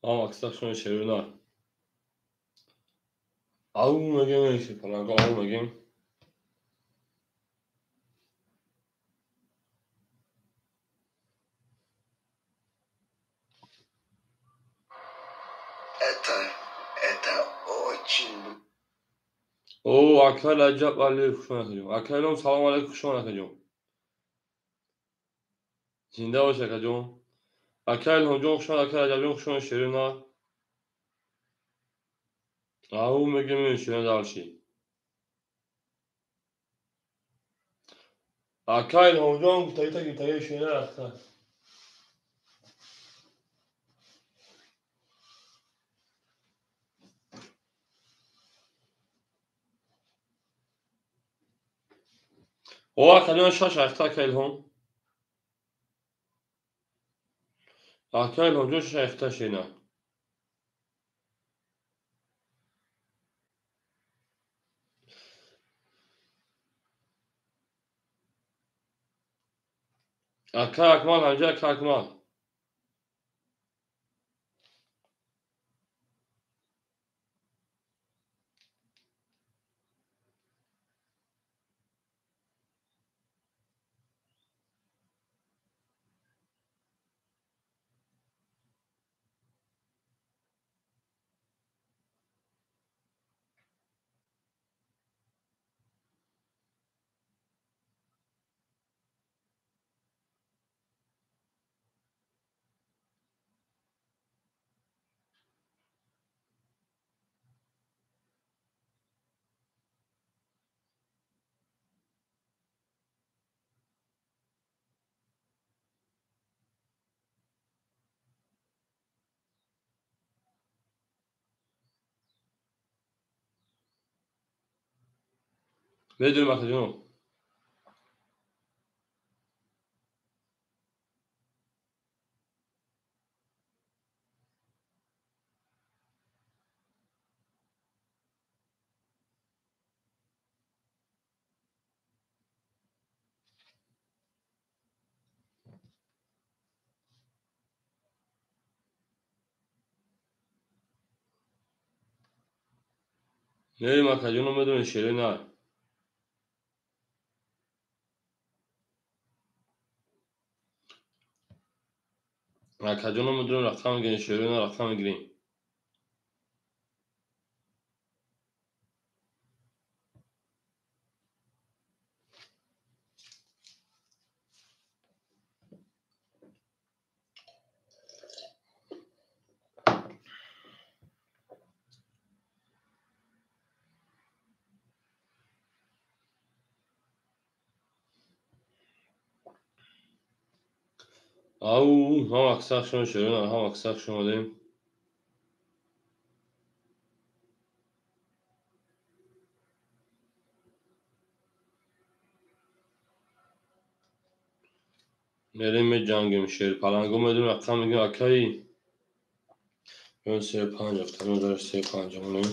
Ҳам аксар шумо шерӯна. Ау мегем, шерпаланго ау мегем. Это очень. О, акай Раҷаб Алиев, хуш омад, акаҷон. Акай Илҳом, салом алейкум, хуш омад, акаҷон. Зинда бош, акаҷон. Акай Илҳомҷон, хуш омад, акай Раҷабҷон, хуш омад, шерӯна. Ау мегем, шерӯна дальше. Акай Илҳомҷон, гуфтагита гуфтаги шерӯна рафта. О, акаҷон, шаш айхта, акай Илҳом. Акай Илҳомҷон, шаш айхта шена. Акай Акмал, ҳамҷа акай Акмал. Медонем, акаҷон. Мерем, акаҷоно, медонем, шерӯна. Акаҷоно, медонем, рақам мегирем, шерӯна рақам мегирем. Ау, ҳам аксар шумо шерӯна, ҳам аксар шумо омадем. Мерем, меҷангем, шерпаланго медонем, рақам мегирем, акаи. Се панҷ ҳафта, се панҷ монем.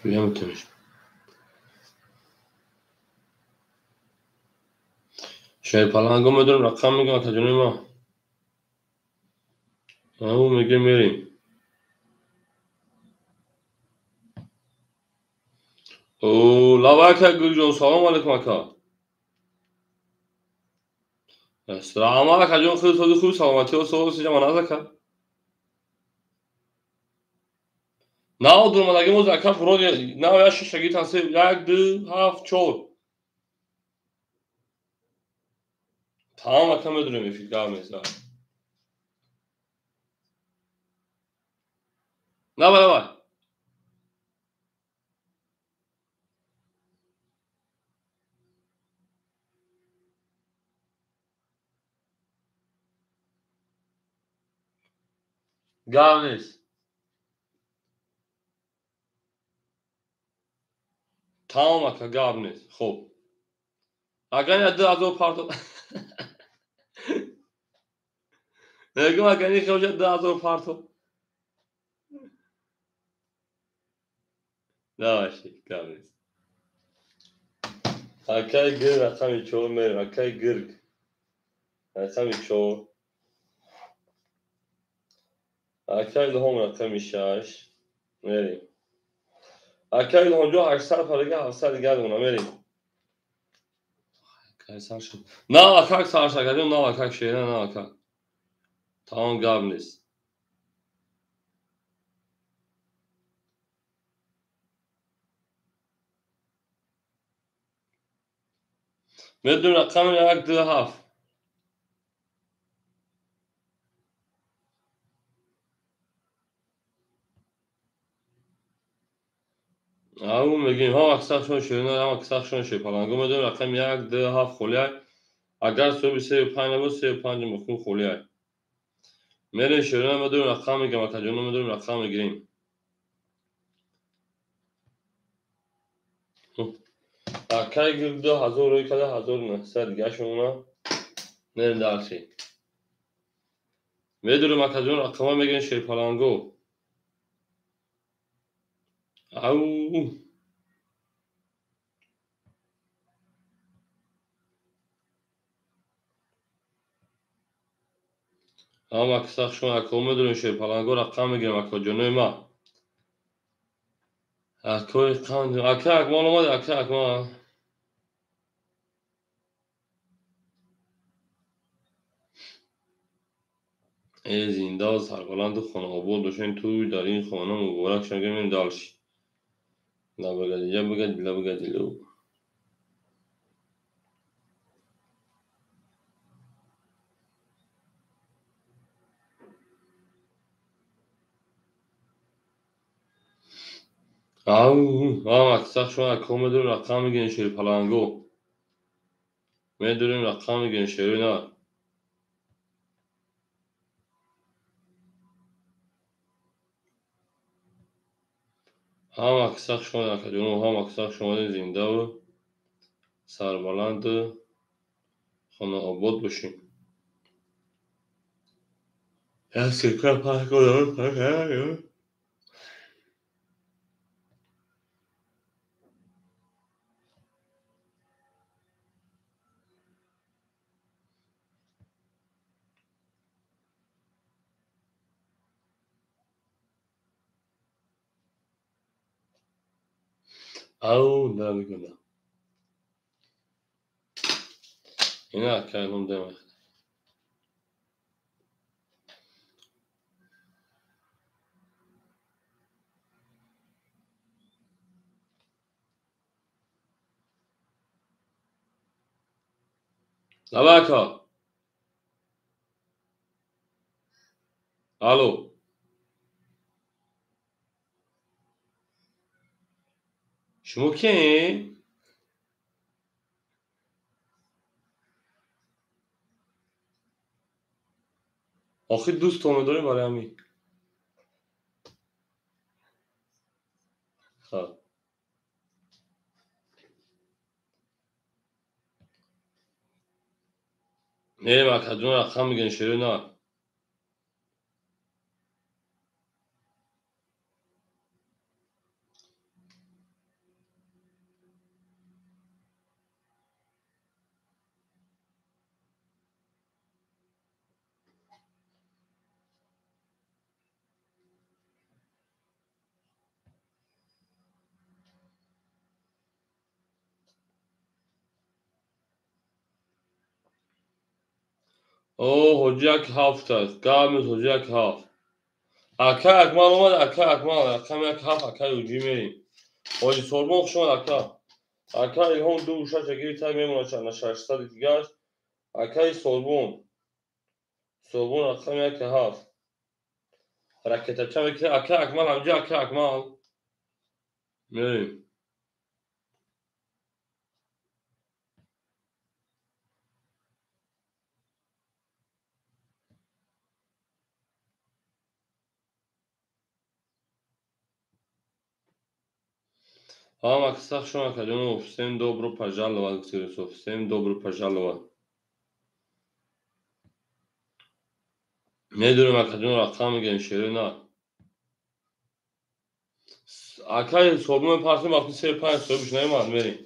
Биям тунш. Шерпаланго медонем, рақам мегирем, акаҷони ма. Ау мегем, мерем. О, лава ака Гулҷон, салом алейкум, ака. Раҳмат, акаҷон, хеле сози хуб, саломатиҳо соз сиҷама наз, ака. Нав дурмадаги моз, ака, вроде нав як шаша гирифтан, се, як, ду, ҳафт, чор. Тамом, ака, медонем, эфир гап мезанад. Давай, давай. Гап нест. Тамом, ака, гап нест. Хуб. Агар я 2000 парто. Мегӯм, агар ин хел 2000 парто. Давай, гап нест. Акай гир рақами чор мерем, акай гирг. Рақами чор. Ака Илҳом рақами 6. Мерем. Ака Илҳомҷон 800 парига 700 дигар дона мерем. Кай сар шуд? Навакак сар шуд, акаҷон, навакак шера, навакак. Тамом гап нест. Медонем рақами 1, 2, 7. Ау мегӯем, ҳам аксаршон ширина, ҳам аксаршон ширпаланго. Медонем рақами 1, 2, 7 холиай. Агар соҳиби 3,5 набуд, 3,5 мухун холиай. Мерем ширина, медонем рақам мегирем, акаҷоно, медонем рақам мегирем. Акай 2000 рӯй карда, 1900 дигашона. Мерем дарси. Медонем акаҷон рақама мегирем ширпаланго. Ау. Ҳам аксар шумо ако медонем ширпаланго рақам мегирем акаҷонои ма. Акои қанд, ака Акмал омад, ака Акмал. Э зинда ва сарбаланду хонаобод бошен, туй дар ин хона муборак шавед, мегӯем дальше. Ла бигадӣ, ла бигадӣ, лу. Ау, ҳам аксар шумо ако медонем рақам мегирем ширпаланго. Медонем рақам мегирем ширина. Ҳам аксар шумо акаҷоно, ҳам аксар шумо зиндаву сарбаланду хонаобод бошем. Як секунд пас кунам. Ау, да мекунам. Ина акаилом демах. Лаба ака. Алло. Шумо киед? Охир дӯстон медорем барои ҳамин. Хоб. Мерем акаҷон рақам мегирем ширина. О, ҳоҷи як ҳафт аст. Гап нест, ҳоҷи як ҳафт. Ака Акмал омад, ака Акмал, рақам як ҳафт, ака ҳоҷӣ мерем. Ҳоҷи Сорбон хуш омад, ака. Ака Илҳом 2,6 гирифта мемонад на 600 дигаш. Акаи Сорбон. Сорбон рақам як ҳафт. Ракетача мекунад. Ака Акмал ҳамҷа, ака Акмал. Мерем. Ҳам аксар шумо акаҷоно, всем добро пожаловать, всем добро пожаловать. Медонем акаҷон рақам мегирем ширина. Акаи Сорбон мепарсем вақти 3,5 соҳибш наомад, мерем.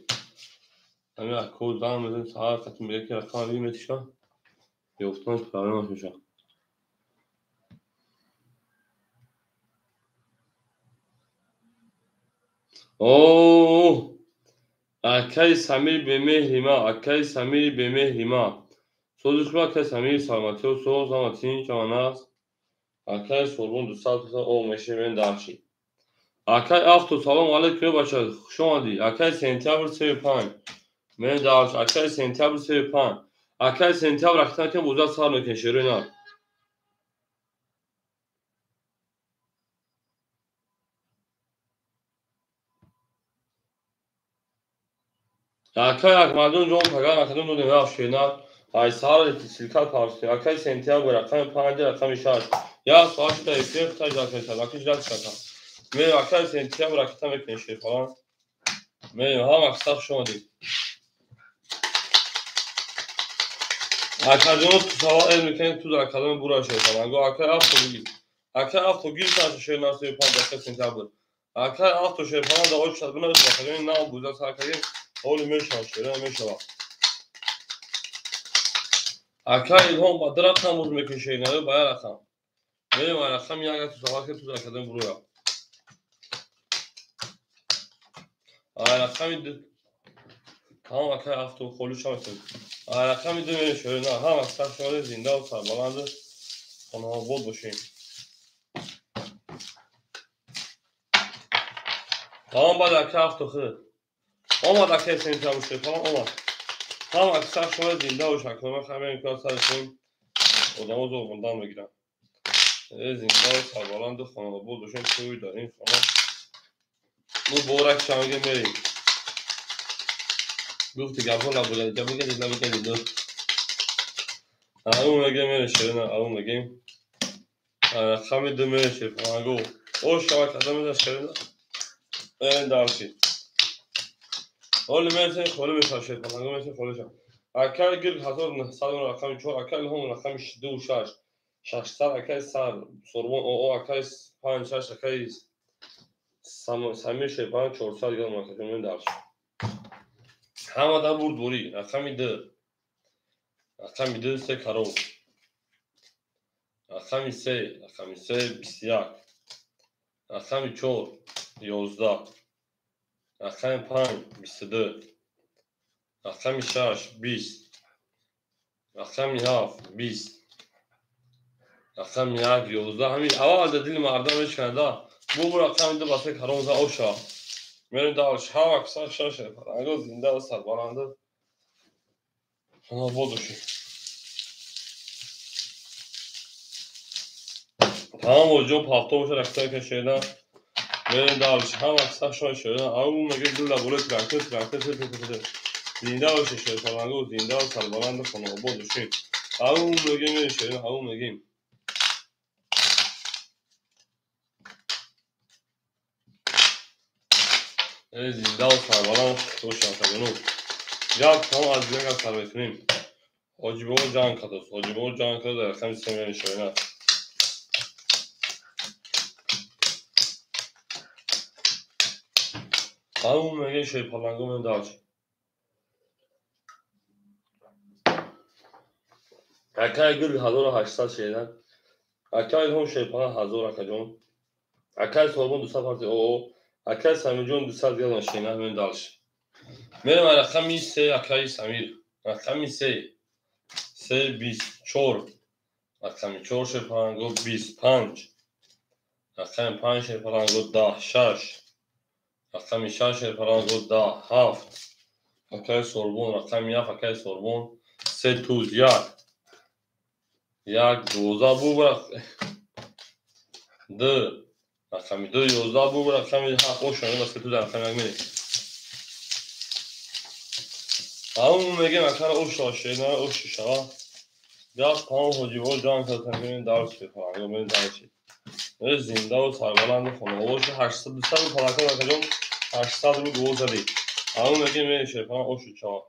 Ҳамин ако занг мезанем саҳар қати мега ки рақам метиша. Ёфтанаш проблемаш мешавад. О, акаи Самири бемеҳри ма, акаи Самири бемеҳри ма. Сози хуб, акаи Самир, саломатиё соз, ҳама тинч, ҳама наст. Акаи Сорбон 200 о мешавем дарчи. Акаи Авто, салом алейкум, бача, хуш омадӣ. Акаи Сентябр 35. Мен дарч, акаи Сентябр 35. Акаи Сентябр рахтан кем боза сар мекунем шерои нар. Акаи Акмадҷон ҷон пагар академ додем рафт шернар. Ай сар силкат парси. Акаи сентябр рақами 5 рақами 6. Я соат шуда эфир хитай жакмешад. Аки жак шака. Ме акаи сентябр ракета мекунем шер фалан. Ме ҳама киса хуш омадед. Акаҷон ту савол эл мекунем ту дар каломи бура шер фалан. Го акаи авто бигир. Акаи авто гир шаш шер нар 35 акаи сентябр. Акаи авто шер фалан да очад бинавис акаҷон нав буза сар кардем. Ҳоли мешавад шера мешавад. Акаи Илҳом ба ду рақам буз мекунӣ шернаё ба як рақам. Меем ай рақами як ту савол ки ту дар кадом буроя. Ай рақами ду ҳам акаи авто холӣ шавад. Ай рақами ду мерем шерна ҳам аксар шавад зинда ва сарбаланд хонаобод бошем. Тамом баъд акаи авто худ. Омад акаи сентябр шерфалан омад. Ҳам аксар шумо зинда бошанд. Кӯмак ҳамин кор саршон одамо зор мондан мегиранд. Зинда ва сарбаланду хонаобод бошем. Тӯй дар ин хона муборак шаванге мерем. Гуфти гапҳо набудади, гапи набудади ду. Арун мегем мерем шерина, арун мегем. Рақами ду мерем шерфалан гу. О шава кадом меза шерина. Дарси. Ҳоли мерсем холӣ мешавад шерфалан гу мерсем холӣ шавад. Акаи гир 1900 рақами 4, акаи Илҳом рақами 2 6. 600 акаи сар Сорбон оо акаи 5 6 акаи Самир шерфалан 400 грамм акаи дарс. Ҳама да бурдборӣ рақами 2. Рақами 2 се каров. Рақами 3, рақами 3 21. Рақами 4 11. Рақами 5 22. Рақами 6 20. Рақами 7 20. Рақами 1 11. Ҳамин аввал дар дили мардам мешканада. Бу рақами 2 ба се каров за оша. Мерем дарш ҳама киса шаш фаранго зинда ва сарбаланд. Хонаобод бошед. Тамом оҷон палто боша рақтай кашида. Мерем дарш ҳама киса шаш шуда. Ау меге дил лаболе трактор трактор трактор. Зинда бошед шерфаранго зинда ва сарбаланд хонаобод бошед. Ау меге мерем шерина ау мегем. Зинда ва сарбаланд бошед акаҷону. Гап тамом аз дигар гап сар мекунем. Ҳоҷибобо ҷанг кардааст. Ҳоҷибобо ҷанг карда дар рақами се мерем шерина. Ау меге шерпаланго мерем дарш. Акаи гир 1800 шерина. Акаи Илҳом шерпалан 1000 акаҷон. Акаи Сорбон 200 парти оо. Акаи Самирҷон 200 грамм шерина мерем дарш. Мерем рақами 3 акаи Самир. Рақами 3. 3 24. Рақами 4 шерпаланго 25. Рақами 5 шерпаланго 10 6. Рақами 6 шерпаланго 10 7. Акаи Сорбон рақами 7 акаи Сорбон 3 туз 1. 1 12 бу 2 рақами 2 11 бу рақами 7 оша ба се туз рақами 1 мерем. Ҳамун мегем акара оша шерина оши шава. Гап тамом ҳоҷибо ҷанг карда мерем дарс шерфаланго мерем дарс. Зинда ва сарбаланд хонаобод бошед. 800 200 палака акаҷон 800 ру гол задед. Ҳамун мегем мерем шерфалан оши шава.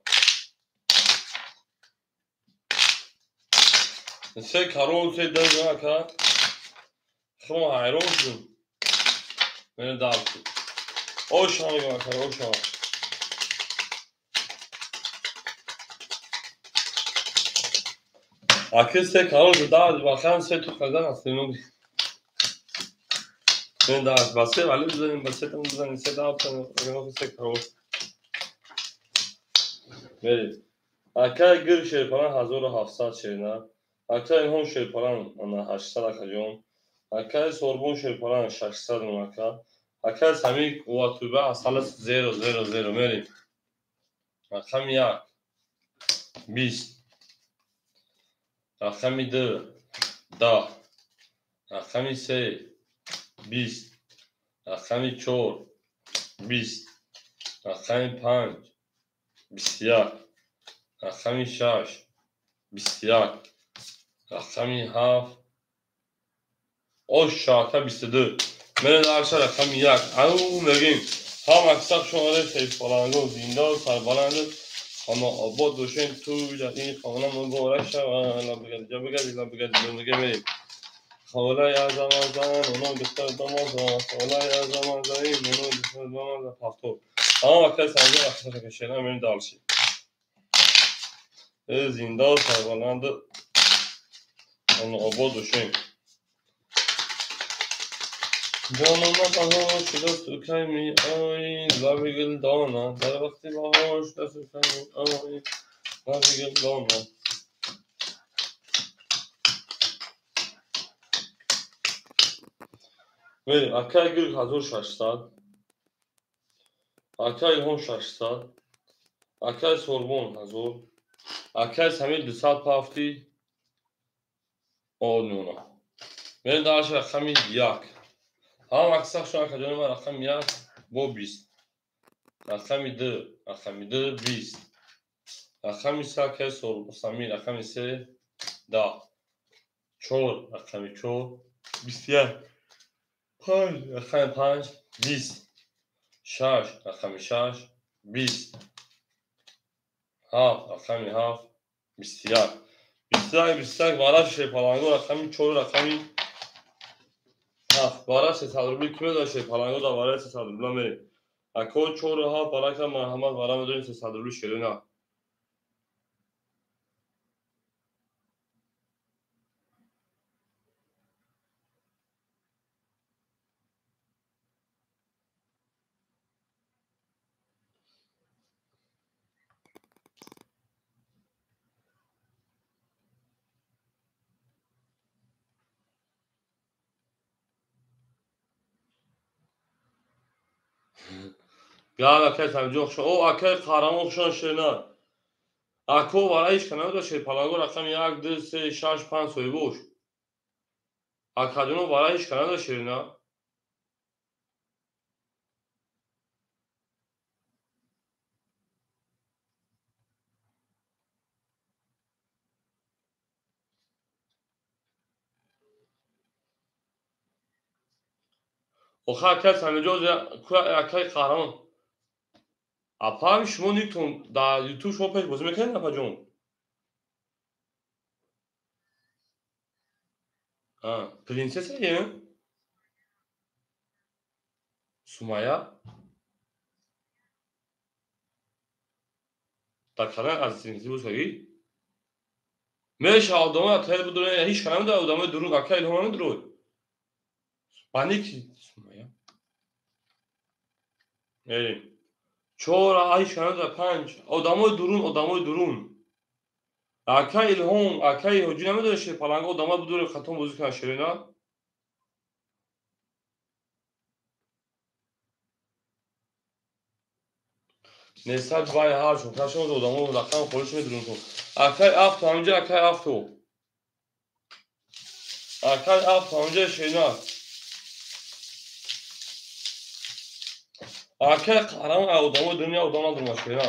Се карон се ду ака. Хмо ҳайрон шудем. Мерем дарс. Оша мегем акара оша. Аки се карон дар бахан се ту хадан аст. Ба се вале бизанем, ба се там бизанем, се да ҳафт, се карор. Мерем. Акай гир шерпалан 1700 шерина. Акай Илҳом шерпалан 800 акаҷон. Акай Сорбон шерпалан 600 ака. Акай Самир қувватуба асалас 0 0 0. Мерем. Рақами 1 20, рақами 2 10, рақами 3 20, рақами 4 20, рақами 5 21, рақами 6 21, рақами 7 ош ака 22. Мерем дарша рақами 1. Ау мегим. Ҳама кисаб шуморе шерпаланго зинда сарбаланд хона обод бошем. Ту дар ин хона муборак шавад. Лаб бигардӣ, лаб бигардӣ, мега мерем. Холаи азамазан, оно духтар домозан. Холаи азамазаи, оно духтар домозан. 70. Ҳама акай санҷа рақса шера мерем дальше. Зинда сарбаланд хона обод бошем. Ҷонона баҳор шуда сукай меои, лаби гулдона. Дар вақти баҳор шуда сукай меои, лаби гулдона. Мерем. Акай гул 1600, акай Илҳом 600, акай Сорбон 1000, акай Самир 200 пафти однона. Мерем дальше рақами 1. Ҳама аксар шумо акаҷони ман рақами 1 бо 20, рақами 2, рақами 2 20, рақами 3 акай Самир, рақами 3 10, 4 рақами 4 21, 5 рақами 5 20, 6 рақами 6 20, 7 рақами 7 21, 21 21. Вара шерпаланго рақами 4 рақами 7 вара 300 рубли ки медонад шерпаланго дар вараи 300 рубла мерем. Ако 4 7 барака марҳамат вара медонем 300 рубли шерина. Гал акай Самиҷон хушон. О акай Қаҳрамон хушон шерина. Ако вара ҳеч ка намедонад шерпаланго рақами 1 2 3 6 5 соҳибош. Акаҷоно вара ҳеч ка намедонад шерина. Охир акай Самиҷон акай Қаҳрамон. Апа шумо никтон дар ютуб шумо пеш бозӣ мекардед апаҷон? Принсесса е? Сумая? Дар канал аз принсесса боз кардӣ? Меша одамои атайл будурен, ҳеч ка намедонад одамои дурун, акай Илҳом намедурод. Ба ники Сумая? Мерем. 4 ҳеч ка намедонад 5 одамои дурун, одамои дурун. Акай Илҳом, акай Ҳоҷӣ намедонад шерпаланго одамои будуре хатон бозӣ кунад шерина? Несад вай ҳашт, кашон одамо рақам холиш медурун кун. Акай авто ҳамҷа, акай авто. Акай авто ҳамҷа шерина. Акай Қаҳрамон одамои дунё одам надурма шерина.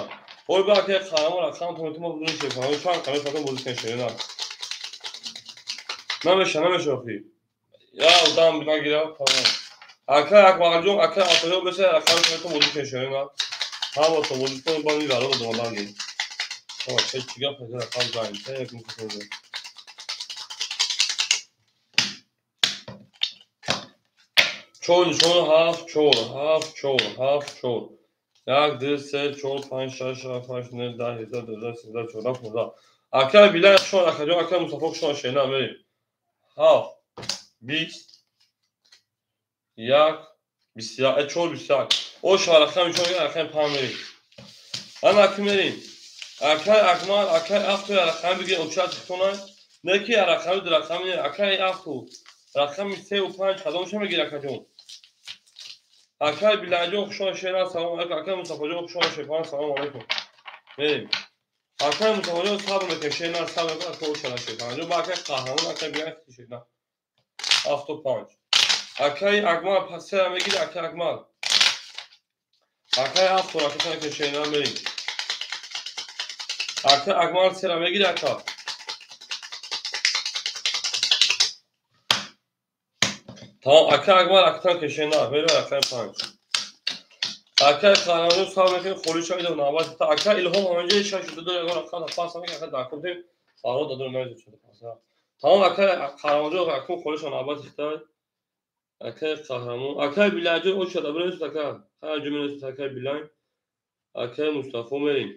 Ой ба акай Қаҳрамон рақам то метума будуни шерпаланго чанд қамис хатон бозӣ кунад шерина. Намеша, намеша охи. Я одам нагира, тамом. Акай Акмалҷон, акай Атоён беша рақам то метума бозӣ кунад шерина. Ҳама то бозӣ кунад ба мибарад одамодан. Ҳама чӣ чӣ гап рақам занг, та як мукафоз. 4 нишон 7 4 7 4 7 4 1 2 3 4 5 6 7 8 9 10 11 12 13 14 15. Акай Билал хушон, акаҷон, акай Мустафо хушон шена мерем. 7 20 1 21 4 21. Оша рақами 4 рақами 5 мерем. Ана ки мерем. Акай Акмал, акай Афту рақами бигир очат хитона. Не ки рақами ду рақами акай Афту. Рақами 3 ва 5 кадомша мегир акаҷон? Акай Билалҷон хуш омадед, шеран салом алейкум. Акай Мустафоҷон хуш омадед, шерпан салом алейкум. Мерем. Акай Мустафоҷон сабр мекунем, шеран сабр мекунем, акай ошала шерпан. Ба акай Қаҳрамон, акай Билал шеран. 7 5. Акай Акмал пас мегир, акай Акмал. Акай Афту ракета ки шеран мерем. Акай Акмал сера мегир ака. Тамом, акай Акмал ракета ки шеран мерем акай 5. Акай Қаҳрамон сабр мекунем, холӣ шавид навбат. Акай Илҳом ҳаминҷа 6 2 ягон рақам пас мегир, акай дакунтем. Фарҳод дадор намезад пас. Тамом, акай Қаҳрамонҷон акун холӣ шав навбат ихтай. Акай Қаҳрамон, акай Билалҷон оша дабрес ака. Ҳар ҷумла акай Билал, акай Мустафо мерем.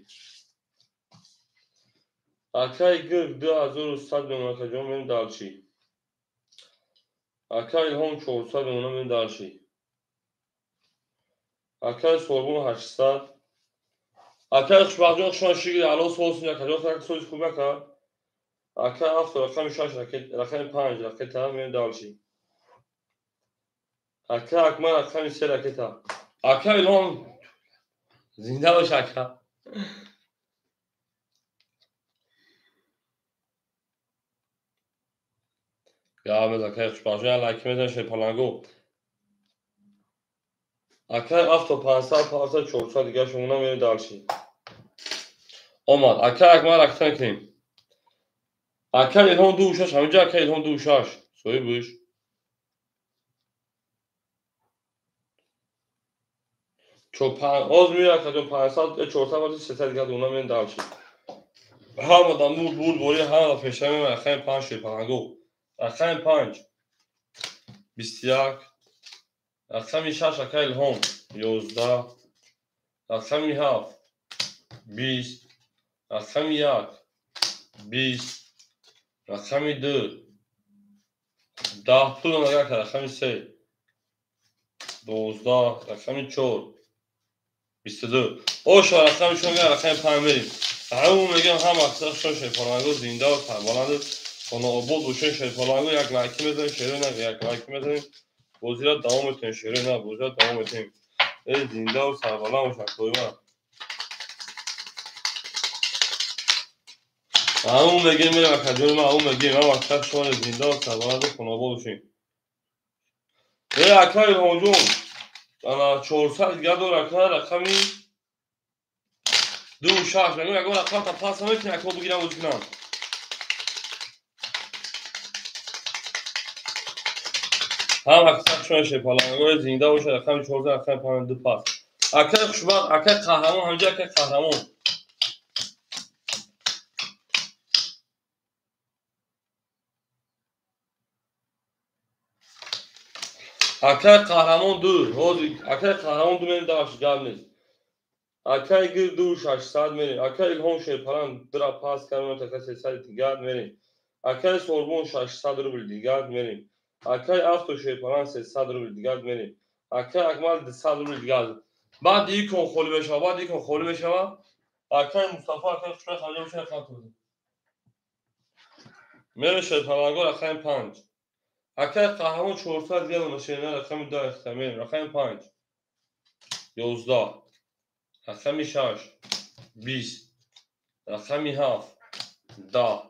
Акай Гирг 2100 мемон акаҷон мерем далчи. Акай Илҳом 400 мемона мерем далчи. Акай Сорбон 800. Акай Хушбахтҷон хушон шигир ало солсун акаҷон соли хуб ака. Акай Афту рақами 6 ракет рақами 5 ракета мерем далчи. Акай Акмал рақами 3 ракета. Акай Илҳом зинда бош ака. Гап акай Хушбахтҷон лайк мезан шерпалангу. Акай Афту 500 500 400 дигар шумона мерем далчи. Омад. Акай Акмал ракета мекунем. Акай Илҳом 2 6 ҳаминҷа акай Илҳом 2 6. Соҳиб буш. Оз меояд акаҷон 500 400 вази 300 дигар дуна мерем далчи. Ҳама да мур бур бори ҳама да пеша меояд акай 5 шерпалангу. Рақами 5 21 рақами 6 акай Илҳом 11 рақами 7 20 рақами 1 20 рақами 2 10 пул нагар рақами 3 12 рақами 4 22. Оша рақами 4 рақами 5 мерем. Ҳамун мегам ҳама аксар шон шерпалангу зинда ва сарбаланд хонаобод бошен шерпалангу як лайк мезанем, шеро на як лайк мезанем. Бозиро давом метем, шеро на бозиро давом метем. Эй зинда ва сарбаланд бошан коима. Ҳамун мегем мерем акаҷони ман, ҳамун мегем ҳама аксар шон зинда ва сарбаланд хонаобод бошем. Эй акай Илҳомҷон, ана 400 дигар дор ака рақами 2 6 мегӯям ягон рақам та пас намекунем ака бигирам бозӣ кунам. Ҳам аксар шон шерпалангои зинда бошад рақами 14 рақами 5 2 пас. Акай Хушбахт, акай Қаҳрамон ҳаминҷа акай Қаҳрамон. Акай Қаҳрамон 2, ҳозир акай Қаҳрамон 2 мерем даш гап нест. Акай Гир 2 600 мерем. Акай Илҳом шерпаланг 2 пас кардем така 300 дигар мерем. Акай Сорбон 600 рубл дигар мерем. Акай Афту шерпаланг 300 рубл дигар мерем. Акай Акмал 200 рубл дигар. Баъд икон холӣ мешавад, баъд икон холӣ мешавад. Акай Мустафо, акай Хушбахт ҳамҷа бошад рақам тоза. Мерем шерпаланго рақами 5. Акай Қаҳрамон 400 дигар дона шерина рақами 2 ихта мерем. Рақами 5 11 рақами 6 20 рақами 7 10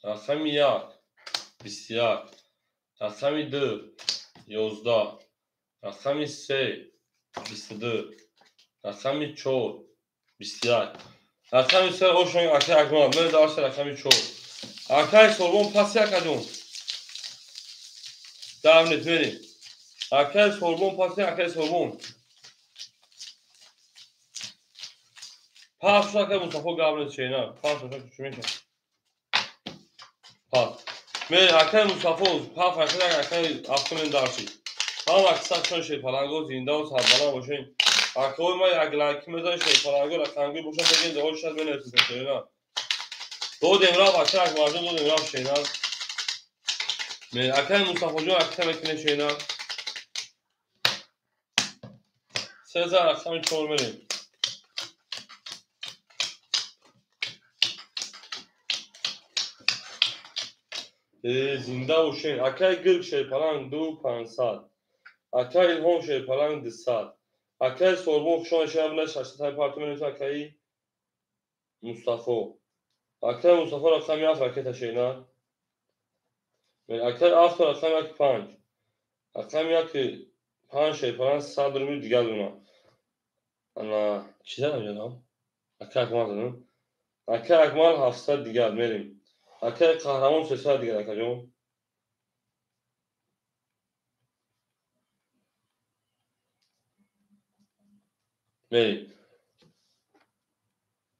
рақами 1 21 рақами 2 11 рақами 3 22 рақами 4 21 рақами 3 ошон акай Акмал мерем дарси рақами 4. Акай Сорбон паси акаҷон. Давнет мерем. Акай Сорбон паси акай Сорбон. Пас акай Мустафо гап нест шейна. Пас акай чӣ мешавад? Пас. Мерем акай Мустафо пас акай Афту мерем дарси. Ҳам аксар шон шерпаланго зинда ва сарбаланд бошен. Акои ма як лайк мезанем шерпаланго рақамгӯй бошад бигем даҳо шад менависем шейна. Додем рафт акай Акмалҷон додем рафт шейна. Акай Мустафоҷон акта мекунем шейна. 3 рақами 4 мерем. Зинда бошед. Акай Гирк шерпаланг 2500. Акай Илҳом шерпаланг 200. Акай Сорбон хушон шабна 600 парту мерем. Акай Мустафо. Акай Мустафо рақами 7 ракета шена. Акай Авто рақами 5. Рақами 5 шерпаланг 100 рубл дигар дуна. Ана чӣ задам ҷаноб? Акай Акмал задам. Акай Акмал 700 дигар мерем. Акай Қаҳрамон 300 дигар акаҷон. Мерем.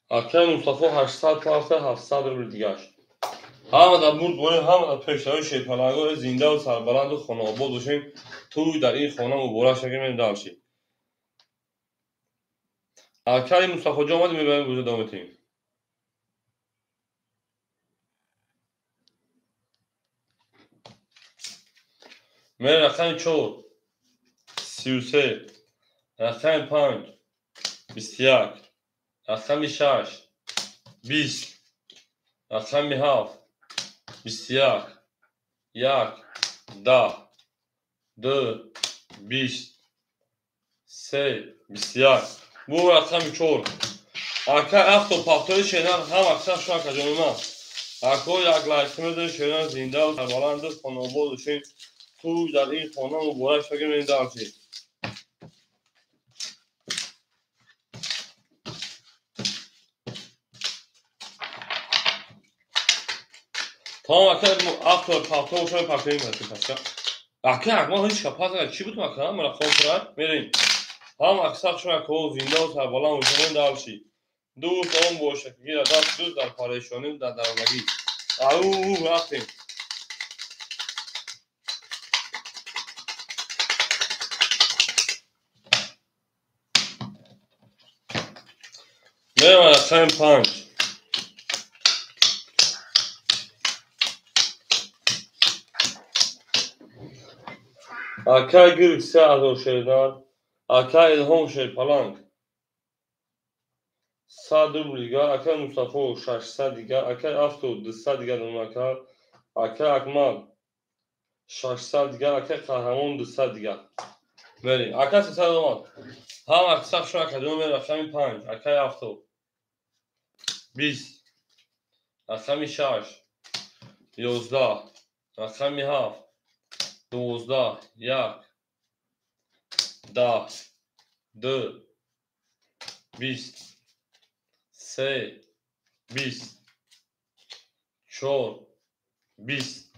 Акай Мустафо 800 парта 700 рубл дигар. Ҳама дар бурд борем, ҳама дар пешравии шерпалангҳои зиндаву сарбаланду хонаобод бошем. Тӯй дар ин хона муборак шавем, мерем дальше. Акай Мустафоҷон омадем, мебарем буза давом метиҳем. Мерем рақами 4 33, рақами 5 21, рақами 6 20, рақами 7 21, 1 10 2 20 3 21. Бу рақами 4. Акай авто пахтои шенан ҳам аксар шумо акаҷони ман. Ако як лайк медоред, шенан зиндаву сарбаланду хонаобод бошед. Тӯй дар ин хона муборак шавем, мерем дальше. Тамом акай авто пахто бошад, пахтои паска. Акай Акмал ҳеҷ капаз накард. Чӣ буд ака? Мара хонтра мерем. Ҳам аксар шумо ако зиндаву сарбаланд бошед, дальше. Дӯст он бошад, ки гирад даст дӯст дар парешонӣ дар даромадӣ. Ау рафтем. Мерем рақами 5. Акай Гирк 3000 шердар, акай Илҳом шерпаланг 100 рубл дигар, акай Мустафо 600 дигар, акай Авто 200 дигар ака, акай Акмал 600 дигар, акай Қаҳрамон 200 дигар. Мерем. Акай 300 омад. Ҳам аксар шумо акаҷон мерем рақами 5, акай Авто 20, рақами 6 11, рақами 7 12, 1 10 2 20 3 20 4 20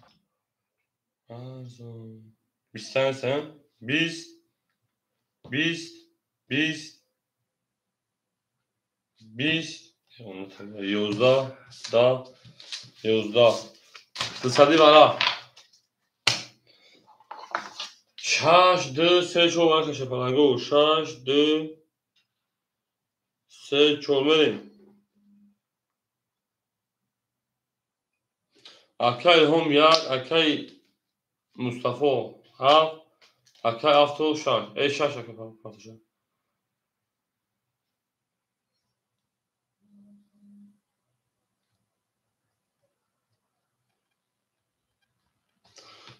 20 20 20 20 20 11 10 11 200 бара 6 2 3 4 варака шапаланго 6 2 3 4 мерем. Акай Илҳом 1, акай Мустафо 7, акай Авто 6. 6 акай Патша.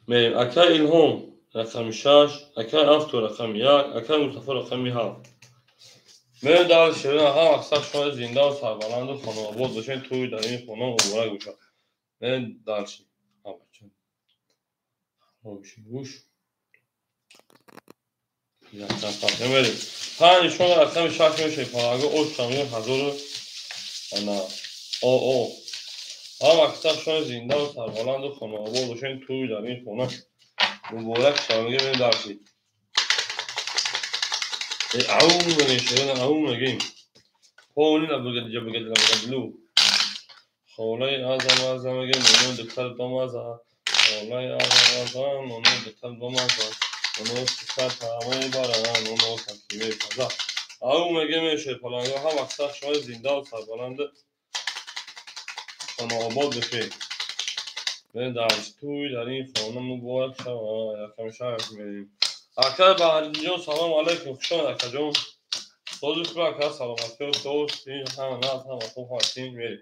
Мерем. Акай Илҳом рақами 6, акай Авто рақами 1, акай Мустафо рақами 7. Мерем дальше. Ҳам аксар шумо зиндаву сарбаланду хонаобод бошед, тӯй дар ин хона муборак бошад. Мерем дальше. Гӯш. Мерем. 5 шумо рақами 6 мешавед. Палаго ош шамгир 1000 ана о. Ҳам аксар шумо зиндаву сарбаланду хонаобод бошед, тӯй дар ин хона муборак шавад. Мерем дальше. Ау мегем, шерина ау мегем. Полина бигадиҷа бигадила бигадилу. Холаи азам азам мегем, ноно духтар домаза. Холаи азам азам, ноно духтар домаза. Ноно сифат мебара, ноно саки мепаза. Ау мегем, шерпаланго ҳам аксар шумо зиндаву сарбаланду хонаобод бошед. Мерем дальше. Тӯй дар ин хона муборак шавад. Рақами 6 мерем. Акай Баҳриддинҷон, салом алайкум, хуш омад акаҷон. Сози хуб ака, саломатӣ, соз, тинҷ, ҳама наз, ҳама хуб, ҳама тинҷ, мерем.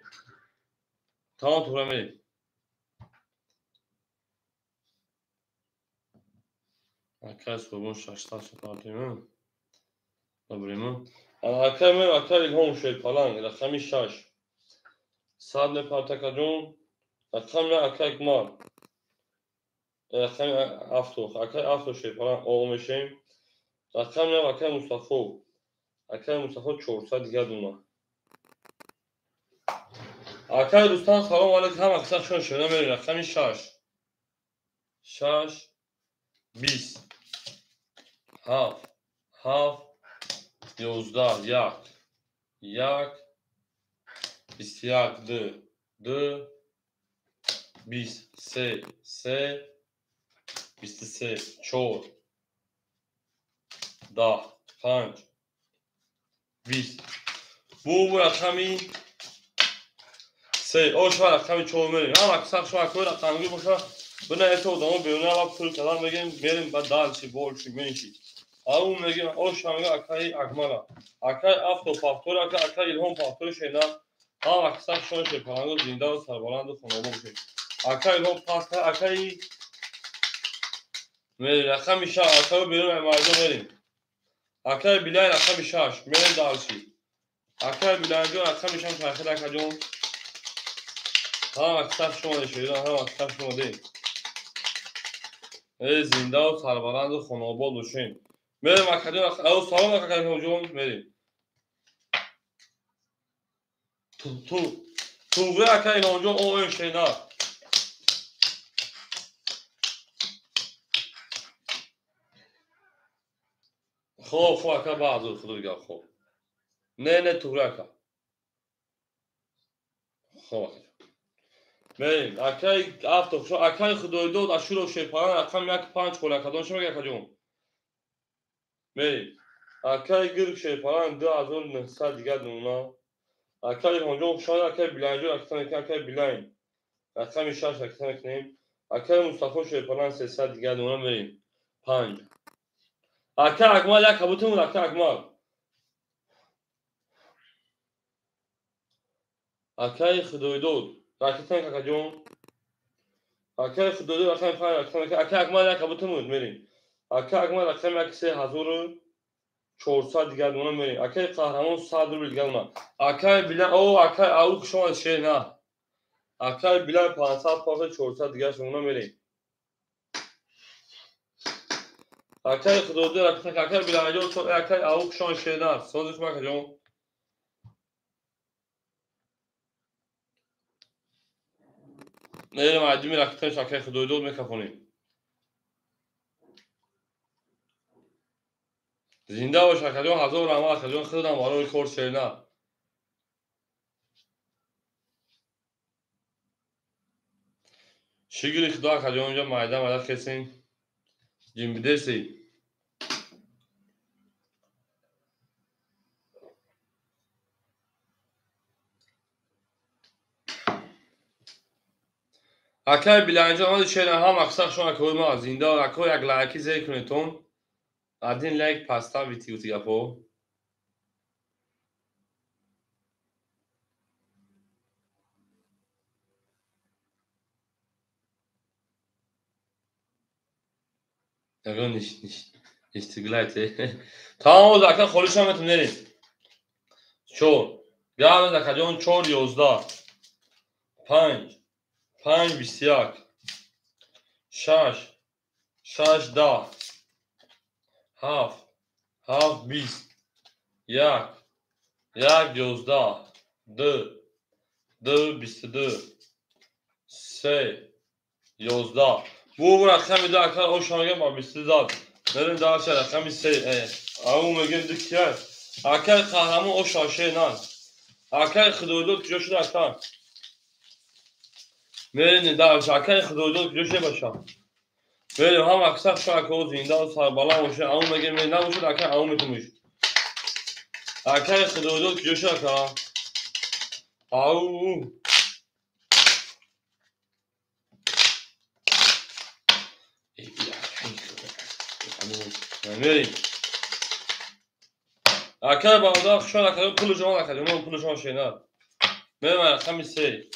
Тамом тура мерем. Акай Сурбон 600 супартем. Добрем. Акай ме акай Илҳом Шерпаланг, рақами 6. Сад мепартакаҷон, рақами акай Акмал. Рақами Авто, акай Авто Шерпаланг оғо мешем. Рақами акай Мустафо. Акай Мустафо 400 дигар дуна. Акай Рустам салом алейкум, ҳама қисса шон шуда мерем. Рақами 6. 6 20 7 7 11 1 1 21 2 2 20 3 3 23 4 10 5 20. Бу рақами 3. Ош рақами 4 мерем. Ҳама қисса шумо акои рақамгӣ боша. Бина это одамо беруна ва пул кадан мегем, мерем ба дальше, больше, меньше. Ау мегем, оша мегем акаи Акмала. Акаи Авто Павтор, акаи Илҳом Павтор шена. Ҳама қисса шумо шепаланду зинда ва сарбаланду хонобод бошед. Акаи Илҳом паст, акаи мерем рақами 6, акаи берун майдон мерем. Акаи Билай рақами 6, мерем дальше. Акаи Билайҷон рақами 6, шахир акаҷон. Ҳама қисса шумо шеда, ҳама қисса шумо дем. Зинда ва сарбаланду хонобод бошем. Мерем акаҷон, салом акаҷон, мерем. Туғри ака Илҳомҷон ОМ шена. Хоб, хоб ака баъзур худо гап хоб. Не, не Туғри ака. Хоб ака. Мерем. Акаи Авто, акаи Худойдод Ашуров Шерпалан рақами 1 5 хол акадон шумо акаҷон. Мерем. Акаи Гирк Шерпалан 2900 дигар дуна. Акаи Илҳомҷон хушомад, акаи Билайнҷон акаи Билайн. Рақами 6 ракта мекунем. Акаи Мустафо Шерпалан 300 дигар дуна мерем. 5. Акаи Акмал як кабутимон, акаи Акмал. Акаи Худойдод. Ракетан какаҷон. Акаи Худойдод рақами 5 ракта мекунем. Акаи Акмал як кабутимон мерем. Акаи Акмал рақами 1 3400 дигар дуна мерем. Акаи Қаҳрамон 100 рубл дигар дуна. Акаи Билай, о акаи Ау хушомад шена. Акаи Билай 500 500 400 дигар дуна мерем. Акаи Худойдод ракета, акаи Билайҷон, акаи Ау хушомад шена. Созиш макаҷон. Мерем айдими ракеташ акаи Худойдод мекафонем. Зинда бош акаҷон, ҳазор раҳмат акаҷон, худам барои кор шена. Шукри худо акаҷон, инҷо майда майда хесем. Ҷимбидеси. Акаи Билайнҷон, омади шена, ҳама қисса шумо акои ма зинда, акои як лайки зер кунедтон. Один лайк поставите у гапо. Ягон истиглайте. Тамом ака холишам метунерим. 4. Гавз акаҷон 4 11. 5 5 21. 6 6 10. 7 7 20. 1 1 11. 2 2 22. 3 11. Бу рақами 2 ака оша мегем ба 22 зад. Мерем дальше рақами 3. Ау мегем 2 кия. Акаи Қаҳрамон оша шена. Акаи Худойдод куҷо шуда ака? Мерем дальше акаи Худойдод куҷо шуда баша? Мерем ҳама қисса шумо акао зинда ва сарбаланд бошед. Ау мегем набошад акаи ау метумиш. Акаи Худойдод куҷо шуда ака? Ау мерем. Акай бародар хушон акаҷон пули ҷон акаҷон пули ҷон шена. Мерем рақами 3.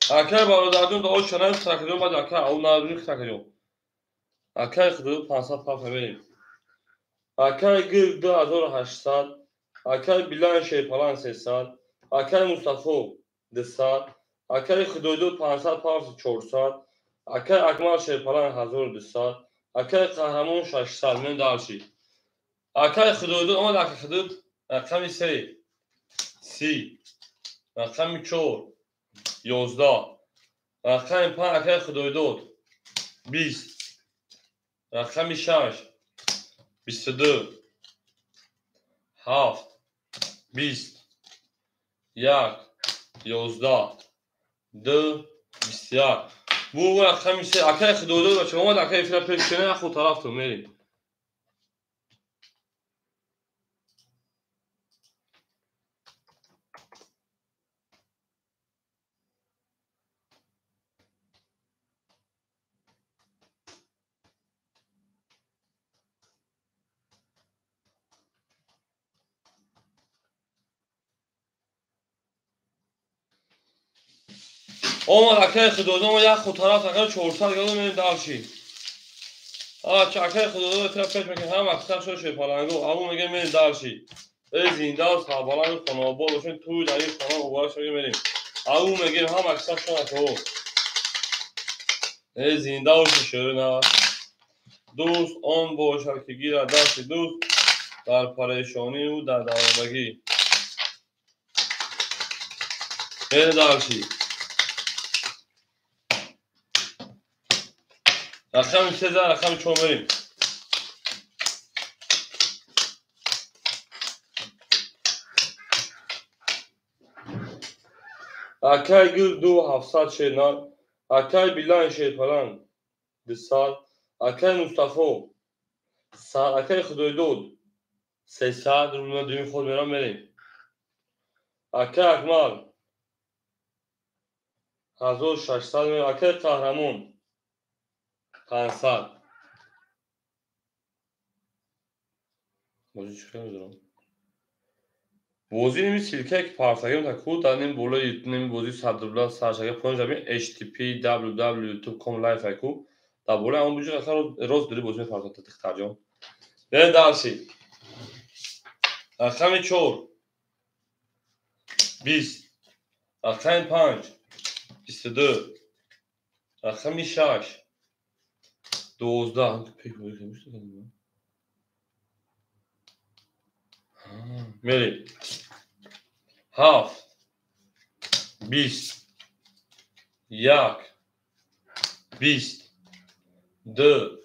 Акай бародарҷон дуо шана акаҷон баъд ака ау нарӯи акаҷон. Акай худо 500 пафа мерем. Акай гир 2800, акай Билан Шерпалан 300, акай Мустафо 200, акай Худойдод 500 паф 400, акай Акмал Шерпалан 1200, акай Қаҳрамон 600. Мен дальше. Акай Худойдод омад ака Худойдод рақами 3 30, рақами 4 11, рақами 5 акай Худойдод 20, рақами 6 22, 7 20, 1 11, 2 21. Бу рақами 3 акай Худойдод бача омад акай эфира пеш кена худ тарафтон мерем. Омад акай Худойдод омад як худ тараф акай 400 градус мерем дальше. Акай Худойдод эфира пеш мекунем ҳам аксар шо шерпаланго абу мегем мерем дальше. Эй зинда сарбаланд хонаобод бошед туй дар ин хона муборак шуд мерем. Абу мегем ҳам аксар шо акао. Эй зинда бошед шерина. Дӯст он бошад ки гирад дасти дӯст дар парешонӣ ӯ дар дармондагӣ. Мерем дальше. Рақами 3 рақами 4 мерем. Акай гир 2700 шернар, акай Билан Шерпалан 200, акай Мустафо 100, акай Худойдод 300 рубл дуюм худ мерам мерем. Акай Акмал 1600 мерем, акай Қаҳрамон 500. Бозӣ чӣ хел медорам? Бозӣ ними силкае ки партагим та ку дар ним болои ними бозӣ 100 рубла саршага поён ҷаби http www.youtube.com live ку дар болои ҳамон буҷи аслан рост дори бозӣ мепартад та дихтарҷон. Мерем дальше. Рақами 4 20, рақами 5 22, рақами 6 12. Мерем. 7 20, 1 20, 2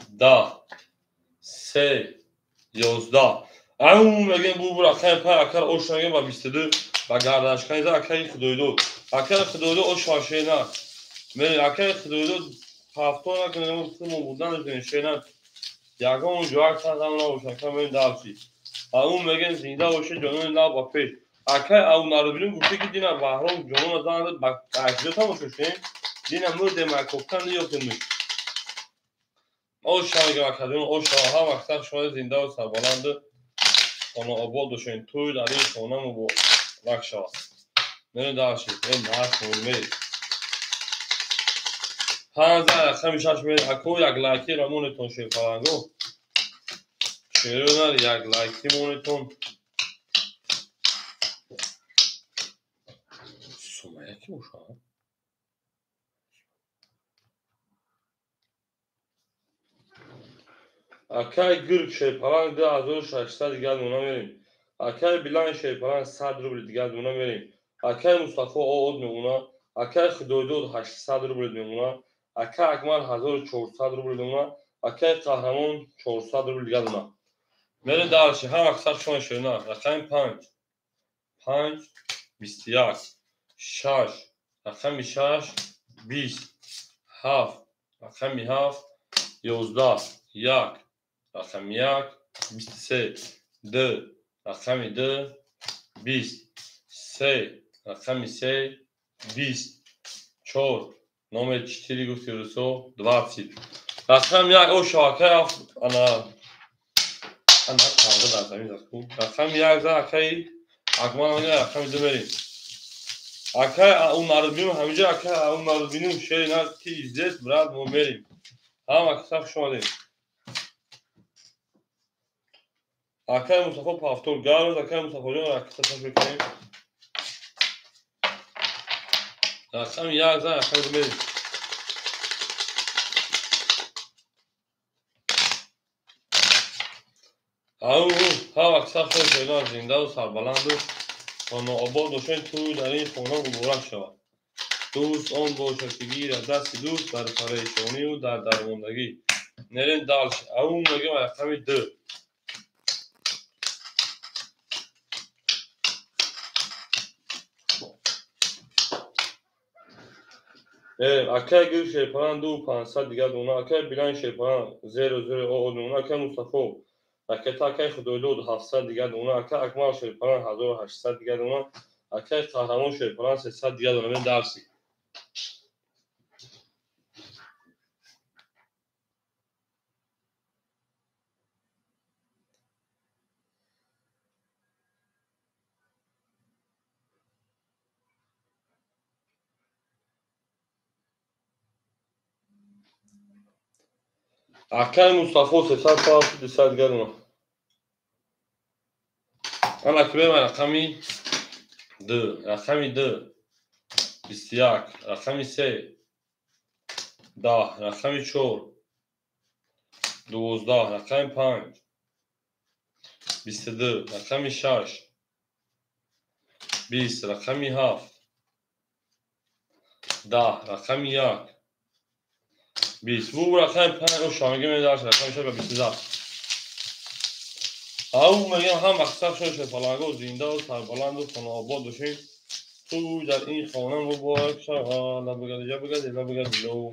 10, 3 11. Ау мегем бу рақами 5 акар ош мегем ба 22 ба гарданшикани за акаи Худойдод. Акаи Худойдод ош шена. Мерем акаи Худойдод ҳафто накунем пулмо бурдан накунем шена. Ягон ҷоак сазам набошад ака мерем дальше. Ау мегем зинда бошед ҷонони лаб ба пеш. Акай ау нарубинем гуфте ки дина Баҳром ҷонона зан ба аҷиё тамошо шудем. Дина мурдем акофтан ёфтем. Оша мегем акаҷон оша ҳам аксар шумо зинда ва сарбаланд хонаобод бошед. Туй дар ин хона муборак шавад. Мерем дальше. Мерем ҳафт мерем. 5 рақами 6 мерем. Ако як лайки рамонетон шерпаланго. Шеронар як лайки монетон. Сумая ки бошад? Акай Гирк Шерпаланг 2600 дигар мона мерем. Акай Билан Шерпаланг 100 рубл дигар мона мерем. Акай Мустафо Оод мемона. Акай Худойдод 800 рубл мемона. Акай Акмал 1400 рубл мемона. Акай Қаҳрамон 400 рубл дигар мона. Мерем дальше. Ҳам аксар шумо шерина. Рақами 5 5 21 6, рақами 6 20, 7, рақами 7 11, 1, рақами 1 23, 2, рақами 2 20, 3, рақами 3 20, 4, номер 4 гуфти русо 20. Рақам як о шавакаи ана ана қанға дар замин заку. Рақами як за акаи Акмал мега рақами ду мерим. Акай ун нарубинум ҳамиҷа акай ун нарубинум шери на ти здесь брат мо мерим. Ҳама каса хуш омадем. Акай Мустафо Пафтор гарз акай Мустафоҷон ракета таш мекунем. Рақами як за рақами ду мерим. Ау, ҳама каса хуш омадем, зиндаву сарбаланду хонаобод бошед, тӯй дар ин хона муборак шавад. Дӯст он бошад, ки гирад дасти дӯст дар парешонию дар дармондагӣ. Нерем дальше. Ау мегӯем рақами ду. Акай Гул Шерпалан 2500 дигар дона, акай Билан Шерпалан 000 дона, акай Мустафо ракета, акай Худойдод 700 дигар дона, акай Акмал Шерпалан 1800 дигар дона, акай Қаҳрамон Шерпалан 300 дигар дона. Мен дарси. Акай Мустафо 300 паст 200 дигар дона. Ана ки мемай рақами ду, рақами ду, 21, рақами се, 10, рақами чор, 12, рақами панҷ, 22, рақами шаш, 20, рақами ҳафт, 10, рақами як, 20. Бу рақами панҷ оша мегӯем медарш рақами шаш ба 22. Ау мегӯям ҳам мақсад шуд шерпаланго зиндаву сарбаланду хонаобод бошед. Тӯй дар ин хона муборак шавад. Лабигади ҷабигади лабигади ло.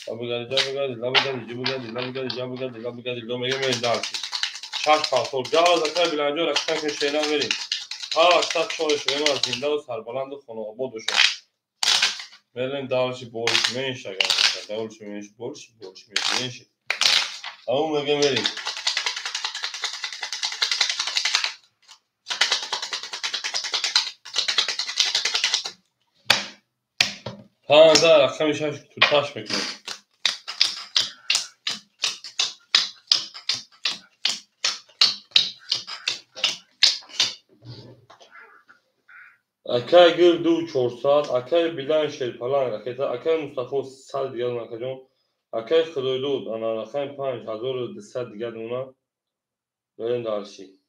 Лабигади ҷабигади лабигади ҷибигади лабигади ҷабигади лабигади ло. Мегӯем мерим дарси. Шаш пафтор. Гаваз акай Биланҷо ракта ки шена мерим. Ҳар мақсад шуд шерпаланго зиндаву сарбаланду хонаобод бошед. Мерем дарси больше меньше агар больше меньше больше больше меньше. Ау мегӯем мерим. Панздаҳ рақами шаш туташ мекунем. Акай Гул 2400, акай Билан Шерпалан ракета, акай Мустафо 100 дигар дона акаҷон, акай Худойдод ана рақами панҷ 1200 дигар дона. Берем дарси.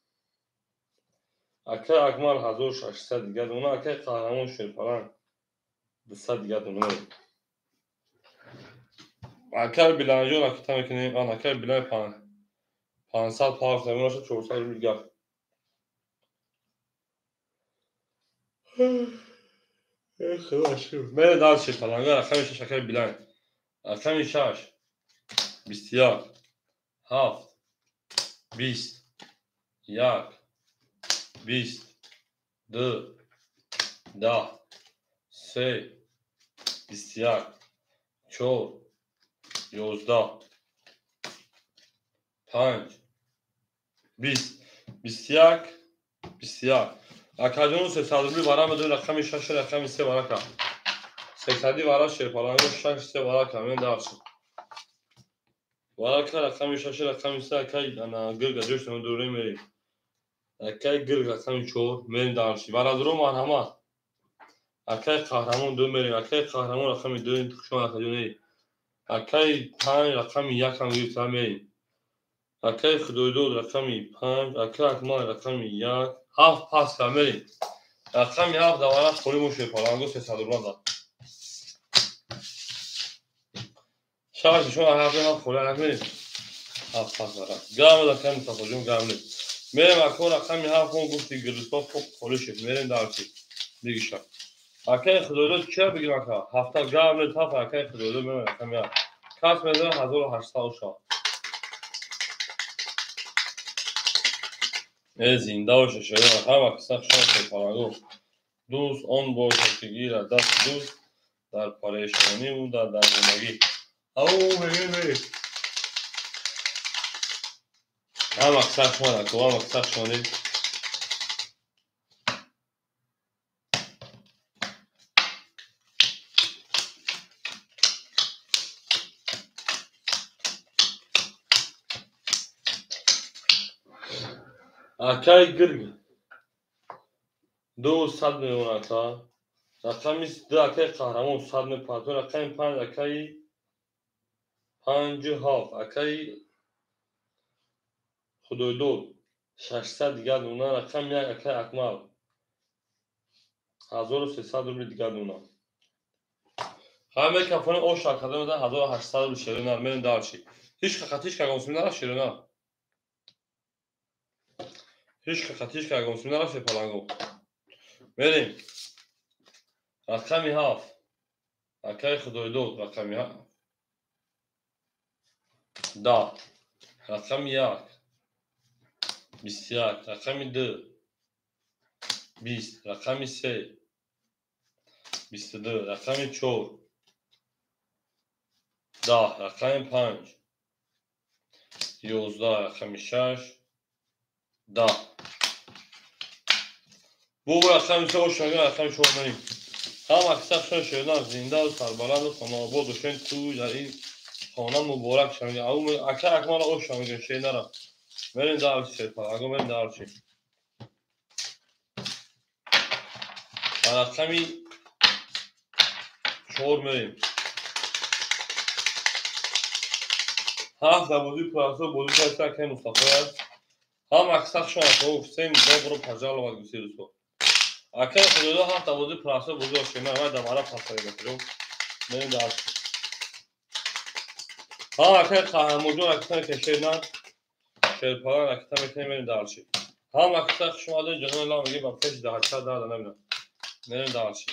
Акай Акмал 1600 дигар дона, акай Қаҳрамон Шерпалан 200 дигар дона. Акай Биланҷон ракета мекунем, ана акай Билан 500 пафт, наша 400 рубл дигар. Мере дальше паланга рақами шаш акай Билан. Рақами шаш 21, ҳафт, 20, як, 20, ду, 10, се, 21, чор, 11, панҷ, 20, 21, 21. Акаҷону 300 рубли вара медои рақами шаш рақами се варака. 300 вара шерпаланго шаш се варака мен дарси. Варака рақами шаш рақами се акай ана гирга ҷош дуре мерим. Акай гирг рақами чор мерим дарси. Варадуро марҳамат. Акай Қаҳрамон ду мерим. Акай Қаҳрамон рақами ду хушон акаҷони. Акай панҷ рақами як ҳам гирифта мерим. Акай Худойдод рақами панҷ, акай Акмал рақами як, ҳафт пас ка мерим. Рақами ҳафт давара холӣ мо шерпаланго 300 рубла зад. Шаш нишон ҳафт ҳафт холӣ ак мерим. Ҳафт пас вара. Гам акай Мустафоҷон гам нест. Мерем ако рақами ҳафт мо гуфти Гирдистон хуб холӣ шуд. Мерем дарси. Бигиша. Акай Худойдод чия бигирем ака? Ҳафта гам нест, ҳафт акай Худойдод мерем рақами ҳафт. Кас мезанад 1800 оша. Зинда бошед шерон, ҳама каса хушон шерпаланго. Дӯст он бошад, ки гирад дасти дӯст дар парешониву дар дармондагӣ. Ау мегӯем мерем. Ҳама қисса шумо ака, ҳама қисса шумо. Акаи гирг 200 миллион ака. Рақами 2 акаи қаҳрамон 100 мепартояд. Рақами 5 акаи 5 7 акаи Худойдод 600 дигар дона. Рақами 1 акаи Акмал 1300 рубли дигар дона. Ҳама кафони ош акада медан 1800 рубли шерона. Мерем дальше. Ҳеч хатиш кагонсум нара шерона. Ҳеч хатиш кагонсум нара шерпаланго. Мерем. Рақами 7 акаи Худойдод, рақами 10, рақами 1 21, рақами 2 20, рақами 3 22, рақами 4 10, рақами 5 11, рақами 6 10. Бу рақами 3 ошага, рақами 4 мерем. Ҳама қисса шумо шеърнам, зиндаву сарбаланду хонаобод бошед, ту дар ин хона муборак шавед. Ака Акмала ош шавед, шеър нара. Мерем дальше, шерпаланго, мерем дальше. Рақами 4 мерем. 7 дар бозии пурасо бозӣ карда акаи Мустафо аст. Ҳама қисса шумо гуфтем, добро пожаловать гуфти дӯсто. Акаи Худойдод 7 дар бозии пурасо бозӣ дошт. Ман вай дамара пасаида. Мерем дальше. Ҳам акаи Қаҳрамонҷон акита кешед на. Шерпалан акита мекунем, мерем дальше. Ҳама қисса хуш омадед, ҷанони лам мегӯем ба пеш даҳача дарда набинам. Мерем дальше.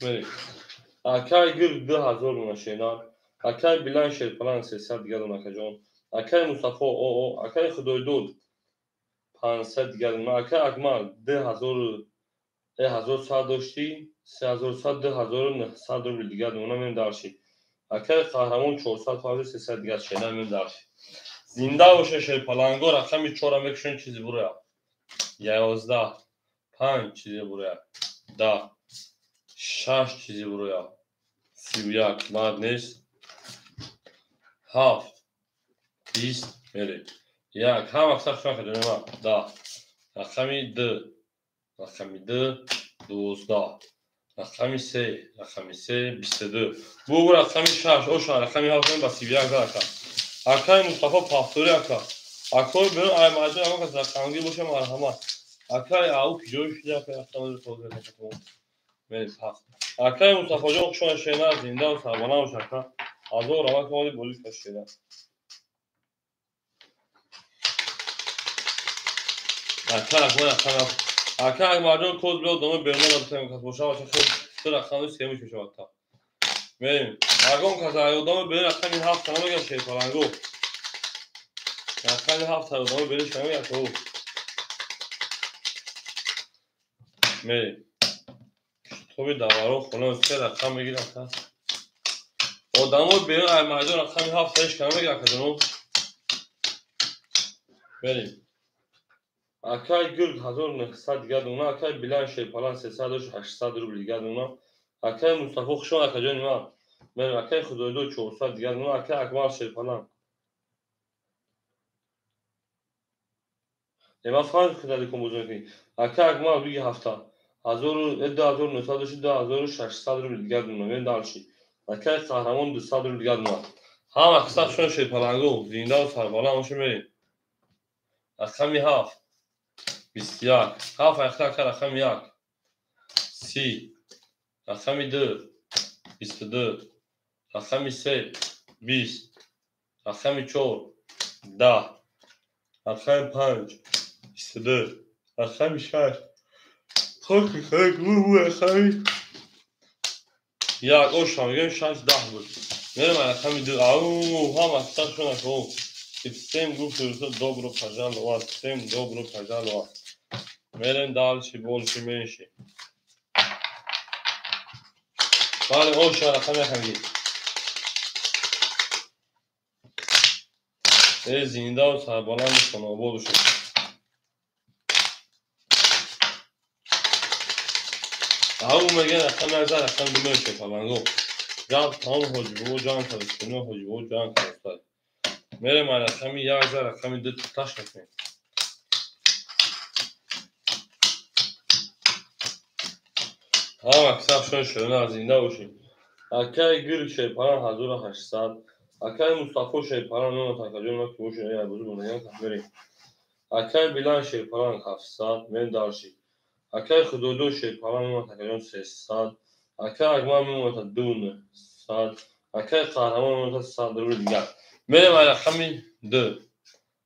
Мерем. Акаи гирг 2000 дона шернар. Акаи Билан шерпалан 300 дигар дона акаҷон. Акаи Мустафо оо, акаи Худойдод 500 дигар дона. Акаи Акмал 2000 1100 доштӣ, 3100, 2900 рубли дигар дона, мерем дальше. Акаи Қаҳрамон 400 фарзи 300 дигар шернар, мерем дальше. Зинда боше шерпаланго, рақами 4 мекушем, чизи буроя. 11, 5 чизи буроя. 10, 6 чизи буроя. 31 бад нест. 7 20 мерем. 1 ҳама қисса хуш омадед, 10, рақами 2, рақами 2 12, рақами 3, рақами 3 22. Бу рақами 6 оша, рақами 7 ба 31 зад ака. Акаи Мустафо пафтори ака. Акои берун ай маҷмӯи ягон кас рақамгир боша, марҳамат. Акаи ау ки ҷой шуда, акаи рақами ҳозир мерем 7. Акаи Мустафоҷон хуш омадед, шерна, зиндаву сарбаланд бош ака. Ҳазор раҳмат ки омадед бозӣ кард шерна. Ака Акмал рақами ака Акмалҷон код биёд дома берун надотем кас боша, баша хел ду рақами семуш мешавад та. Мерем. Ягон кас одами берун рақами 7 намегӯяд шерпаланго. Рақами 7 одами берун намегӯяд ку. Мерем. Шитоби даваро хона се рақам мегирад ака. Одамои берун ай майдон рақами 7 ҳеч кам намегирад акаҷоно. Мерем. Акаи гирг 1900 дигар дона, акаи Билан шерпалан 300 дошт, 800 рубли дигар дона. Акаи Мустафо хуш омад акаҷони ман. Мерем акаи Худойдод 400 дигар дона, акаи Акмал шерпалан. Ман фаҳмидам ки даликон бозӣ мекунӣ. Акаи Акмал биги ҳафта 2900 дошт, 2600 рубли дигар дона. Мерем дальше. Акаи Қаҳрамон 200 рубли дигар дона. Ҳама қисса хуш омад шерпаланго, зиндаву сарбаланд бошед, мерем. Рақами 7 21, 7 айхта ака, рақами 1 30, рақами 2 22, рақами 3 20, рақами 4 10, рақами 5 22, рақами 6 рақами 1 оша мегӯем 6 10 буд. Мерем рақами 2. Ау, ҳама қисса хуш омад. Всем гуфту добро пожаловать, всем добро пожаловать. Мерем дальше, больше, меньше. Бале, оша рақами якам гир. Э, зиндаву сарбаланду хонаободу шуд. Ау мегӯяд рақами як зад, рақами ду мешавад паланго. Гап тамом ҳоҷибобо ҷанг кард, шуно ҳоҷибобо ҷанг кард. Мерем ай рақами як зад, рақами ду таш мекунем. Ҳама кисаб шон шуна зинда бошед. Акаи гир шерпаран 1800, акаи Мустафо шерпаран нона такаҷон ма ки бошед, ай бузург мондаям мерем. Акаи Билан шерпаран 700, мерем дарши. Акаи Худойдод шерпаран нона такаҷон 300, акаи Акмал мемонад 200, акаи Қаҳрамон мемонад 100 рубл дигар. Мерем ай рақами ду.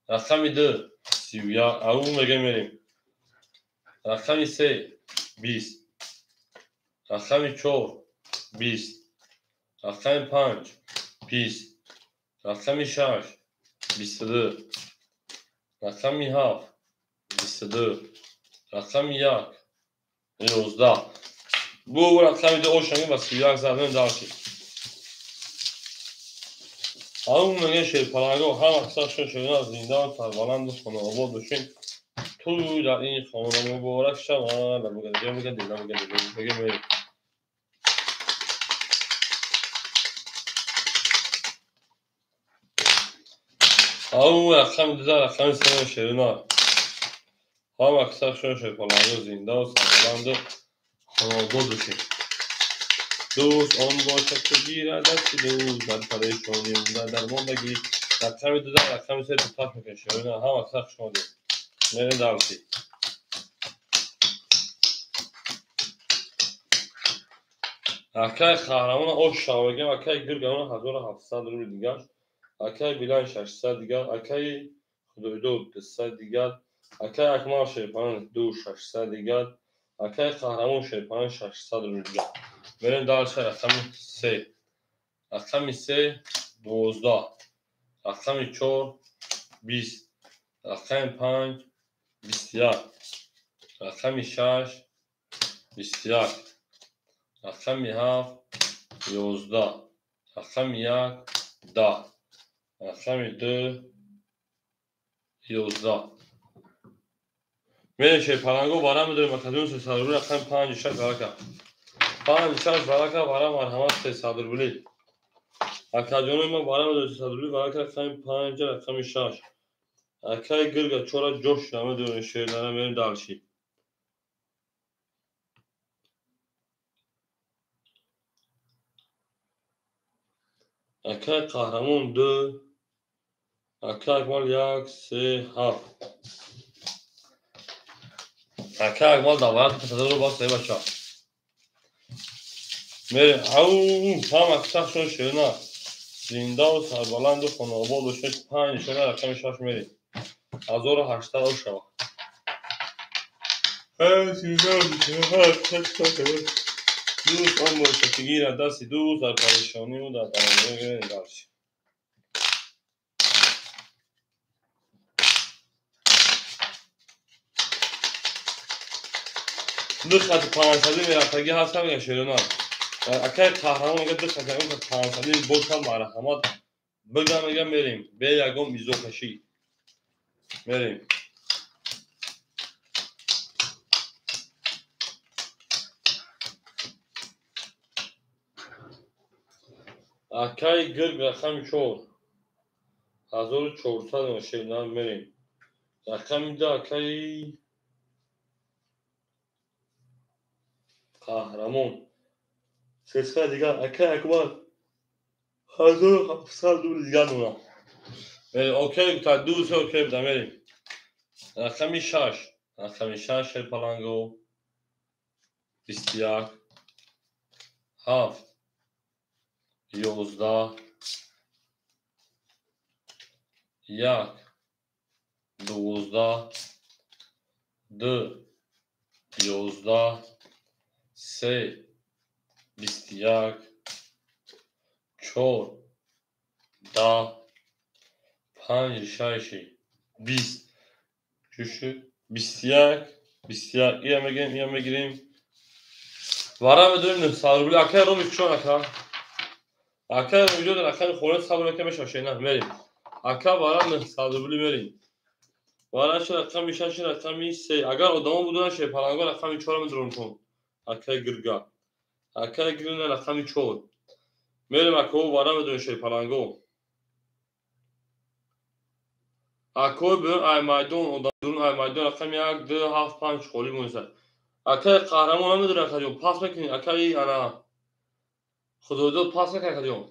Рақами ду 31, ау мегӯем мерем. Рақами се 20, рақами чор 20, рақами панҷ 20, рақами шаш 22, рақами ҳафт 22, рақами як 11. Бу рақами ду ошанги ба 31 задем дарши. Ау мегӯяд шерпаланго ҳама қисса шуна зинда сарбаланду хонаобод бошед. Ту дар ин хона муборак шавад. Мегӯяд ау рақами ду рақами се шерина. Ҳама қисса шуна шерпаланго зиндаву сарбаланду хонаобод бошед. Дӯст он бошад, ки гирад дасти дӯст дар парешонию дар дармондагӣ. Рақами ду рақами се туташ мекунед шерина. Ҳама қисса хуш омадед. Мерем дарси. Акаи Қаҳрамона ош шава мегӯям, акаи Гиргамона 1700 рубл дигар, акаи Билан 600 дигар, акаи Худойдод 200 дигар, акаи Акмал шерпаран 2600 дигар, акаи Қаҳрамон шерпаран 600 рубл дигар. Мерем дарси рақами се. Рақами се 12, рақами чор 20, рақами панҷ 21, рақами шаш 21, рақами ҳафт 11, рақами як 10, рақами ду 11. Мерем шерпаланго вара медорем академия 300 рубли, рақами панҷу шаш варака. Панҷу шаш варака вара марҳамат 300 рубли. Акаҷонои ма вара медорем 300 рубли варака рақами панҷ рақами шаш. Акаи Гирга чора ҷош намедорем шердана мерем дарши. Акаи Қаҳрамон ду, акаи Акмал як, се, ҳафт. Акаи Акмал давлат тасаддуро бас бача. Мерем ау ҳама қисса шуна зиндаву сарбаланду хонаобод бошед. Панҷ шона рақами шаш мерем. 1800 шава. Дӯст он бошад, ки гирад дасти дӯст дар парешонию дар дармондагӣ. Дарси. Ду хати панҷсадӣ мерафтагӣ ҳастам мега шерона. Акаи Қаҳрамон мега ду хати панҷсадӣ бошад марҳамат бигам мега мерем. Бе ягон изокашӣ. Мерем. Акаи Гирг рақами чор 1400 шерна мерем. Рақами ду акаи Қаҳрамон 300 дигар, акаи Акмал 1700 рубл дигар дорам. Окей гуфта ду се окей буда мерем. Рақами шаш, рақами шаш шерпаланго 21, ҳафт 11, як 12, ду 11, се 21, чор 10, панҷ шаши 20, чушу 21, 21. Ия мегирем, ия мегирем. Вара медорим 900 рубли. Акай Роми кушон ака. Акай Роми ҷо рақами хона сабр мекунем мешава шена мерим. Ака вара 900 рубли мерим. Вара ши рақами 6 рақами 3. Агар одамо буданд шепаланго рақами 4 медорам кун. Акай гирга. Акай гирга рақами 4. Мерим ако вара медорим шепаланго. Акой берун ай майдон одам ай майдон рақами 1 2 7 5 холӣ монеса. Акай қаҳрамон намедорӣ акаҷон, пас мекунӣ акаи ана Худойдод пас мекунӣ акаҷон.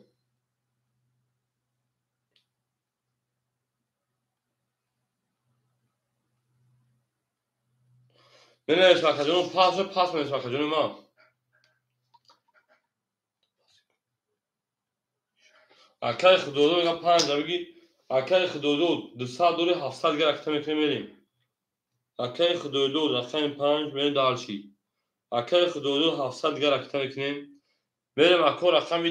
Менависам акаҷон, пас пас менависам акаҷони ман. Акаи Худойдод мегӯям 5 бигӣ. Акаи Худойдод 200 дори 700 гар акта мекунем мерем. Акаи Худойдод рақами 5 мерем дальше. Акаи Худойдод 700 гар акта мекунем. Мерем ако рақами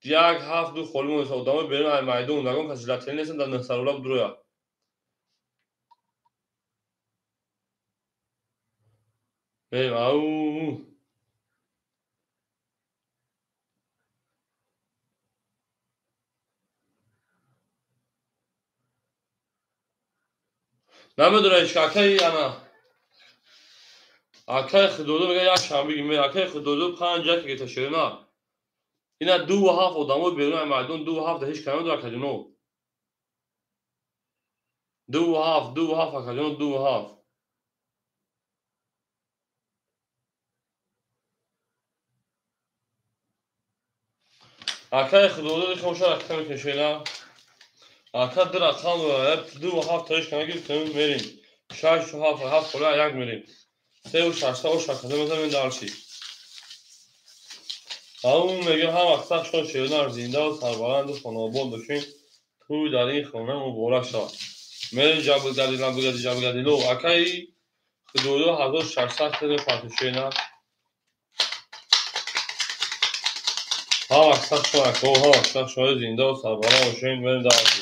1 7 2 холӣ монеса. Одамо берун ай майдон ягон каси латели нестанд дар 900 рубла будроя. Мерем ау. Намедонам ҳеч акаи ана акаи Худойдод мегӯяд як шанбе бигӣ. Акаи Худойдод 5 1 гирифта ширина. Ина 2 7 одамо берун ай майдон 2 7 да ҳеч кас намедонад акаҷоно. 2 7 2 7 акаҷоно 2 7. Акаи Худойдод хомша рақам мекунем ширина. Ака ду рақам дорад, 2 7 та ҳеч кас нагирифтем мерем. 6 7 7 холӣ 1 мерем. 3 6 8 акаҷон мезанем дальше. Ау мегӯям ҳар вақт сахт шод ширина зиндаву сарбаланду хонаобод бошем. Тӯй дар ин хона муборак шавад. Мерем ҷабргади ламбгади ҷабргадило. Акаи Худойдод 1600 хеле партошена. Ҳар вақт сахт шод ако, ҳар вақт сахт шод зиндаву сарбаланд бошем. Мерем дальше.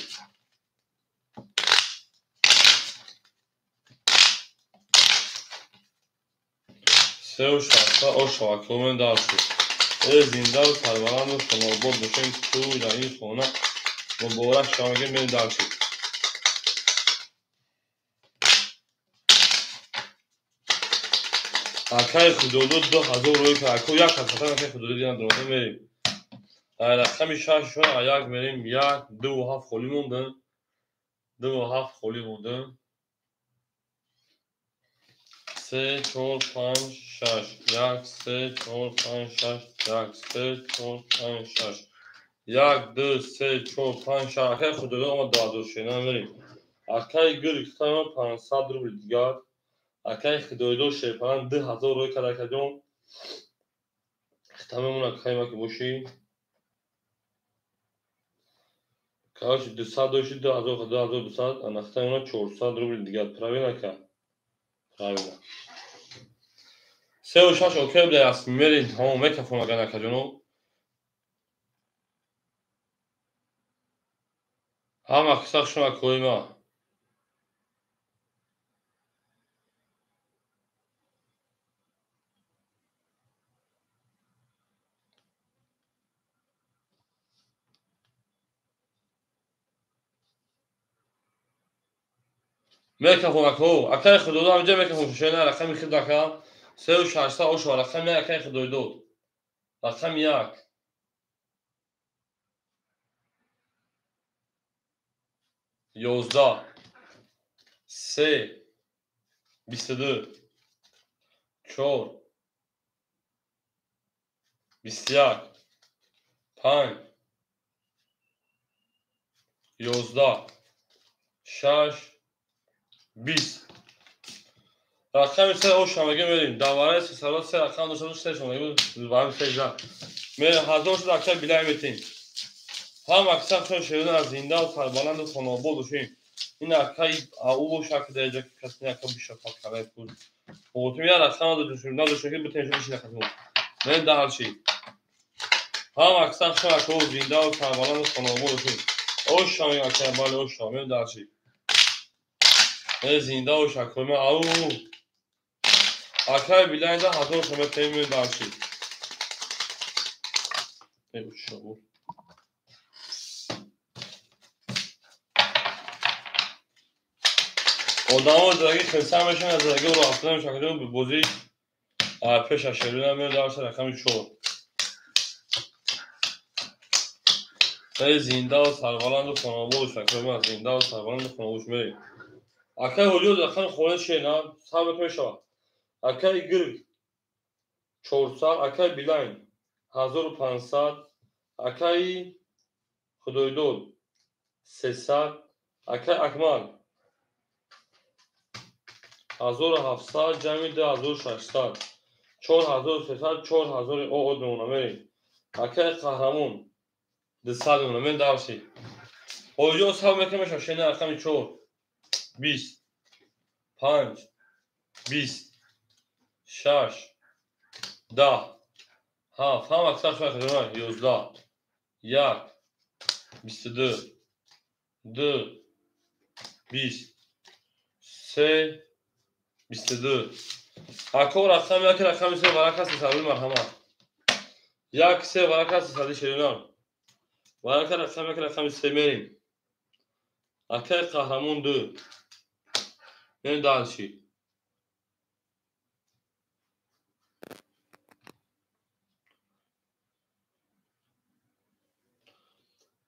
Се 6 8 ако мерем дальше. Зиндаву сарбаланду хонаобод бошем. Тӯй дар ин хона муборак шавад. Мегӯем мерем дальше. Акаи Худойдод 2000 рӯй кард. Ако як хатар акаи Худойдод дидам дурона мерем. Рақами 6 1 мерем. 1 2 7 холӣ мондем. 2 7 холӣ мондем. 3 4 5 6 1 3 4 5 6 1 3 4 5 6 1 2 3 4 5 6. Акаи Худойдод омад 2000 шена мерем. Акаи гирифтам 500 рубл дигар. Акаи Худойдод шерпалан 2000 рӯй кард акаҷон. Хитамемон акаи ма ки бошӣ. Короче 200 дошти 2000 2200 ана хитамемон 400 рубл дигар. Правильно ака? Правильно. 3 6 окей буда аст мерем тамом мекафон агар акаҷоно. Ҳама қисса шумо акои ма. Мекафон ако. Акаи Худойдод ҳаминҷа мекафон шена рақами хид ака. 3 6 8 рақами 1 акаи Худойдод. Рақами 1. 11 3 22 4 21 5 11 6 20. Рақами 3 8 мегӯем мерем. Дар вараи 303 рақам дошта 3 мегӯем ба 13. Мерем 1000 шуд акаи билай метем. Ҳам аксар шуд ширина зиндаву сарбаланду хонаобод бошем. Ин акаи ау боша ки дар ҷо касе ака бишафат карай пул. Оғотим я рақам надошем, надошем ки битем шуд бишина хатм. Мерем дальше. Ҳам аксар шуд акао зиндаву сарбаланду хонаобод бошем. Оша мегӯям акаи бале оша мерем дальше. Зинда бош акои ман. Ау. Акаи билайда 1000 шумо метем мерем дальше. Одамо задаги хирсан мешаванд, аз задаги ӯро афтода мешаванд, бозӣ пеш аз шерина меояд дар рақами 4. Зиндаву сарбаланду хонобод шакрма, зиндаву сарбаланду хонобод мерем. Акай ҳоҷиёз рақами хонаи шена сабр мешавад. Акай гирг 400, акай Билайн 1500, акай Худойдод 300, акай Акмал 1700, ҷамъи 2600, 4300, 4000 оод мемона мерем. Акай Қаҳрамон 200 мемона мерем дарси. Ҳоҷиёз сабр мекунад мешавад шена рақами 4, 20, 5, 20, 6, 10, 7, ҳама аксар шуд 11, 1, 22, 2, 20, 3, 22. Ако рақами 1, рақами 3 варақа 300 рубл марҳамат. 1, 3 варақа 300 ширинон. Варақа рақами 1, рақами 3 мерем. Акай Қаҳрамон 2. Мерем дальше.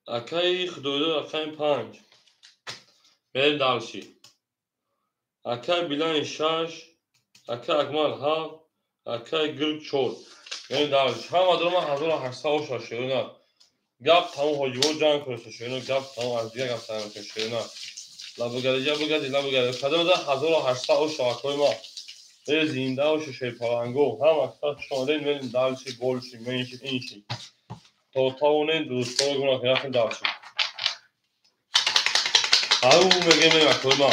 Акай Худойдод рақами 5. Мерем дальше. Акай Билайн 6, акай Акмал 7, акай Гирг 4. Мерем дальше. Ҳама дорма 1800 оша ширина. Гап тамом ҳоҷиво ҷанг кунед ширина, гап тамом аз дигар гап тамом кунед ширина. Лабугади ҷабугади лабугади. Кадом да 1800 оша акой ма. Э зинда оша шерпаланго. Ҳама кас шонен мерем дальше, больше, меньше, инши. То тавонем дӯстон гуна кунем дальше. Ау мегем акой ма.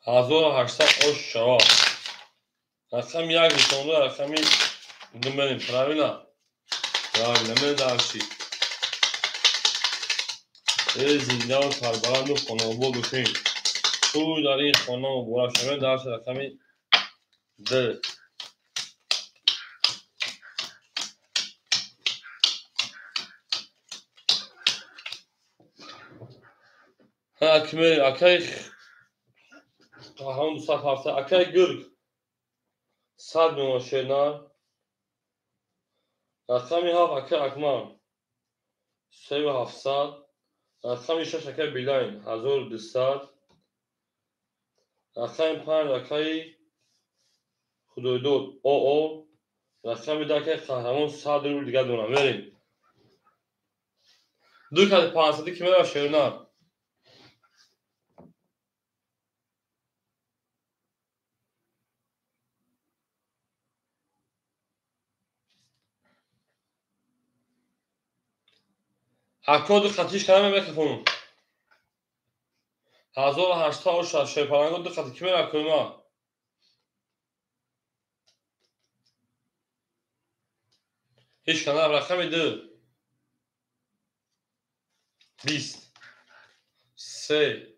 1800 ош шава. Рақами 1 нишонда, рақами 2 мерем. Правильно? Правильно, мерем дальше. Э зиндаву сарбаланду хонобод бошем. Тӯй дар ин хона муборак шавем. Дальше рақами 2. Ҳа, ки мерем, акай Қаҳрамон 270, акай Гирг 100 мемона шерна. Рақами 7 акай Акмал 3700, рақами 6 акай Билайн 1200, рақами 5 акай Худойдод ОО, рақами 2 акай Қаҳрамон 100 рубл дигар дорам. Мерем. Ду кати 500 ки мерава шерна. Акоду қатиш кардам микрофон. 1800 шерпаланго ду қати ки мера кӯма. Ҳеч кана рақами 2. 20, 3,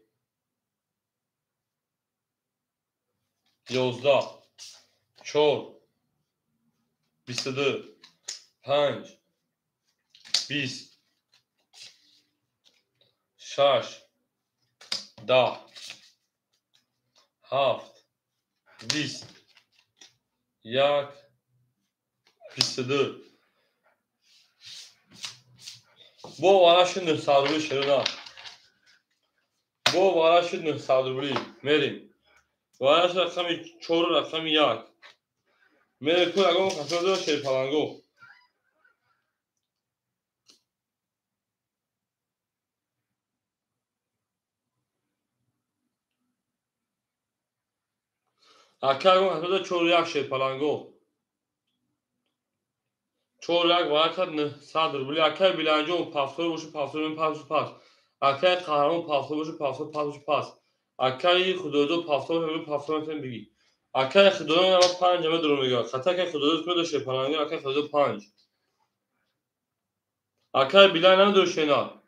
11, 4, 22, 5, 20, 6, 10, 7, 20, 1, 22. Бо вараши 900 рубли ширина. Бо вараши 900 рубли. Мерем. Вараши рақами 4, рақами 1. Мерем ку ягон касо дора шерпаланго. Ака ягон касо дора 4 1 шерпаланго. 4 1 варакат 900 рубли. Акай Биланҷон пафтор боши пафтор мен пас пас. Акай Қаҳрамон пафтор боши пафтор пас пас. Акай Худойдод пафтор боши пафтор мен биги. Акай Худойдод ама 5 ама дуру мега. Хата акай Худойдод кунад шерпаланго, акай Худойдод 5. Акай Билан намедур шена.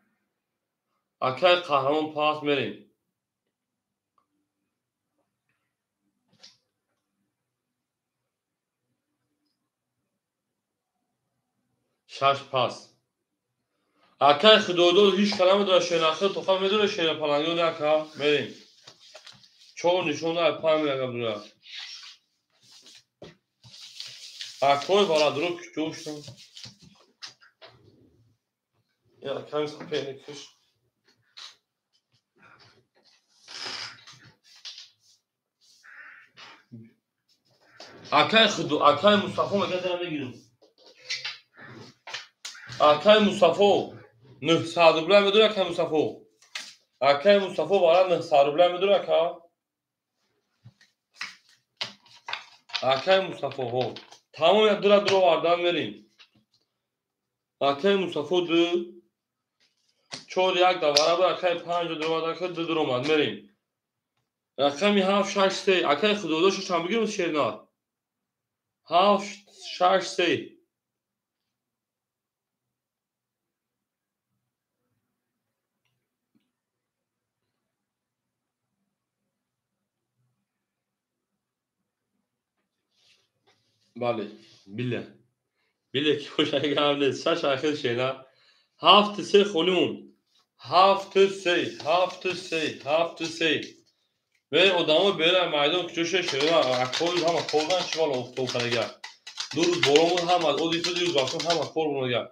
Акай Қаҳрамон пас мерем. Шаш пас. Акай Худойдод ҳеҷ калам намедонад шернахи тоха медонад шерпалангон ака мерем. Чор нишон дар панҷ мегам дура. Акой барадро куҷо шудам? Якам сапеникиш. Акай Худо, акай Мустафо мегӯяд дара мегирам. Акай Мустафо 900 рубля медорад акай Мустафо. Акай Мустафо бара 900 рубля медорад ака. Акай Мустафо ҳо. Тамом як дура дуро вардан мерем. Акай Мустафо ду чор як да барабар акай панҷ дуро вардан ду дуро омад мерем. Рақами 7 6 3 акай Худодод шашам бигирем шернар. 7 6 3 Бале, биле. Биле ки хошагам нест. Шаш ахир шена. 7 3 холимон. 7 3 7 3 7 3 Ве одамо бера майдон куҷо шера акои ҳама кордан чӣ вала офтоб кардага. Ду рӯз боло буд ҳама оди ду рӯз вақт ҳама кор бунага.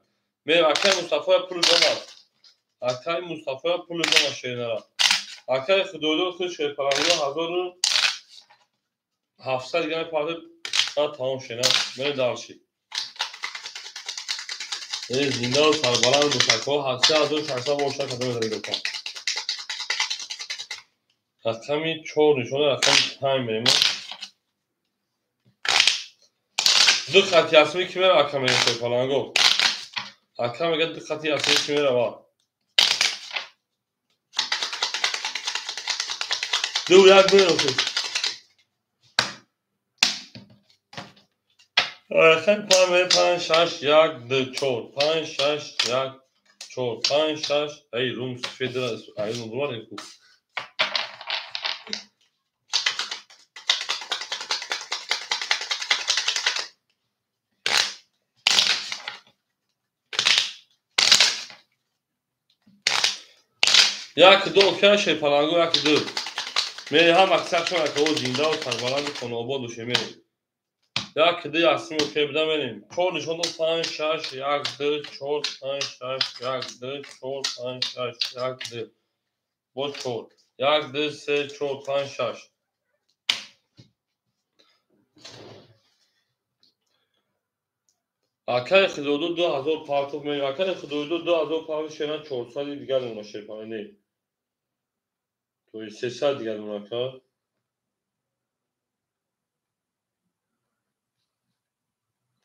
Ме акай Мустафоя пул донад. Акай Мустафоя пул донад шернара. Акай Худойдод худ шерпалангиро 1700 грамм парда тамом шена. Мерем дарши. Зинда сарбаланд бошакҳо 3600 бошад кадом медаригофтам. Рақами 4 нишона рақами 5 мерем. Ду хати асми ки мера ака мерем шерпаланго. Ака мегӯяд ду хати асми ки мерава. Ду як мерем. Рақами 5 5 6 1 2 4 5 6 1 4 5 6 ай рум сфедра ай рум дура ку. Як ду окей шерпаланго як ду. Мере ҳам аксар шон ака о зинда ва сарбаланд хонаобод боше мерем. Як ду ясми окей буда мерем. 4 нишон дод 5 6 1 2 4 5 6 1 2 4 5 6 1 2 боз 4 1 2 3 4 5 6 Акай Худойдод 2000 партов мерем. Акай Худойдод 2000 партов шена 400 дигар мона шерпаланг не. То есть 300 дигар мона ака.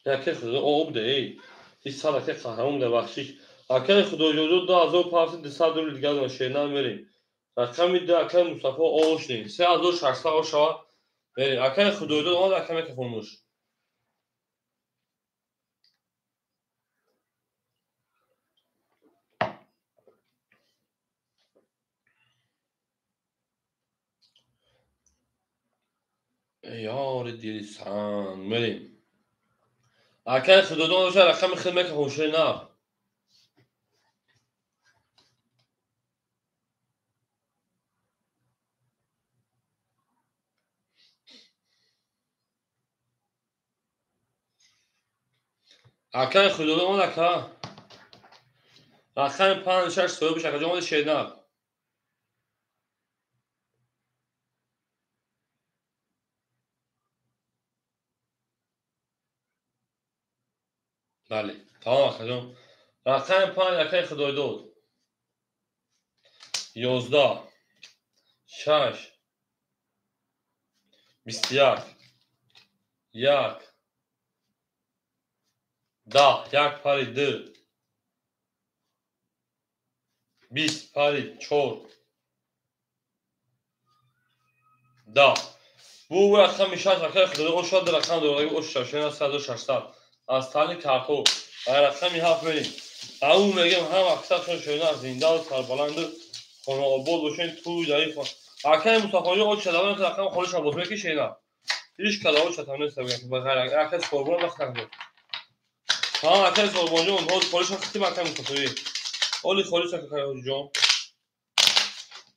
Акай Худойдод об де эй. Ҳеҷ сад акай қаҳрамон де бахшиш. Акай Худойдод 2000 партов 200 рубл дигар мона шена мерем. Рақами 2 акай Мустафо ош не. 3600 ошава мерем. Акай Худойдод омад акай микрофонуш. Ёри дили сан мерем. Акай Худойдод боша рақами худ микрофон шена. Акай Худойдод омад ака. Рақами 5 6 соҳибаш акаҷон омада шена. Бале, тамом акаҷон. Рақами 5 акай Худойдод. 11 6 21 1 10 1 пари 2 20 пари 4 10 бу рақами 6 акай Худойдод ошад рақам дораги ош шашена 1600 аз тани картоф. Рақами 7 мерем. Ау мегем ҳам аксаршон шена зинда ва сарбаланд хонаобод бошен туй даи акай Мустафоҷон оч шадаван рақам холиша боз мекишена. Ҳеҷ кала оч шатам нест ба ғайр акай сорбон вақт нагузошт. Тамом акай Сорбонҷон, ҳозир холиша хитим акай Мустафоӣ. Оли холиша акай Ҳоҷиҷон.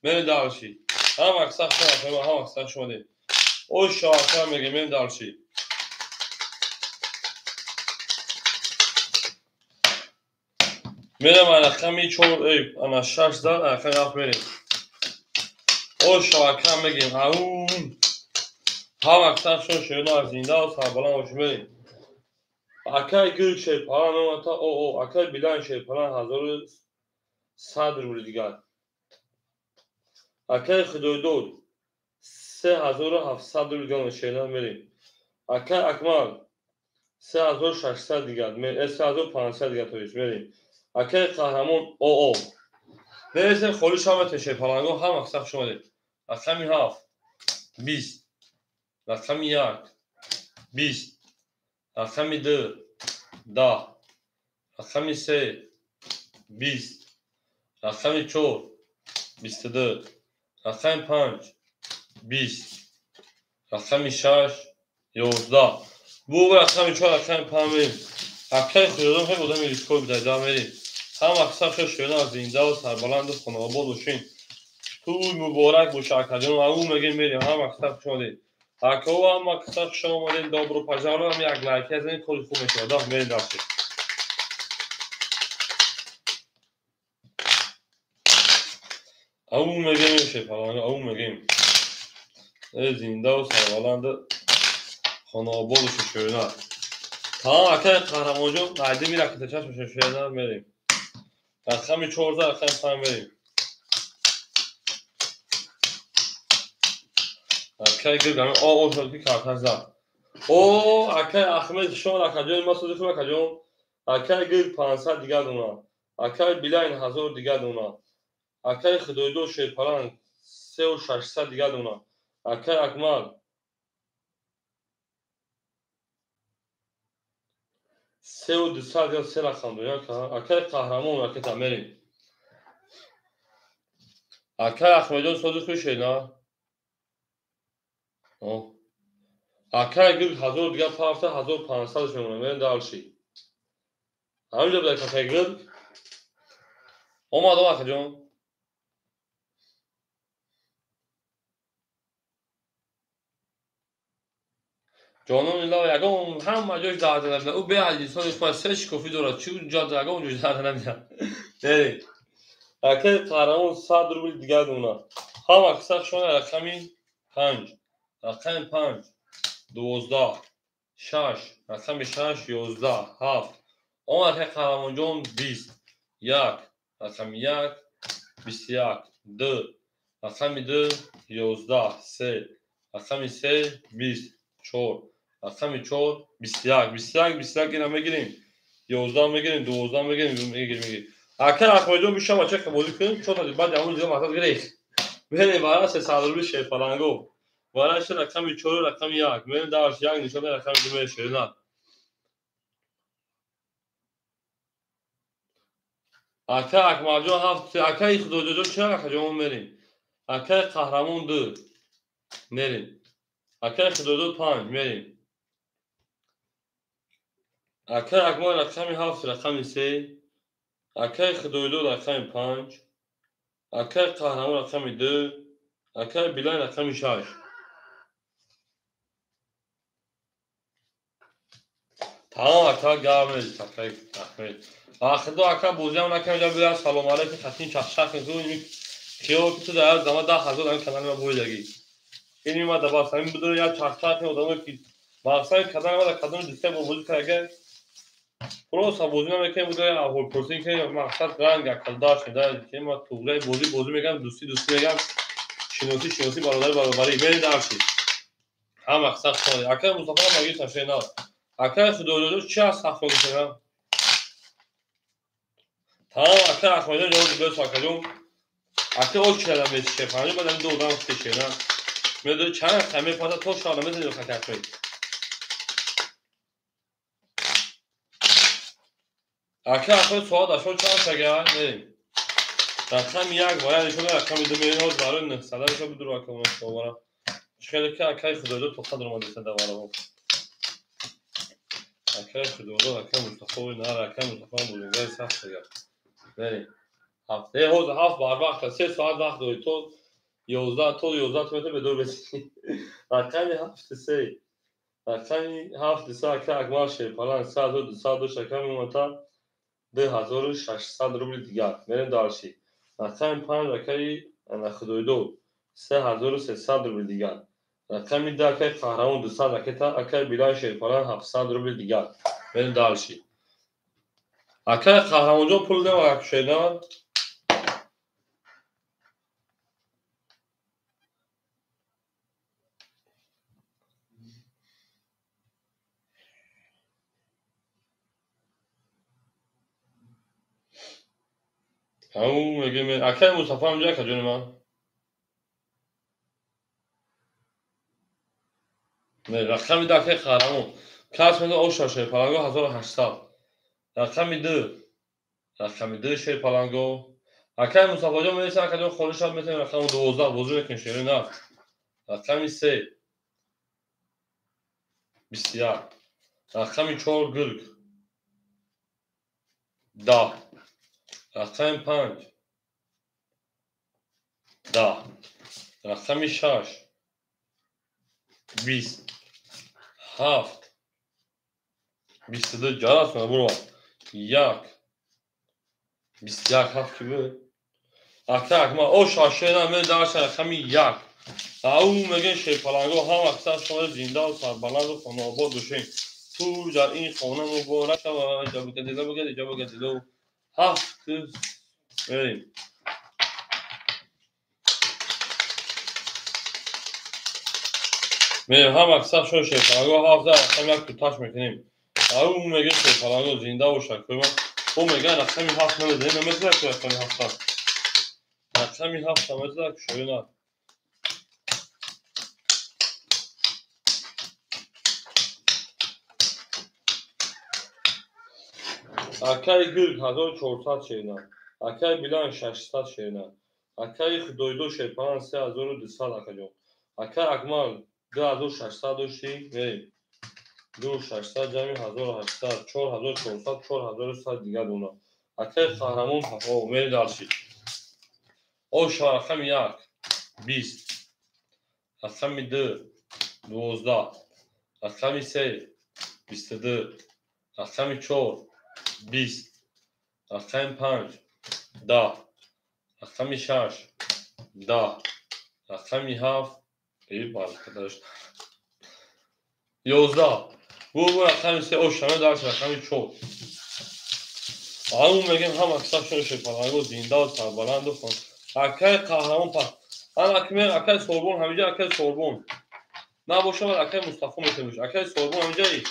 Мерем дальше. Ҳама аксар шумо, ҳама аксар шумо. Ой шоака мегем, мерем дальше. Мерем рақами 4, ана 6 зад, рақами 7 мерем. Ой шоака мегем. Ау. Ҳама аксар шумо шеъно зинда ва сарбаланд бошед мерем. Акай Гул Шерпалан омада, о, акай Билан Шерпалан 1100 рубли дигар. Акай Худойдод 3700 рубли дигар шеъно мерем. Акай Акмал 3600 дигар, 3500 дигар тоиш мерем. Акай Қаҳрамон о. Мересем холи шамате Шерпаланго, ҳама аксар шумо дед. Рақами 7 20, рақами 1 20, рақами 2 10, рақами 3 20, рақами 4 22, рақами 5 20, рақами 6 11. Бу рақами 4 рақами 5 мерем. Акай Худодон хеле одами рискор буда, да мерем. Ҳама аксар шоёна зинда ва сарбаланду хонаобод бошин. Тӯй муборак боша акаҷон, ау мегем мерем. Ҳама аксар хуш омадед. Акао ҳама аксар хуш омадед. Добро пожаловать, ҳам як лайк занед, кори хуб мешавад. Да мерем дальше. Ау мегем Шерпаланго, ау мегем. Зинда ва сарбаланду хонаобод бошед шоёна. Тамом акай Қаҳрамонҷон, найди миракита чашм шоёна мерем. Рақами 14, рақами 5 мерем. Акай Гул о шуд ки карташ зад. О, акай Ахмед шумо акаҷон, ма сози хуб акаҷон. Акай Гул 500 дигар дона. Акай Билайн 1000 дигар дона. Акай Худойдод Шерпаланг 3600 дигар дона. Акай Акмал 3200 дигар, се рақам дона. Акай Қаҳрамон ракета мерем. Акай Ахмедҷон сози хуш шед, на? Акай Гул 1000 дигар пафта, 1500 мемонад. Мерем дальше. Ҳаминҷо буд акай Гул. Омадам акаҷон. Ҷонон илова ягон ҳама ҷош дарда набинад. Ӯ беҳад инсони худ се шикофӣ дорад. Чӣ ҷо ягон ҷош дарда набинад. Мерем. Акай Қаҳрамон 100 рубли дигар дона. Ҳама аксар шумо рақами 5, рақами 5 12, 6, рақами 6 11, 7. Он акай Қаҳрамонҷон 20, 1, рақами 1 21, 2, рақами 2 11, 3, рақами 3 20, 4, рақами 4 21, 21, 21 ина мегирем. 11 мегирем, 12 мегирем, мегирем, мегирем. Акай Ахмедҷон бишав бача бозӣ кунем, чор та баъд ҳамон ҷо мақсад гирем. Мерем бара 300 рубли Шерпаланго. Бараш рақами 4 рақами 1. Мерем дальше, як нишона рақами 2 мерем шерина. Акай Акмалҷон 7, акай Худоҷоҷон чора акаҷон мерем. Акай Қаҳрамон 2 мерем. Акай Худойдод 5 мерем. Акай Акмал рақами 7, рақами 3. Акай Худойдод рақами 5. Акай Қаҳрамон рақами 2. Акай Билай рақами 6. Тамом ака гап нест, акай Ахмед. Ахидо ака бозиам накардам, бия салом алейкум, хатин чахчах ту хиёл ки ту дар зама 10000 ам канали ма боидаги. Ин ма да бас ҳамин будо як чахчах одамо ки мақсади канали ма да кадом дисте бо бозӣ карда. Просто бозӣ намекунем, будо як аҳволпурсӣ ки мақсад ранг акалдаш да ки ма туғраи бозӣ бозӣ мегам, дӯстӣ дӯстӣ мегам, шиносӣ шиносӣ, бародари бародарӣ. Мерем дальше. Ҳама мақсад шумо. Акай Мустафо маги ташена. Акай Худойдод чӣ аз сахт гуфтам? Тамом акай Ахмедҷон ҷавоб дод акаҷон. Акай о чӣ кардам меши панҷ баъд ду одам шена. Медонӣ чанд қаме пата то шава мезанӣ акай Ахмед. Акай Ахмед соат ашон чанд шага? Мерем. Рақами 1 ва нишона рақами 2 мерем. Ҳоз барои 900 ша бидур ака мо шовара. Чӣ хеле ки акай Худойдод тоқат омада давараво. Акай Худодод, акай Мустафо, нар акай Мустафо бузургари сахт дигар. Мерем. Ҳафт. Ҳозир 7 барвақт, 3 соат вақт дорӣ то 11, то 11 метр бедор бесӣ. Рақами 7 3. Рақами 7 3 акай Акмал Шерпаланг 3200 дошт, акай мемонад 2600 рубли дигар. Мерем дальше. Рақами 5 акай Худойдод 3300 рубли дигар. Рақами 2 акай Қаҳрамон 200 ракета, акай Билал Шерпаланг 700 рубли дигар. Мерем дальше. Акай Қаҳрамонҷон пул немагак шедан. Ау, мегем, акай Мустафо ҳамҷа ака ҷони ман. Не, рақами 2 акай Қаҳрамон. Кас медо оша Шерпаланго 1800. Рақами 2. Рақами 2 Шерпаланго. Акай Мустафоҷон менависад, акаҷон холӣ шавад, метавонем рақами 12 бозӣ мекунем шери на. Рақами 3. 21. Рақами 4 гирг. 10. Рақами 5. 10. Рақами 6. 20. 7. 22 ҷарас мена бурва. 1. 21 7 ки буд? Ака акма о шашена мен дарша рақами 1. Ау мегӯянд Шерпаланго ҳам аксар шумо зиндаву сарбаланду хонаобод бошем. Ту дар ин хона муборак шавад. Ҷабгадило бигӯяд, ҷабгадило. 7 мерем. Мерем ҳам аксар шумо Шерпаланго 7 рақами 1 туташ мекунем. Ау мегӯянд Шерпаланго зинда бошад. Ӯ мегӯяд рақами 7 намезанем, намезанад ку рақами 7. Рақами 7 намезанад ку шоё на. Акай Гирг 1400 шерина. Акай Билан 600 шерина. Акай Худойдод Шерпаланг 3200 акаҷон. Акай Акмал 2600 дошти, мерем. 2600 ҷамъи 1800, 4400, 4100 дигар дона. Акай Қаҳрамон мерем дальше. Оша рақами 1 20. Рақами 2 12. Рақами 3 22. Рақами 4 20. Рақами 5 10. Рақами 6 10. Рақами 7 11. Бу рақами 3 ошама дальше рақами 4. Ау мегем ҳам аксар шумо Шерпаланго зиндаву сарбаланду хон. Акай Қаҳрамон пас. Ана акме акай Сорбон ҳамиҷа акай Сорбон. Набошад акай Мустафо метавониш. Акай Сорбон ҳамиҷаи.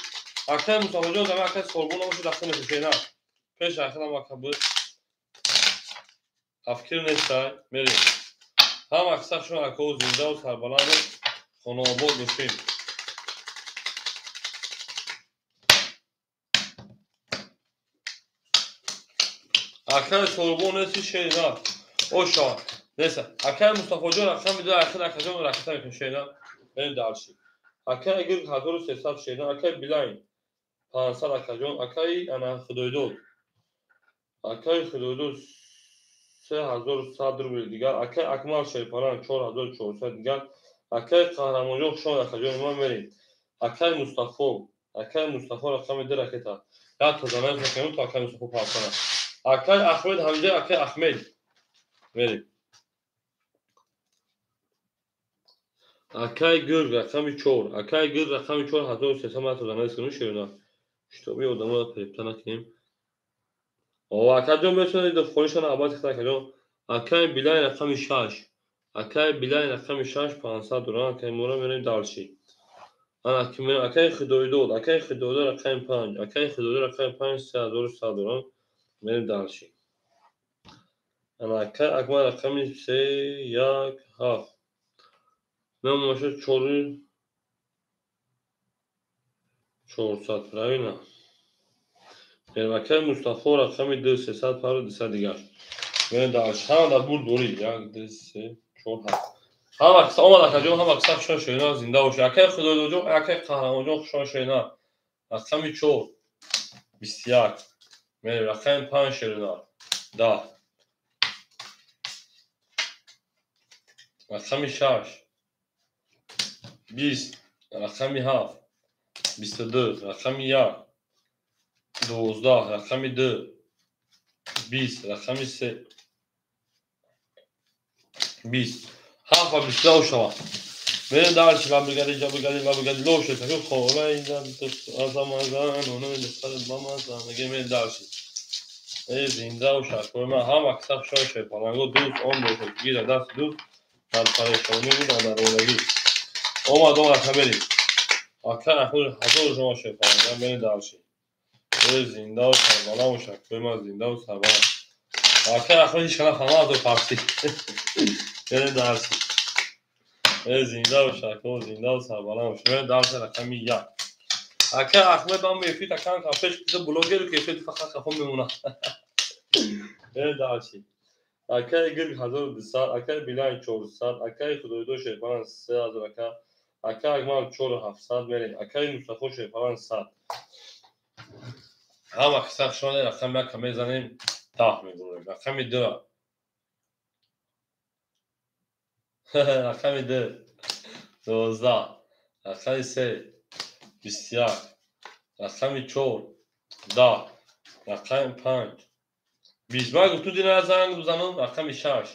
Акай Мустафоҷон зама акай Сорбон набошад рақам метавониш на. Пеш ахирам ака буд. Афкир нестай, мерем. Ҳам аксар шумо акао зиндаву сарбаланду хонаобод бошем. Акай Сорбон неси шерина. Оша, неса. Акай Мустафоҷон рақами 2 ахир акаҷон ракета мекунем шерина. Мерем дальше. Акай Гирг 1300 шерина, акай Билайн 500 акаҷон, акай ана Худойдод. Акай Худойдод 3100 рубли дигар, акай Акмал Шерпаланг 4400 дигар, акай Қаҳрамонҷон хуш омад акаҷон, ма мерем. Акай Мустафо, акай Мустафо рақами 2 ракета. Як тазана мекунем то акай Мустафо парсана. Акай Ахмед ҳамҷа, акай Ахмед. Мерем. Акай Гирг рақами 4, акай Гирг рақами 4 1300 ма тазана мекунем шерина. Шитоби одаморо фиребта накунем. О, акаҷон метавонед холишона абад кунед акаҷон. Акай Билай рақами 6. Акай Билай рақами 6 500 дорам, акай мора мерем дальше. Ана ки мерем акай Худойдод, акай Худойдод рақами 5, акай Худойдод рақами 5 3100 дорам. Мерем дальше. Ана акай Акмал рақами 3 1 7. Мемошад 4 400, правильно? Мерем акай Мустафо рақами 2 300 пару 200 дигар. Мерем дальше. Ҳама дар бурд дорӣ. 1 2 3 4 7. Ҳама каса омад акаҷон, ҳама каса хушон шерина, зинда бошед. Акай Худойдодҷон, акай Қаҳрамонҷон хушон шерина. Рақами 4. 21. Мерем рақами 5 шерина 10. Рақами 6 20. Рақами 7 22. Рақами 1 12. Рақами 2 20. Рақами 3 20. 7 ва 22 шава. Мерем дальше, лабигади, жабигади, лабигади, лоша, такой холай, мерем дальше. Эй, зинда ва шакор, ман ҳам аксар шоша, паланго дӯст, он бошад, гира даст дӯст, дар парешонӣ буд, дар олагӣ. Омад, омад, ака мерем. Ака, ахур, ҳазор шумо шоша, паланго, мерем дальше. Эй, зинда ва сарбаланд ва шакор, ман зинда ва сарбаланд. Ака, ахур, ҳеч кана фаҳмад, аз фарсӣ. Мерем дальше. Эй, зинда ва шакор, зинда ва сарбаланд бош. Мерем дальше рақами 1. Ака Ахмед ам эфир акан кафеш кида блогер ки эфир фақат қафо мемонад. Мерем дальше. Акаи Гирг 1200, акаи Билай 400, акаи Худойдо Шерпалан 3000 ака, ака Акмал 4700 мерем, акаи Мустафо Шерпалан 100. Ҳама қисса шоне рақами 1 мезанем, 10 мегӯем. Рақами 2. Рақами 2 12, рақами 3 21, рақами 4 10, рақами 5 20. Ман гуфтум дина занг бизанам, рақами 6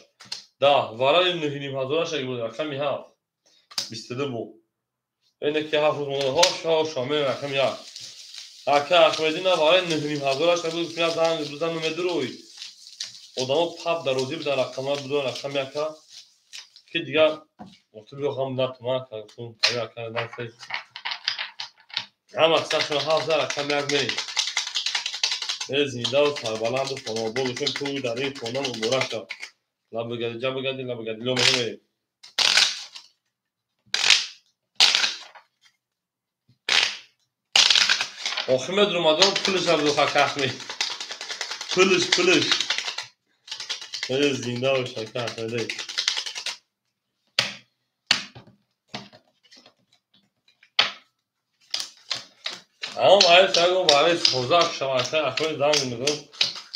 10, вараи 9,5 ҳазораша буд, рақами 7 22 буд. Ине ки 7 рӯз монда, ҳош ҳош мерем рақами 1. Ака Ахмедина вараи 9,5 ҳазораша буд, гуфтум занг бизанам, медурӯй. Одамо пап дар розӣ будан, рақамҳо будан, рақами 1 ки дигар гуфтум биё ҳам натуман гуфтум ака нафс. Ҳама қиссашон 7 рақами 1 мерем. Эй, зинда ва сарбаланд ва хонобод бошем, тӯй дар ин хона муборак шавад. Лабигади, ҷабигади, лабигади, ло мерем. Охир медурмадам, пулиш Абдулхак Ахмед. Пулиш, пулиш. Эй, зинда бош, ака Ахмед. Ам ай саго варис хозак шава, ака Ахмед занг мезанам,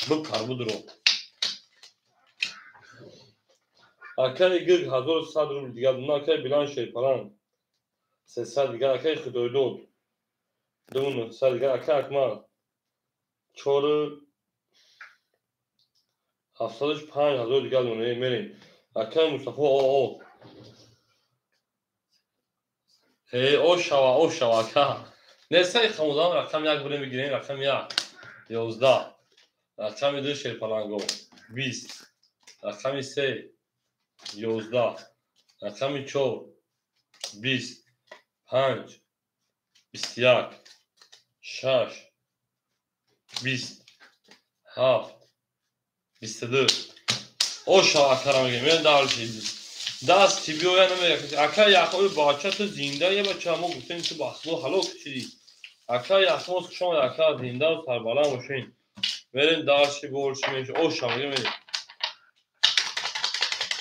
бипар будро. Акаи Гирг 1100 рубл дигар, акаи Билан Шерпалан 300 дигар, акаи Худойдод 2900 дигар, акаи Акмал 475 ҳазор дигар мерем. Акаи Мустафо о. Эй, о шава, о шава, ака. Несаи хамудам рақами 1 бурем бигирем, рақами 1 11, рақами 2 Шерпаланго 20, рақами 3 11, рақами 4 20, 5 21, 6 20, 7 22. О шава акара мегирем, мерем дальше. Даст биёя намеяк. Ака Яхои бача ту зинда е бача, мо гуфтем ту бахло ҳалок шидӣ. Ака Яхмоз хуш омад, ака зинда ва сарбаланд бошед. Мерем дальше, больше меша. О шава мерем.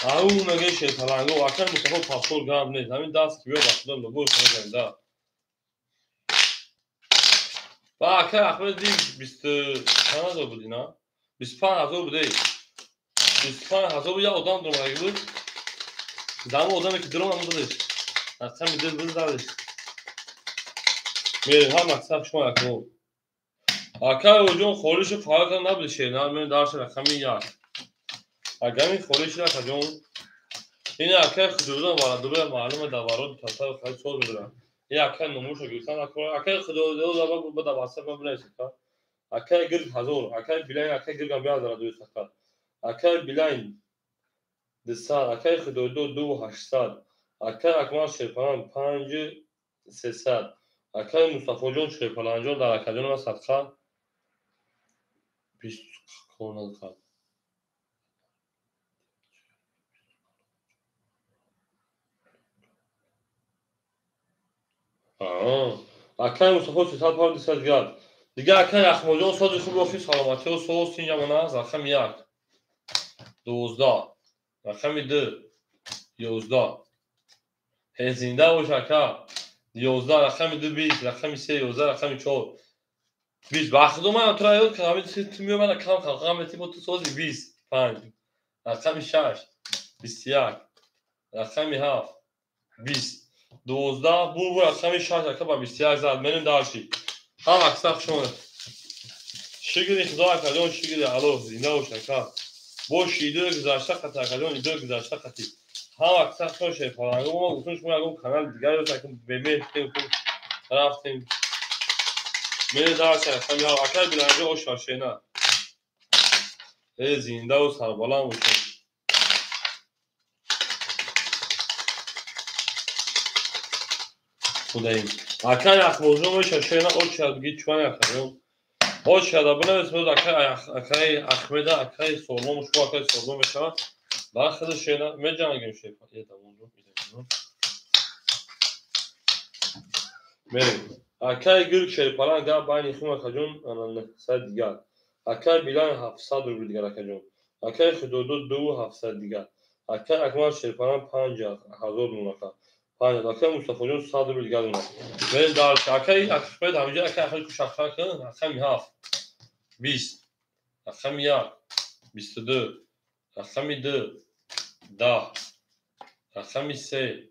Ау меге Шерпаланго, ака Мустафо паспорт гап нест. Ҳамин даст ки биё ба худо лобой хона да. Ба ака Ахмед ди 20 чанд ҳазор буд ина? 25 ҳазор буде. 25 ҳазор буд, як одам дуромадаги буд. Замон одаме ки дуромад додеш. Рақами 2 буд задеш. Мерем ҳам мақсад шумо якмо. Ака оҷон холиши фарқ набуд шер, мерем дальше рақами 1. Агар ин холиши акаҷон ин акаи Худойдод варадура маълуме дар варод татар хеле соз медорад. Ин акаи номуша гирифтан акаи Худойдод ба дар васаф бинавис ака. Акаи Гирг 1000, акаи Билайн, акаи Гиргам 1000 ака. Акаи Билайн 200, акаи Худойдод 2800, акаи Акмал Шерпалан 5300, акаи Мустафоҷон Шерпаланҷон дар акаҷон ва садқа 20 кор кард. Акаи Мустафо 300 пар 200 дигар. Дигар акаи Ахмадҷон сози хуб охи саломатиҳо соз синҷамона рақами 1 12, рақами 2 11. Ҳе зинда бош ака. 11, рақами 2 20, рақами 3 11, рақами 4 20. Ба худо ман тура ёд кардам, ту меои мана кам кам қам мети бо ту сози 20 5. Рақами 6 21. Рақами 7 20. 12 бу рақами 6 ака ба 21 зад. Мерем дарши. Ҳам акса хуш омадед. Шукри худо акаҷон, шукри Аллоҳ, зинда бош ака. Бош идои гузашта қати акаҷон, идои гузашта қати. Ҳам акса хуш шерпаланго мо гуфтем шумо ягон канали дигар ёфт акун бемеҳр рафтем. Мерем дарши рақами 7 акай Биланҷо ош шена. Э зиндаву сарбаланд бошед. Худаим. Акай Ахмоҷон меша шена очад ги чуан акаҷон. Очада бинавис мед акай Ахмеда акай Солом шумо акай Солом мешавад. Ба худ шена меҷангем шефа. Едамонҷон идамонҷон. Мерем. Акай Гург шерпалан гап байни хум акаҷон ана 900 дигар. Акай Билан 700 рубл дигар акаҷон. Акай Худодо 2700 дигар. Акай Акмал шерпалан 5000 рубл ака. 5 акай Мустафоҷон 100 рубл дигар дона. Мерем дарш. Акай Ахмед ҳаминҷа акай Ахмед кушахша кун. Рақами 7 20. Рақами 1 22. Рақами 2 10. Рақами 3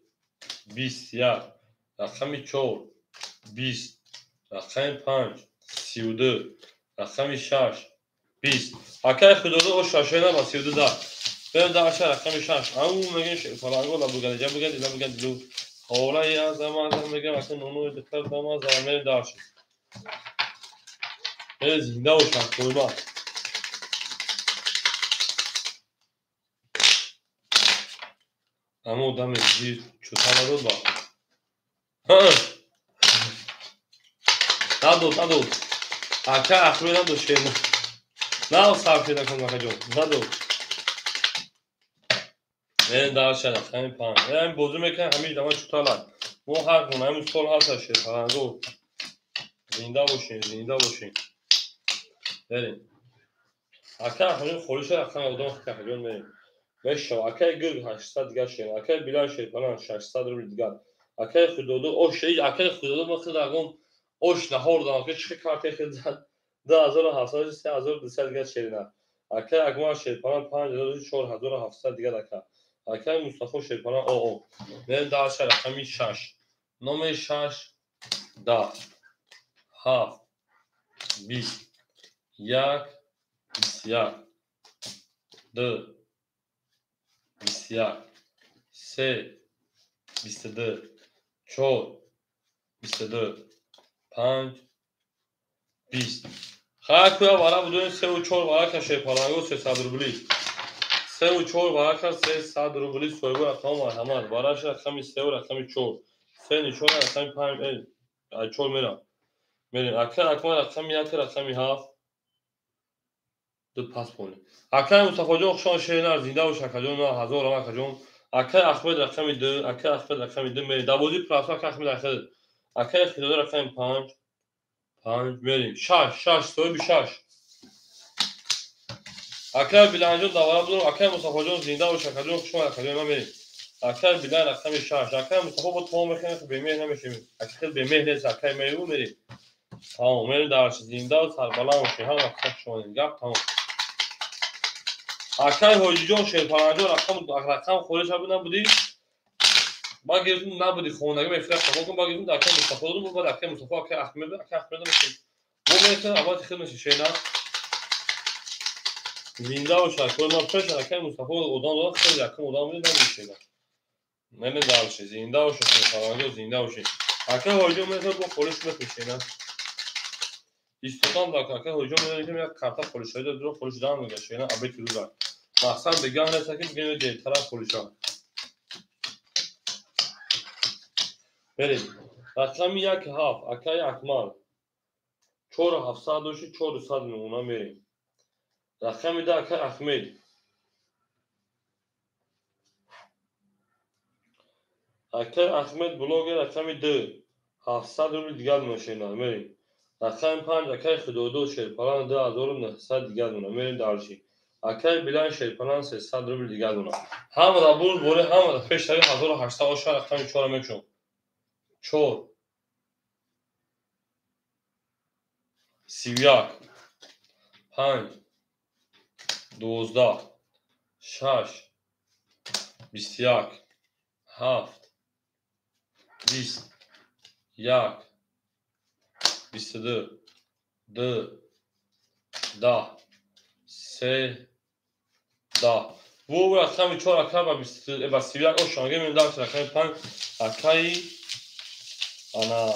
21. Рақами 4 20. Рақами 5 32. Рақами 6 20. Акай Худодо ош шашена ба 32 зад. Берем дарша рақами 6. Ау мегем шерпаланго лабугади ҷа бугади лабугади лу. Холаи азам азам мегем ака нуну духтар дама зам мерем дарши. Мерем зинда бошам қурбан. Аммо одаме зир чӯта надод ба. Надод, надод. Ака Ахмед надод шена. На сар шена кун акаҷон. Надод. Мерем дарша рақами 5. Ҳамин бозӣ мекунем ҳамин дама чуталад. Мо ҳар гуна ҳамин сол ҳаст шерпаланго. Зинда бошем, зинда бошем. Мерем. Ака Ахмеджон холиша рақами одам акаҷон мерем. Мешава. Акай Гург 800 дигар шена. Акай Билал шерпалан 600 рубл дигар. Акай Худодо ош, акай Худодо ма худ агон ош нахӯрдам. Акай чӣ карте худ зад? 2700 3200 дигар шерина. Акай Акмал шерпалан 5000 4700 дигар ака. Акай Мустафо шерпалан оо. Мерем дарша рақами 6. Номери 6 10 7 20 1 21 2 21 3 22 4 22 5 20. Хай куя вара будуем 3 ва 4 варака шерпаланго 300 рубли. 3 ва 4 варака 300 рубли соҳиби рақам марҳамат. Вараш рақами 3 ва рақами 4. 3 нишона рақами 5 4 мерам. Мерем. Акай Акмал рақами 1 рақами 7. Ду пас понем. Акай Мустафоҷон хушон шернар зинда бош акаҷон 1000 рам акаҷон. Акай Ахмед рақами 2, акай Ахмед рақами 2 мерем. Дар бозии прасо акай Ахмед рақами 2. Акай Худодо рақами 5 5 мерем. 6 6 соҳиби 6. Акай Биланҷон давара будум. Акай Мустафоҷон зинда бош акаҷон хушон акаҷон ман мерем. Акай Билан рақами 6. Акай Мустафо бо тамом мехӯрем, бемеҳр намешем. Акай хел бемеҳр нест, акай мерем мерем. Тамом мерем дарш зинда ва сарбаланд бошем. Ҳама вақт хуш омадед. Гап тамом. Акай Ҳоҷиҷон шерпаланҷон рақам холиш ҳабуд набудӣ? Ман гирифтум набудӣ хонагӣ мефирам қабул кун, баъд гирифтум акай Мустафо додум, баъд акай Мустафо акай Ахмед, акай Ахмед мешем. Мо мехӯрем аввал хел мешем шена. Зинда бошад. Кори ман пеш акай Мустафо одам додам, хеле якум одам буд набудӣ шена. Мерем дарши зинда бошед шерпаланҷон зинда бошед. Акай Ҳоҷиҷон мехӯрад бо холиш мехӯред шена. Истодам акай Ҳоҷиҷон медонем як карта холишҳои дод, холиш дан мегашт шена абети рӯза. Мақсад бегам нест ки бигем дертара холиша. Мерем. Рақами 1 7 акай Акмал 4700 дошти 400 мемона мерем. Рақами 2 акай Ахмед акай Ахмед блогер рақами 2 700 рубл дигар мешена мерем. Рақами 5 акай Худодо шерпалан 2900 дигар мона мерем дарши. Акай Билан шерпалан 300 рубл дигар мона. Ҳамада бурд боре ҳамада пештари 1800 оша рақами 4 мекушом. 4 31, 5, 12, 6, 21, 7, 20, 1, 22, 2, 10, 3, 10. Бу рақами 4 ака ба 31 ошанга мен дальше рақами 5 акаи ана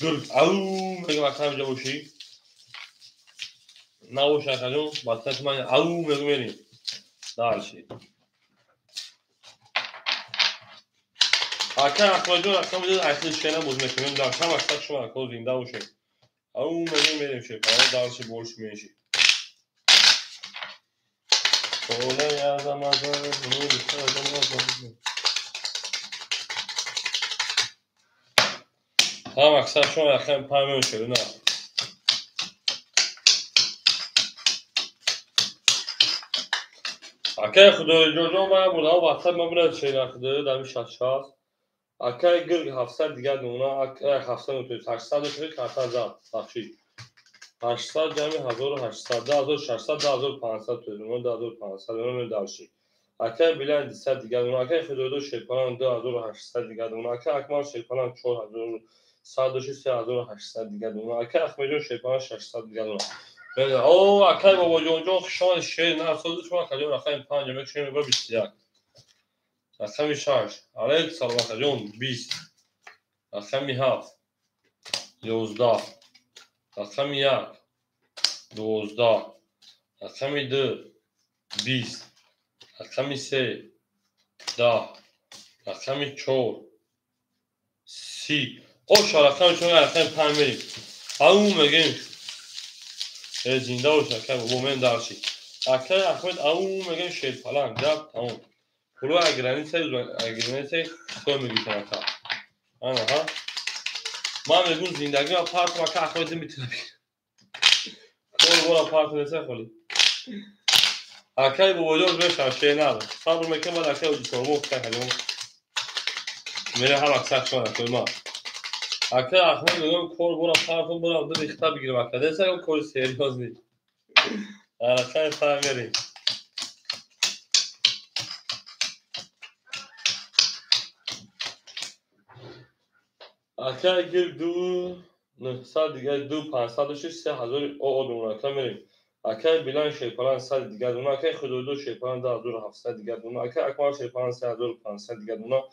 гург ау мегам ака инҷа бошӣ набоши акаҷон ба ман ау мегам мерим дальше. Ака Ахмадҷон рақами 2 айхил шена боз мекунем дар шам аксар шумо ака зинда бошед. Ау мегам мерим шепара дальше больше меньше. Ҳам аксар шумо рақами 5 мешавед на. Акаи Худоиҷонҷон ман бурдам ватсап ман бурад шена Худои дами 66. Акаи гирг 700 дигар нуна акаи 700 800 шуд карта зад бахшид. 800 ҷамъи 1800 2600 2500 тӯзуно 2500 нуна дарши. Акаи Билан 200 дигар нуна акаи Худоидо Шерпалан 2800 дигар нуна акаи Акмал Шерпалан 4100 3800 дигар нуна акаи Ахмедҷон Шерпалан 600 дигар нуна. О акаи Бобоҷонҷон хушомад шер нарсози шумо акаҷон рақами 5 мекушем ба 21. Рақами 6 алейк салом акаҷон 20. Рақами 7 11. Рақами 1 12. Рақами 2 20. Рақами 3 10. Рақами 4 30. Оша рақами 4 рақами 5 мерим. Ау мегем. Зинда бош акай бобо мен дарши. Акай Ахмед ау мегем шерпаланг гап тамом. Пуло границаи Хитой мегиртам ака. Анаҳа. Ман мегум зиндагима партам ака Ахмед метавонам. Кор бора партам неса холи. Акай бобоҷон беша шенал. Сабр мекунам баъд акай Оҷисорбо кахалем. Мере ҳам аксар шумо акай ма. Акай Ахмед мегум кор бора партам бурам ду рихта бигирам ака. Деса кори серьёзный. Аракай фамери. Акай гир 2 900 дигар 2 506 3000 о дона ака мерим. Акай Билан Шерпалан 100 дигар дона, акай Худойдо Шерпалан 2700 дигар дона, акай Акмал Шерпалан 3500 дигар дона,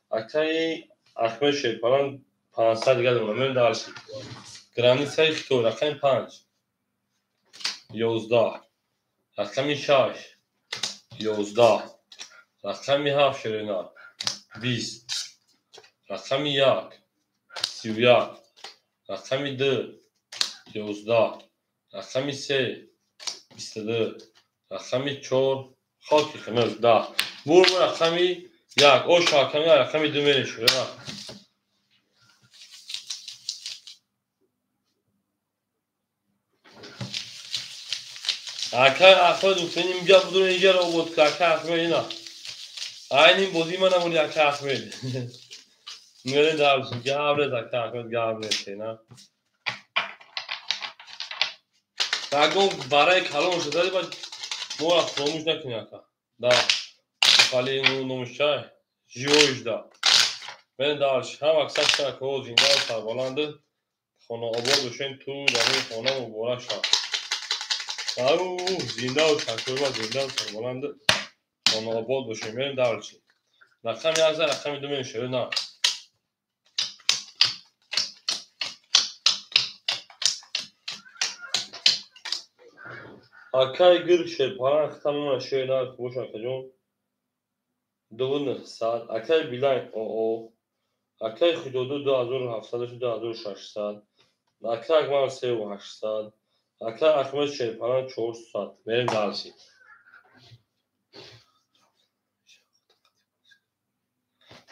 акай Ахмед Шерпалан 500 дигар дона. Мерим дальше. Границаи Хитой рақами 5 11, рақами 6 11, рақами 7 ширина 20, рақами 1 31, рақами 2 11, рақами 3 22, рақами 4 хоки химез 10. Бур рақами 1 ош рақами 2 мерем ширина. Акай Ахмед гуфтем инҷа будун инҷа робот ка акай Ахмед ина. Айнин бозӣ ман намуди акай Ахмед. Мере дарс гаврез акай Ахмед гаврез ина. Дагон барои калон шудаи ба мо фаромӯш накунӣ ака. Да. Хали номуш чай живоиш да. Мере дарс ҳам аксар шако зинда сарбаланд хонаобод бошен ту дар ин хона муборак шав. Ау зинда ва шакои зинда ва сарбаланд хонаобод бошем. Мерем дарчи. Рақами 1 рақами 2 мешавад на. Акай гирг Шерпалан хитамона шер бош акаҷон 2900, акай Билайн оо, акай Худоду 2700 2600, акай Акмал 3800, акай Ахмед Шерпалан 400. Мерем дальше.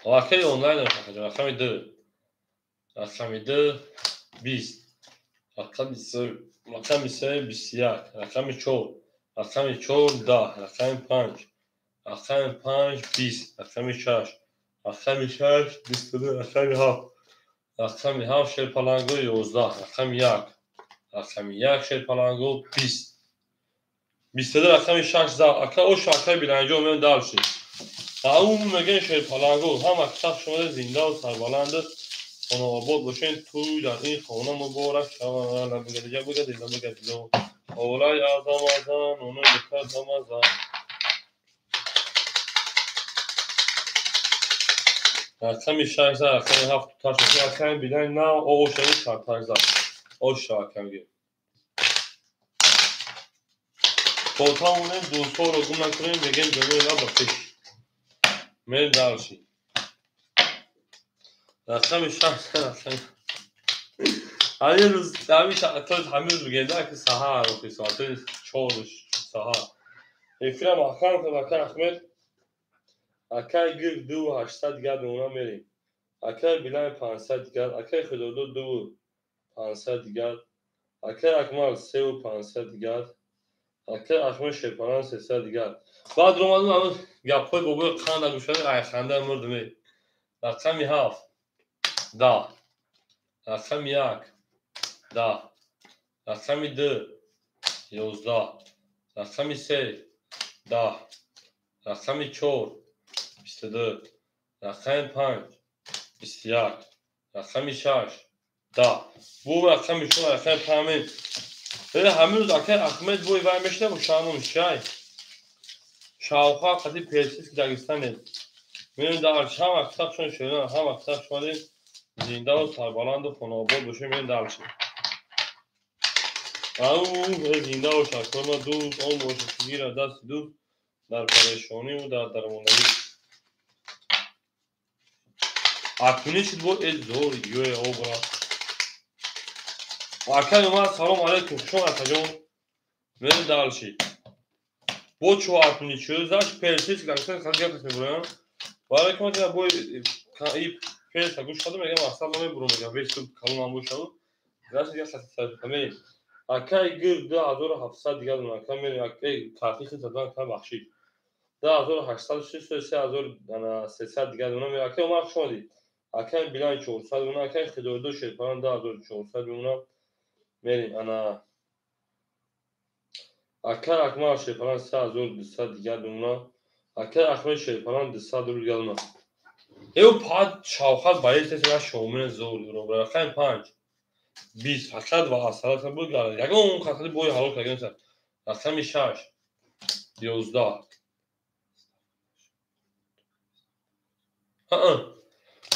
Акай онлайн акаҷон рақами 2, рақами 2 20, рақами 3 рақами 3 21, рақами 4, рақами 4 10, рақами 5, рақами 5 20, рақами 6, рақами 6 22, рақами 7, рақами 7 Шерпаланго 11, рақами 1, Рақами як шерпаланго 20. 22 рақами 6 зал. Ака ош акай биланҷо мен дальше. Ау мегӯем шерпаланго ҳама саф шумо зинда ва сарбаланд хонаобод бошен. Тӯй дар ин хона муборак шавад. Лабгадиҷа. Олай азам азан, оно бикардам азан. Рақами 6 зал, рақами 7 таш. Рақами билан на ош чарташ зал. Ош акамге. То тавонем дӯстҳоро гум накунем, мегӯем ҷамъи на ба пеш. Мерем дальше. Рақами 6 рақами ҳамин рӯз ҳамин рӯз мегӯем да ки саҳар охи соати 4 саҳар. Эфирам маҳкам кун акай Аҳмед. Акай гир 2800 дигар мемонам мерем. Акай Билай 500 дигар, акай Худодо 2500 дигар, акай Акмал 3500 дигар, акай Аҳмед Шерпалан 300 дигар. Баъд омадам ҳамин гапҳои бобои қанда гӯшада айханда мурдам. Рақами 7 10, рақами 1 10, рақами 2 11, рақами 3 10, рақами 4 22, рақами 5 21, рақами 6 10. Бу рақами 4 рақами 5. Ҳамин рӯз акай Аҳмед бой вай мешинаву шаҳном чай. Шавха қади персидский Дагестанед. Мерем дальше. Ҳама сафшон шерон, ҳама саф шудем. Зинда ва сарбаланду хонаобод бошем, мерем дальше. Ау, зинда бош, акои дӯст, он бошад ки гирад дасти дӯст дар парешониву дар дармондагӣ. Акнун шуд бо э зор ёе обра. Акай Умар, салом алейкум, хуш омад акаҷон. Мерем дальше. Бо чо акнун шуд, заш персидский Дагестан қади гап мебурам. Барои ки ман дидам бо и перса гӯш кардам, мегам мақсад намебурам, мегам весу калонам бошад. Заш дигар хати мерем. Акай гир 2700 дигар дона, ака мерем, акай карти хит задан, ака бахшид. 2860 3300 дигар дона мерем. Акай Умар хуш омадед. Акай Билан 400 дона, акай Худойдо Шерпалан 2400 дона. Мерем ана акай Акмал Шерпалан 3200 дигар дона. Акай Аҳмед Шерпалан 200 рубл дигар дона. Эу пад шавхат ба естеса шомил зор рубл. Рақами 5 20 фақат ва асалат буд гар. Ягон қасди бой ҳалол кардем. Рақами 6 11. Аа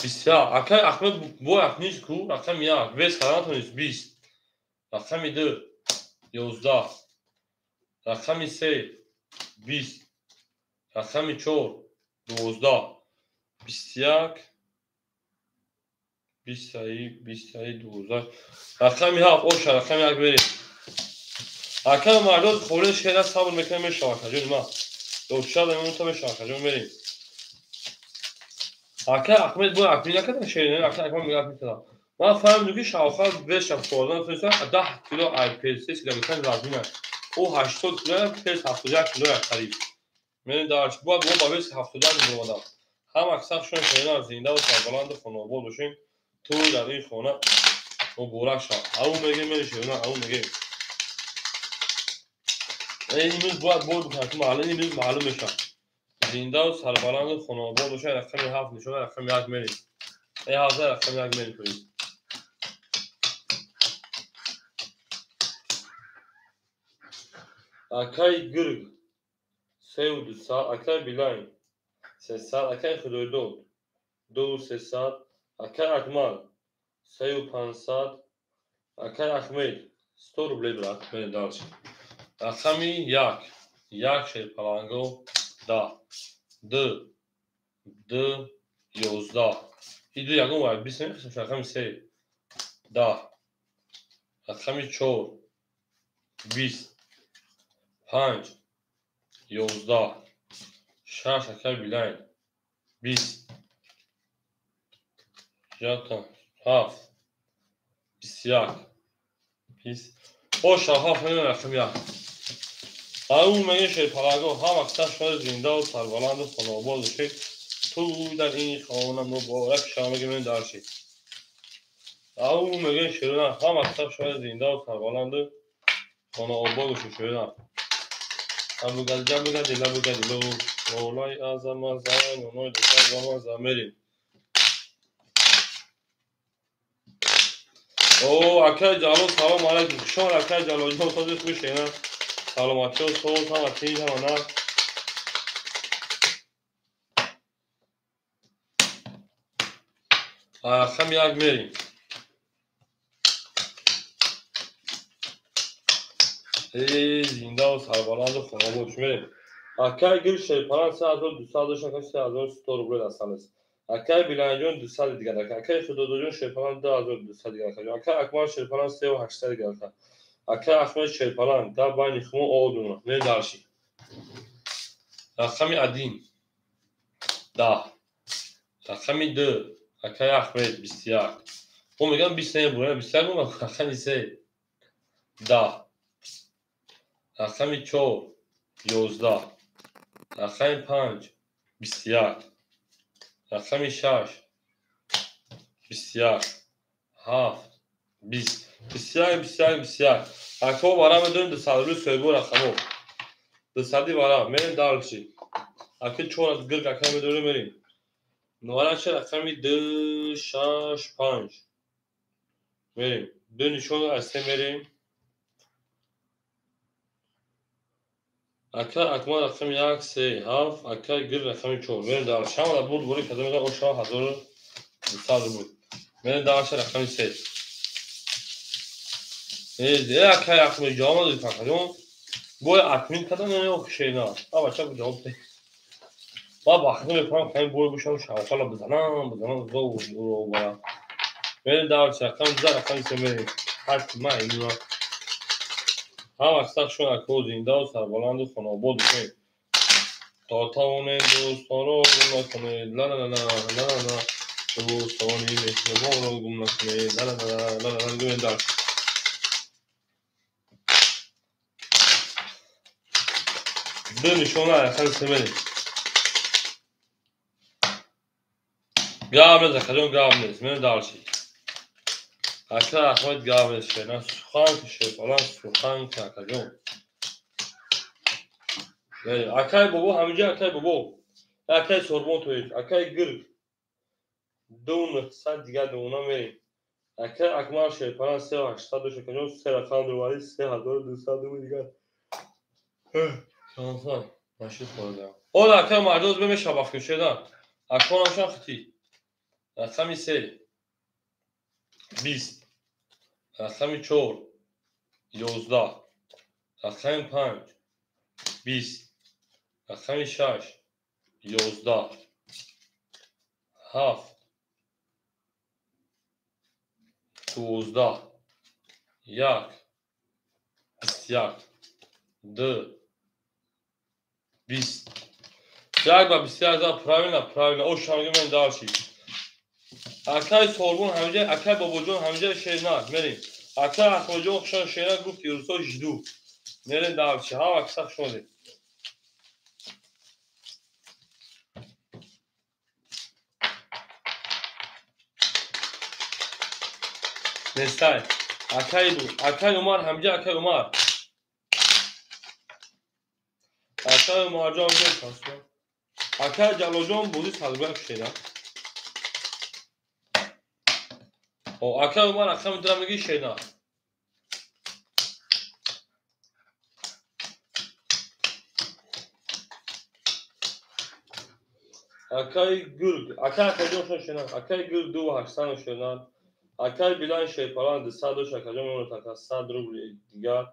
20. Акай Аҳмед бой акниш ку рақами 1 вес кардан 20. Рақами 2 11. Рақами 3 20. Рақами 4 12. 21 20 20 12. Рақами 7 оша рақами 1 мерем. Акай мардод холе шера сабр мекунем мешава акаҷон ма. Доча мемонта мешава акаҷон мерем. Акай Аҳмед бой акни накардан шер, акай Акмал мегӯяд метавонам. Ман фаҳмидам ки шавхат веша хӯрдан тоиста 10 кило ай персидский Дагестан вазмин аст. Ӯ 80 кило, перс 71 кило қариб. Мерем дальше. Бояд мо ба веси 71 мебаромадам. Ҳама сафшон шерон зинда ва сарбаланду хонаобод бошем. Тӯй дар ин хона муборак шавад. Ау мегем мерем шерон, ау мегем. Имрӯз бояд бор бикунад, маълум имрӯз маълум мешавад. Зинда ва сарбаланду хонаобод бошем. Рақами 7 нишона, рақами 1 мерем. Э ҳазар рақами 1 мерем тоист. Акай Гирг 3200, акай Билайн 300, акай Худойдод 2300, акай Акмал 3500, акай Аҳмед 100 рублей брат. Мерем дальше. Рақами 1 1 шерпаланго 10 2 2 11. И ду ягон вай 20 мехостам. Рақами 3 10, рақами 4 20, 5 11, 6 акай Билайн 20, 7 21 20. Оша 7 рақами 1. Ау мегӯем шерпалаго ҳама саф шумо зинда ва сарбаланду хонаобод бошед. Тӯй дар ин хона муборак шавад. Мегӯем дальше. Ау мегӯем ширина, ҳама китоб шояд зиндаву сарбаланду хонаободу ширина. Абугади лабугади ло лолай азамаза ноной дуказамаза мерим. О, акай Ҷалол, салом алайкум. Хушомад акай Ҷалолҷон, сози хуш ена. Саломатиё, соз, ҳама тинҷ, ҳама нағз. Рақами як мерим. Зиндаву сарбаланду хонобод мерем. Акай Гул Шерпалан 3200 дошт, акай 3100 рубл дастан аст. Акай Биланҷон 200 дигар ака. Акай Худодоҷон Шерпалан 2200 дигар ака. Акай Акмал Шерпалан 3800 дигар ака. Акай Ахмед Шерпалан дар байни хумо одуна. Мерем дальше. Рақами 1 10, рақами 2 акай Ахмед 21. Мо мегӯям 20 не, 21 бу, рақами 3 10, рақами 4 11, рақами 5 21, рақами 6 21, 7 20, 21, 21, 21. Акҳо вара медонем 200 рубли соҳибо рақамҳо. 200 вара мерем дальше. Аки 4 гирк ака медорем мерем. Варача рақами 2 6 5 мерем. 2 нишон аз 3 мерем. Ака Акмал рақами 1 3 7, ака Гир рақами 4. Мерем дальше. Ҳамада бурд бори кадом мегӯяд, о 6200 рубл. Мерем дальше рақами 3. Акай Ахмед ҷавоб надодӣ фақат. Бой админ кардам ё шена? А бача ҷавоб де. Ба бахти мекунам ками бой бошам шавқала бизанам, бизанам зо бара. Мерем дальше рақами 2 рақами 3 мерем. Ҳашт ма инура. Ҳама кисак шон акҳо зиндаву сарбаланду хонаобод бошед. То тавонед дӯстонро гум накунед. Ла ла ла ла ла ла. Дӯстони меҳрубонро гум накунед. Ла ла ла ла ла. Гӯем дальше. Ду нишона рақами се мерем. Гап нест, акаҷон, гап нест. Мерем дальше. Ака Ахмед гап нест, шена сухан ки Шерпалан сухан ки акаҷон. Акай бобо ҳаминҷа, акай бобо. Акай Сорбон тоиш, акай Гирг. 2900 дигар дуона мерем. Акай Акмал Шерпалан 3800 дошт, акаҷон, се рақам дурварӣ 3200 рубл дигар. Шансан, нашид хӯрдам. Ола акай Мардоз бемешава бафкин шеда. Аконамшан хити. Рақами 3 20, рақами 4 11, рақами 5 20, рақами 6 11, 7 12, 1 21, 2 20. 1 ба 21 за правильно, правильно. О шамги мен дальше. Акай Сорбон ҳаминҷа, акай Бобоҷон ҳаминҷа шерна мерем. Акай Ахмадҷон хушон шерна гуфт Юрсо жду. Мерем дальше. Ҳама киса хушомадед. Нестай. Акай акай Умар ҳаминҷа, акай Умар. Акай Умарҷон ҳаминҷа. Акай Ҷалолҷон бозӣ садгӯяк шера. О, акай Умар рақами дура мегӣ шена. Акай Гург, акай Акаҷон шон шена, акай Гург 2800 шена, акай Билан Шерпалан 200 дошт, акаҷон мемонад ака 100 рубли дигар,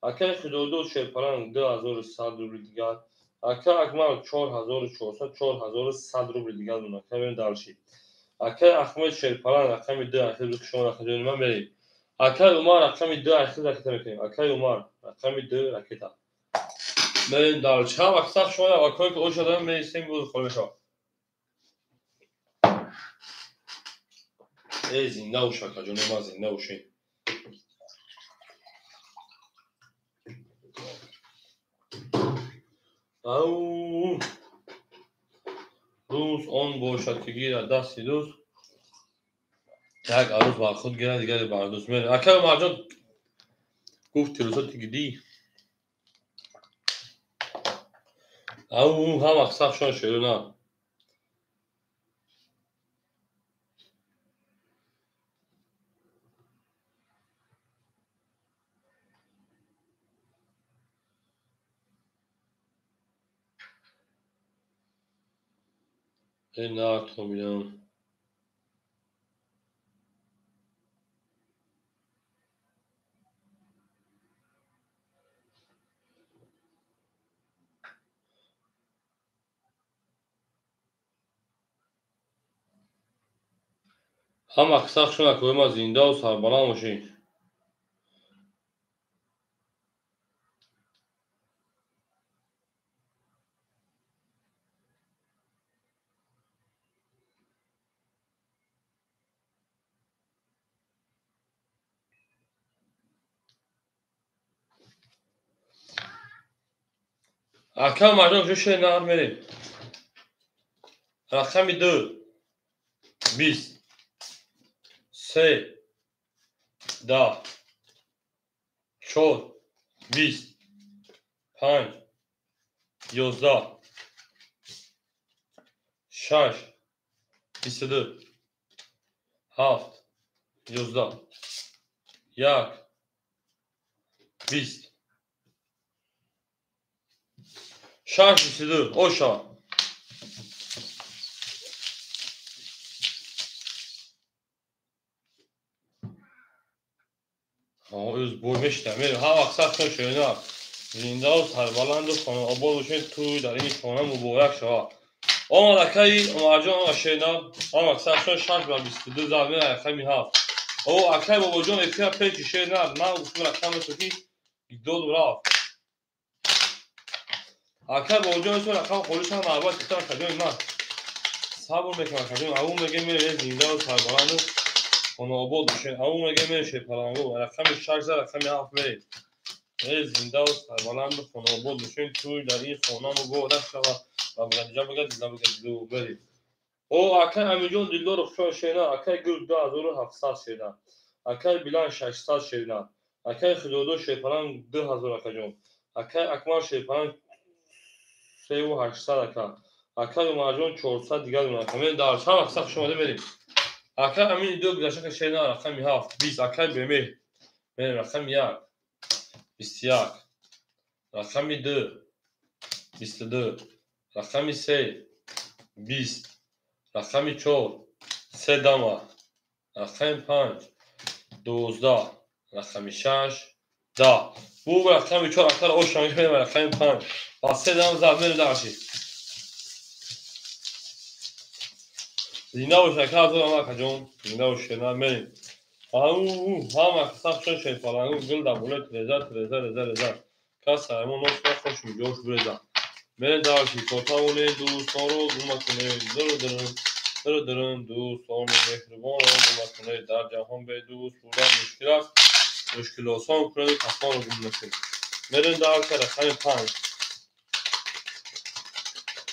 акай Худодод Шерпалан 2100 рубли дигар, акай Акмал 4400, 4100 рубли дигар мемонад. Акай мерем дальше. Акай Ахмед Шерпалан рақами 2 ахир шумо рақами ман мерем. Акай Умар рақами 2 ахир ракета мекунем. Акай Умар рақами 2 ракета. Мерем дальше. Ҳама киса шумо акое ки оша дорем мерисем боз холӣ мешавад. Эй зинда бош акаҷон, ма зинда бошем. Ау дӯст он бошад ки гирад дасти дӯст. Як арӯс бар худ гирад, дигаре бар дӯст мерем. Акай Умарҷон гуфт тирусоти гидӣ. Ау ҳама сахшон шерона. Нарт бинам. Ҳама сахшон акои ма зиндаву сарбаланд бошед. Ака Умарҷон ҷо шер нар мерем. Рақами 2, 20, 3, 10, 4, 20, 5, 11, 6, 22, 7, 11, 1, 20, 6, 22, оша. Ӯз бой мешитам. Ҳар вақт сахтон шоина. Зиндаву сарбаланду хонаобод бошед, тӯй дар ин хона муборак шавад. Омад акаи Умарҷон ама шена, ҳар вақт сахтон 6 ба 22 зад мера рақами 7. О акаи Бобоҷон эфира пеши шена, ман гуфтам рақами ту ки доду рафт. Акаи Бобоҷон эсо рақам холишам навбат китам акаҷони ман. Сабр мекунам акаҷон, аву меге мере зиндаву сарбаланду хонаобод бошед. Аву меге мере шерпалангу, рақами 6 за рақами 7 меред. Зиндаву сарбаланду хонаобод бошед, тӯй дар ин хона муборак шавад. Ва бага дила бага дилу беред. О акаи Амирҷон Дилдоров чор шена, акаи Гул 2700 шена, акаи Билан 600 шена, акаи Худодо шерпаланг 2000 акаҷон, акаи Акмал шерпаланг 3800 ака, акаи Умарҷон 400 дигар ака. Мен дар чанд вақт сахт шумода мерем. Акаи Амини ду гузашта шена рақами 7, 20, акаи Бемеҳр мерем рақами 1, 21, рақами 2, 22, рақами 3, 20, рақами 4, 3 дама, рақами 5, 12, рақами 6, 10. Бу рақами 4 акара оша мекунем рақами 5. Ба 3 дама зад мерем дарши. Зинда бош ака азор ама акаҷон, зинда бош шена мерем. Ау ҳама сахтшон шерпалангу гул дар болои тиреза, тиреза, реза, реза. Кас сармо нос нахош миҷош буреза. Мерем дарши, то тавонем дӯстонро гум накунем. Дуру дурун, дуру дурун, дӯстони меҳрубонро гум накунед. Дар ҷаҳон бедӯст будан мушкил аст. Мушкил осон кунеду касонро гум накунед. Мерем дарши рақами 5.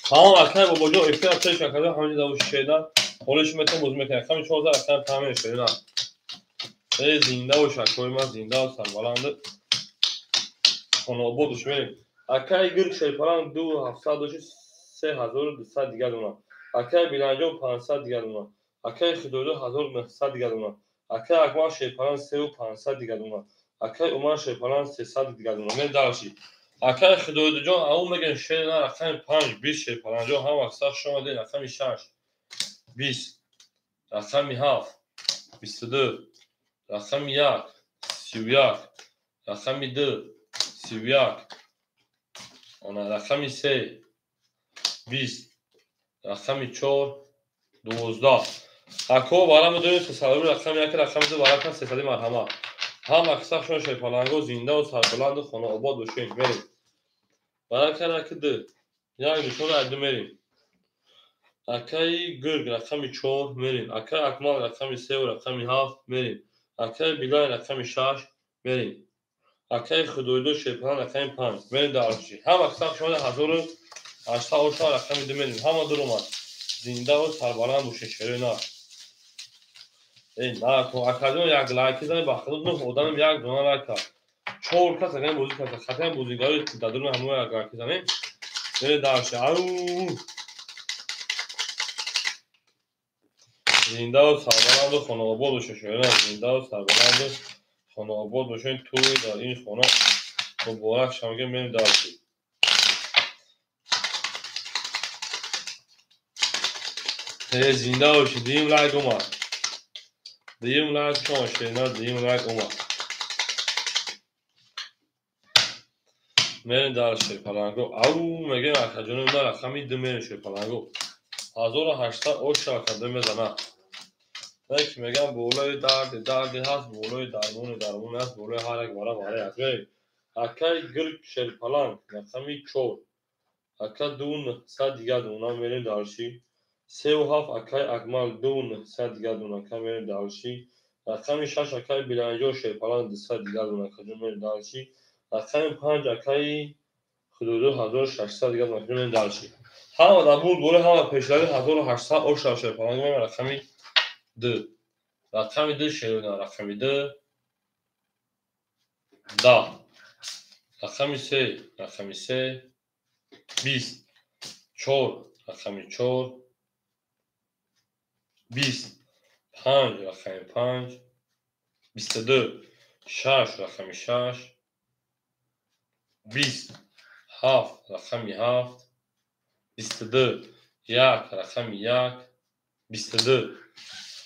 Тамом акаи Бобоҷон эфира пеш акаҷон ҳаминҷо давоши шеда. Ҳолиш метон боз мекунем. Рақами 14 рақами 5 мерем шена. Зинда бош акои ман, зиндаву сарбаланду хонаобод бош мерем. Акаи Гирк шерпаланг 2700 доши 3200 дигар дона. Акаи Биланҷон 500 дигар дона. Акаи Худойдо 1900 дигар дона. Акаи Акмал шерпаланг 3500 дигар дона. Акаи Умар шерпаланг 300 дигар дона. Мен дарши. Акаи Худойдоҷон аву мегӯем шена рақами 5, 20 шерпалангҷон ҳам вақт сахт шомадед рақами 6, 20, рақами 7, 22, рақами 1, 31, рақами 2, 31, она рақами 3, 20, рақами 4, 12. Ако вара медонед сесадури рақами 1, рақами 2 вара кан сесади марҳамат. Ҳама сахтшон шерпаланго зиндаву сарбаланду хонаобод бошед. Мерем. Вара кан раки 2, як нишона ду мерем. Акаи Гург рақами 4 мерем. Акаи Акмал рақами 3 ва рақами 7 мерем. Акаи Билай рақами 6 мерем. Акаи Худойдо шерпаланг рақами 5 мерем дарши. Ҳама сахт шомада 1800 оша рақами 2 мерем. Ҳама дур омад. Зиндаву сарбаланд бошед шерои нар. Эй, на, акаҷон як лайки зани ба худо нӯҳ одамем як дона лайк кард. Чор кас агар бозӣ кард, хатаи бозигари дадурна ҳамон як лайки занем. Мерем дальше. Ау! Зиндаву сарбаланду хонаобод бошед, шоирон. Зиндаву сарбаланду хонаобод бошед. Тӯй дар ин хона муборак шава. Мерем дальше. Э, зинда бошед. Дуюм лайк омад. Дуюм лайк шумо ширина, дуюм лайк омад. Мерем дальше паланго. Ау, мегем акаҷони ма рақами ду мерем шерпаланго. 1800 оша акада мезана. Ки мегам болои дарди дарди ҳаст, болои дармони дармони ҳаст, болои ҳар як вара вара ҳаст. Мерем. Акаи гирг шерпаланг рақами 4. Ака 2900 дигар дона мерем дальше. 3,7 акаи Акмал 2900 дигар дона ака мерем дальше. Рақами 6 акаи Биланҷон шерпаланг 200 дигар дона акаҷон мерем дальше. Рақами 5 акаи Худудо 1600 дигар дона акаҷон мерем дальше. Ҳама дар бурд болои ҳама пешравӣ 1800 оша шерпаланг мерем рақами 2. Рақами 2 шерона, рақами 2 10. Рақами 3, рақами 3 20. 4, рақами 4 20. 5, рақами 5 22. 6, рақами 6 20. 7, рақами 7 22. 1, рақами 1 22.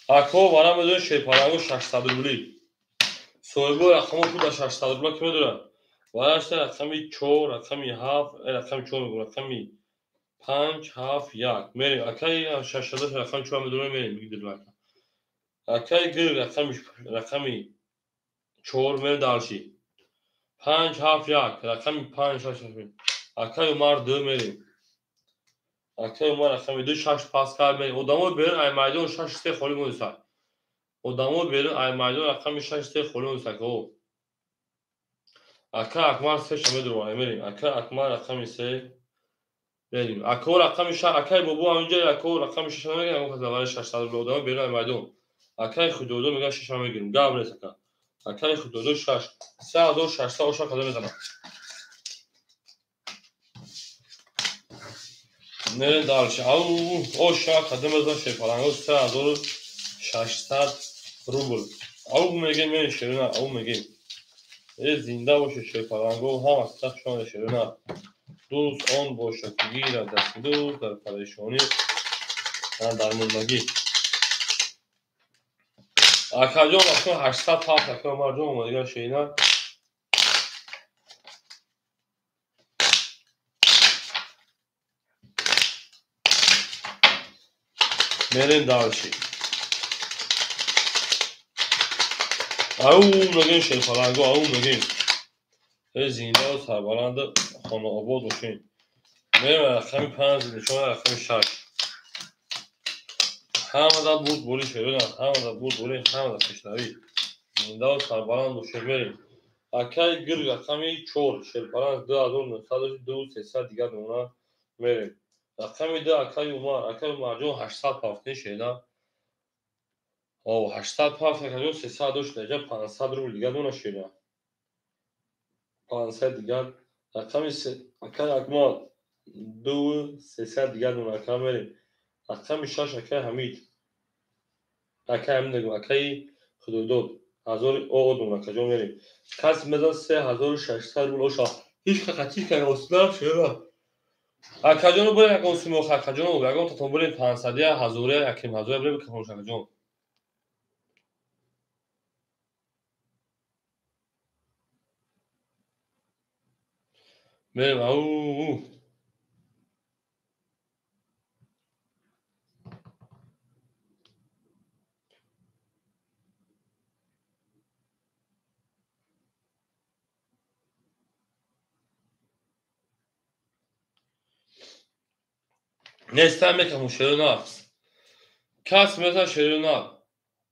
Ако вара медонед шерпаланго 600 рубли. Соҳибои рақамҳо ку дар 600 рубла ки медонад? Варашта рақами 4, рақами 7, рақами 4 мегӯям, рақами 5, 7, 1. Мерем. Акаи 600 рақами 4 медонем, мерем. Бигир ака. Акаи гир рақами 4 мерем дальше. 5, 7, 1. Рақами 5, 6, 7. Акаи Умар 2 мерем. Акаи Умар рақами 2, 6 пас кард мерем. Одамои берун ай майдон 6 3 холӣ монисад. Одамои берун ай майдон рақами 6 3 холӣ монисад. Ака Акмал 3 ша медурварем, мерем. Ака Акмал рақами 3 мерем. Ако рақами 6, акаи бобо ҳаминҷа, ако рақами 6 намегирем, ягон кас давари 600 рубл одамои берун ай майдон. Акаи Худодо мегӯяд 6 мегирем. Гап нест ака. Акаи Худодо 6. 3600 оша қадам мезанад. Мерем дальше. Ау, оша қадам мезанад шерпаланго 3600 рубл. Ау мегем, мерем шерона, ау мегем. Э, зинда бошед шерпаланго, ҳама сахшон шерона. Дӯст он бошад ки гирад дасти дӯст дар парешонӣ дар мондагӣ. Акаҷон рақами 807 ака Умарҷон омадигар шерина. Мерем дальше. Ау мегем шерпаланго, ау мегем. Э, зиндаву сарбаланду хонаобод бошем. Мерем рақами 5, нишона рақами 6. Ҳама дар бурд болӣ шерона, ҳама дар бурд болӣ, ҳама дар пешравӣ. Зиндаву сарбаланд бошем, мерем. Акаи гирг рақами 4, шерпаланг 2900 2300 дигар дона мерем. Рақами 2 акаи Умар, акаи Умарҷон 800 пафтин шерина. О, 800 пафт акаҷон 300 дошт, инҷа 500 рубл дигар дона шерина. 500 дигар. Рақами 3 акаи Акмал 2 300 дигар дона ака мерем. Рақами 6 акаи Ҳамид. Акаи Ҳамид нагӯм, акаи Худодод 1000 о дона акаҷон мерем. Кас мезан 3600 рубл оша. Ҳеҷ қақатиш кага осида шера. Акаҷону бурем ягон сумоха, акаҷону ягон татон бурем 500-я, 1000-я, 1500-я бурем кафонш акаҷон. Мерем, ау. Нестан мекафон шерона. Кас мезан шерона.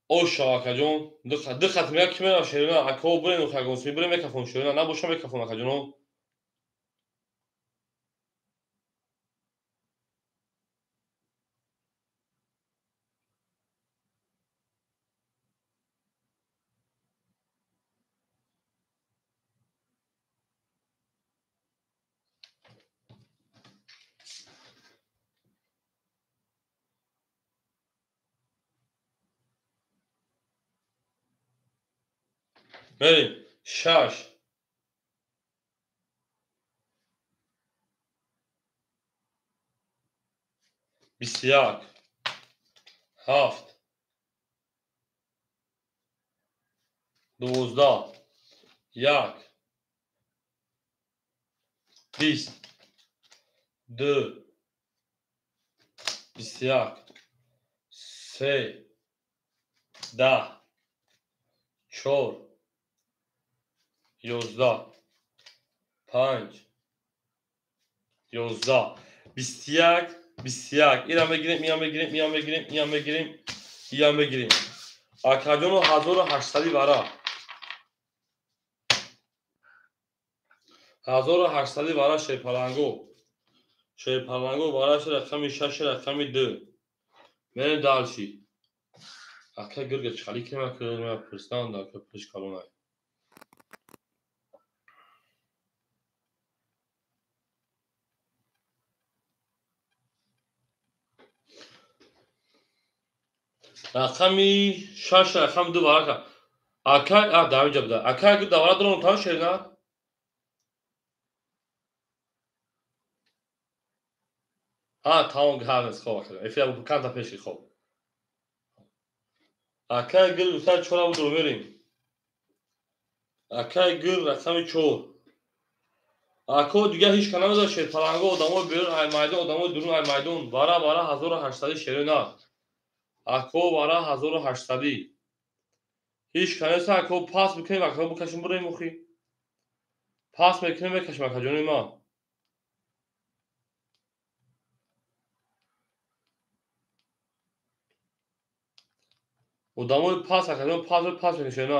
Оша акаҷон, ду хат мега ки мерам шерона, акао бурем ягон суми бурем мекафон шерона, набоша мекафон акаҷоно. Мерем. 6 21 7 12 1 20 2 21 3 10 4 11 5 11 21 21 ира мегирем, ира мегирем, ира мегирем, ира мегирем, ира мегирем. Акаҷоно 1800 вара. 1800 вара шерпаланго. Шерпаланго вара рақами 6 рақами 2. Мерем дальше. Ака гирга чали кема кирма пурстан да ка пеш калонай. Рақами 6 рақами 2 варака. Ака а давиҷа буда. Ака гир давара дорам та шерна. А таон гавес хоб ака. Эфир канта пеши хоб. Ака гир уста чора буду мерим. Ака гир рақами 4. Ако дига ҳеч кана надошт шерпаланго одамо берун ай майдон, одамо дурун ай майдон. Вара вара 1800 шерна. Ако вара 1800. Ҳеч канеса ако пас бикунем, ако бикашем бурем охи. Пас мекунем, мекашем ака ҷони ман. Одамои пас ака ҷон пас пас мекашем.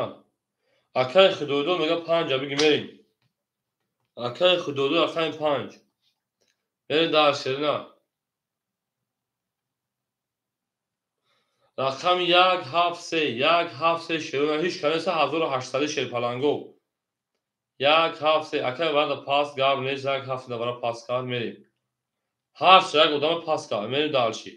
Акаи Худойдод мега 5 биги мерим. Акаи Худойдод акаи 5. Мерим дар шерна. Рақами 1 7 3 1 7 3 шерона ҳеч канеса 1800 шерпаланго. 1 7 3 акай варда пас гап нест 1 7 3 вара пас кар мерим. Ҳар як одама пас кар мерим дальше.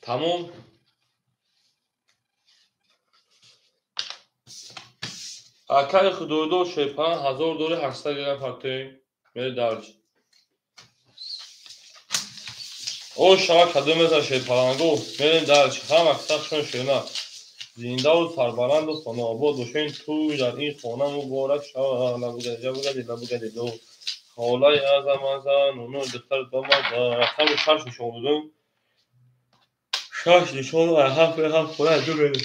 Тамом. Акаи Худойдод шерпалан 1000 дори 800 грамм партоем. Мере дальше. О шава кадом мезан шерпаланго. Мерем дальше. Ҳама сахшон шерна. Зиндаву сарбаланду хонаобод бошен. Туй дар ин хона муборак шава. Лабугади лабугади лабугади ло. Холаи азамаза нуну духтар домаза. Рақами 6 нишон додам. 6 нишон 7 7 хона ду мерем.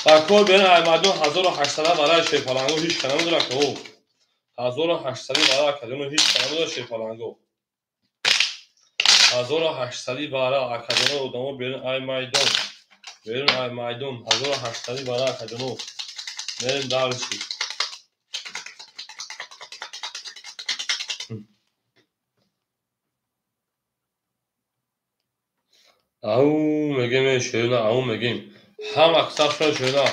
Ако берин ай мардум 1800 барои шерпаланго ҳеч кана надорад ко. 1800 барои акаҷоно ҳеч кана надорад шерпаланго. 1800 барои акаҷоно одамо берин ай майдон. Берин ай майдон 1800 барои акаҷоно. Мерем дальше. Ау мегем шерна, ау мегем. Ҳама сахшон шерна.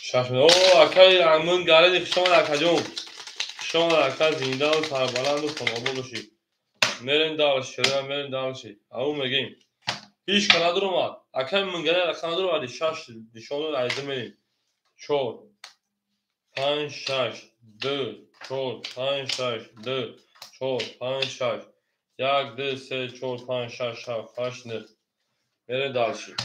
6 о акаи амин гареди хушомад акаҷон. Хушомад ака зиндаву сарбаланду хонаобод бошӣ. Мерем дальше шерна, мерем дальше. Ау мегем. Ҳеч ка надуромад. Акаи мингари рақам надуромади 6 нишон айда мерем. 4 5 6 2 4 5 6 2 4 5 6 1 2 3 4 5 6 7 8 9. Мерем дальше.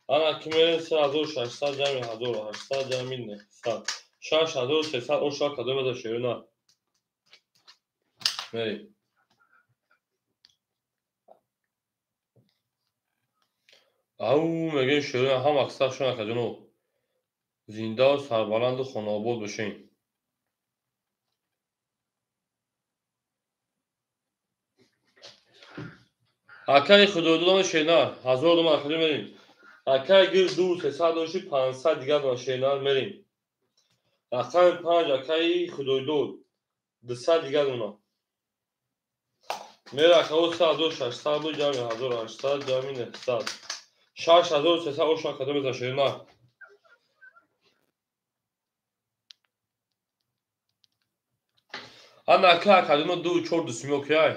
Ана ки мерем 3600 ҷамъи 1800 ҷамъи 900. 6300 ошва кадом меза шерна. Мерем. Ау мегем шерна ҳама сахшон акаҷоно. Зиндаву сарбаланду хонаобод бошен. Акаи Худойдодон шерна 1000 дом акаҷон мерем. Акаи гир 2 300 доши 500 дигар дон шерна мерем. Рақами 5 акаи Худойдод 200 дигар дона. Мера акао 3600 бу ҷамъи 1800 ҷамъи 900. 6300 ошва кадом мезан шерна. Ана ака акадино 2 4 дусми окей.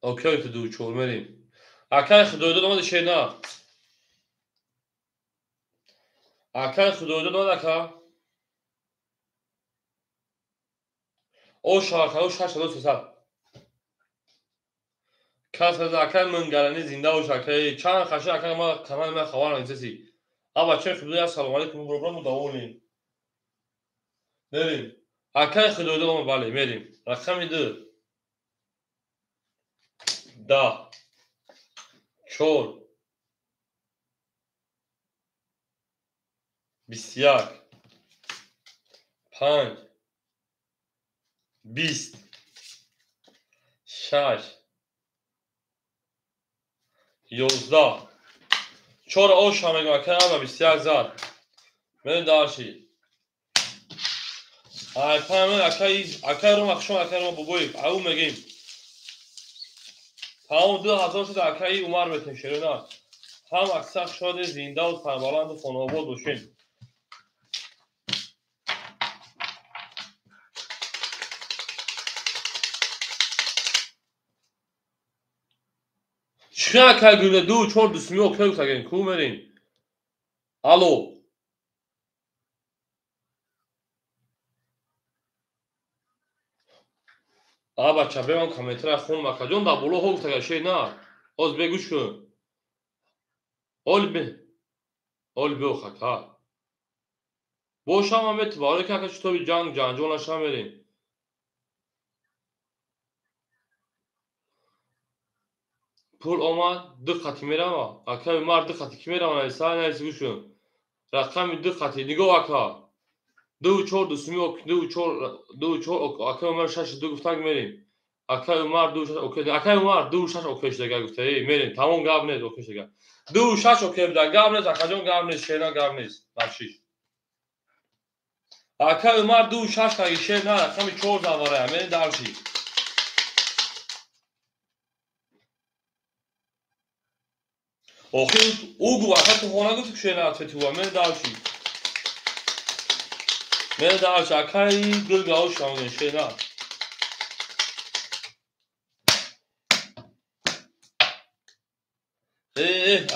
Окей, ту 2 4 мерим. Акай худойдод омада шена. Акай худойдод омада ака. О шака, о 6300. Кас аз акай мунгалани зинда бош акай. Чанд хаша акай ма канали ма хабар нестси. Аба че худой ассалому алайкум программу давонем. Мерим. Акай худойдод омада бале мерим. Рақами 2. 10 4 21 5 20 6 11 4 оша мегӯям акай ама 21 зад. Мерем дарши. Ай памен акай рома хушом акай рома бобоев ау мегим. Тамом 2000 шуд акаи Умар метем шерена. Ҳам аксар шоде зиндаву сарбаланду хонаобод бошем. Чӣ акай гӯле 2 4 дусми окей гуфтагем ку мерем. Алло. А бача беман комментария хонам акаҷон дар боло ҳо гуфтага шей на. Оз бегӯш кун. Оли бе. Оли бе охака. Бошам ам барои ки ака читоби ҷанг ҷанҷол наша мерем. Пул омад ду қати мерава. Акаи Умар ду қати ки мерава нависа нависи гӯш кун. Рақами ду қати нигоҳ ака. 2 4 дусми ок 2 4 2 4 акаи Умар 6 2 гуфтаг мерем. Акаи Умар 2 6 окей. Акаи Умар 2 6 окей шудага гуфта. Эй мерем. Тамом гап нест окей шудага. 2 6 окей буда. Гап нест акаҷон гап нест шерна гап нест. Бахшиш. Акаи Умар 2 6 таги шер на рақами 4 заварая. Мерем дарши. Охи угу ака ту хона гуфти шерна ответи мерем дарши. Мерем дарши акаи гулгаош шамген шерна.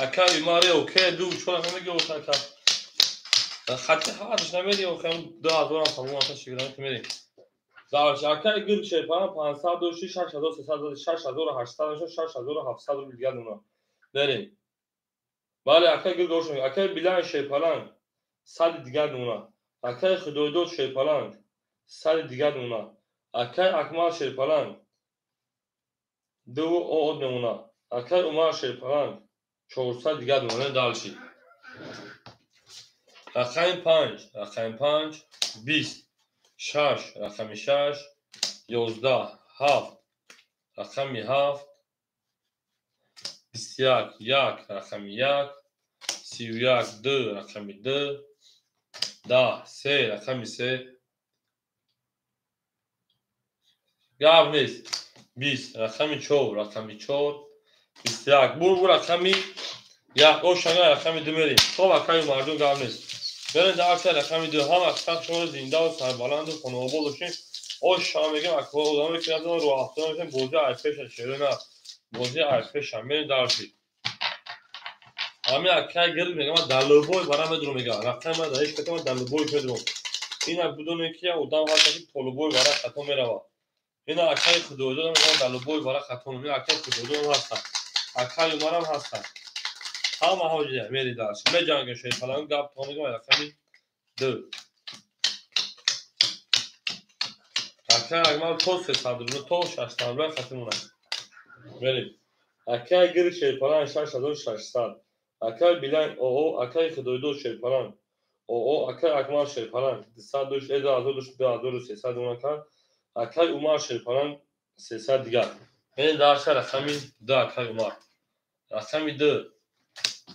Акаи Умаре окей 2 4 намеги ака. Хати ҳадаш намеди окей 2000 сомон ака шигирам мерем. Дарши акаи гул шерпана 506 6300 6800 6700 рубл дигар нуна. Мерем. Бале акаи гул гаош акаи Билан шерпаланг 100 дигар нуна. Акаи Худойдод шерпаланг 100 дигар нуна. Акаи Акмал шерпаланг 2 од мемона. Акаи Умар шерпаланг 400 дигар мемона. Дарши. Рақами 5, рақами 5 20 6, рақами 6 11 7, рақами 7 21 1, рақами 1 31 2, рақами 2 10 3, рақами 3 гап нест 20, рақами 4, рақами 4 21 бур рақами 1 ошага рақами 2 мерем. Хоб акаи Умарҷон гап нест. Мерем дарша рақами 2. Ҳам аксар шуморо зиндаву сарбаланду хонаобод бошем. Оша мегем акаҳо одаме ки назан рӯ афтода мешем бозӣ айпеша шерена. Бозӣ айпеша мерем дарши. Ҳамин акаи гил мегам ман дар лӯбой бара медурам мегам. Рақами ман дар ҳеҷ ката ман дар лӯбой медурам. Ина бидоне ки як одам ҳаст ки то лӯбой бара хато мерава. Ина акаи Худойдодам мегам дар лӯбой бара хато. Ина акаи Худойдодам ҳастанд. Акаи Умарам ҳастанд. Ҳама ҳоҷия мери дарши. Меҷангем шерпаланг гап то мегам рақами 2. Акаи Акмал то 300 рубл то 600 рубл хати монад. Мерем. Акаи Гир шерпаланг 6600. Акаи Билан ОО, акаи Худойдод шерпаланг ОО, акаи Акмал шерпаланг 200 2300 онака. Акаи Умар шерпаланг 300 дигар. Мерем дарша рақами 2 акаи Умар. Рақами 2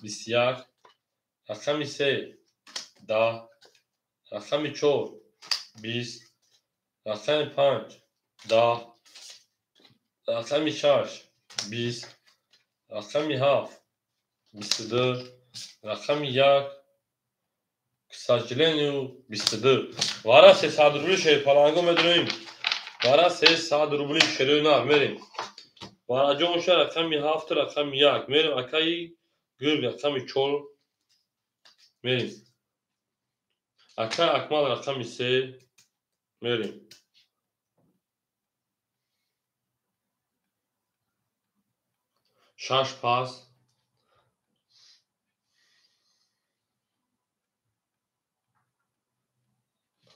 21, рақами 3 10, рақами 4 20, рақами 5 10, рақами 6 20, рақами 7 22, Рақами 1, к сожалению, 22. Вара 300 рубли шерпаланго медроим. Вара 300 рубли шерӯна мерем. Вараҷон ша рақами 7, рақами 1 мерем. Акаи гург рақами 4 мерем. Акаи Акмал рақами 3 мерем. Шаш пас.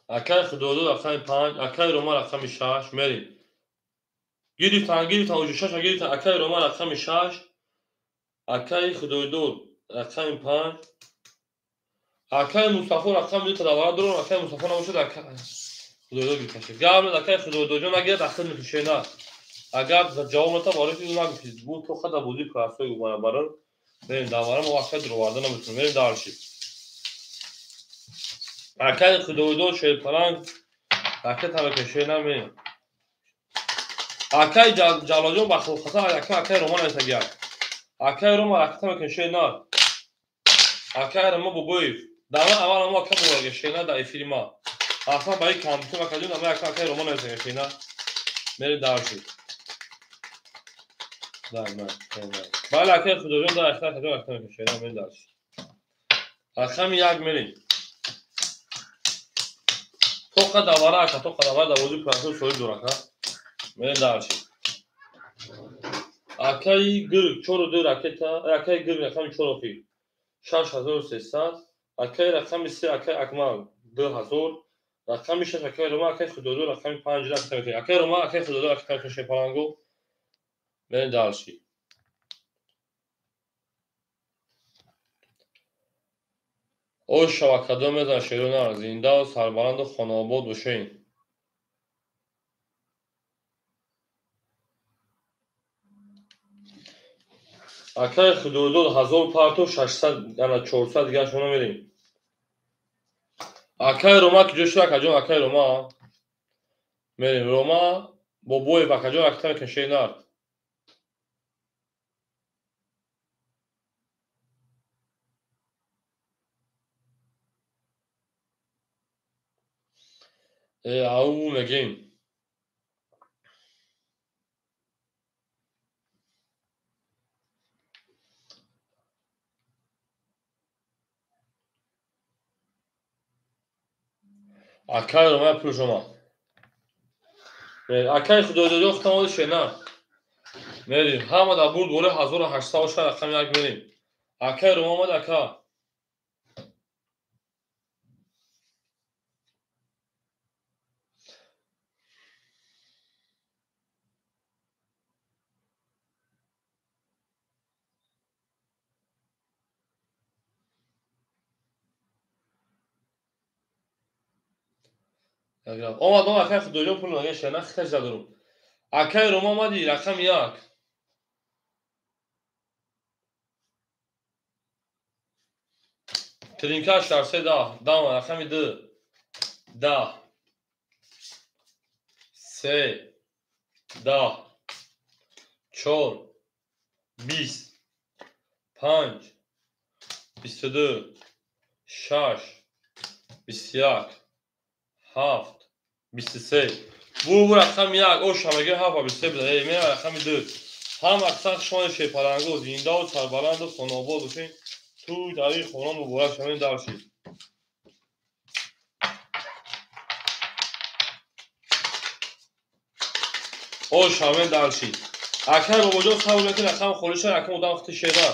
Акаи Худодод рақами 5, акаи Рома рақами 6 мерем. Гирифтан, гирифтан, уже 6 гирифтан. Акаи Рома рақами 6, акаи Худодод рақами 5, акаи Мустафо рақами 2 давара дорам, акаи Мустафо набошад, акаи Худодод гирифта. Гап нед, акаи Худододҷон нагирад, ахир мекушена. Агар ҷавоб ната, барои ки нагуфтид, бу то хада бозӣ простой гумана барон. Мерем давара, мо акаи дуроварда наметунем. Мерем дальше. Акаи Худодод шерпаланг ракета мекаше намерем. Акаи Ҷалолҷон ба хилқата, акаи Рома нависагияк. Акаи Рома ракета мекаше на. Акаи Рома Бобоев. Дама аввал мо ака боварга на дар эфири ма. Аслан ба ин компютер акаҷон ама акаи Рома нависагия на. Мерем дальше. Да, на, на. Бале, акаи Худоҷон дар ахир акаҷон ракета мекаше на, мерем дальше. Рақами 1 мерем. Тоқа давара ака, тоқа давара давози пурасо соҳиб дор ака. Мерем дальше. Акаи гург 4 2 ракета, акаи гург рақами 4 охир. 6300, акаи рақами 3, акаи Акмал 2000, рақами 6, акаи Рома, акаи Худодод рақами 5 ракета мекунем. Акаи Рома, акаи Худодод ракета мекунем шепаланго. Мерем дальше. Ош шавакадо мезан шерона, зиндаву сарбаланду хонаобод бошед. Акаи Худодод 1000 парто 600, ана 400 дигар шумо мерем. Акаи Рома куҷо шуд акаҷон? Акаи Рома мерем. Рома Бобоев акаҷон ракета мекунем шернар. Ау мегем. Акаи Рома пулш омад. Акаи Худододҷон худтон оди шена. Мерем. Ҳама дар бурд бораи 1800 ша рақами 1 мерем. Акаи Рома омад ака. Омад, омад, акаи Худоҷон пул нагирифт, шена хиташ задурум. Акаи Рома омади рақами 1. Тринкаш дар 3 10, дама рақами 2 10 3 10 4 20 5 22 6 21 7 23. Бу рақами 1, ош ҳамагӣ 7 ва 23 буда. Эй, мера рақами 2. Ҳам аксар шумо шерпаланго, зиндаву сарбаланду хонаобод бошед. Ту дари хона муборак шавед даршид. Ош ҳамед даршид. Акаи Бобоҷон сабр мекунед, рақам холӣ шавад, акам одам хити шера.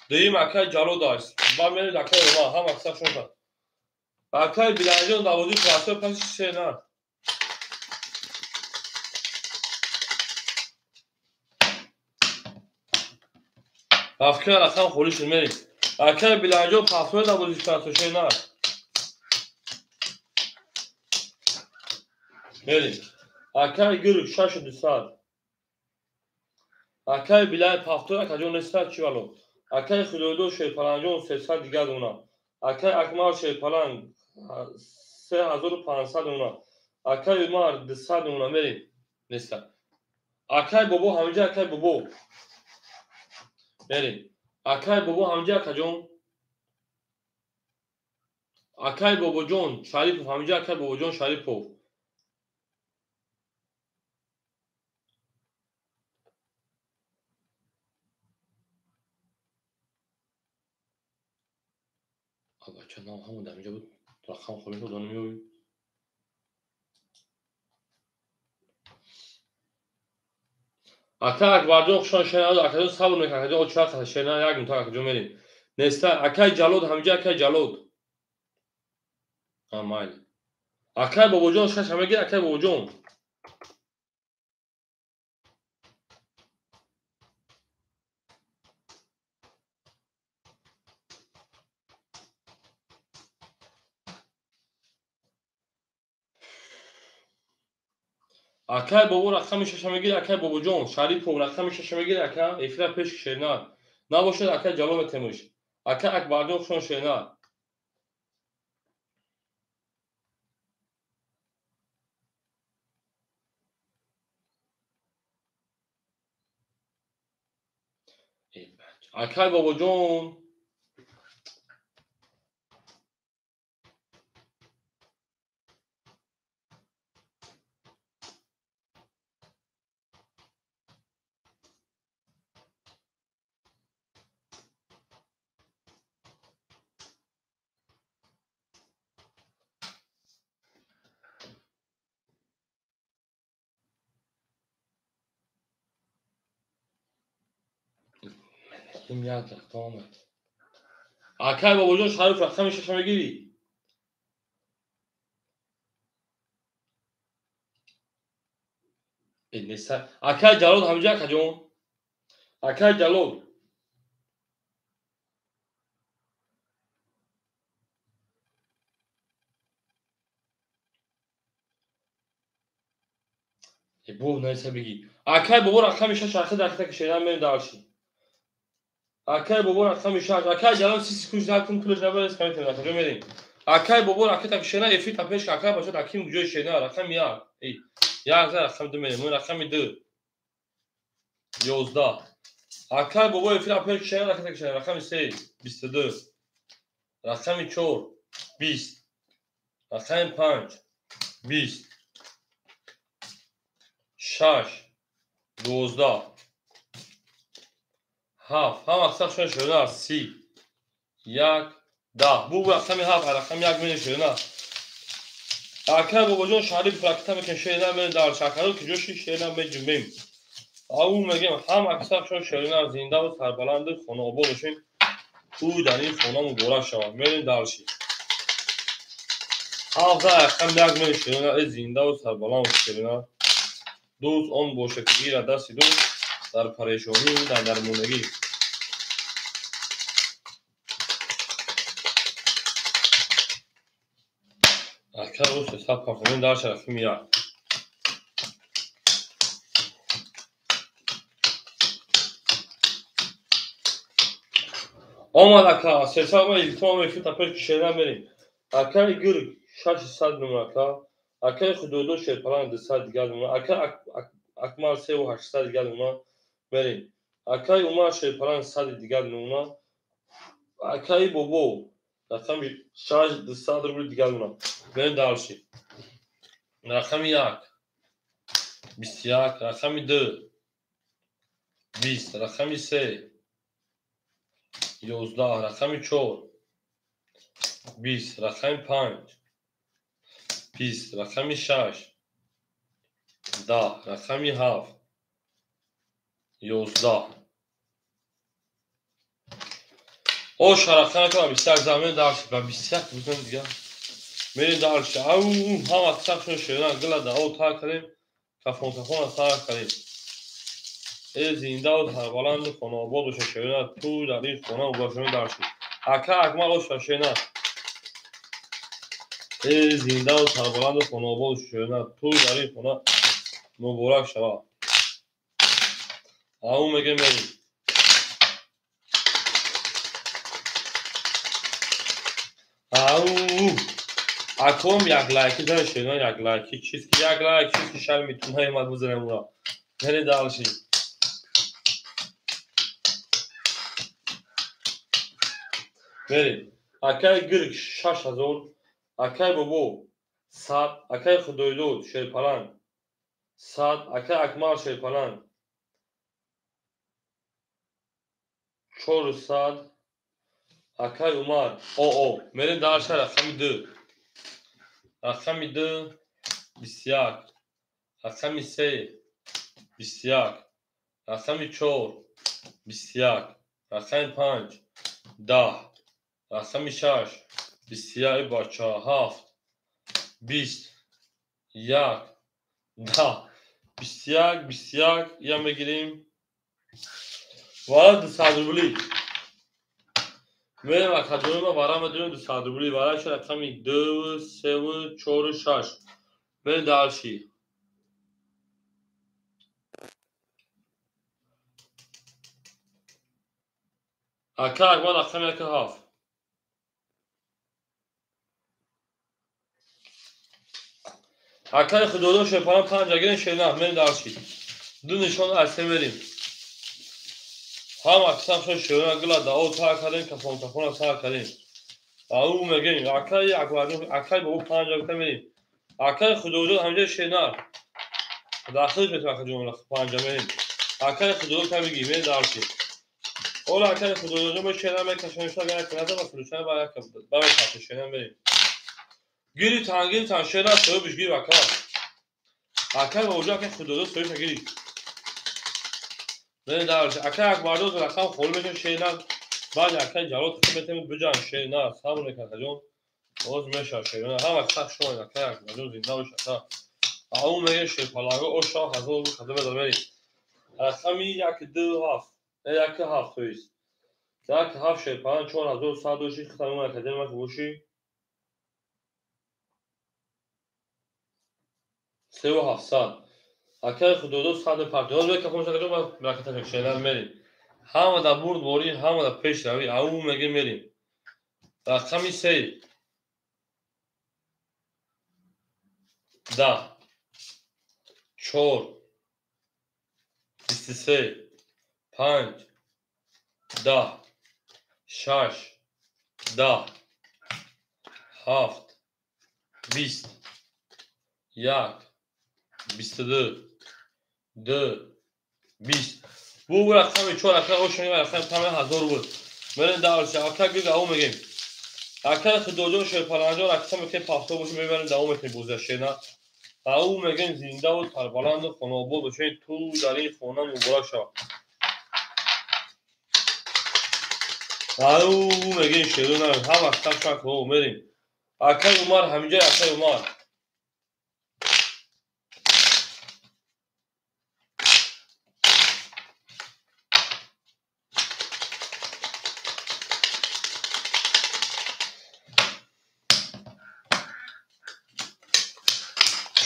Дуюм акаи Ҷалол аст. Баъд меред акаи Рома, ҳам аксар шумо. Акаи Билалҷон давози пурасо паси шена. Афкар рақам холӣ шуд, мерем. Акаи Билалҷон пафтои давози пурасо шена. Мерем. Акаи гург 6200. Акаи Билал пафтои акаҷон неста чӣ вало. Акаи Худойдод шерпаланҷон 300 дигар дона. Акаи Акмал шерпаланг 3500 дона. Акаи Умар 200 дона. Мерем. Неста. Акаи Бобо ҳаминҷа, акаи Бобо. Мерем. Акай бобо ҳамҷа акаҷон. Акай бобоҷон Шарипов ҳамҷа акай бобоҷон Шарипов. Бача нам ҳамон дар инҷа буд. Рақам холӣ шуд, намеёбем. Ака Акбарҷон хушон шена, акаҷон сабр мекунад, акаҷон оча шена як минута акаҷон мерем. Неста акай Ҷалод ҳамҷа акай Ҷалод. Майли. Акай бобоҷон шаша мегир, акай бобоҷон. Акай бобо рақами шаша мегир, акай бобоҷон Шарипов рақами шаша мегир, ака эфира пеш шернар. Набошад акай Ҷалол метемуш. Ака Акбарҷон хушон шернар. Акай бобоҷон як рақам омад. Акай бобоҷон Шариф рақами шаша мегирӣ? Неста. Акай Ҷалол ҳамҷа акаҷон. Акай Ҷалол. Бо неста бигӣ. Акай бобо рақами шаша ахи дар ки шеран мерем дарши. Акай бобо рақами шаш. Акай Ҷалол си секунд накун пулаш набарес каметем акаҷон мерем. Акай бобо ракета шена эфир та пеш акай бошад аким ҷои шена рақами як. Эй, як за рақами ду мерем. Рақами ду. 11. Акай бобо эфир та пеш шена ракета шена рақами се 22. Рақами чор 20. Рақами панҷ 20. Шаш 12. Ҳафт. Ҳама аксар шуна шуна 30. 1 10. Бу рақами ҳафт, рақами як мерем шуна. Акай бобоҷон Шариф ракета мекунем шена мерем дар шакаро ки ҷоши шена меҷунбем. Ау мегем ҳам аксар шуна шуна зиндаву сарбаланду хонаобод бошем. Ӯ дар ин хона муборак шавад. Мерем дарши. Ҳафт рақами як мерем шуна зиндаву сарбаланд шуна. Дӯст он бошад ки гирад дасти дӯст дар парешонӣ дар дармонагӣ. Ака рӯз сад парфумин дар рақами як. Омад ака, сесад ма илтимом эфир та пеш шена мерем. Акаи гирг 600 нумра ака. Акаи Худойдод Шерпалан 200 дигар нумра. Ака Акмал 3800 дигар нумра мерем. Акаи Умар Шерпалан 100 дигар нумра. Акаи бобо рақами 6 200 рубли дигар нумра. Мерем дарши. Рақами як 21, рақами ду 20, рақами се 11, рақами чор 20, рақами панҷ 20, рақами шаш 10, рақами ҳафт 11. Оша рақами ба 21 замин дарши ба 21 бузан дигар. Мерем дарши. Ау ҳама аксар шуна гила да о тар кардем. Кафон кафон сар кардем. Э зиндаву сарбаланду хонаобод боша шена ту дар ин хона муборак дарши. Ака Акмал оша шена. Э зиндаву сарбаланду хонаобод боша шена ту дар ин хона муборак шавад. Ау мегем мерем. Ау аком як лайки дар шена як лайки чиз ки як лайк чиз ки шар митунай мад бузанем ура. Мерем дарши. Мерем. Акай Гирк 6000, акай Бобо 100, акай Худойдод Шерпаланг 100, акай Акмал Шерпаланг 400, акай Умар ОО. Мерем дальше рақами 2. Рақами 2 21, рақами 3 21, рақами 4 21, рақами 5 10, рақами 6 21, бача 7 20 1 10 21 21 я мегирем. Вара 200 рубли. Мерем академия вара медонем 200 рубли. Вара ша рақами 2 3 4 6. Мерем дальше. Ака Акмал рақами 1 7. Акай Худодо Шерпаланг 5 агирем шерна. Мерем дальше. Ду нишон аз се мерем. Ҳама аксам шо шерна гила дао та кардем, кафон кафона та кардем. Ау мегем акай Акбарҷон, акай Бобо 5 гуфта мерем. Акай Худодо ҳамҷа шерна. Дахил метавон акаҷон 5 мерем. Акай Худодо та бигӣ мерем дальше. Ола акай Худодо бо шерна мекашонем шо агар канада ба фурӯшан ба як ба мекашем шерна мерем. Гирифтан гирифтан шерна соҳибиш гирифт ака. Акай Бобоҷон акай Худодо соҳибша гирифт. Мерем дальше. Акай Акбарҷон рақам холӣ мешавад шерна. Баъд акай Ҷалол худо метавонад биҷан шерна. Сабр мекунад акаҷон. Боз мешавад шерна. Ҳама сахт шумоед акай Акбарҷон зинда бош ака. Ау мегӯяд Шерпаланго оша 1000 рубл када медорад мерем. Рақами 1 2 7. 1 7 то есть. 1 7 Шерпаланг 4100 доши хитамон академия боши. 3700. Акай Худодо 100 партиёз мекафон шакаҷон ба раката шерна мерем. Ҳама да бурд борӣ, ҳама да пеш равӣ, ау меге мерем. Рақами 3 10 4 23 5 10 6 10 7 20 1 22 2 20. Бу рақами 4 ака ошони рақами 5000 рубл. Мерем дальше. Ака гиг ау мегем. Ака Худоҷон Шерпаланҷон рақам мекунем пафто бошем мебарем давом мекунем бозия шерна. Ау мегем зиндаву сарбаланду хонаобод бошед, ту дар ин хона муборак шавад. Ау мегем шерона ҳама сак сак мерем. Акай Умар ҳаминҷа акай Умар.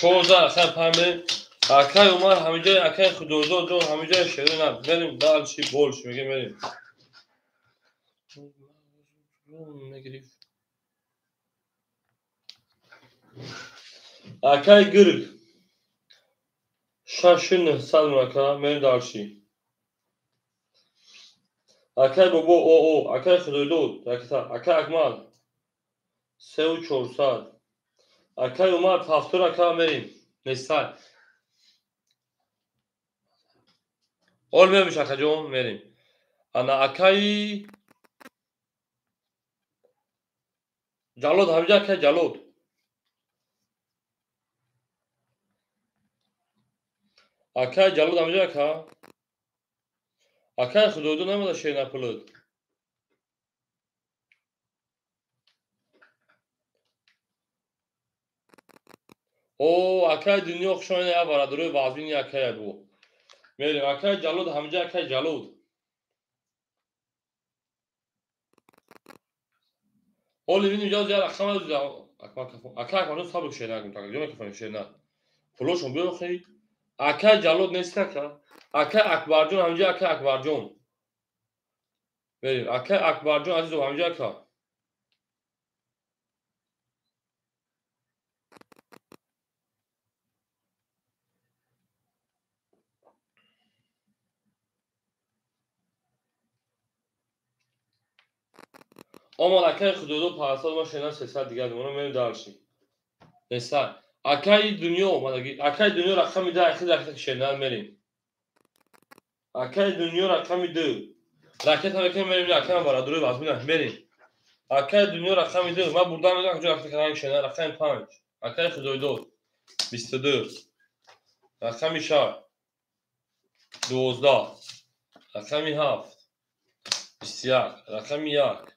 14 акай 5 мерем. Акай Умар ҳаминҷа акай Худоҷон ҷон ҳаминҷа шерона мерем дальше больше мегем мерем. Акай Гирк 6900 ака мерем дальше. Акай Бобо ОО, акай Худойдод акай Акмал 3400. Акай Умар 70 ака мерем. Нестай. Ол мемиш акаҷон мерем. Ана акай Ҷалод ҳаминҷа акай Ҷалод. Акай Ҷалод ҳаминҷа ака. Акай Худойдод намеда шерна пулуд. О, акай Дунё хушоина я бародарои вазини акай бу. Мерем акай Ҷалод ҳаминҷа акай Ҷалод. Оли бинем ҷоз я рақам ака Акмарҷон сабр шерна кун така ҷо мекафонем шерна. Пулошон биёхи. Акай Ҷалод нест ака. Акай Акбарҷон ҳаминҷа акай Акбарҷон. Мерем акай Акбарҷон азизов ҳаминҷа ака. Омад акаи Худойдод 500 ма шена 300 дигар думона мерем дальше. Неса. Акаи Дунё омадаги. Акаи Дунё рақами 2 ахир ракета шена мерем. Акаи Дунё рақами 2. Ракета мекунем мерем акаи бародарои вазмина мерем. Акаи Дунё рақами 2. Ман бурдам мегӯям куҷо ракета кардам шена рақами 5. Акаи Худойдод 22. Рақами 6 12. Рақами 7 21. Рақами 1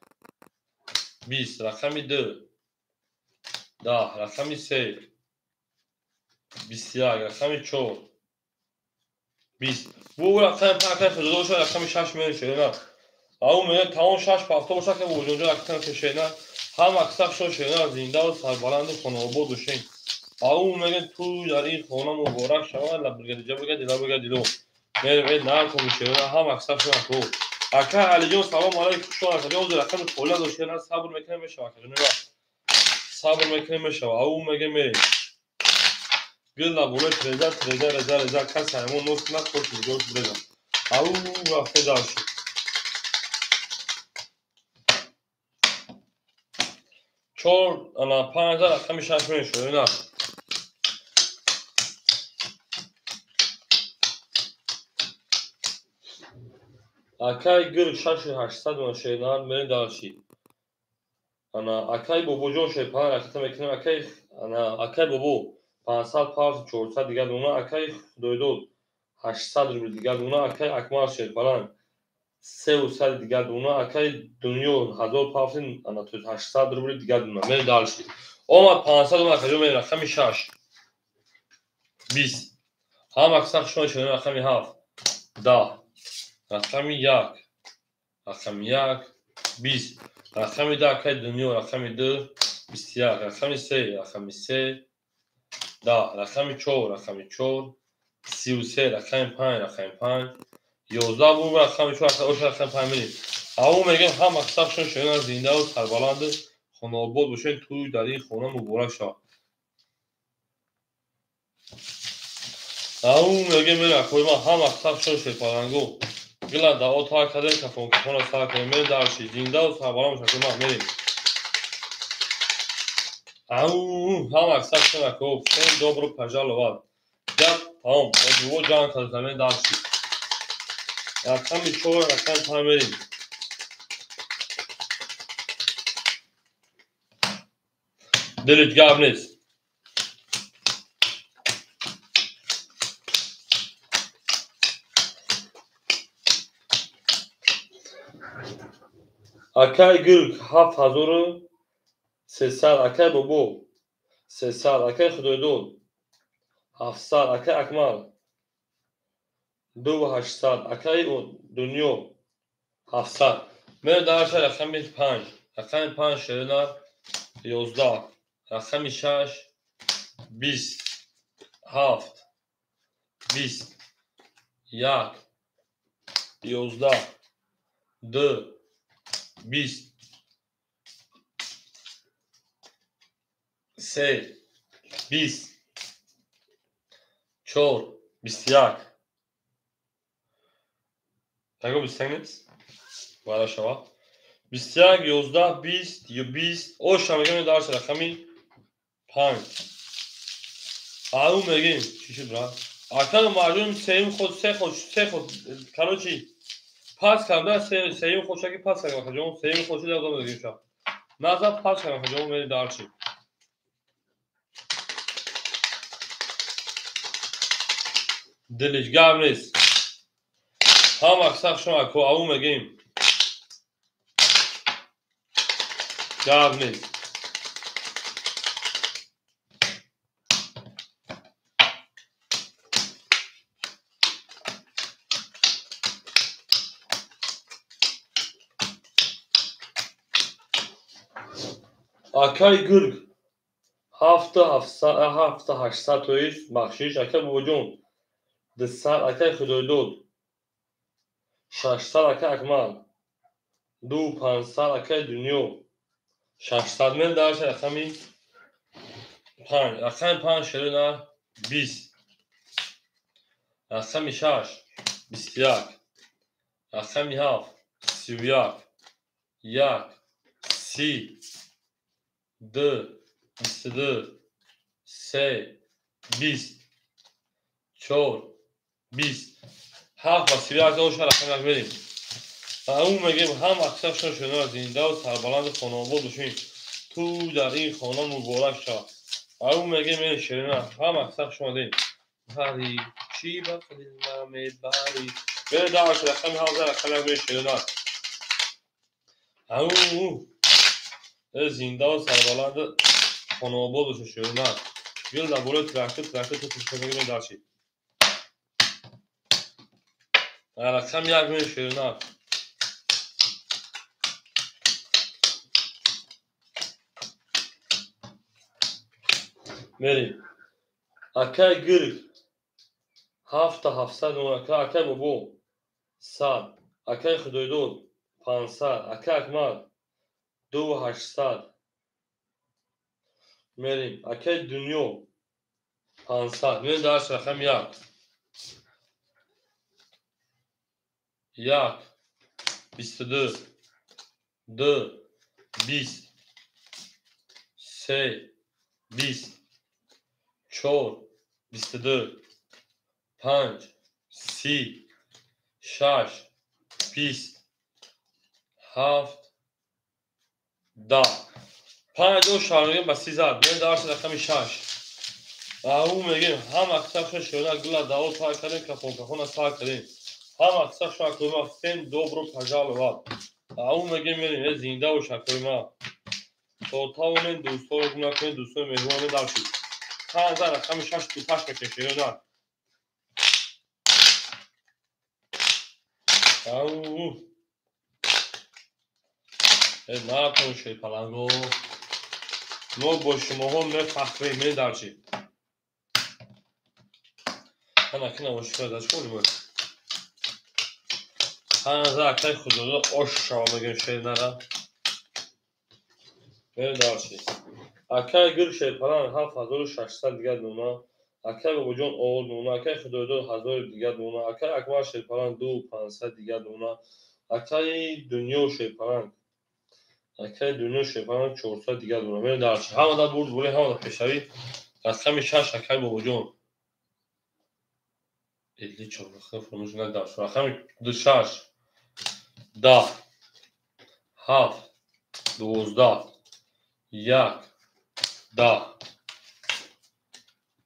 20. Рақами 2 10. Рақами 3 21. Рақами 4 20. Бу рақами 5 акаи Худойдод шуд рақами 6 мерем шена. Ау мегӯяд тамом 6 пафто бошад ки бобоҷонҷо ракета шена. Ҳам аксар шо шена зиндаву сарбаланду хонаобод бошед. Ау мегӯяд ту дар ин хона муборак шавад, лабрига бигад, дила бигад, дило. Меравед нарком шена ҳам аксар шо аку. Ака Алиҷон салом алайкум, хуш омадед. Ака ҷон, рақами хола дошт, сабр мекунем мешавад. Ака ҷон, сабр мекунем мешавад. Ау мегӯяд мерем. Гул лаболои треза, треза, реза, реза, кас ҳаймон нос кунад, хош нигоҳ бреза. Ау рафте дальше. Чор, ана 5 рақами 6 мешавад, на. Акаи Гирг 6800 мон шена мерем дальше. Ана акаи Бобоҷон шепан ракета мекунем, акаи ана акаи Бобо 500 павз 400 дигар дуна, акаи Худойдод 800 рубл дигар дуна, акаи Акмал шерпалан 300 дигар дуна, акаи Дунё 1000 павз ана 800 рубл дигар дуна. Мерем дальше. Омад 500 омад акаҷон мерем рақами 6 20. Ҳам аксар шумо шена рақами 7 10. Рақами 1 рақами 1 20. Рақами 2 акаи Дунё рақами 2 21. Рақами 3 рақами 3 10. Рақами 4 рақами 4 33. Рақами 5 рақами 5 11. Бу рақами 4 рақами 5 мерем. Ау мегӯем ҳам аксар шумо шена зиндаву сарбаланду хонаобод бошед, тӯй дар ин хона муборак шавад. Ау мегӯем мерем акои ман ҳам аксар шумо шерпаланго. Гила дао тар кардем, кафон кафонро сар кардем, мерем дальше. Зиндаву сарбаланд бошед, акои ман мерем. Ау ҳам аксар шумо ако всем добро пожаловать. Гап тамом, ҷуво ҷанг кардем, мерем дальше. Рақами 4 рақами 5 мерем. Дилит гап нест. Акаи Гирг 7300, акаи Бобо 300, акаи Худойдод 700, акаи Акмал 2800, акаи Дунё 700. Мерем дальше рақами 5. Рақами 5 шерина 11. Рақами 6 20 7 20 1 11 2 20 3 20 4 21. Таго 21 нест? Вара шава. 21 11 20 20. Оша мегӯем дальше рақами 5. Ау мегӯем чӣ шуд брат? Акаи маҷнун сеюм ход се ход короче пас карда сеюм ход шаки пас карда акаҷон сеюм ход шуда одам мегӯем ша. Назад пас карда акаҷон мерем дальше. Дилиш гап нест. Ҳам аксар шумо ако ау мегӯем. Гап нест. Акаи Гирг 7 800 тоист бахшиш. Акаи Бобоҷон 200, акаи Худойдод 600, акаи Акмал 2500, акаи Дунё 600. Мерем дальше рақами 5. Рақами 5 шерина 20. Рақами 6 21. Рақами 7 31. 1 си, ду, 22, се, 20, чор, 20, ҳафт ба 31 оша рақами як мерем. Ау мегем ҳам аксаршон шуна зиндаву сарбаланди хонаобод бошем. Ту дар ин хона муборак шав. Ау мегем эй ширина, ҳам аксар шумо дем. Бари чӣ ба дил мебарӣ? Бере даваш рақами ҳафт рақами як мерем ширина. Ау зиндаву сарбаланди хонаобод бошем ширина. Гил дар болои трактор, трактор ту хушкагӣ даршид. Рақами як мерем ширина. Мерем. Акай гирг ҳафта ҳафтсад нуна, акай бобо 100, акай Худойдод 500, акай Акмал 2800. Мерем. Акай Дунё 500. Мерем дарс рақами як. Як, 22, ду, 20, се, 20, чор, 22, панҷ, 30, шаш, 20, ҳафт, 10. Панҷ о шармегем ба 30 зад. Мерем дарси рақами шаш. Ау мегем ҳам аксаршон ширина гула даво сар кардем, кафон-кафона сар кардем. Ҳам аксаршон акоима всем добро пожаловать. Ау мегем мерем, э зинда бош акоима. То тавонем дӯстонро гум накунем, дӯстони меҳрубон даршид. Панҷ рақами шаш тупаш мекунем ширина. Ау. Э накун шерпаланго. Мо бо шумоҳо мефахрем, медарчи. Ана кина боши дач хӯри бо. Панҷ акай худодо ош шава мегем шеринара. Медарчи. Акай гир шерпаланг 7600 дигар дона. Акай бобоҷон овоз дона, акай Худойдод 1000 дигар дона, акай Акмал шерпаланг 2500 дигар дона, акай Дунё шерпаланг, акай Дунё шерпаланг 400 дигар дона. Медарчи. Ҳамада бурд бурӣ, ҳамада пешавӣ. Рақами шаш акай бобоҷон. Элли чор фурмӯш надарш. Рақами ду шаш, 10, ҳафт, 12, як, 10,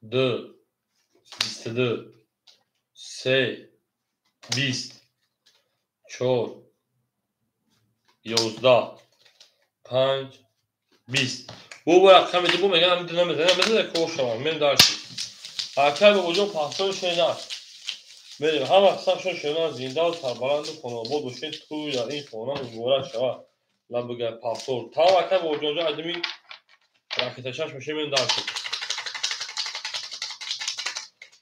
ду, 22, се, 20, чор, 11, панҷ, 20. Бу бо рақами ду бу меган ҳамин ду намезанем, намезанем кор шавам. Мерем дарши. Акай бобоҷон пахтои ширина. Мерем ҳам аксаршон ширина зиндаву сарбаланду хонаобод бошед. Тӯй дар ин хона муборак шавад. Лабигай пахтор. Тав акай бобоҷонҷон адими ракеташаш мешем мерем дарши.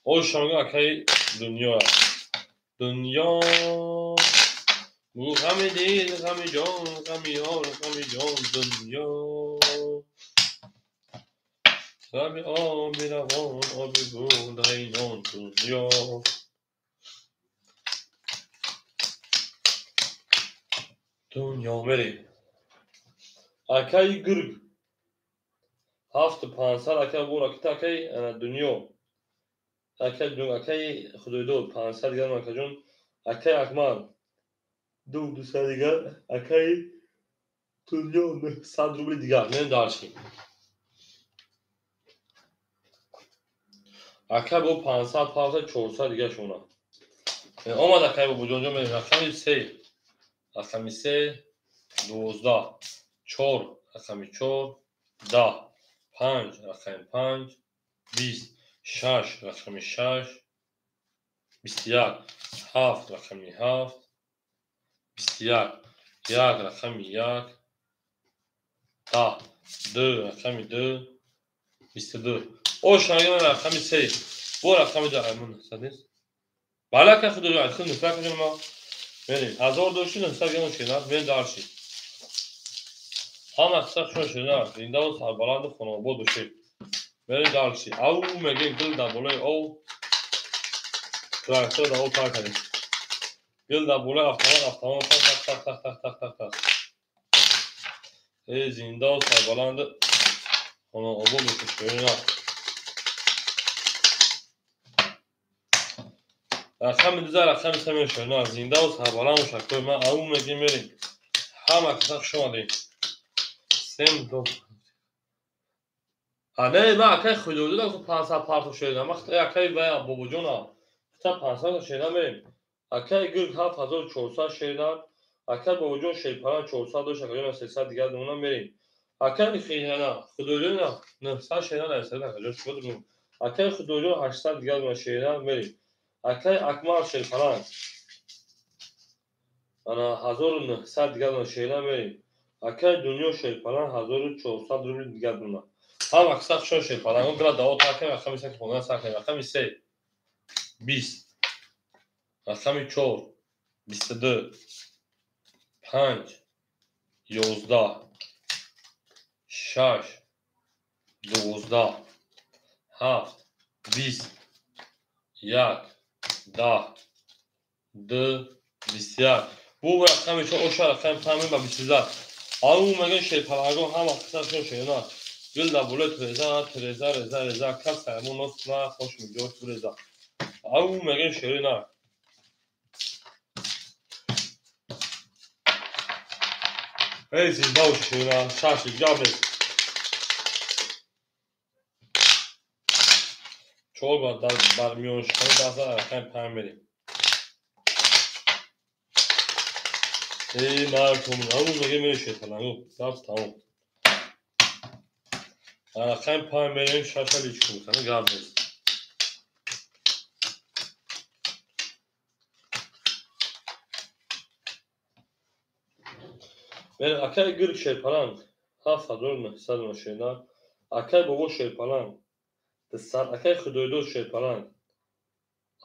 Ошанга акай дунё. Дунё бу ғами дил, ғами ҷон, ғами ёр, ғами ҷон, дунё. Ғами оби равон, оби будаинон, дунё. Дунё мерем. Акай гирг 7500, акай бо ракета, акай дунё. Акай дунё, акай Худойдод 500 дигар акаҷон, акай Акмал 200 дигар, акай дунё 900 рубли дигар. Мерем дарши. Акай бо 500, 500, 400 дигар шуна. Омад акай бобоҷонҷон мерем. Рақами се, рақами се, 12, чор, рақами чор, 10, панҷ, рақами панҷ, 20, шаш, рақами шаш, 21, ҳафт, рақами ҳафт, 21, як, рақами як, 10, ду, рақами ду, 22. Ошангем рақами се, бо рақами ду, аймон нӯҳсад нест? Бале акай Худоҷон, айхел нӯҳсад кунем ма. Мерем. 1000 дошти нӯҳсад грамм ширина, мерем дарши. Ҳам аксар шумо ширина, зиндаву сарбаланду хонаобод бошед. Мерем дарши. Ау мегем гил дар болои ов, трактор дар об пар кардем. Гил дар болои автомат, автомат тақ тақ тақ тақ тақ тақ тақ. Эй зиндаву сарбаланду хонаобод бошед шерои нар. Рақами 2 рақами 3 мерем шерои нар. Зиндаву сарбаланд бошед акои ман. Ау мегем мерем. Ҳама каса хуш омадед. Сем ду. Не, ман акаи Худойдода 500 партов шерида. Ман акаи вая бобоҷона. Хита 500 шерида мерем. Акаи гирг 7400 шерида. Акаи бобоҷон шерпалан 400 дошт, акаҷон 300 дигар думона мерем. Акаи хина Худойдона 900 шерида 900 акаҷон шуд. Акаи Худойдон 800 дигар думона шерида мерем. Акаи Акмал шерпалан ана 1900 дигар думона шерида мерем. Акаи Дунё шерпалан 1400 рубл дигар думона. Ҳама каса хушон шерпалангон гила даво таркем, рақами 3 хондан сар кунем. Рақами 3 20, рақами 4 22, 5 11, 6 12, 7 20, 1 10, 2 21. Бу рақами 4 оша рақами 5 ба 22. Ау мегӯем шерпалангон ҳама каса хушон шерона. Гул дар болои тиреза, тиреза, реза, реза, кас саймон нос на хош миҷош буреза. Ау мегӯем шерои нар. Эй зинда бошед шерои нар, шаши гап нест. 4 бар дар миёншикани 10 рақами 5 мерем. Эй мардум, ау мегӯем мерем шерпалангон, гап тамом. Рақами 5 мерем, 6 личку мекунем, гап нест. Мерем акаи гирг шерпаланг 7900 шерина, акаи бобо шерпаланг 200, акаи Худойдод шерпаланг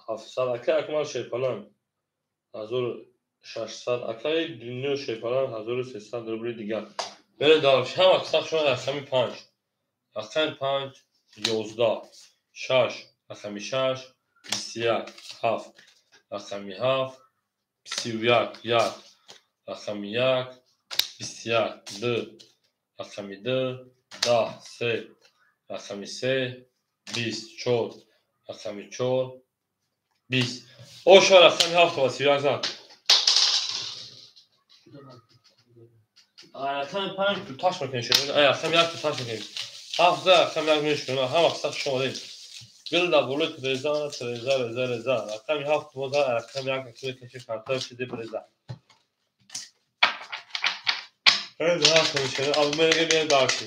700, акаи Акмал шерпаланг 1600, акаи Дунё шерпаланг 1300 рубли дигар. Мерем дар ҳама каса хушон рақами 5. Рақами 5 11, 6, рақами 6 21, 7, рақами 7 31, 1, рақами 1 21, 2, рақами 2 10, 3, рақами 3 20, 4, рақами 4 20. Оша рақами 7 ва 31 зад. Рақами 5 туташ мекунем шерои. Рақами 1 туташ мекунем. 7 рақами 1 мешунам. Ҳама каса хуш омадед. Гул дар болои тиреза, тиреза, реза, реза. Рақами 7 боза, рақами 1 кашида каши картаи шиде бреза. Эй, ҳафт мешавад. Абу мегӯем мерем дарши.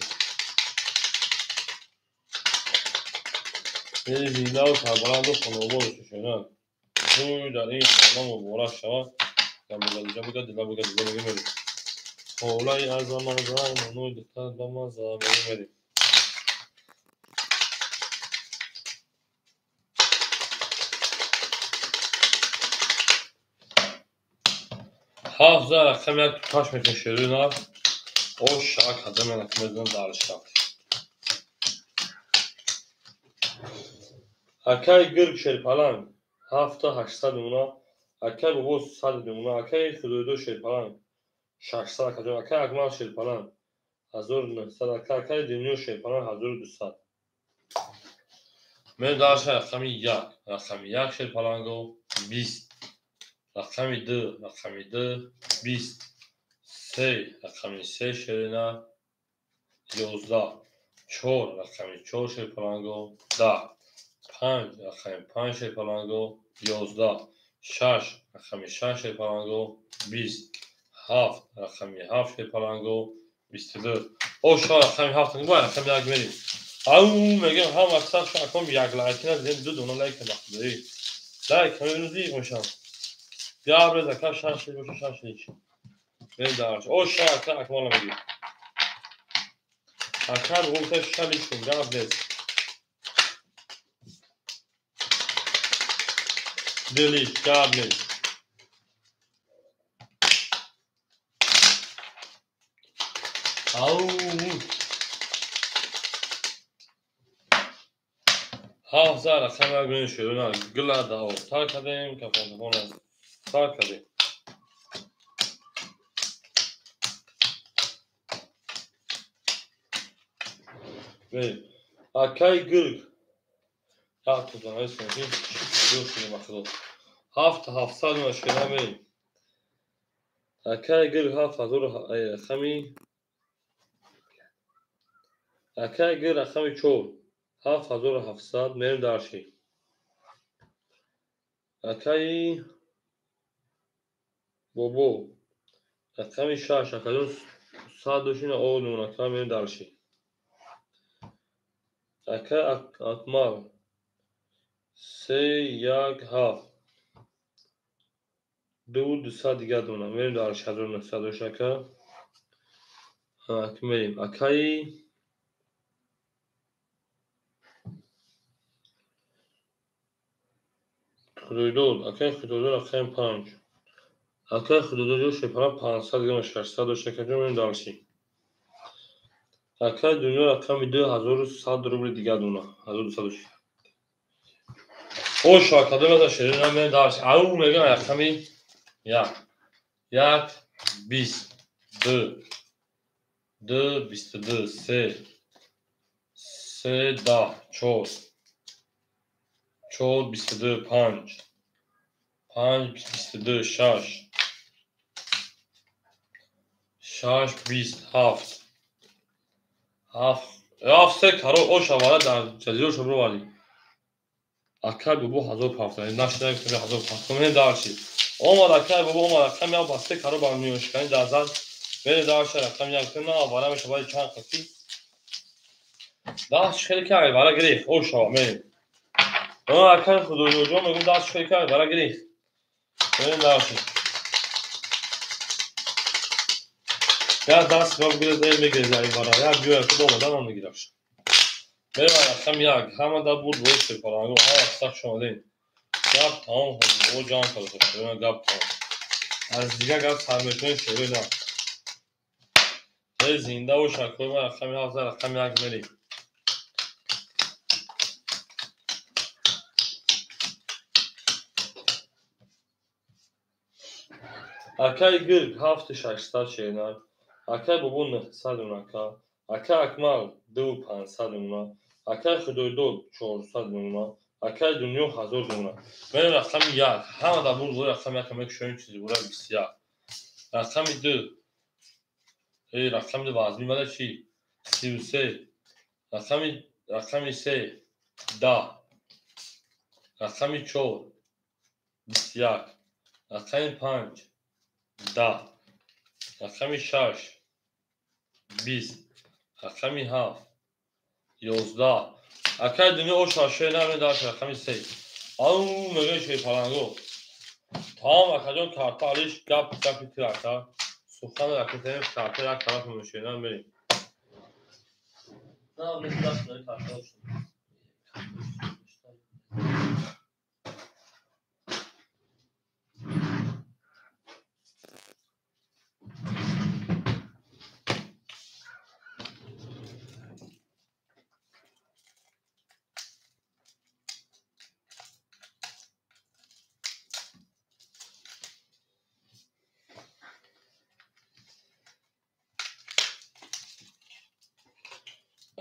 Эй, зиндаву сарбаланду хонаобод бошед шерои. Тӯй дар ин хона муборак шавад. Гамбуга буга, дила буга, дила мегӯем мерем. Холаи азамаза, нонуи духтар бамаза мегӯем мерем. Ҳафт рақами 1 туташ мекунем шерои нар. Оша кадам рақами 2 дарш рафт. Акаи гирг шерпаланг 7800 думона, акаи бобо 100 думона, акаи Худойдод шерпаланг 600 акаҷон, акаи Акмал шерпаланг 1900, акаи Дунё шерпаланг 1200. Мерем дарша рақами 1, рақами 1 шерпаланго 20, рақами 2, рақами 2 20, 3, рақами 3 шерина 11, 4, рақами 4 шерпаланго 10, 5, рақами 5 шерпаланго 11, 6, рақами 6 шерпаланго 20, 7, рақами 7 шерпаланго 22. Оша рақами 7 бо рақами 1 мерем. Ау мегӯем ҳама каса шаком як лайк назем, ду дона лайк бахтидорӣ. Лайк ҳамин зиқ мешам. Гап рез ака 6 боша 6 лич. Мерем дарш. Оша ака Акмала мегӯем. Ака гуфта 6 лич кун, гап рез. 2 лич, гап рез. Ау. 7 рақами 1 мегӯем шерои нар. Гила даво тар кардем, кафонтафона сар кардем. Мерем. Акай гирг. Як тоза нависем ки зиёд шудем ба худо. 7700 дона шена мерем. Акай гирг 7000 рақами акай гирг рақами 4 7700 мерем дарши. Акаи бобо рақами 6 акаҷон 100 дошина о дона ака мерем дарши. Акай Акмал 3 1 7 2 200 дигар дона мерем дарши 1900 дош ака. Мерем. Акаи Худойдод, акаи Худойдод рақами 5. Акаи Худойдод ҷо шепара 500 грамм 600 дошт акаҷон мерем дарши. Акаи Дунё рақами 2 1100 рубли дигар дона 1200 дошт. Ош академ аз шерина мерем дарши. Ау мегам рақами 1 1 20 2 2 22 3 3 10 4 4 22 5 5 22 6 6 20 7 7 7 3 каро ош аввала дар ҷазира ош бироварди. Акай бобо 1000 нашида 1000 мерем дарши. Омад акай бобо омад рақами 1 ба 3 каро ба миёншиканӣ дар зад. Мерем дарши рақами 1 на аввала мешавад баъди чанд қисми. Даст хеле ки аввала гирифт. Ош ава мерем. Акай Худойдодҷон мегӯм даст хеле ки аввала гирифт. Мерем дарши. Як даст ма бигиред, мегиред аввала. Як биёя ки омадан ам мегираш. Мерем рақами 1. Ҳама да бурд бо шепаранго. Ҳама сах шомадем. Гап тамом бо ҷамъ карда. Гап тамом. Аз дигар гап сар мекунем шеъри на. Зинда бош акои ман рақами 7 рақами 1 мерем. Акай гирг 7600 шернар. Акай бобо 900 дона ака. Акай Акмал 2500 дона. Акай Худойдод 400 дона. Акай Дунё 1000 дона. Мерем рақами 1. Ҳама дар бурд рақами 1 мекушоем чизи бура 21. Рақами 2. Рақами 2 вазни бада чӣ? 33. Рақами 3 10. Рақами 4 21. Рақами 5 10. Рақами 6 20. Рақами 7 11. Акай Дунё оша шена медаш рақами 3. Ау мегӯем шерпаланго. Тамом акаҷон карта алиш гап гапи тир ака. Сухан ракетаем карта як тараф мешена мерем. На даст карта оша.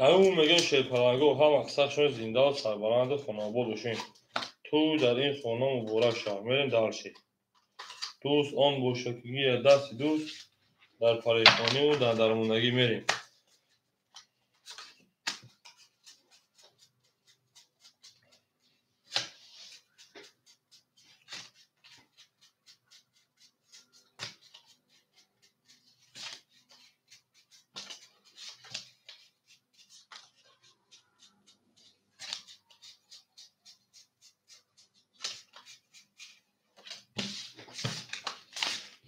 Ау мегӯем шерпаланго ҳама қиссашон зиндаву сарбаланду хонаобод бошем. Ту дар ин хона муборак шав. Мерем дарши. Дӯст он бошад ки гирад дасти дӯст дар парешониву дар дармондагӣ мерем.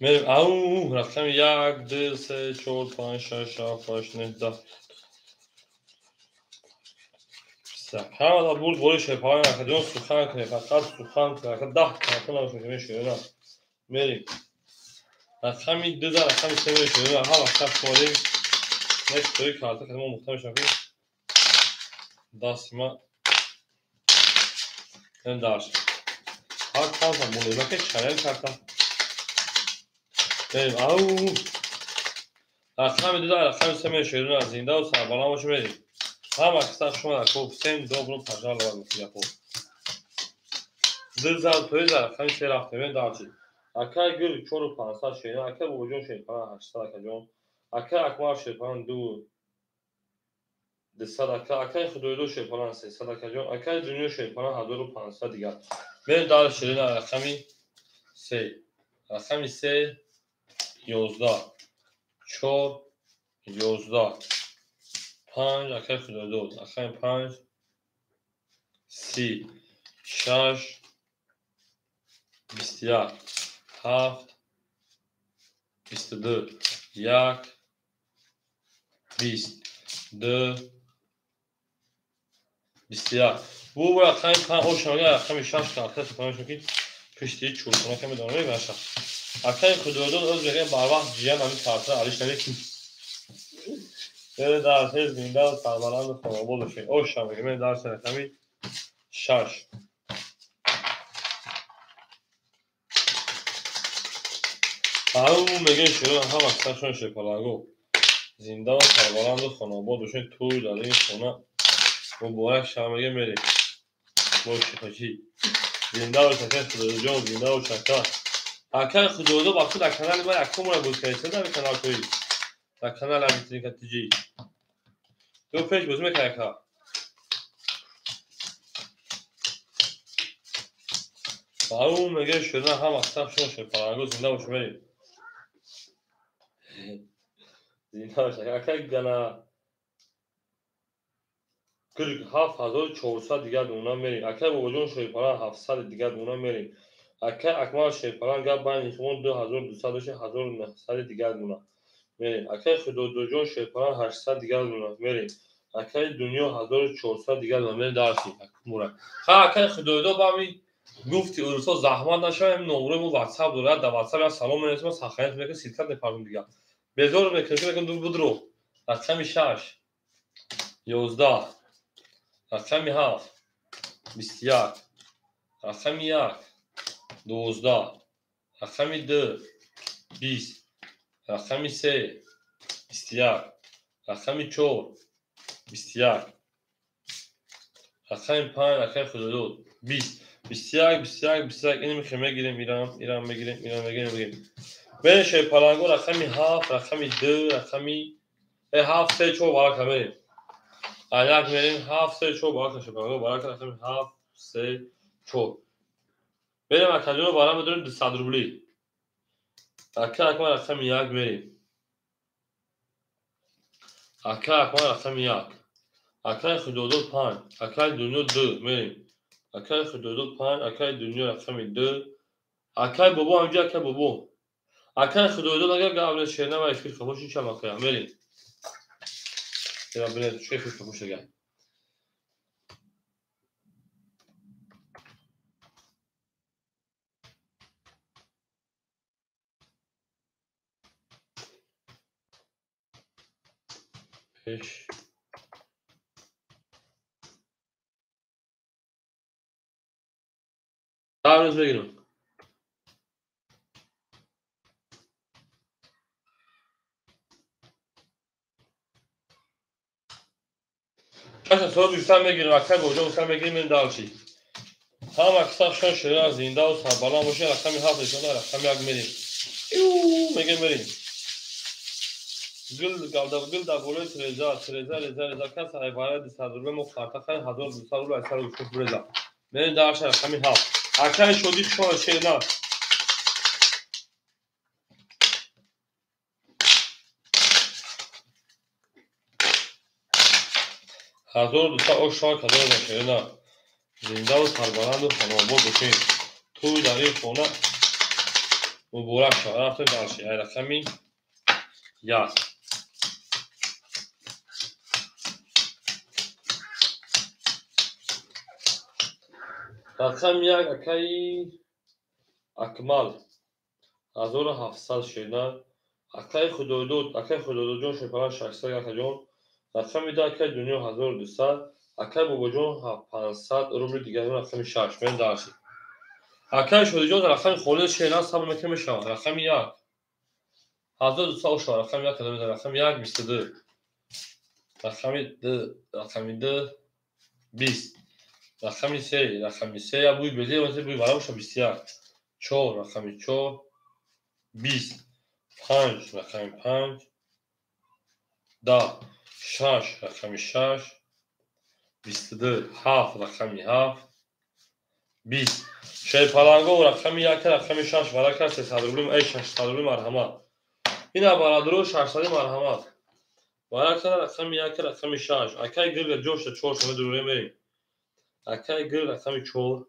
Мерем. Ау рақами 1 2 3 4 5 6 7 8 9 10. Ҳама дар бурд бори шерпаланг акаҷон сухан кунед, фақат сухан кунед. Ака 10 карта набошад ки мешавад. Мерем. Рақами 2 дар рақами 3 мешавад. Ҳама сах шуморем. Нек тои карта ки мо мухта мешавад ки дасти ма дарш. Ҳар карта монда ки чарел карта. Мерем. Ау рақами 2 дар рақами 3 мешавад. Зиндаву сарбаланд бошем мерем. Ҳама киса шумо ако всем добро пожаловать гуфти. Дилзар тӯйзар рақами се рафтем дарчи. Акай гир 4500 шена, акай бобоҷон шерпаран 800 акаҷон. Акай Акмал шерпаран 200 ака, акай Худойдо шерпаран 300 акаҷон, акай Дунё шерпаран 1500 дигар. Мерем дар ширина рақами се. Рақами се 11 4 11 5 акай Худойдо, рақами 5 30 6 21 7 22 1 20 2 21. Бу рақами 5 ошамага рақами 6 карта супонашон ки пишти чӯрхона ка медонам мебаша. Акай Худойдод оз мегӯяд барвақт ҷиян ҳамин карта алиш намекунӣ. Мере дар се зинда сарбаланду хонобод бошед. Оша мегӯяд мере дар се рақами 6. Ҳару мегӯяд широн ҳама касашон шепалаго. Зинда ва сарбаланду хонобод бошед. Тӯй дар ин хона муборак шава мегӯяд мерем. Боши хошӣ. Зинда бош акай Худойдоҷон, зинда бош ака. Акай Худойдо бахши дар канали ма якум бора боз кардед, дар канал тои. Дар канали Абитринка ТЖ. Ду пеш боз мекард ака. Бару мегӯяд шуда ҳама касашон шепалаго зинда бош мерем. Зинда бош ака. Акай гана гирг 7400 дигар дона мерем. Акай бобоҷон шерпаран 700 дигар дона мерем. Акай Акмал шерпаран гап байни шумо 2200 дошта 1900 дигар дона мерем. Акай Худойдоҷон шерпаран 800 дигар дона мерем. Акай Дунё 1400 дигар дона мерем. Дарси мурак. Ха акай Худойдо ба ҳамин гуфти урусо заҳмат нашава, ҳамин номрои мо WhatsApp дорад, дар WhatsApp як салом менависем, сахаят мекунем, силкат мепардем дигар. Безор мекунем, мекунем ду будро. Рақами 6 11 рақами 7 21 рақами 1 12 рақами 2 20 рақами 3 21 рақами 4 21 рақами 5 рақами Худойдод 20 21 21 21. Ин мехоҳем мегирем, ирам ирам мегирем, ирам мегирем, мегирем. Мерем шерпаланго рақами 7 рақами 2 рақами 7 3 4 барака мерем. Аяк мерем 7 3 4 барака шерпаланго барака рақами 7 3 4. Мерем акаҷоно бара медорем 200 рубли. Ака Акмал рақами 1 мерем. Ака Акмал рақами 1. Акай Худойдод 5, акай Дунё 2 мерем. Акай Худойдод 5, акай Дунё рақами 2. Акай бобо ҳамҷа акай бобо. Акай Худойдод агар гавре шерна ва эфир хабош ча макая мерем. Ера билет шеф хабош агар. Пеш. Даврыз мегирем. Чаша соҳиб гуфтан мегирем, акай бобоҷон гуфтан мегирем, мерем дарчи. Ҳама кисашон шира зинда ва сарбаланд бошед, рақами 7 нишонда, рақами 1 мерем. Ю мегем мерем. Гул галда гул дар болои треза, треза, реза, реза кас ай вара 200 рубл мо карта харем 1200 рубл ай сар гуфтем реза. Мерем дарчи рақами 7. Акай шодӣ шумо шерна. 1200 ошон кадом шерна. Зинда ва сарбаланду хонобод бошед. Тӯй дар ин хона муборак шавад. Рафтем дарчи ай рақами 1. Рақами 1 акаи Акмал 1700 шена. Акаи Худойдод, акаи Худойдодҷон шерпаран 600 акаҷон. Рақами 2 акаи Дунё 1200, акаи Бобоҷон 500 рубли дигар рақами 6 мерем дарси. Акаи Шодиҷон рақами холӣ шена сабр мекунем мешавад. Рақами 1 1200 ошава, рақами 1 кадом рақами 1 22 Рақами 2, рақами 2, 20. Рақами 3, рақами 3, я буй безе, васе буй бароша 21. 4, рақами 4, 20. 5, рақами 5, 10. 6, рақами 6, 22. 7, рақами 7, 20. Шерпаланго рақами 1, рақами 6, варака 300 рубли, эй 600 рубли марҳамат. Ина бародаро 600 марҳамат. Варака рақами 1, рақами 6. Акай гирга ҷошта 4 шума дуруре мерим. Акай гир рақами 4.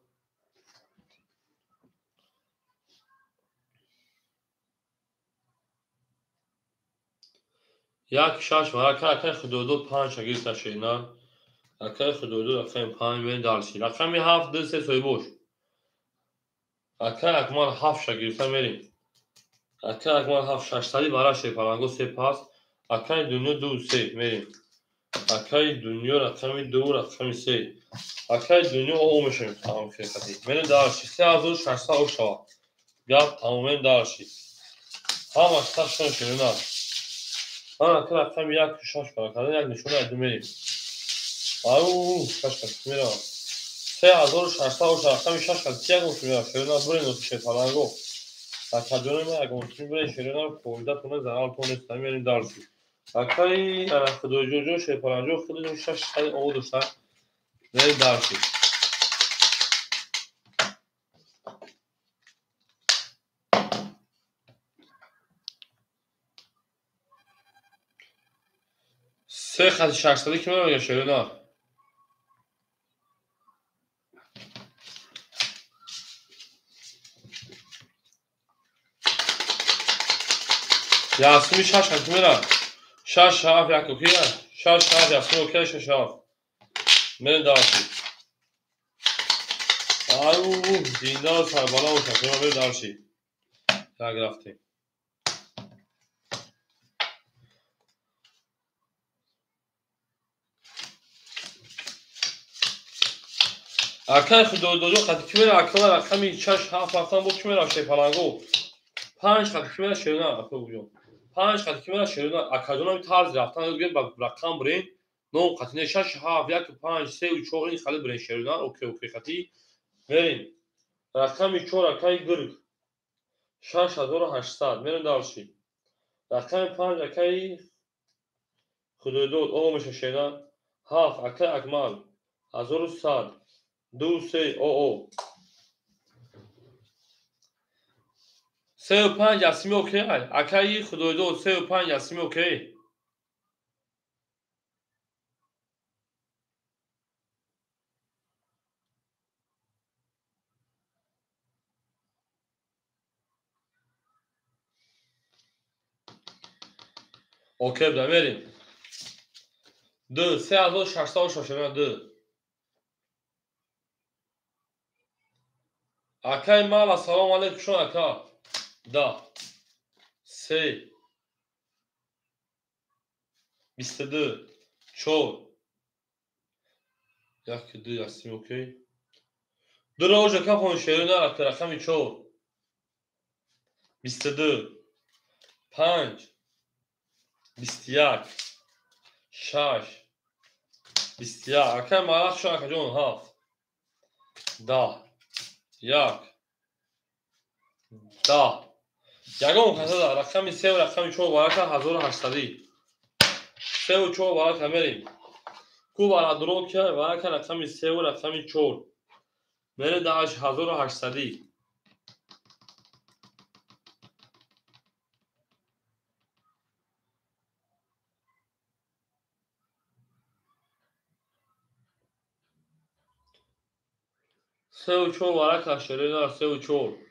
Як 6 варака акай худодод 5 шагирта шена. Акай худодод рақами 5 мен дарси. Рақами 7 2 3 соҳибош. Акай Акмал 7 шагирта мерим. Акай Акмал 7 600 бара шерпаланго 3 пас. Акай Дунё 2 3 мерим. Акай Дунё рақами 2 рақами 3. Акай Дунё о мешавем тамом хирқати. Мерем дарси. 3600 ошава. Гап тамомем дарси. Ҳамаш ташон шерина. Ана ки рақами 1 6 баракада як нишона ду мерим. Ау 6 қат мерам. 3600 оша рақами 6 қат як ош мерам. Шерина бурен ош шерпаланго. Акаҷони ма ягон чиз бурен шерина фоидатона зарартон нест. Мерем дарси. Акай ана худоҷоҷо шерпаланҷо худоҷо 6 қат о дошта. Мерем дарси. Се хати 600 ки мега шерина. Ясми 6 хати мера. 6 7 як окей. 6 7 ясми окей 6 7. Мерем дарси. Ау зинда сарбала оша мерем дарси. Так рафтем. Акай худодоҷо қати ки мера акала рақами 6 7 рафтан бо ки мера шерпаланго. 5 қати ки мера шерина акоҷон. 5 қати ки мера шерина акаҷонам тарз рафтан ёд ба рақам бурен. 9 қати не 6 7 1 5 3 4 ин хали бурен шерина окей окей қати мерем. Рақами 4 акай гирг 6800 мерем дарси. Рақами 5 акай худодод о меша шерина. 7 акай Акмал 1100 2 3 о. 3 5 ясми окей. Акай худодод 3 5 ясми окей. Окей, бда мерим. 2 3600 2. Акай мала салом алейкум шон ака. Да. 3 22 4 1 2 ясми окей. 2 рожа кафон шерина ака рақами 4 22 5 21 6 21 акай мала шон ака ҷон 7 10 1 10 ягон касада рақами 3 ва рақами 4 варака 1800 3 ва 4 варака мерим. Ку барадро ки варака рақами 3 ва рақами 4 мере даш 1800. 3 ва 4 варака шерина 3 ва 4.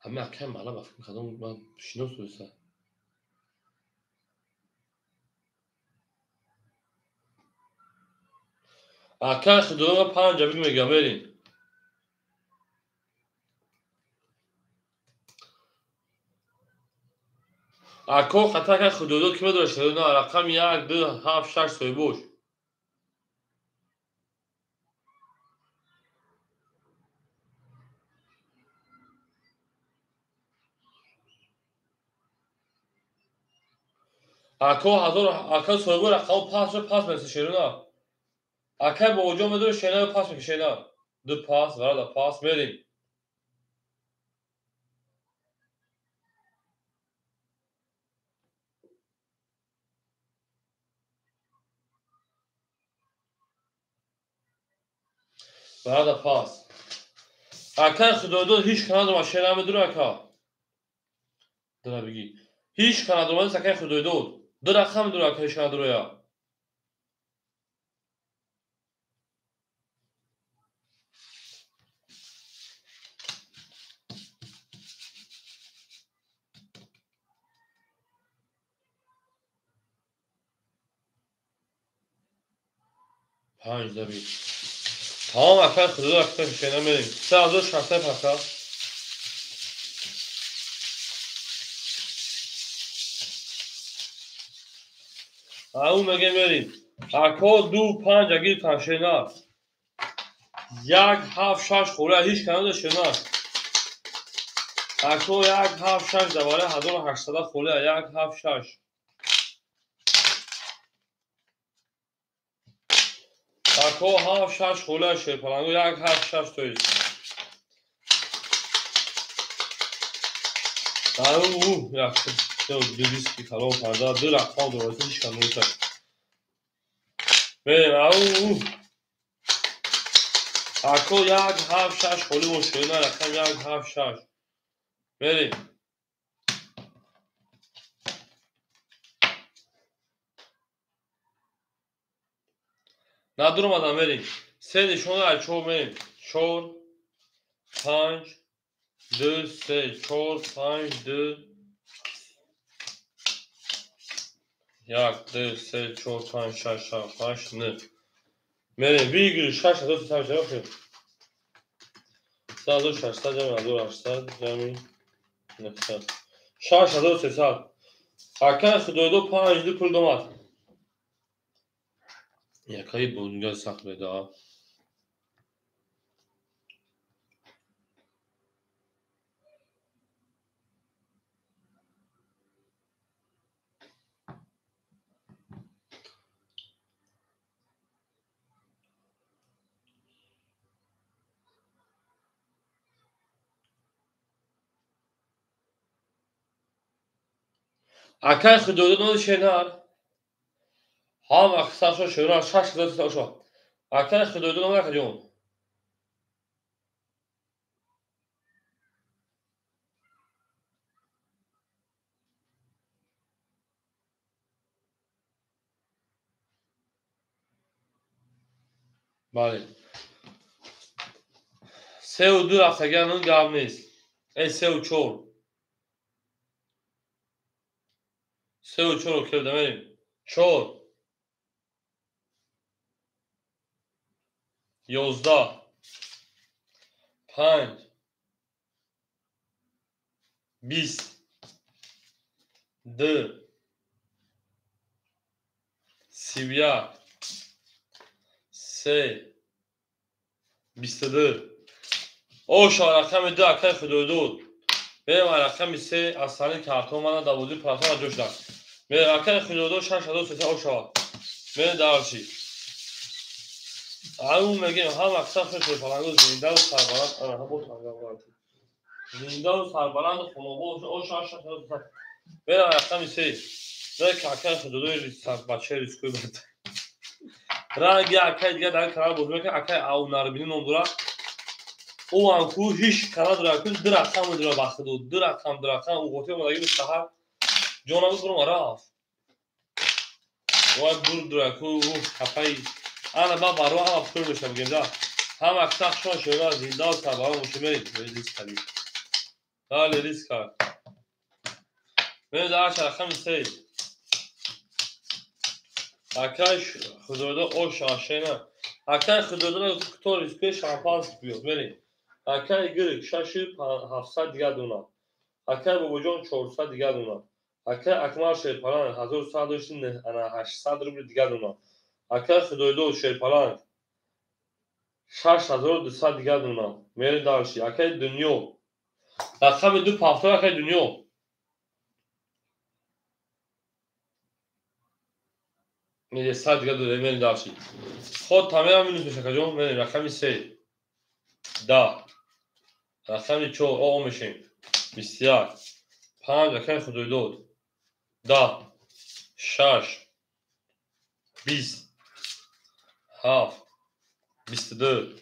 Ҳами акай мала ба фикр кардам ман шинос доста. Акай худоро 5 абик мегам мерим. Ако хата акай худодод ки медора шерина рақами 1 2 7 6 соҳибош. Ако ҳазор ака соҳибо рақамо пас пас меси шерона. Акай бобоҷон медори шена пас меки шена. Ду пас, варада пас мерим. Варада пас. Акай худойдод ҳеҷ канадома шена медури ака. Дара бигӣ. Ҳеҷ канадома нест акай худойдод. Ду рақам медури ака ҳеҷ канадороя. Панҷ даби. Тамом акай худойдод ака шена мерим. 3600 ака. Ау меге мерим. Ако ду панҷ агиртан шена. Як ҳафт шаш хӯра ҳеҷ канада шена. Ако як ҳафт шаш давара 1800 хӯра як ҳафт шаш. Ако ҳафт шаш хӯра шерпалангу як ҳафт шаш тоист. Ау як диски калон карда ду рақам дорад ҳеҷ кан нӯшад. Мерем ау ако як ҳафт шаш холӣ бо шӯна рақам як ҳафт шаш. Мерем. Надуромадам мерем. Се нишона аз чор мерем. Чор, панҷ, ду, се, чор, панҷ, ду, як, ду, се, чор, панҷ, шаш, ҳафт, ҳашт, нӯҳ. Мерем. Выигрыш 6300 мешавад. 3600 ҷамъи 1800 ҷамъи 900. 6300. Акай худойдо панҷ ду пул домад. Якаи бонга сахт медаа. Акай худойдо ноди шенар. Ҳам аксаршо шенар 6300 ошо. Акай худойдо номад акаҷон. Бале. Сеу ду рафтагианун гап нест. Э сеу чор. Сеу чор окей мерем. Чор. 11, панҷ, 20, ду, 31, се, 22. Оша рақами ду акай худойдод. Мерем рақами се аз сани картон мана давози платформа ҷо шудам. Мерем акай худойдод 6300 ошава. Мерем дарчи. Ау мегем ҳам аксар шерпалангу зиндаву сарбаланд ана ҳабо танга зиндаву сарбаланд хонобо оша 6300. Мерем рақами се. Мерем акай худойдод бачаи рискои бад. Ранги акай дигар дар канал бозӣ мекунад акай ау нарбинӣ ном дорад. Ӯ ҳам ку ҳеҷ канал дорад ку ду рақам дорад ба худо ду рақам ду рақам ӯ ғотӣ омадаги ба саҳар ҷонам бурум рафт. Вай бур дорад ку ӯ хафаи ана ба баро ҳама пур мешавад бигем да. Ҳама аксар шон шуда зинда сарбаланд бошед мерем. Риск кардем. Бале риск кард. Мерем дар рақами се. Акай худойдо оша шена. Акай худойдо кто рискуе шампанский пьёт. Мерем. Акай гирик 6700 дигар дона. Акай бобоҷон 400 дигар дона. Акай Акмал шерпаланг 1100 рубл дигар дона. Акай худойдо шерпаланг 6200 дигар дона. Мерем дарши. Акай дунё. Рақами ду пафтор акай дунё. Сад дига дорем, мерем дальше. Ход тамерам минус меша, акаҷон, мерем рақами 3. 10. Рақами 4 о мешем. 21. 5 акаи Худойдод. 10. 6. 20. 7. 22.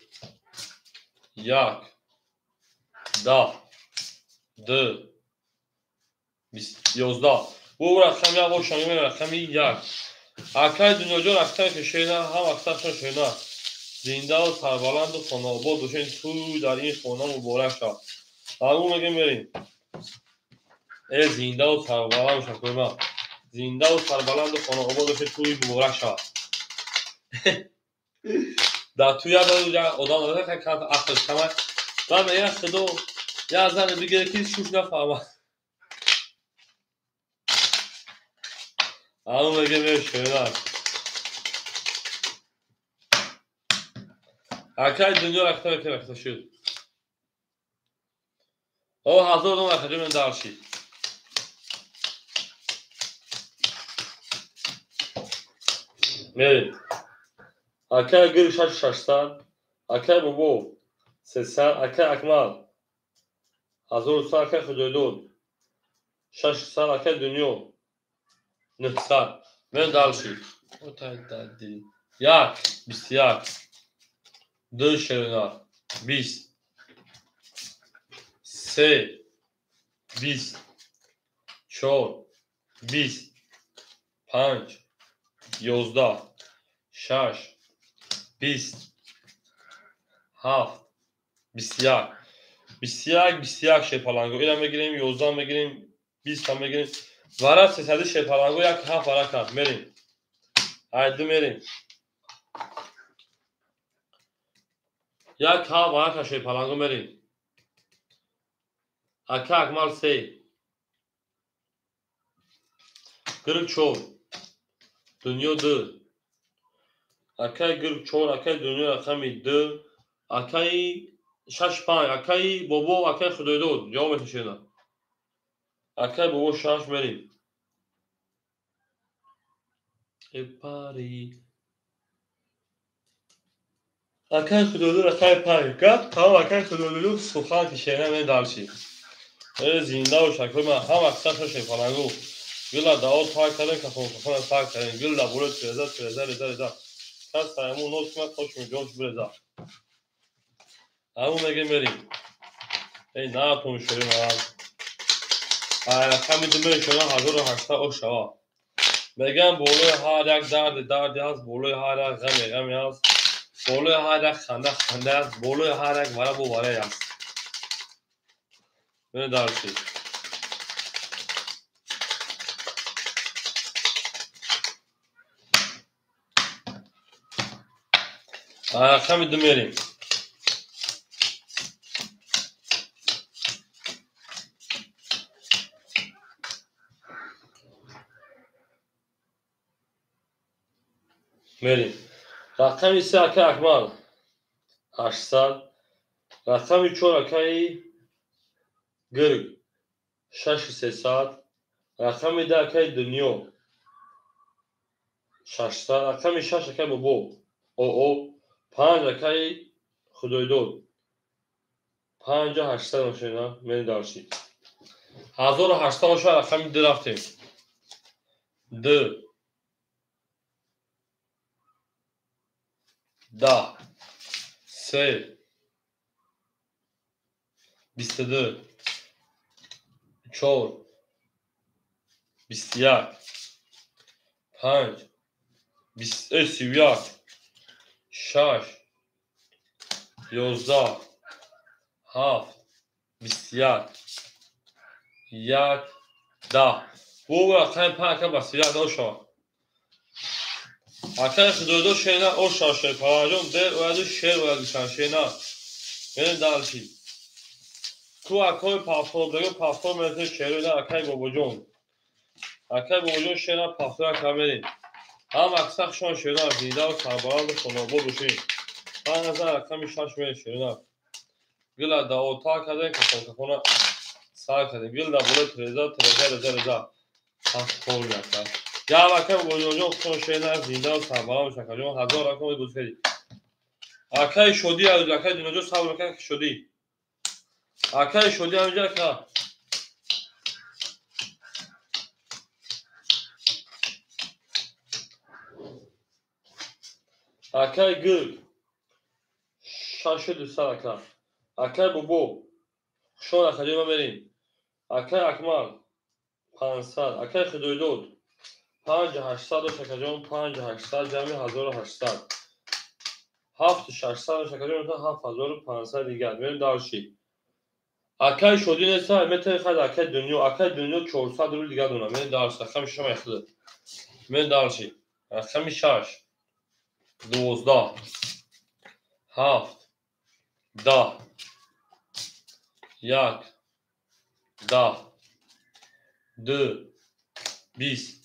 1. 10. 2. 11. Бу рақами як бошам, мерем рақами 1. Акаи Дунёҷон рақами шена, ҳам аксаршон шена. Зиндаву сарбаланду хонаобод бошед, тӯй дар ин хона муборак шавад. Ҳамун мегем мерем. Э зиндаву сарбаланд бошад кӯма. Зиндаву сарбаланду хонаобод бошед, тӯй муборак шавад. Дар тӯй як одам дорад, как ақлш камай. Ман мегӯям Худо як зане бигирад, ки шуш нафаҳмад. Ҳамун мегем мерем шена. Акаи Дунё рақта ки рақта шуд. О 1000 дом акаҷон мен дарши. Мерем. Акаи Гир 6600, акаи Бобо 300, акаи Акмал 1100, акаи Худойдод 600, акаи Дунё 900. Мерем дарши. 1 21 2 шерина 20 3 20 4 20 5 11 6 20 7 21 21 21 шерпаланго ира мегирем, 11 мегирем, 20 мегирем. Вара 300 шерпаланго як 7 вара кард. Мерем. Айду мерем. Як 7 вара кард шерпаланго мерем. Ака Акмал 3. Гирг 4. Дунё 2. Акаи Гирг 4, акаи Дунё рақами 2, акаи 6 5, акаи Бобо, акаи Худойдод ҷавоб меташена. Акаи Бобо 6 мерем. Пари. Акаи Худойдод рақами 5. Гап тамом акаи Худойдод сухан ки шена мен дарши. Зинда бош акои ман, ҳам аксаршон шерпалангу. Гила дао так кардем, кафон кафона так кардем. Гил да боло тиреза, тиреза, реза, реза. Кас ҳамун нос кунад, то шумо ҷош биреза. Ҳамун мегем мерем. Эй натон шери ман. Рақами ду мерем шона 1800 ош шава. Мегам болои ҳар як дарди дарди ҳаст, болои ҳар як ғаме ғаме ҳаст, болои ҳар як ханда ханда ҳаст, болои ҳар як вара бо варае ҳаст. Бинед дарси. Рақами ду мерем. Мерем. Рақами 3 акаи Акмал 800, рақами 4 акаи Гирг 6300, рақами 2 акаи Дунё 600, рақами 6 акаи Бобо ОО, 5 акаи Худойдод 5800 машина мерем дарши. 1800 бошад рақами 2 рафтем. 2 10 3 22 4 21 5 31 6 11 7 21 1 10. Бу рақами 5 ака ба 31 ошава. Акаи Худойдод шена ошава шерпаланҷон дер ояду шер ояд гӯшан шена. Мерем дарши. Ку акои пафтор пафтор мерасем шероида акаи Бобоҷон. Акаи Бобоҷон шена пафтор ака мерем. Ҳам аксар хушон шена зиндаву сарбаланду хонаобод бошед. 5000 рақами 6 мерем шена. Гила дао та кардем, кафон кафона сар кардем. Гил да болои тиреза, тиреза, реза, реза. Пафтор ака. Гап ака Бобоҷонҷон хушон шена зинда ва сарбаланд бош акаҷон. 1000 рақам боз кардӣ. Акаи Шодӣ, акаи Дунёҷон сабр ака Шодӣ. Акаи Шодӣ ҳаминҷа ака. Акаи Гирг 6200 ака. Акаи Бобо хушон акаҷон ма мерем. Акаи Акмал 500. Акаи Худойдод 5800 дош акаҷон, 5800 ҷамъи 1800. 7600 дош акаҷон, 7500 дигар. Мерем дарши. Акаи Шодӣ неста, метавонӣ хайд акаи Дунё. Акаи Дунё 400 рубл дигар донам. Мерем дарши. Рақами шашам айхуда. Мерем дарши. Рақами 6 12 7 10 1 10 2 20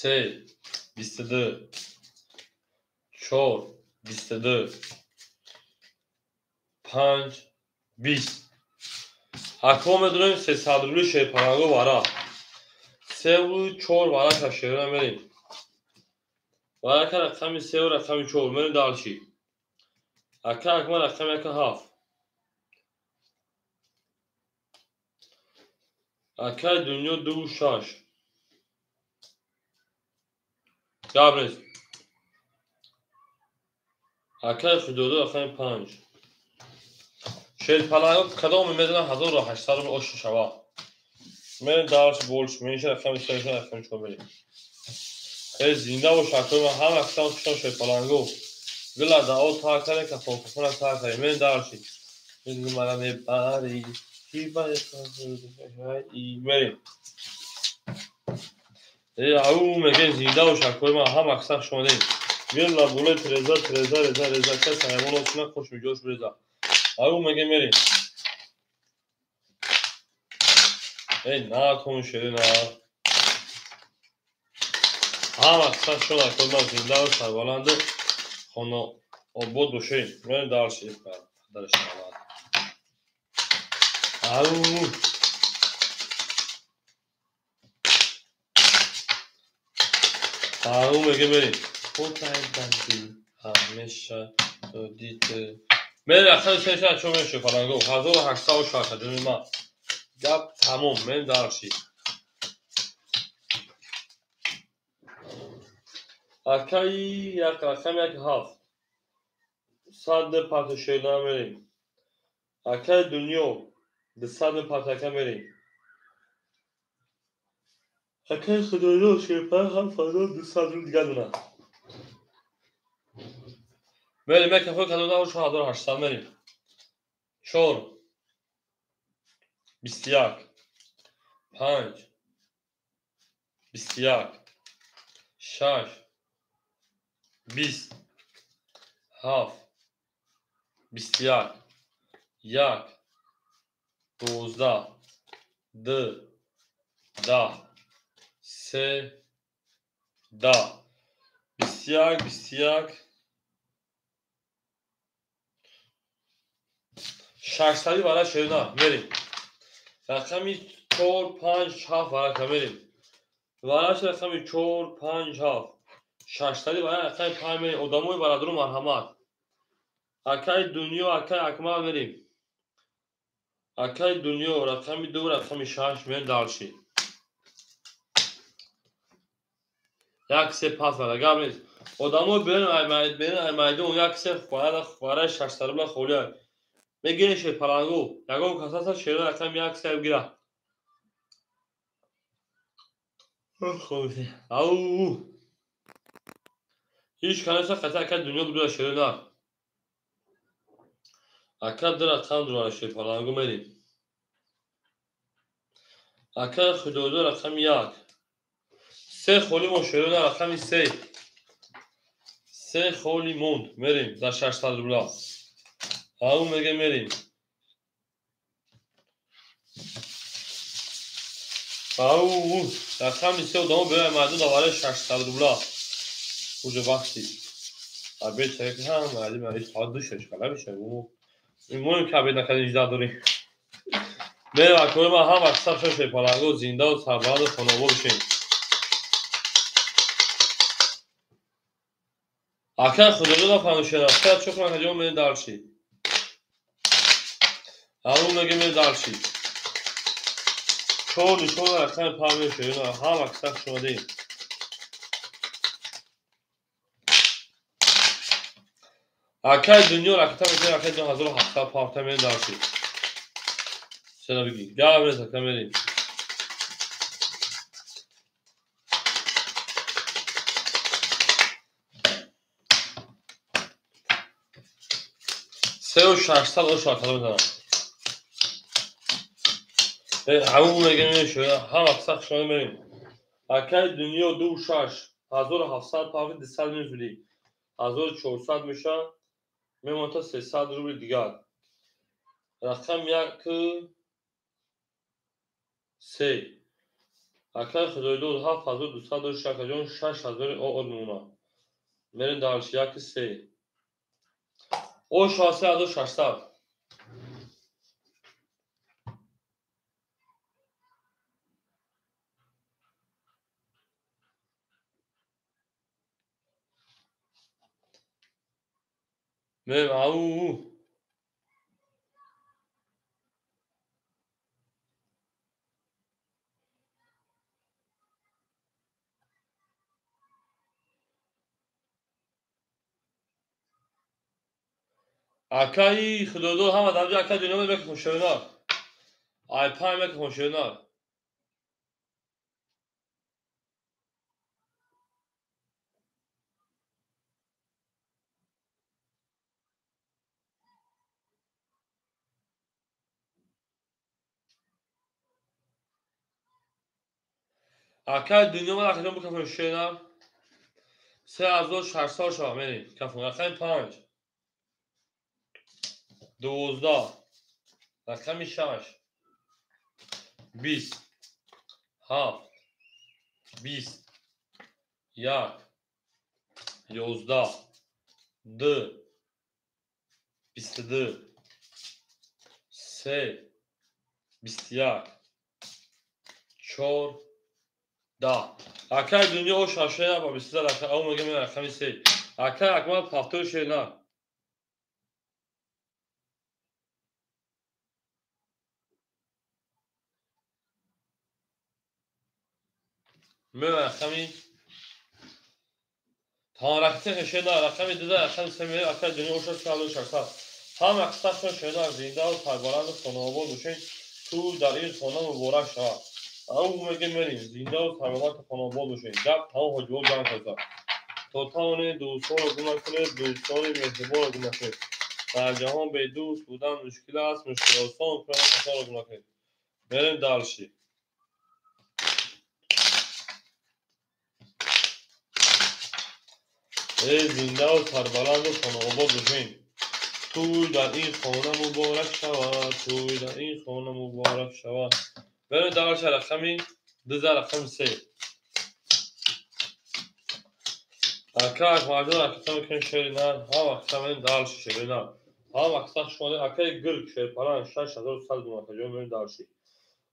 3 22 4 22 5 20. Акво медонем 300 рубли шерпаланго варақ. 3 4 варақа шерона мерем. Варақа рақами 3 рақами 4 мерем дарши. Ака Акмал рақами 1 7. Акаи Дунё 2 6. Гап нест. Акаи Худодод рақами 5. Шерпаланго кадоме медонам 1800 рубл ош шава. Мерем дарш больш менша рақами 3 рақами 4 мерем. Эй зинда бош акои ман ҳама қисам хушам шерпаланго. Гила дао та каре кафон кафона та каре. Мерем дарши. Мара мебари. Мерем. Эй ау мегем зинда бош акои ман ҳама қисам хушомадем. Гила болои треза треза реза реза кас ҳайвон осина хуш миҷош реза. Ау мегем мерем. Эй на кун шере на. Ҳама қисам шуд акои ман зинда ва сарбаланду хоно обод бошем. Мерем дарши. Дарш шавад. Ау ау мегем мерем. Хотай данди ҳамеша додит. Мерем рақами 3 6 4 мерем шерпаланго. 1860 ҷони ман. Гап тамом. Мерем дарши. Акаи як рақами 1 7. 100 пата шерна мерем. Акаи Дунё 200 патака мерем. Акаи Худойдод шерпаланг 7200 рубл дигар донад. Мерем як кафои кадода 1800 мерем. 4 21 5 21 6 20 7 21 1 12 2 10 3 10 21 21 600 вара шерна мерем. Рақами 4 5 7 варақа мерем. Вараш рақами 4 5 7. 600 вара рақами 5 мерем. Одамои барадару марҳамат. Акаи Дунё, акаи Акмал мерем. Акаи Дунё рақами 2 рақами 6 мерем дарши. 1 3 пас вара гап нест. Одамои берин ай майдон 1 3 вара 600 рубла холия. Мегирем шерпаланго. Ягон кас ҳаст шерон рақами 1 3 гира. Ау ҳеҷ канеса қата ака Дунё будура шерона. Ака ду рақам дурара шерпаланго мерем. Ака Худойдод рақами 1. 3 холи мон шерона рақами 3. 3 холи монд мерем за 600 рубла. Ау мегем мерем. Ау рақами 3 одамо биёяд майдон давараи 600 рубла. Уже вақти обед шавад ҳама али мари соат 2 шаш кала мешавад. Моем ки обед накардем 18 дорем. Мерем акои ман ҳама қисам шаш шерпаланго зинда ва сарбаланду хонобод бошем. Ака худодода фанушена. Ча чо кунам ҳаҷон мерем дарши. Ҳамун меге мерем дарши. Чор нишон рақами панҷ мешавад. Ҳама киса хуш омадед. Акай дунё ракета мекунем, акай дунё 1700 пафта мерем дарши. Сена бигӣ. Гап нест, ака мерем. Сеу шашсад ош ракета мезанам. Ҳамун меге мешавад. Ҳама киса хуш омадед мерем. Акай дунё 26 1700 пафта 200 мефурӣ. 1400 мешавад. Мемонад то 300 рубли дигар. Рақам 1 3. Акай худойдод 7200 дошт, акаҷон 6000 ОО мемонад. Мерем дарш 1 3. Ош 3600. Мерем ау. Акаи худодод ҳама дарҷа акаи дунё мекунад хушёнар. Ай пай мекунад хушёнар. Акаи дунё ман акаҷон бикафон шенам. 3600 шава мерем. Кафон рақами 5. 12. Рақами 6. 20. 7. 20. 1. 11. 2. 22. 3. 21. 4. 10. Акай дунё ош шашена ба 22 рақам ау мегем рақами 3. Акай Акмал пафтор шена. Ме рақами та рақами шена рақами 2 рақами 3 ме акай дунё ош 3600. Ҳама қисматшон шена зинда ва сарбаланд хонаобод бошед. Ту дар ин хона муборак шавад. Ау мегем мерем зинда ва сарбаланд хонаобод бошед. Гап тамом ҳоҷиҳо ҷамъ карда. То тавонед дӯстонро гум накунед, дӯстони меҳрубонро гум накунед. Дар ҷаҳон бедӯст будан мушкил аст, мушкил осон кунанд касонро гум накунед. Мерем дарши. Эй зинда ва сарбаланду хонаобод бошед. Тӯй дар ин хона муборак шавад, тӯй дар ин хона муборак шавад. Мерем дарши рақами 2 рақами 3. Ака Акмалҷон акиса мекунем шери нар, ҳама акиса мерем дарши шери нар. Ҳама акиса хуш омадед. Акаи гирк шерпаланг 6100 дум акаҷон мерем дарши.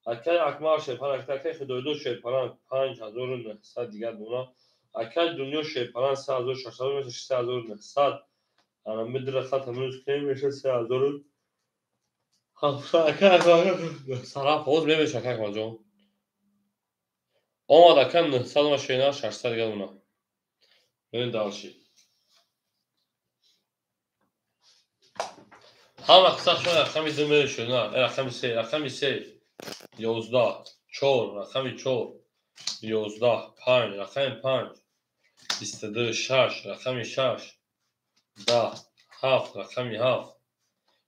Акаи Акмал шерпаланг, акаи Худойдод шерпаланг 5900 дигар дона. Акаи дунё шерпаланг 3600 меша 6900. Ана мидра хата минус кунем меша 3700. Акаи Акмал сараф ҳоз мемеша акаи Акмалҷон. Омад ака 900 ма шери нар 600 дигар дона. Мерем дарши. Ҳама қисса шуд рақами 2 мерем шуд на, рақами 3, рақами 3. 11 4 рақами 4. 11 5 рақами 5. 22 6 рақами 6. 10 7 рақами 7.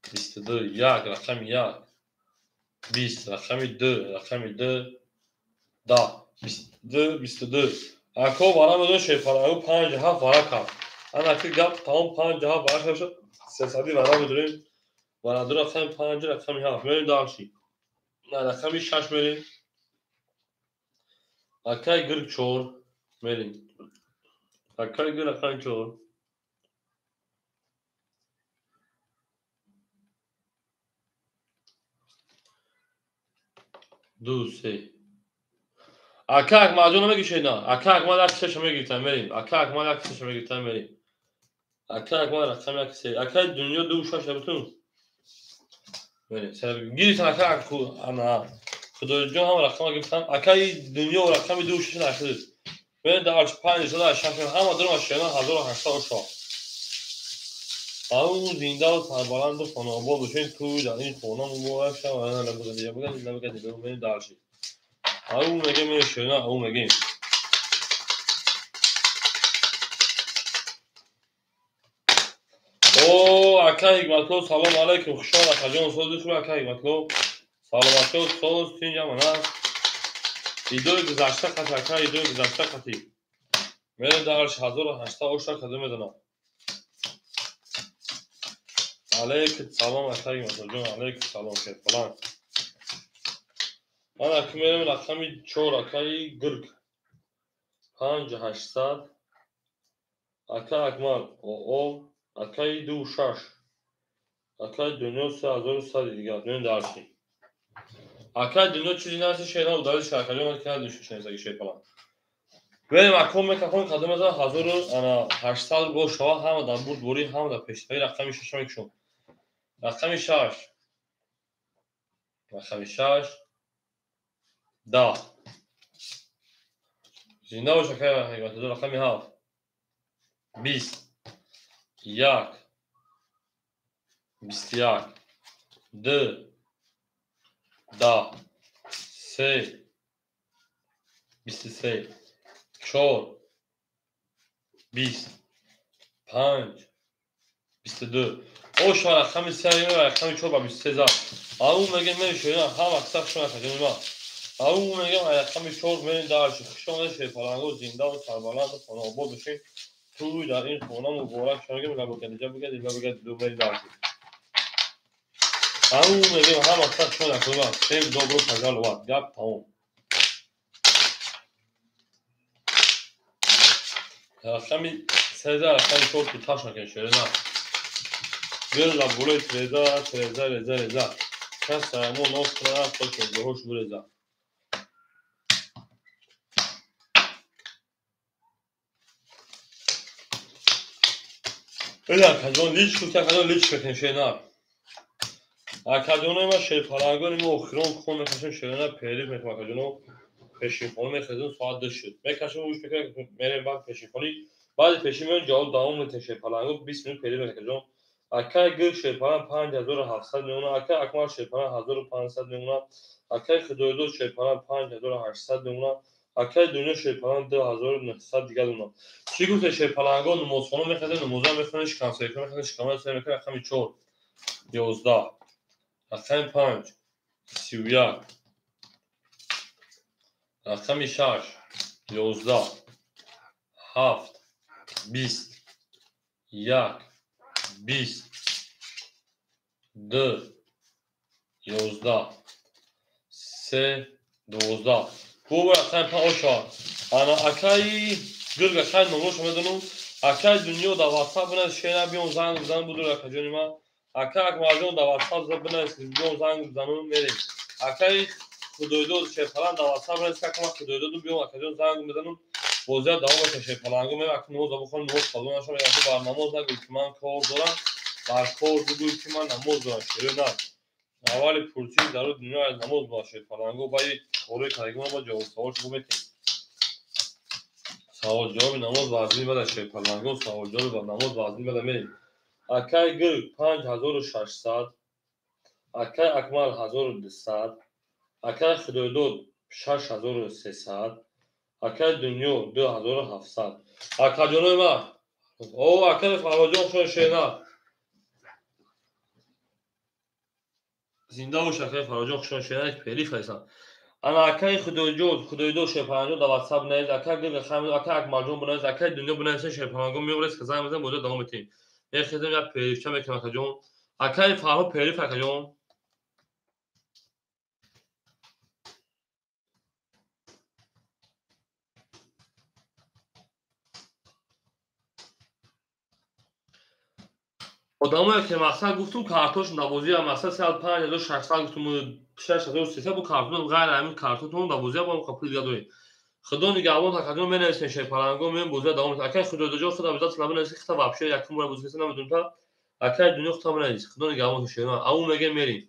22 1 рақами 1. 20 рақами 2 рақами 2. 10 22 22. Ако вара медон шерпалангу 5 7 вара кард. Ана ки гап тамом 5 7 вара кард шуд. 300 вара медонем. Вара ду рақами 5 рақами 7 мерем дарши. На рақами 6 мерем. Акай гир 4 мерем. Акай гир рақами 4. 2 3. Ака Акмалҷон намегишед на. Ака Акмал як шаш мегирифтан мерем. Ака Акмал як шаш мегирифтан мерем. Ака Акмал рақами як се. Акаи Дунё 2 6 бутун. Гирифтан ака ана Худоҷон ҳам рақама гирифтан. Акаи Дунё рақами 2 6 нашуд. Бен дар 5 6 ҳама дурма шена 1800 ошо. Ау зиндаву сарбаланду хонаобод бошед, туй дар ин хона муборак шавад. Набугад дарши. Ау мегем шена, ау мегем. О, ака Ҳикматло, салом алайкум, хушомад акаҷон, сози хуб, ака Ҳикматло. Саломатиё, соз, тинҷ амана. Идои гузашта қати, ака, идои гузашта қати. Мерем дарш 1800 оша кадо медонам. Алейкум салом, ака Ҳикматлоҷон, алейкум салом, кефалан. Ман ака мерем рақами 4, акаи Гирг. 5800. Ака Акмал, оо, акаи 2 6. Акаи Дунё 3100 дигар. Меем дарши. Акаи Дунё чизи наси шена удариш акаҷон ки надиши шенсаги шепалан. Берем акон мекахон кадом мезан 1800 гол шава, ҳама дар бурдборӣ, ҳама дар пешравӣ. Рақами шаша мекушом. Рақами шаш. Рақами шаш. 10. Зинда бош, акаи Ҳикматулло. Рақами ҳафт. 20. 1. 21. 2. 10. 3. 23. 4. 20. 5. 22. Оша рақами се рақами чор ба 23 зад. Ау мегем мешоям ҳама қисса хушон акаҷони ман. Ау мегем рақами чор мерем дарши. Хушон шерпаланго, зиндаву сарбаланду хонаобод бошед. Туй дар ин хона муборак шава, мегем лабокадиҷа бигад, ила бигад, ду мерем дарши. Ау мегем ҳама қисса хушон акаҷони ман. Всем добро пожаловать. Гап тамом. Рақами сеза рақами чор туташ накунед шерена. Гирла болои треза, треза, реза, реза. Кас сарамо нос кунад, то шогоҳош биреза. Ила акаҷон лич гуфт, акаҷон лич мекунем шерена. Акаҷонои ма шерпалангони мо охирон хон мекашем шерена, периф мекунем акаҷоно. Пешинхона мехезем, соат 2 шуд. Мекашем, гӯш мекунем, мерем баъд пешинхони. Баъди пешин меоем, ҷавоб давом метем шерпаланго, 20 минут периф мекунем акаҷон. Акаи Гир шерпалан 5700 мемонад, акаи Акмал шерпалан 1500 мемонад, акаи Худоидод шерпалан 5800 мемонад, акаи Дунё шерпалан 2900 дигар мемонад. Чӣ гуфте шерпаланго, намозхона мехезем, намоза мехонем, шикамсерка мехезем, шикамаи сер мекунем, рақами чор 11, рақами панҷ 31, рақами шаш 11, ҳафт 20, 1 20, 2 11, 3 12. Бо рақами панҷ ошо. Ана акаи Гирга хай номошо медонам. Акаи Дунё дар ватсап бинавис, шена биём занг бизанам, будур акаҷони ман. Ака Акмалҷон дар ватсап бинавис, биём занг бизанам, мерем. Акаи Худоидод шерпалан дар ватсап бинавис, ки акама Худоидоду биём акаҷон занг мезанам. Бозият давом мекунем шерпаланго, меем ака намоза бихонем, намоз қазо нашава, мегам бар намоз нагӯй ки ман кор дорам, бар кор бигӯй ки ман намоз дорам, шеро на. Аввали пурсиш дар рӯи дунё аз намоз бояд шерпаланго, баъди корои кардагимон ба ҷавоб савол шумо метем. Савол ҷавоби намоз вазни бада шерпаланго, савол ҷавоби ба намоз вазни бада мерем. Акаи Гирг 5600, акаи Акмал 1200, акаи Худоидод 6300, акаи Дунё 2700. Акаҷонои ман, о, акаи Фарҳодҷон хушон шена. Зинда бош акаи Фарҳодҷон, хушон шена, периф ҳастам. Ана акаи Худоиҷон, Худоидод шерпаланҷон дар ватсап бинавис, акаи Гирга Хамид, акаи Акмалҷон бинавис, акаи Дунё бинавис, шерпаланго меоред, занг мезанем, бозиро давом метиҳем. Мехезем, як перифча мекунем акаҷон. Акаи Фарҳод периф акаҷон. Одамое ки мақсад гуфтум картошон дар бозия мақсад 5600 гуфтум 6300 бо картон, ғайр ҳамин картотон дар бозия бо пул дига доред. Худо нигаҳбон, акаҷон, менависем шерпаланго, меем бозия давом. Акай Худодаҷон, худа обязательно бинавис, хита вообще якум бора бозӣ каса намедонам та. Акай дунё, хита бинавис. Худо нигаҳбон, шерман. Ау мегем, мерим.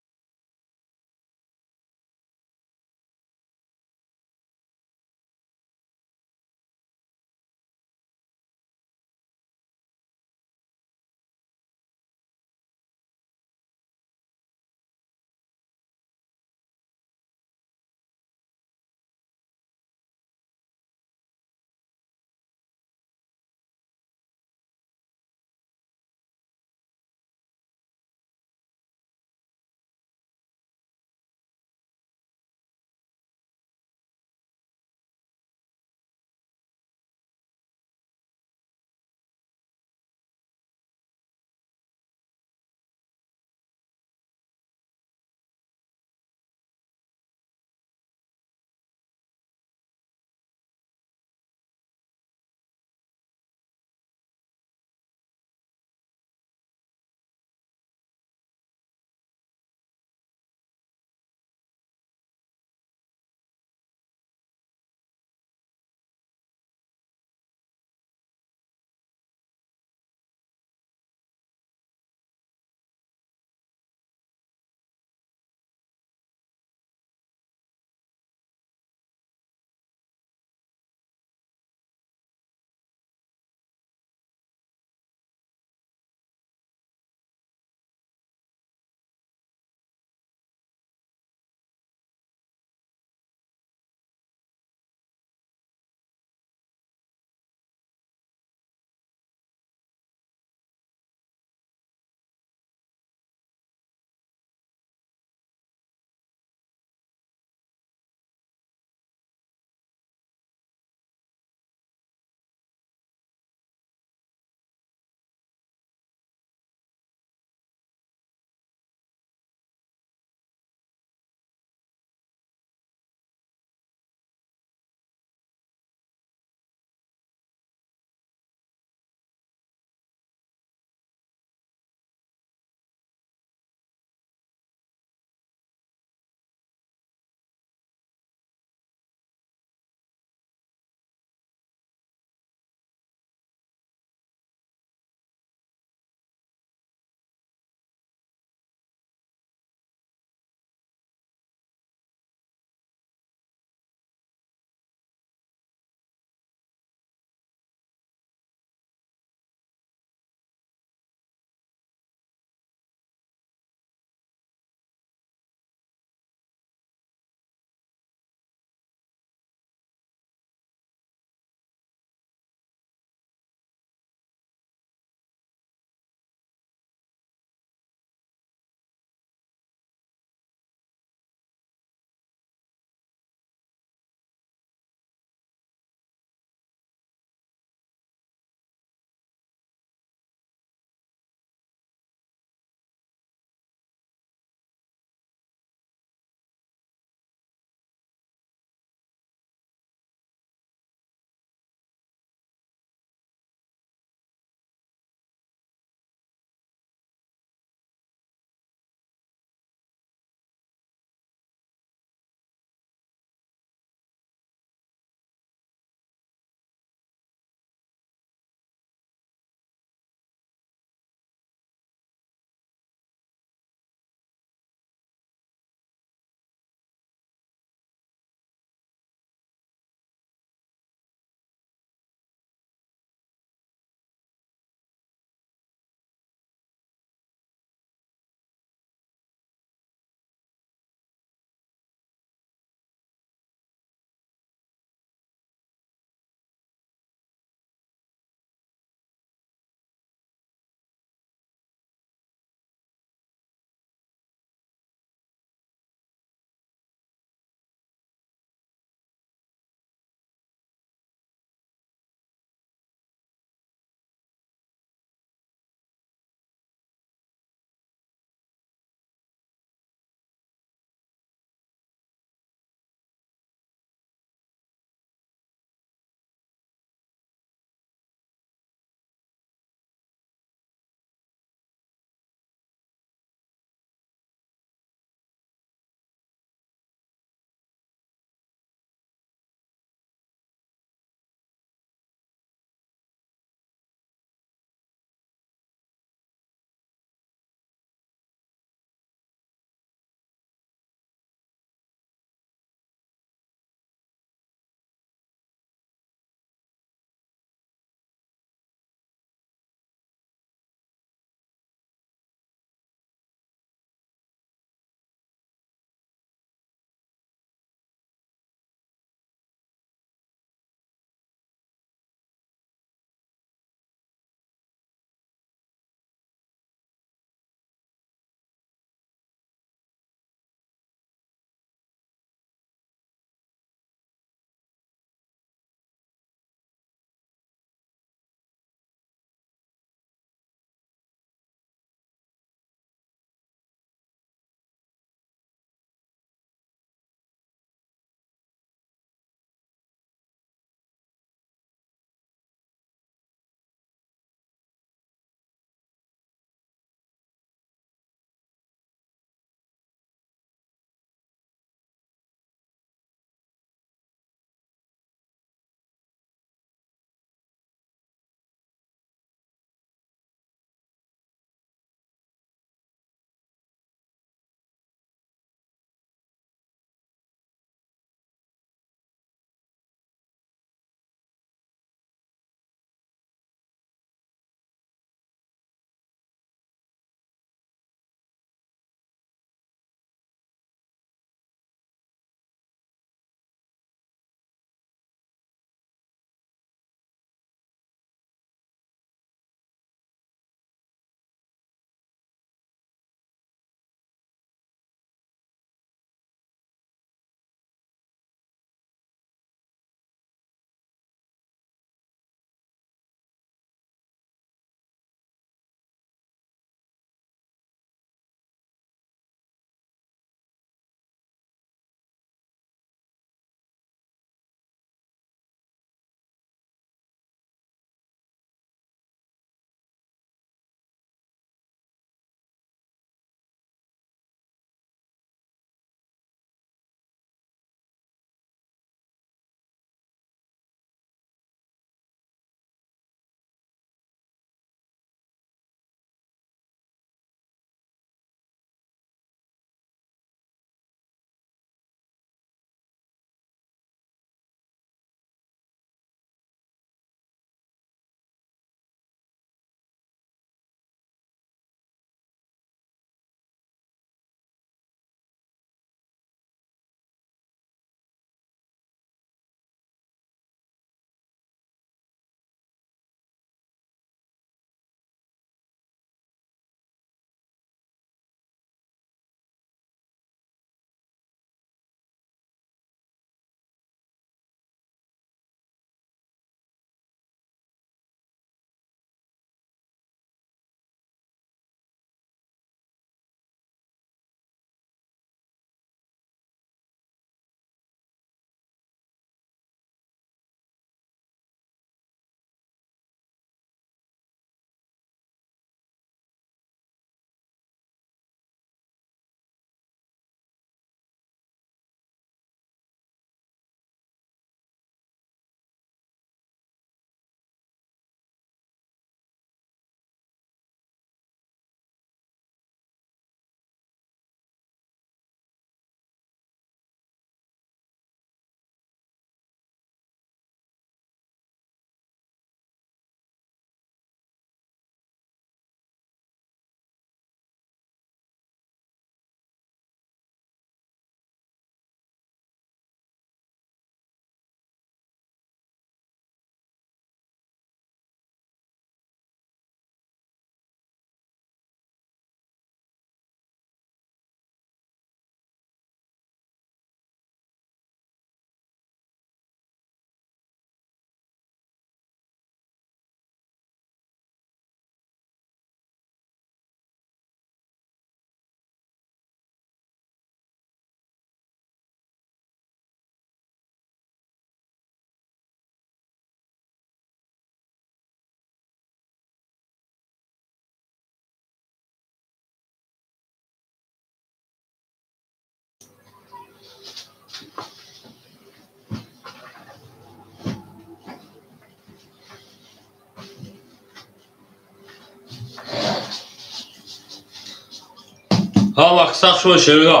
Ҳама сахт шуд шерина.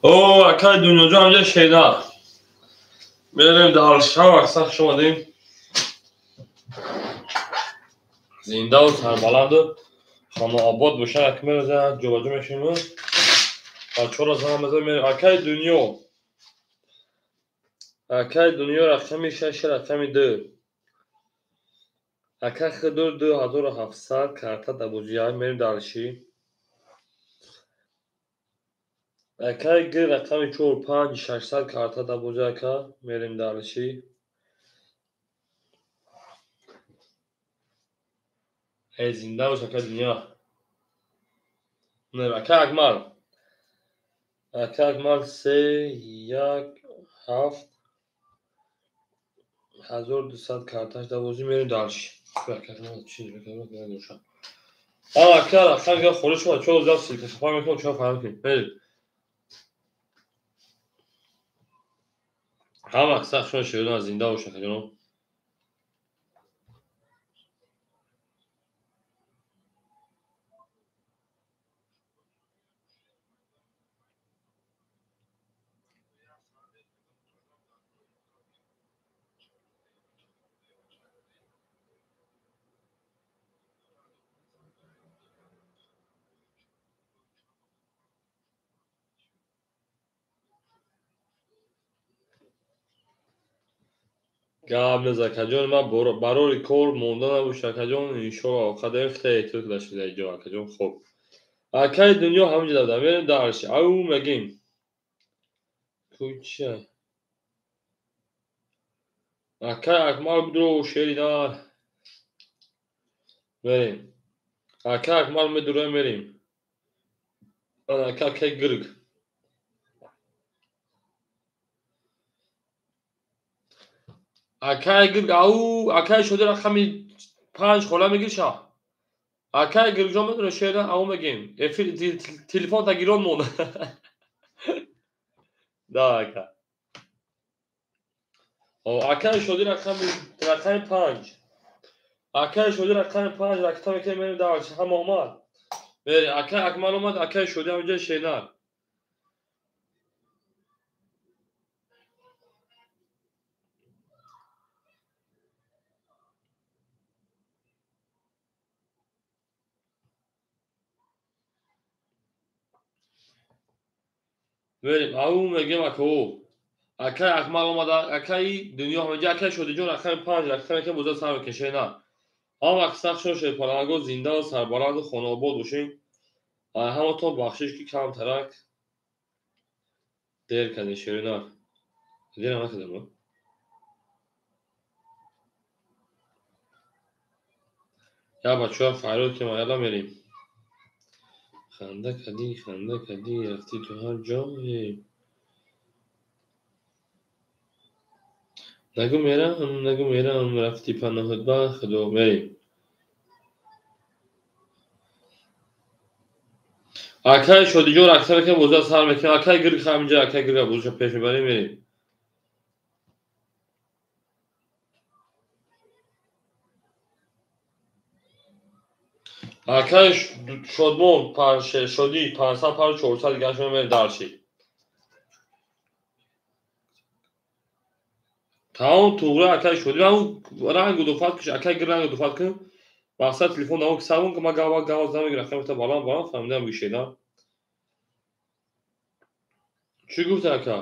О, акай Дунёҷон ҳамҷа шерина. Мерем дар шава сахт шумадем. Зиндаву сарбаланду хонаобод бошад, аки мераза ҷобаҷо мешинем. Бачаҳоро занг мезанем, мерем. Акай Дунё. Акай Дунё рақами 6, рақами 2. Акай Хидр 2700 карта дабозия, мерем дарши. Акай Г рақами 4, 5, 600 карта дабозия, ака, мерем дарши. Эй, зинда бош, акай Дунё. Акай Акмал. Акай Акмал 3, 1, 7, 1200 карташ дабозӣ, мерем дарши. Ака рақам холӣ шуд, чо зиёд силка шапа мекунам, чо фарқ мекунем. Мерем. Ҳама сахт шуд шерина, зинда бош, акаҷонон. Гап нез, акаҷон, ман барори кор монда набошад, акаҷон, иншоалло қадари хеле эҳтиёт карда шуда иҷо, акаҷон. Хоб. Акаи Дунё ҳаминҷо дада, мерем дарши. Ау мегим. Куча. Акаи Акмал будро шери дар. Мерем. Акаи Акмал медура мерем. Ака акаи Гирг. Акаи Гирг, ау, акаи Шоди рақами 5 хола мегирша. Акаи Гиргҷон медура шера, ау мегим. Эфир телефон та гирон монда. Да, ака. О, акаи Шоди рақами 5. Акаи Шоди рақами 5 ракта мекунем, мерем дар ҳама омад. Мерем, акаи Акмал омад, акаи Шоди ҳаминҷо шернар. Мерем, ау мегем ака. Акаи Акмал омада, акаи Дунё ҳаминҷо, акаи Шодиҷон рақами 5 ракта мекунем, боза сар мекунем шерна. Ҳама сахт шуд шерпаланго, зиндаву сарбаланду хонаобод бошем. Ҳаматон бахшиш ки камтарак дер кардем шерина. Дер накардем. Я бачаҳо фарёд кунем, яла мерем. Ханда кардӣ, ханда кардӣ, рафтӣ ту ҳар ҷое. Нагу мерам, нагу мерам, рафтӣ паноҳат ба Худо. Мерем. Акаи Шодиҷон ракса мекунем, боза сар мекунем. Акаи Гирг ҳаминҷо, акаи Гирг бозаша пеш мебарем, мерем. Акаи Шодмон Шодӣ 500 5 400 дигар шумо мерем дарши. Тамом туғра акаи Шодӣ, ҳамун рангу дуфат киш, акаи Гирг рангу дуфат кун. Мақсад телефон дамо ки сабун ки ман гава гава намегирам, хеле та баланд баланд фаҳмидам гӯшеда. Чӣ гуфт ака?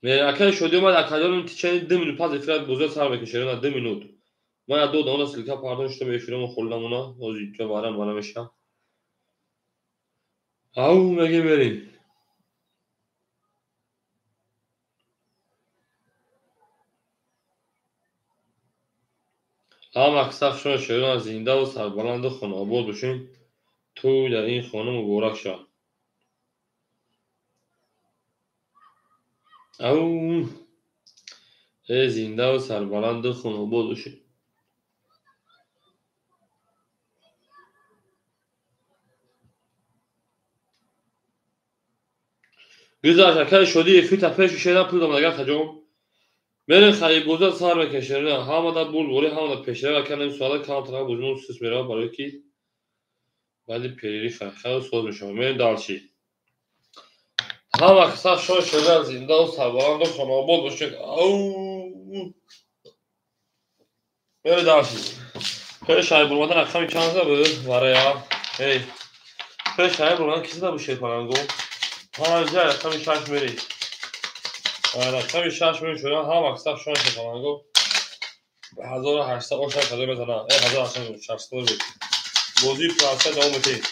Акаи Шодӣ омад, акаҷон тичани 2 минут пас эфират боза сар мекунем, шерона 2 минут. Ман додам, она ссылка пардон, что эфирам хӯрдам она, ҳозир ҷо барам бара мешам. Ау меге мерем. Ҳама сахт шуд шерона, зиндаву сарбаланду хонаобод бошем. Тӯй дар ин хона муборак шавад. Ау э зиндаву сарбаланду хонаобод бошем. Гузашт акаи Шодӣ эфир та пеш шерна пул домадагар хаҷон. Мерем харибоза сар мекунем шерна. Ҳамада бурдборӣ, ҳамада пешрав, ака ним соата камтарак бозимон сус меравад, барои ки Баъди перерыв хеле соз мешавад. Мерем дальше. Ҳама каса шод шуда, зиндаву сарбаланду хонаобод бошед. Ау! Мерем дальше. Пеш ай бурмадан рақами чанд зада буд? Варая. Эй. Пеш ай бурмадан ки зада буд шерпаланго? Панҷа рақами шаш мерем. Рақами шаш мерем шуда, ҳама каса шод шерпаланго. 1800 оша каза мезана. 1800 буд. Бозии франса давом метиҳем.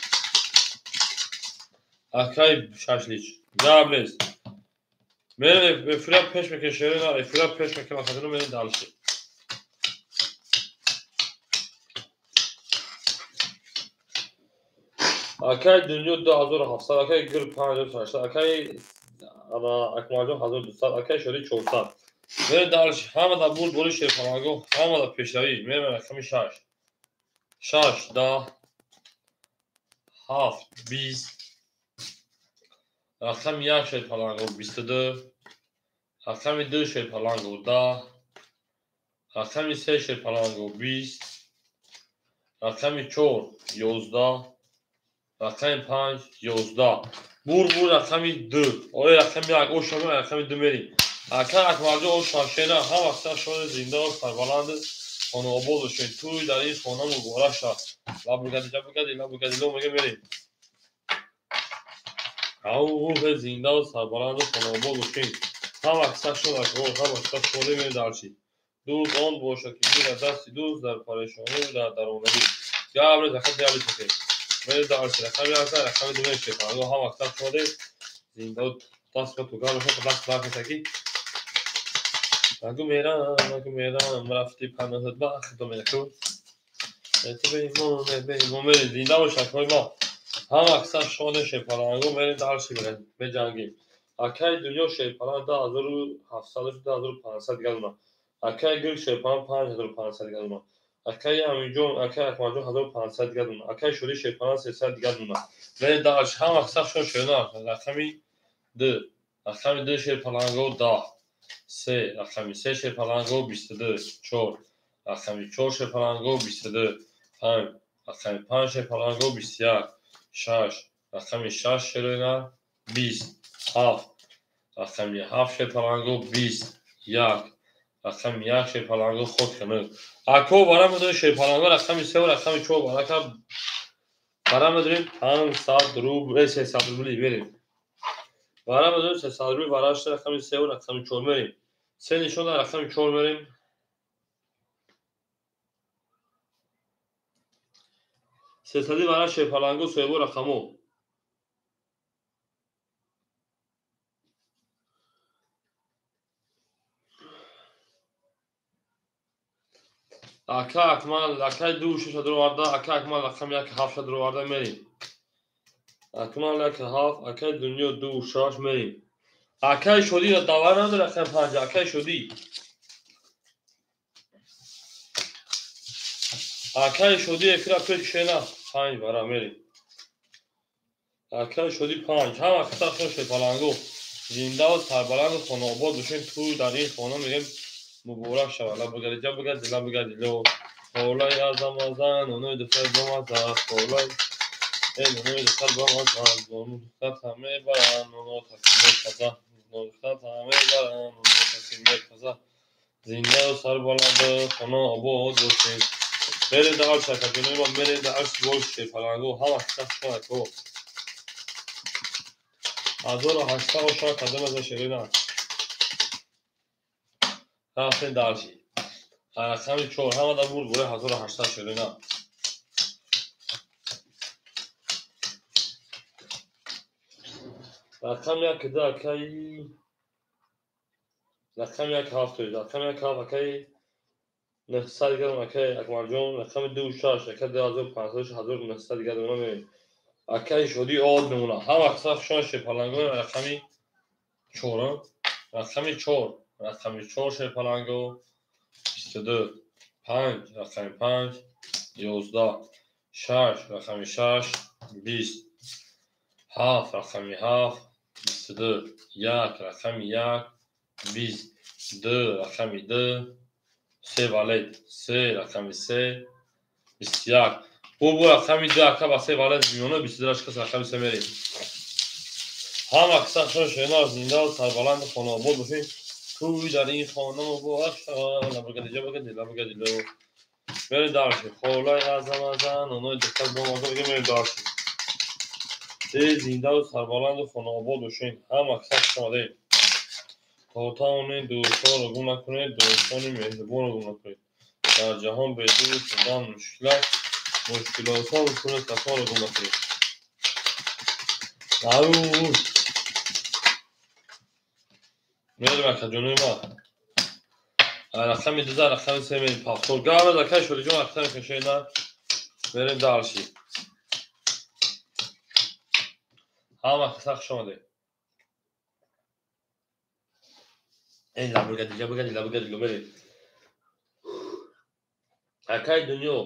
Акай шашлич. Гап нест. Мерем эфира пеш мекунем шерина, эфира пеш мекунем хатино мерем дальше. Акай дунё 2700, акай гир 5800, акай Акмалҷон 1200, акай шоди 400. Мерем дальше. Ҳама да бурд бори шерпаланго, ҳама да пешравӣ. Мерем рақами 6. 6 10 7 20 рақами 1 шерпаланго 22 рақами 2 шерпаланго 10 рақами 3 шерпаланго 20 рақами 4 11 рақами 5 11 бур бур рақами 2 оя рақами 1 ошама рақами 2 мерим. Ака Акмалҷон ошашена ҳама вақт шоди зинда ва сарбаланд хонаобод бошед. Тӯй дар ин хона муборак шавад. Лаб бигардӣ, лаб бигардӣ, ло мега мерем. Ау зинда ва сарбаланду хонаобод бошед. Ҳама каса шод акво, ҳама каса шоди мерем дальше. Дӯст он бошад ки гирад дасти дӯст дар парешонӣ дар даронагӣ. Гап нест, рақами диалӣ шакед. Мерем дальше. Рақами як, рақами ду мерем шеф. Ҳама каса шоди зинда даст ба тугар бошад, даст бархезаки. Нагу мерам, нагу мерам, рафти паноҳат ба худо мераку. Беймон, беймон, мерем зинда бош акои мо. Ҳама каса шоде шерпаланго мерем дальше мерем меҷангем. Акай дунё шерпаланг 2700 2500 дигар. Акай гир шерпаланг 5500 дигар. Акай Аминҷон, акай Акмалҷон 1500 дигар. Акай шоди шерпаланг 300 дигар. Мерем дальше. Ҳама каса шод шерна. Рақами 2, рақами 2 шерпаланго 10. 3 рақами 3 шерпаланго 22 4 рақами 4 шерпаланго 22 5 рақами 5 шерпаланго 21 6 рақами 6 шерона 20 7 рақами 7 шерпаланго 20 1 рақами 1 шерпаланго ход кунад. Ако бара медорем шерпаланго рақами 3 ва рақами 4 барака бара медорем 500 рубл 300 рубли мерем. Бара медорем 300 рубли барашта рақами 3 ва рақами 4 мерем. Се нишон дар рақами 4 мерем. Сесади бара шерпаланго соҳибо рақамо. Ака Акмал, акай 2 6 дароварда, ака Акмал рақами 1 7 дароварда мерем. Акмал 1 7, акай дунё 2 6 мерем. Акай шодӣ давар надорад рақами 5, акай шодӣ. Акай шодӣ эфира пеш шена 5 бара мерем. Акай шодӣ 5. Ҳама каса хуш шерпаланго. Зинда ва сарбаланду хонаобод бошем. Тӯй дар ин хона мегем муборак шавад. Лаб бигардӣ, ҷаб бигардӣ, лаб бигардӣ, ло. Холай азамазан, онои духтар бомаза, холай. Эй, онои духтар бомаза, онои духтар мебаранд, оно тақсим мепаза. Онои духтар мебаранд, оно тақсим мепаза. Зинда ва сарбаланду хонаобод бошем. Мерем дальше, акаҷонои мо, мерем дальше бош шерпаланго. Ҳама каса шод ако. 1800 оша кадом аз шерина. Рафтем дальше. Рақами 4 ҳама да бурд буре 1800 шерина. Рақами 1 да акай рақами 1 7 рақами 1 7 акай 900 дигар акай Акмалҷон рақами 2 6 акай 2500 1900 дигар мерем. Акай шодӣ од мемонад. Ҳама каса хушон шерпаланго рақами 4 рақами 4 рақами 4 шерпаланго 22 5 рақами 5 11 6 рақами 6 20 7 рақами 7 22 1 рақами 1 20 2 рақами 2 3 валет 3 рақами 3 21. Бу рақами 2 ака ба 3 валет миёна 22 кас рақами 3 мерем. Ҳама каса шумо шена зинда ва сарбаланд хонаобод бошед. Тӯй дар ин хона муборак шавад. Лабгади ҷабгади лабгади ло. Мерем дарши. Холай азамазан, онои духтар бо маза бигем мерем дарши. Зинда ва сарбаланд хонаобод бошед. Ҳама каса хуш омадед. То тавонед дӯстонро гум накунед, дӯстони меҳрубонро гум накунед. Дар ҷаҳон бе дӯст будан мушкил аст, мушкилосон кунед касонро гум накунед. Ау! Мерем акаҷонои ман. Рақами 2 рақами 3 мерем пафтор. Гавраз акай Шодиҷон рақами хешена. Мерем дарши. Ҳама каса хуш омадед. Эй лабгади ҷабгади лабгади ло мерем. Акай дунё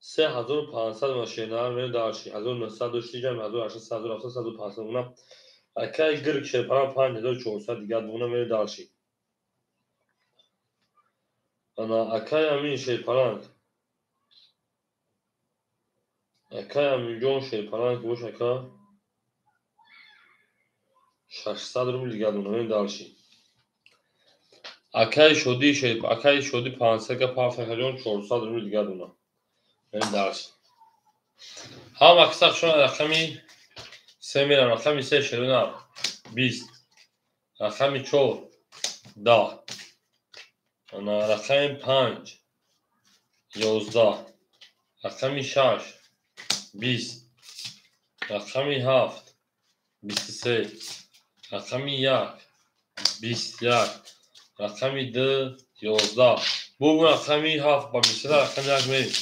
3500 машина мерем дарши. 1900 дошти ҷам 1800 1700 1500 буна. Акай гирк шерпара 5400 дигар буна мерем дарши. Ана акай Амин шерпаранг. Акай Аминҷон шерпаранг бош ака 600 рубл дигар буна мерем дарши. Акай Шодӣ шерп акай Шодӣ 500 га пафт акаҷон 400 рубл дигар буна. Мерем дарши. Ҳама каса хуш омадед. Рақами 3 мерам. Рақами 3 шерона 20. Рақами 4 10. Ана рақами 5 11. Рақами 6 20. Рақами 7 23. Рақами 1 21. Рақами 2 11. Бугун рақами 7 ба 23 рақами 1 мерем.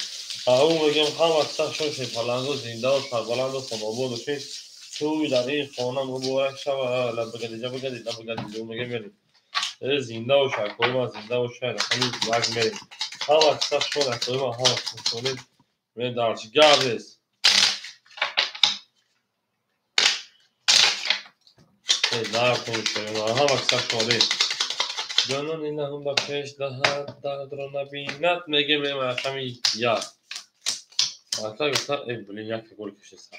Ау мегем ҳама каса хуш омадед. Паланго зинда ва сарбаланду хонаобод бошед. Тӯй дар ин хона муборак шавад. Лабгади ҷабгади лабгади ло мегем мерем. Зинда бош акои ман, зинда бош. Рақами 1 мерем. Ҳама каса хуш омадед акои ман, ҳама каса хуш омадед. Мерем дарши. Гап нест. Наркун шумо ҳама каса хуш омадед. Ҷонон инаҳум ба пеш даҳад дардро набинад мегем мерем рақами 1. Ака гуфта, блин, як гол кушиста.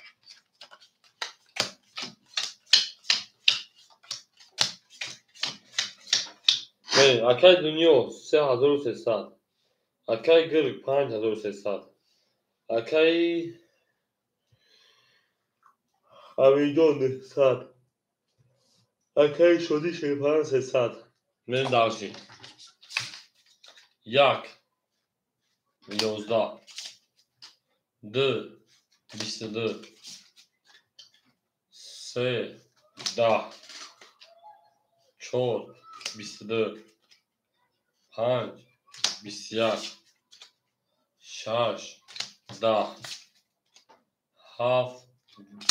Акай дунё 3300. Акай гирг 5300. Акай Аминҷон 900. Акай Шодӣ шерпаран 300. Мерем дарши. 1 11 2 22 3 10 4 22 5 21 6 10 7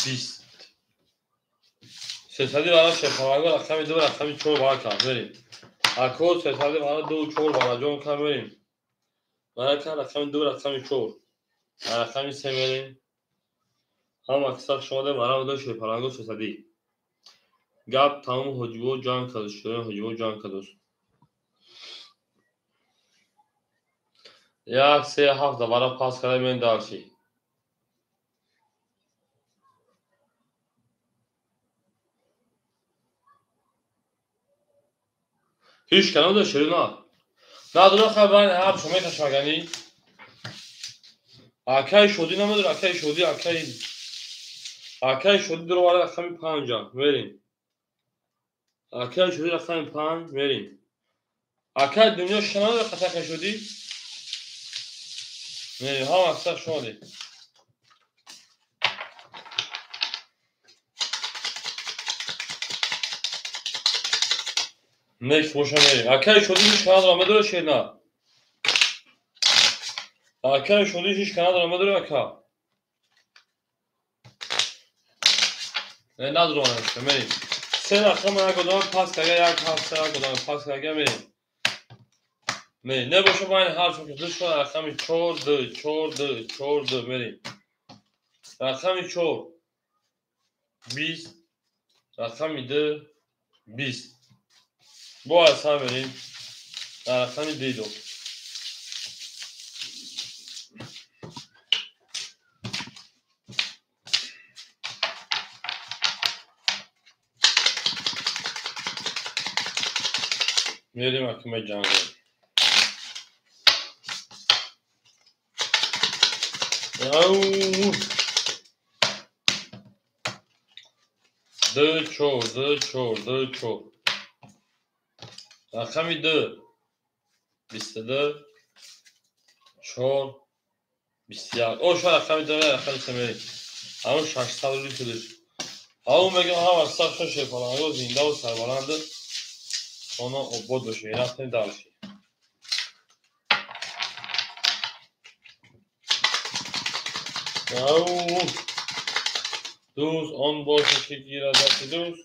20. Сесади вара шерпаранго рақами 2 рақами 4 бара кард мерем. Ако сесади вара 2 4 бара ҷон кард мерем. Бара кард рақами 2 рақами 4. Рақами 3 мерем. Ҳама каса хуш омадед. Мара ду шерпаранго сесади. Гап тамом ҳоҷибо ҷанг кард. Шӯрои ҳоҷибо ҷанг кард. 1 3 7 бара пас карда мерем дарши. Ҳеҷ ка надора шерона. Надора хабар ҳар шумо мекашмагани. Акай Шодӣ намедора, акай Шодӣ, акай Шодӣ дуровара рақами 5 мерем. Акай Шодӣ рақами 5 мерем. Акай дунё шиша надора қата акай Шодӣ? Мерем, ҳама каса хуш омадед. Некс боша мерем. Акай Шодӣ ҳеҷ ка надора, медора шерна? Акай Шодӣ ҳеҷ ка надора, медора ака? Не, надора мерем. Се рақам як одам пас карда, 1 7 3 як одам пас карда мерем. Не, небоша байни ҳар чун ду шуд рақами 4 2 4 2 4 2 мерем. Рақами 4 20 рақами 2 20. Бо аз ҳам мерем. Рақами 2 2. Мерем аки меҷангем. Ду чор, ду чор, ду чор. Рақами ду 22, 4, 21. Оша рақами ду, рақами се мерем. Ҳамун 600 рубли шудиш. Ҳамун мегӯям ҳама сахшон шерпаланго зиндаву сарбаланду хона обод бошед. Рафтем дальше. Дӯст он бошад, ки гирад дасти дӯст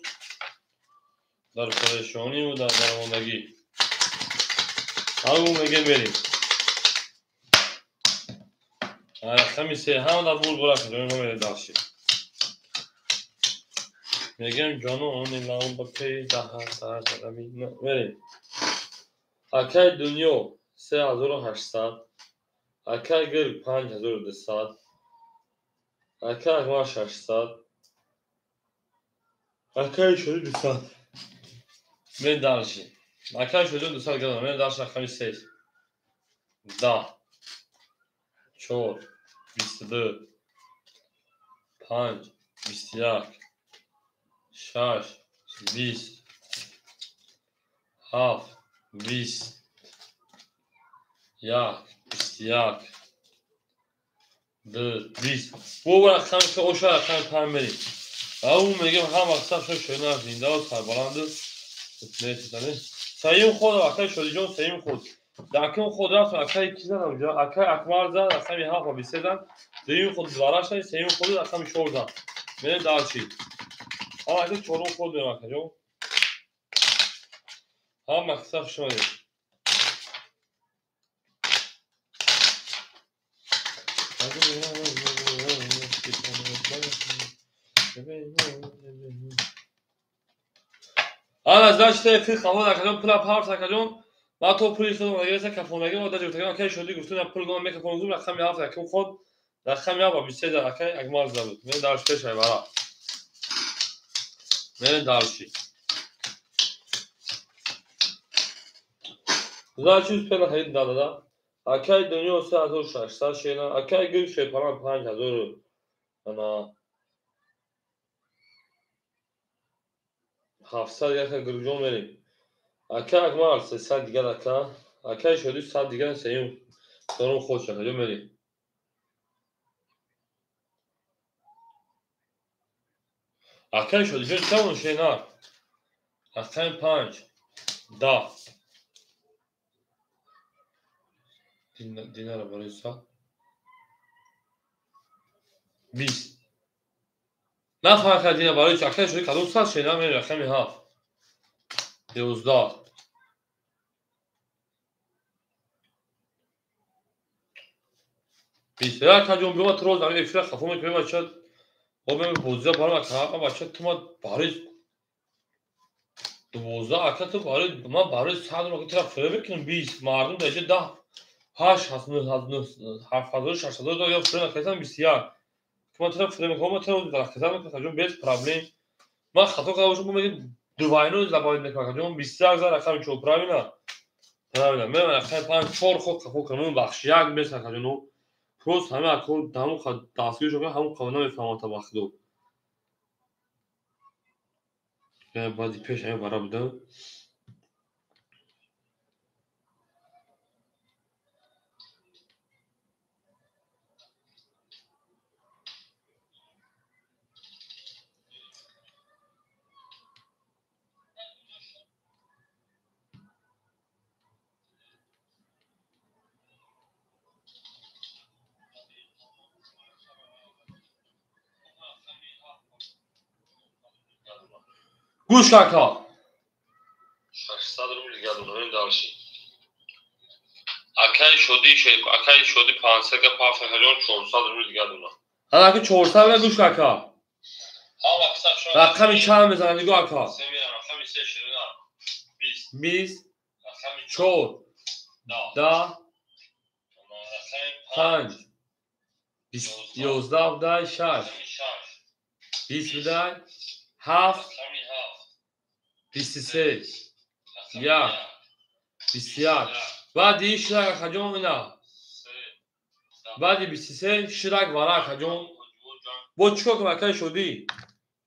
дар парешониву дар дармондагӣ. Ҳамун мегӯем мерем. Рақами се ҳама дар бур бура кунем, мерем дальше. Мегӯям ҷону они лам ба пей даҳа сар дарами мерем. Акай Дунё 3800, акай Гирг 5200, акай Акмал 600, акай Шоди 200. Мерем дальше. Акай Шоди 200 гадам, мерем дальше рақами се. 10, 4, 22, 5, 21, 6, 20, 7, 20, 1, 21, 2, 20. Бо рақами се, оша рақами панҷ мерем. Ҳамун мегӯям ҳама сахшон шоина зиндаву сарбаланду. Сеюм ход акай Шодиҷон, сеюм ход. Якум ход рафт акай ки зад онҷо? Акай Акмал зад, рақами 7 ва 23 зад. Дуюм ход двараш зад, сеюм ход рақами 4 зад. Мерем дальше. Ҳама ака чорум ход мерем акаҷон. Ҳама саф шумо. Ана значит эфир қабул акаҷон, пула парс акаҷон. Ма то пули худам агиреса кафонагӣ мо даҷ гуфтагам акай Шодӣ гуфтум пул гом мекафонзум рақами 7 якум ход рақами 7 ва 23 зад акай Акмал зад буд. Мерем дальше пеш айвара. Мерем дальше. Значит успела харид дада. Акай Дунё 3600 шена, акай Гул шерпалан 5000 ана 700 яка Гулҷон мерем. Акай Акмал 300 дигар ака, акай Шодӣ 100 дигар сеюм дорум ход шака ҷо мерем. Акай Шодиҷон чанд шена? Рақами 5, 10. Динара барои 100. 20. Нафаҳм кард дина барои акай Шодӣ кадом 100 шена мерем рақами 7. 11. 20. Акаҷон биёма ту роз ами эфира хафо мекунем бача. Об бозия барам ака бача ту ма барои 12 ака ту барои ма барои 100 ака тура фиреб мекунам 20 мардум дар инҷа 10 8 7 9 7 6 ё фиреб накардам 21. Ма тура фиреб мекунам, ма тура рақиза мекунам акаҷон без проблем. Ман хато карда бошам, мегӯям двойной забавить мекунам акаҷон 21 за рақами 4 правильно? Правильно. Мерам рақами 5 4 ход хафо кунам, бахш як бес акаҷон. Просто ҳама ако ҳамун дастгирӣ шуд, ҳамун қавна намефаҳмам та вақту. Баъди пеш ҳамин бара будам. Гӯш ака. 600 рубл дигар додам дальше. Акай Шодӣ шер, акай Шодӣ 500 ка паф акаҷон 400 рубл дигар додам. Ҳала ака 400 га гӯш ака. Рақами чанд мезанад нигоҳ ака. 20, 4, 10, 5, 11 будай 6, 20 будай 7, 23, 1, 21. Баъди ширак акаҷон ина. Баъди 23 ширак вара акаҷон. Бо чӣ кор кунам акаи Шодӣ?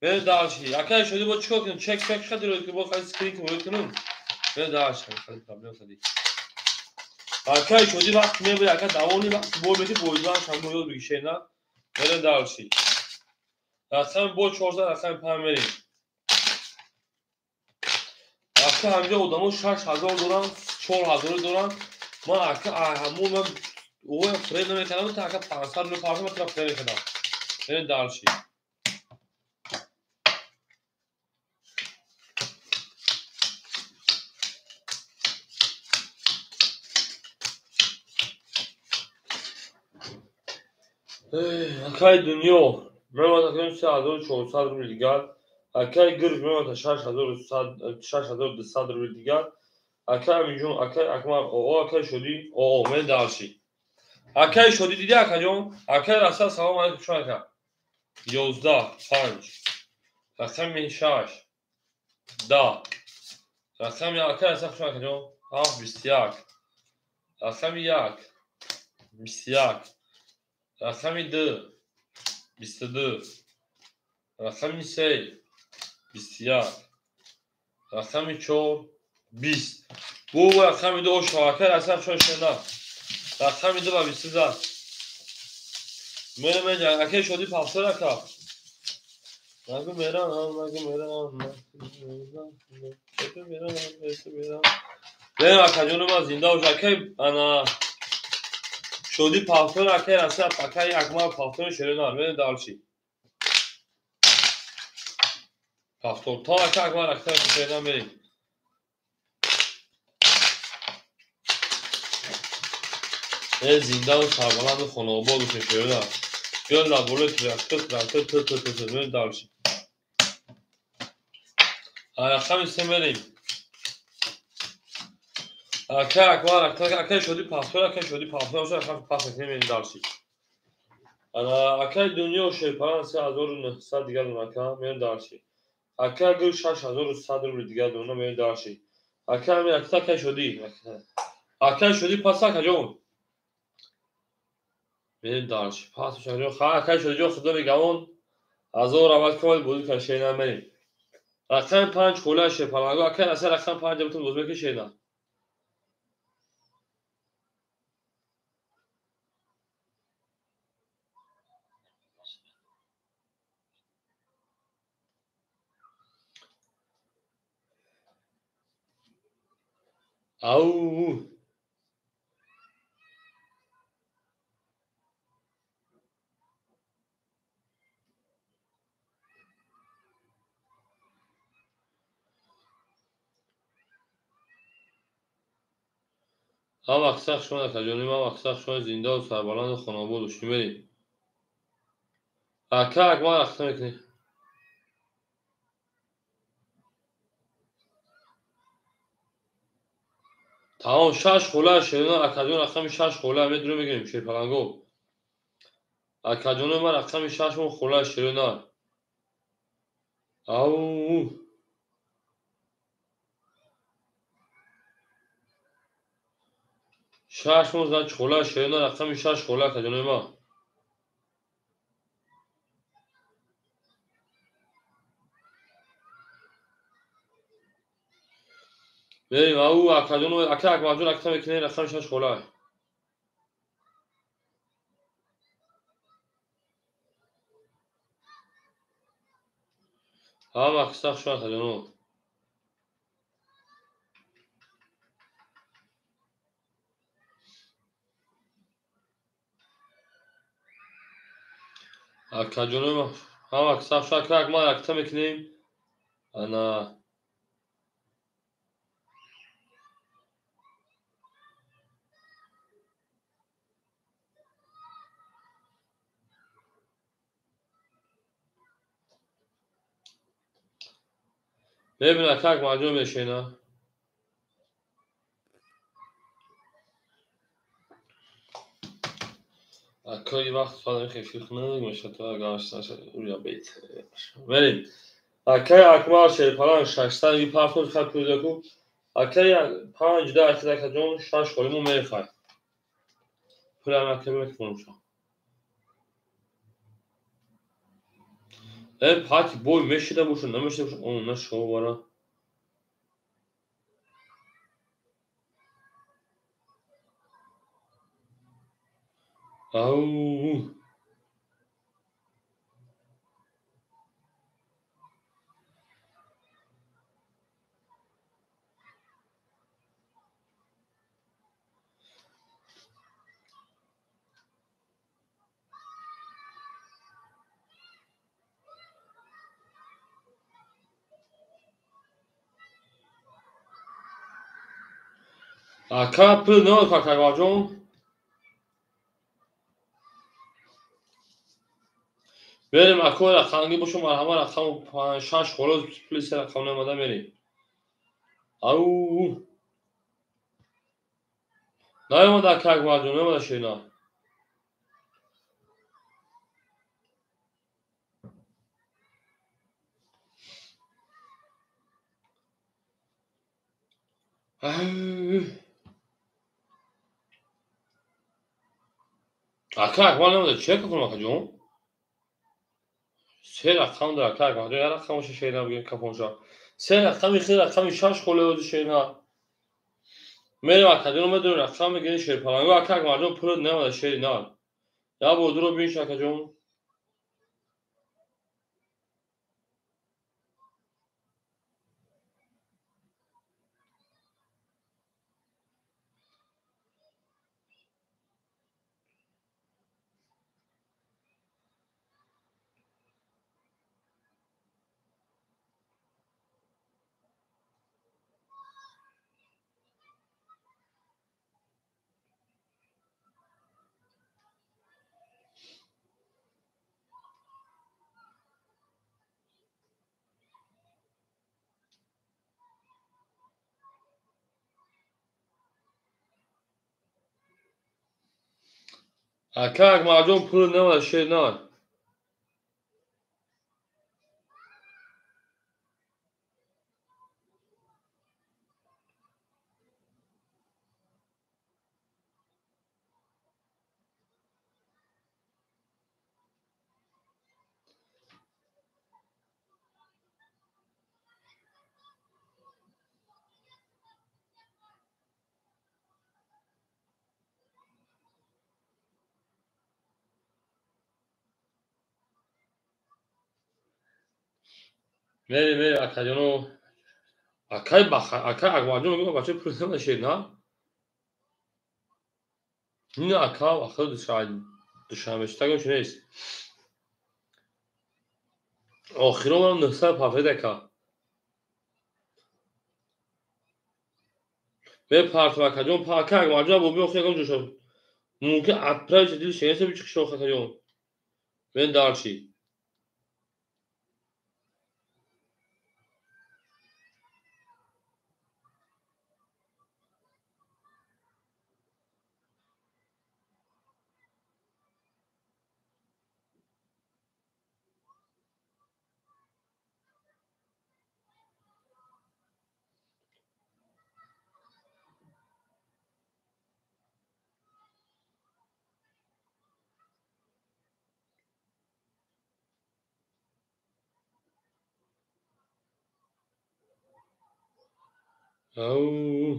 Мерем дальше. Акаи Шодӣ бо чӣ кор кунам? Чек чек хати рӯй кунам, бо хати скрин кунам, рӯй кунам. Мерем дальше, хати проблем сади. Акаи Шодӣ вақт мебояд, ака давони вақт бой мети бойдан шамбо ёд бигишед, на? Мерем дальше. Рақами бо 400, рақами 5 мерем. Ака ҳамҷо одамо 6000 доранд, 4000 доранд. Ман ака ҳамон ман оя фред намекардам, та ака 500 рубл партам, ман фред мекардам. Мерем дальше. Акаи Дунё мемонад акаи 3400 рубл дигар. Акаи Гирг мемонад 6200 рубл дигар. Акаи Аминҷон, акаи Акмал, оо акаи Шодӣ, оо мен дальше. Акаи Шодӣ диди акаҷон? Акаи Расул салом алейкум шумо ака. 11 5 рақами 6 10 рақами акаи Расул шумо акаҷон 7 21 рақами 1 21 рақами 2 22 рақами 3 21 рақами 4 20. Бу рақами 2 ошо акаи Расул шумо шунда. Рақами 2 ба 20 зад. Мерем акаи Шодӣ пафтор ака. Нагу мерам, нагу мерам, нагу мерам, нагу мерам. Мерем акаҷони ман зинда бош акаи ана Шодӣ пафтор акаи Расул акаи Акмал пафтори шерина. Мерем дальше. Пафтор то ака Акмал акаи шерина мерем. Зиндаву сарбаланду хонаобод бошед шерина. Гёл лаболе трактор трактор т т т т мерем дальше. Рақами 3 мерем. Акаи Акмал акаи Шодӣ пафтор акаи Шодӣ пафтор бошад рақами пас мекунем мерем дальше. Акаи Дунё Шерпаран 3900 дигар дона ака мерем дальше. Акаи Гул 6100 рубл дигар дона мерем дальше. Акаи Амир акаи Шодӣ. Акаи Шодӣ пас акаҷон. Мерем дальше. Пас акаҷон. Ха акаи Шодиҷон худо мегавон. Ҳазор равад комад бозӣ кар шерина мерем. Рақами 5 хола Шерпаланго акаи Расул рақами 5 бутун бозӣ мекунӣ шерина. Ау. Ҳам аксар шумо акаҷони ман аксар шумо зиндаву сарбаланду хонаобод бошед. Мерем. Ака Акмал рақса мекунӣ. Тамом 6 хола шерина акаҷон рақами 6 хола медурем мегирем Шерпаланго. Акаҷони ман рақами 6 мо хола шерина. Ау. 6 мо зан хола шерина рақами 6 хола акаҷони ман. Мерем ау акаҷон ака Акмалҷон акта мекунем рақами 6 хола. Ҳама аксар шумо акаҷоно. Акаҷоно ҳама аксар шумо ака Акмал акта мекунем. Ана мебинад ака Акмалҷон мешина. Акаи вақт фадам хефир хунак мешад то гашта уя бет. Мерем. Акаи Акмал Шерпалан 600 ги партоз хат кудаку. Ака 5 10 акаҷон 6 холимо мехай. Пулам ака мекунам. Пати бой мешида боша, намешида боша, он нашовара. Ау. Ака пул наояд Акбарҷон. Мерем ако рақамги бошу марҳама рақам 5 6 холо пули се рақам наомада мерем. Ау. Наомада ака Акбарҷон, наомада ширина. Ака Акбар наомада, чия кунам акаҷон? Се рақам дора ака Акбарҷон, як рақамоша ширина бигем капонша. Се рақами хел рақами 6 холо ширина. Мерем акаҷон, медонем рақам мегирем шерпаланго. Ака Акбарҷон пулот наомада ширина. Як бор дуро бинш акаҷон. Ака Акбарҷон пул наомада ширина. Мерем, мерем акаҷоно. Акай ака Акбарҷон мегӯяд бача пул наомада ширина. Ин ака ахир душанбе читагон чи нест. Охирон барам 900 пафед ака. Мепартам акаҷон, ака Акбарҷон бо биё ягон ҷоша. Мумкин отправить дил шенеса бичихи шох акаҷон. Мен дарчи. Ау.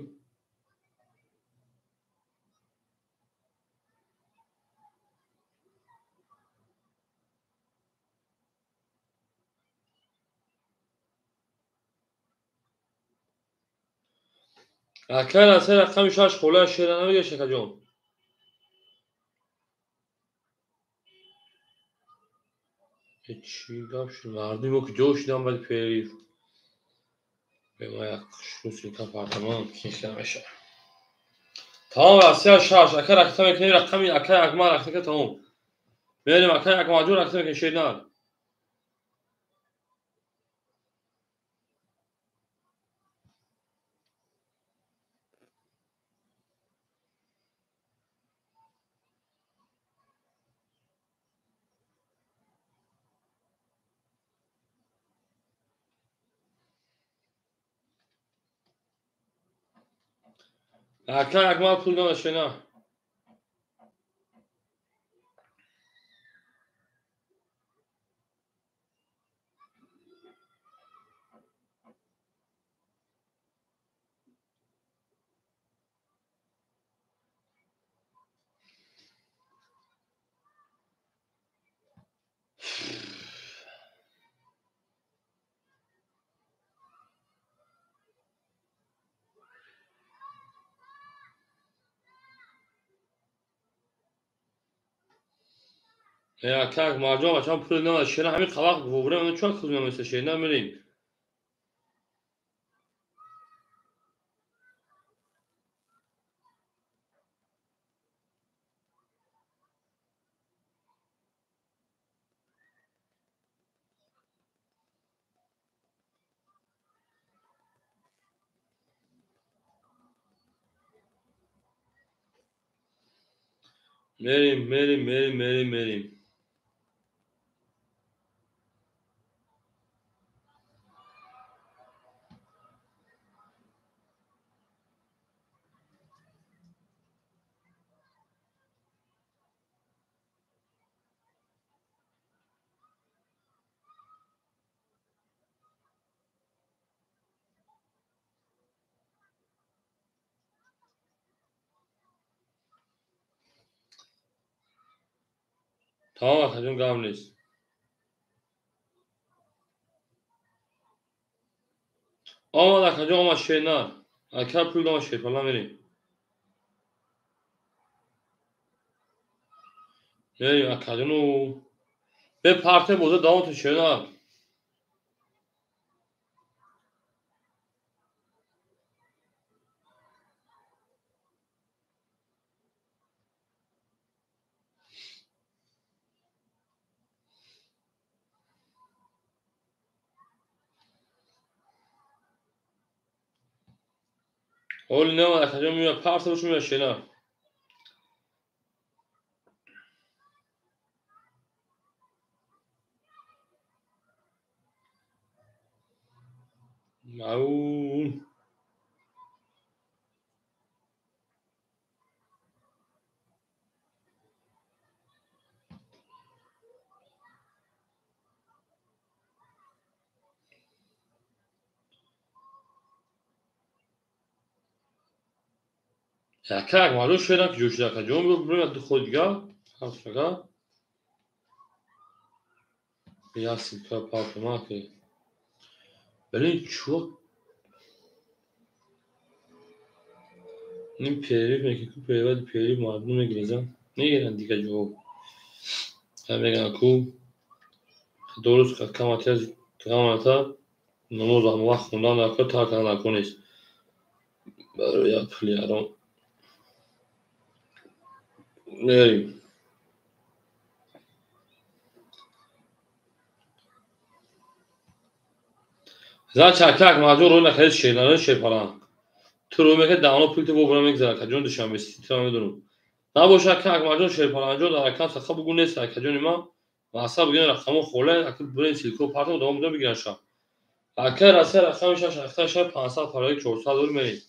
Ака се рақами 6 холаи шира намегириш акаҷон. Чӣ гап шуд? Мардуми мо ки ҷо шудам баъди перерыв. Бема як шусика апартамон ки намешавад. Тамом Россия 6 ака ракта мекунем рақами ака Акмал ракта тамом. Мерем ака Акмалҷон ракта мекунем ширина. Ака Акмал пул дона шена. Ака Акмалҷон бачаҳо пул надошт шена ҳамин вақт вовремя чӣ пул намеса шена мерем. Мерем, мерем, мерем, мерем, мерем. Тамом акаҷон гап нест. Омад акаҷон омад шернар. Ака пул дона шерпала мерем. Мерем акаҷону бе парте боза давом ту шернар. Оли намад акаҷон меояд парта бош меояд шена. Ау. Ака Акмалҷон шена ки ҷо шуда акаҷон бирем худ дига. Ҳафт ака. Як силка партома ки. Блин, чувак. Ним перерыв мекунем, ку перерыв, перерыв мардум мегирезан. Мегиранд дига ҷо. Ҳа мегӯянд ку дуруст камати гамата намоз ҳам вақт хондан дар кор тарк кардан дар кор нест. Барои як пули ҳаром. Мерем. Значит, ака Акмалҷон рӯй накард шернарои шерпаланг. Ту рӯй мекард давно пул ту вобра мегзарад акаҷон Душанбе ситра медонам. Набоша ака Акмалҷон шерпалангҷон дар акам саха бугу нест акаҷони ман. Масал бигирен рақамо холе ака бирен силко партам давом бидам бигиран ша. Ака Россия рақами шаш ахта ша 500 фарои 400 доллар мерем.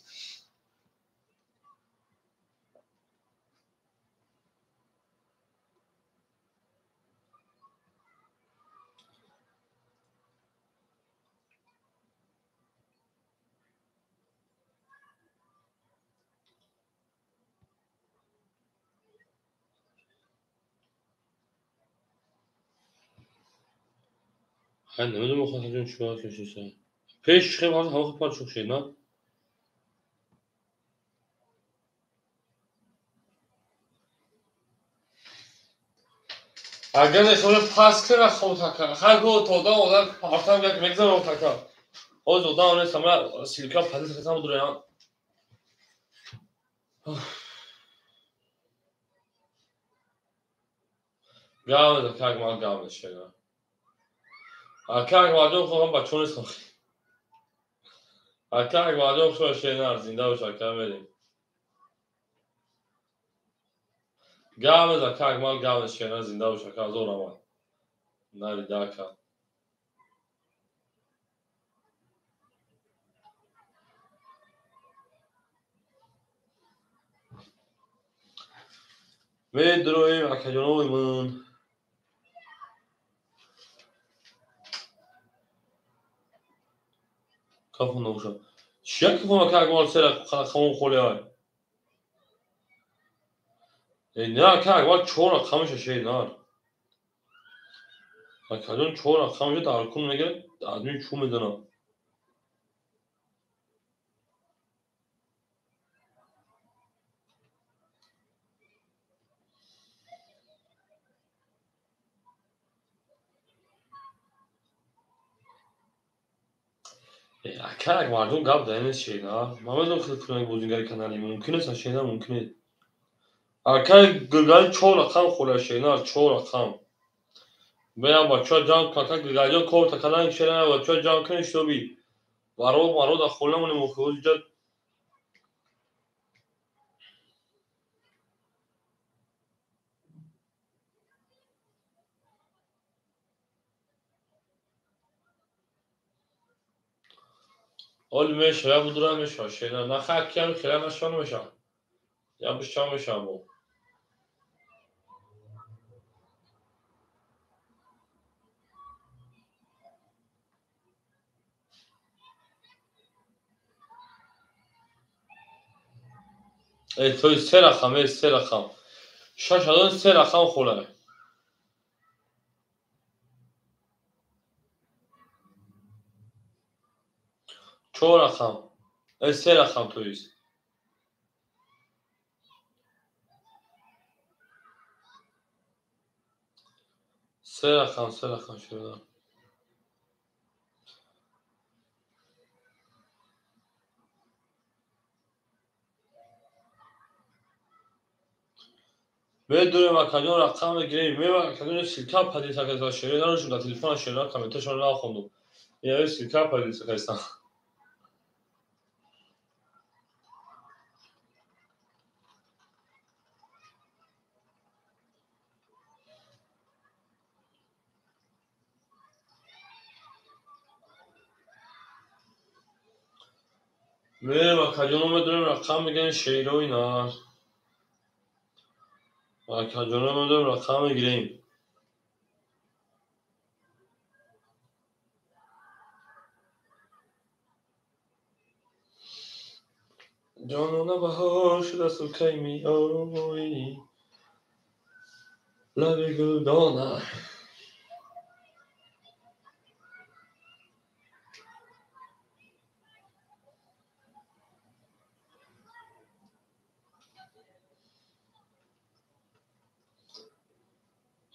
Ҳай намедонам акаҷон чӣ бояд кашиса. Пеш хел ҳама пар чуқ шед, на? Агар нехоҳӣ пас кира хоб така. Хай го то одам одам партам як мегзарам така. Ҳозир одам нест, ама силка пазис хасам дураям. Гав ака Акмал гав шега. Ака Акмалҷон хоҳам бачо нестам. Ака Акмалҷон хушо шенар зинда бош ака мерем. Гав ака Акмал гав шенар зинда бош ака зор омад. Нарида ака. Медроем акаҷонои ман. Кафон набошад. Чия кафон ака Акмал се рақамон холи ай? Не ака Акмал чор рақамаша шейнар. Акаҷон чор рақамаша дар кун мегирад, адми чӯ мезанад. Ака мардум гап дар нест шейнар. Ман медонам хеле кунак бозингари канали мумкин аст шейнар мумкин аст. Ака Гулгали чор рақам холя шейнар, чор рақам. Беям бачаҳо ҷамъ кун, ака Гулгалиҷон корта кадан шейнар, бачаҳо ҷамъ кунед шуби. Баро маро дар хола монем охиҷа. Оли меша, я будура меша, шейнар. Наха киам хела наша намеша. Я бишча меша бо. Той се рақам, се рақам. Шаш ҳазор се рақам хола. Чор рақам. Се рақам то есть. Се рақам, се рақам шуда. Медонем акаҷон рақам мегирем. Мева акаҷон ссылка падиса кардам. Шеър надошем дар телефон шеър комменташон нахондум. Я ссылка падиса кардам. Мева акаҷон медонем рақам мегирем шеърои нар. Акаҷоно медонем рақам мегирем. Ҷонона баҳор шудасту кай меоӣ лаби гулдона.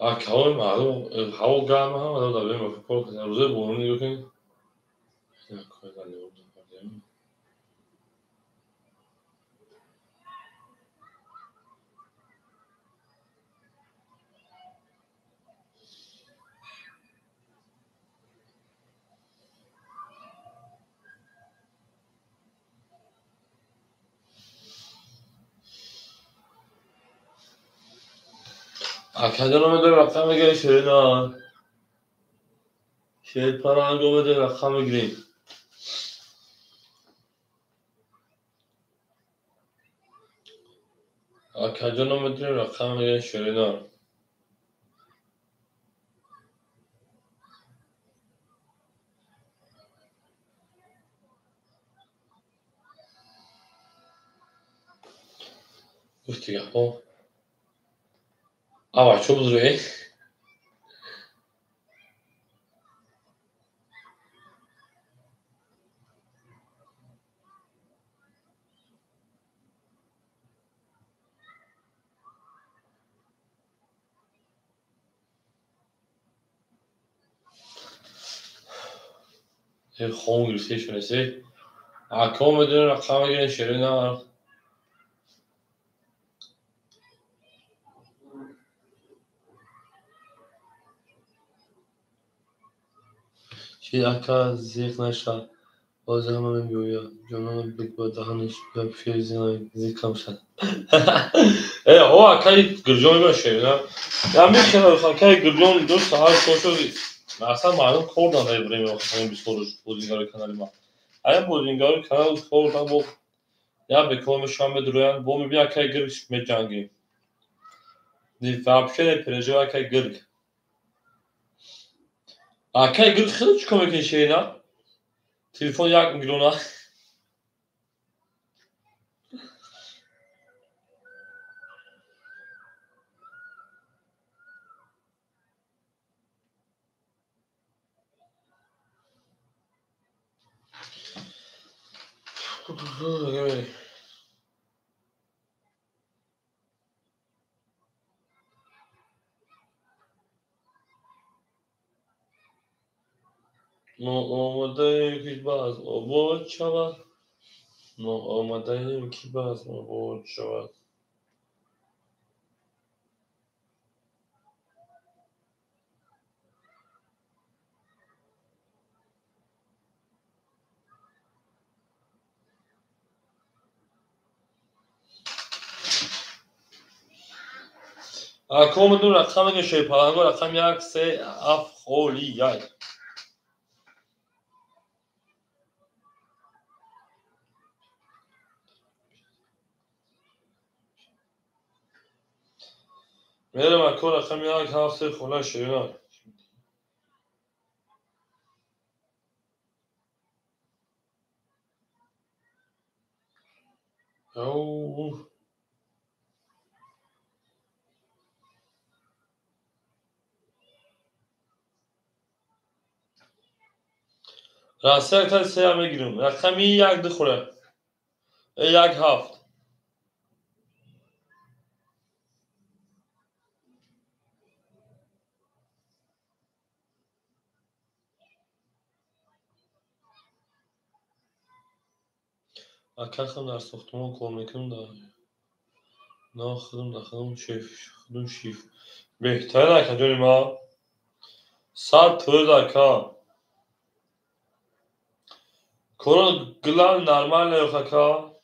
Акаҳои маълум ҳаво гарма ҳама дар берун кор кардем. Рӯзои борон нигоҳ кунед. Акаҷон омеда рақам мегирем ширинар. Шерпаранг омеда рақам мегирем. Акаҷон омеда рақам мегирем ширинар. Гуфти гапҳо. А бачаҳо бузурге. Хом гирифта шунасе. Ака омеда рақам мегирем ширинар. Чи ака зиқ наша. Боз ҳама мегӯяд. Ҷонона биг ба даҳанаш пир зиқам шад. О акаи Гулҷон меба ширинар. Я мехелам акаи Гулҷон ду саҳар шошо Аслан мардум кор надорад время ҳамин бисёр бозингарои канали ман. Ая бозингарои канал кор дан бо я бекор мешавам медуроянд, бо мебинам акаи Гул меҷангем. Вообще не переживай, акай гирг. Акай гирг хеле чӣ кор мекунӣ, ширина? Телефон 1 миллиона. Мо омодаем, ки базм обод шавад. Мо омодаем, ки базм обод шавад. Ако омадум, рақам мегӯем, шерпаланго, рақам як, се, ҳафт холи яй. Мерам, ако, рақами як, ҳафт, се хона, ширина. Ау. Россия якта сея мегирем. Рақами як, ду хӯра. Як, ҳафт. Акахам дар сохтмон кор мекунам, дар на худам, дар худам шеф, худам шиф. Беҳтарин, акаҷони ман. 100%, ака. Коро главное нормально, ака.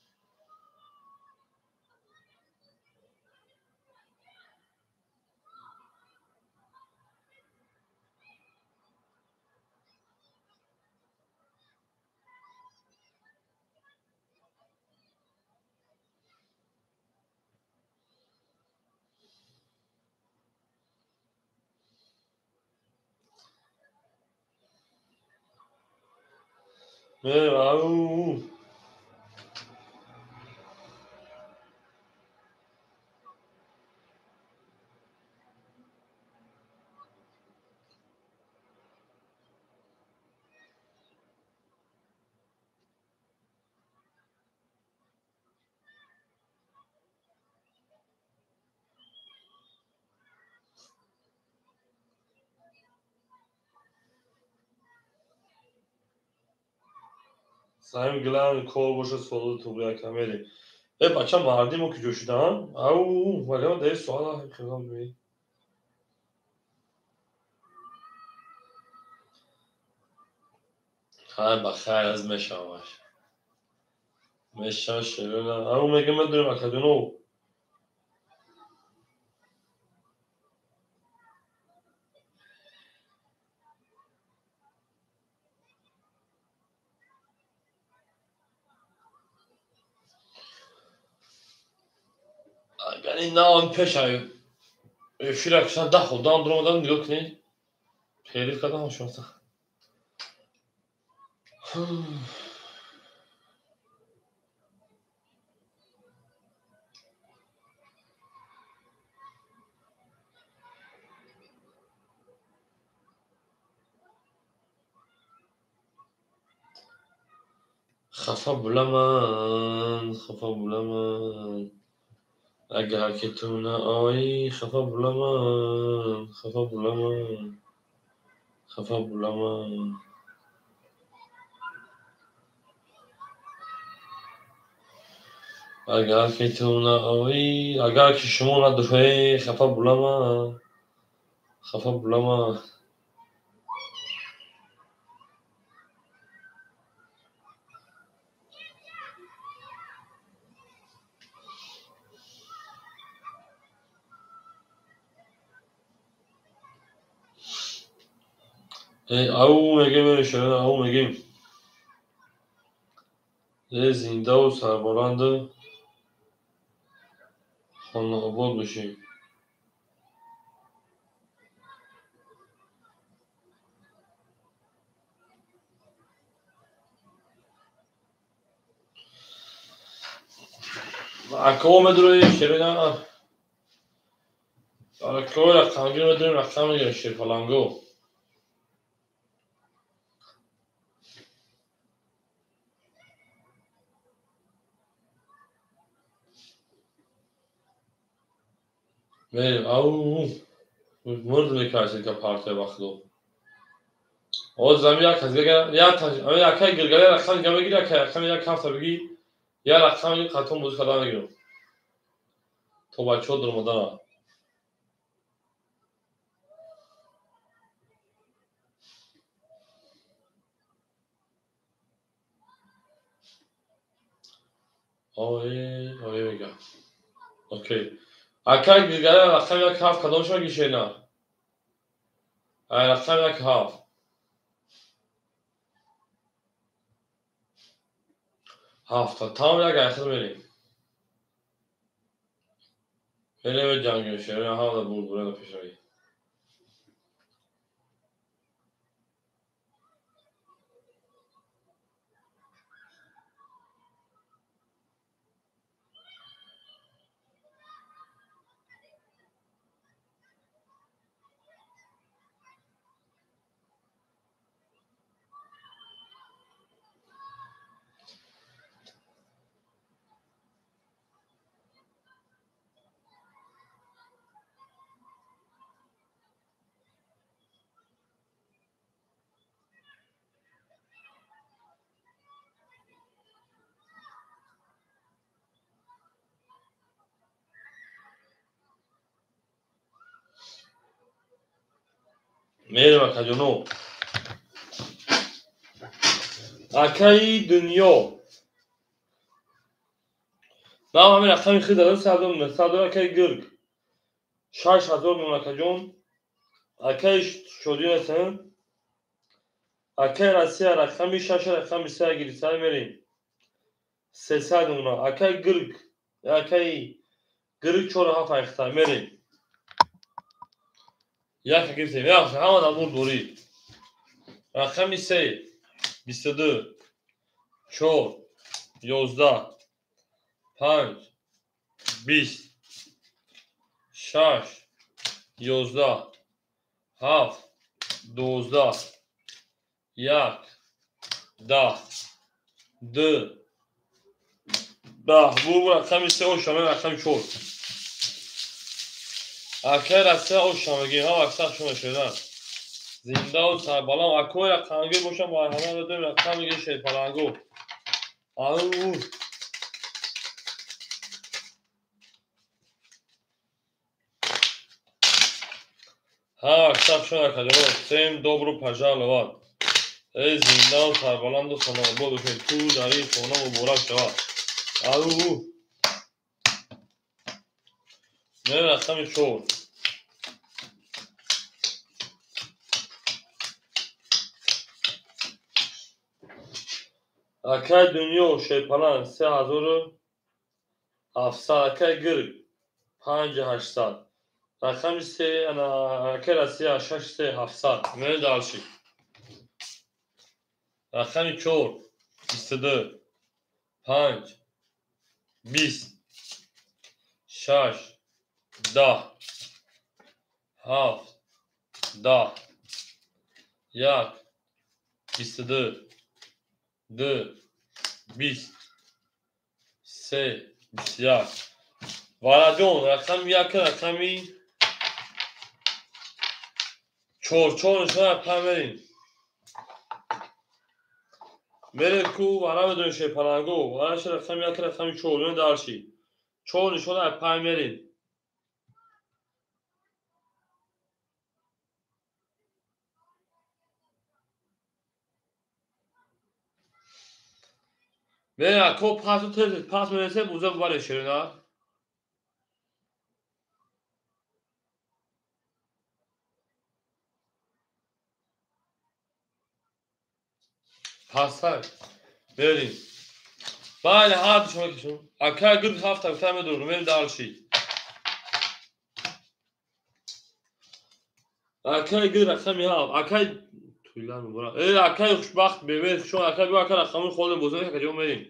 Ау. Самим главный кор боша, солу туғри, ака, мерем. Э, бача, марди мо куҷо шудаам? Ау, вагама дар суала хелам ме. Хай, ба хайр, аз мешавамаш. Мешава, ширина. Ау, мегам, медонем, акаҷоно. Яъне на он пеш эфира кушан 10 одам дуромадан, нигоҳ кунед. Перерыв кардам шонса. Хафа буламан, хафа буламан. Агар ки ту наоӣ, хафа буламан, хафа буламан, хафа буламан. Агар ки ту наоӣ, агар ки шумо надуҳӣ, хафа буламан, хафа буламан. Ау, мегем, ау, мегем. Э, зиндаву сарбаланду хонаобод бошем. Ако медрои шерина. Ако рақамгир медрои рақам мегирем шерпаланго. Мерем, ау, мурд мекарсид ка партия бахло. Оз зами як аз гага, я та, акай гиргаля рақам га мегири, акай рақам як ҳафта бигӣ, я рақам қатон бозӣ карда мегирам. То бачаҳо дуромадана. Ой, ой мега. Окей. Акай гиргаля рақам як ҳафт кадом шума гишена? Ай рақам як ҳафт. Ҳафта. Тамом як айхил мерем. Мерем ҷангим шерина ҳамада бурдурена пешравӣ. Мерем акаҷоно. Акаи дунё. Нам ҳамин рақами хид дадам садо акаи гирг. 6000 мон акаҷон. Акаи шодӣ ҳастан. Акаи Россия рақами 6 рақами 3 гирифта мерем. 300 мона. Акаи гирг, акаи гирг 4 7 айхта мерем. Як гирифтем. Яхши, ҳама дар бурд дорӣ. Рақами 3 22 4 11 5 20 6 11 7 12 1 10 2 10. Бу рақами 3 ошаме рақами 4. Акай Россия ошам мегим, ҳама аксар шумо шедан. Зиндаву сарбаланд. Акои рақамгир бошам, марҳамат додем рақам мегир шерпалангу. Ау. Ҳама аксар шумо акаҷоно. Всем добро пожаловать. Эй зиндаву сарбаланду хонобод бошед. Ту дари хона муборак шавад. Ау. Мерем рақами 4. Акай дунё шерпаланг 3700, акай гирг 5800. Рақами 3 ана акай Россия 6700. Мерем дальше. Рақами 4 22 5 20 6 10 7 10 1 22 2 20 3 21. Вараҷон рақами 1 рақами 4 4 нишона пам мерем. Мерем ку вара медонем шерпаланго. Вараш рақами 1 рақами 4 мерем дальше. 4 нишона пам мерем. Мерем ако пасу тез пас мересем уза бубаре шерина. Пасай. Мерем. Бале ҳар шумо кишум. Ака гирд ҳафта гуфта медурам. Мерем дальше. Акай гирд рақами 7. Акай туйлар муборак. Эй акай хушбахт бебе шумо акай бу ака рақами холе бозӣ акаҷон мерем.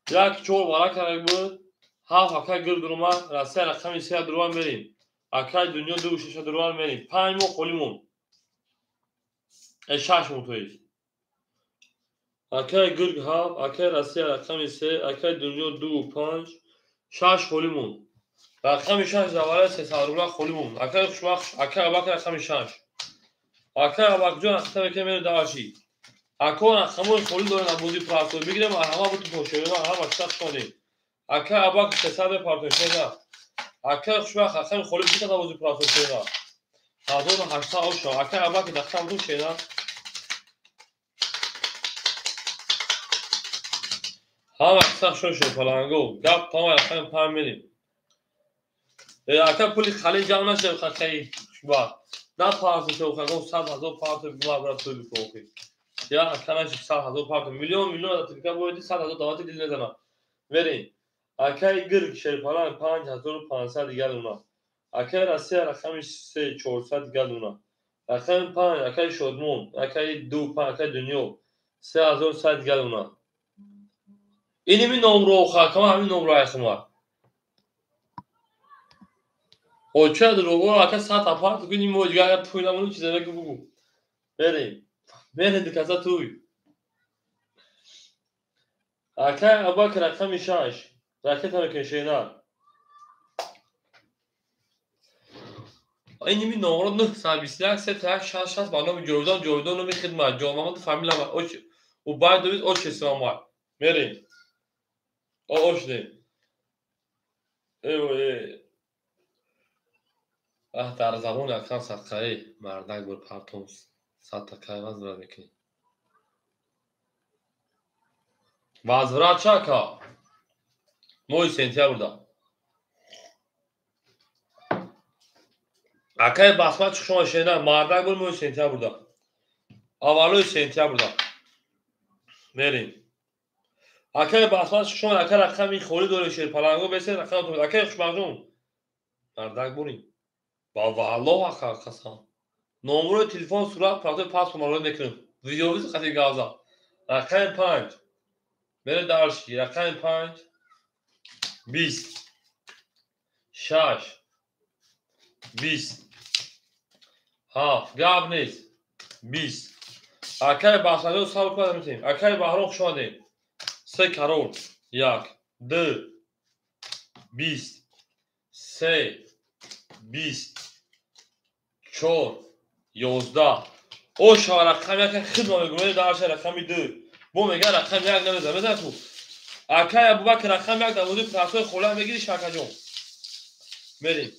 1 4 вара карак буд. Ҳафт акай гир дуромад, Россия рақами се дуромад мерем. Акай дунё ду шаша дуромад мерем. 5 моҳ холӣ монд. 6 моҳ то есть. Акай гирг 7, акай Россия рақами 3, акай дунё 2 5, 6 холӣ монд. Рақами 6 завара 300 рубла холӣ монд. Акай хушбахт, акай Абакр рақами 6. Акай Абакҷон рақами мекунем мерем даваши. Ако рақамои холӣ дорем абози партой бигирем, ҳама буту пошёна, ҳама чита хушонем. Акай Абакр 300 мепартоем шена. Акай хушбахт рақами холӣ биката абози партой шена. 1800 оша. Акай Абакр рақам ду шена. Ҳама қисса хушон шуд паланго. Гап тамом рақами 5 мерем. Ака пули халӣ ҷамъ нашуд хақаи хушбахт. На парту шуд хақон 100 ҳазор парту бимабра тӯй бикохи. Я ака нашуд 100 ҳазор парту. Миллион миллион тилка боиди 100 ҳазор давати дил незанам. Мерем. Акаи гирг шерпаланг 5500 дигар дуна. Акаи Россия рақами 3 400 дигар дуна. Рақами 5 акаи Шодмон, акаи 2 5 акаи Дунё 3100 дигар дуна. Иними номро хакама ҳамин номро айхума. Оча дурӯғо ака 100 апарт кунӣ мо дигар агар туй намону чизе неку бугу. Мерем. Мерем дикаса туй. Акаи Абакр рақами 6. Ракета мекунем шена. Иними номро 921 31 66 ба номи Ҷовидон, Ҷовидон номи хидмат, Ҷонмамад фамилия оч Убайдович отчество ма. Мерем. Ошдем. Аҳ, дар забони акам садқаи мардак бур партом садқаи вазрат мекунӣ. Возврат ча ака? Моҳи сентябрда. Акаи басмат шумо шена мардак бур моҳи сентябрда. Аввалои сентябрда. Мерем. Акаи басмат шумо ака рақами холӣ дорем шерпаланго бесе рақам акаи хушбахтҷон. Мардак бурим. Ба валлоҳ ака қасам. Номрои телефон сурат партой паспорт маро мекунем. Видеовиз қати гавза. Рақами 5. Мере дарши. Рақами 5 20 6 20 7 гап нест 20. Акаи басматҷон сабр кунад метем. Акаи Баҳром хуш омадем. 3 карор 1 2 20 3 20 4 11. Оша рақами 1 хидма мегӯям дарша рақами 2. Бо мега рақами 1 намезанам. Мезанам ту. Акаи Абубакр рақами 1 дар бозии партой хола мегири шакаҷон. Мерем.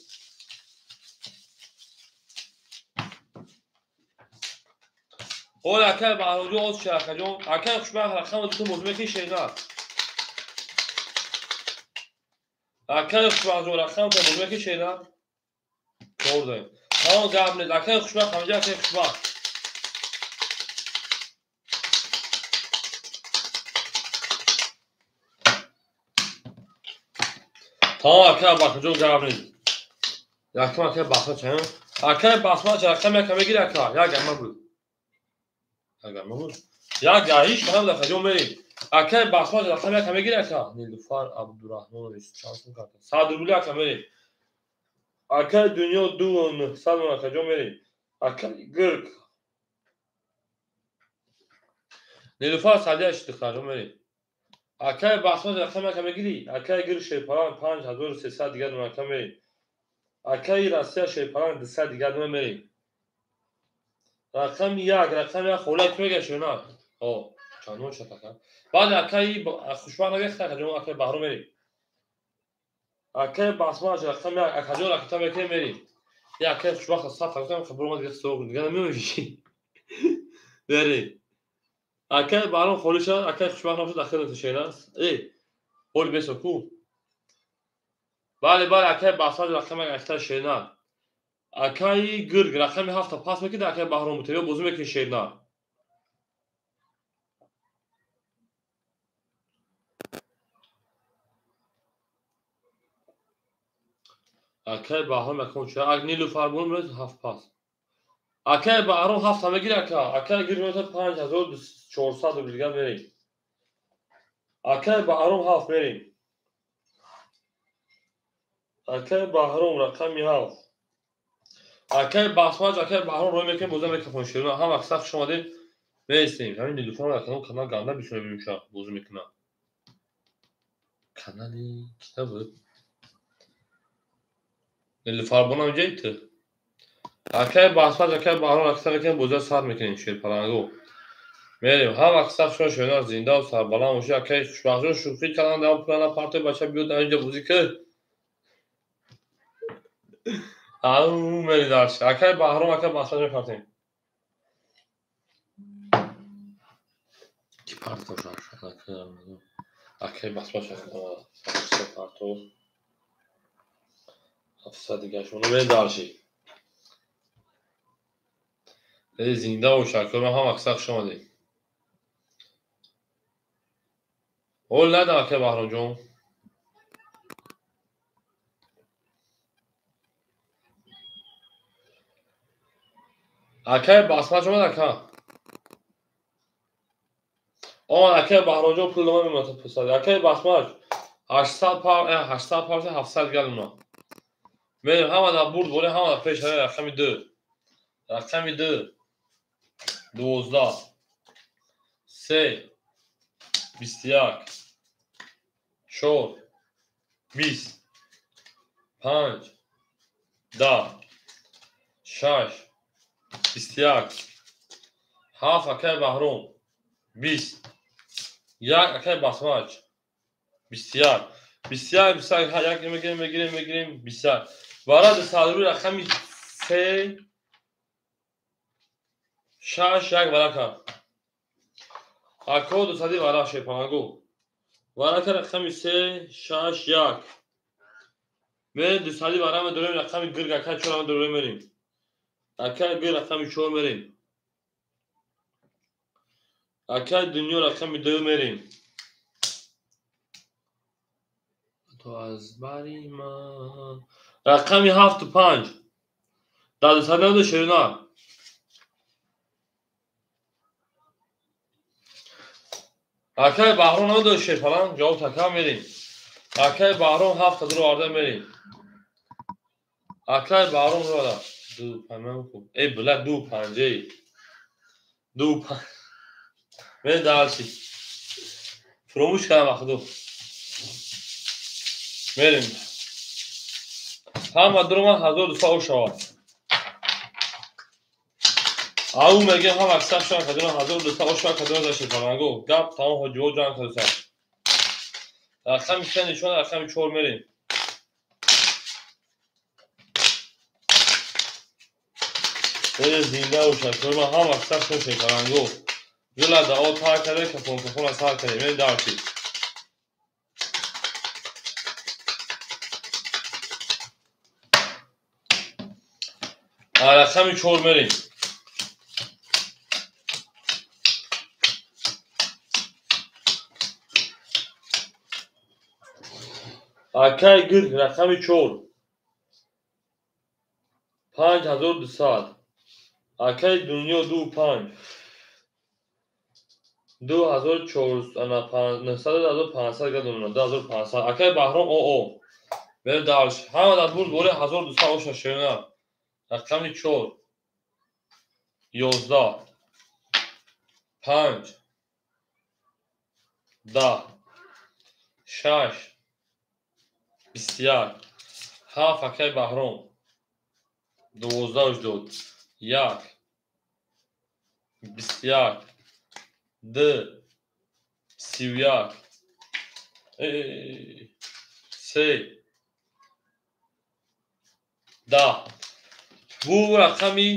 Ола акаи Баҳромҷон оз шакаҷон. Акаи Хушбахт рақами 2 бозӣ мекунӣ шена. Акаи Хушбахтҷон рақами 2 бозӣ мекунӣ шена. 4 даем. Тамом гап нест. Акаи Хушбахт ҳамҷа акаи Хушбахт. Тамом акаи Абакрҷон гап нест. Якум акаи Басмат чаем. Акаи Басмат рақами 1 мегири ака. Як гама буд. Як гама буд. Як гаиш ҳам дахаҷон мерем. Акаи Басмат рақами 1 мегири ака. Нилуфар Абдурахмонович чанд сум кард? 100 рубли ака мерем. Акаи Дунё 2 900 акаҷон мерем. Акаи Гирг. Нилуфар 108 духтарҷон мерем. Акаи Басмат рақами 1 мегири? Акаи Гирг шерпаланг 5300 дигар дона ака мерем. Акаи Россия шерпаланг 200 дигар дона мерем. Рақами 1, рақами 1 холӣ ки мегашт ё на? О, чандон шуд ака. Баъд акаи Хушбахт нагахт акаҷон, акаи Баҳром мерем. Акаи Басмат рақами 1, акаҷон ракета мекунем мерем. Я акаи Хушбахт 100 та гуфтам, хабар омад дигар савоб дигар намеомӣ. Мерем. Акаи Баҳром холӣ шуд, акаи Хушбахт набошад, ахир шена. Ҳоли бесо ку. Бале, бале, акаи Басмат рақами 1 ахта шена. Акаи Гирг рақами 7 пас мекунад, акаи Баҳром бутем ё бозӣ мекунӣ шена. Акаи Баҳром якон ча? Ак Нилуфар бурум 7 пас. Акаи Баҳром 7 мегири ака. Акаи Гирг меояд 5400 рубл дигар мерем. Акаи Баҳром 7 мерем. Акай Баҳром рақами 7. Акай Басмаҷ, акай Баҳром рой мекунем, бозӣ мекафон шерона. Ҳама сахт хуш омадед. Меистем. Ҳамин Нилуфар дар канал канал ганда бисёр мебинем бозӣ мекунам. Канали кита буд? Нилуфарбонам ҷои ту. Акай Басмаҷ, акай Баҳром рақса мекунем, бозиро сар мекунем шерпалангу. Мерем. Ҳама сахт шумо шерона зинда ва сарбаланд бошед. Акай хушбахтҷон шӯхӣ кардам, дар пулана партои бача биёд дар инҷо бозӣ кун. Ау мери дарш. Акай Баҳром, акай Басмаҷ мепартем. Ки партош акай Басмаҷ парто. 700 дигашона мерем дарши. Зинда бош акай, ман ҳама сахт хуш омадед. Ҳол надам акай Баҳромҷон. Акай Басмаҷ омад ака. Омад акай Баҳромҷон пул дома мемонад пусад. Акай Басмаҷ 800 пар, 800 пар 700 гал мемонад. Мерем ҳама дар бурд боле, ҳама дар пеш рақами 2. Рақами 2. 12 3 21 4 20 5 10 6 21 7 акай Баҳром 20 1 акай Басмаҷ 21 21 21 мегирем мегирем мегирем 21 варад садруи рақами 3 6 1 варака. Ако 200 варақ шепанагу. Варака рақами 3 6 1. Мерем 200 варақ медорем рақами гирг ака 4 медорем мерем. Акай гир рақами 4 мерем. Акай дунё рақами 2 мерем. То аз бари ман рақами 7 5. Дар 200 шерина. Акай Баҳром надошт шерпаланг, ҷавоб така мерем. Акай Баҳром 7 ро оварда мерем. Акай Баҳром ро 2 5 хуб. Эй била 2 5 эй. 2 5. Мерем дальше. Фуромӯш кардам вақту. Мерем. Ҳама дурума 1200 шавад. Ау мегем ҳама сахт шавад кадуна 1200 шавад кадуна за шерпалангу. Гап тамом ҳоҷиҳо ҷанг кардуса. Рақами 3 нишон, рақами 4 мерем. Зинда бошад. Ма ҳама сахт шавад шерпалангу. Дила дао тар карда, кафон кафона сар карда. Мерем дарши. Рақами 4 мерем. Акай гирг рақами 4 5200. Акай дунё 2 5 2400 9500 гадонна 2500. Акай Баҳром оо. Мерем дарш. Ҳама дар бурд боле 1200 оша шерина. Рақами 4 11 5 10 6 21 7 акай Баҳром 12 дод 1 21 2 31 3 10. Бу рақами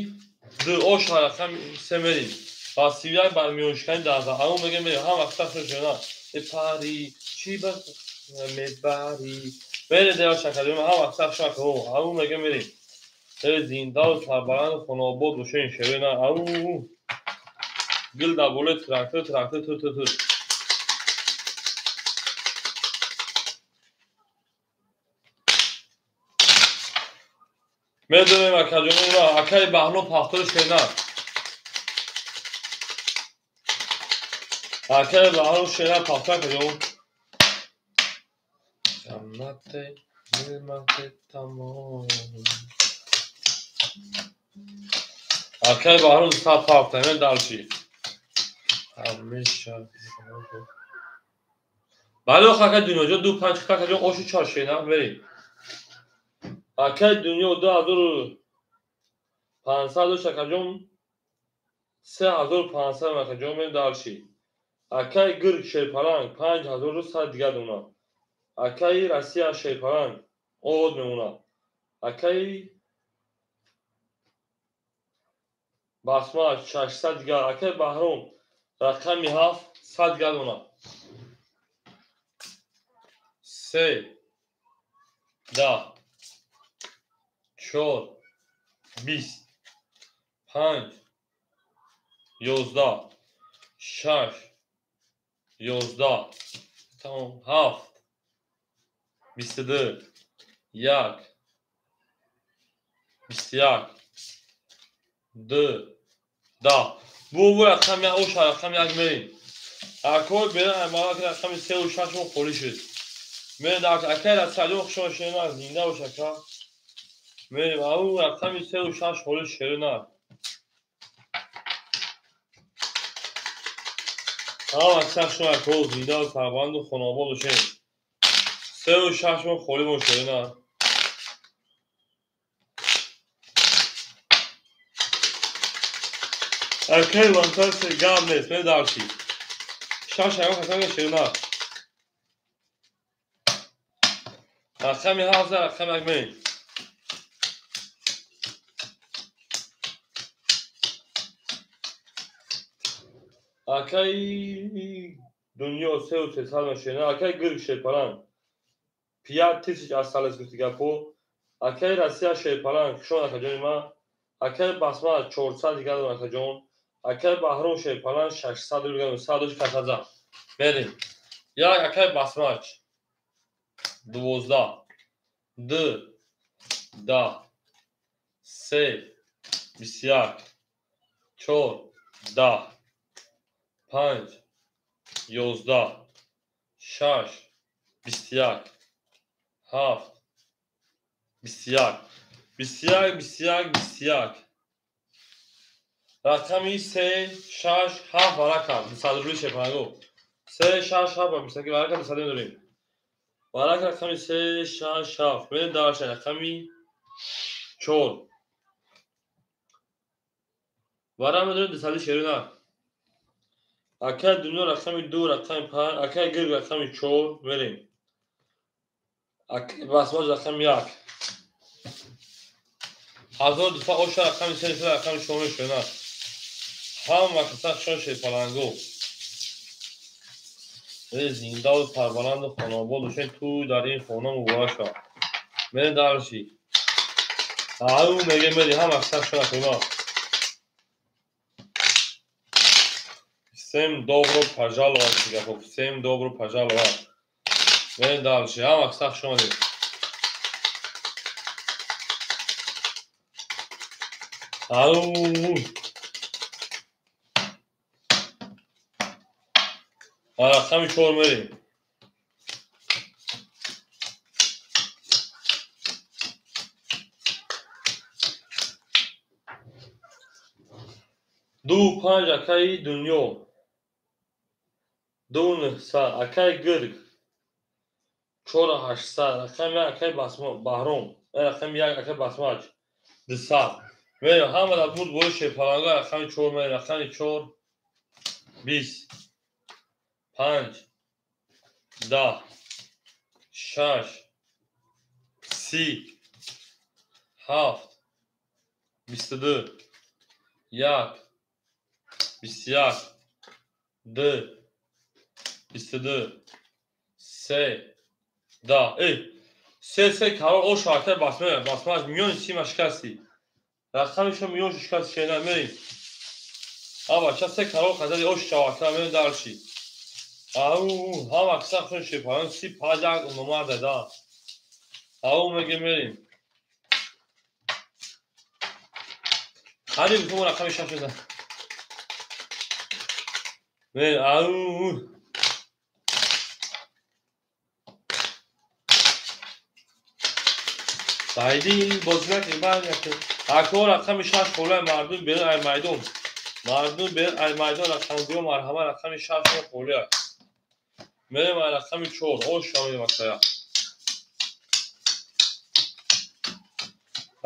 2 оша рақами 3 мерем. Ба 31 бар миёншикани 10. Ҳамон мегем мерем. Ҳама сахт шуд. Пари чӣ ба мебарӣ? Мерем дева шакадем. Ҳама сахт шуд. Ҳамон мегем мерем. Зинда ва сарбаланд хонаобод бошед шерина. Ау гил дар болои трактор трактор ту ту ту. Медонем акаҷонро акаи Баҳно пахтори шерина. Акаи Баҳно шерина пахтор акаҷон. Ҷаннате Акай Баҳром 107 мен дальше. Ҳамеша. Бале, акай Дунё 2 5 какаҷон ошу 4 шена мерем. Акай Дунё 2500 дошт акаҷон 3500 акаҷон мерем дальше. Акай Гирг шерпаланг 5100 дигар дона. Акай Россия шерпаланг овод мемонад. Акай Басма 600 дигар. Акай Баҳром рақами 7 100 дигар дона. 3 10 4 20 5 11 6 11 тамом 7 22 1 21 2 10. Бу рақами оша рақами 1 мерем. Акой беран амала рақами 3 ва 6 мо холӣ шуд. Мерем акай Расалиён хушон шерина зинда бош ака. Мерем ау рақами 3 ва 6 холӣ шерина. Ҳама аксар шумо ако зинда ва сарбаланду хонобод бошед. 3 ва 6 мо холӣ мо шерина. Акай вантасе гап нест, мен дарши. 6 ягон касанга шерина. Рақами 7 рақами 1 мерем. Акай Дунё 3 300 машина, акай Гирг шерпаланг 5000 осталось гуфти гапо. Акай Россия шерпаланг хушон акаҷони ман. Акай Басма 400 дигар дорам акаҷон. Акай Баҳром шерпаланг 600 дигар дорам, 100 дошт касаза. Мерем. Як акай Басмач 12 2 10 3 21 4 10 5 11 6 21 7 21 21 21 21 рақами 3 6 7 варака 200 рубли шепанаго 3 6 7 ва 21 варака 200 дорем. Варака рақами 3 6 7 мерем дальше рақами 4 варака медорем 200 шерина. Акай Дунё рақами 2 рақами 5 акай Гирг рақами 4 мерем. Акай Басмаҷ рақами 1 1200 оша рақами 3 рақами 4 мешавад. Ҳама каса хушон шерпаланго. Зиндаву сарбаланду хонобод бошед, ту дар ин хона муборак шавад. Мерем дальше. Ау меге мери ҳама каса хушон акима. Всем добро пожаловать, гапо. Всем добро пожаловать. Мерем дальше. Ҳама каса хуш омадед. Ау. Рақами 4 мерем. 2 5 акаи Дунё 2 900 акаи Гирг 4 800 рақами 1 акаи Баҳром рақами 1 акаи Басмач 200 мерем. Ҳама дар бурд бои шерпаланга рақами 4 мерем. Рақами 4 20 5 10 6 30 7 22 1 21 2 22 3 10 эй 3 3 карол ошу акай Басма Басмач миёни сима шикасти. Рақамишо миёншо шикасти шена мерем. А бача 3 карол хазади ош чавака мерем дальше. Ау ҳама каса хушон шерпаланг 35 як номар дада. Ау меге мерем. Қариб гуфтам рақами 6 шуда. Мерем ау. Сайди бозӣ накунӣ баъд ако рақами 6 холаи мардум берун ай майдон. Мардум берун ай майдон рақамгӯё марҳама рақами 6 холия. Мерем ай рақами 4 ош шавем акая.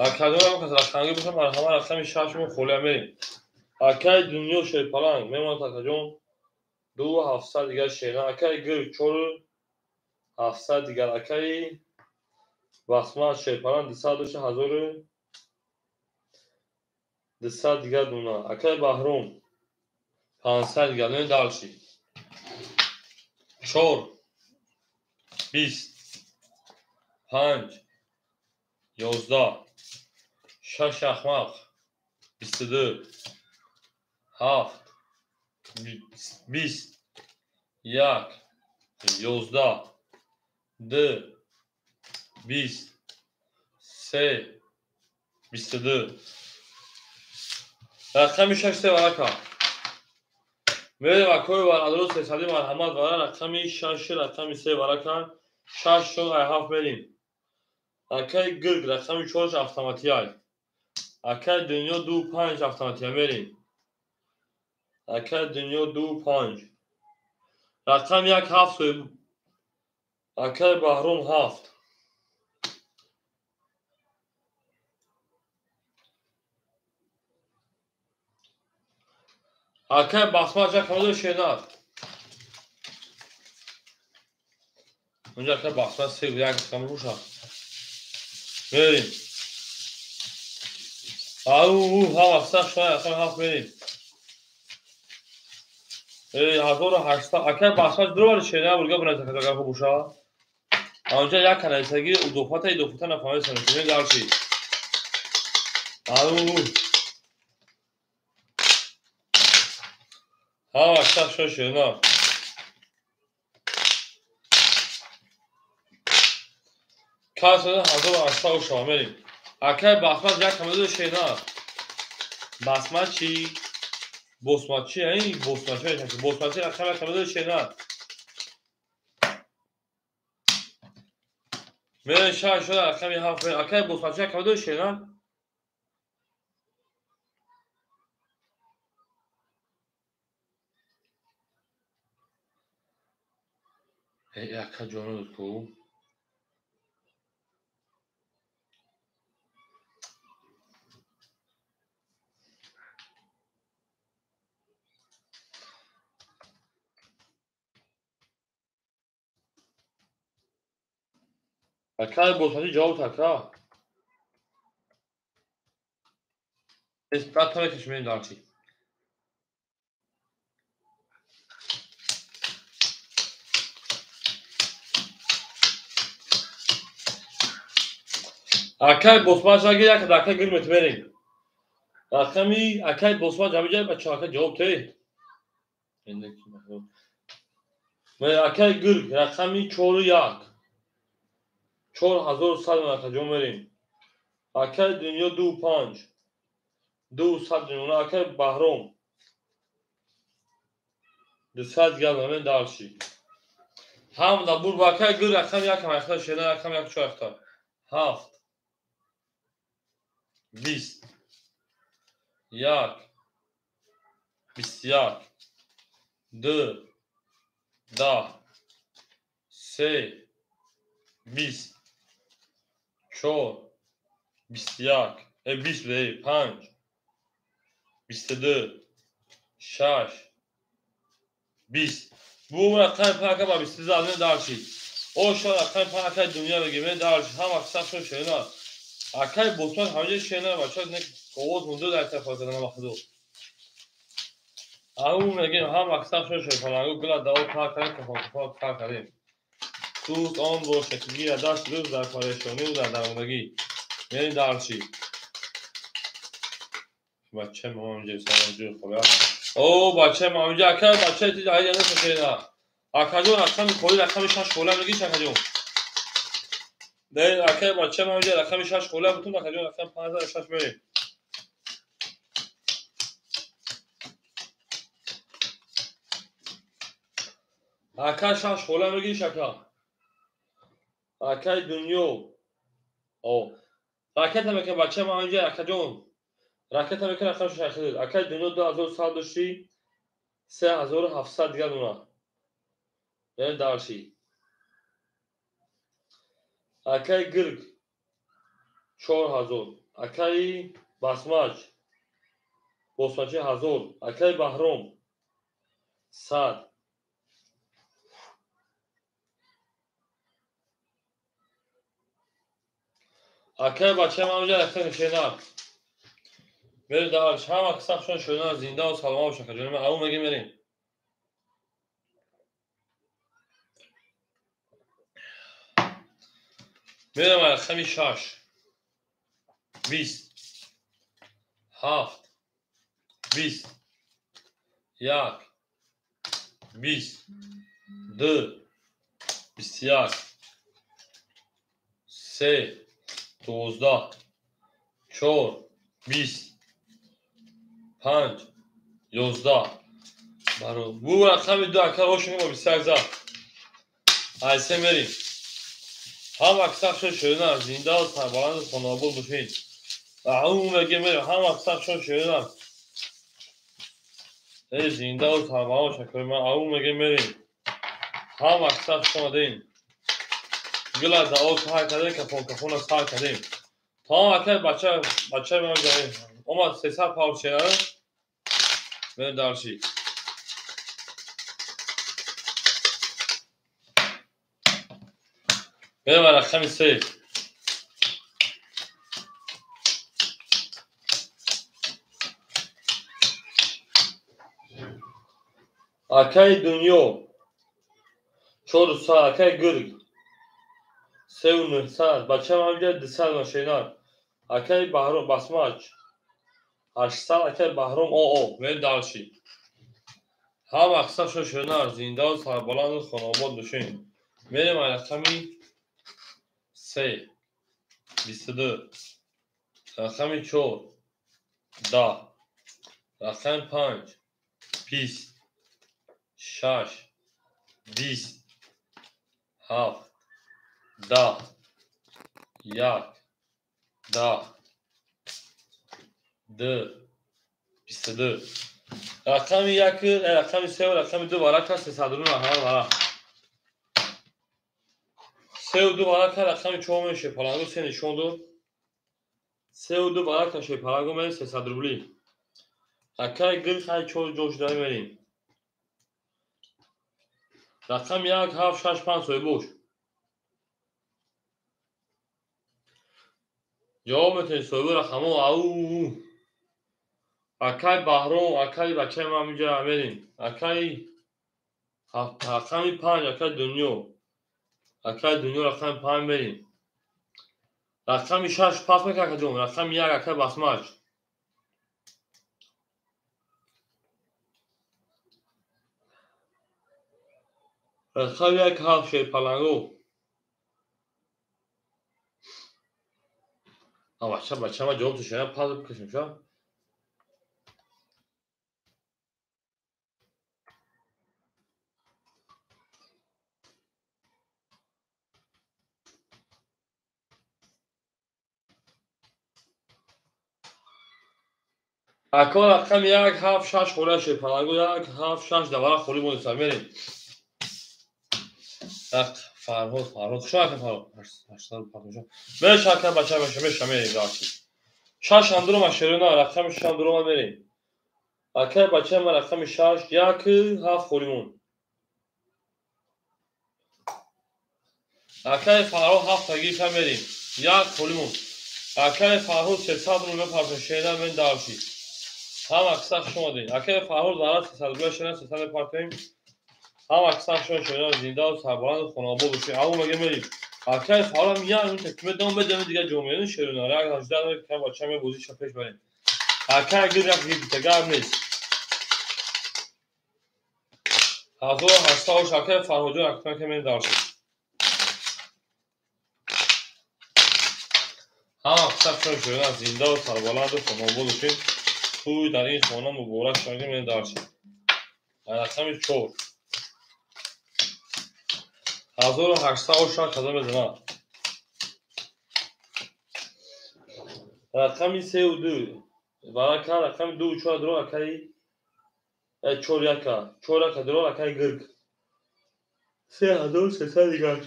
Акадорам кас рақамгӯ боша марҳама рақами 6 холия мерем. Акай дунё шерпаланг мемонад акаҷон 2700 дигар шера. Акай гир 4700 дигар. Акай Басман шерпаланг 200 дошта 1200 дигар дуна. Акай Баҳром 500 дигар. Не дальше. 4 20 5 11 6 ахмақ 22 7 20 1 11 2 20 3 22 рақами 6 3 варака. Мерем акои варадро сесади марҳамат вара рақами 6 рақами 3 варака 6 7 мерем. Акай гирг рақами 4 автоматиай. Акай дунё 2 5 автоматия мерем. Акай дунё 2 5 рақами 1 7 акай Баҳром 7. Акай Басма ҷа шенар. Унҷа акай Басма 3 1 рақам руша. Мерем. Ау ҳава сах шоя рақами 7 мерем. 1800 акай Басма дурвари шенар бурга бинаса када гапо буша. Анҷа як канайсаги удофата идофата нафаҳмисан. Мерем дарчи. Ау ҳава сах шоя шенар. Касада 1800 ушава мерем. Акай Басма як камеда шенар. Басма чи? Босмачи, ай босмачи, босмачи рақами камеда шенар. Мерем 6 рақами 7. Акай босмачи як камеда шенар. Эй, ака ҷону ку. Акай босмачи ҷавоб така. Эс баъд мерем дарчи. Акай босмач аги як дака гирмет мерем. Рақами акай босмач ҳамиҷа бача ака ҷавоб те. Акай гирг рақами 4 1 4100 ака ҷо мерем. Акай дунё 2 5 200 мемона. Акай Баҳром 200 дигар мемон дарши. Ҳам да бур ба акай гирг рақами 1 ҳам шена рақами 1 4 7 20 1 21 2 10 3 20 4 21 20 5 22 6 20. Bu рақами 5 ба 22 задем дарши. Оша рақами 5 акай дунё мегем дарши. Ҳама сах шо шена. Акай босман ҳамиҷа шена бача не овоз мунду дар тафа задан вақту. Ау мегем ҳам аксар шо шефалангу гула дао та кардем кафон та кардем. Сӯз он бошад ки гирад даст рӯз дар парешонӣ дар дармондагӣ. Мерем дарши. Бача мамҷа салом ҷӯ хола. О бача мамҷа ака бача ти ай яна шена. Акаҷон рақами холи рақами 6 хола мегӣ акаҷон. Не акай бача мамҷа рақами 6 хола бутун акаҷон рақами 56 мерем. Ака 6 хола мегӣ ака. Акай дунё. О Ракета мекунад бачаи ман инҷа акаҷон. Ракета мекунад рақами шаш ахир. Акаи Дунё 2100 дошти, 3700 дигар дона. Яъне дарши. Акаи Гирг 4000. Акаи Басмач Босмачи 1000. Акаи Баҳром 100. Акаи бачаи ман инҷа ракета шена. Мерем дарш. Ҳама касахшон шона зинда ва саломат бошанд акаҷон. Ман аввал мегем мерем. Мерем рақами 6 20 7 20 1 20 2 21 3 12 4 20 5 11. Баро бу рақами 2 ака ошин мо 21 зад. Айсе мерем. Ҳама касахшон шона зинда ва сарбаланд хонобод бошед. Ау мегем мерем. Ҳама касахшон шона. Эй зинда ва сарбаланд бошед. Ман ау мегем мерем. Ҳама касахшон омадем. Гила зао сар кардем, кафон кафона сар кардем. То ака бача ман ҷои омад 300 паунд шера. Мерем дарши. Мерем рақами 3. Акаи Дунё 400, акаи Гирг 3900, бачаам ҳамҷа 200 машина. Акаи Баҳром Басмач 800, акаи Баҳром ОО. Мерем дарши. Ҳама касашон шона зинда ва сарбаланду хонобод бошед. Мерем рақами 3 22, рақами 4 10, рақами 5 20 6 20 7 10 1 10 2 22. Рақами 1, рақами 3 ва рақами 2 варака 300 рақам варақ. 3 2 варака рақами 4 меше палангу 3 нишон дод. 3 2 варака ше палангу мерем 300 рубли. Акаи Гир хай 4 ҷош дар мерем. Рақами 1 7 6 5 соҳибош. Ҷавоб метавонед соҳиби рақамҳо. Ау акаи Баҳром, акаи бачаи ман инҷа мерем. Акаи рақами 5, акаи Дунё. Акаи Дунё рақами 5 мерем. Рақами 6 пас мекунад акаҷон. Рақами 1 акаи Басмач. Рақами 1 7 шерпалангу. Бача ман ҷавоб тушам пас бикашем ша. Ако рақами 1 7 6 холия шерпалангу 1 7 6 давара холӣ монеста мерем. Фарҳод, Фарҳод, хуш ака Фарҳод. 850. Меша ака бача меша, меша мерем дарси. 6 андурума шерона, рақами 6 андурума мерем. Ака бача ман рақами 6 1 7 холимон. Акаи Фарҳод 7 тагифа мерем. 1 холимон. Акаи Фарҳод 300 рубл мепартоем шерона мен дарси. Ҳама каса хуш омадед. Акаи Фарҳод зарар 300 рубл шерона 300 мепартоем. Ҳама касахшон шона зинда ва сарбаланду хонобод бошед. Аввал мегем мерем. Акаи Фарҳод як минута ки медам медам дигар ҷо мерем шерона. Як 18 кам бача мебозиша пеш барем. Акаи Гир як гирифта гап нест. 1800 акаи Фарҳодҷон акаи ки мен даршид. Ҳама касахшон шона зинда ва сарбаланду хонобод бошед. Тӯй дар ин хона муборак шавад мен даршид. Рақами 4 1800 ҳазор мезанад. Рақами 3 ва 2 варака, рақами 2 ва 4 дро акаи 4 1, 4 1 дро акаи гирг, 3300 дигар.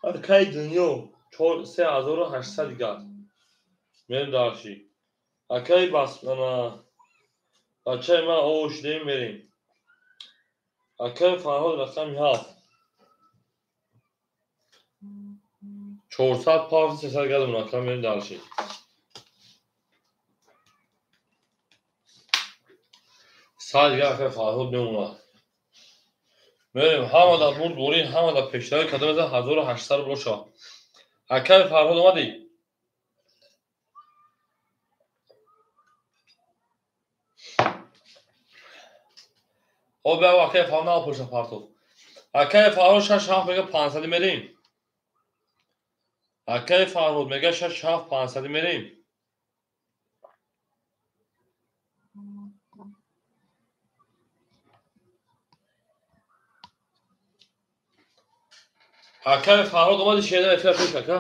Акаи Дунё, 3800 дигар. Мерем дальше. Акаи бас ана бачаи ман о шудем, мерем. Акаи Фарҳод, рақами 7, 400 пафт, 300 гадмон, ака, мерем дальше. 100 дигар акаи Фарҳод мемонад. Мерем, ҳама дар бурд борӣ, ҳама дар пешравӣ кадом мезан, 1800 рубл шава. Акаи Фарҳод, омадӣ? О, бя, акаи Фарҳод напоша партов. Акаи Фарҳод 6 7 мега, 500 мерем. Акаи Фарҳод мега, 6 7, 500 мерем. Акаи Фарҳод, омади, шеда эфира пеш, ака.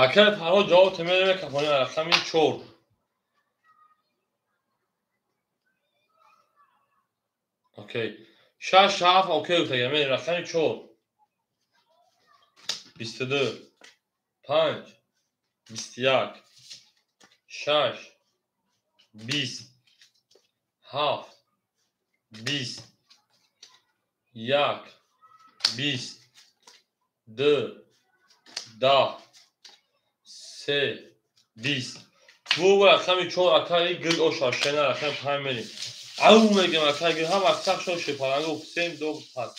Акаи Фарҳод, ҷавоб темерем, кафони рақами 4. Окей, 6 7, окей гуфтагам. Мерем, рақами 4, 22, 5, 21, 6, 20, 7, 20, 1, 20, 2, 10, 3, 20. Бу рақами 4, акаи гирг оша шена. Рақами 5 мерем. Ау, мегем, акаи гирг ҳам аксар шо шепаланго сем ду пас.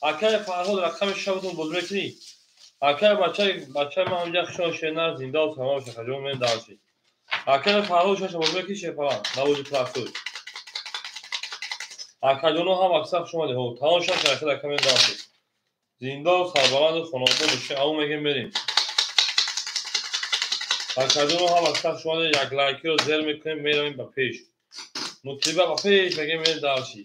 Акаи Фарҳод, рақами 6-тон боз мекунӣ? Акаи бачаи ман ҳамҷа хушо шена, зиндаву саломат боша, хаҷон, мен дальше. Акаи Фарҳод, 6 боз мекунӣ, шепаланг навози простой. Акаҷоно, ҳам аксар хуш омадед. Ҳо, тамом, 6 рақами, ака, мен дальше. Зиндаву сарбаланду хонобод бошед. Ау, мегем, мерем. Акаҷоно, ҳам аксар хуш омадед. Як лайкиро зер мекунем, меравем ба пеш. Мутлиба ба пеш мегем, мерем дальше.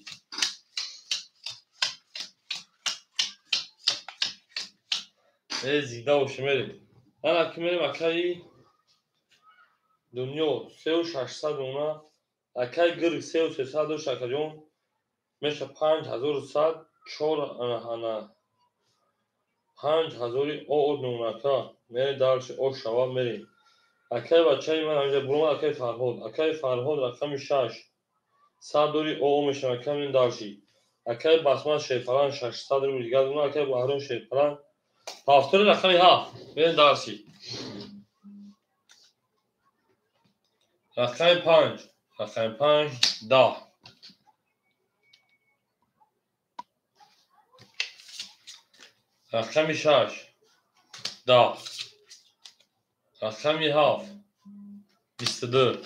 Э, зинда бошем, мерем. Ана ки мерем, акаи Дунё, 3600 мемона. Акаи гирг, 3300 дошт, акаҷон, меша 5100, чор ана 5000-и оод мемона, ака. Мерем дальше, ош шава, мерем. Акаи бачаи ман ҳаминҷа буромад, акаи Фарҳод. Акаи Фарҳод, рақами 6, 100 дори оо мешавад, ака, мерем дальше. Акаи Басман шерпалан, 600 рубл дигар мемона. Акаи Баҳром шерпалан, повтори, рақами 7, мерем дальше. Рақами 5, рақами 5, 10, рақами 6, 10, рақами 7, 22,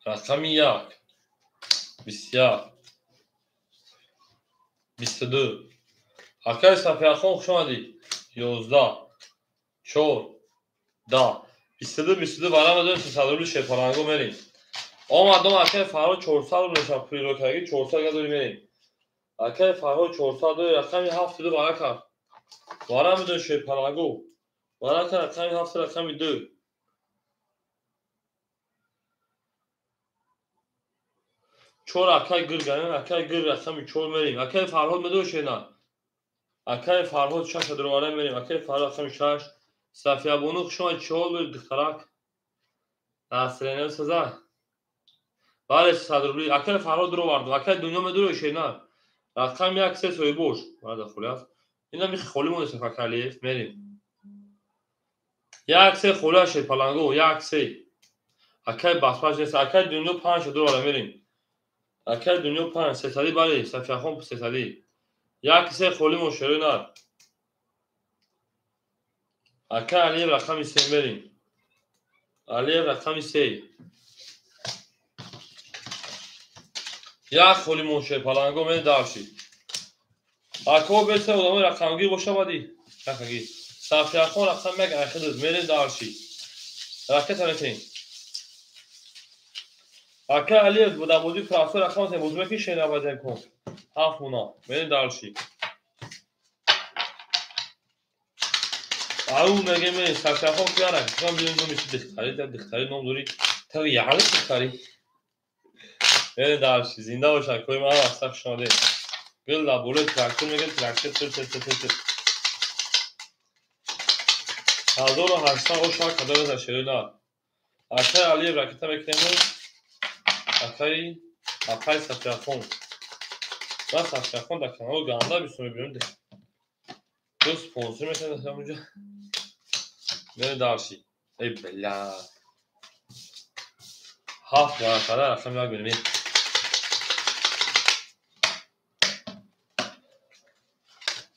рақами 1, 21, 22. Акаи Сафияхон, хуш омадӣ. 11, 4, 10, 22, 22 барам дорем, 300 рубли шерпаланго, мерем. Омадом, акаи Фарҳод, 400 рубл мешавад, пулиро карги, 400 гадори, мерем. Акаи Фарҳод, 400 дори, рақами 7 ду барака. Барам медорем, шерпаланго. Барака, рақами 7, рақами 2. Чор, акаи гирг, акаи гирг, рақами 4, мерем. Акаи Фарҳод, медори шена? Акаи Фарҳод, 6 дуровара, мерем. Акаи Фарҳод, рақами 6. Сафиябону, хуш омадӣ, чӣ ҳол дорӣ, духтарак? Насрина саза. Бале, 100 рубли. Акаи Фарҳод дуровардам. Акаи Дунё, медори шена? Рақами 1, 3, соҳибош. Баъда холӣ аст. Ина михи холӣ монест, ака Алиев, мерем. 1, 3 холӣ аст, шерпаланго, 1, 3. Акаи Басмач нест. Акаи Дунё, 5 дуровара, мерем. Акаи Дунё, 5, 300, бале, Сафияхон, 300. 1, 3 холӣ мон, шерои нар. Акаи Алиев, рақами 3, мерем. Алиев, рақами 3. 1 холӣ мон, шерпаланго, мерем дальше. Ако беса одамои рақамгир боша, баъди рақамгир. Сафияхон рақами як айхидуд. Мерем дарши. Ракета метем. Ака Алиев бо дар бозии прасо рақам метем. Бозӣ мекунӣ шенабадем кун. 7 муна. Мерем дарши. Ау мегем Сафияхон кияра. Ман бинам номи чи дихтари, дихтари ном дорӣ. Тави яли дихтари. Мерем дарши. Зинда бошад. Кои ман аста хуш омадед. Гул дар болои трактор мегем трактор тир тир тир тир. 1800 оша кадом за шерина. Акай Алиев ракета мекунем. Акай Сафияхон. Ва Сафияхон дар канал ганда бисо мебинем. Ду спонсор мекунем дар ҳамонҷо. Мерем дарши. Эй бля. 7 варақада рақам як мерем.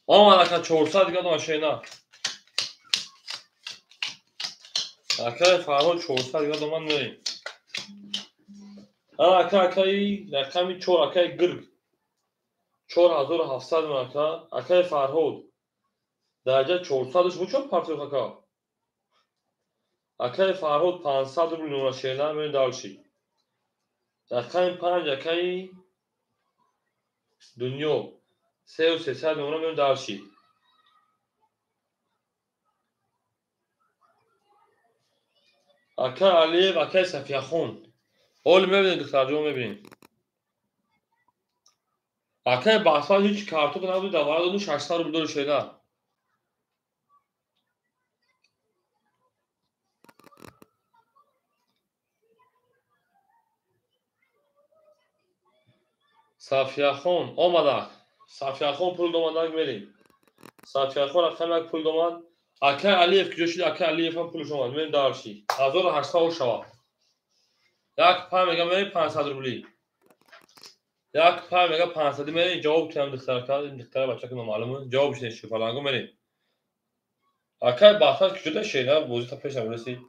Омад ака 400 дига дома шена. Акай Фарҳод 400 дига дома мерем. Ана ака акаи рақами 4 акаи Гирг. 4700 ака. Акаи Фарҳод. Дараҷа 400-ш бу чор партиёх ака. Акаи Фарҳод 500 рубл нура шена мерем дарши. Рақами 5 акаи Дунё. 3300 нура мерем дарши. Акай Алиев, акай Сафияхон. Оли мебинем духтарҷон мебинем. Акай Бахтвар ҳеҷ карток набуд, дар вара доду 600 рубл дори шена. Сафияхон омадак. Сафияхон пул домадак мерем. Сафияхон рақами як пул домад. Акай Алиев куҷо шуд? Акай Алиев ҳам пулш омад. Мерем дарши. 1800 шавад. Як пай мега мерем 500 рубли. Як пай мега 500 мерем. Ҷавоб кунам духтарака, ин духтара бачака номаълум. Ҷавоб шуд шифаланго мерем. Акай Бахтвар куҷо да шена бозӣ та пеш намераси.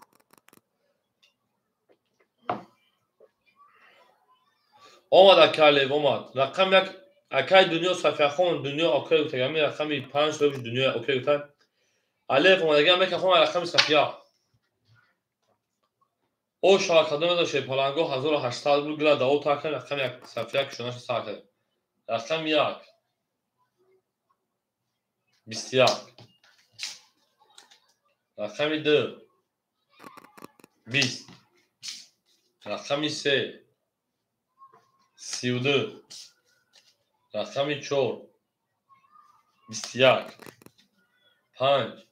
Омад акай Алиев омад. Рақам як акай Дунё Сафияхон Дунё окей гуфта. Ами рақами 5 соҳиб Дунё окей гуфта. Алиев омадагиам мекафам рақами Сафия. О шавакадо медошт паланго 1800 рубл гила даво такан рақами як Сафия кушонаша сар кард. Рақами 1 21. Рақами 2 20. Рақами 3 32. Рақами 4 21. 5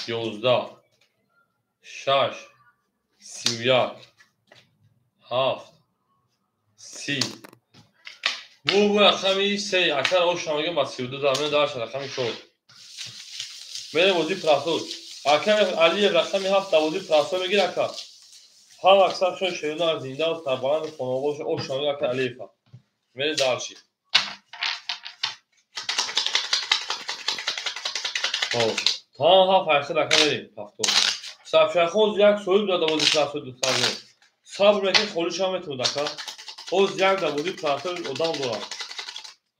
11. 6 31. 7 30. Бу рақами 3 акар оша мегем ба 32 дар мен дарша рақами 4. Мерем бозии прасо. Акар Алиев рақами 7 дар бозии прасо мегир ака. Ҳам аксар шон шерина зинда ва сарбаланд хонаводааш оша мегир ака Алиева. Мерем дарши. Хоб. Та ҳафт ҳаштад ака мерем ҳафтод. Сафияхон як соҳиб дод дар бозии прасо духтарҷон. Сабр мекунед холиш ҳам метавонад ака. Ҳоз як дар бозии прасо одам дорад.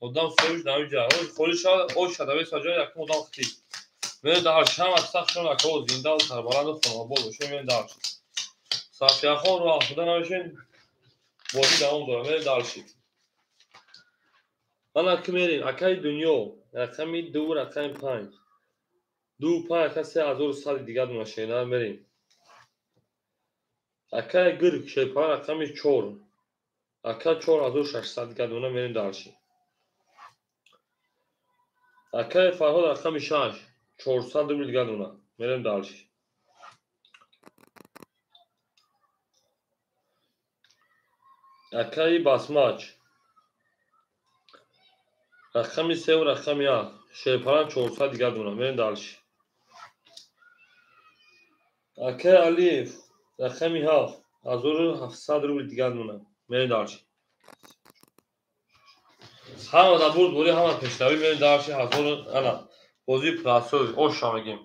Одам соҳиб дар ҳамин ҷа. Ҳоз холиш шавад, ош шада бесаҷоя якум одам хитӣ. Мерем дар шам аксар шон ака ҳоз зинда ва сарбаланд ва хонавода бошем мерем дарши. Сафияхон роҳ худа набошем бозӣ давом дорад. Мерем дарши. Ман аки мерем акаи Дунё рақами 2 рақами 5. 2 5 ака 3100 дигар дуна шена мерем. Акаи Гирг шерпа рақами 4. Ака 4600 дигар дуна мерем дарши. Акаи Фарҳод рақами 6 400 рубл дигар дуна мерем дарши. Акаи Басмач рақами 3 ва рақами 1 шерпаран 400 дигар дуна мерем дарши. Акаи Алиев рақами 7 1700 рубл дигар дуна мерем дарши. Ҳама дар бурд бори ҳама пешравӣ мерем дарши ҳазор ана бозии прасо оша мегем.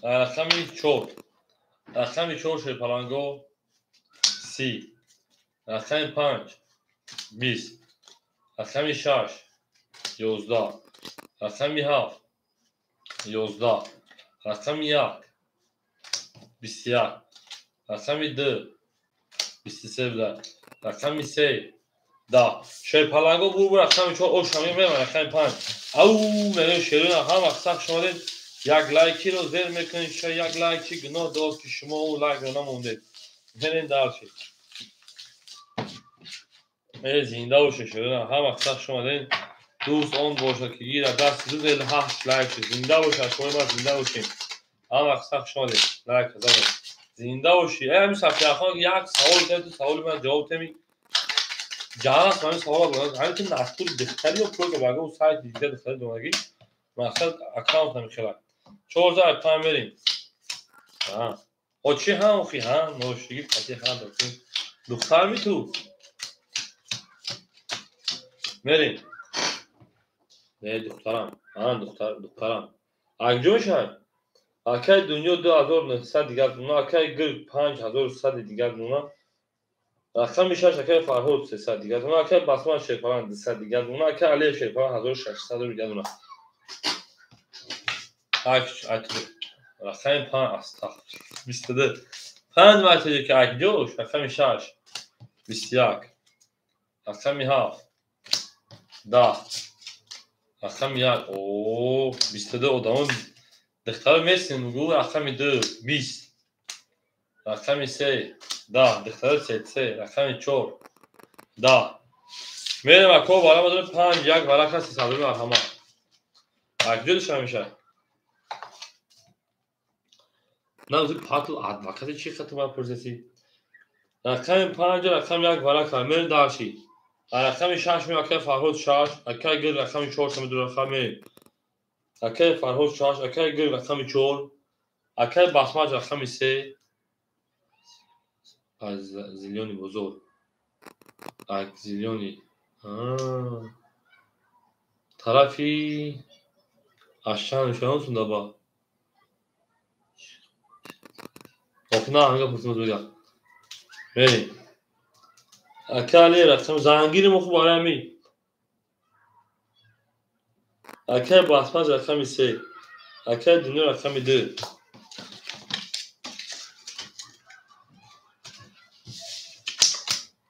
Рақами 4 рақами 4 шерпаланго 30. Рақами 5 20. Рақами 6 11. Рақами 7 11, рақами 1, 21, рақами 2, 23 буда, рақами 3, 10. Шерпаланго бур рақами 4, ош ҳамин мева рақами 5. Ау, мегӯем шерона ҳама сах шумодед, як лайкиро зер мекунед, ша як лайк чи гуноҳ дошт ки шумо он лайкро намондед. Мерем дальше. Зинда бошед шерона, ҳама сах шумодед. Дӯст он бошад ки гира даст 258 лайк шуд. Зинда бошад, шумо ма зинда бошем. Ҳама сах шумодед, лайк занед. Зинда бошӣ. Ҳамин Сафияхон як савол дод, саволи ман ҷавоб теми. Ҷаҳан ҳамин савол дод. Ҳамин ки натур духтари ё пул ба гум сайт дида духтари донагӣ. Мақсад аккаунт намехелад. 4 5 мерим. Ҳа. Очи ҳам охи ҳа, ношиги пати ҳа дохи. Духтар ми ту? Мерим. Не духтарам. Ҳа, духтар, духтарам. Акҷо мешавад? Акай дунё 2900 дигар дуна, акай гир 5100 дигар дуна. Рақами 6 акай Фарҳод 300 дигар дуна, акай Басман Шерпалан 200 дигар дуна, акай Алиев Шерпалан 1600 дигар дуна. Рақами 5 астағфир 22. 5 маротиба ки акҷош, рақами 6 21, рақами 7 10, рақами 1 о 22 одамон духтаро месин гу рақами 2 20, рақами 3 10, духтаро 3 рақами 4 10. Мерем ако бара мадор 5 1 варақа 300 марҳама. Акҷо душан мешавад? На ӯзи патл адвокати чи хати ман пурсеси? Рақами 5 рақами 1 варақа мерем дарши. Рақами 6 меем акай Фарҳод 6, акай гир рақами 4 самиду рақам мерем. Акай Фарҳод 6, акай гир рақами 4, акай Басмаҷ рақами 3. Аз зилёни бозор. Ак зилёни. Тарафи Ашан нишон сундаба. Охна ҳанга пурсимоз бигам. Мерем. Акай Али рақами зангири мо хуб барои ҳамин. Акай Басмаҷ рақами 3, акай Дунё рақами 2.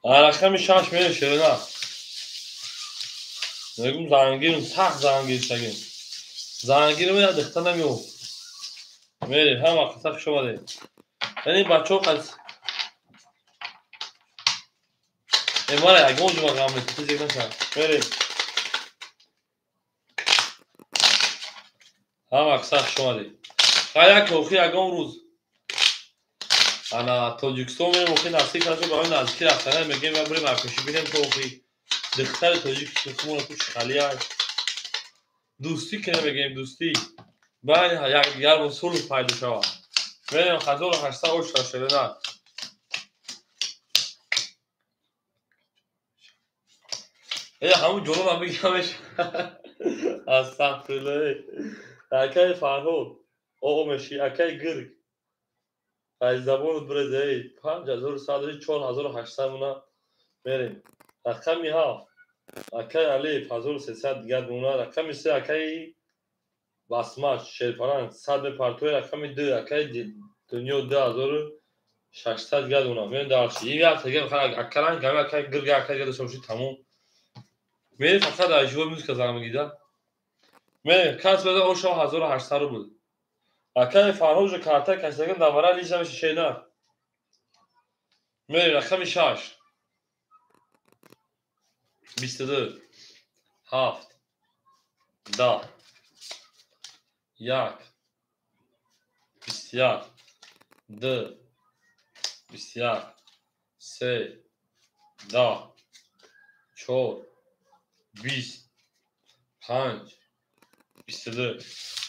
Рақами 6 мерем шерона. Мегум зангирим, сахт зангир шагим. Зангирим я духта намеёб. Мерем, ҳама қисса хуш омадед. Яъне бачаҳо қаз мара ягон ҷо ғам нест, тезек нашавад. Мерем. Ҳама қисса хуш омадед. Ха як охир ягон рӯз ана Тоҷикистон мерем, охир насиб нашуд, барои наздикӣ рафтана мегӯем, я бирем арпешӣ бинем то охир духтари тоҷик тухмона ту чӣ халия. Дӯстӣ кунем мегӯем, дӯстӣ. Байни якдигармон сулҳ пайдо шавад. Мерем 1800 ош шерона. Ҳамун ҷолобам бигамеш. Астағфируллоҳ. Акай Фарҳод, о меши, акай гирг. Аз забонат бирез, эй 5100 4800 мона мерем. Рақами 7 акай Алиев 1300 дигар мона, рақами 3 акай Басмач Шерпаланг 100 мепартои, рақами 2 акай Дунё 2600 дигар мона. Мерем дальше. Ин як дига акалан гами акай гирг акай дигар дошта боши тамом. Мерем фақат дар живой музыка занг мегида. Мерем кас беда оша 1800 рубл. Акай Фарҳод уже карта кашидаган дар вара лична меши шена. Мерем рақами 6 22 7 10 1 21 2 21 3 10 4 20 5 22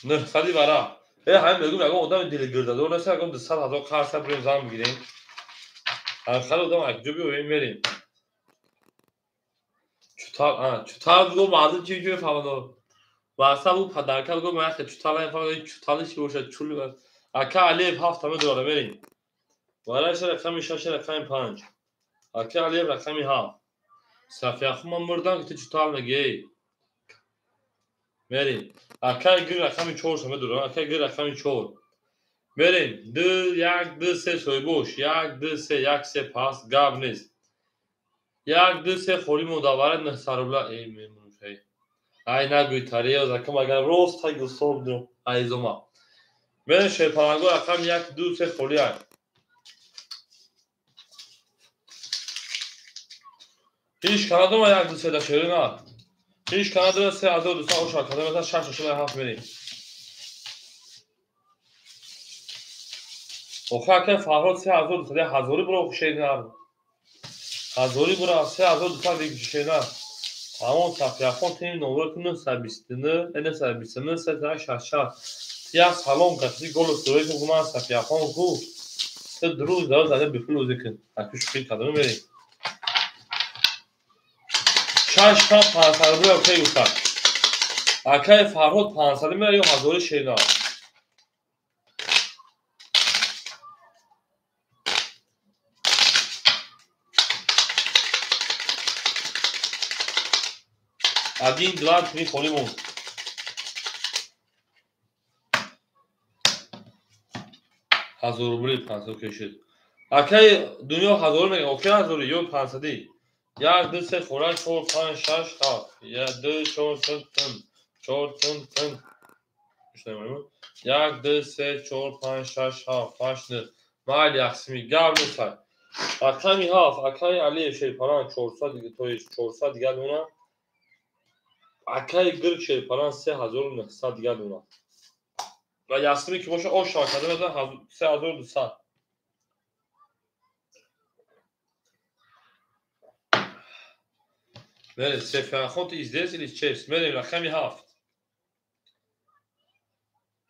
900 вара. Ҳамин мегӯм ягон одами дилгирдадор нест, ягон 200 ҳазор қарз бирем зан бигирем. Ҳамхали одам акҷо биёем мерем. Чутал, чутал бугӯ мардум чи ҷо мефаҳмад? Васа бу падарка бугӯ ман яхе чутал намефаҳмад, чутали чи бошад, чул. Ака Алиев 7 медорад, мерем. Вараша рақами 6 рақами 5. Ака Алиев рақами 7. Сафияху ман мурдам ки ту чутал мегӣ. Мерем. Акай гир рақами 4 шама дурам. Акай гир рақами 4. Мерем. 2 1 2 3 соҳибош. 1 2 3 1 3 пас гап нест. 1 2 3 холӣ монда вара 900 рубла. Эй мемоншай. Ай нагӯй тариёз акам агар рост тай гусоб дум. Айзома. Мерем шерпаланго рақами 1 2 3 холӣ ай. Ҳеҷ канадома 1 2 3 да шери на. Ҳеҷ канадома 3200 оша кадома 6 6 7 мерем. Охе акай Фарҳод 3200 ҳазори буро шери на. Ҳазори буро 3200 диг шери на. Тамом Сафияхон тими номро 929 929 366. Я салом кати голос рӯй ку ман Сафияхон ку. Се друз да зада бифул ӯзи кун. Аку шӯхӣ кадома мерем. 6 та 500 рубл окей гуфтанд. Акай Фарҳод 500 мера ё ҳазори шерина. Один, два, три, холӣ монд. 1000 рубли 500 кешид. Акай дунё ҳазор мега, окей ҳазори ё 500-и. 1 2 3 хӯра 4 5 6 7. 1 2 4 3 3 4 3 3. 1 2 3 4 5 6 7 8 9. Майли яқсими гап несай. Рақами 7 акай Алиев шерпаран 400 дига то есть 400 дига дона. Акай гирк шерпаран 3900 дига дона. Ва яқсими ки боша ош шава кадом 3200. Мерем, Сефиахон ты здесь или чест? Мерем, рақами 7.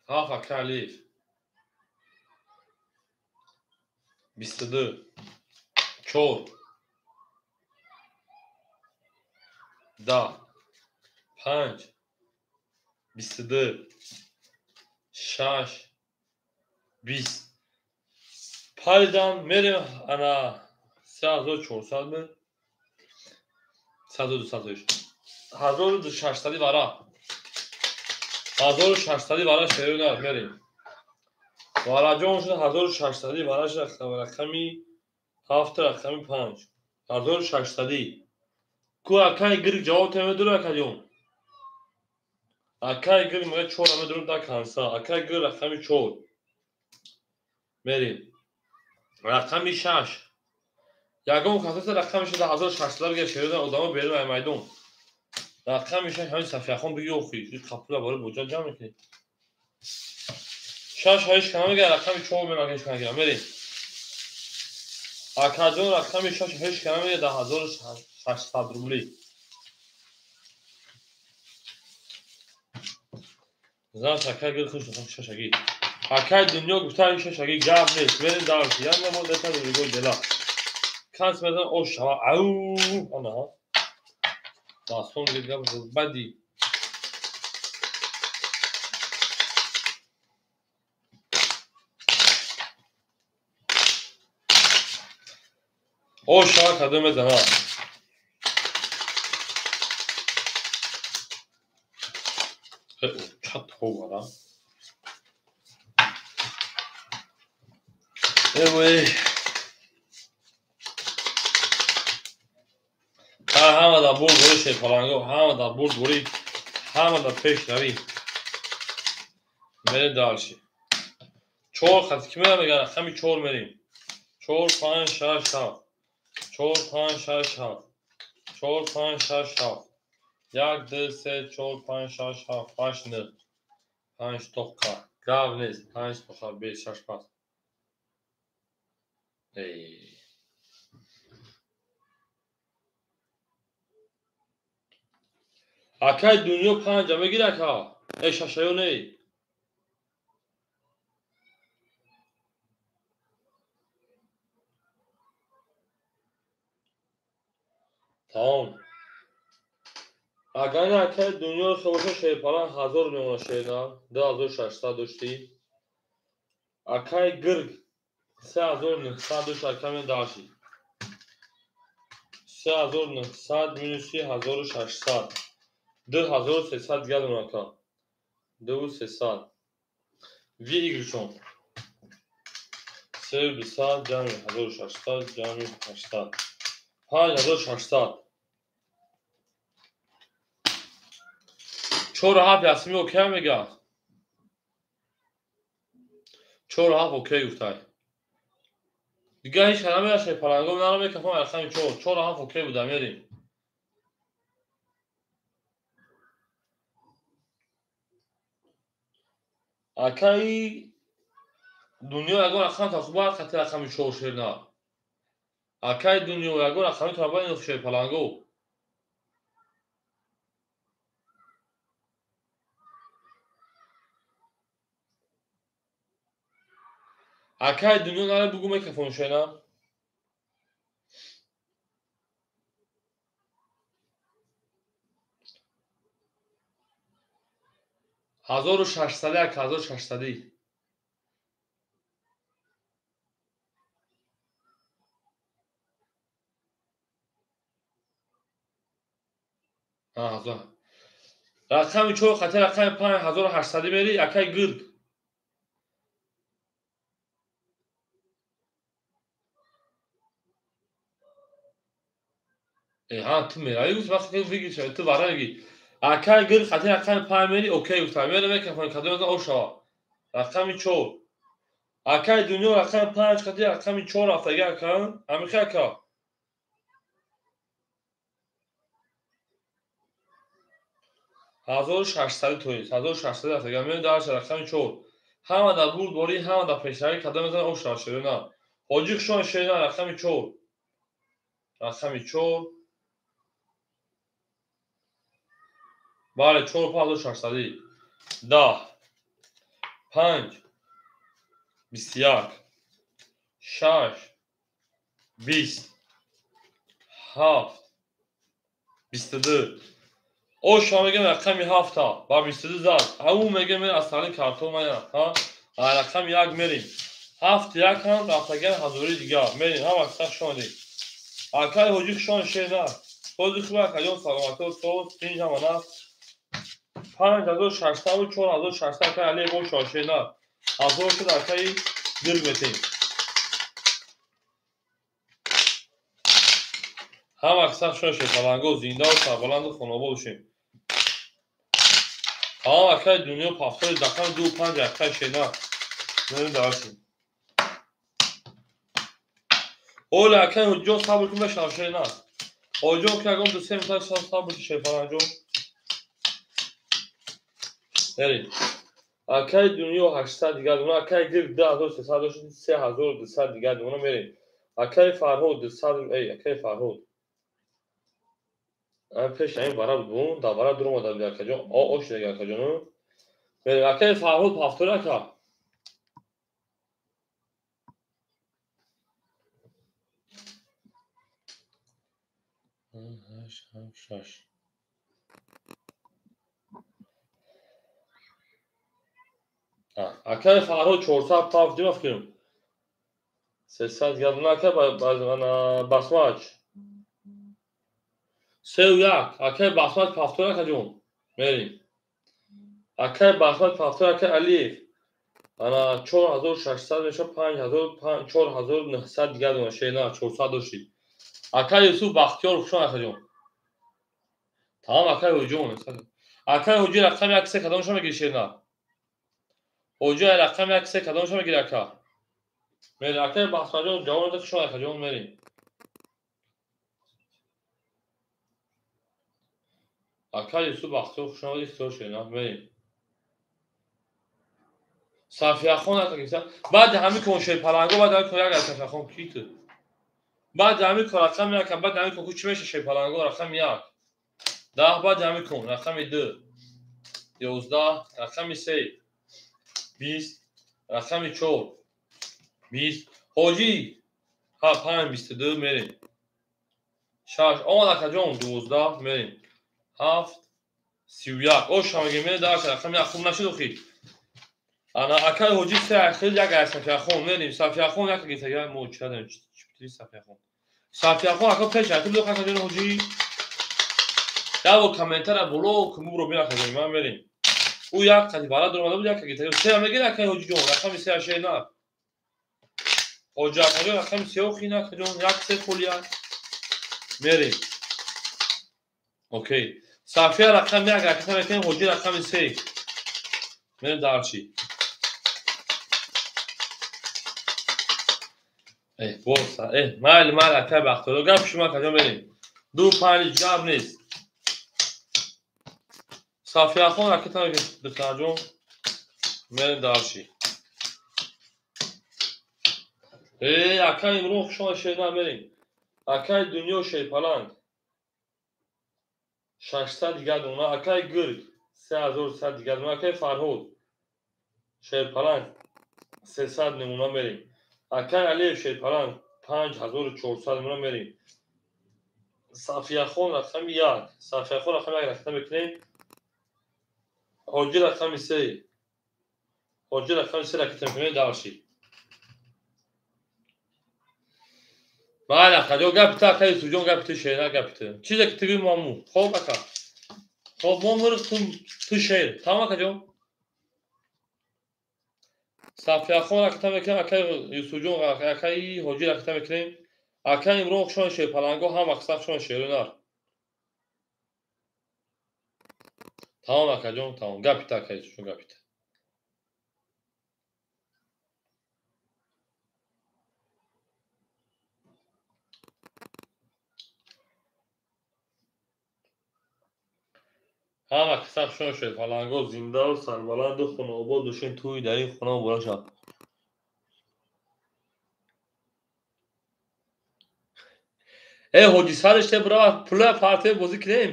7 акай Алиев. 22 4 10 5 22 6 20. Паридан мерем ана 3400 ме 3200 1600 вара 1600 вара шерина мерем. Вараҷон шуд 1600 вара шуд рақами 7 рақами 5 1600. Ку акай гирк ҷавоб темедур акаҷон. Акай гирк мега 4 медур да канса. Акай гирк рақами 4. Мерем. Рақами 6. Ягон касоса рақами 6 1600 га шерина одамо берун ай майдон. Рақами 6 ҳамин Сафияхон биги охи. Ин қапула бори боҷа ҷамъ мекунӣ. 6 ҳеҷ кана мега рақами 4 мега ҳеҷ кана мерем. Акаҷон рақами 6 ҳеҷ кана мега 10600 рубли. Зан акай гир хуш 6 аги. Акай дунё гуфта ин 6 аги гап нест. Мерем дарси. Я мо дета ригой дела. Канс мезан ош шава. Ау ана. Дастон гир гап бади. Ош шава кадом мезана. Чат хуб эй ҳама дар бурд бурӣ шерпаланго, ҳама дар бурд бурӣ, ҳама дар пеш равӣ. Мерем дальше. 4 хат ки мерам мега рақами 4 мерем. 4 5 6 7. 4 5 6 7. 4 5 6 7. 1 2 3 4 5 6 7 8 9. 5 тоқа. Гап нест. 5 тоқа 5 6 5. Эй. Акай дунё 5 мегир ака. Эй шашаё не. Тамом. Агар не акай дунё хебоша шерпалан 1000 мемона шерна. 2600 доштӣ. Акай гирг 3900 дошт акай даши. 3900 минуси 1600. 2300 дигар дона ака. 2300. Выигрышон. 3200 ҷамъи 1600 ҷамъи 800. 5600. 4 7 Ясми окей мега. 4 7 окей гуфтай. Дигар ҳеч намерашай паланго нара мекафам рақами 4. 4 7 окей буда мерим. Акаи дунё ягон рақам та хуб қати рақами 4 шер на. Акаи дунё ягон рақами та бояд шер паланго. Акаи дунё нара бугу мекафон шена. 1600 1600. Ҳазор. Рақами 4 қати рақами 5 1800 мери акаи гирд. Ҳа ту мерави гуфт вақте ки выигрыш ту вара мегӣ. Акаи гирд қати рақами 5 мери окей гуфта. Мера мекафон кадом аз ошава. Рақами 4. Акаи дунё рақами 5 қати рақами 4 рафтаги ака. Ҳамихи ака. 1600 тоист. 1600 рафтаги. Меоем дарша рақами 4. Ҳама дар бурдборӣ, ҳама дар пешравӣ кадом мезанад ошава шерона. Ҳоҷи хушон шерона рақами 4. Рақами 4. Бале 4 5600. 10 5 21 6 20 7 22. Оша мегем рақами 7 ба 22 зад. Ау мегем аз сали картон мая, ҳа? Рақами 1 мерим. 7 1 ҳам рафтаган ҳазори дигар. Мерим ҳама сах шонди. Акаи ҳоҷи хушон шена. Ҳоҷи хуб акаҷон саломатӣ соз тинҷ ҳама наст. 5600 ва 4600 акаи Алиев оша шена. Ҳазор шуд акаи гирг метем. Ҳама сах шон шед паланго зинда ва сарбаланду хонобод бошем. Ҳама акаи дунё пафтори рақами 2 5 акаи шена. Мерим даршем. Оля акаи ҳоҷиҷон сабр кун бешнав шена. Ҳоҷиҷон ки ягон 2-3 минута сабр кун шерпаланҷон. Мерим. Акаи дунё 800 дигар дона, акаи гирд 2300 дошт, 3200 дигар дона мерим. Акаи Фарҳод 200, эй акаи Фарҳод. Пеш ин вара буд, дар вара дур омада буд акаҷон. О, ош дига акаҷон. Мерим. Акаи Фарҳод ҳафтори ака. 8 7 6. Акаи Фарҳод 400 пафт дима фикрм. 300 дигар дона ака басмач. 3 1 акаи басмач пафтори акаҷон. Мерим. Акаи басмач пафтори акаи Алиев. Ана 4600 мешавад 5000 4900 дигар дона шена 400 дошти. Акаи Юсуф Бахтиёр хушон акаҷон. Тамом акаи ҳоҷиҷон. Акаи ҳоҷи рақами 1 3 кадомашо мегири шена? Ҳоҷи рақами 1 3 кадомашо мегири ака? Мерим. Акаи Бахтиёрҷон ҷавоб надод хушон акаҷон мерим. Акаи Юсуф Бахтиёр хушон омадӣ ихтиёр шена мерим. Сафияхон ака гирифта. Баъди ҳамин кон шерпаланго, баъди ҳамин кон як Сафияхон ки ту? Баъди ҳамин кон рақами 1, баъди ҳамин кон чӣ меша шерпаланго рақами 1. 10 баъди ҳамин кон рақами 2. 11 рақами 3. 20 рақами 4. 20 ҳоҷӣ ҳа 5 22 мерим. 6 омад акаҷон 12 мерим. 7 31 оша мегем мерим дар рақами 1 хуб нашуд охи. Ана акаи ҳоҷӣ се ахир як ай Сафияхон мерим. Сафияхон як гирифтага мо чӣ дорем? Чӣ Сафияхон? Сафияхон ака пеш ай ту биё акаҷон ҳоҷӣ. Яво комментара боло кумубро бина акаҷон, ман мерем. Ӯ як қати бара дуромада буд, як гитари се мегир акай ҳоҷиҷон, рақами се шер нар. Ҳоҷи акаҷон рақами се охин акаҷон, як се холия. Мерем. Окей. Сафия рақами як ракета мекунем, ҳоҷи рақами се. Мерем дарчи. Боса, майли, майли, акай Бахтиёр. Гап шумо акаҷон мерем. 2 5 гап нест. Сафияхон ракета мекунем, духтарҷон. Мерем дарчи. Акай Имрон хуш омад, шер мерем. Акай Дунё шерпаланг. 600 дигар дона. Акай Гург 3100 дигар дона. Акай Фарҳод шерпаланг 300 намуна мерем. Акай Алиев шерпаланг 5400 намуна мерем. Сафияхон рақами 1. Сафияхон рақами 1 ракета мекунем. Ҳоҷи рақами 3. Ҳоҷи рақами 3 ракета мекунем дарши. Майли акаҷон, гапи ту акай Юсуфҷон, гапи ту шер, гапи ту. Чизе ки ту гӯӣ мо. Хоб ака. Хоб мо мурғ, ту шер. Тамом акаҷон? Сафияхон ракета мекунем, акай Юсуфҷон, акай Ҳоҷи ракета мекунем. Акай Имрон хушон шер, паланго ҳам аксар хушон шеру нар. Тамом акаҷон, тамом. Гапи ту акай Юсуфҷон, гапи ту. Ҳама киса хушон шуд, паланго зиндаву сарбаланду хонаобод бошед, тӯи дар ин хона муборак шавад. Ҳоҷи сариш те бирава, пула партия бозӣ кунем.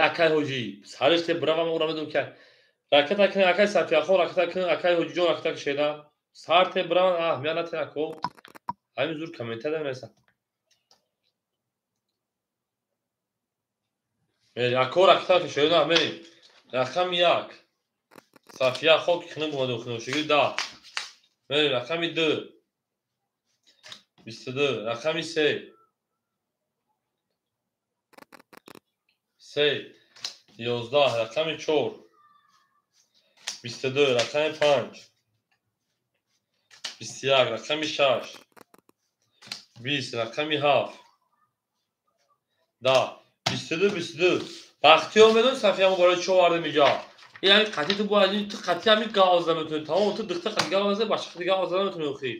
Акай ҳоҷи, сариш те бирава, ман ӯро медонам ки ракета кунем, акай Сафияхон ракета кунем, акай ҳоҷиҷон ракета кушеда. Сар те бирава, аҳамият натен ако. Ҳамин зур комментария мерасад. Ако ракета кушеда, мерем. Рақами 1. Сафия хок хинум омада хинушигӣ 10. Мерем рақами 2. 22. Рақами 3. 3. 11. Рақами 4. 22. Рақами 5. 21. Рақами 6. 20. Рақами 7. 10. 22, 22. Бахтиёр медонӣ Сафия мо барои чӣ овардем инҷо? Ин ҳамин қатъи ту бояд ту қатъи ҳамин гав зада метавонӣ. Тамом, ту духта қатъи гав зада, бача қатъи гав зада метавонӣ охӣ.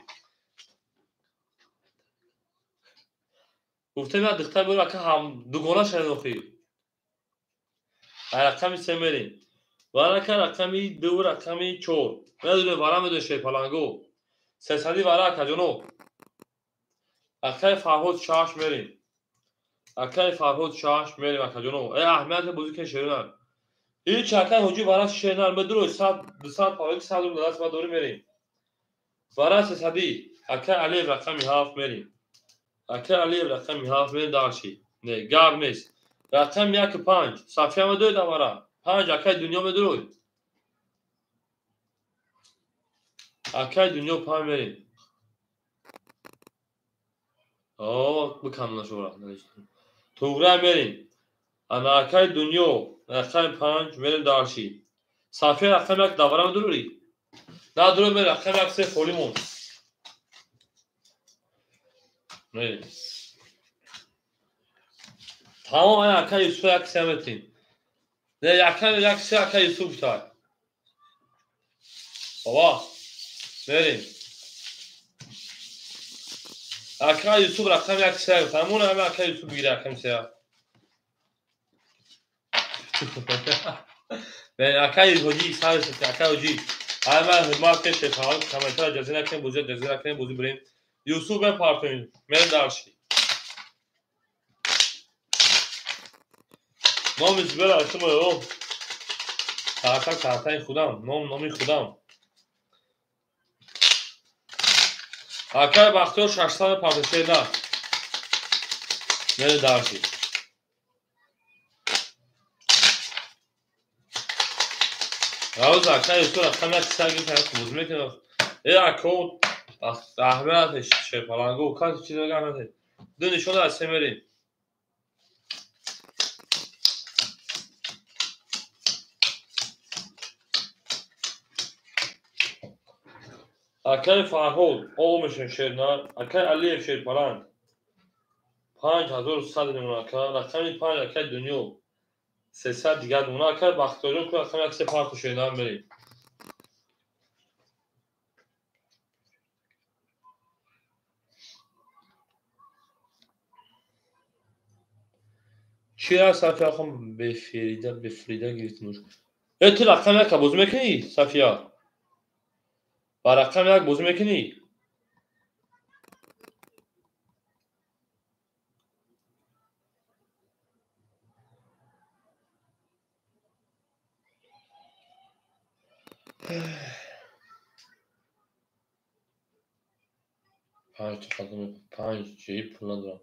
Гуфтем як духта биёр, ака ҳам дугона шавем охӣ. Рақами 3 мерем. Варака рақами 2, рақами 4. Медонем, вара медонем шерпаланго. 300 вара акаҷоно. Акаи Фарҳод 6 мерем. Акаи Фарҳод 6 мерем акаҷоно. Аҳамияте бозӣ кунед шерунар. Ҳеҷ акаи ҳоҷи вара шернар медурӯй 100 200 павоки 100 рубл даст ма дорӣ мерем. Вара 300 акаи Алиев рақами 7 мерем. Акаи Алиев рақами 7 мерем дарши. Не, гап нест. Рақами 1 5. Сафия медурӯй дар вара. 5 акаи Дунё медурӯй. Акаи Дунё 5 мерем. Бикам нашура. Туғра мерем. Ана акаи Дунё рақами 5 мерем дарши. Сафия рақами 1 давара медурӯй? Надурӯй мерем рақами 1 се холӣ монд. Мерем. Тамом, ана акаи Юсуф як се метем. Не, як се акаи Юсуф гуфтад. Баба, мерем. Акаи Юсуф рақами 1 се гуфт. Ҳамон ҳама акаи Юсуф бигирад рақами 3. Акаи ҳоҷи сарш, акаи ҳоҷи. Ҳама ҳурмат кунед, шефаҳо, комментария ҷазӣ накунед, бозӣ ҷазӣ накунед, бозӣ бирем. Юсуф мепартоем, мерем дарши. Номи Зубера шумо ё карта картаи худам, ном номи худам. Акаи Бахтиёр 600 партошеда. Мерем дарши. Равз акаи Юсуф рақами 1 се гирифт, бозӣ мекунад. Ако аҳамият шерпаланго, каси чиз мегӯяд. Ду нишона аз се мерем. Акаи Фарҳод олмешин шернар, акаи Алиев шерпаланг 5100 мемона ака, рақами 5 акаи Дунё 300 дигар мемона, акаи Бахтиёрҷон ку рақами 1 парту шернар мерем. Чӣ аст Сафия хон беферида бефрида гирифтимуш? Э ту рақами 1 бозӣ мекунӣ Сафия? Ба рақами 1 бозӣ мекунӣ? Панҷ панҷ ҷои пул надорам.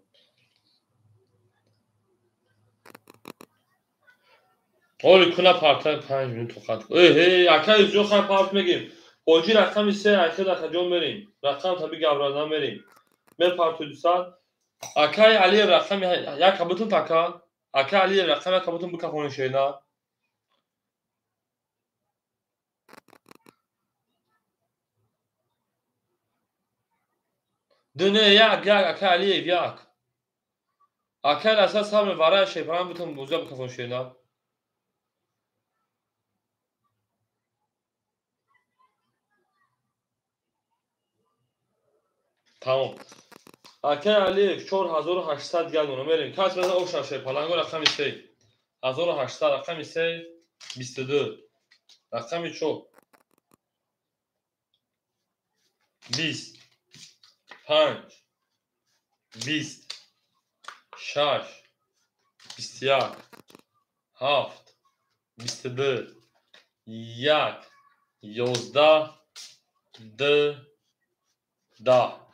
Оли куна парта 5 минут тоқат. Э, ака Юсуф хан парт мегим. Ҳоҷи рақами 3 айхел акаҷон мерем. Рақам таби гавра намерем. Мепарту 200. Акаи Алиев рақами 1 кабутун така. Акаи Алиев рақами 1 кабутун бикафони шена. Ду не як як акаи Алиев як. Акаи Расад сабр варай шепаран бутун буза бикафони шена. Тамом. Акаи Алиев 4800 дигар мона мерем. Кас мезан оша шерпаланго рақами 3. 1800 рақами 3 22. Рақами 4 20 5 20 6 21 7 22 1 11 2 10.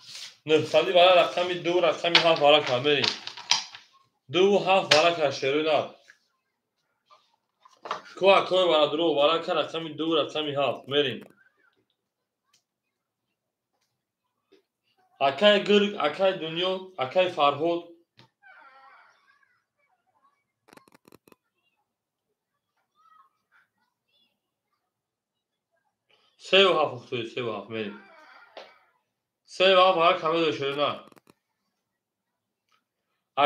900 вара рақами 2 рақами 7 вара кар мерем. 2 7 вара кар шерои нав. Ку акои варадро вара кар рақами 2 рақами 7 мерем. Акаи Гирг, акаи Дунё, акаи Фарҳод. Се ва ҳафт ухтои, се ва ҳафт мерем. Се ва ҳафт вара кар медори шерои нав.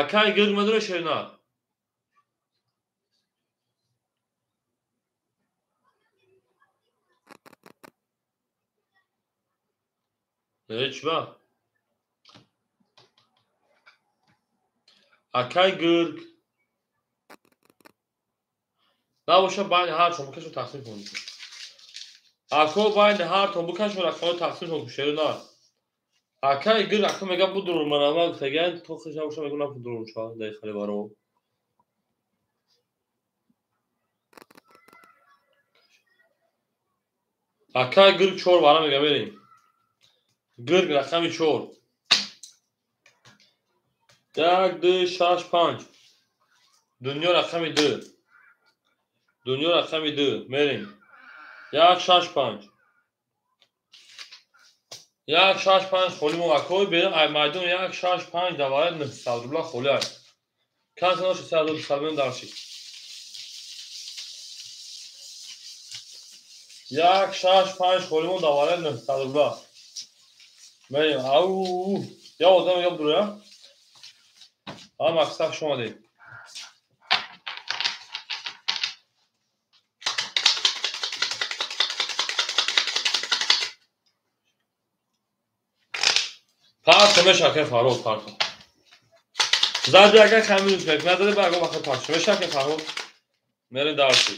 Акаи Гирг медори шерои нав. Э, чӣ ба? Акаи Гирг. Набоша байни ҳар чон бикашо тақсим кун. Ако байни ҳар тон бикашо рақамҳо тақсим кун шерои нав. Акаи Гирг ака мега будур манама гуфтаган то хеш набоша мегӯ на будур ча дай хали баро. Акаи Гирг 4 вара мега мерем. Гирг рақами 4. 1 2 6 5. Дунё рақами 2. Дунё рақами 2 мерем. 1 6 5. 1 6 5 холӣ мо акои берем ай майдон 1 6 5 давара 900 рубла холӣ ай. Кас ноши 300 мем дарши. 1 6 5 холӣ мо давара 900 рубла. Мерем. Ау, я одам я буду я. А мақсад шумо дед. Парто мешаке Фарҳод парто. Зади агар каминус мек надади ба агар вақт парто мешаке Фарҳод. Мере дарси.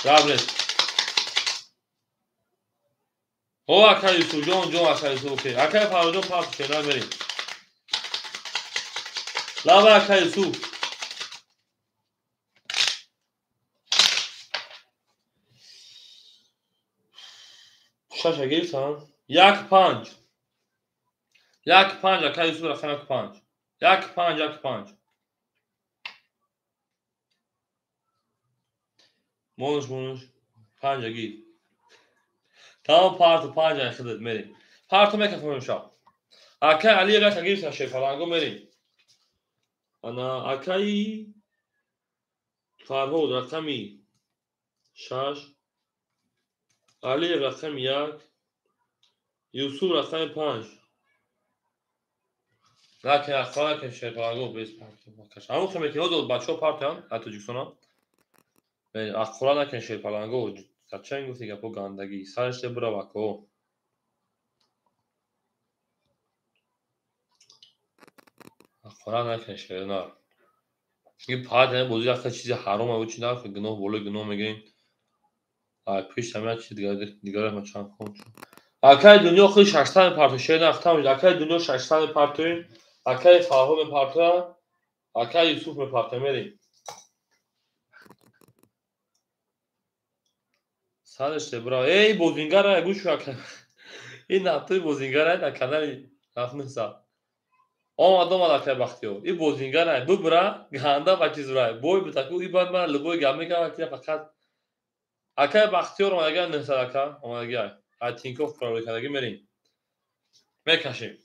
Раблес. О акаи Юсуф ҷон ҷон акаи Юсуф окей. Акаи Фарҳод ҷон парто шена мерем. Лава акаи Юсуф. Шаша гирифтам. 1 5. 1 5 акаи Юсуф рақам 1 5. 1 5 1 5. Монуш монуш 5 гир. Тамом парту 5 ай хидат мерем. Парту мекафонем шаб. Акаи Алиев яка гирифтам шерпаланго мерем. Ана акаи Фарҳод рақами 6 Алиев рақами 1, Юсуф рақами 5. Накун, ахва накун, шерпаланго без партия. Ҳамон хел мекунӣ, ҳозир бачаҳо партиянд, дар Тоҷикистона. Ахқора накун, шерпаланго. Зачем гуфти гапо гандагӣ? Сараш бирав ако. Ахқора накун, шернар. Ин партия бозӣ якта чизи ҳаром ав чи нахӯ, гуноҳ болои гуноҳ мегирем. Ай пишт ҳам як чиз дигаре ма чанд кун. Акаи дунё худи 600 мепартои, шер нахтам. Акаи дунё 600 мепартоем, акаи Фарҳод мепартоя, акаи Юсуф мепартоя, мерем. Сараш бирав. Эй, бозингара гӯш кун ака. Ин нафтои бозингара дар канали Рафнуса. Омад, омад акаи Бахтиёр. Ин бозингара бибира, ганда ба чиз рай. Бой битаку, и баъд ман либои гап мекардам, ки фақат акаи Бахтиёр омадагӣ 900 ака, омадагӣ. Ай Тинкоф правил кардагӣ мерем. Мекашем.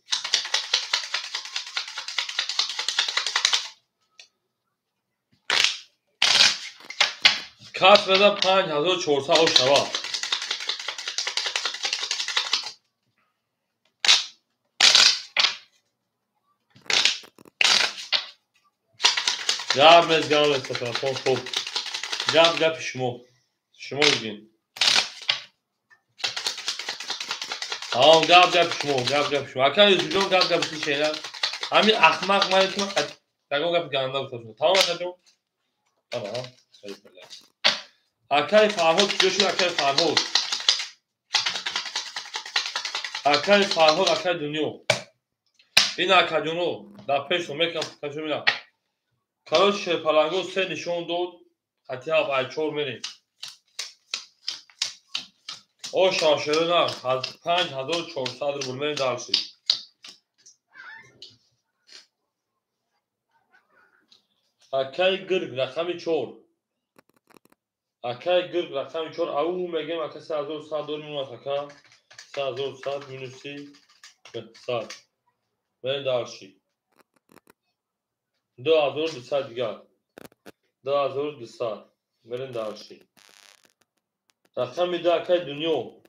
Кас беда 5400 ош шава. Гап нест, гап нест, телефон хуб. Гап гапи шумо. Шумо бигин. Ҳам гап гапи шумо, гап гапи шумо. Ака Юсуфҷон, гап гапи ту шена. Ҳамин ахмақ ман ки ягон гапи ганда гуфта шумо. Тамом акаҷон? Тамом. Акаи Фарҳод куҷо шуд? Акаи Фарҳод. Акаи Фарҳод, акаи дунё. Ин акаҷоно дар пешто мекам кашо бинам. Короче, шерпаланго се нишон дод. Хати ҳафт ай чор мерем. О шавшеро на, 5400 рубл мерем дальше. Акаи гирг рақами 4. Акаи гирг рақами 4. Ау мегем ака 3100 дорим минус ака. 3100 минуси 100. Мерем дальше. 2200 дигар. 2200. Мерем дальше. Рақами 2 акаи дунё.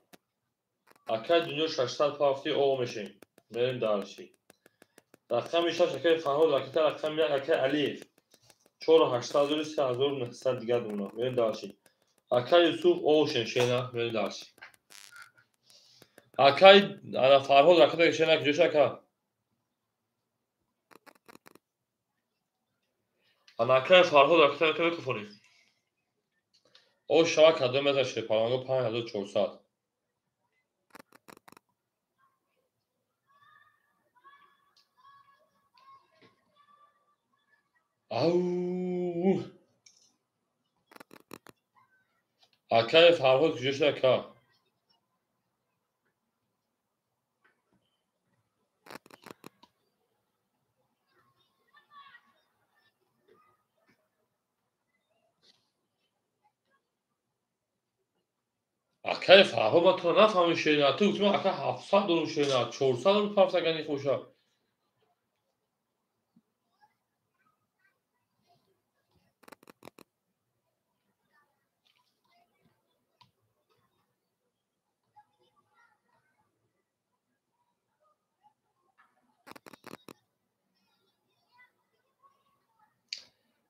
Акаи дунё 600 пафти о мешем. Мерем дальше. Рақами 6 акаи Фарҳод, ракета рақами 1 акаи Алиев. 4800 дори 3900 дигар думона. Мерем дальше. Акаи Юсуф о шем шена, мерем дальше. Акаи ана Фарҳод ракета шена куҷо шуд ака? Ана акаи Фарҳод ракета ракета микрофони. О шава кадом меза шерпаланго 5400. Ау! Акаи Фарҳод куҷо шуд ака? Акаи Фарҳод ман туро нафаҳмидам шена. Ту гуфтӣ ман ака 700 дорум шена, 400 дорум пафтагани хоша.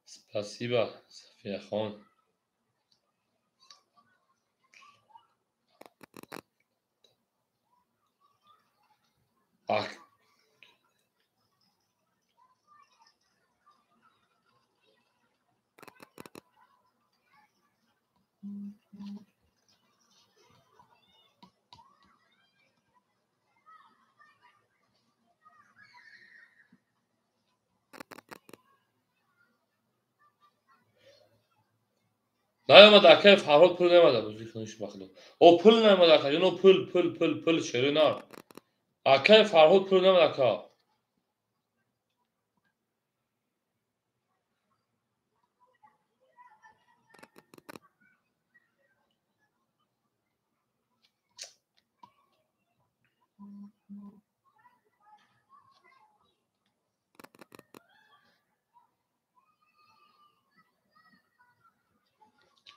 Спасибо, София хон. Ах. Наёмад акаи Фарҳод, пул наёмад, бозӣ куниш бахудо. О пул наёмад ака, ҷоно пул, пул, пул, пул шери на. Акаи Фарҳод пул наёмад ака.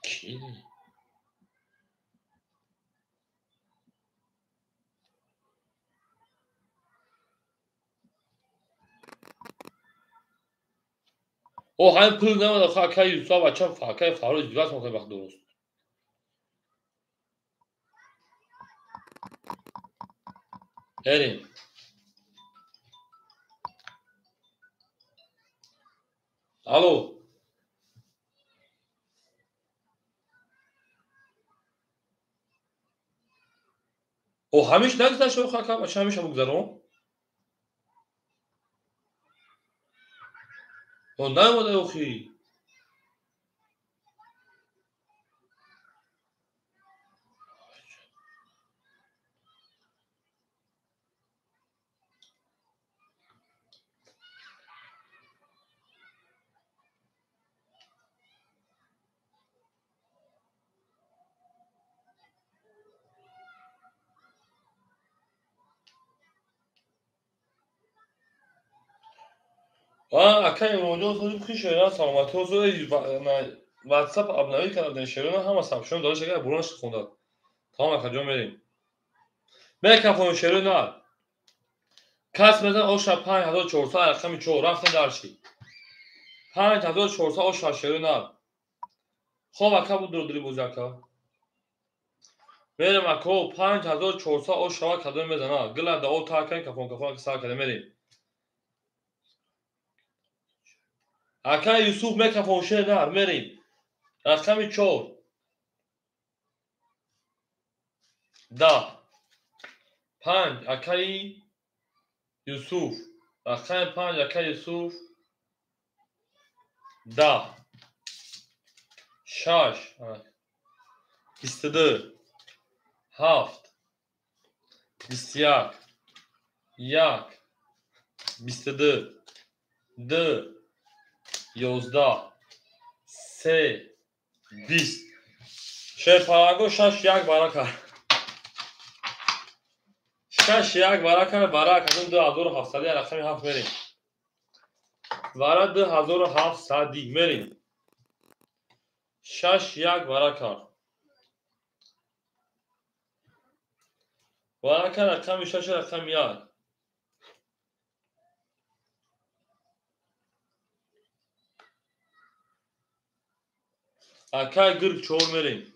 Ки? О ҳамин пул намада акай Юсуф бача акай Фаррух издивас мекунад вақт дуруст. Эрим. Алло. О ҳамиш нагузашт охи ака бача ҳамиша бугзарон? О наомада охи. Ака Имронҷон соҳиби хи шеъра саломатӣ ҳозир ватсап обновить карда шеърона ҳама сабшон дораш агар буронаш хондад. Тамом акаҷон мерем. Мекафон шеъро на. Кас мезан оша 5400 рақами 4 рафтем дарши. 5400 оша шеъро на. Хоб ака буд дри боз ака. Мерем ако 5400 оша кадом мезана. Гила да о та кафон кафон сар када мерем. Ака Юсуф мекафон шер нар мерем. Рақами 4. 10. 5 акаи Юсуф. Рақами 5 акаи Юсуф. 10. 6. 22. 7. 21. 1. 22. 2. 11 3 20 шерпараго 6 1 барака 6 1 барака барака 2700 рақами 7 мерем вара 2700 мерем 6 1 барака барака рақами 6 рақами 1 Акай гир 4 мерем.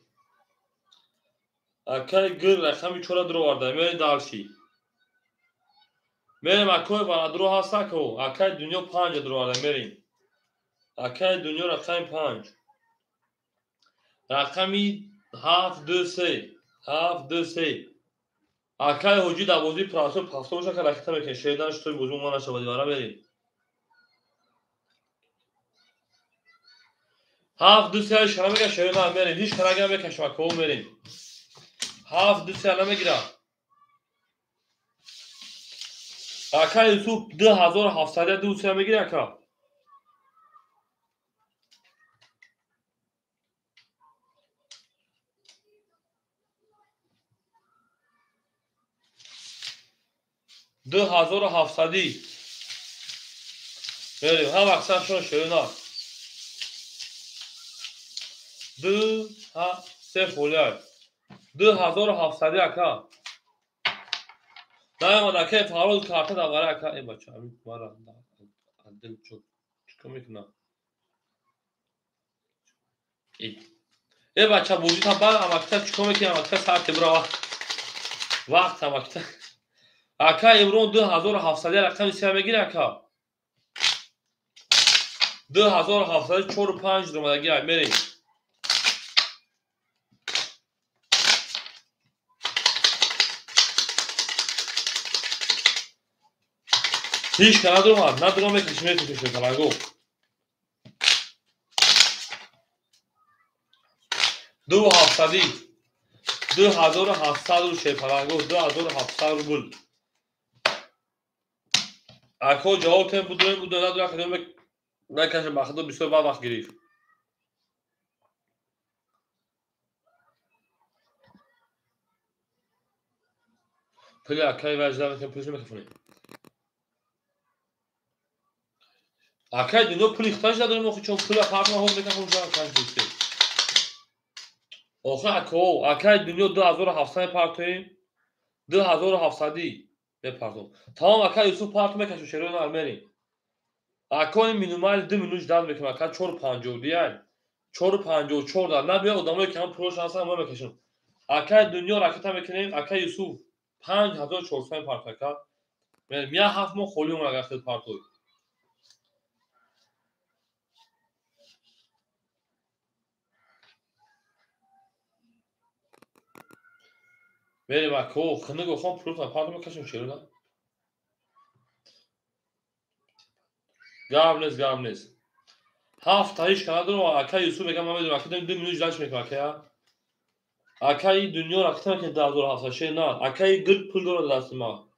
Акай гир рақами 4 дуроварда. Мерем дарши. Мерем акой варадро ҳаст ако. Акай дунё 5 дуроварда мерем. Акай дунё рақами 5. Рақами 7 2 3. 7 2 3. Акай ҳоҷи дар бозии прасо пафто боша ка ракета мекунем. Шеридан шутой бозӣ мо нашавад вара мерем. 7 2 3 шара мега шеро на мерем. Ҳеч карага мекашем ако мерем. 7 2 3 намегира. Ака Юсуф 2700 2 3 мегира ака. 2700 мерем. Ҳам аксаршон шеро на. 2 3 холиай 2700 ака наомад акай Фаррух карта дар вара ака э бача ами мара адил чикор мекунам э бача бозита бар амакта чикор мекунам амакта сар тебра вақт амакта ака Имрон 2700 рақами 3 мегири ака 2704 5 ромадаги мерем. Ҳеч ка надуромад, надуром мекашем, мекашем шерпаранго. 2700 2700 рубл шерпаранго, 2700 рубл. Ако ҷавоб тем будуем, буду надурам, кадом мекашем, ба худо бисёр бад вақт гирифт. Пули акаи ваҷда мекунем, пулишо мекафонем. Акай дунё пули хиташ надорем охи чон пула фарқ наҳод мекафон ша акай дӯсте. Охи ако, акай дунё 2700 партоем, 2700 мепартом. Тамом акай Юсуф парт мекашем, шерои нар мерем. Акои минимали 2 минут ждать мекунам. Ака 4.52 4.54 дар набия одамое ки ҳам пулошон ҳастан мо мекашем. Акаи Дунё ракета мекунем. Акаи Юсуф 5400 парт ака. Мерем я 7 моҳ холӣ омад агар хел партой. Мерем ако хинуго хон пулотон парт мекашем шеруда. Гап нест, гап нест. 7 ҳеч ка надорам. Акаи Юсуф мегам ман медонам. Ака 2 минут ждать мекунам акая. Акаи Дунё ракета мекунем 2700 шер на. Акаи Гирг пул дорад дасти ма.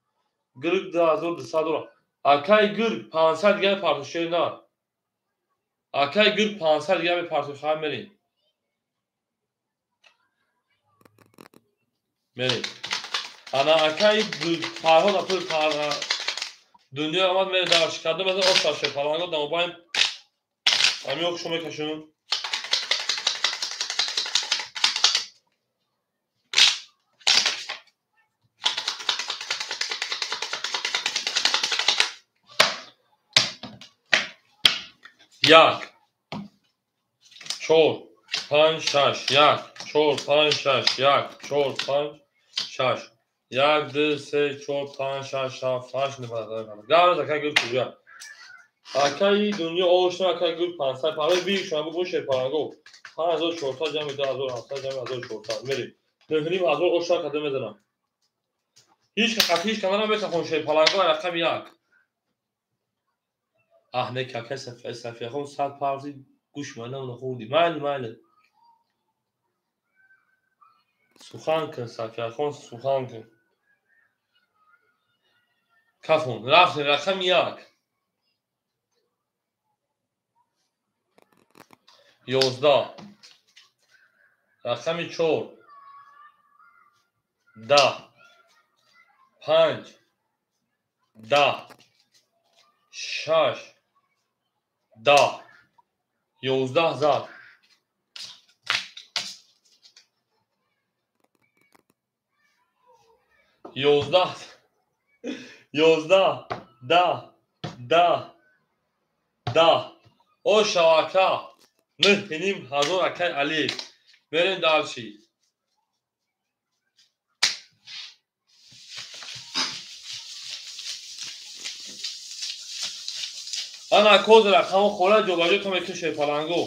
Гирг 2200 дорад. Акаи Гирг 500 дигар парту шер на. Акаи Гирг 500 дигар мепарту хай мерем. Мерем. Ана акаи Фарҳод апул Дунё омад мере дарш кардам аз ош шер паланго дамобайн ами окшо мекашум. Як, чор, панҷ, шаш, як, чор, панҷ, шаш, як, чор, панҷ, шаш, як, ду, се, чор, панҷ, шаш, ҳафт, ҳашт, нӯҳ. Гавраз акай гул куҷа? Акаи Дунё ошна акай гул 500 парои бигшона бугун шерпаранго. 5400 ҷамъи 2700 ҷамъи 1400 мерем. 9500 ошна када мезанам. Ҳеч ка ҳеч ка наметахон шерпаланго рақами 1. Аҳ не какай Сафияхон 100 парзи гӯш манам нахӯрдӣ. Майли, майли. Сухан кун Сафияхон, сухан кун. Кафон, рафтем рақами 1. 11. Рақами 4. 10. 5. 10. 6. 10. 11 зад. 11. 11. 10. 10. 10. Оша ака. 9500 акай Алиев. Мерем дальше. Ана коз рақамо хола ҷобаҷо то мекунем шерпаланго.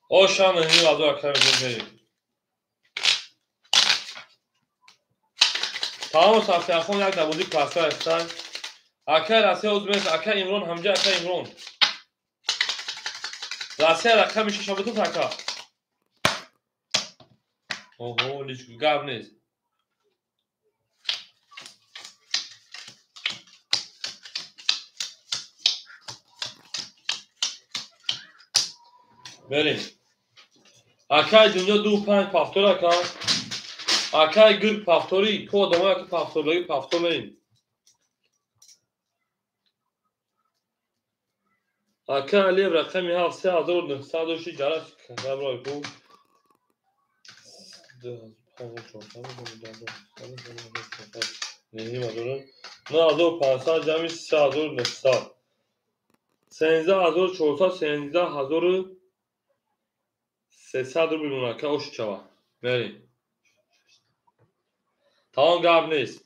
Оша 9500 акай мекунем. Тамом Сафияхон як дабози класса ҳастанд. Акай Россия узмес, акай Имрон ҳамҷа акай Имрон. Россия рақами 6 бутун ака. Оҳо, личку гап нест. Мерем. Акай Дунё 2 5 повтор ака. Акай Гирг повтори, ко одамое ки повторлаги повтор мерем. Акай Алиев рақами 7 3900 дошти ҷарас каброй ку. 9500 ҷамъи 3900. 13400 13300 рубл мемонад ака ош шава. Мерем. Тамом гап нест.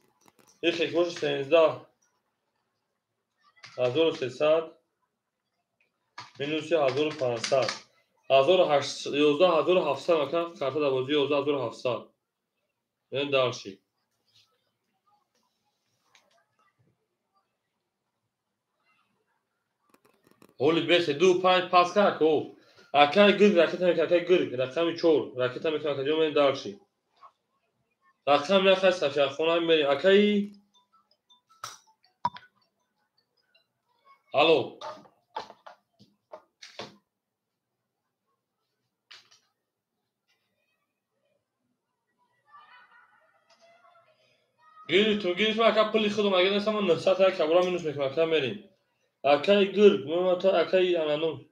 Ин хекбоши 13300 минуси 1500. 11700 ака карта дар бозӣ 11700. Мерем дальше. Ҳоли бесе 2 5 пас кард ко. Акай Гирг ракета мекунад, акай Гирг рақами 4 ракета мекунад, ака ҷо мерем дальше. Рақами 1 Сафияхона мерем. Акаи Алло. Гирифтум, гирифтум, ака пули худам, агар нестам, ман 900 як кабра минус мекунам, ака мерем. Акаи Гирг, мемата акаи Анану.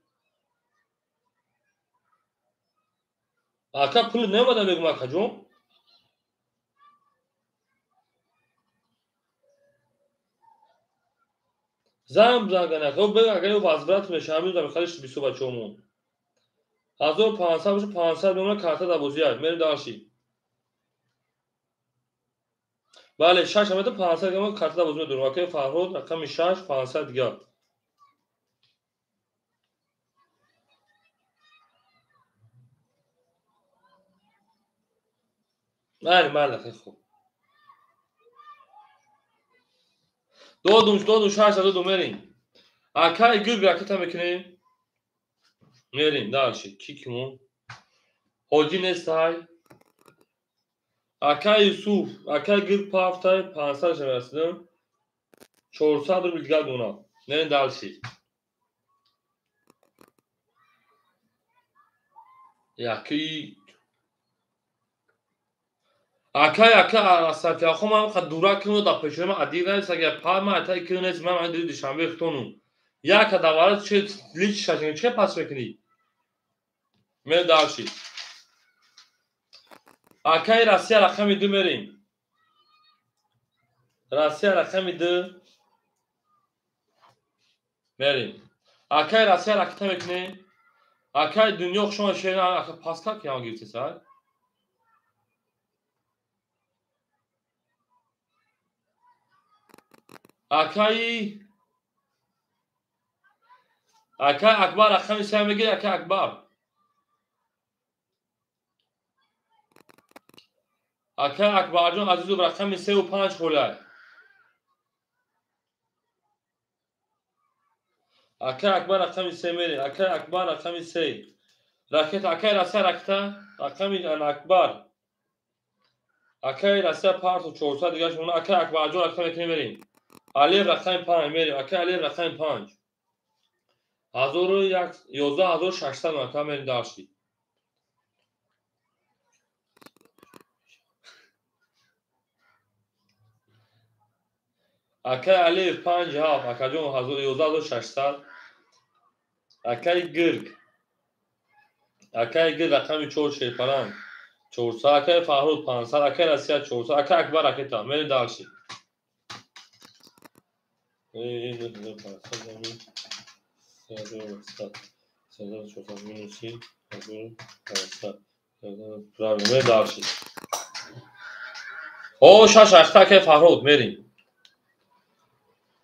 Ака пули немада мегум, акаҷон. Занг бизан, агар ё возврат меша, ҳамин рӯза мехариш бисо бачаҳомон. 1500 боша, 500 мемона карта дар бозиаш. Мерем дальше. Бале, 6 ҳамета 500 грамм карта дар бозӣ медорем. Акаи Фарҳод рақами 6 500 дигар. Майли, майли, хеле хуб. Додум, додум, 6 додум, мерем. Акаи гирг ракета мекунем. Мерем дальше. Ки кимон? Ҳоҷӣ нестай. Акаи Юсуф, акаи гирг пафтай, 500 шавасидам. 400 рубл дигар донад. Мерем дальше. Яки акай ака Сафияхо ман қа дура кину да пешои ман адир нест, агар пар ман атай кину нест, ман ан Душанбе хитону. Яка давара че лич шашин че пас мекунӣ? Мерем дальше. Акаи Россия рақами 2 мерем. Россия рақами 2 мерем. Акаи Россия ракета мекунем. Акаи дунё хушома шер ака паска ки ҳам гирифтеса. Акаи Акаи Акбар рақами 3 мегири, акаи Акбар. Акаи Акбарҷон Азизов рақами 3 ва 5 холай. Акаи Акбар рақами 3 мери. Акаи Акбар рақами 3. Ракета акаи Россия ракета рақами Акбар. Акаи Россия парту 400 дигаш мона. Акаи Акбарҷон рақами мекунем мерем. Алиев рақами 5 мерем. Акаи Алиев рақами 5. 11600 ака мерем дальше. Акаи Алиев 5 7 акаҷон 11600. Акаи Гирг. Акаи Гирг рақами 4 шерпаланг 400. Акаи Фарҳод 500. Акаи Россия 400. Акаи Акбар ракета. Мерем дальше. Мерем дальше. О, 6 ахта акаи Фарҳод мерем.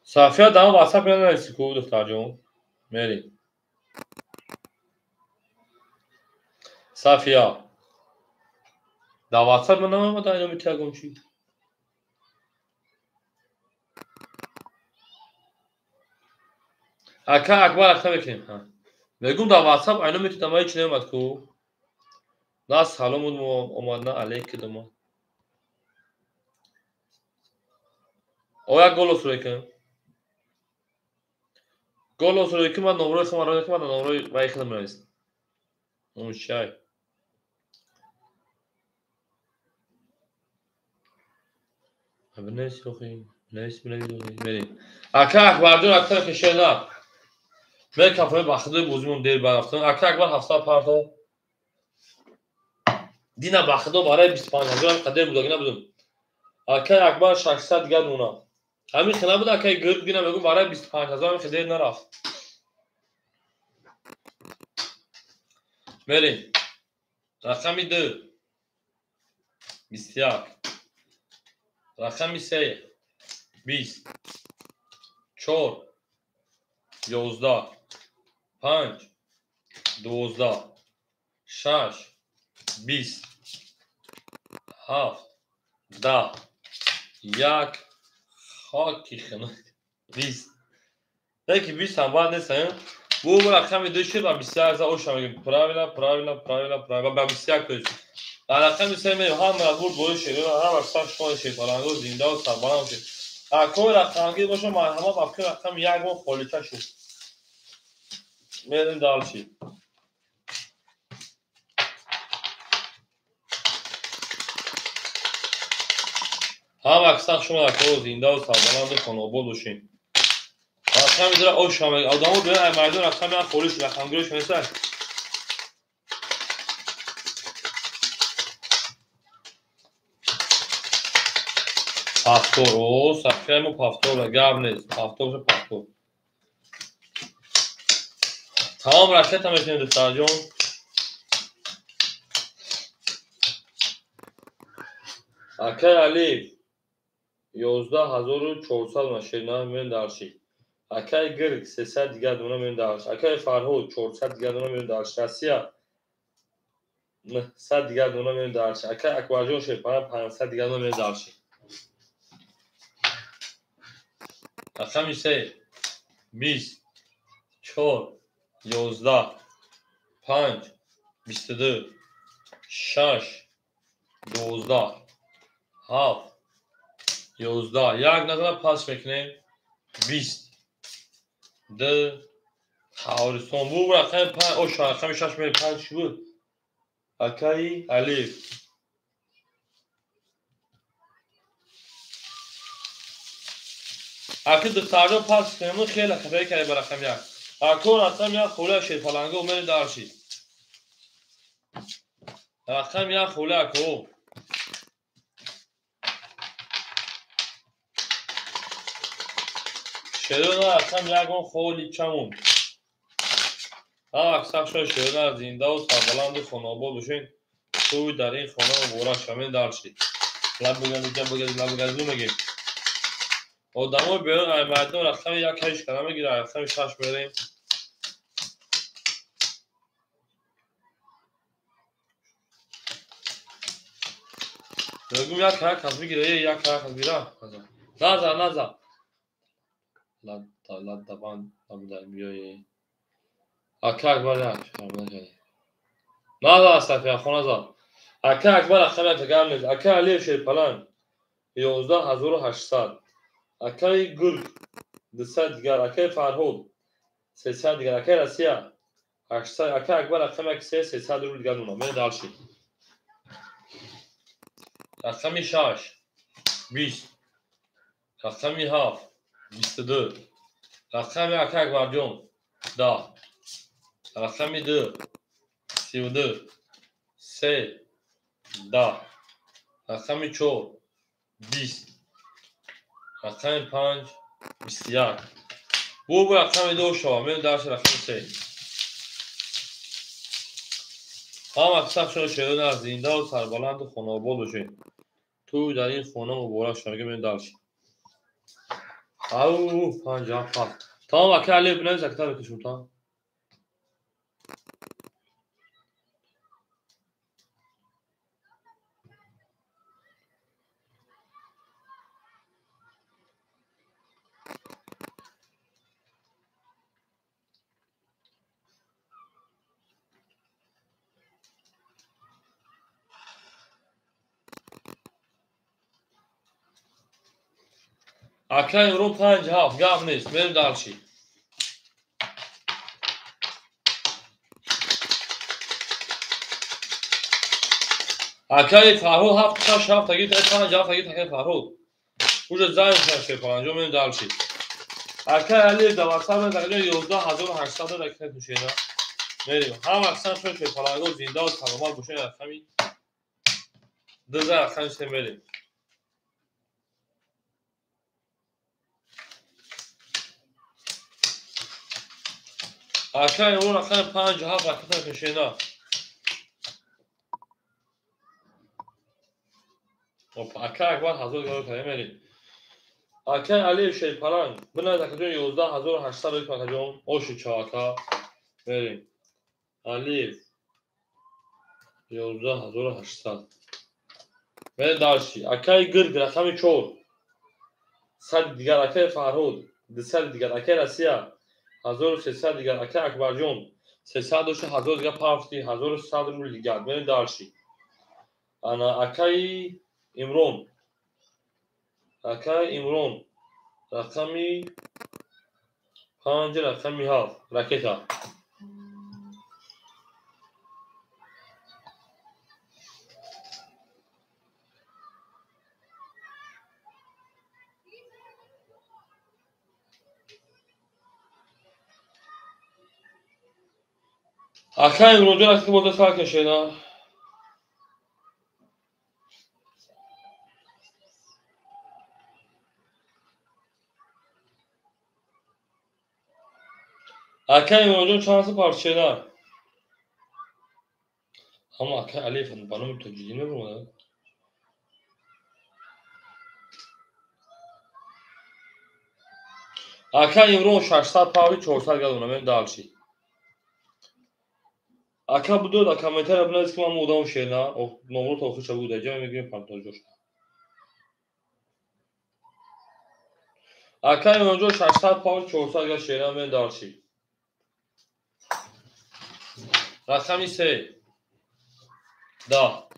Сафия дама WhatsApp менависи ку духтарҷон. Мерем. Сафия. Да WhatsApp менамояд айно митягон чи? Ака Акбар акта мекунем. Мегум дар WhatsApp айно метидам ҳеч намеомад ку. На салом омад, на алейк омад. О, як голос рӯй кун. Голос рӯй кун, ман номрои худам рӯй кун, ман номрои вай худам нависам. Номи чай. Бинавис охи, бинавис, бинавис охи, мерем. Ака Акбарҷон акта кишена. Мер кафои бахтидои бозимон дер барафтан. Ака Акбар 700 парто. Дина бахтидо барои 25000 қадер будаги набудум. Акаи Акбар 600 дигар мона. Ҳамин хела буд акаи Гирг дина мегум барои 25000 ҳамин хел дер нарафт. Мерем. Рақами 2 21. Рақами 3 20 4 11 5 12 6 20 7 10 1 хоки хунук 20. Яки 20 ҳам бад нест, бу рақами 2 шуд ба 21 за оша мегем. Правильно, правильно, правильно, правильно. Ба 21 то есть. Рақами 3 мерем, ҳам разбор бои шед, ҳам аксар шумо шед, паранго зинда ва сарбаланд шед. Акои рақамгир боша, марҳамат, акои рақами 1 бор холича шуд. Мерем дальше. Ҳам аксар шумо акои зинда ва сарбаланду хонобод бошед. Рақами 2 оша мегем. Одамо биён ай майдон рақами 1 холӣ шуд, рақамгираш нест. Пафтор, о, сафиямо пафтор, гап нест. Пафтор ша пафтор. Тамом ракета мекунем духтарҷон. Акай Алиев 11400 дона шернар меён дарши. Акай Гирг 300 дигар дона меён дарши. Акай Фарҳод 400 дигар дона меён дарши. Россия 900 дигар дона меён дарши. Акай Акбарҷон Шерпара 500 дигар дона меён дарши. Рақами 3 20 4 11 5 22 6 12 7 11 як назара пас мекунем 20 2 Қавристон бу рақами 5 ош рақами 6 мери 5 чӣ буд? Акаи Алиф аки духтарҷон пас кунем хеле хатоӣ кардем ба рақами 1. Ако рақами 1 хӯла шерпаланго мери дарши. Рақами 1 хӯла ако. Шерона рақами 1 холи чамун. Аксар шерона зиндаву сарбаланду хонаобод бошед. Тӯй дар ин хона муборак шавед дарши. Лаб бигазӣ, ҷаб бигазӣ, лаб бигазӣ мегем. Одамои берун ай майдон рақами 1 ҳеҷ кара мегирад, рақами 6 мерем. Мегӯм як кара кас бигира, як кара кас бира. Наза, наза. Ладда банд набуда биёе. Ака Акбар як наза Астафия хона зад. Ака Акбар рақами 1 гап нест. Ака Алиев Шерпаланг 11800. Акаи Гург 200 дигар. Акаи Фарҳод 300 дигар. Акаи Россия 800. Акаи Акбар рақами 1 3 300 рубл дигар нуна. Мерем дарши. Рақами 6 20 рақами 7 22 рақами ака Акбарҷон 10 рақами 2 32 3 10 рақами 4 20 рақами 5 21 бу рақами 2 шава мерем дарши рақами 3. Ҳама сахшо шерона зиндаву сарбаланду хонаобод бошед. Тӯй дар ин хона муборак шава мерем дарши. Ау 5 7 тамом ака Алиев бинавис акта мекушем та. Ака Имрон 5 7 гап нест, мерем дарши. Акаи Фарҳод 7 6 7 таги 5 7 таги акаи Фарҳод. Уже зайн шерпаланҷо мерем дарши. Акаи Алиев дар ватсап мен тақрибан 11800 ракета тушена. Мерем. Ҳама аксан шерпаланго зиндаву саломат бошед рақами 2 рақами 3 мерем. Акаи Имрон рақами 5 7 ракета кушена. Ака Акбар 1000 дигар кардем мерем. Акаи Алиев Шерпаланг бинавис акаҷон 11800 рубл акаҷон оши чав ака мерем. Алиев 11800 мерем дарши. Акаи Гирг рақами 4 100 дигар. Акаи Фарҳод 200 дигар. Акаи Россия 1300 дигар. Акаи Акбарҷон 300 дошта 1000 дигар пафти 1100 рубл дигар. Мерем дарши. Ана акаи Имрон. Акаи Имрон рақами 5 рақами 7 ракета. Ака Имронҷон ракета боза сар кашена. Акай Имронҷон чанд сум парчена? Ҳама акай Алиев ба номи Тоҷиддин мебуромаданд? Акай Имрон 600 павли 400 гадона мем дальше. Ака будод, а комментария бинавис ки ман одам шена, номро то охирша буда, ҷа мегирем партоҷош. Ака Имронҷон 600 павли 400 гад шена мем дальше. Рақами 3 10,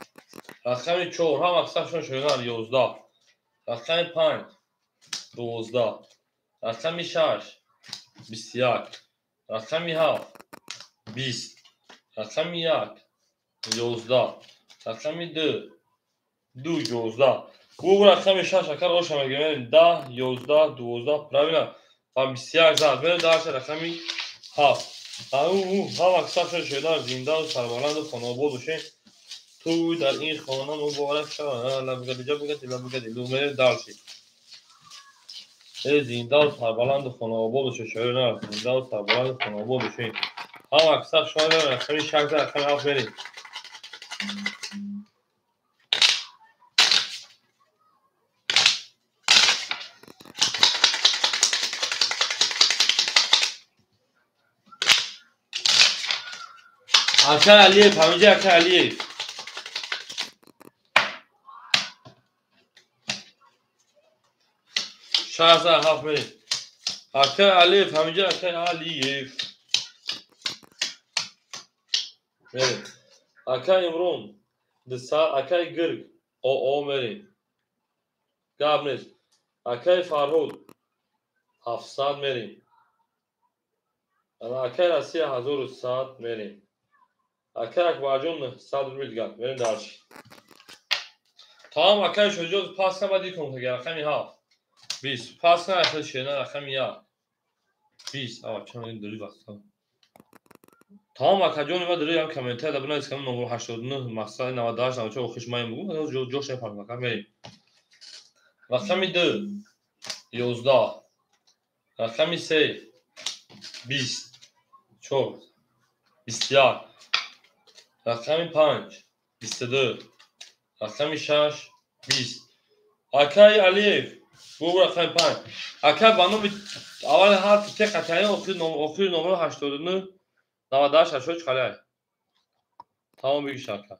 рақами 4 ҳам аксаршон шена 11, рақами 5 12, рақами 6 21, рақами 7 20, рақами 1 11, рақами 2 2 11. Гугу рақами 6 акар оша мегирем 10 11 12 правильно ва 21 зад. Мерем дальше рақами 7. Ҳам аксаршон шена зиндаву сарбаланду хонаобод бошед. Ту дар ин хона муборак шавад. Мерем дальше. Зиндаву сарбаланду хонаобод бошед. Шоир зиндаву сарбаланду хонаобод бошед. Ҳам аксар шумо рақами 6 рақами 7 мерем. Акай Алиев, ҳаминҷа акай Алиев. Шаш ҳафт мерем. Акай Алиев, ҳаминҷа акай Алиев. Мерем. Акай Имрон, 200, акай Гирг, ОО мерем. Гап нест. Акай Фарҳуд, 700 мерем. Акай Россия 1100 мерем. Акай Акбарҷон 900 рубл дигар. Мерем дальше. Тамом акай Шоҷиёз пас кан баъд икон кага рақами 7 20 пас кан акай Шена рақами 1 20. Ава чанд ин дурӣ вақт. Тамом акаҷон ва дурӣ ҳам комментария да бинавис кам номер 89 мақсад 98 94 охиш ман мегӯм ҷош мепарам ака мерем. Рақами 2 11, рақами 3 20 4 21, рақами 5 22, рақами 6 20. Акай Алиев гугу рақами 5. Акай ба номи аввали ҳарфи Т қатъиян охири номро 89 98 80 чиқалай. Тамом бигиш ака.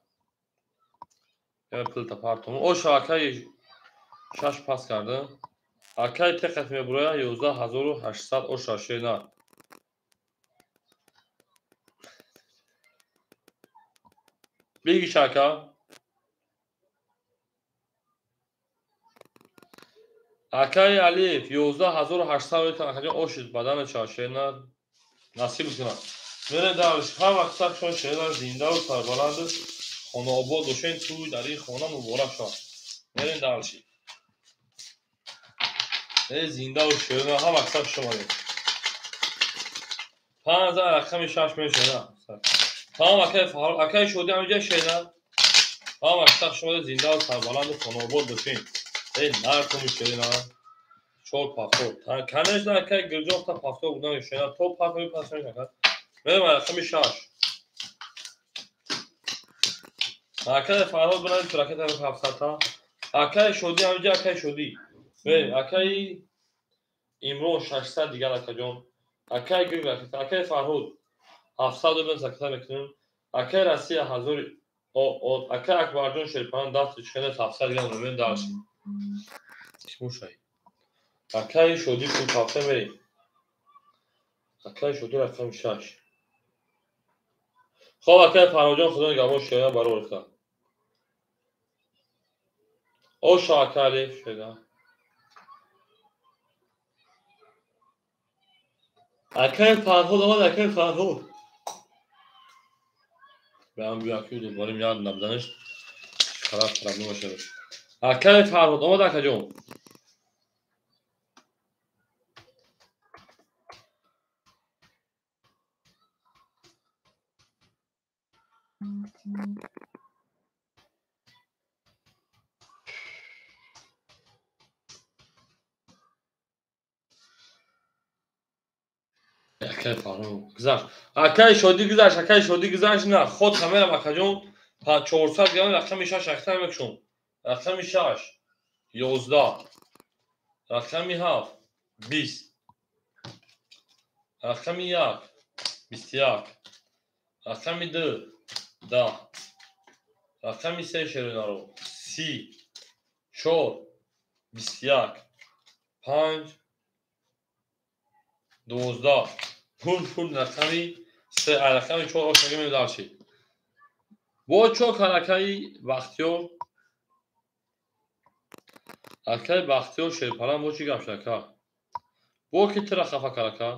Я пулта партом. Оша акай 6 пас карда. Акай Т қат мебуроя 11800 оша шена. Бигиш ака. Акай Алиев 11800 акаҷон ошид бадана чашена насиб кунад. Мерем дальше. Ҳар вақт сахшон шена зиндаву сарбаланду хонаобод бошед. Тӯй дар ин хона муборак шавад. Мерем дальше. Зиндаву шена ҳар вақт сах шумадед. 5 рақами 6 мешена. Тамом акай Фарҳод, акай Шодӣ ҳаминҷа шена. Ҳар вақт сах шумадед зиндаву сарбаланду хонаобод бошед. Наркуми шена. 4 пафтор. Конечно акай Гирҷон та пафтор будан шена. То пафтор пас мешавад. Мерем рақами 6. Акай Фарҳод бинавис ракета 700. Акай Шодӣ ҳаминҷа акай Шодӣ. Мерем акай Имрон 600 дигар акаҷон. Акай Гирг ракета, акай Фарҳод 700 рубл заката мекунем. Акай Россия 1000 ОО, акай Акбарҷон Шерпан даст чхена 700 дигар мемем дальше. Слушай. Акай Шодӣ пул ҳафта мерем. Акай Шодӣ рақами 6. Хоб акай Фарҳодҷон худо нигаҳбон шена барор рехта. Оша акай Алиев шена. Акай Фарҳод омад, акай Фарҳод. Беам бия ки дуборим яд набуданаш хараб проблема шуд. Акай Фарҳод омад акаҷон. Акай Фарҳод гузашт. Акай Шодӣ гузашт, акай Шодӣ гузашт. На, ход камерам акаҷон. 400 грамм рақами 6 ахта мекушон. Рақами 6 11, рақами 7 20, рақами 1 21, рақами 2 10, рақами 3 шерунаро 30, 4 21, 5 12. Пул рақами 3, рақами 4 ошага медаршид. Бо чо каракаи Бахтиёр, акаи Бахтиёр Шерпалан бо чӣ гап шуд ака? Бо ки тира хафа карака?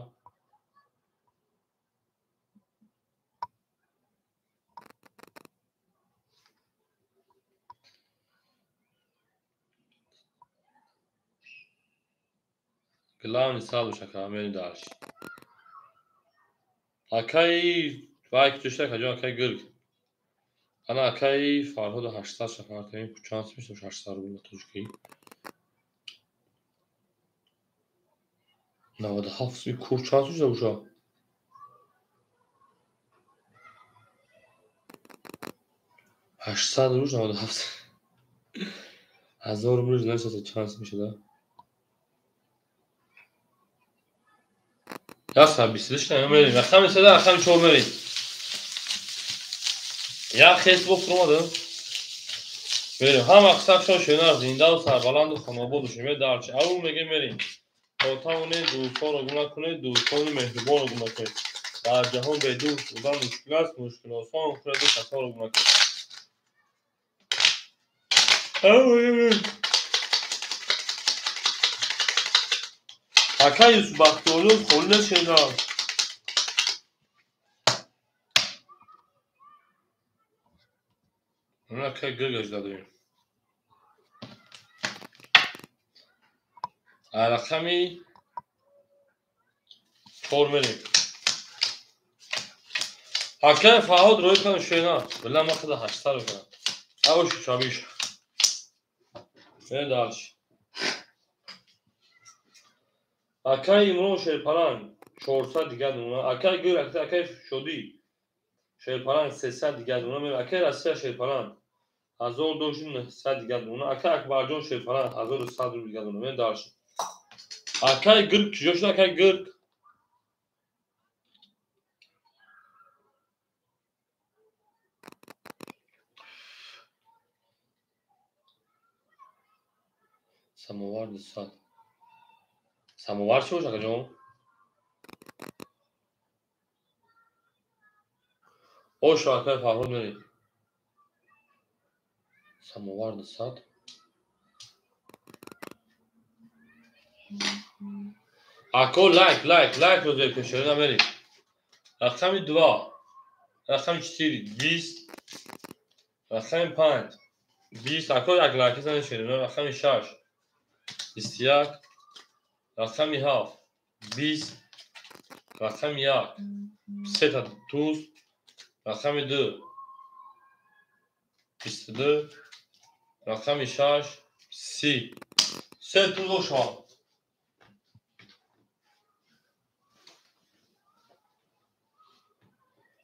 Главный сад ака, мерим дальше. Акаи вай ки дошта акаҷон, акаи Гирг. Ана акаи Фарҳода 800 шафар кардем, чанд сум мешавад 800 рубл тоҷикӣ? 97 сум кур чанд сум шуда бошад? 800 рубл 97 1000 рубл намешавад чанд сум мешавад? 122 мерим. Рақами 3, рақами 4 мерим. Як хес бо фуромада. Мерим. Ҳама қисабшон шена зиндаву сарбаланду хонобод бошем. Дарчи. Аввал мегем мерим. То тавонед дӯстонро гум накунед, дӯстони меҳрубонро гум накунед. Дар ҷаҳон бе дӯст будан мушкил аст, мушкил осон кунед касонро гум накунед. Ака Юсуф Бахтиёрҷон холӣ нашида. Ака Гиргаш дадем. Рақами 4 мерем. Ака Фарҳод рӯй кунам шена. Била ман худа 800 мекунам. Авош шабиш. Мерем дальше. Акаи Имрон Шерпаланг 400 дигар дона. Акаи Гир, акаи Шодӣ Шерпаланг 300 дигар дона. Акаи Россия Шерпаланг 1900 дигар дона. Акаи Акбарҷон Шерпаланг 1100 рубл дигар дона. Мерем дальше. Акаи Гирг чиҷо шуд? Акаи Гирг самовар 200. Самовар чӣ бошад, акаҷон? Ошо акаи Фарҳод мерем. Самовар 200. Ако лайк, лайк, лайк ро зер пешорина мерем. Рақами 2, рақами 4 20, рақами 5 20. Ако як лайк занед шерина. Рақами 6 21, рақами 7 20, рақами 1 сета туз, рақами 2 22, рақами 6 30. Се туз ошо.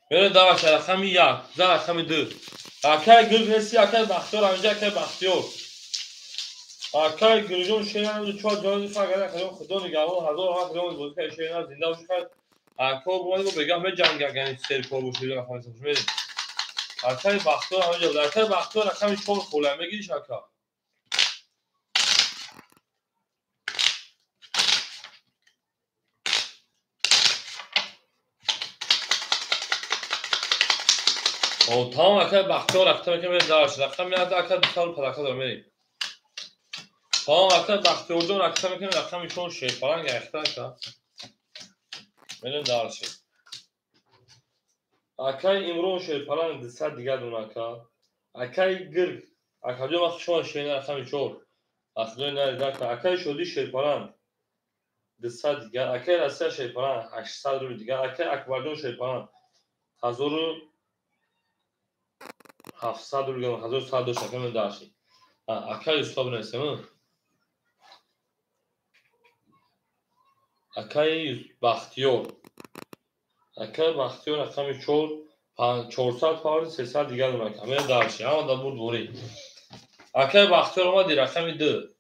Мерем даваш рақами 1, за рақами 2. Акаи Гирг неси, акаи Бахтиёр, ҳаминҷа акаи Бахтиёр. Акаи Гиргҷон шена чор ҷони фагар акаҷон худо нигаҳбон ҳазор раҳмат худо бозӣ кард шена зинда бошед хайр. Ако бомад бегам меҷанг агани серкор бошед рақами сафш мерем. Акаи Бахтиёр ҳаминҷа буд. Акаи Бахтиёр рақами 4 хола мегириш ака. Тамом акаи Бахтиёр рафта мекунем мерем дарш. Рақами 1 ака 200 падака дорем мерем. Тамом акаи Бахтиёрҷон рафта мекунем рақами 4 Шерпаланг ахта ака. Мерем дарш. Акаи Имрон Шерпаланг 200 дигар дона ака. Акаи Гирг акаҷон вақти шумо шена рақами 4. Ахлои нарид ака. Акаи Шодӣ Шерпаланг 200 дигар. Акаи Россия Шерпаланг 800 рубл дигар. Акаи Акбарҷон Шерпаланг 1700 рубл, 1100 дошт ака мен дарши. Акаи Юсуф бинависем. Акаи Бахтиёр. Акай Бахтиёр рақами 4 400 павр 300 дигар дона ака. Мерем дальше. Ҳама да бурд ворид. Акай Бахтиёр омади рақами 2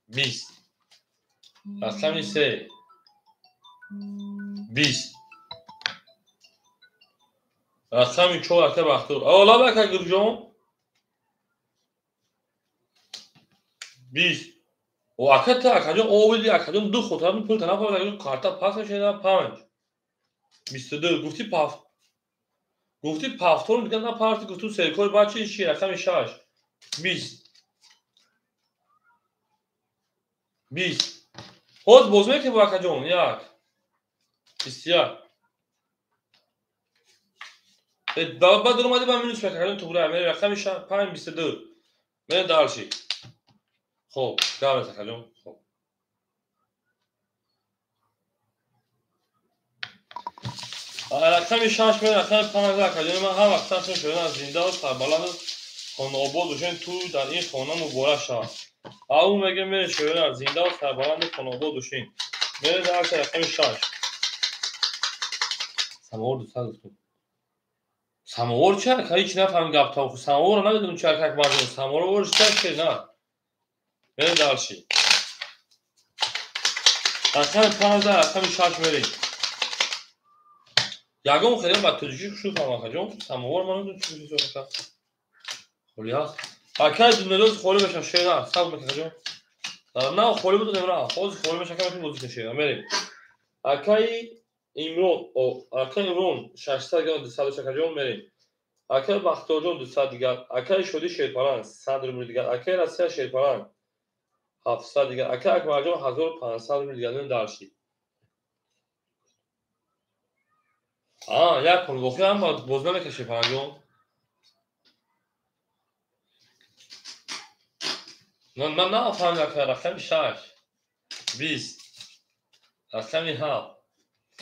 20 рақами 3 20 рақами 4 акай Бахтиёр. Олаба ака Гурҷон 20. О ака та акаҷон овиди акаҷон ду хотира пул танаф акаҷон карта пас мешуда 5 22 гуфти паф гуфти пафторум дигар напарти гуфту серкори бачи чи рақами 6 20 20 ҳоз боз мекунем бо акаҷон 1 21 баъд омади ба минус акаҷон туғра мерем рақами 5 22 мерем дальше. Хоб гап акаҷон. Хоб рақами 6 мерем рақами 5 акаҷон. Ман ҳар вақт саршон шуда зинда ва сарбаланд хонаобод бошем, ту дар ин хона муборак шавад. Ау мегем мерем шуда зинда ва сарбаланд хонаобод бошем. Мерем дар рақами 6. Самовар 200 гуфтум. Самовар чи ака? Ҳеч нафаҳмидам гап та. Самоварро намедонам чи ака акбарҷон. Самовар чи на? Мерем дальше. Рақами 5 рақами 6 мерем. Ягон хеле ба тоҷикӣ хушу фаҳмам акаҷон. Самовар ман намедонам чи чиз ака. Холӣ ҳаст. Акай дунёдоз холӣ мешавад шера. Сабр мекунед акаҷон. На холӣ буд на, ҳозир холӣ мешавад ака бозӣ кунед шера. Мерем. Акай Имрон, акай Имрон 600 грамм 200 акаҷон мерем. Акай Бахтиёрҷон 200 дигар. Акай Шодӣ Шерпаланг 100 рубл дигар. Акай Россия Шерпаланг 700 дигар. Акай Акбарҷон 1500 рубл дигар. Дальше. Як кун воқеан боз намекашед Шерпалангҷон. Ман нафаҳмидам ака. Рақами 6 20 рақами 7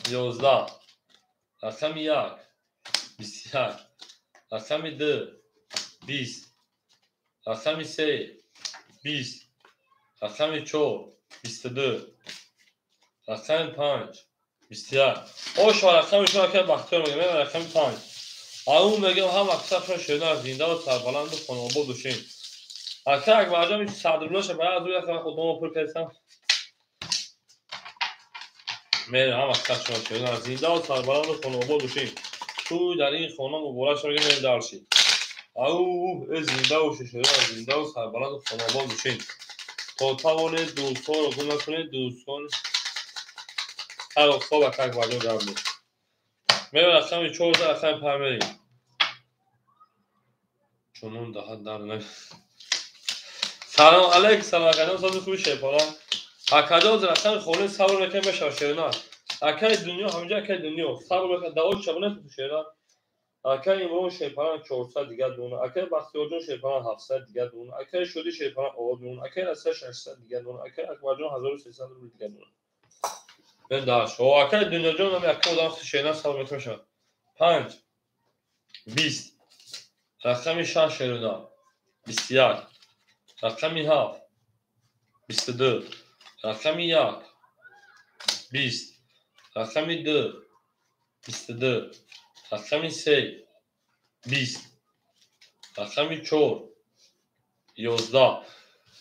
11 рақами 1 21 рақами 2 20 рақами 3 20 рақами 4 22 рақами 5 21. Ошо рақами шумо ака Бахтиёр мегӯям. Ман рақами 5. Ау мегӯям ҳам вақт саршон шуда зинда ва сарбаланду хонаобод бошем. Ака Акбарҷон 100 рублаша ба аз ӯ як худомо пул кардам. Мерем ҳам вақт саршон шуда зинда ва сарбаланду хонаобод бошем. Ту дар ин хона муборак шавад мерем дальше. Ау зинда бошед шуда зинда ва сарбаланду хонаобод бошем. То тавонед дӯстонро гум накунед дӯстон. Ҳар хоб ака Акбарҷон гап нест. Мерем рақами 4 рақами 5 мерем. Чунон даҳат дар на. Салом алейкум, салом акаҷон, сози хуби Шерпаланг. Акаҷон рақами холи сабр мекунед мешавад шерна. Акаи дунё ҳаминҷа акаи дунё сабр мекунад давои шабона шерна. Акаи Имрон Шерпаланг 400 дигар дона. Акаи Бахтиёрҷон Шерпаланг 700 дигар дона. Акаи Шодӣ Шерпаланг 10 дона. Акаи Россия 600 дигар дона. Акаи Акбарҷон 1300 рубл дигар дона. Мен даш. О акаи дунёҷон ҳам як одам шерна сабр мекунад мешавад. 5 20 рақами 6 шерна 21 рақами 7 22 рақами 1 20 рақами 2 22 рақами 3 20 рақами 4 11.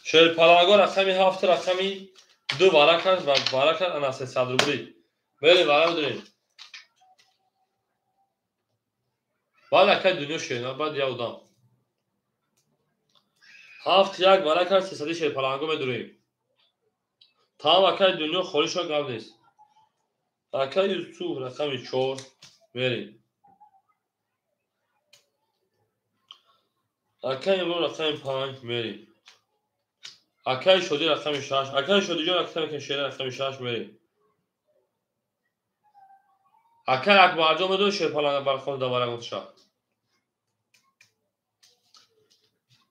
Шерпаланго рақами 7 рақами 2 варакаш ва варакаш ана 300 рубли. Мерем вара бидорем. Баъд акай дунё шерна, баъд як одам. 7 1 варакаш 300 шерпаланго медурем. Тамом акай дунё холӣ шуд гап нест. Акай Юсуф рақами 4 мерем. Акай Имрон рақами 5 мерем. Акай Шодӣ рақами 6. Акай Шодиҷон рақами шера рақами 6 мерем. Акай Акбарҷон медонӣ Шерпаланг бархон давара гуфтша.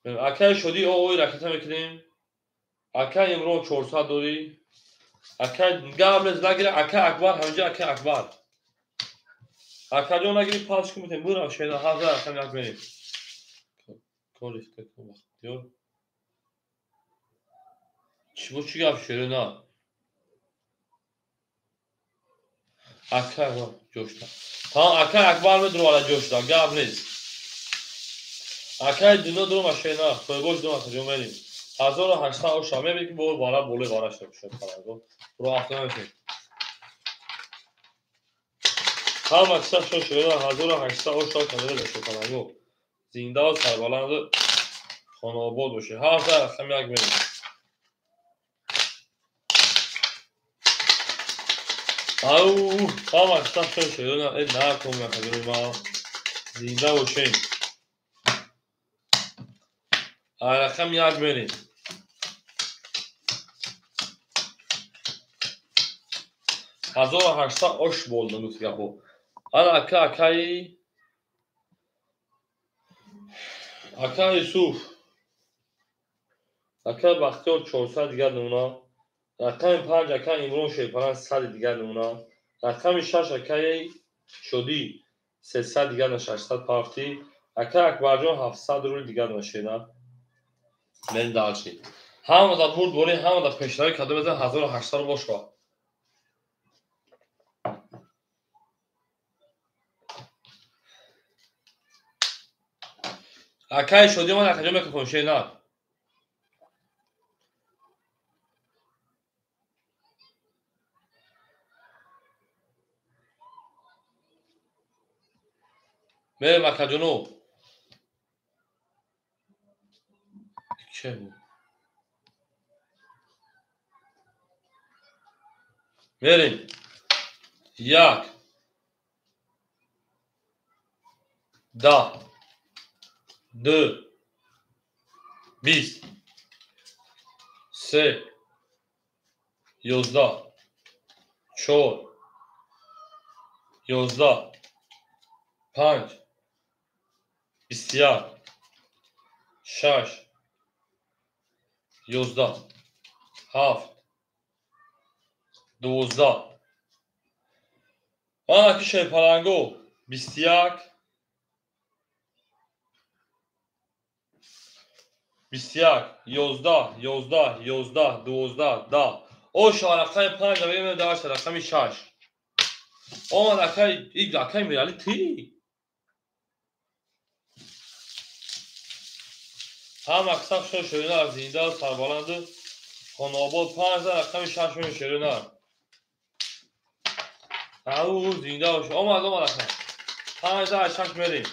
Акай Шодӣ оой ракета мекунем. Акай Имрон 400 дорӣ. Акай гап нест нагира. Акай Акбар ҳаминҷа акай Акбар. Акаҷон нагири пас кун битем. Бурам шера 1000 рақами 1 мерем. Корифта Бахтиёр. Чӣ бо чӣ гап шера на? Ака ҷошта. Тамом, ака Акбар медуровада ҷошта, гап нест. Акаи дуно дурома шена, тойбош дурома каҷо мерим. 1800 оша мебинӣ ки бо бара болои бара шуд шуд. Ро афта мешед. Ҳама киса шуд шуда 1800 оша канал шуд паланго. Зинда ва сарбаланд хонаобод бошед. Ҳафта рақами як мерим. Ау, ҳама киса шуд шуда э накун накун ма. Зинда бошед. Рақами як мерим. 1800 ош болда гуфт гапо. Ана ака акаи ака Юсуф, ака Бахтиёр 400 дигар намуна, рақами 5 ака Имрон Шерпаран 100 дигар намуна, рақами 6 акаи Шодӣ 300 дигар на 600 пафтӣ, ака Акбарҷон 700 рубл дигар на шена. Мен дальше. Ҳамада бурд борӣ, ҳамада пешравӣ карда мезан 1800 бошва. Акаи Шодӣ ман акаҷо микрофон шена. Мерем акаҷоно. Че буд? Мерем. Як. Да. Ду. Бист. Се. 11. Чор. 11. Панҷ. 21. Шаш. 11. Ҳафт. 12. Ана ки шерпаланго 21. 21, 11, 11, 11, 12, 10. Оша рақами 5 равем дар рақами 6. Омад акаи иг акаи Мирали ти. Ҳама аксар шо шерина зинда сарбаланд хонаобод 5 рақами 6 мем шерина. Ау зинда бош. Омад омад ака. 5 6 мерем.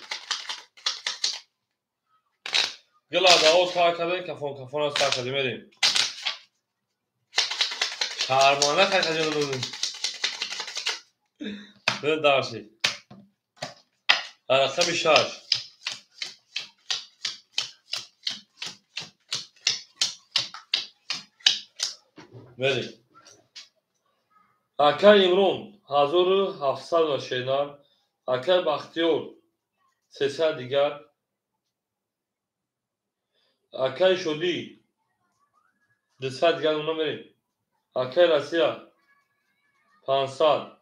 Гила дао сар кардем, кафон кафона сар кардем мерем. Шармона кардем. Дарси. Рақами 6. Мерем. Акаи Имрон 1700 ва шена, акаи Бахтиёр 300 дигар, акаи Шодӣ 200 дигар уна мерем. Акаи Россия 500,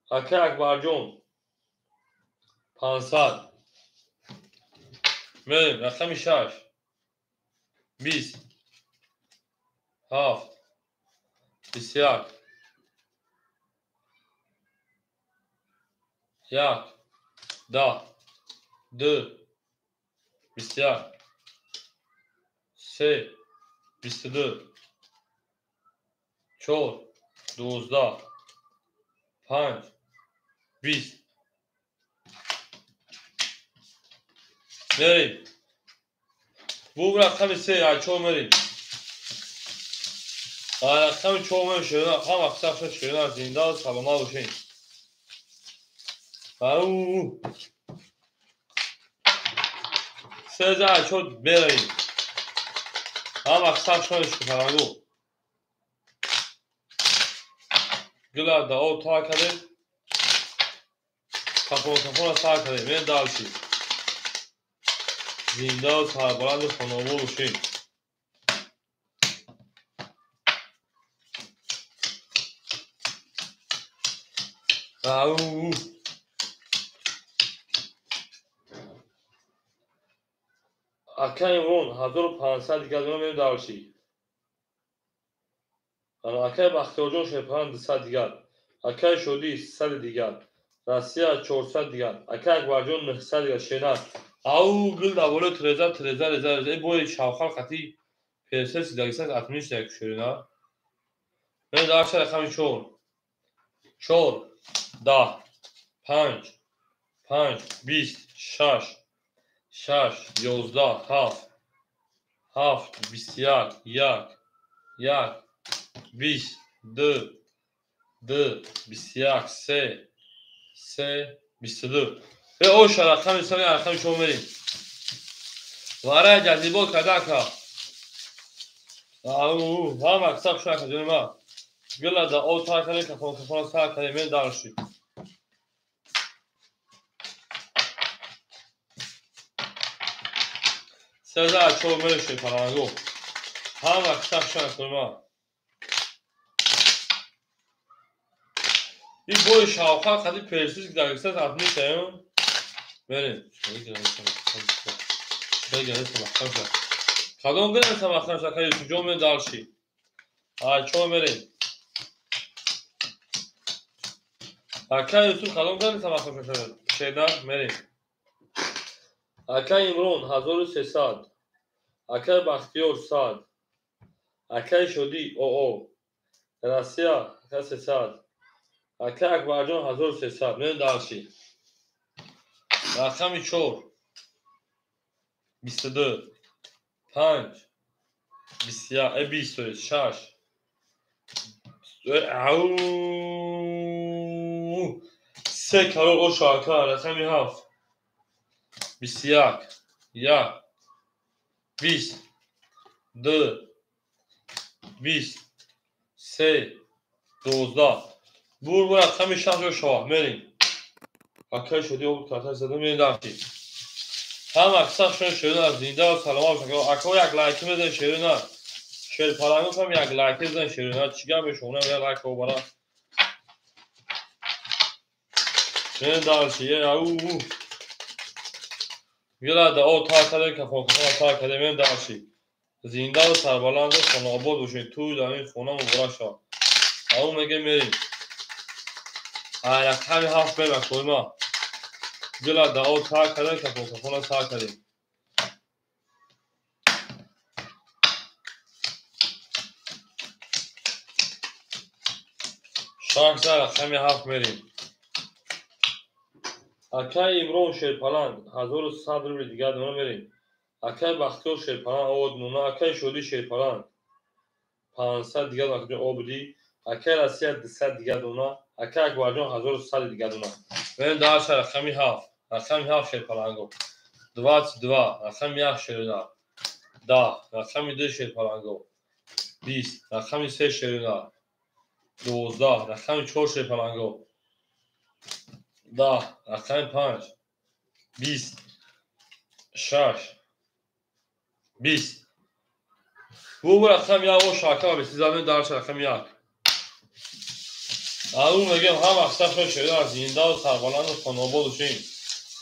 акаи Акбарҷон 500. Мерем рақами 6. 20. 7. 21. 1. 10. 2. 21. 3. 22. 4. 12. 5. 20. Мерем. Бу рақами 3 4 мерем. Рақами 4 мерем шерина, ҳама аксар шуд шерина зинда саломат бошед. Ау. 3 4 мерем. Ҳама аксар шуд шукарангу. Гила дао та кардем. Кафон кафона сар кардем. Мерем дальше. Зинда сарбаланд хонаобод бошед. Ау. Акаи Имрон 1500 дигар дона мерем дальше. Акай Бахтиёрҷон Шерпаланг 200 дигар. Акай Шодӣ 300 дигар. Россия 400 дигар. Акай Акбарҷон 900 дигар. Шернар. Ау гул да боло треза треза реза реза. Бой шавхар қати персес дагисан атмиш як шерина. Мен дарша рақами 4. 4 10 5 5 20 6 6 11 7 7 21 1 1 20 2 2 21 3 3 22. Оша рақами сари рақами шумо мерем. Варай ҷазибот карда ака. Ҳама аксар шуна ака ҷони ма. Гила да о тар кардем, кафон кафона сар кардем, мен дарши. Сеза чор мереше паланго. Ҳама аксар шуна ака ҷони ма. И бои шавқа қади персис дагистан атмисаем. Мерем. Кадом гирем самахтан шака Юсуфҷон мен дарши. Ай чо мерем. Ака Юсуф кадом гирем самахтан шака Шедар мерем. Ака Имрон 1300. Акай Бахтиёр 100. Акай Шодӣ ОО. Россия ака 300. Акай Акбарҷон 1300. Мен дарши. Рақами 4 22 5 21 20 6 3 карор оша ака. Рақами 7 21 1 20 2 20 3 12. Бур бур рақами 6 оша мерем. Акай шуди об карташ задам мен дарки. Ҳама аксар шуни шерина зинда ва саломат бошанд. Ако як лайк мезан шерина. Шер паланг ҳам як лайк мезан шерина. Чӣ гап мешонам як лайк обара. Мен дарки я у. Гила да о та каде кафон кафон та каде мен дарки. Зинда ва сарбаланд ва хонаобод бошед. Ту дар ин хона муборак шавад. Ау меге мерем. Ай рақами 7 мерем акои. Гила да о та каде кафон кафона та кадем. Шахса рақами 7 мерем. Акай Имрон Шерпаланг 1100 рубли дигар дона мерем. Акай Бахтиёр Шерпаланг овод нуна. Акай Шодӣ Шерпаланг 500 дигар дона обди. Акай Россия 200 дигар дона. Акай Акбарҷон 1100 дигар дона. Мен дарша рақами 7. Рақами 7 Шерпаланго. 22. Рақами 1 Шерина. 10. Рақами 2 Шерпаланго. 20. Рақами 3 Шерина. 12. Рақами 4 Шерпаланго. 10. Рақами 5. 20. 6. 20. Бу рақами 1 оша ака бисиза дарша рақами 1. Ау мегем ҳама аксар шуни шерина зинда ва сарбаланд ва хонаобод бошем.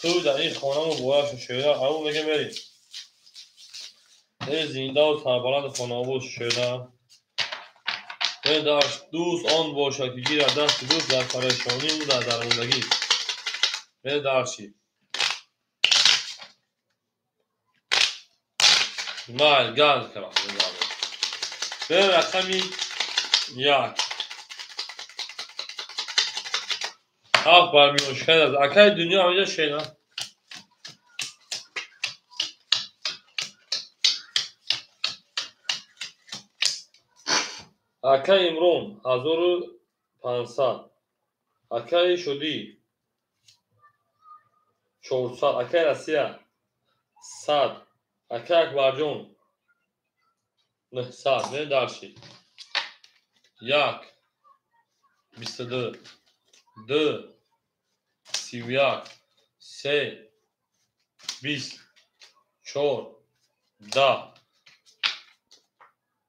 Ту дар ин хона муборак шавад шерина. Ау мегем мерем. Э зинда ва сарбаланд ва хонаобод шерина. Э дашт дӯст он бошад ки гирад дасти дӯст дар парешонӣ ва дар дармондагӣ. Э дарши. Мал газ кара. Э рақами 1. 7 бармиёшкан аст. Акай дунё ҳамиҷа шена. Акай Имрон 1500. Акай Шодӣ 400. Акай Россия 100. Акай Акбарҷон 900. Мен дарши. 1 22 2 31 3 20 4 10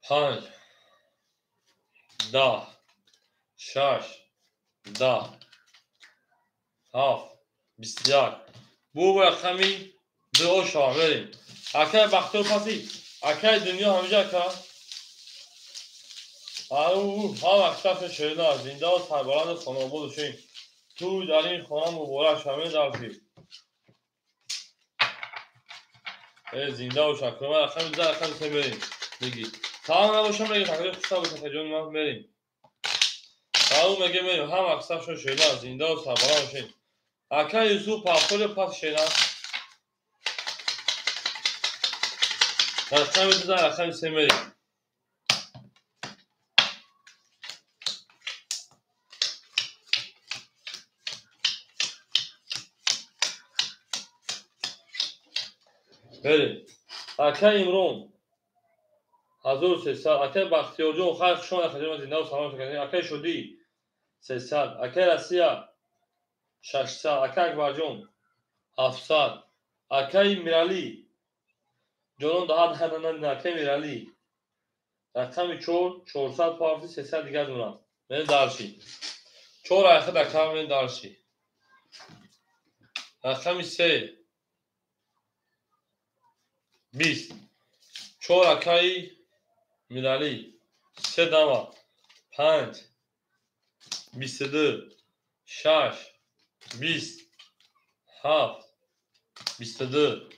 5 10 6 10 7 21. Бу рақами 2 оша мерем. Акай Бахтиёр паси. Акай дунё ҳамиҷа ака. Ҳама аксафи шерина зинда сарбаланду хонобод бошед. Тӯй дар ин хона муборак шавед дарши. Зинда бош акром рақами 2 рақами 3 мерем. Меги. Салом набошам меги такрор хуш набошам ҷон ман мерем. Салом меги мерем. Ҳама аксафшон шерина зинда сарбаланд бошед. Ака Юсуф пахтоли пас шерина. Рақами 2 рақами 3 мерем. Мерем. Ака Имрон 1300, акай Бахтиёрҷон хайр хуш омадед акаҷон зинда салом шакар. Акай Шодӣ 300, акай Россия 600, акай Акбарҷон 700, акай Миралӣ ҷонон даҳад акай Миралӣ рақами 4 400 парти 300 дигар дорад. Мен дарши. 4 айхад ака мен дарши. Рақами 3 20 4 акаи Миралӣ 3 дама 5 22 6 20 7 22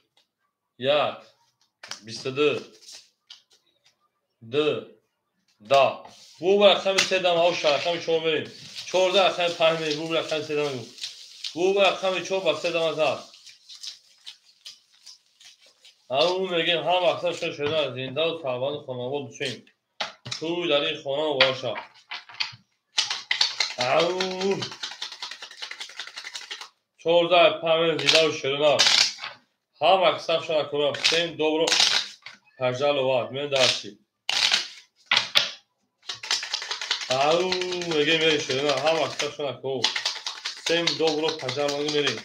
1 22 2 10. Bu рақами 3 дама оша рақами 4 мерем. 14 рақами 5 мерем. Bu рақами 3 дама. Bu рақами 4 ба 3 дама зад. Ау мегем ҳама аксар шуда зинда ва сарбаланд хонавод бошем. Тӯй дар ин хона муборак шавад. Ау 14 5 зинда ва ширина. Ҳама аксар шуда кунам. Всем добро пожаловать. Мен дарси. Ау мегем мерем ширина. Ҳама аксар шуда ку. Всем добро пожаловать мерем.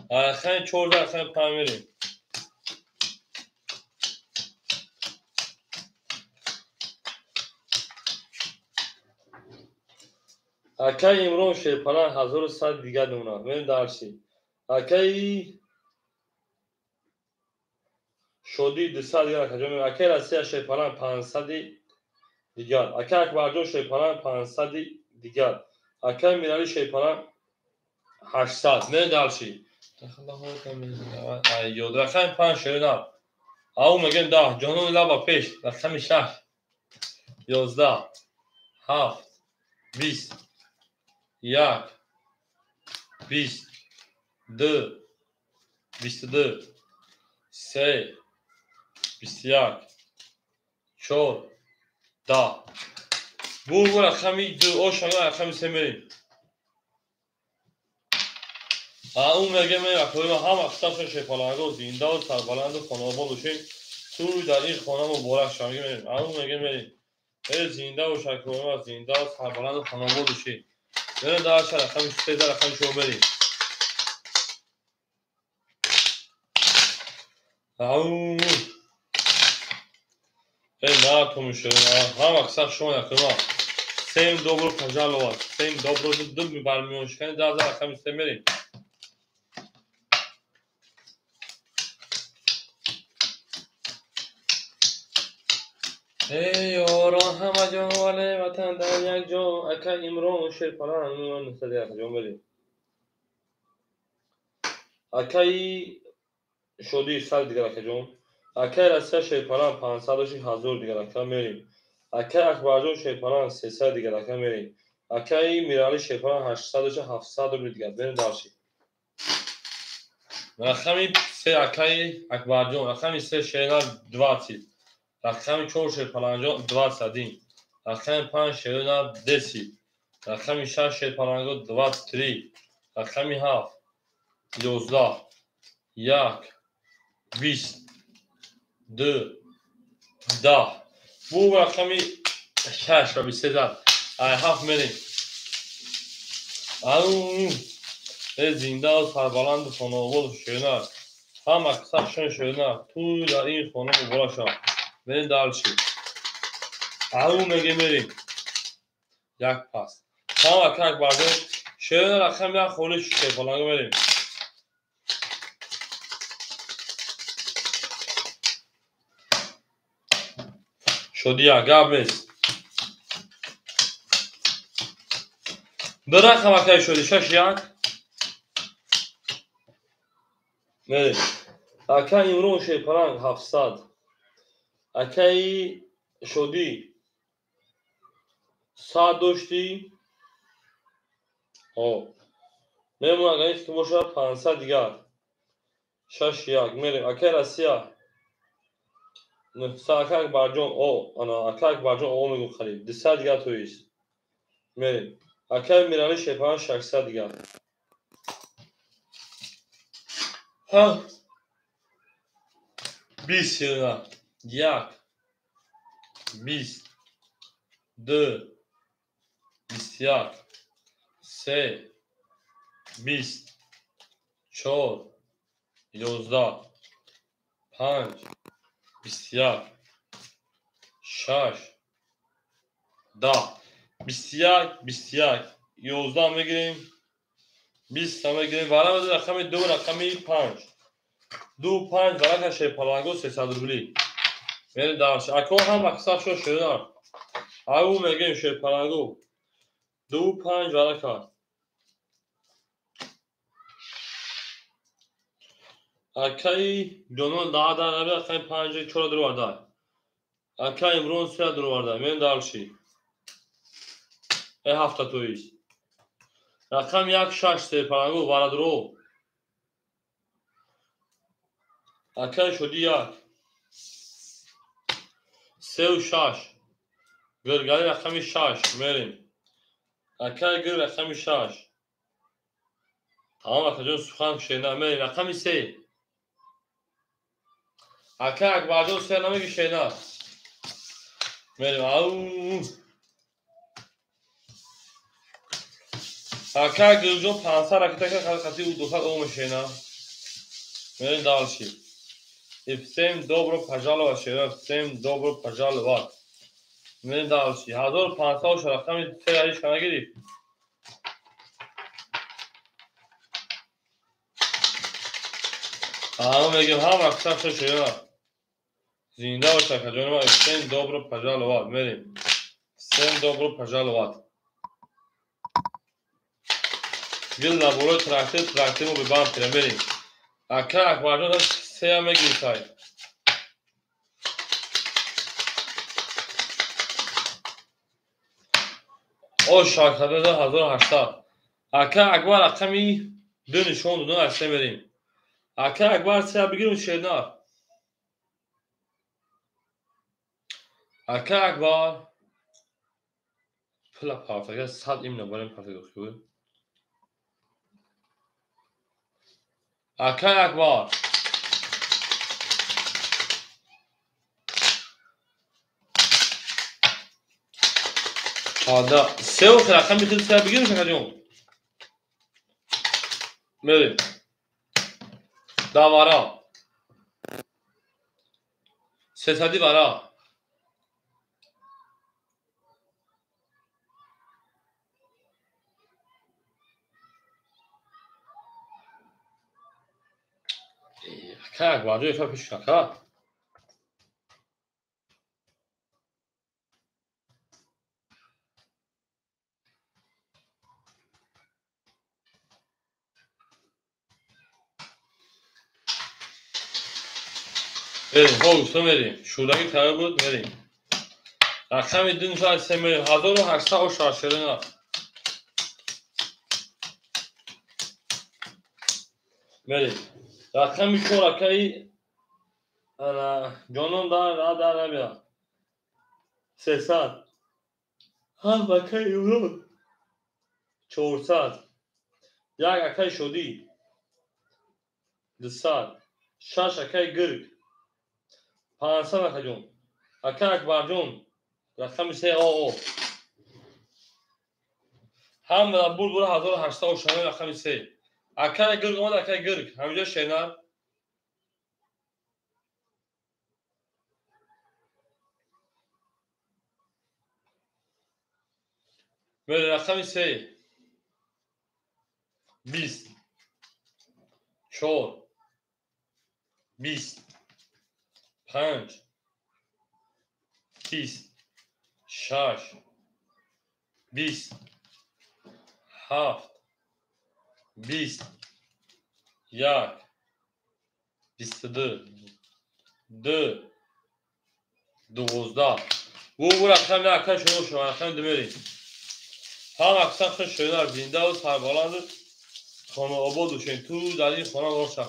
Рақами 14 рақами 5 мерем. Акаи Имрон Шерпалан 1100 дигар дорад. Мен дарси. Акаи Шодӣ 200 дигар акаҷон мерем. Акаи Россия Шерпалан 500 дигар. Акаи Акбарҷон Шерпалан 500 дигар. Акаи Миралӣ Шерпалан 800. Мен дарси. Рақами 5 шерина. Ау мегем 10. Ҷонони лаба пеш. Рақами 6 11 7 20 1 20 2 22 3 21 4 10. Bu рақами 2 оша рақами 3 мерем. Ау мегем акои ҳама аксаршон шерпаланго зинда ва сарбаланду хонобод бошед. Тӯй дар ин хона муборак шавад. Мерем. Ау мегем мерем. Зинда бош акои зинда ва сарбаланду хонобод бошед. Мерем дар рақами 3 рақами 4 мерем. Ау натум ширина. Ҳама аксар шумо акои Всем добро пожаловать. Всем добро ду бармиёншикани дар рақами 3 мерем. Эй ёрон ҳама ҷон вале ватан дар як ҷо. Ака Имрон Шерпалан 900 акаҷон мерем. Акаи Шодӣ 100 дигар акаҷон. Акаи Россия Шерпалан 500 1000 дигар ака мерем. Акаи Акбарҷон Шерпалан 300 дигар ака мерем. Акаи Миралӣ Шерпалан 800 700 рубл дигар. Берем дарши. Рақами 3 акаи Акбарҷон. Рақами 3 Шерина 20. Рақами 4 Шерпаланҷон 21. Рақами 5 Шерина 10. Рақами 6 Шерпаланго 23. Рақами 7 11 1 20 2 10. Bu рақами 6 ва 23. Ай 7 мерем. Ау зинда ва сарбаланду хонобод ширина. Ҳама аксаршон ширина. Тӯй дар ин хона муборак шавад. Мерем дарши. Ау мегем мерем. Як пас. Ҳама ака Акбарҷон ширина рақами 1 холӣ Шерпаланго мерем. Шодия, гап нест. Ду рақам акаи Шоди, 6 1. Мерем. Ака Имрон Шерпаланг 700. Акаи Шодӣ 100 доштӣ. Мемон агар ки бошад 500 дигар. 6 1 мерем. Акаи Россия 900. Ака Акбарҷон ана ака Акбарҷон мегӯ қариб 200 дигар тоист. Мерем. Акаи Мирали Шерпаланг 600 дигар. 20 ҳирна. 1 20 2 21 3 20 4 11 5 21 6 10 21 21 11 мегирем, 20 мегирем. Вара рақами 2 рақами 5 2 5 варака Шерпаланго 300 рубли. Мерем дальше. Ако ҳам аксар шо шуда. Ау мегем Шерпаланго 2 5 варака. Акаи ҷонон 10 дар наби акаи 5 4 дурварда. Акаи Имрон 3 дурварда. Мерем дальше. 7 тоист. Рақам 1 6 Шерпаланго варадро. Акаи Шоди 1 3 6 Гиргали рақами 6 мерем. Акаи Гир рақами 6. Тамом акаҷон сухан шена мерем. Рақами 3. Ака Акбарҷон 3 намеги шена. Мерем. Ау. Ака Гирҷон 500 ракетака қати 200 ом шена. Мерем дальше. И всем добро пожаловать, шена. Всем добро пожаловать. Мерем дальше. 1500 рақами 3 алиш нагирифт. Ама мегем ҳам аксар шо шена. Зинда бош акаҷони ман. Всем добро пожаловать. Мерем. Всем добро пожаловать. Гил наборои трактир, трактир мо бибам мерем. Ака Акбарҷон 3 мегирифтай. Ош акада 1800. Ака Акбар рақами 2 нишон додан аз 3 мерем. Ака Акбар 3 бигирем шернар. Ака Акбар пула партага 100 имна барем партага хӯр. Ака Акбар 14 3 рақами хел 3 бигирем шакаҷон. Мерем. Давара 300 вара. Ака Акбарҷон яка пеш ака. Мерем, хо гуфта мерем. Шӯрагӣ тайёр буд, мерем. Рақами 2 нишон 3 мерем. 1800 ош шерина. Мерем. Рақами 4 акаи ана ҷонон дар набия. 300. Ҳам акаи Имрон 400. 1 акаи Шодӣ 200. 6 акаи Гирг 500 акаҷон. Ака Акбарҷон рақами 3 о. Ҳам бур бур 1800 ошана рақами 3. Акаи Гирг омад, акаи Гирг. Ҳаминҷо шена. Мере рақами 3. 20 4 20 5 30, 6, 20, 7, 20, 1, 22, 2, 12. Бу рақами ака шумо шумо рақами ду мерем. Ҳам аксар хуш шудар зинда ва сарбаланд хонаобод бошед. Ту дар ин хона боша.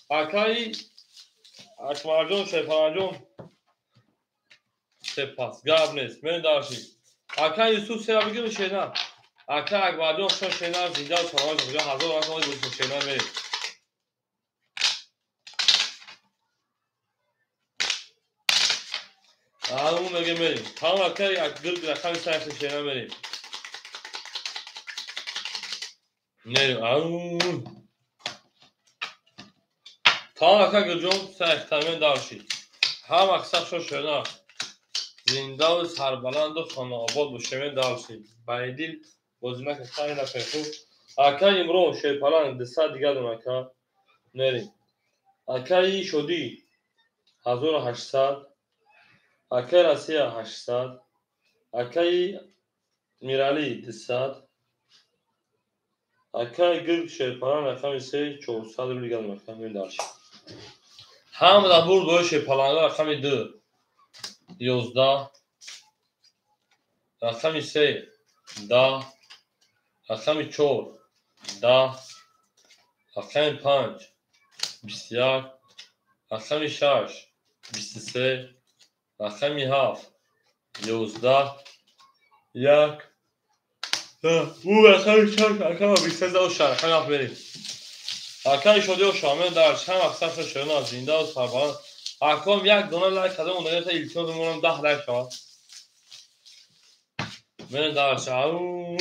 Акаи Акмарҷон Шерпаланҷон сепас гап нест. Мен дарши. Ака Юсуф сера бигир шена. Ака Акбарҷон хуш шена зинда ва сарбаланд бошед. 1000 рақами бошед шена мерем. Ҳамун меге мерем. Ҳам ака гирг рақами сайхи шена мерем. Мерем. Ҳамун. Тамом ака гирҷон сайхтамен даршид. Ҳам аксар шена зиндаву сарбаланду хонаобод бошемен даршид. Байдил бозӣ накард накард. Хуб. Ака Имрон Шерпаланг 200 дигар дон ака. Мерем. Акаи Шодӣ 1800. Акаи Россия 800, акаи Мирали 200, акаи Гирг Шерпаланг рақами 3 400 рубл дигар рақами дарши. Ҳамада бурд бои Шерпаланга рақами 2 11, рақами 3 10, рақами 4 10, рақами 5 21, рақами 6 23, рақами 7 11, 1, ӯ рақами 6 акама 23 оша рақами 7 мерем. Акаи Шодӣ оша мен дар чанд аксар шуд зинда ва сарбаланд. Акам як дона лайк кардам, он илтимос мекунам 10 лайк шавад. Мен дар чанд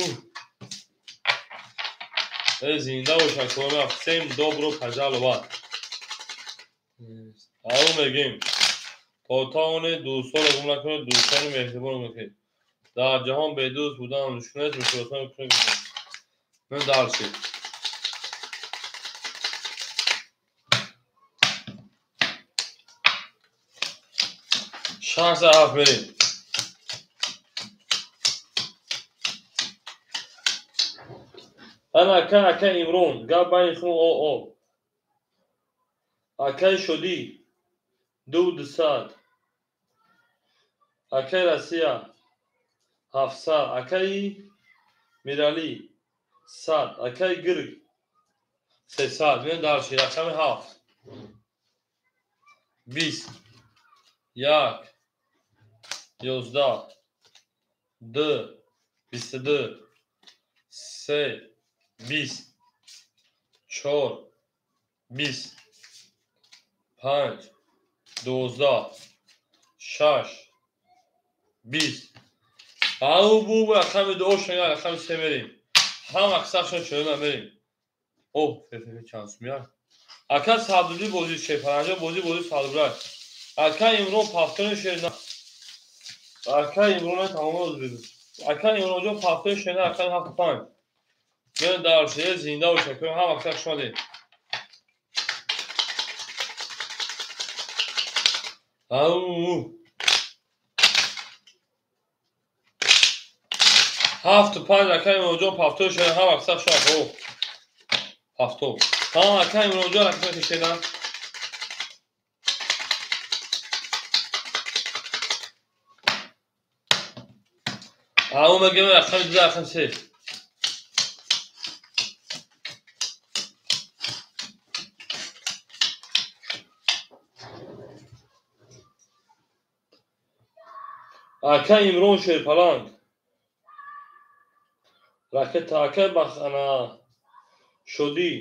зинда бош акам всем добро пожаловать. Ау мегим. То тавонед дӯстонро гум накунед, дӯстони меҳрибонро мекунед. Дар ҷаҳон бедӯст будан мушкил нест, мушкилотро кунед. Мен дарси. Шанс ҳафт мерем. Ана ака ака Имрон, гап байни хун о о. Акаи Шодӣ 200. Акаи Россия 700, акаи Мирали 100, акаи Гирг 300. Мен дарши рақами 7 20, 1, 11, 2, 22, 3, 20, 4, 20, 5, 12, 6, 20. Ау бу рақами 2 шуд, рақами 3 мерем. Ҳам аксаршон шуда мерем. О, фефе чанд сумия. Ака сабдули бозӣ Шерпаланҷо бозӣ сабдулай. Ака Имрон пафтони шерна. Ака Имрон тамом бозӣ. Ака Имронҷон пафтони шерна рақами 7 5. Мен дар шер зинда бош акам ҳам аксар шуд. Ау 7 5 акаи Имронҷон пафтои шуда ҳам аксар шуд. О пафто. Ҳам акаи Имронҷон рақами шуда. Ау мегем рақами 2 рақами 3. Ака Имрон Шерпаланг ракета ака бахана Шодӣ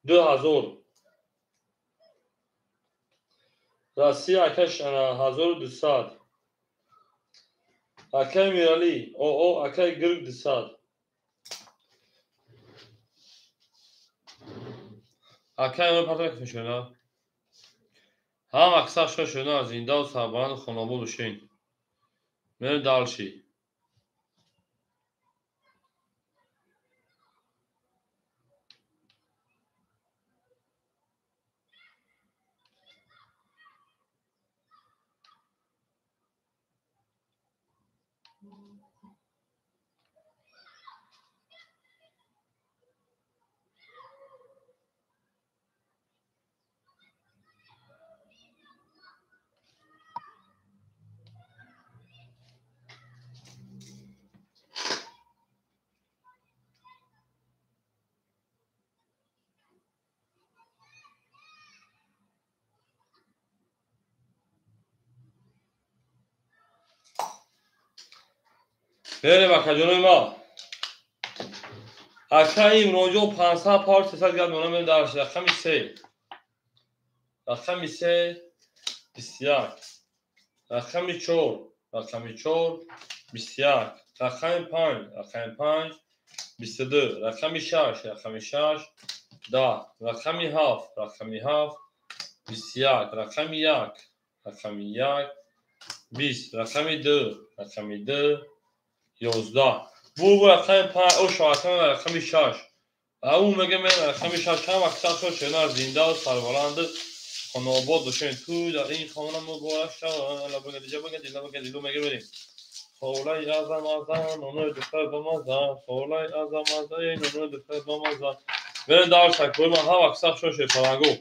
2000, Россия акаш ана 1200, акаи Мирали оо акаи Гирг 200, акаи Имрон патак мешуда. Ҳам аксар шуда зинда ва сарбаланд хонаобод бошед. Мерем дальше. Берем акаҷонои ма. Акаи Имронҷон 500 пар 300 грамм дона мерем дар рақами 3. Рақами 3 21. Рақами 4, рақами 4 21. Рақами 5, рақами 5 22. Рақами 6, рақами 6 10. Рақами 7, рақами 7 21. Рақами 1, рақами 1 20. Рақами 2, рақами 2 11. Бу рақами 5, ош рақами 6. Ау мега мен рақами 6 ҳам аксар шена зинда ва сарбаланд хонобод бошед. Ту дар ин хона муборак шава. Лабагади ҷабагади лабагади лу мега берем. Холай азам азам ноно духтар бамаза. Холай азам азам ноно духтар бамаза. Берем дар шакои ман ҳам аксар шоше парангу.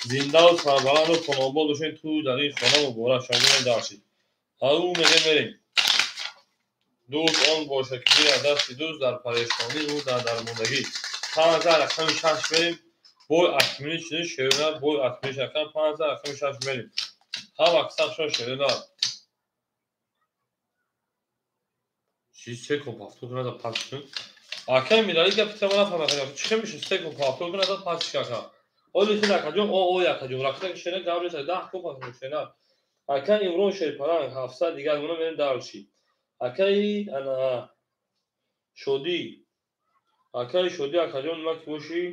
Зинда ва сарбаланд ва хонобод бошед. Ту дар ин хона муборак шава. Берем дарши. Ау мега мерем. Дӯст он бошад ки аз дасти дӯст дар парешонӣ ӯ дар дармондагӣ. 5 рақами 6 мерем. Бой атмини чизи шерина бой атмини рақами 5 рақами 6 мерем. Ҳам аксар шо шерина. Чи се кун пафтор кунад пас кун. Акай Мирали гапи та мана фаҳмидам. Чи хел мешад се кун пафтор кунад пас шака. Оли хел акаҷон о о акаҷон рақами шерина габри 10 кун пафтор шерина. Акай Имрон Шерпаранг 700 дигар мона мерем дарши. Акаи ана шодӣ, акаи шодӣ акаҷон ма ки бошӣ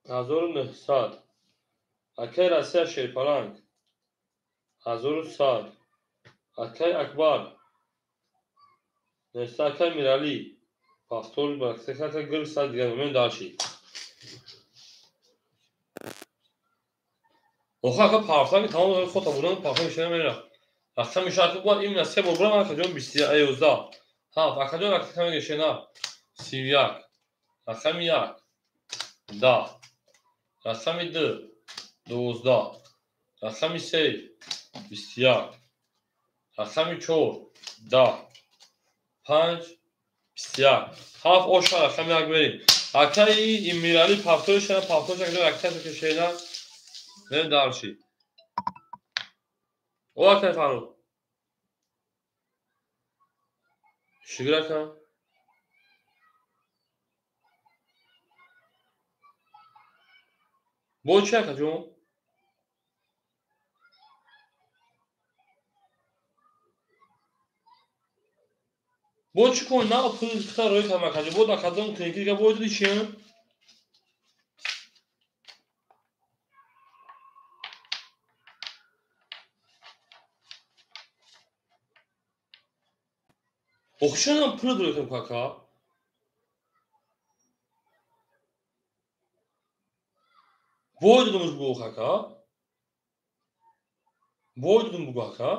1900. Акаи Россия Шерпаранг 1100. Акаи Акбар 900. Акаи Миралӣ пафтор бараксаката гир 100 дигар мен дарши. Оха ака пафтани тамом хота будан пафтани шена мера. Рақами шарти бояд именно се бор бурам акаҷон 11. Ҳафт акаҷон рақами гешена 31. Рақами 1 10. Рақами 2 12. Рақами 3 21. Рақами 4 10. 5 21. Ҳафт оша рақами 1 берем. Акаи Имирали пафтори шена пафтори акаҷон рақами кешена мерем дарши. О акаи Фаррух. Шукр ака. Бо чи акаҷон? Бо чӣ кун? На пул хита рӯй кардам акаҷон. Бо акаҷон клиники дига бо диди чи? Охшанам пул рӯй кардам кака. Бо дидумуш бугу кака. Бо дидум бугу ака.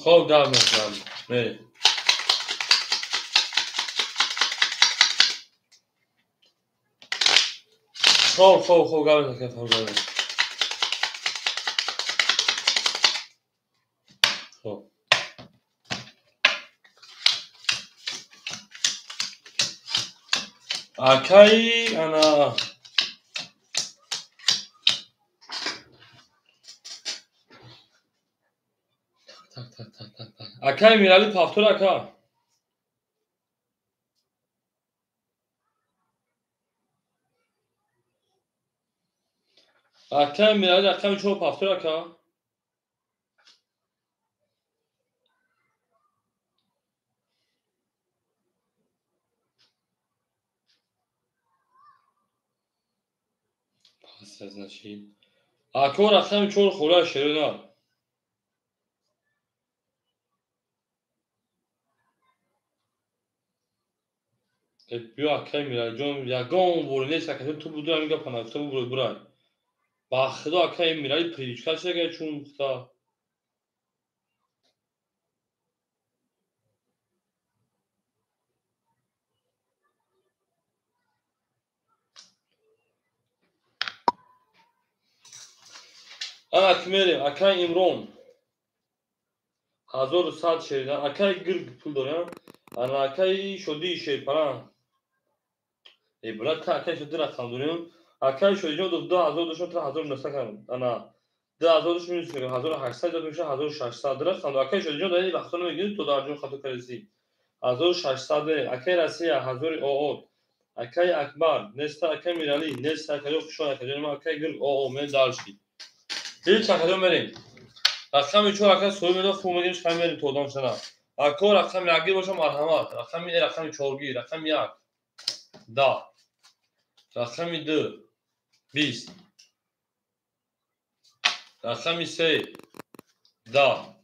Хоб гап мезанам. Мерем. Хоб хоб хоб гап мезанам, хоб гап мезанам. Хоб. Акаи ана акаи Мирали пафтор ака. Акаи Мирали рақами 4 пафтор ака. Значит, ако рақами чор хола шерина. Биё акай Миралиҷон, ягон бори нест акай ту буду ҳамин гапа нагуфта бубурой бурай. Ба худо акай Мирали привычка шуда чун гуфта. Ана ки мерем, акай Имрон 1100 шерина, акай Гирг пул дорам, ана акай Шодии шерпаран. Э брат, та акай Шоди рақам дорем. Акай Шодиҷон 2000 дошт, 3900 кардам. Ана 2000 дошт, минус кардам, 1800 дод мешавад, 1600 рақам. Акай Шодиҷон дар ин вақтҳо намегирид, то дар ҷон хато кардӣ. 1600 акай Россия 1000 ОО. Акай Акбар, неста акай Мирали, неста акай Хушон, акай ҷон, акай Гирг ОО, мен дальше. Ҳеҷ акаҷон мерем. Рақами чор ака соҳиб медод, хуб мегирем, шумо мерем то одам шана. Ако рақами якгир боша марҳамат. Рақами рақами чоргир, рақами як. 10. Рақами ду 20. Рақами се 10.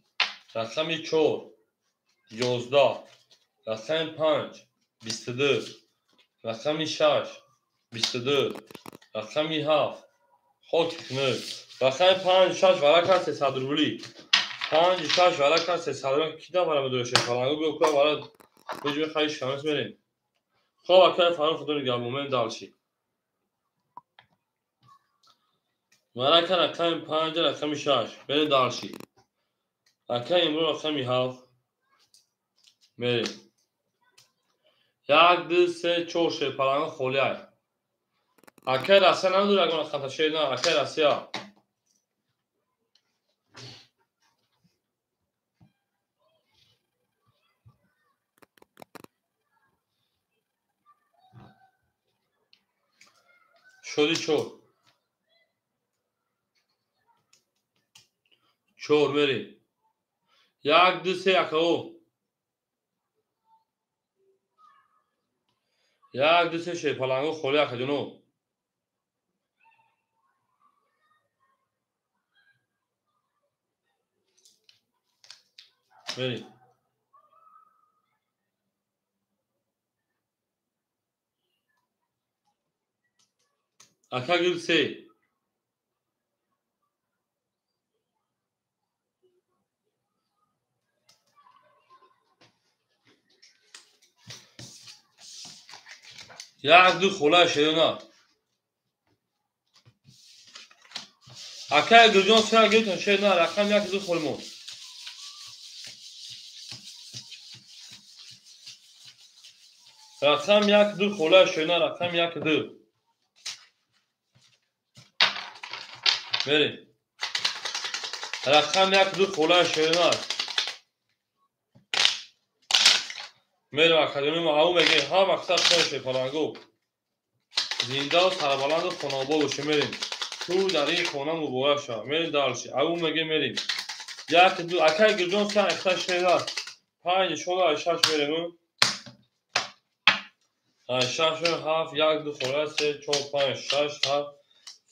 Рақами чор 11. Рақами панҷ 22. Рақами шаш 22. Рақами ҳафт хоки хунук. Рақами панҷ шаш варака 300 рубли. Панҷ шаш варака 300 рубли. Ки да вара медорад шерпалангу биё кура вара беҷ мехариш шамс мерем. Хоб акай Фаррух худо нигаҳбон, мерем дальше. Варака рақами панҷ рақами шаш мерем дальше. Акай Имрон рақами ҳафт мерем. Як ду се чор шерпалангу холиай. Акай Россия намедорад ягон рақамта шер на, акай Россия. Шоди чор. Чор мерем. Як ду се акао. Як ду се шерпалангу холи акаҷоно. Мерем. Ака гул се. Як ду хола шерона. Ака гулҷон се гиртон шерона, рақам як ду холмон. Рақам як ду хола шерона, рақам як ду. Мерем. Рақам як ду хола шерона. Мерем академия ма ау мегем, ҳар мақсад шер шерпалангу. Зинда сарбаланду хонобод боше мерем. Ту дар ин хона муборак шав. Мерем дальше. Ау мегем мерем. Як ду акай Гулҷон се ахта шера. Панҷ шола шаш мерем. Шаш ҳафт як ду хола се чор панҷ шаш ҳафт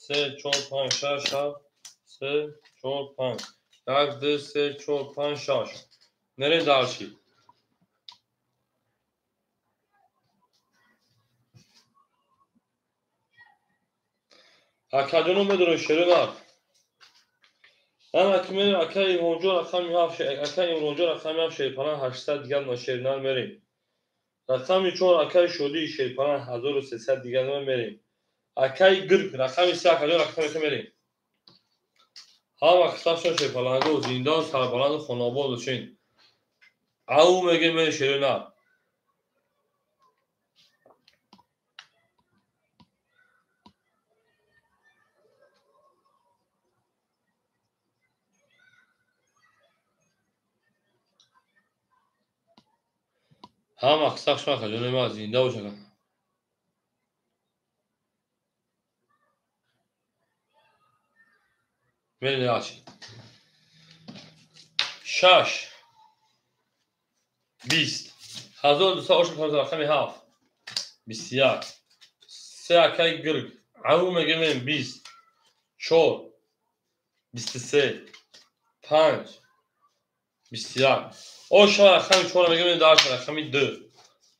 се чор панҷ шаш ҳафт се чор панҷ як ду се чор панҷ шаш. Мерем дальше. Акаҷоно медорем шерина. Ана ки мерем акай Имронҷон рақами ҳафт, акай Имронҷон рақами ҳафт шерпалан 800 дигар на шерина мерем. Рақами чор акай Шодии шерпалан 1300 дигар мерем. Акай Гирг рақами се акаҷон рақами се мерем. Ҳама қисмашон шерпалангу зинда сарбаланду хонобод бошен. Ау мегем мерем шерина. Ҳама қисмашон акаҷони ма зинда бошанд. Мерем дальше. Шаш 20 1200 оша рақами ҳафт 21 се акай Гирг ау мегем мерем 20 4 23 5 21. О шава рақами 4 мегӯем, дальше рақами 2.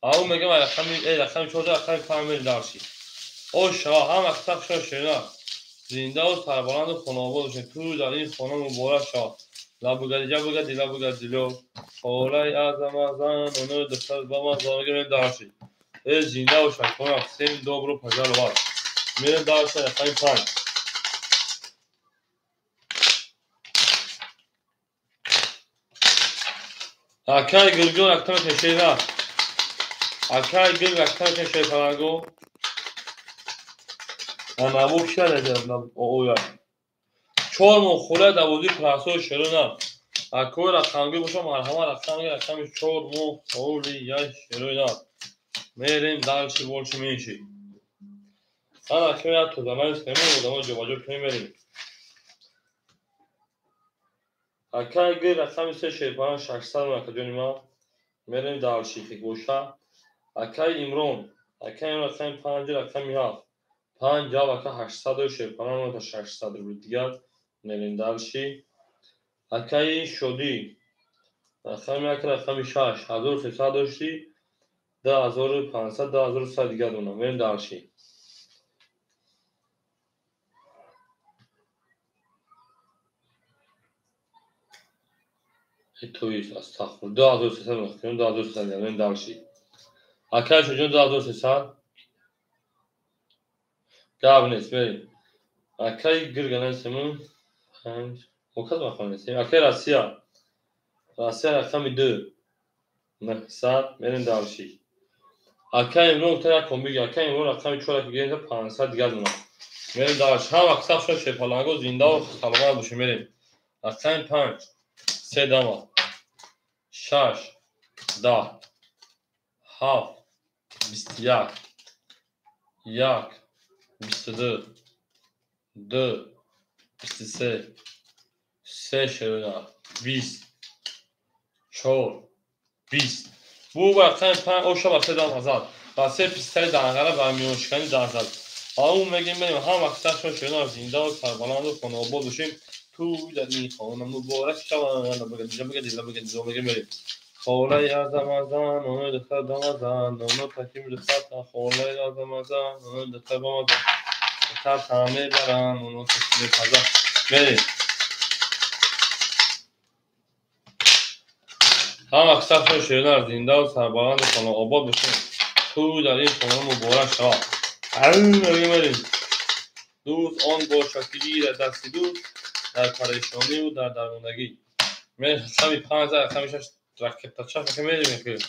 Ау мегӯем рақами рақами 4, рақами 5 мерем дальше. О шава ҳама қисса шава шена. Зиндаву сарбаланду хонаобод бошед. Ту дар ин хона муборак шава. Лабугадиҷа бугади лабугадило. Холаи азамазан, оно духтар ба ман мегӯем дальше. Э зинда бошад, хона всем добро пожаловать. Мерем дальше рақами 5. Акай гиргон рактами тешера. Акай гир рактами тешера паланго. Анабу кишара оя. 4 моҳ хула давози прасои шерона. Акой рақамгир боша марҳама рақамгир рақами 4 моҳ холи я шерона. Мерем дальше больше меньше. Ана акой я тозамай схему одамо ҷобаҷо кунем мерем. Акай гир рақами 3 шерпаран 600 акаҷони ман. Мерем дальше хик боша. Акай Имрон, акай Имрон рақами 5 рақами 7. 5 ҷав ака 800 шерпаран та 600 рубл дигар. Мерем дальше. Акаи Шодӣ рақами 1 рақами 6 1300 дошти 2500 2100 дигар дона. Мерем дальше. То есть, астағфир, 2300 мехӯрем, 2300 мерем дальше. Акай Шоҷон 2300. Гап нест, мерем. Акай Гирганасимун 5. Оказ махонесем. Акай Россия. Россия рақами 2. 900 мерем дальше. Акай Имрон та як комбиг, акай Имрон рақами 4 ки гирем 500 дигар дона. Мерем дальше. Ҳама қисса шуд шерпаланго зинда ва саломат бошем мерем. Рақами 5. 3 дама 6 10 7 21 1 22 2 23 3 шерона 20 4 20. Бу рақами 5 оша ба 3 дам азад. Ба 3 пистари данғара ба миёншикани дан зад. Ау мегем мерем ҳама қисса шуд шерона зинда ва сарбаланду хонаобод бошем. Ту дар ин хона муборак шава. Лабугадиҷа холаи азамазан, оно духтар дамазан, оно таким духтар холаи азамазан, оно духтар бамазан, духтар та мебаран, оно таким мепазан. Мерем. Ҳама қисса шуд шерона зиндаву сарбаланду хонаобод бошем. Ту дар ин хона муборак шава. Мерем. Дӯст он бошад ки гирад дасти дӯст дар парешониву дар дармондагӣ. Рақами 5 рақами 6 ракетача мерем мехӯрем.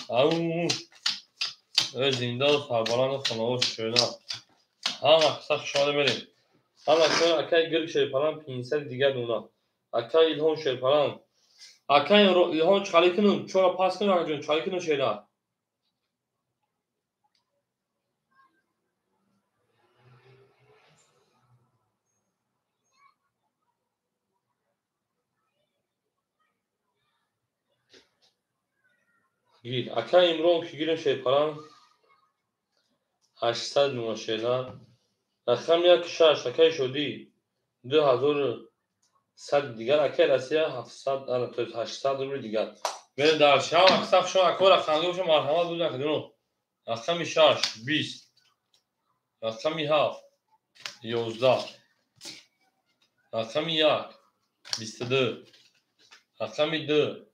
Ау зиндаву сарбаланду хонаобод шерона. Ҳама қисса хушомада мерем. Ҳама акай гирг шерпаран 500 дигар дона. Акай Илҳом шерпаран. Акай Илҳом чали кунум, чора пас кунум акаҷон, чали кунум шера. Гир. Акай Имрон ки гирем шерпаран 800 нума шера. Рақами 1 6 акай Шодӣ 2100 дигар. Акай Россия 700, ана то есть 800 рубли дигар. Мерем дальше. Ҳама қисса шумо акор рақамгир боша марҳамат буд акаҷоно. Рақами 6 20 рақами 7 11 рақами 1 22 рақами 2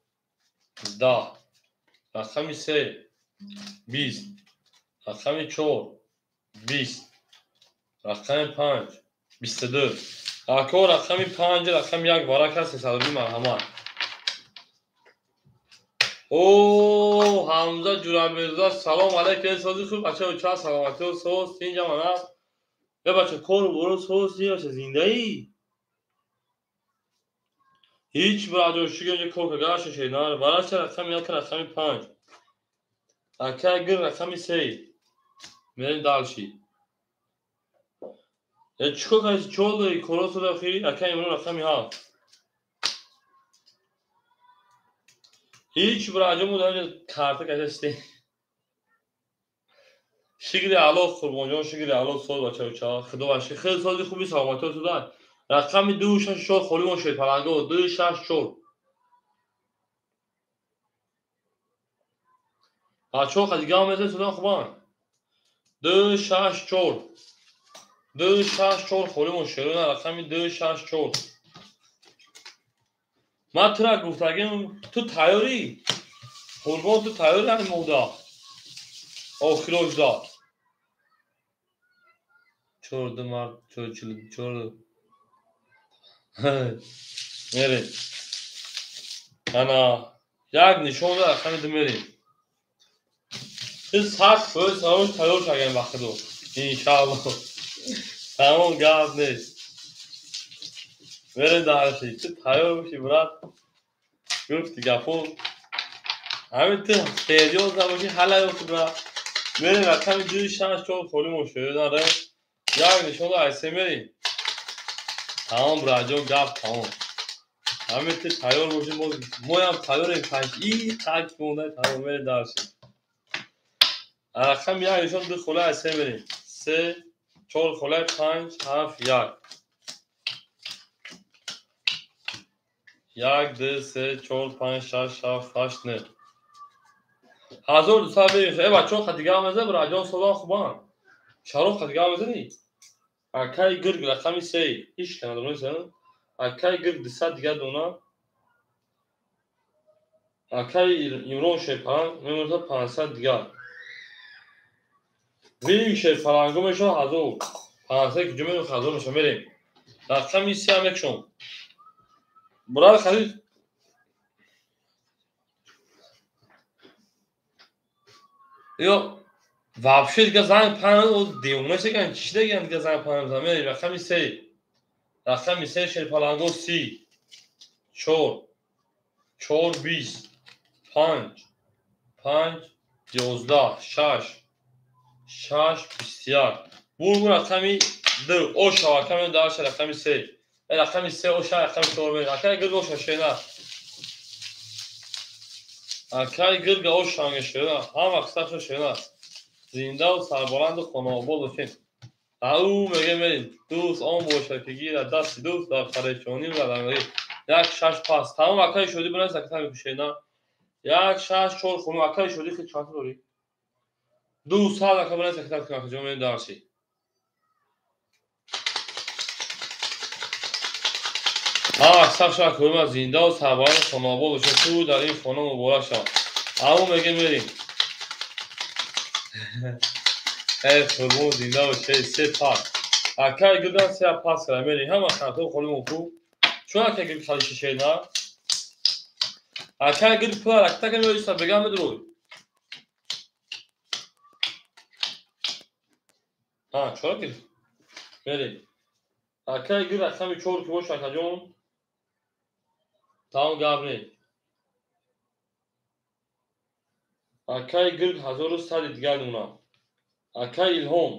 10 рақами 3 20 рақами 4 20 рақами 5 22. Ако рақами 5 рақами 1 барак аст 300 рубли марҳамат. О Ҳамза Ҷурабирзо салом алайкум, сози хуб бача, ча саломатӣ соз инҷа мана. Е бача кору боро соз бача зиндаӣ. Ҳеҷ браҷо шугар инҷа кор карда шена. Барача рақами 1 рақами 5. Акай гир рақами 3. Мерем дальше. Е чикор кардӣ? Чор дорӣ коротро охири? Акай Имрон рақами 7. Ҳеҷ браҷо мо дар карта кашастем. Шукри Аллоҳ Қурбонҷон, шукри Аллоҳ соз бачаюча. Худо шукр. Хеле сози хуби саломатиё туда. Рақами 264 холӣ мон шуд паланго 264. Бачаҳо қадигам мезанед судан хубан. 264. 264 холӣ мон шуд. Рақами 264. Ман тура гуфтагим, ту тайёрӣ? Қурбон, ту тайёрӣ ҳамин моҳда? Охирожда. 4 март 44. Мерем. Ана як нишон да рақами 2 мерем. Ту 100% сарош тайёр шагем ба худо. Иншааллоҳ. Тамом гап нест. Мерем дарши. Ту тайёр бошӣ брат. Гуфти гапо. Ҳамин ту серьёз набошӣ ҳала ёфти брат. Мерем рақами 264 холӣ мон шуд. Як нишон да айсе мерем. Тамом братҷон, гап тамом. Ҳамин ту тайёр бошӣ, моям тайёрем. И қак монда тамом мерем дарши. Рақами як нишон 2 хола айсе мерем. 3 4 хола 5 7 1. 1 2 3 4 5 6 7 8 9. 1200 мерем. Э бачаҳо қадигам мезанед, братҷон солон хубан. Шароф қадигам мезанӣ? Акай гирг рақами 3. Ҳеч ка надонистам. Акай гирг 200 дигар дона. Акай Имрон Шерпаланг мемонад 500 дигар. Вин Шерпалангу мешавад 1000. 500 ки ҷумъа 1000 мешавад. Мерем. Рақами 3 ҳам мекушом. Брат харид. Ё вообще дига занг панҷ девона шекан чӣ деган дига занг панҷ мерем. Рақами 3. Рақами 3 Шерпаланго 30 4 4 20 5 5 11 6 6 21. Бур рақами 2 оша рақами дарша рақами 3. Рақами 3 оша рақами 4 мерем. Акай гирг оша шена. Акай гирг оша анга шена. Ҳама қисмашо шена. Зиндаву сарбаланду хонаобод бошед. Ау меге мерем. Дӯст он бошад ки гирад дасти дӯст дар парешонӣ ва дар 1 6 пас. Тамом акай шодӣ бинавис акай мекушена. 1 6 4 хунум акай шодӣ хел чанд дорӣ? 200 ака бинавис акай кунам ҷо мерем дарши. Ҳама саф шава кӯрма зиндаву сарбаланду хонаобод бошед. Ту дар ин хона муборак шав. Ау меге мерем. Эй қурбон зинда бошед. 3 пас. Акай гирдан 3 пас кардам. Мерем. Ҳама хато холӣ мон ку. Чун акай гирд хали шишаи на? Акай гирд пула ракта кам ёиста бегам медурой. Ҳа, чора гирд? Мерем. Акай гирд рақами 4 ки бош акаҷон. Тамом гап нест. Акай гирд 1100 дигар мона. Акай Илҳом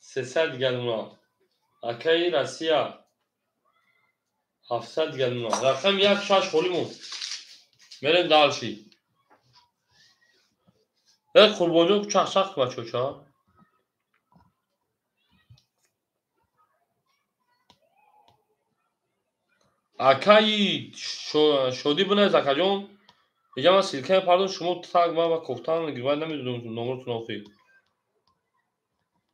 300 дигар мона. Акай Россия 700 дигар мона. Рақами 1 6 холӣ мон. Мерем дарши. Э Қурбонҷон чақ-чақ бачаҳо. Акай шодӣ бинавис акаҷон. Иҷа ман ссылка мепардом, шумо так ман ба кофтан гирвай намедонам номротон охир.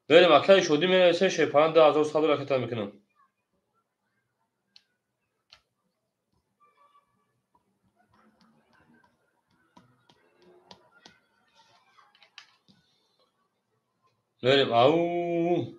Берем акай шодӣ менависем Шерпаланг 2100 ракета мекунам. Берем ау.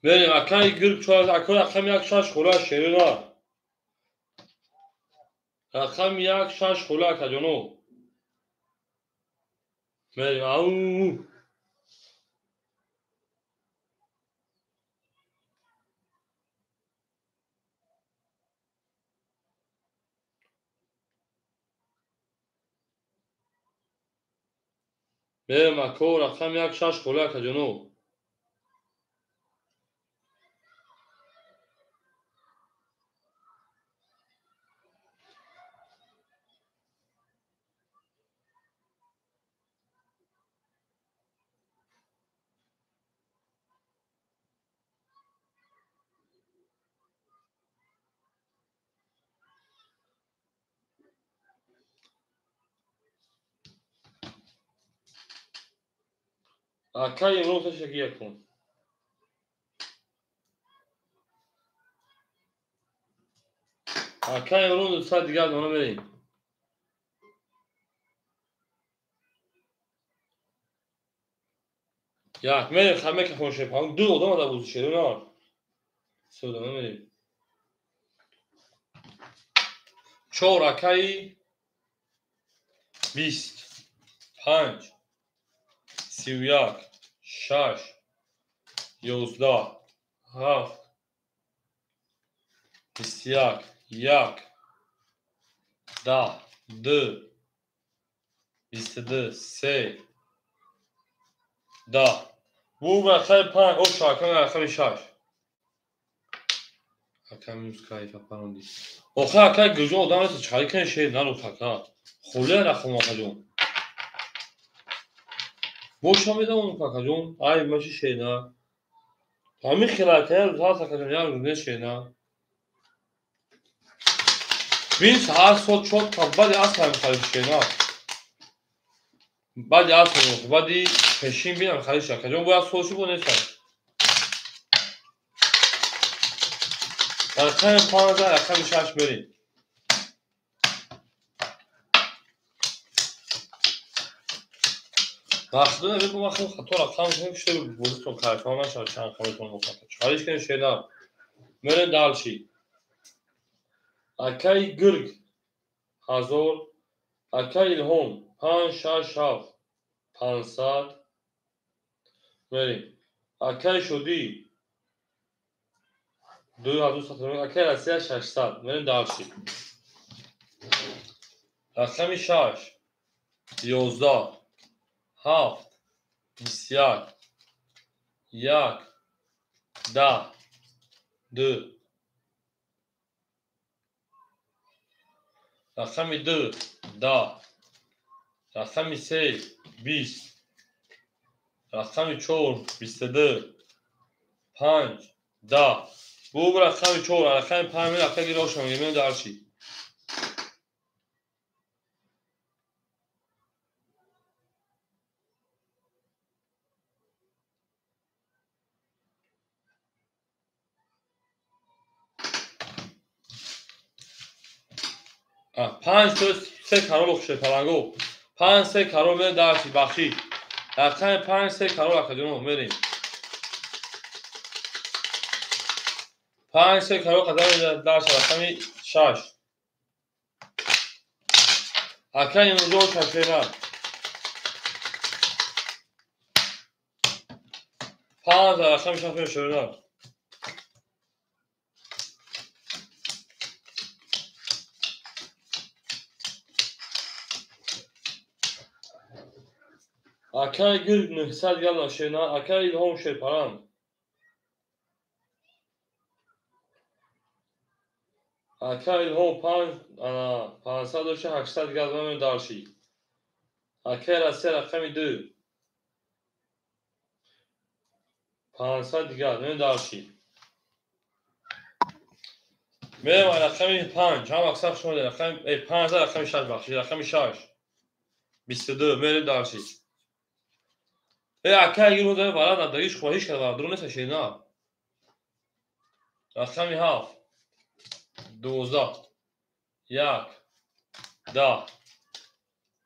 Мерем акай гирг чор акай рақами 1 6 хола шерина. Рақами як шаш хола акаҷоно. Мерем. Ау. Мерем ако, рақами як шаш хола акаҷоно. Акай имрӯз пешаки якун. Акай имрӯз 200 дигар дона мерем. Як мерем хаме кафон шепан ду одам ада бузи шеду нар. Се одам мерем. Чор акай 20 5 31 6 11 7 21 1 10 2 22 3 10. Бу рақами 5 ош рақами 6. Акам юз кайфа паронди. Оха акай гӯжо одам нест чари кан шер нару така. Холе рақам акаҷон. Боша медавонам какаҷон. Ай маши шена. Ҳамин хел ака як рӯз ҳаст акаҷон, як рӯз нест шена. Бин саҳар соат чор та баъди аср ҳамин харид шена. Баъди аср, баъди пешин бинам харид шуда. Акаҷон бояд соат шуд бо нест. Рақами 5 рақами 6 мерем. Вақтона бигӯ ман хеле хато рақам кунем, что бозитон кайфа нашавад, чанд хаметон мухата. Чариш кунем шена. Мерем дальше. Акай Гирг 1000, акай Илҳом 5 6 7 500. Мерем. Акай Шодӣ 2100, акай Россия 600. Мерем дальше. Рақами 6 11 7 21 1 10 2. Рақами 2 10. Рақами 3 20. Рақами 4 22 5 10. Бу рақами 4, рақами 5 рақами гирошам, мегӯем дарчи. 5 3 карол хушед паланго. 5 3 карол мерем дарчи бахшид. Рақами 5 3 карол акаҷоно мерем. 5 3 карол қадам дарчи рақами 6. Ака имрӯзо шашена. 5 рақами 6 мешавад. Акай Гирг 900 гала шена, акай Илҳом Шерпаран. Акай Илҳом 5 500 дошта 800 гала мемем дарши. Акай Россия рақами 2 500 дигар мемем дарши. Мерем рақами 5, ҳам аксар шумо рақами 5 рақами 6 бахшид, рақами 6 22 мерем дарши. Акай гиру дора вара надагиш хоҳиш кард вара дуру нест шена. Рақами 7 12 1 10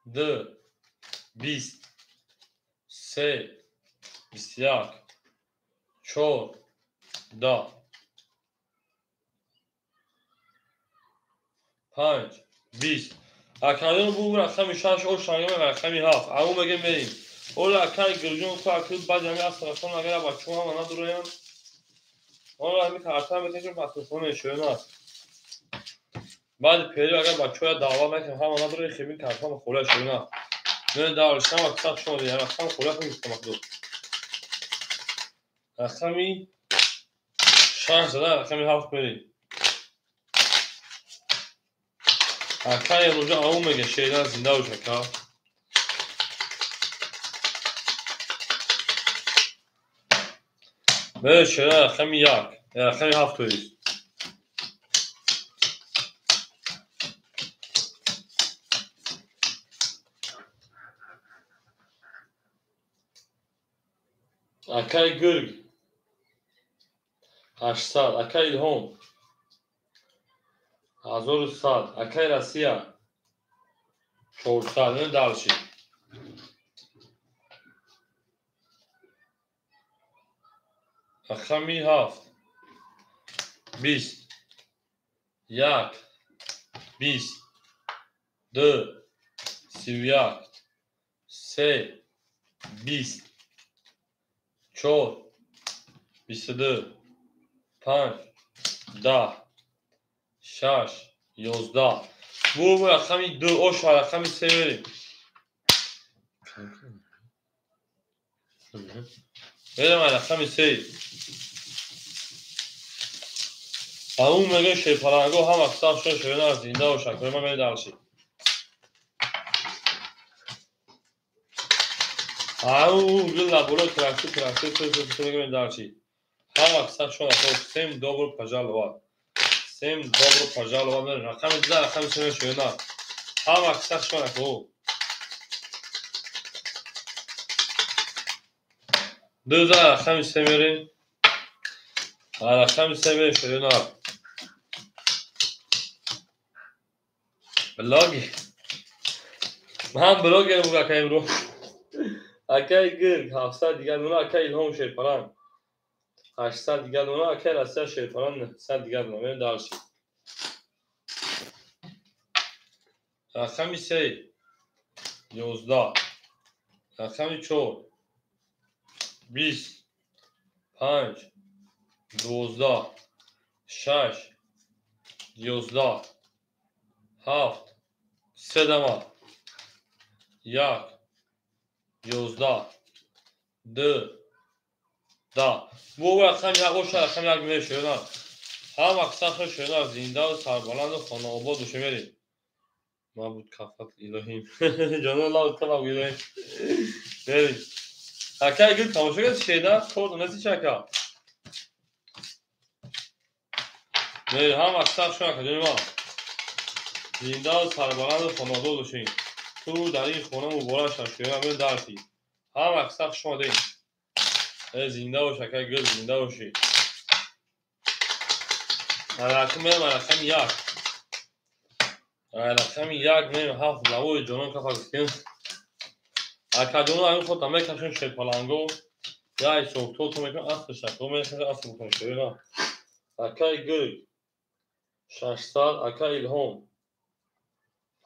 2 20 3 21 4 10 5 20. Акаён бу рақами 6 ош ҳангоми рақами 7. Ау меге мерим. Ола акай гирҷон ку акил баъд ҳами астрахон агар бачаҳо ҳама надуроянд. Ола ҳами карта мекашем пасхона шоён аст. Баъди пери агар бачаҳо даъва накунанд ҳама надуроянд хебин карта хола шоён аст. Мен давлашам аксар шумо рақам хола кун махдуд. Рақами 6 зада рақами 7 мерим. Акай рӯза ау меге шеъран зинда бош ака. Мере шеъран рақами 1, рақами 7 тоист. Акай гург 800, акай Илҳом 1100, акай Россия 400. Ну дальше. Рақами 7 20 1 20 2 31 3 20 4 22 5 10 6 11. Бу рақами 2 ош рақами 3 мерим. Мерим рақами 3. Ау меге шерпаланго ҳам аксар шо шоёна зинда бош акои ман мерем дальше. Ау гила було тракти тракти тракти мерем дальше. Ҳам аксар шо всем добро пожаловать. Всем добро пожаловать. Рақами 2 рақами 3 шоёна. Ҳам аксар шо ако. 2 рақами 3 мерем. Рақами 3 мерем шоёна. Блоги. Ман блогер бу акай имрӯз. Акай гирг 700 дигар дона, акай Илҳом шерпаланг 800 дигар дона, акай Россия шерпаланг 900 дигар дона. Мерем дальше. Рақами 3 11, рақами 4 20 5 12 6 11 7 3 1 11 2 10. Бу рақами 1 оша рақами 1 мерем шоёна. Ҳам аксар шоёна зинда ва сарбаланду хонаобод боша мерем. Мабуд кафат илоҳим. Ҷонон лав талаб илоҳим. Мерем. Акай гул тамошо кард шеда кор донести чи ака? Мерем ҳам аксар шоёна ака ҷони ман. Зинда ва сарбаланду хонаобод бошем. Ту дар ин хона муборак шав шоёна мерем дарси. Ҳам аксар хуш омадед. Зинда бош акай гул зинда бошӣ. Рақам мерем рақами 1. Рақами 1 мерем 7 лавои ҷонон кафа гуфтем. Акаҷоно ҳамин худта мекашем шерпаланго. Як ҳисобтото мекунем асл шакро мекашем асл бикунем шоёна. Акай гург 600, акай Илҳом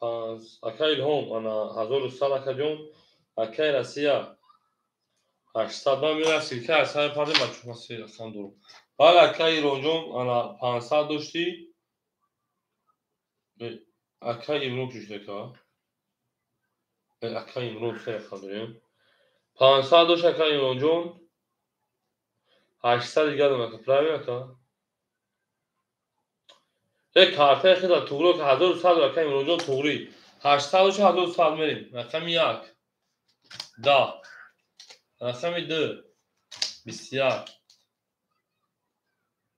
5, акай Илҳом ана 1100 акаҷон, акай Россия 800. Ман меоям силка аз сари парде бачаҳо се рақам дорам. Бале акай Иронҷон ана 500 доштӣ. Акай Имрон чӣ шуда ка? Акай Имрон се рақам дорем. 500 дошт акай Имронҷон. 800 дигар дорам ака, правильно ака? Картаи хеле туғри 1100 акай Имронҷон туғри. 800 дошт 1100 мерем. Рақами 1 10, рақами 2 21.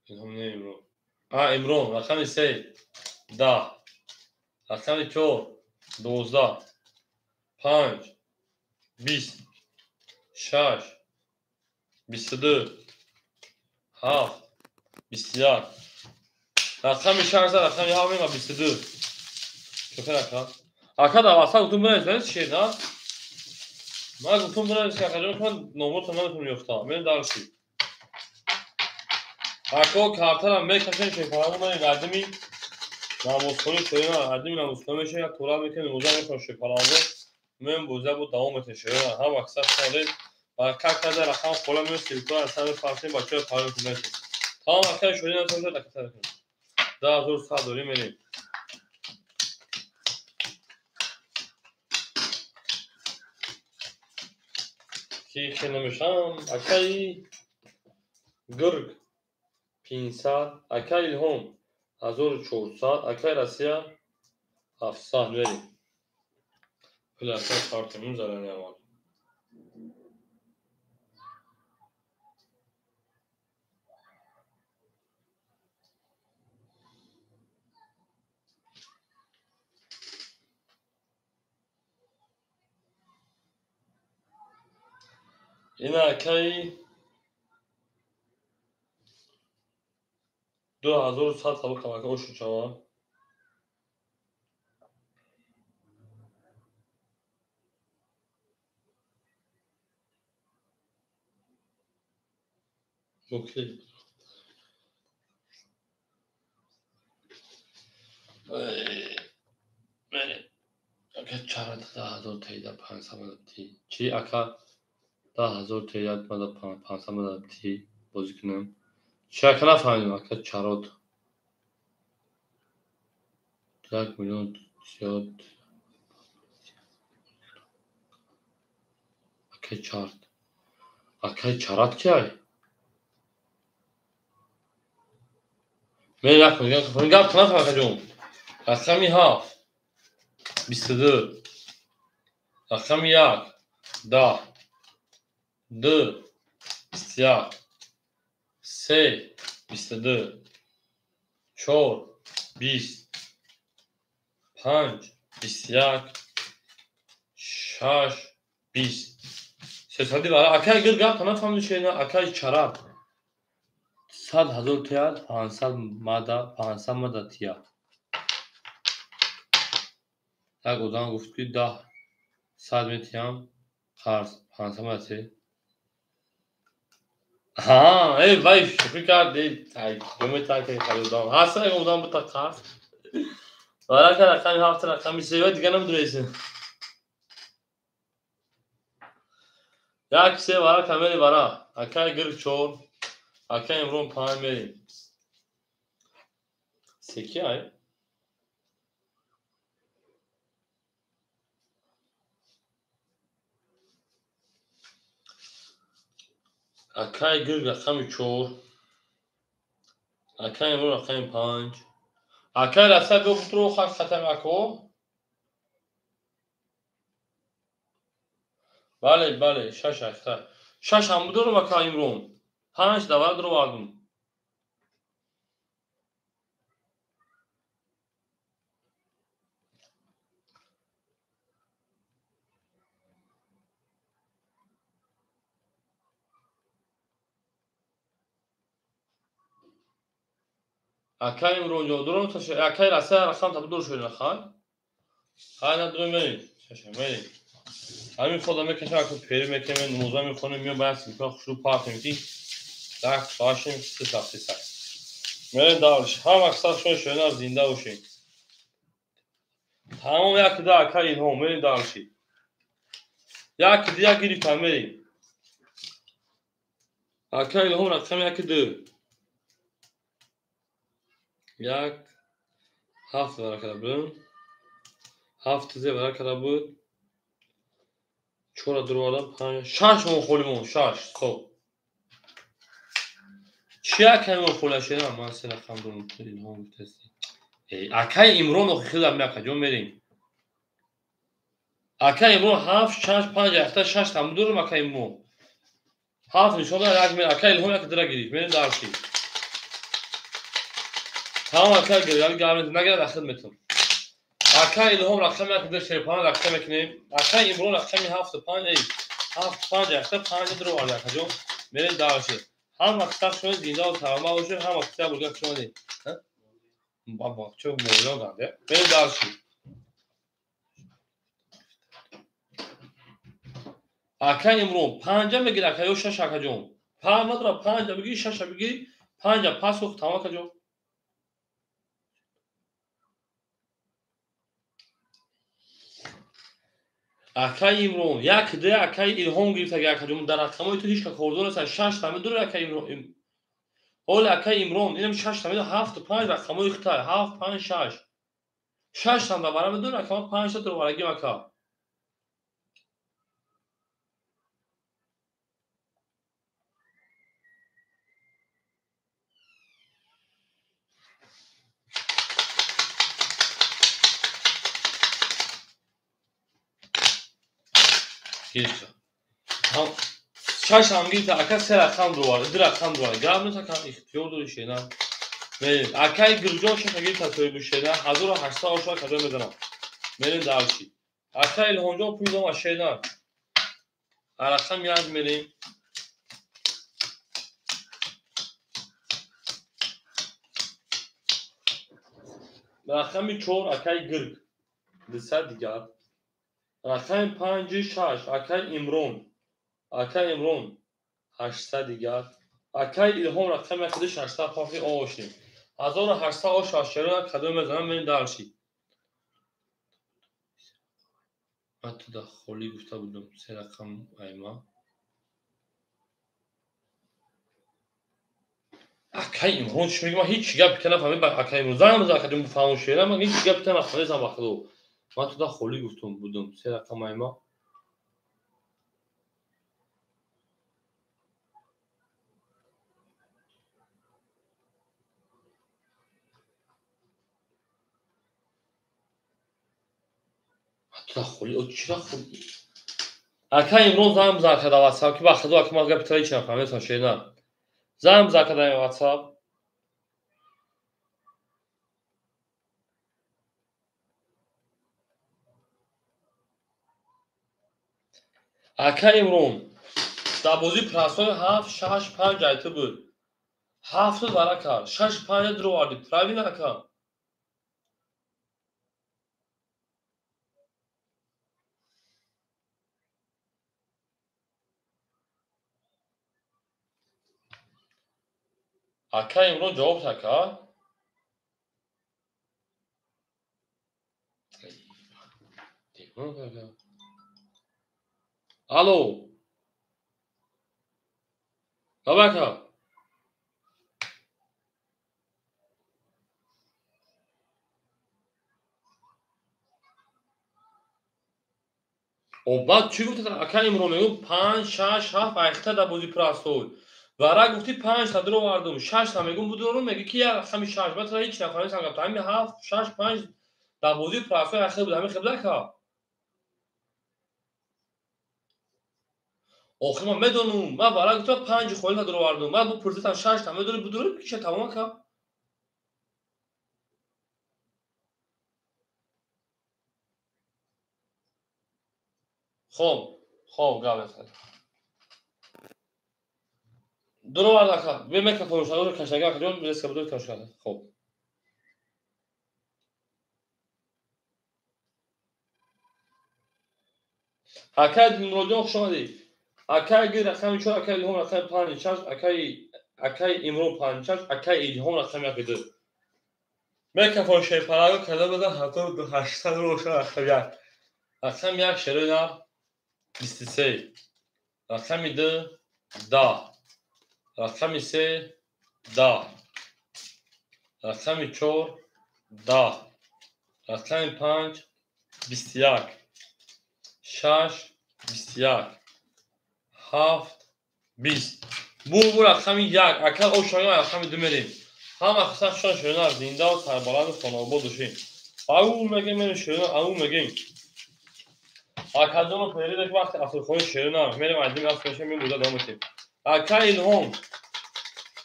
Илҳом не Имрон. Имрон рақами 3 10, рақами 4 12 5 20 6 22 7 21. Рақами 6 рақами 7 мега 22. Чока ака. Ака дар васат гуфтум бинавис шеър, ман гуфтум бинавис акаҷон, ман номрото наметавонам ёфтам. Мерем дальше. Ако картара мекашем шерпаланго мерем гардими. Намозхонӣ шоина адим намозхонӣ мешавем, як тура мекунем, намоза мехонем шепаланго. Меем бозия бо давом метем шоина. Ҳама каса шумо ва как када рақам хола меем силка аз ҳама фарқи бачаҳо паро кунем. Тамом акай шоина тонжа даката кунем. 10100 дорим мерем. Ки хеле мешам акай Гург 500, акай Илҳом 1400, акай Россия 700 мерем. Пул акай картимун зарани аввал. Ина акай 2100 табы камака ошу чава. Окей. Ака чара 10000 тейда 500 ти. Чи ака 10000 тейда 500 ти бозӣ кунам. Чи ака нафаҳмидам ака чарот. 1 миллион зиёд. Акай чарт. Акай чарат ки ай? Мен як гап нафаҳмидам ака ҷон. Рақами 7 22, рақами 1 10, 2 21, 3 22, 4 20, 5 21, 6 20. Сесади вара акай гир гап нафаҳмидӣ шена акай чарат. 100 000 тия 500 мада 500 мада тия. Як одам гуфт ки 10 100 метиям қарз 500 мада ти. Ҳа, эй вай шӯхӣ кард, эй ай одам. Ҳаста як одам бута қарз. Варака рақами 7 рақами 3 ва дигар намедонистем. 1 3 варака мери вара. Акай гир 4, акай Имрон 5 мерим. Секи ай? Акай гир рақами 4, акай Имрон рақами 5. Акай Расия биё бутро хак хатам ако. Бале, бале, 6 акта. 6 ҳам будорам ака Имрон. 5 давар дуровардум. Акай Имрон ҷон, дуром акай Расия рақам таб дур шуд хай. Хай на дуром мерим. Шаша мерим. Ҳамин хода мекашам, аку пери мекунем, намоза мехонем, меоем ба як силка хушрӯ партем ки як соатшем се саат се саат. Мерем даврш. Ҳама каса шумо шуна зинда бошед. Тамом як да акай Илҳом мерем даврши. Як ди як гирифтам мерем. Акай Илҳом рақами 1 2. 1 7 варака буд. 7 зе варака буд. 4 дуровардам 5 6 мон холимон 6 хоб. Чи акай мон хола шена ман се рақам дорам Илҳом гуфтаст. Эй акай Имрон охи хидам меака ҷон мерем. Акай Имрон 7 6 5 7 6 там дорам акай Имрон. 7 нишон дод як мер акай Илҳом як дира гирифт мерем дарши. Тамом акай гирифт гап нагирад ахид метам. Акай Илҳом рақами 1 2 шерпана рақам мекунем. Акай Имрон рақами 7 5 эй 7 5 7 5 дуровард ака ҷон. Мерем дарши. Ҳама каса шумо зинда ва саломат бошед, ҳама каса бурга шумо не. Баба чо мовло ганде. Мерем дарши. Акай Имрон 5 мегир ака ё 6 ака ҷон. 5 надора 5 бигир 6 бигир 5 пас хуб тамом ака ҷон. Акай Имрон, як д акай Илҳом гирифтаги акаҷон, дар рақамҳои ту ҳеч ка кордор нест, шашта медори акай Имрон. Ҳоли акай Имрон, инам шашта медори, ҳафту панҷ рақамҳои хитай, ҳафт, панҷ, шаш. Шаштам дар бара медори, рақамҳо панҷта дуроварагим ака. Шаш ҳам гирифта, ака се рақам дувар, ду рақам дувар. Гап нест, ака ихтиёр дори шена. Мерем. Акаи Гирҷон шаша гирифта соҳиби шена, 1800 ошва каҷо мезанам. Мерем дарчи. Ака Илҳомҷон пул дома шена. Рақам як мерем. Рақами чор акаи Гирг. 200 дигар. Рақами панҷи шаш акаи Имрон. Акаи Имрон 800 дигар. Акаи Илҳом рақами якди 600 пафи ошем. 1800 ош аз шерона кадом мезанам мерем дарши. Ман ту да холӣ гуфта будам се рақам айма. Акаи Имрон чӣ мегӯ? Ман ҳеҷ гапи та нафаҳмидам. Акаи Имрон занг бизан акаҷон бифаҳмон шера. Ман ҳеҷ гапи та нафаҳмидам ба худо. Ман ту да холӣ гуфтам будам се рақам айма. Ака Имрон занг бизан ака дар WhatsApp ки ба худо ака ман гапи та ҳеҷ нафаҳмидам шена. Занг бизан ака дар WhatsApp. Ака Имрон дар бозии простой ҳафт, шаш, панҷ айти буд. Ҳафту вара кард, шаш, панҷа дуровардӣ. Правильно ака? Ака Имрон ҷавоб ака? Алло. Давай ака. О баъд чӣ гуфт ака Имрон? Мегӯ панҷ, шаш, ҳафт айхта дар бозии простой. Вара гуфти панҷта дуровардум, шашта мегӯм будорум, мегӯ ки як рақами шаш. Баъд ҳеҷ нафаҳмидам гапта. Ҳами ҳафт, шаш, панҷ дар бозии простой ахир буд. Ҳами хел буд ака? Охир ман медонум, ман вара гуфтам панҷи холита дуровардум. Баъд бу пурсидам шашта медонӣ будорум, киша тамом ака? Хоб, хоб гап нест. Дуровард ака. Бе микрофон шаро кашага ака ҷон, резка будор кашага. Хоб. Акаи Дилмуродҷон хуш омадӣ. Акаи Гир рақами чор, акаи Илҳом рақами панҷ шаш, акаи Имрон панҷ шаш, акаи Илҳом рақами як ду. Микрофон шерпараго карда буда 1800 роша рақами як. Рақами як шерои нар 23. Рақами ду 10. Рақами се 10. Рақами чор 10. Рақами панҷ 21. Шаш 21. Ҳафт 20. Бу рақами як. Ака ошоя рақами ду мерем. Ҳама хусусан хушон шерона зиндаву сарбаланду хонаобод бошем. Ау мегем мерем шерона, ау мегем. Акаҷону перида ки вақти асрхони шерона мерем айдим аср мешем мебуда давом метем. Ака Илҳом.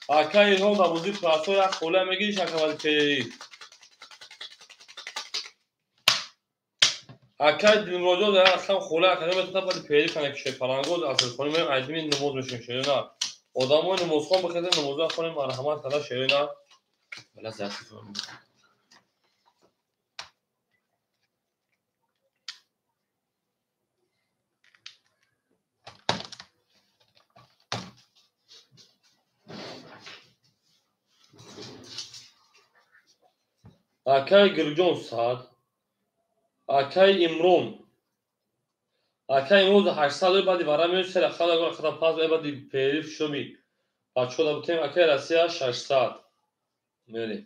Ака Илҳом дар бозии простой як хола мегириш ака вази периди. Ака Дилмуродҷон дар рақам хола ака метавонад вази периди кана ки шерпалангоз асрхони мерем айдими намоз мешем шерона. Одамои намозхон бихезем намоза хонем марҳамат карда шерона. Вала зати фармуд. Акаи Гирҷон сад, акаи Имрон. Ака имрӯз 800 баъди вара меояд, се рақам рақам пас баъди перерыв шоби бачаҳо да бутем. Акаи Россия 600 мерем.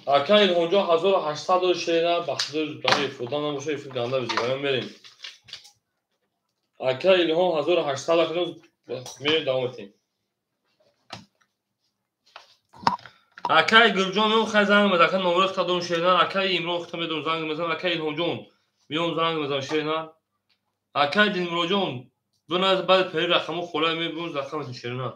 Ака Илҳомҷон 1800 дори шерина, ба худои барои фурдан набоша, ифир ганда бизигаён мерем. Ака Илҳом 1800 акнун мерем, давом метем. Акаи Гулҷон меом, хай занг мезанам, ака номеро хита дорум шерина, акаи Имрон хита медорум занг мезанам, акаи Илҳомҷон меом занг мезанам шерина. Акаи Дилмуроҷон биназ баъди пери рақамо холай мебурм рақам шерина.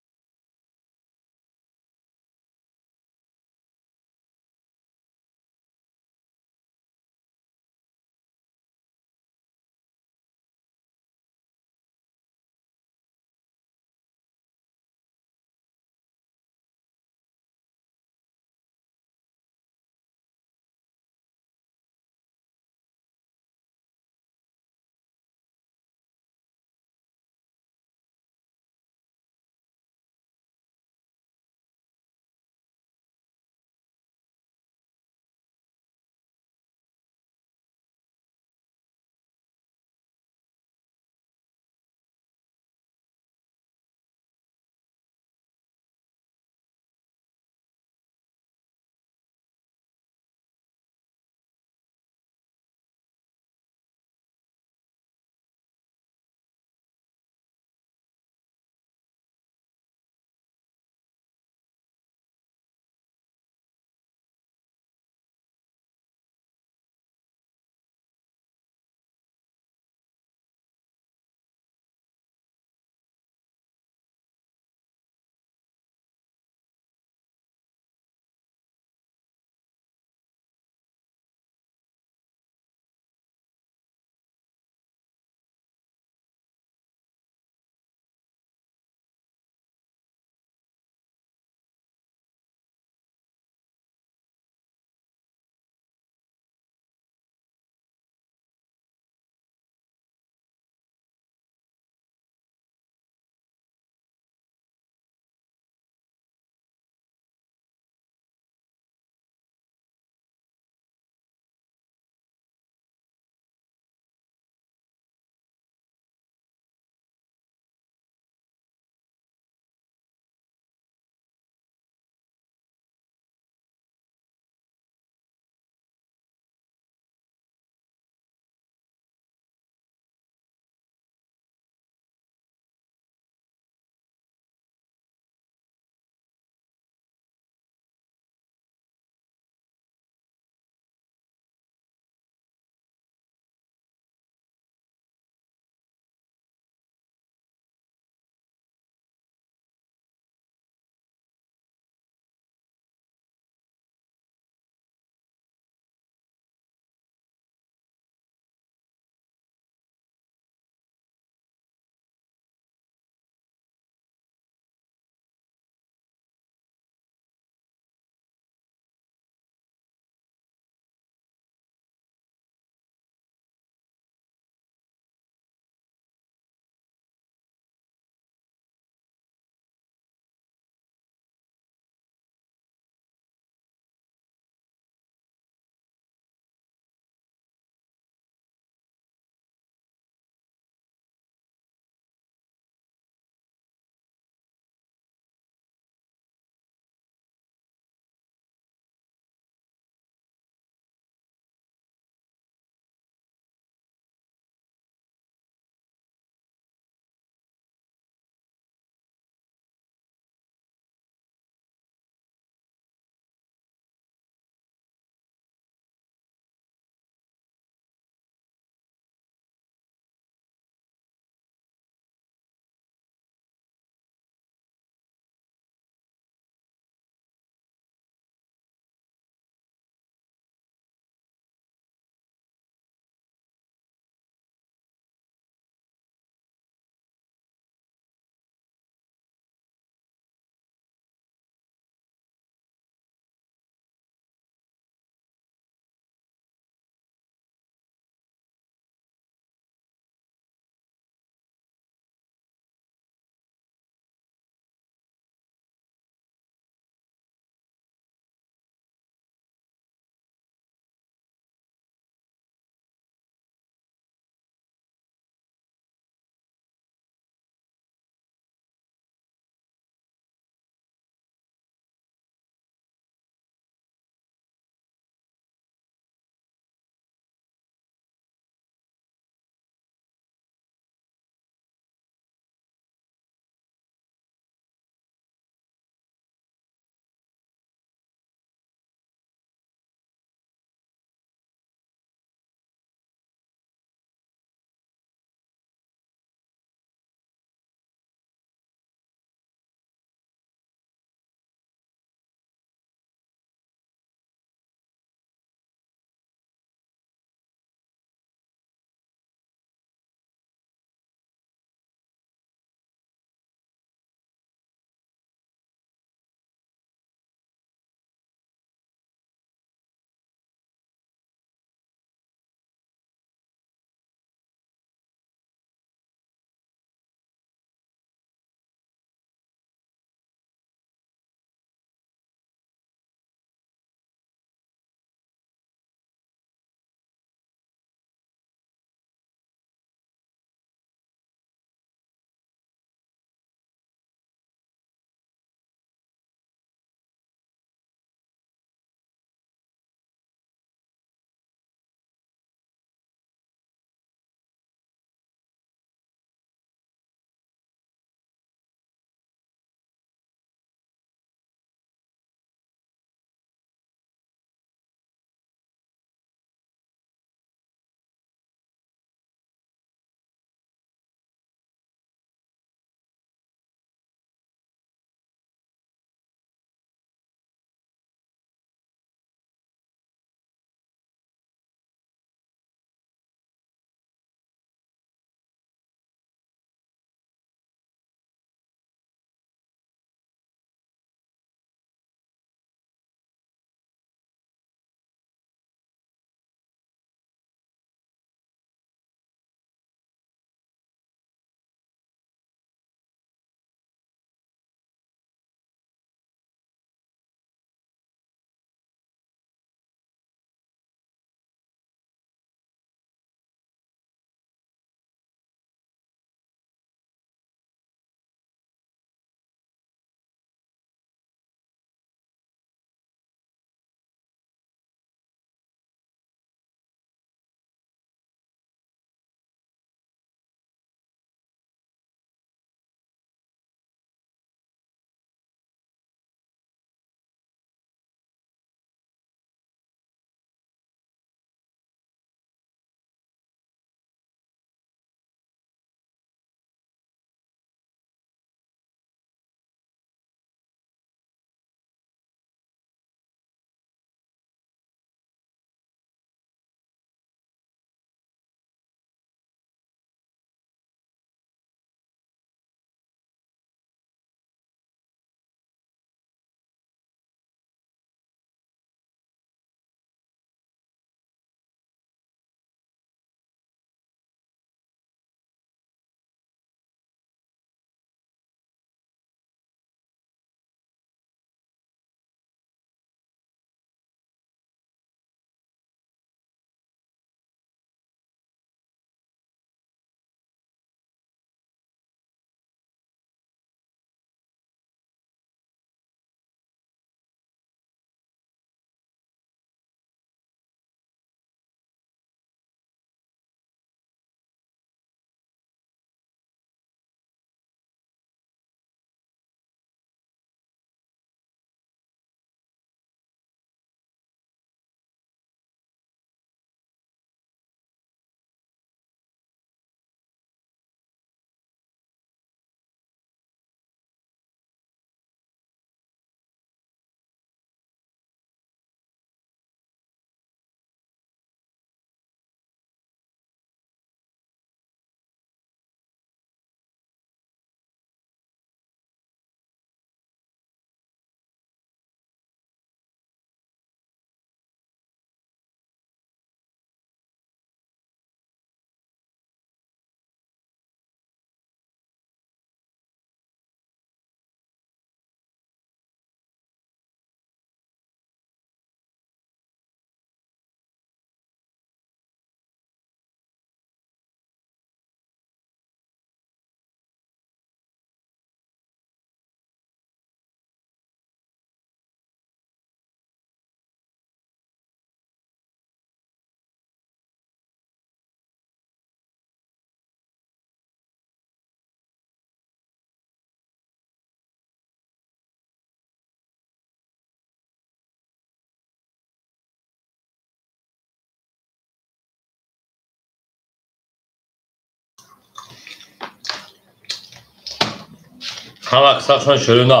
Ҳама қисақшон ширина.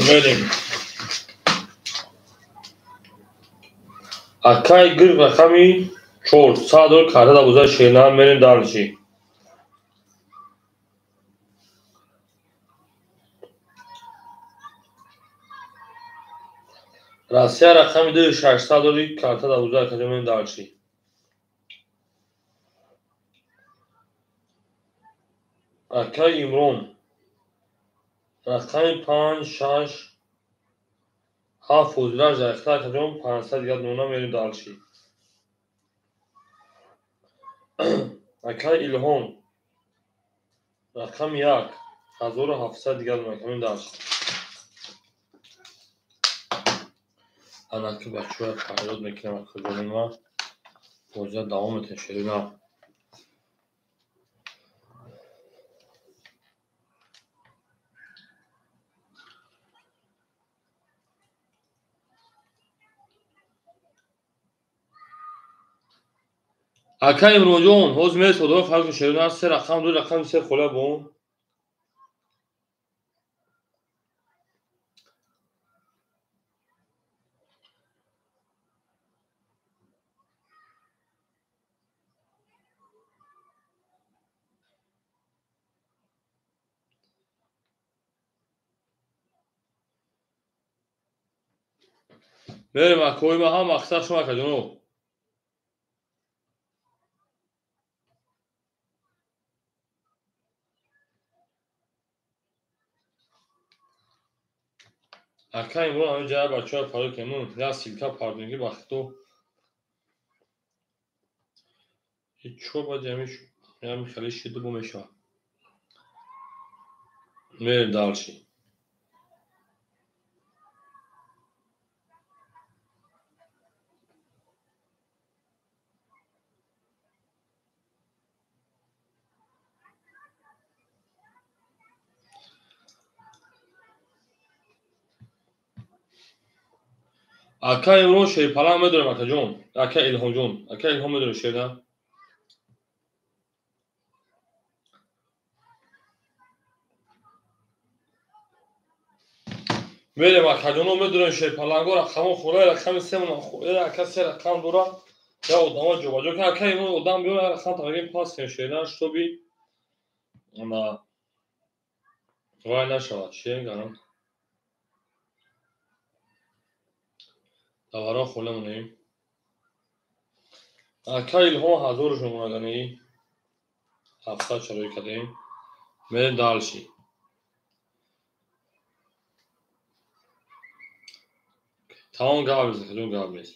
Мерем. Акай гир рақами 400 дор карта дабуза ширина мерем дальше. Россия рақами 2600 дори карта дабуза акаҷон мерем дальше. Акай Имрон рақами 5 6 7 ҳозираш дақиқа акаҷон 500 дигар нона мерем дальше. Акай Илҳом рақами 1 1700 дигар нона мерем дальше. Анаки бачаҳоя фарёд мекунам акаҷони ман. Бозия давом метем ширина. Ака Имронҷон, ҳозир мерасодам фарқ ширина се рақам ду рақам се хола бо. Мерем акои ма ҳам мақсад шумо акаҷоно. Ака Имрон ҳамин ҷая бачаҳоя фарёд кунем, як силка пардонги ба хито. Чор баъди ҳамин хеле шиду бо мешавад. Мерем дальше. Ака Имрон шерпаланг медорем акаҷон. Ака Илҳомҷон. Ака Илҳом медорем шерна. Мерем акаҷоно медорем шерпаланго рақамо хӯра рақами семона хӯра ака се рақам дора. Я одамо ҷобаҷо кун. Ака Имрон одам биён рақам тагин пас кун шерна штоби ана вай нашавад. Шер гарам. Давара холе монем. Ака Илҳом ҳазорушон монадани 700 чарои кардем. Мерем дальше. Тамом гап нест, акаҷон гап нест.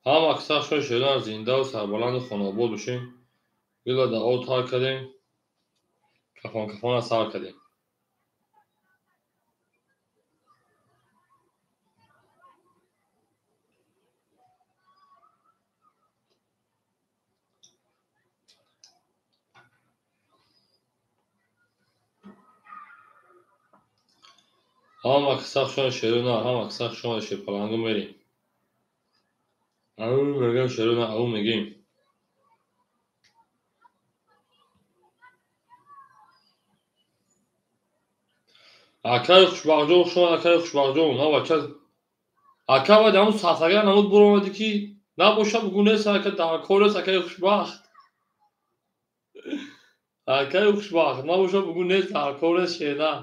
Ҳама аксаршон шедан зиндаву сарбаланду хонаобод бошем. Гила даъо тар кардем. Кафон кафона сар кардем. Ҳама қиссахшон шерона, ҳама қиссахшон шерпалангу мерем. Ау мегем шерона, ау мегем. Акаи хушбахтҷон, шумо акаи хушбахтҷон, на бача. Ака баъд ҳамун сасагар намуд буромади ки набоша бугу нест, ака дар кор нест, акаи хушбахт. Акаи хушбахт, набоша бугу нест, дар кор нест шена.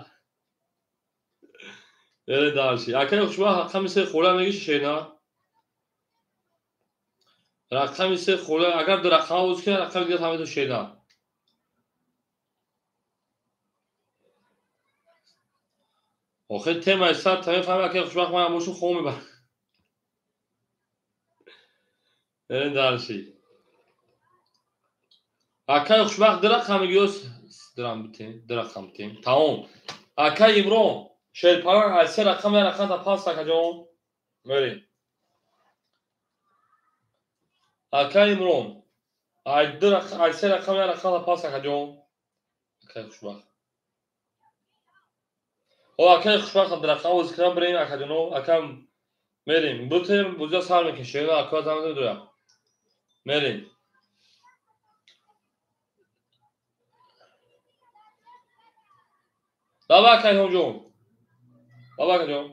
Эре дальше. Акаи хушбахт рақами се хола мегиши шена. Рақами се хола, агар ду рақама боз кунад, рақами дигар ҳамето шена. Охир темаи сар та мефаҳми акаи хушбахт ман бошу хом мебарам. Эре дальше. Акаи хушбахт ду рақам мегиёс, дирам битем, ду рақам битем. Тамом. Акаи Имрон шерпаланг аз се рақам як рақам та паст акаҷон. Мерем. Ака Имрон аз се рақам як рақам та паст акаҷон. Акаи хушбахт. О, акай хушбахт Абдурахмон бозӣ кунам бирем акаҷоно, акам мерем. Бутем бозиа сар мекашем, ака зам дуя. Мерем. Давай акай ҷон. Давай акаҷон.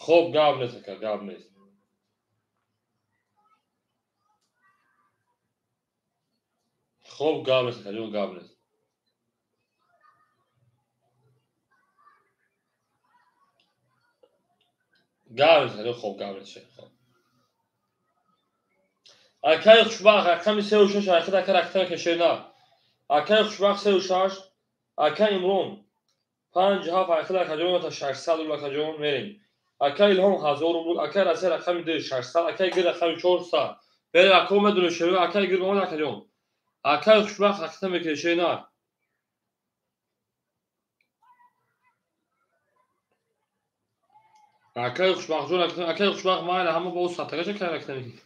Хоб гап нест ака, гап нест. Хоб гап нест акаҷон, гап нест. Гап нест акаҷон, хоб гап нест. Хоб. Акаи хушбахт рақами 36 ҳаракат ака ракта кашена. Акаи хушбахт 36, ака Имрон 5 7 ҳаракат акаҷон та 600 рубл акаҷон мерем. Ака Илҳом 1000 рубл, ака Расия рақами 2 600, акаи Гир рақами 400. Мерем ака медонем шеро, акаи Гир омад акаҷон. Акаи хушбахт ракта мекашена. Акаи хушбахтҷон, акаи хушбахт майла ҳама бо сатагаша кай ракта мекунӣ.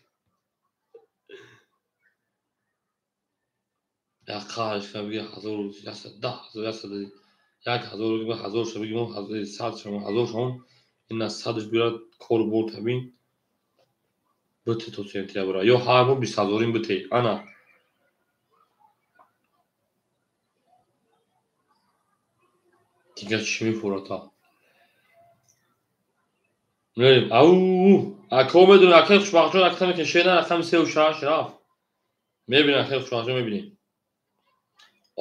Як қаҳрш ка биги ҳазору яксад даҳ ҳазор яксад як ҳазор ҳазор ша биги мо сад шама ҳазор шамон ина садш биёрад кору бор табин бите то сентябра ё ҳар моҳ бист ҳазорин бите ана дигар чӣ мефурата мерем. Ау ако медонем акаи хушбахтҷон ракта мекашена рақами 36 рафт мебинем акаи хушбахтҷон мебинем.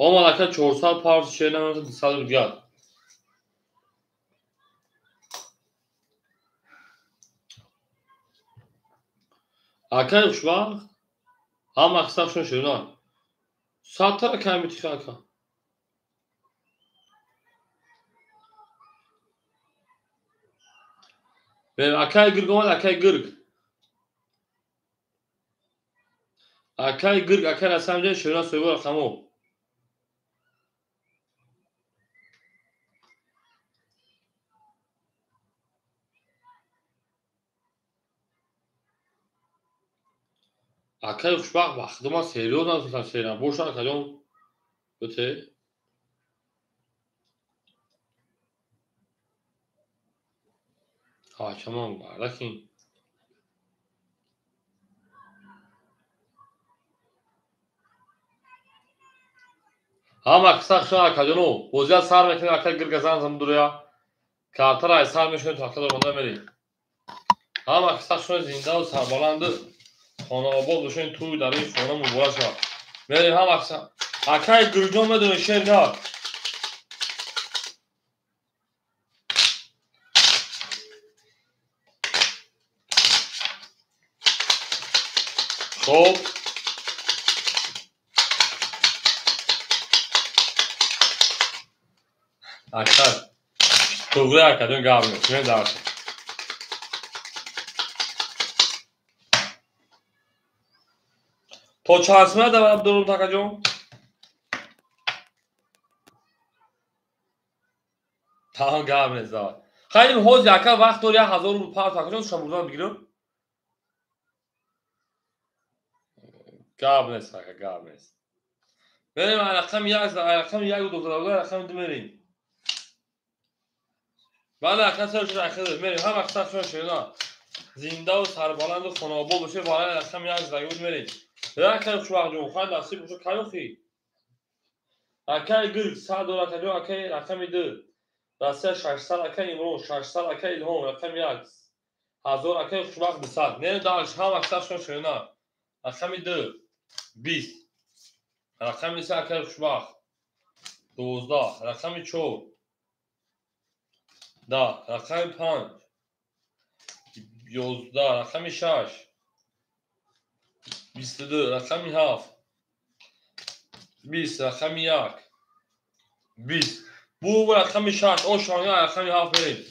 Омад ака 400 парс шена 200 дигар. Акаи хушбахт ҳама қисақшон шена. Садтара кай метиха ака. Акаи гирг омад, акаи гирг. Акаи гирг, акаи расамҷа шена соҳиби рақамо. Акаи хушбахт ба худо ман серьёз натонистам шерам. Боша акаҷон бите. Ҳачамон бардакин. Ҳама қисса хушон акаҷоно. Бозиа сар мекунем акаи гирга зан зам дуруя. Картара ай сар мешунем то ака монда мерем. Ҳама қисса хушон зиндаву сарбаланду хонаобод бошен туй дар ин хона муборак шавад. Мерем ҳама қисса. Акаи гирҷон медонӣ шер на. Хоб. Ака. Туғри акаҷон гап нест. Мен дарс. То чанд смена дават дорум такаҷон? Тамом гап нест дават. Хайр ҳозир ака вақт дори 1000 рубл пар такаҷон шабурдан бигирам. Гап нест ака, гап нест. Мерем рақами 1, рақами 1 ду рақами 2 мерем. Бале ака сарш ахир мерем ҳама қисса шон шена. Зиндаву сарбаланду хонаобод боше бале рақами 1 загуд мерем. Акаи хушбахтҷон, хай насиб боша кайохи. Акаи гирг 100 дор акаҷон, акаи рақами 2. Россия 600, акаи Имрон 600, акаи Илҳом рақами 1. 1000, акаи хушбахт 200. Не дальше ҳама қисса шон шена. Рақами 2 20. Рақами 3 акаи хушбахт 12, рақами 4 10, рақами 5 11, рақами 6 22, рақами 7 20, рақами 1 20. Бу рақами 6 ошоня рақами 7 мерем.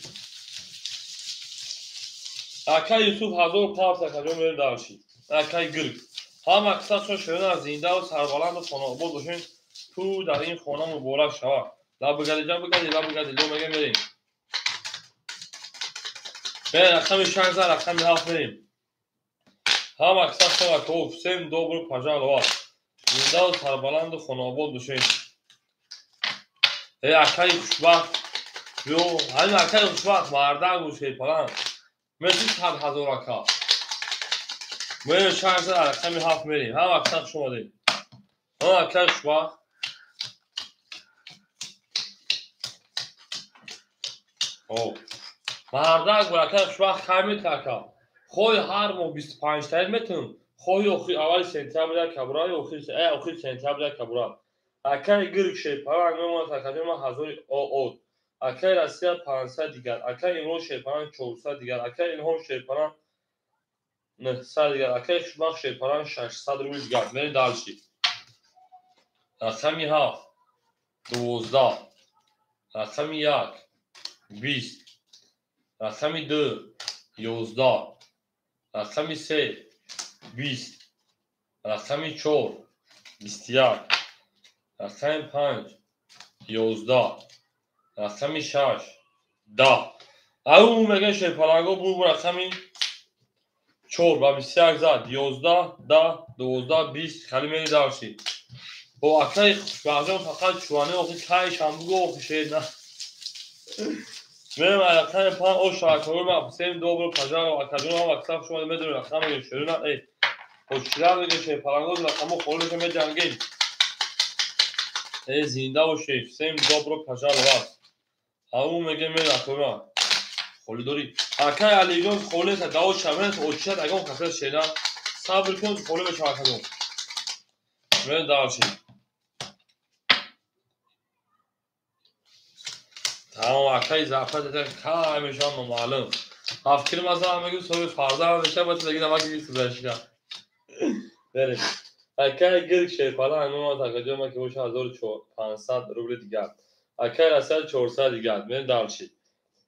Акаи Юсуф 1000 парс акаҷон мерем дарши. Акаи гирг. Ҳама қисса шона зиндаву сарбаланду хонаобод бошен ту дар ин хона муборак шавад. Лаб бигади ҷан бигади, лаб бигади ло мега мерем. Мерем рақами 6 рақами 7 мерем. Ҳама қисса шава ко всем добро пожаловать. Зиндаву сарбаланду хонаобод бошен. Акаи хушбахт ё ҳамин акаи хушбахт мардак буд шерпаланг. Меси 100 000 ака. Мерем 600 рақами 7 мерем. Ҳама акса хуш омадед. Ҳама акаи хушбахт. Мардак буд акаи хушбахт кай метавон ака? Хоҳи ҳар моҳ 25 таил метавон, хоҳи охири аввали сентябр як кабура ё охири сентябр як кабура. Акаи гирк шерпаланг мемонад акаҷон ман 1000 ООД. Акаи Россия 500 дигар. Акаи Имрон шерпаланг 400 дигар. Акаи Илҳом шерпаланг 900 дигар. Акаи Хушбахт шерпаланг 600 рубл дигар. Мерем дальше. Рақами 7 12, рақами 1 20, рақами 2 11, рақами 3 20, рақами 4 21, рақами 5 11, рақами 6 10. Ау мегӯяд шерпаланго бур рақами 4 ба 21 зад 11 10 12 20 хали мери дальше. Бо акаи хушбахтҷон фақат чувани охи кай шамбуго охи шер на. Мерем рақами 5 о шабакаҳои ма всем добро пожаловать. Акаҷон ҳам аксар хуш омадед. Медонед рақам мегӯем шерона очира мегӯем шерпаланго рақамҳо холӣ мешавад меҷангем. Зинда бошед. Всем добро пожаловать. Ау мегӯем мерем акаҳои ма. Холӣ дорӣ. Акаи Алиҷон холӣ нест, даво шавед, очират ягон касрат шена. Сабр кун, холӣ мешавад акаҷон. Мерем дальше. Тамом акаи Зафар кай мешавад номаълум. Ҳафткило масалан мегӯ соҳиби фарзанд мешавад, бояд бигӣ намаки бисӯзашка. Берем. Акаи гирк шерпаланг мемонад акаҷон ман ки бошад 1500 рубли дигар. Акаи Россия 400 дигар. Мерем дальше.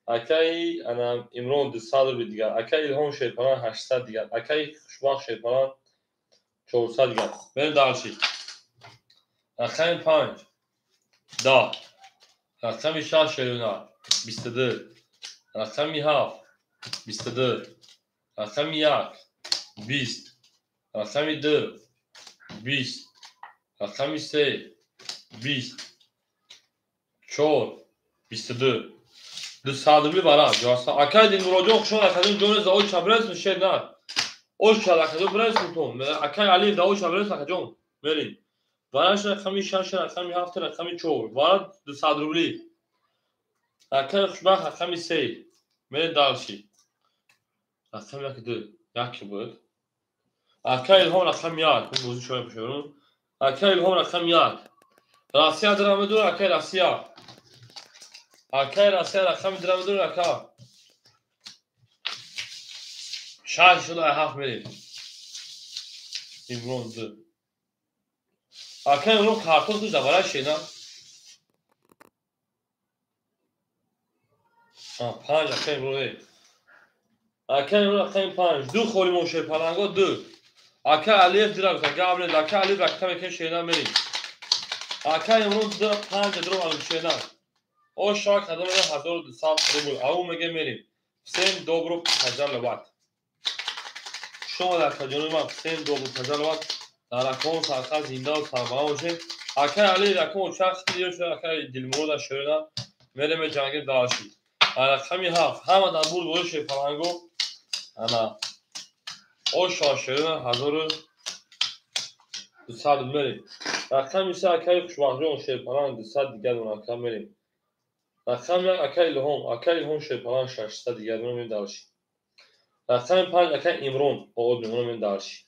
Акаи ана Имрон 200 рубли дигар. Акаи Илҳом шерпаланг 800 дигар. Акаи Хушбахт шерпаланг 400 дигар. Мерем дальше. Рақами 5 10, рақами 6 шерона 22, рақами 7 22, рақами 1 20, рақами 2 20, рақами 3 20, 4 22. 200 рубли бара ҷоса. Акаи Дилмуроҷон хуш омад акаҷон ҷони завод чабрес шер на. Ош чал акаҷон брес мутон. Акаи Алиев завод чабрес акаҷон. Мерем. Вараш рақами 6, рақами 7, рақами 4. Вара 200 рубли. Акаи Хушбахт рақами 3. Мерем дальше. Рақами 1 2. Як буд. Акаи Илҳом рақами 1. Ин бозӣ шоя пешорун. Акаи Илҳом рақами 1. Россия дирам медур, акаи Россия. Акаи Россия рақами дирам медур, ака. 6 шуда 7 мерем. Имрон 2. Акаи Имрон картоф дар барои шена. 5 акаи Имрон. Акаи Имрон рақами 5. 2 холӣ мон шерпаланго 2. Акаи Алиев дирам гап нест. Акаи Алиев рақами ки шена мерем. Акаи Имрон 2 5 дирам алим шена. О шак кадом 1200 рубл. Ау меге мерем. Всем добро пожаловать. Шумо дар акаҷони ман всем добро пожаловать. Дар рақамон сархат зинда ва сарбаланд бошед. Акаи Али рақам очақ видео шуда акаи Дилмурода шерона мерем меҷангем дальше. Рақами 7 ҳама дар бурд бозӣ шерпаланго. Ана оша шерона 1200 мерем. Рақами 3 акаи Хушбахтҷон шерпаланг 200 дигар дона ака мерем. Рақами 1 акаи Илҳом, акаи Илҳом шерпаланг 600 дигар дона мерем дальше. Рақами 5 акаи Имрон ООД мемонад мерем дальше.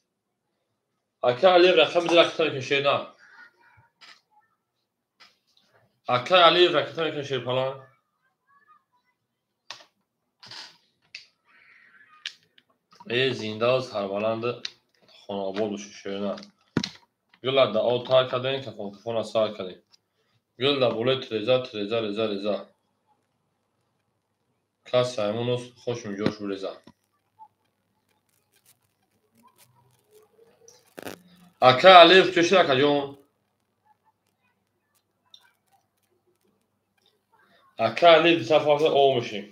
Акаи Алиев рақами 2 ракета мекунад шерна. Акаи Алиев ракета мекунад шерпаланг. Зинда ва сарбаланд хонаобод бошед шерна. Гула да о тар кардем, кафон кафона сар кардем. Гул да болои треза, треза, реза, реза. Кас саймонус хош миҷош буреза. Акаи Алиев чӣ шуд акаҷон? Акаи Алиев 200 фарза о мешем.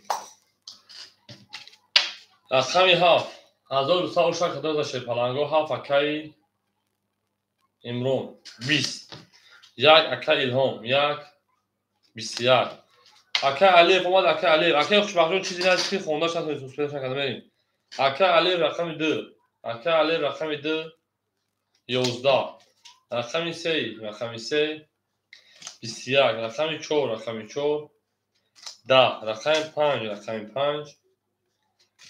Рақами 7 1200 оша кадом за шерпаланго 7 акаи Имрон 20, 1 акаи Илҳом 1 21. Акай Алиев омад, акай Алиев. Акай Хушбахтҷон чизе нест ки хондаш натонед, успеш накарда мерем. Акай Алиев рақами 2. Акай Алиев рақами 2 11. Рақами 3, рақами 3 21, рақами 4, рақами 4 10, рақами 5, рақами 5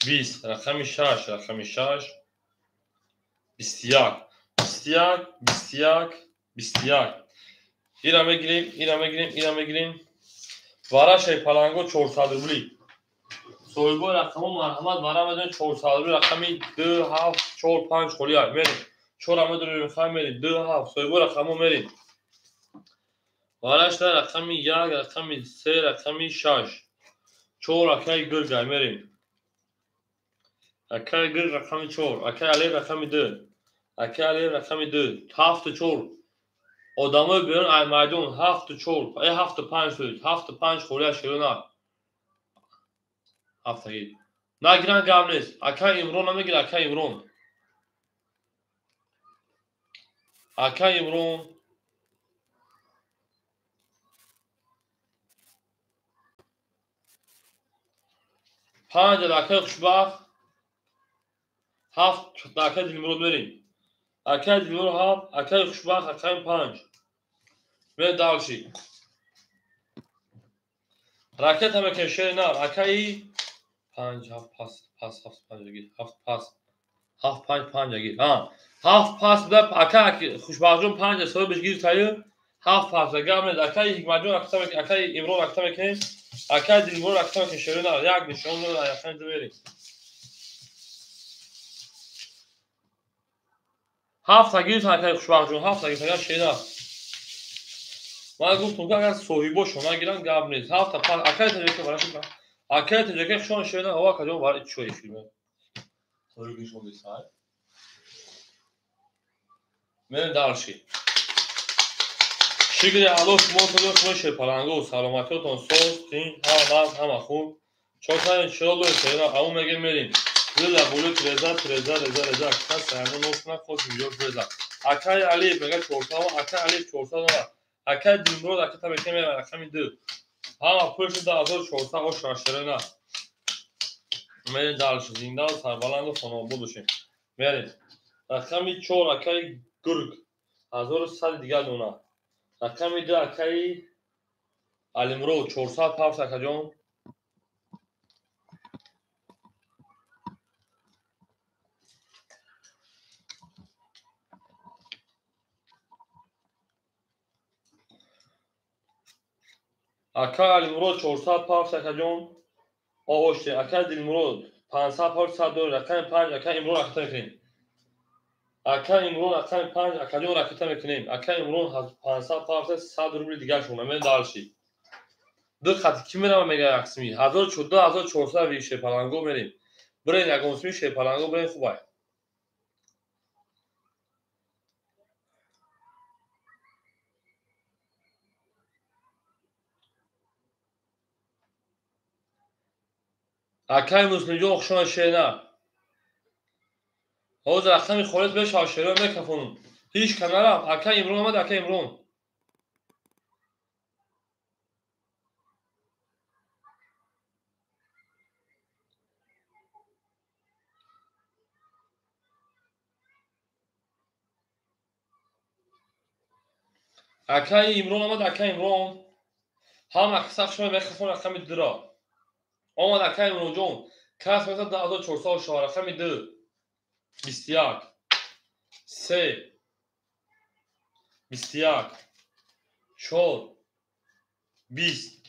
20, рақами 6, рақами 6 21, 21, 21, 21. Ира мегирем, ира мегирем, ира мегирем. Варашай паланго 400 рубли. Соҳибои рақамо марҳамат, вара медонед 400 рубли рақами 2 7 4 5 холия. Мерем. 4 медонем, хай мерем. 2 7 соҳибои рақамо мерем. Варашда рақами 1, рақами 3, рақами 6. 4 акай гиргай мерем. Акай гирг рақами 4, акай Алиев рақами 2. Акай Алиев рақами 2, 7 4. Одамои берун ай майдон 7 4, 7 5 шуд, 7 5 холия шерона. 7 нагиран гап нест. Акай Имрон намегир, акай Имрон. Акай Имрон 5 акай Хушбахт, 7 акай Дилмурод мерем. Акай Дилмурод 7, акай Хушбахт акай 5. Мерем дальше. Ракета мекунем шери нар. Акай 5 7 пас пас 7 5 гир. 7 пас 7 5 5 гир. Ҳа. 7 пас буда акай Хушбахтҷон 5 соҳибаш гир тайё. 7 пас гап нест. Акай Ҳикматҷон ракета мекунем, акай Имрон ракета мекунем. Акай Дилмурод ракета мекунем шери нар. Як нишон дод, аяқани ду мерем. 7 гирифт акай Хушбахтҷон, 7 гирифт акай шери нар. Ман гуфтам ки агар соҳибошон нагиранд гап нест. 7 пас акай таҷака бараши. Акай таҷака хушон шери нар. Ова акаҷон бар чой филме. Соҳибашон дисай. Мерем дальше. Шукри Аллоҳ шумо то шумо шерпаланго саломатиётон соз, тинҷ, ҳама нағз, ҳама хуб. Чор чиро шерина аму мегем мерем. Зила боло треза треза реза реза кас саямон носна хош миллион треза. Акай Алиев мега 400, акай Алиев 400. Акай Дилмурод ака табеке мера рақами 2. Ҳама пулшо 2400 ош шерина. Мерем дальше. Зинда ва сарбаланду хонаобод бошем. Мерем. Рақами 4 акай Гург 1100 дигар дона. Рақами 2 акай Алимурод 407 акаҷон. Акай Алимурод 407 акаҷон. Ооште акай Дилмурод 507 100 доллар. Рақами 5 акай Имрон ракета мекунем. Акай Имрон рақами 5 акаҷон ракета мекунем. Акай Имрон 507 100 рубли дигар шуна. Мен дальше. Ду хати ки мерава мега яксми 1400 ви шерпаланго мерем. Бирен ягон сми шерпаланго бирен хубай. Акай Муслимҷон хушона шерина. Ҳозир рақами холис бешава шеро мекафонум. Ҳеҷ кам нарафт. Акай Имрон омад, акай Имрон. Акай Имрон омад, акай Имрон. Ҳама каса шумо мехафон рақами 2-ро. Омад акай Имронҷон. Кас меса 2400 шава рақами 2. 21 3 21 4 20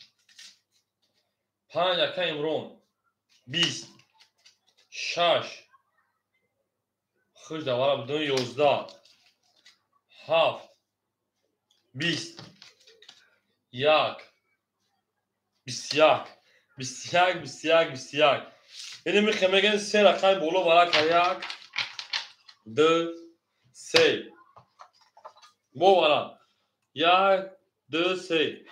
5 акай Имрон 20 6 хуш давара бидон 11 7 20 1 21 21 21 21. Ине михе мегӯем се рақами боло варака 1 2 3. Бо вара 1 2 3.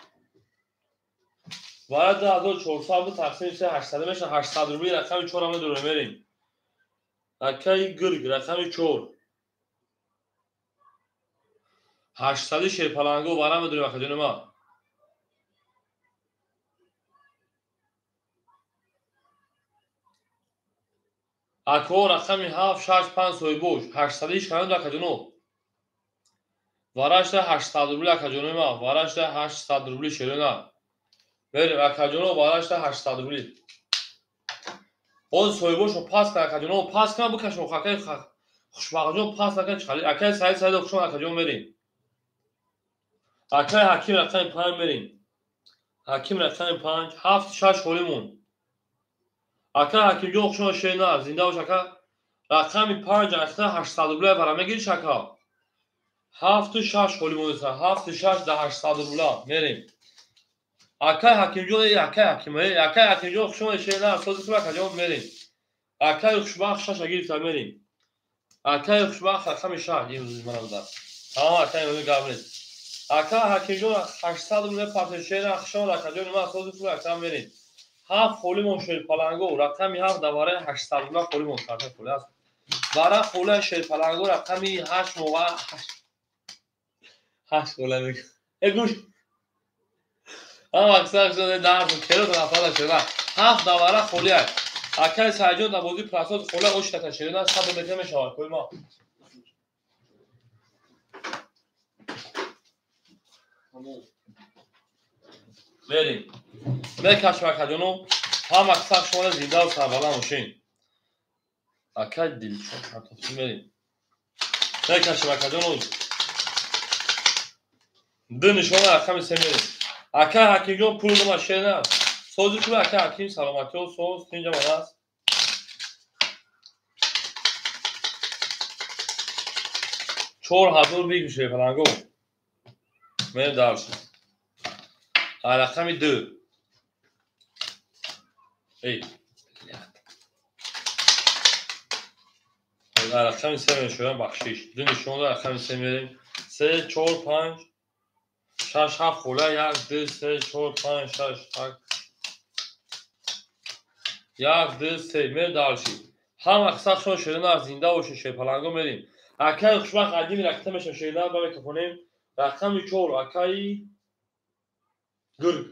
Вара 2400 буд тақсими 3 800 мешавад. 800 рубли рақами 4 ам медорем мерем. Акаи Гург рақами 4. 800 шерпаланго вара медорем акаҷони ман. Ако рақами 7 6 5 соҳибош 800 шанад акаҷоно. Варашда 800 рубли акаҷонои ма, варашда 800 рубли шерона. Мерем акаҷоно, варашда 800 рубли. Боз соҳибошо пас кан акаҷоно, пас кан бикашон акаи хушбахтҷон, пас накан чиқали. Акаи Саид Саидов хушон акаҷон мерем. Акаи Ҳаким рақами 5 мерем. Ҳаким рақами 5, 7 6 холимон. Ака Ҳакимҷон хушон шена, зинда бош ака. Рақами 5 ахта 800 рубля вара мегириш ака. 7 6 холимон аст. 7 6 да 800 рубля мерем. Акаи Ҳакимҷон, эй акаи Ҳаким, эй акаи Ҳакимҷон хушон шена, сози хуб акаҷон мерем. Акаи хушбахт 6 гирифта мерем. Акаи хушбахт рақами 6 имрӯз манам дар. Тамом акаи имрӯз гап нест. Ака Ҳакимҷон 800 рубля партои шена, хушон акаҷон ма сози хуб ака мерем. 7 холимон шерпаланго, рақами 7 давараи 800 рубля холимон карта холи аст. Вара хола шерпаланго рақами 8 моға 8 хола мег. Э гӯш. Ама аксар шуда дард керо тарафа шуда. 7 давара холи аст. Акаи Саидҷон дар бозии прасоз хола ош така шерина 100 метр мешавад кои ма. Мерем. Мекашем акаҷоно, ҳама сах шумо зинда сарбаланд бошен. Акай дилшод картофи мерем. Мекашем акаҷоно. Ду нишона рақами 3 мерем. Акай Ҳакимҷон пул дома шена. Сози хуб акай Ҳаким, саломатиё соз, тинҷа ман аст. 4000 бигӯше фаланго. Мерем дарши. Рақами 2. Эй, рақами 3 мешавам, бахшиш. Ду нишона рақами 3 мерем. 3 4 5 6 7 хола 1 2 3 4 5 6 7 1 2 3 мер дарши. Ҳама сахшон шерина зинда боше шерпаланго мерем. Акаи хушбахт қадими ракта мешавам шерина ба микрофонем. Рақами 4 акаи Гург.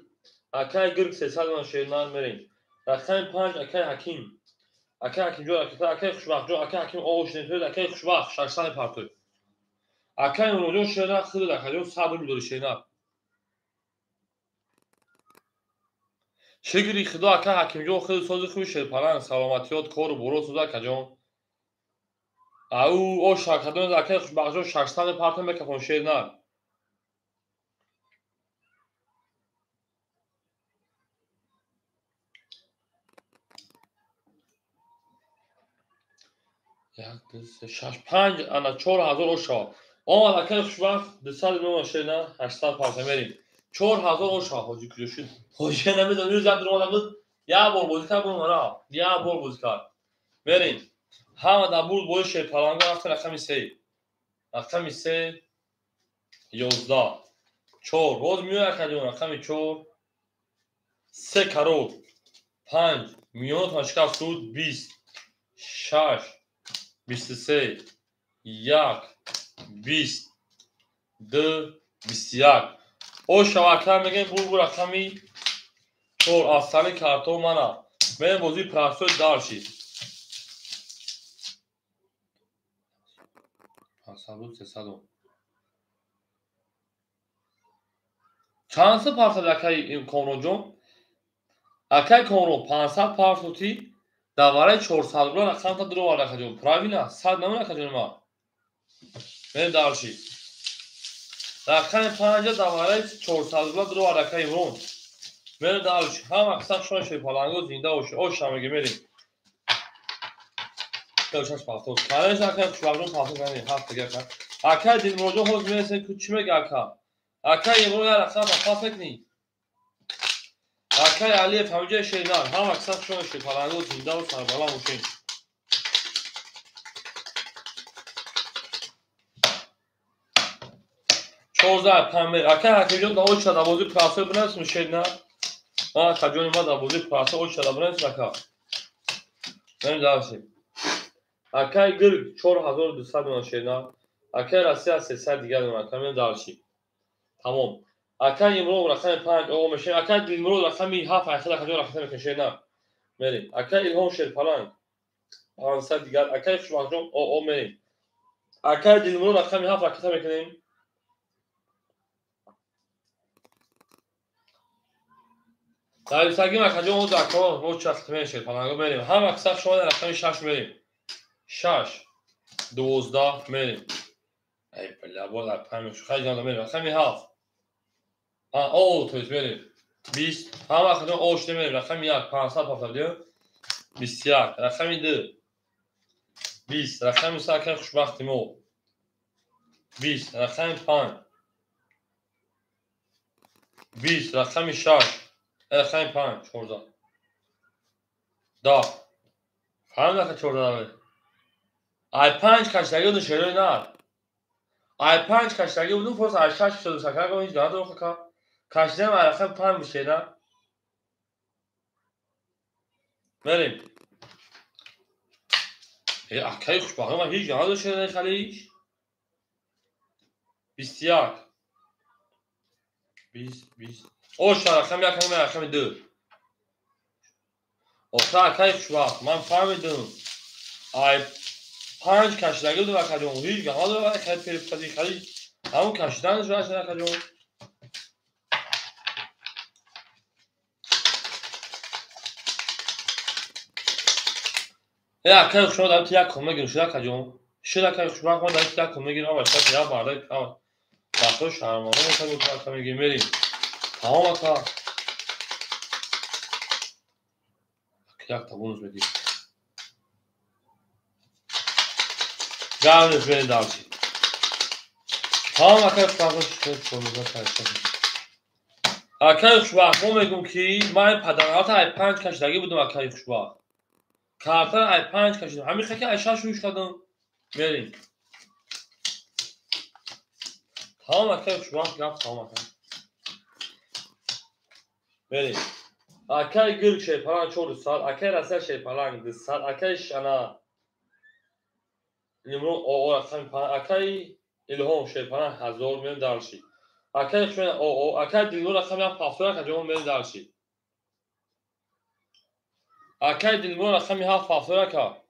Акаи Гург 300 ман шерина мерем. Рақами 5 акаи Ҳаким. Акаи Ҳакимҷон, акаи Хушбахтҷон, акаи Ҳаким оғош нетоед, акаи Хушбахт 600 партоед. Акаи Имронҷон шерина худат акаҷон 100 рубл дори шерина. Шукри Худо акаи Ҳакимҷон худ сози хуби шерпаланг, саломатиёт, кору боро соза акаҷон. Ау ош акаҷон акаи Хушбахтҷон 600 партоед мекафон шерина. Як, ду, се, шаш, панҷ, ана 4000 ош шавад. Омад акаи хушбахт 200 нома шена 800 парта мерем. 4000 ош шавад. Ҳоҷи куҷо шуд? Ҳоҷи намедонам, имрӯз як дуромада буд. Як бор бозӣ кард, буромада рафт. Як бор бозӣ кард. Мерем. Ҳама дар бурд бози шерпаланго рафта рақами 3. Рақами 3 11 4. Боз меояд акаҷон рақами 4 3 карот 5 миёнатон шикаст шуд 20 6 23 1 20 2 21. О шавака мегем бурбу рақами 4 афсани карто мана. Мерем бозии прасои дарши. 500 300. Чанд са партад акаи Комронҷон? Акаи Комрон 500 партоти дар вараи 400 рубла рақамта дуровард акаҷон. Правильно? 100 намон акаҷон ма. Мерем дарши. Рақами 5 дар вараи 400 рубла дуровард акаи Имрон. Мерем дарши. Ҳама қисам шумо шерпаланго зинда бошед. Ош ҳамеге мерем. 6 партоз. Конечно акаи Хушбахтҷон партоз намерем. 7 дига ака. Акаи Дилмуроҷон ҳоз мерасем ку чӣ мега ака? Акаи Имрон як рақам ба пас мекунӣ? Акаи Алиев ҳамиҷои шеринар. Ҳама қисам шумо шерпаланго зиндаву сарбаланд бошед. Чорздаҳ панҷ. Акаи Ҳакимҷон дар оча дар бозии прасои бинависм шеринар. Акаҷони ма дар бозии прасои оча дар бинависм ака. Мерем дарси. Акаи Гирг 4200 дона шеринар. Акаи Россия 300 дигар дона. Ака мерем дарси. Тамом. Акаи Имрон рақами 5 оғо мешавем. Акаи Дилмурод рақами 7 айхел акаҷон рақам мекунем шеринар. Мерем. Акаи Илҳом шерпаланг. 500 дигар. Акаи Хушбахтҷон ОО мерем. Акаи Дилмурод рақами 7 ракета мекунем. Нависагим акаҷон оз ако мо чахт мешед паланго мерем. Ҳам аксар шумо рақами 6 мерем. 6 12 мерем. Ай бля, боз панҷ хай ҷон мерем. Рақами 7. А о то есть мерем. 20. Ҳам акаҷон о шуда мерем. Рақами 1 572 21. Рақами 2 20. Рақами 3 акаи хушбахти мо 20. Рақами 5 20. Рақами 6 рақами 5 14. 10. Фаҳмид ака 14. Ай 5 каштагӣ будум шерои нар. Ай 5 каштагӣ будум просто ай 6 шуду сака ҳеҷ надорам ака. Кашидам ай рақами 5 бишена. Мерем. Акаи хушбахт ман ҳеҷ надорам шерои халиш. 21. 20 20. Оша рақами 1 рақами 2. Оха акаи хушбахт ман фаҳмидам. Ай 5 кашидагӣ будум акаҷон. Ҳеҷ гап надорам акаи перепази хали. Ҳамон кашиданаш акаҷон. Акаи хушбахт дар як ком мегирам шуд акаҷон. Шуд акаи хушбахт ман дар як ком мегирам ва шуд як марда бахто шарманда мешавад ака мегирем мерем. Тамом ака. Як та бонус медиҳ. Гарм мерем дарчи. Тамом акаи хушбахт. Акаи хушбахт мо мегӯм ки ман падарата ай 5 кашидагӣ будам акаи хушбахт. Карта ай 5 кашидам. Ҳамин хаки ай 6 рӯш кардам. Мерем. Тамом акаи хушбахт гап тамом ака. Мерем. Акаи Гирк шерпаланг 400, акаи Россия шерпаланг 200, акаи Шана Лимон ОО рақами 5, акаи Илҳом шерпаланг 1000 мерем дарши. Акаи Хушбахт ОО, акаи Дилнур рақами 7 70 акаҷон мерем дарши. Акаи Дилнур рақами 7 70 ака.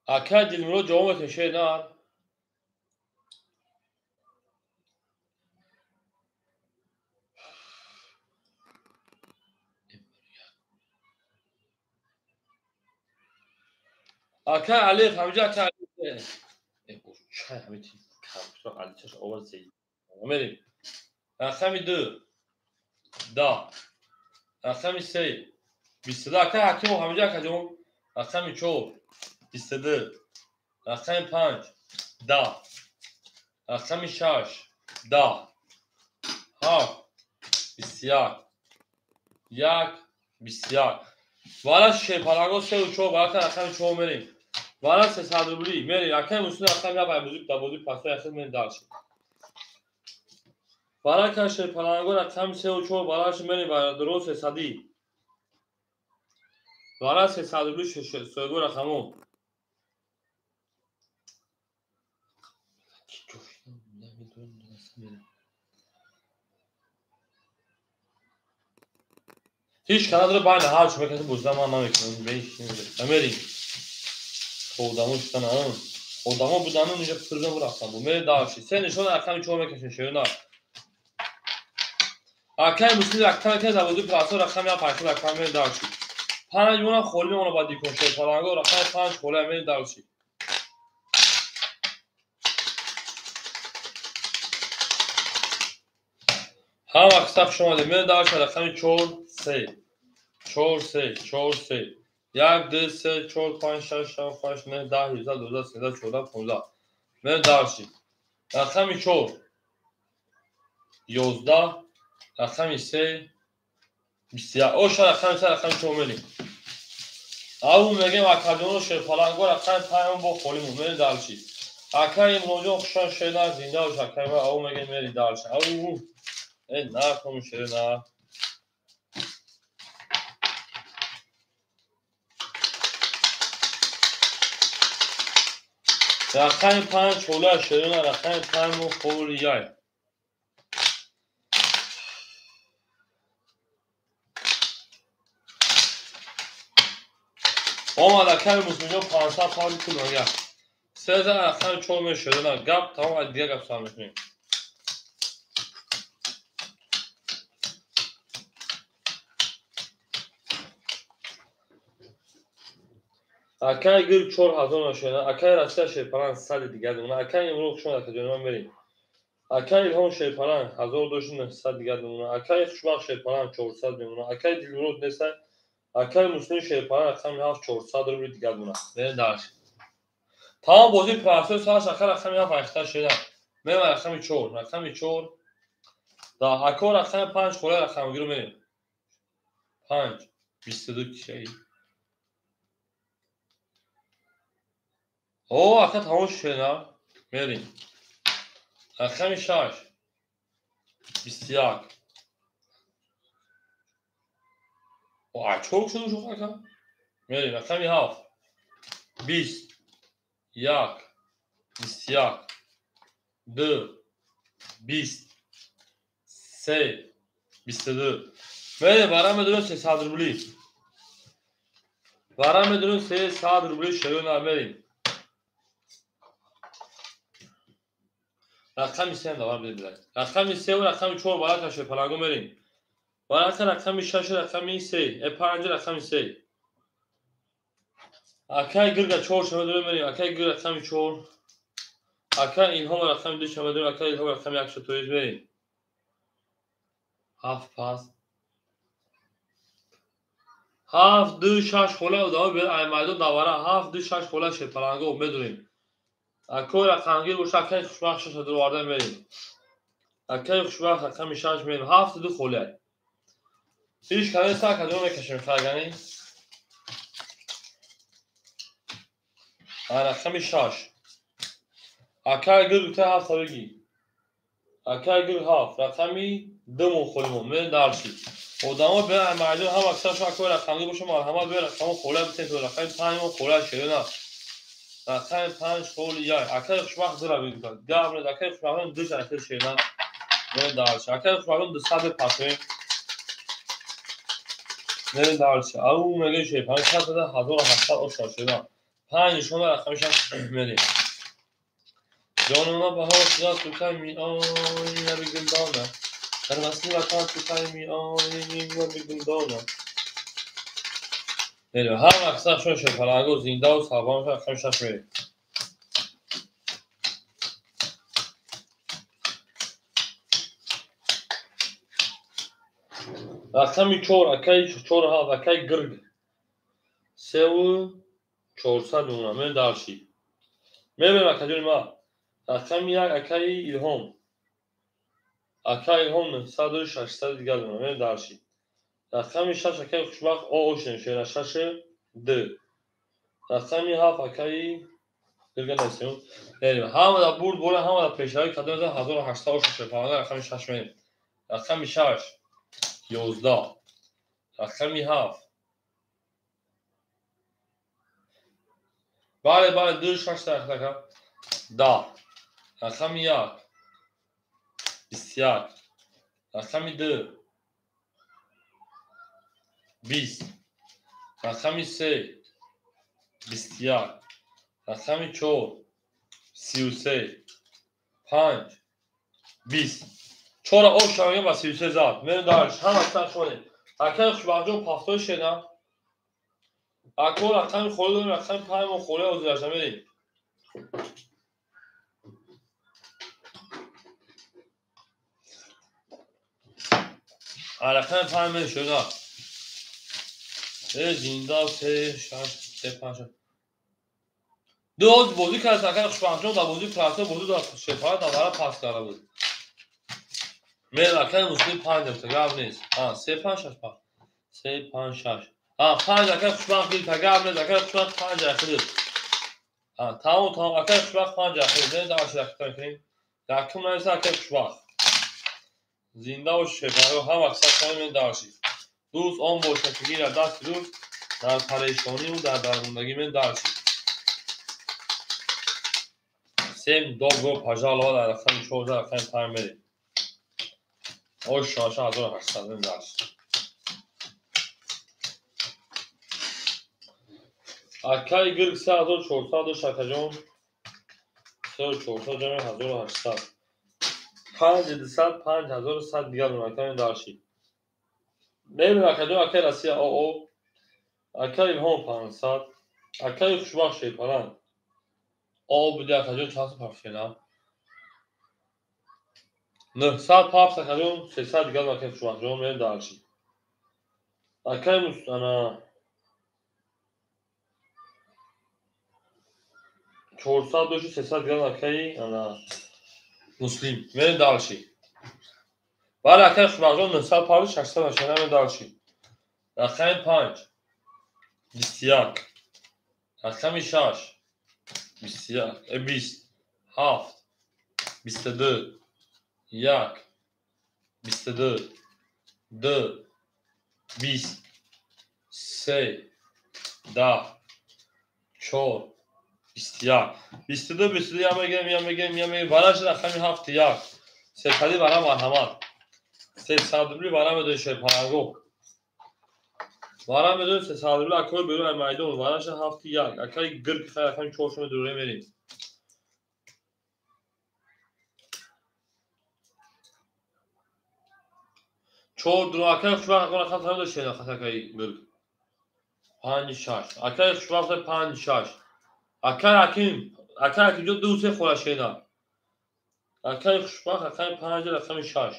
Акаи Дилмурод ҷавоб метавон шер нар. Акаи Алиев ҳамҷа акаи Алиев. Чай ҳамин компютер Аличаш овард зей. Мерем. Рақами 2 10. Рақами 3 22. Акаи Ҳакимов ҳамҷа акаҷон. Рақами 4 22. Рақами 5 10. Рақами 6 10. 7 21. 1 21. Вара шерпаланго 3 4 вара рақами 4 мерем. Вара 300 рубли мерем. Акаи Муслим рақами 1 музик дар бозии пасои ахир мерем дарши. Вара ка шерпаланго рақами 3 4 вараш мерем ва 300. Вара 300 рубли соҳибо рақамо. Ҳеҷ канадро байна ҳар чӣ мекунад бозда ман намекунам. Мерем. Одамо шудан одамо будану инҷа пурзан рафтан бу. Мерем дарши. Се нишон рақами 4 мекашем шеёна. Акаи Муслим рақами мекунад дар бозии пласо рақами 1 5 рақам мерем дарши. 5 мона холӣ мемона ба дикон шерпаланго рақами 5 холӣ мерем дарши. Ҳам акса хуш омадед. Мерем дарши рақами 4 3 4 3 4 3 1 2 3 4 5 6 7 8 9 10 11 12 13 14 15. Мерем дарши. Рақами 4 11 рақами 3 21. Оша рақами 3 рақами 4 мерем. Ау мегем акаҷоно шерпаланго рақами 5 бо холимон мерем дарши. Акаи Имронҷон хушон шерна зинда бош акаи ма ау мегем мери дарши. Ау на ком шерна. Рақами 5 ҳола шерна рақами 5 мо холияй. Омад акаи Муслимҷон 500 павли пул мага. Се за рақами 4 мешуда. Гап тамом, аз дигар гап сар мекунем. Акаи гир 4000 мешуда. Акаи Россия шерпалан 100 дигар мемона. Акаи Имрӯз хуш омад, акаҷони ман мерем. Акаи Илҳом шерпалан 1900 дигар мемона. Акаи Хушбахт шерпалан 400 мемона. Акаи Дилмурод неста. Акаи Муслим шерпалан рақами 7 400 рубли дигар мемона. Мерем дальше. Тамом бозии процесс ҳаст, ака рақами 7 айхта шуда. Мерем рақами 4, рақами 4. Да, ако рақами 5 хола рақамгиру мерем. 5 22 кишаи. О, ака тамом шуда. Мерем. Рақами 6 21. О, а чор шуд шуд ака? Мерем рақами 7 20 1 21 2 20 3 22. Мерем вара медурем 300 рубли. Вара медурем 300 рубли шею мерем. Рақами 3 давар бидед. Рақами 3 ва рақами 4 барака шепалаго мерем. Барака рақами 6 рақами 3, 5 рақами 3. Акай гирга 4 шама дорем мерем. Акай гир рақами 4. Акай Илҳом рақами 2 шама дорем. Акай Илҳом рақами 1 шатоиз мерем. 7 пас. 7 2 6 хола одама бер ай майдон давара 7 2 6 хола шепалаго медурем. Акой рақамгир боша акай хушбахт 6 дурварда мерем. Акай хушбахт рақами 6 мерем. 7 2 хола. Иш кане са кадом мекашем харгани. Рақами 6. Акай гир гуфта 7 бигӣ. Акай гир 7 рақами 2 мо холимон. Мерем дарши. Одамо бе майдон ҳам аксаршон акой рақамгир боша марҳамат бе рақамо хола битен то рақами 5 мо хола шерена. Рақами 5 холи 1. Акай хушбахт зира бигӯ. Гап не, акай хушбахт 2 шахс шерена. Мерем дарши. Акай хушбахт 200 пасоем. Мерем дарши. Ау меге шер 500 1800 оша шерена. 5 нишон рақами 6 мерем. Ҷонона баҳор шуда тукай миои наби гулдона. Дар васли ватан тукай миои наби гулдона. Мерем. Ҳар мақсад шон шерпаланго зиндаву сарбаланд рақами 6 мерем. Рақами 4 акай 4 7 акай гирг. 3 400 мемона. Мерем дарши. Мерем акаҷони ман. Рақами 1 акаи Илҳом. Акаи Илҳом 900 600 дигар мемона. Мерем дарши. Рақами 6 акаи Хушбахт О ошем шера 6 2. Рақами 7 акаи дигар нестем. Мерем. Ҳама да бурд бола, ҳама да пешравӣ кардем 1800 оша шепаланга рақами 6 мерем. Рақами 6 11. Рақами 7 Бале, бале, 2 6 рақам. 10. Рақами 1 21. Рақами 2 20. Рақами 3 21. Рақами 4 33. 5 20. 4 ош шавем ба 33 зад. Мерем дарш. Ҳама сар шонем. Акаи Хушбахтҷон пафтои шена. Ако рақами холӣ дорем, рақами 5 мо холӣ ҳозирашда мерем. Рақами 5 мерем шуда. Зинда 3 6 3 5 6. Ду ҳоз бозӣ кард акаи Хушбахтҷон дар бозии процесс бозӣ дар шефара давара пас карда буд. Мерем акаи Муслим 5 гирифта, гап нест. 3 5 6 5. 3 5 6. 5 акаи Хушбахт гирифта, гап нест. Акаи Хушбахт 5 ахир. Тамом, тамом, акаи Хушбахт 5 ахир. Мерем дарши рақам кунем. Якум нависа акаи Хушбахт. Зинда бош шефаро ҳам аксар шумо мерем дарши. Дӯст он бошад ки гирад дасти дӯст дар парешониву дар дармондагӣ мерем дарши. Всем добро пожаловать дар рақами 4 рақами 5 мерем. Ош шоша 1800 мерем дарши. Акаи гирг 3400 дошт, акаҷон. 3400 ҷамъи 1800. 5200, 5100 дигар акаи дарши. Мебинем акаҷон, акаи Россия ОО. Акаи Илҳом 500. Акаи Хушбахт Шерпаланг. ОО буди акаҷон, чанд сум пафшена? 900 пафс акаҷон, 300 дигар акаи Хушбахтҷон, мебинем дарши. Акаи ана 400 дошти, 300 дигар акаи ана Муслим. Мерем дальше. Бале, акаи Хушбахтҷон 900 пафс, 600 ашена, мерем дальше. Рақами 5 21, рақами 6 21, 20, 7 22, 1 22, 2 20, 3 10 4 21, 22, 22, я мегирем, я мегирем, я мегирем. Вараш рақами 7 1. Сесади вара марҳамат. 300 рубли вара медои шерпаланго. Вара медои 300 рубли акои берун ай майдон. Вараш 7 1. Акаи гирг хай рақами 4 шумо дуре мерим. Чор дуро акаи хушбахт рақам чанд дошт акаи гирг? 5 6. Акаи хушбахт 5 6. Акаи Ҳаким, акаи Ҳакимҷон 2 3 хола шена. Акаи Хушбахт рақами 5 рақами 6.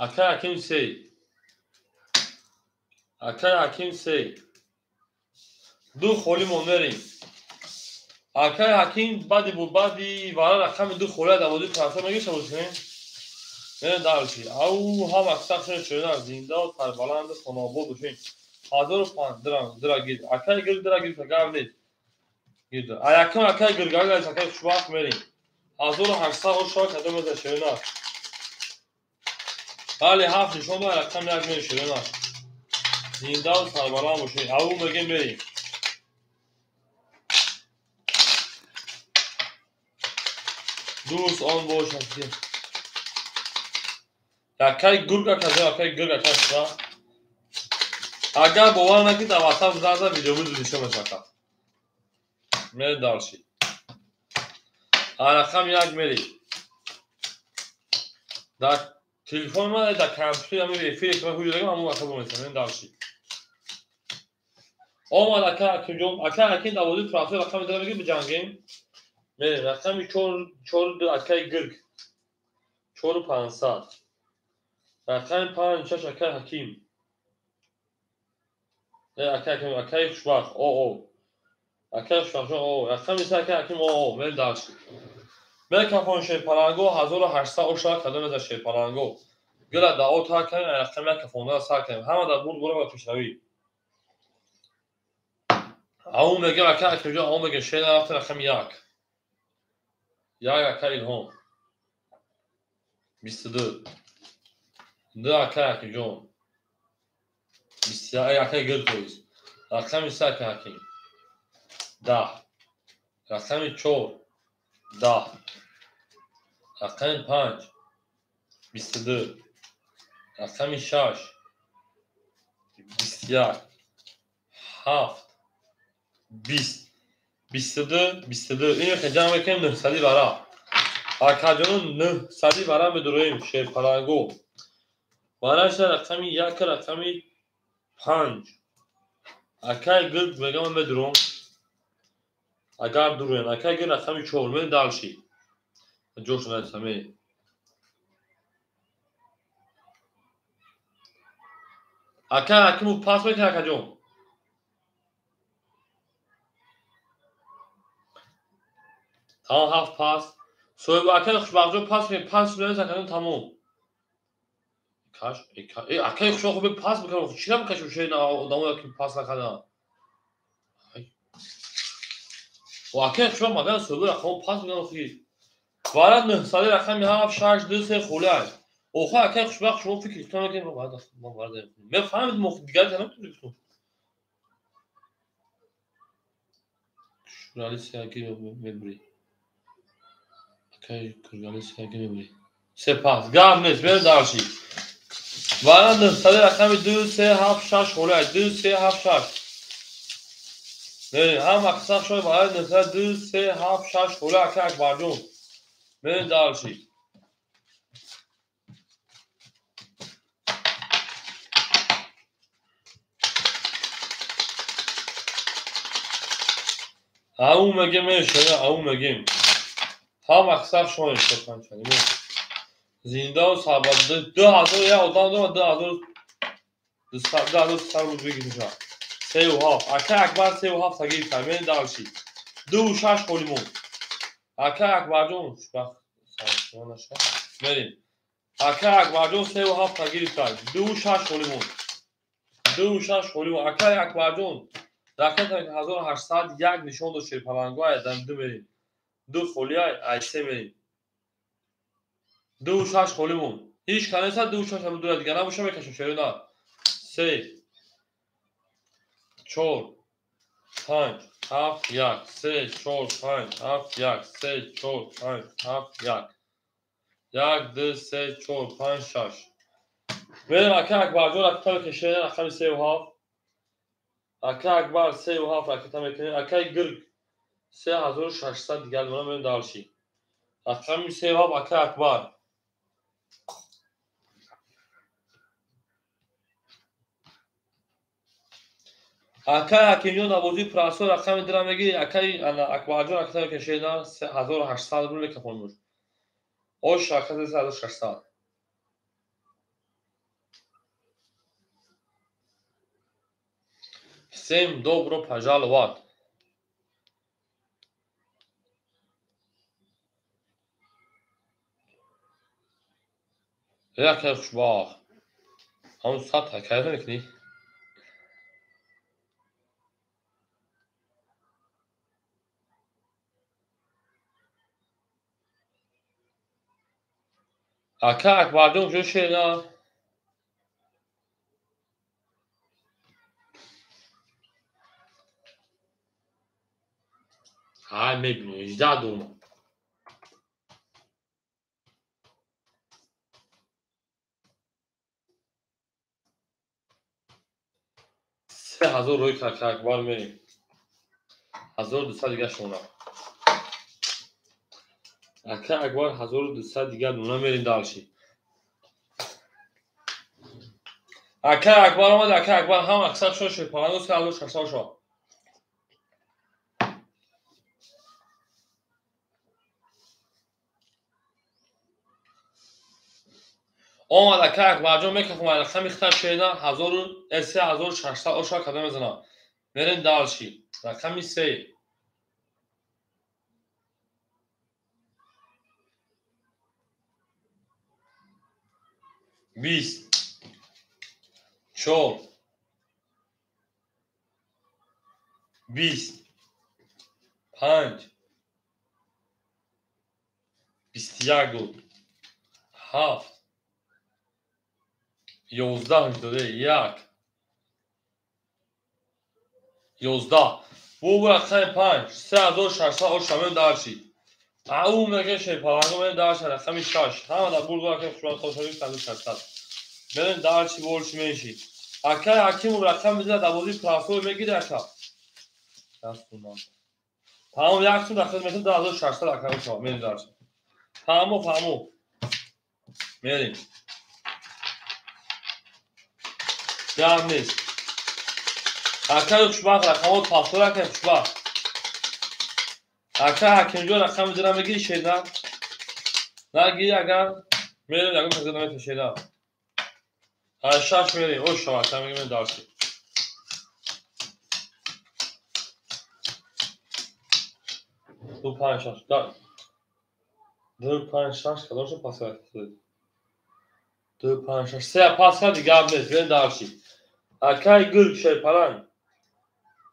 Акаи Ҳаким 3. Акаи Ҳаким 3. 2 холи мо мерим. Акаи Ҳаким баъди баъди вара рақами 2 холи дар бозии трансфер мегириш бозӣ. Мерем дальше. Ау ҳам аксар шуна зинда ва сарбаланд хонобод бошем. 1005 дирам дира гир. Акаи гир дира гир гап нест. Гир. Аякам акаи гир гап акаи хушбахт мерим. 1800 ошо кадом аз шуна. Бале, 7 нишон дор рақам 1 мерим шуна. Зинда ва сарбаланд бошем. Ау мегем мерим. Дӯст он бошад ки акаи гург акаҷон, акаи гург ака шуна. Агар бовар накунед, дар WhatsApp занг зад, видео нишон мешавад. Мерем дальше. Рақам 1 мерем. Дар телефони ман, дар компютер ҳамин эфире ки ман ҳуҷра дорам, ҳамон вақт бомесам. Мерем дальше. Омад акаи Ҳакимҷон, акаи Ҳаким дар бозии трансфер рақами 2 мегирем, биҷангем. Мерем рақами 4 4 2 акаи гирг. 4500. Рақами 5 6 акаи Ҳаким. Акаи Ҳаким, акаи Хушбахт, ОО. Акаи Хушбахтҷон ОО. Рақами 3 акаи Ҳаким ОО. Мерем дальше. Мекафон шерпаланго 1800 ошава кадом аз шерпаланго. Гира дао та кардем, рақами 1 кафонда сар кардем. Ҳама дар бурд бура ва пешравӣ. Ау мегем акаи Ҳакимҷон, ау мегем шер нарафта рақами 1. 1 акаи Илҳом. 22. 2 акаи Ҳакимҷон. 21 акаи гир тоист. Рақами 3 акаи Ҳаким. 10. Рақами 4 10. Рақами 5 22. Рақами 6 21. 7 20. 22 22. Ино ки ҷамъ мекунем 900 вара. Акаҷонон 900 вара медуроем шерпаланго. Вараш рақами 1 рақами 5. Акаи гирг мегам ман медуром. Агар дуроем, акаи гирг рақами 4 мерем дальше. Ҷош надисам. Акаи Ҳакимов пас мекунад акаҷон. Тамом 7 пас. Соҳиб акаи Хушбахтҷон пас мекунад, пас мекунад акаҷон тамом. Каш, акаи Хушбахт хуб пас мекунад, чӣ намекашем шумо одамое ки пас накарданд? Акаи Хушбахт магар соҳиби рақамҳо пас мекунад охи. Вара 900 рақами 7 6 2 3 холиаш. Охо акаи Хушбахт шумо фикр кунед ки ман варда. Ман фаҳмидам охи дигар наметавонем гуфтам. Журналист яки мебурӣ. Акаи журналист яки мебурӣ. Се пас. Гап нест, мерем дальше. Вариант 900 рақами 2, 3, 7, 6 холиай. 2, 3, 7, 6. Мерем, ҳама қисм шуд вариант 900 2, 3, 7, 6 холиай ака Акбарҷон. Мерем дальше. Ау мегем, ау мегем. Ҳама қисм шуд шоқанчани. Зинда сабад 2000 я одам дорам 2000 сар буд бигирша. 3 ва 7. Ака Акбар 3 ва 7 гирифта. Мен дальше. 2 6 холимон. Ака Акбарҷон хушбахт сар мерем. Ака Акбарҷон 3 ва 7 гирифта. 2 6 холимон. 2 6 холимон. Ака Акбарҷон ракета 1801 нишон дод шерпалангу ай дан 2 мерем. 2 холи ай 3 мерем. 2 6 холимон. Ҳеҷ канеса 2 6 ҳам дура дига набоша мекашам шеро на. 3 4 5 7 1 3 4 5 7 1 3 4 5 7 1 1 2 3 4 5 6. Мерем ака Акбарҷон ракета мекашем рақами 3 ва 7. Ака Акбар 3 ва 7 ракета мекунем. Акаи Гирг 3600 дигар дона мерем дальше. Рақами 3 ва 7 ака Акбар. Акай Ҳакимҷон навозии прасо рақами дира мегири. Акай Акбарҷон ракета мекашед 1800 рубл мекафонмуш. Ош ракета 1600. Всем добро пожаловать. Якай хушбахт. Ҳамун сад ҳакайф мекунӣ? Ака Акбарҷон куҷо шена? Ҳай мебинем, 18 дона. Се ҳазор рӯй ака Акбар мерем. 1200 дига шона. Ака Акбар 1200 дига дона мерем дальше. Ака Акбар омад, ака Акбар ҳама аксар шо шуд, паланго 3600 шо. Омад ака Акбарҷон мекафам рақами хита шена 3600 оша када мезанам. Мерем дальше. Рақами 3. 20 4 20 5 21 7 11 доде 1 11 бу рақами 5 3600 оша мен дальше. Ау меге шерпаланго мен дальше рақами 6. Ҳама да бурд рақами хушбахт хошавӣ 600. Мерем дальше больше меньше. Акай Ҳакимов рақам мезанад давозии прасо мегири ака. Дастуман. Тамом як сум дахил метон 2600 ака мешава. Мерем дальше. Фаҳмо фаҳмо. Мерем. Гап нест. Акай хушбахт рақамот пафтор акай хушбахт. Ака Ҳакимҷон рақами дира мегири шена? Нагири агар мерем ягон кас намета шена. 6 мерем. Ош шава ака мегирем дальше. 2 5 6 2 5 6 кадомшо пас кард? 2 5 6 3 пас кард гап нест. Мерем дальше. Акай Гирг шерпаланг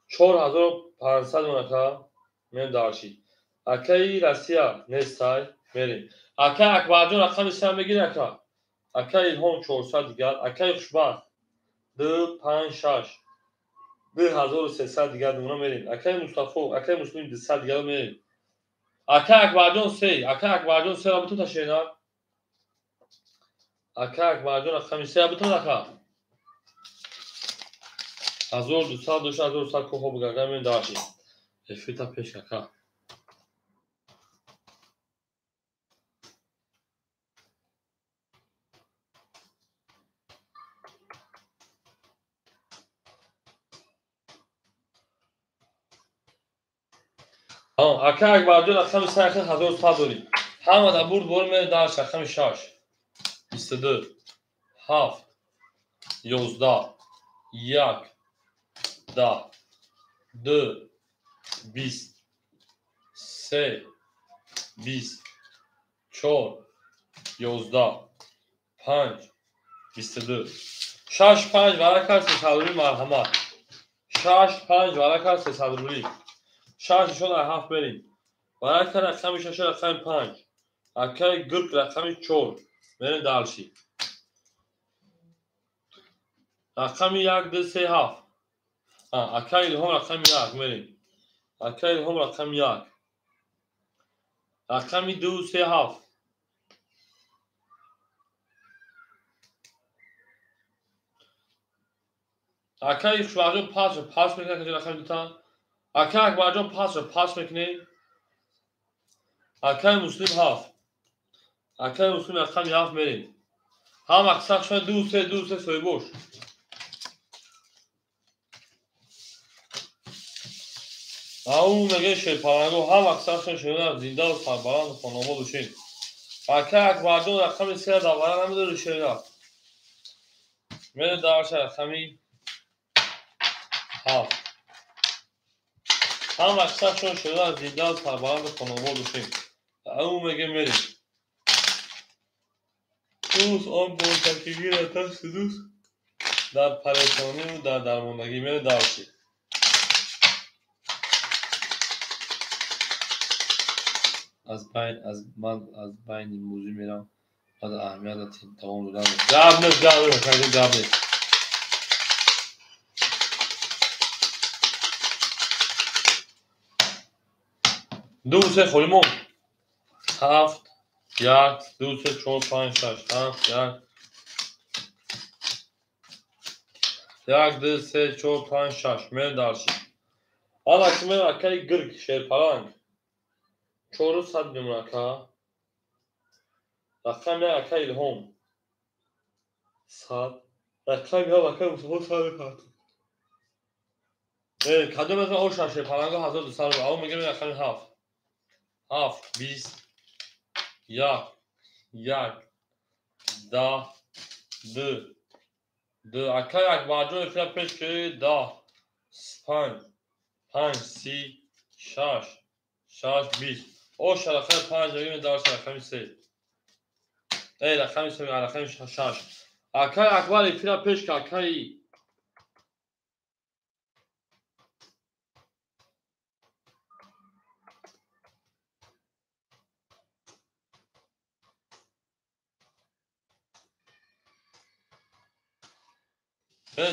4500 ака мерем дальше. Акаи Россия нестай мерем. Акай Акбарҷон рақами 3 мегири ака. Акай Илҳом 400 дигар. Акай Хушбахт 2 5 6 2300 дигар дона мерем. Акай Мустафо, акай Муслим 200 дигар мерем. Акай Акбарҷон 3, акай Акбарҷон 3 ра бутун ташена. Ака Акбарҷон рақами се бутон ака. 1200 дош 1100 кохо бугага мен даши. Эфита пеш ака. Ака Акбарҷон рақами се 1100 дорӣ. Ҳама да бурд бор мен даш рақами 6. 22 7 11 1 10 2 20 3 20 4 11 5 22 6 5 варака 300 рубли марҳамат. 6 5 варака 300 рубли. 6 нишон 7 берем. Варака рақами 6 рақами 5. Акаи гирк рақами 4. Мерем дальше. Рақами 1 2 3 7. Акаи Илҳом рақами 1 мерем. Акаи Илҳом рақами 1. Рақами 2 3 7. Акаи Хушбахтҷон пас мекунад рақами 2 та. Акаи Акбарҷон пас мекунед. Акаи Муслим 7. Акаи Муслим рақами 7 мерем. Ҳам аксар шуд 2 3 2 3 соҳибош. Ау меге шерпаланго ҳам аксар шуд шуна зинда ва сарбаланд хонобод бошед. Акаи Акбарҷон рақами 3 давара намедори шера. Мере дарша рақами 7. Ҳам аксар шуд шуна зинда ва сарбаланд хонобод бошед. Ау меге мерем. Дӯст он бо такигӣ ратаст дӯст дар парешониву дар дармондагӣ мере дарши. Ман аз байни музӣ мерам баъд аҳамият давом додан. Гап нест, гап нест, гап нест. Ду се холӣ монд. 7 1 2 3 4 5 6 7 1 1 2 3 4 5 6 мерем дальше. Ана ки мерем акаи гирк шерпаланг. 400 мемон ака. Рақами акаи Илҳом 100. Рақами ҳам акаи Мустафо 100. Кадом аз оша шерпаланго 1200 рубл. Ау мегем рақами 7. 7 20 1 1 10 2 2 акаи Акбарҷон эфира пеш ки 10 5 5 3 6 6 20. Оша рақами 5 мегем дарша рақами 3. Рақами 3 рақами 6. Акаи Акбар эфира пеш ки акаи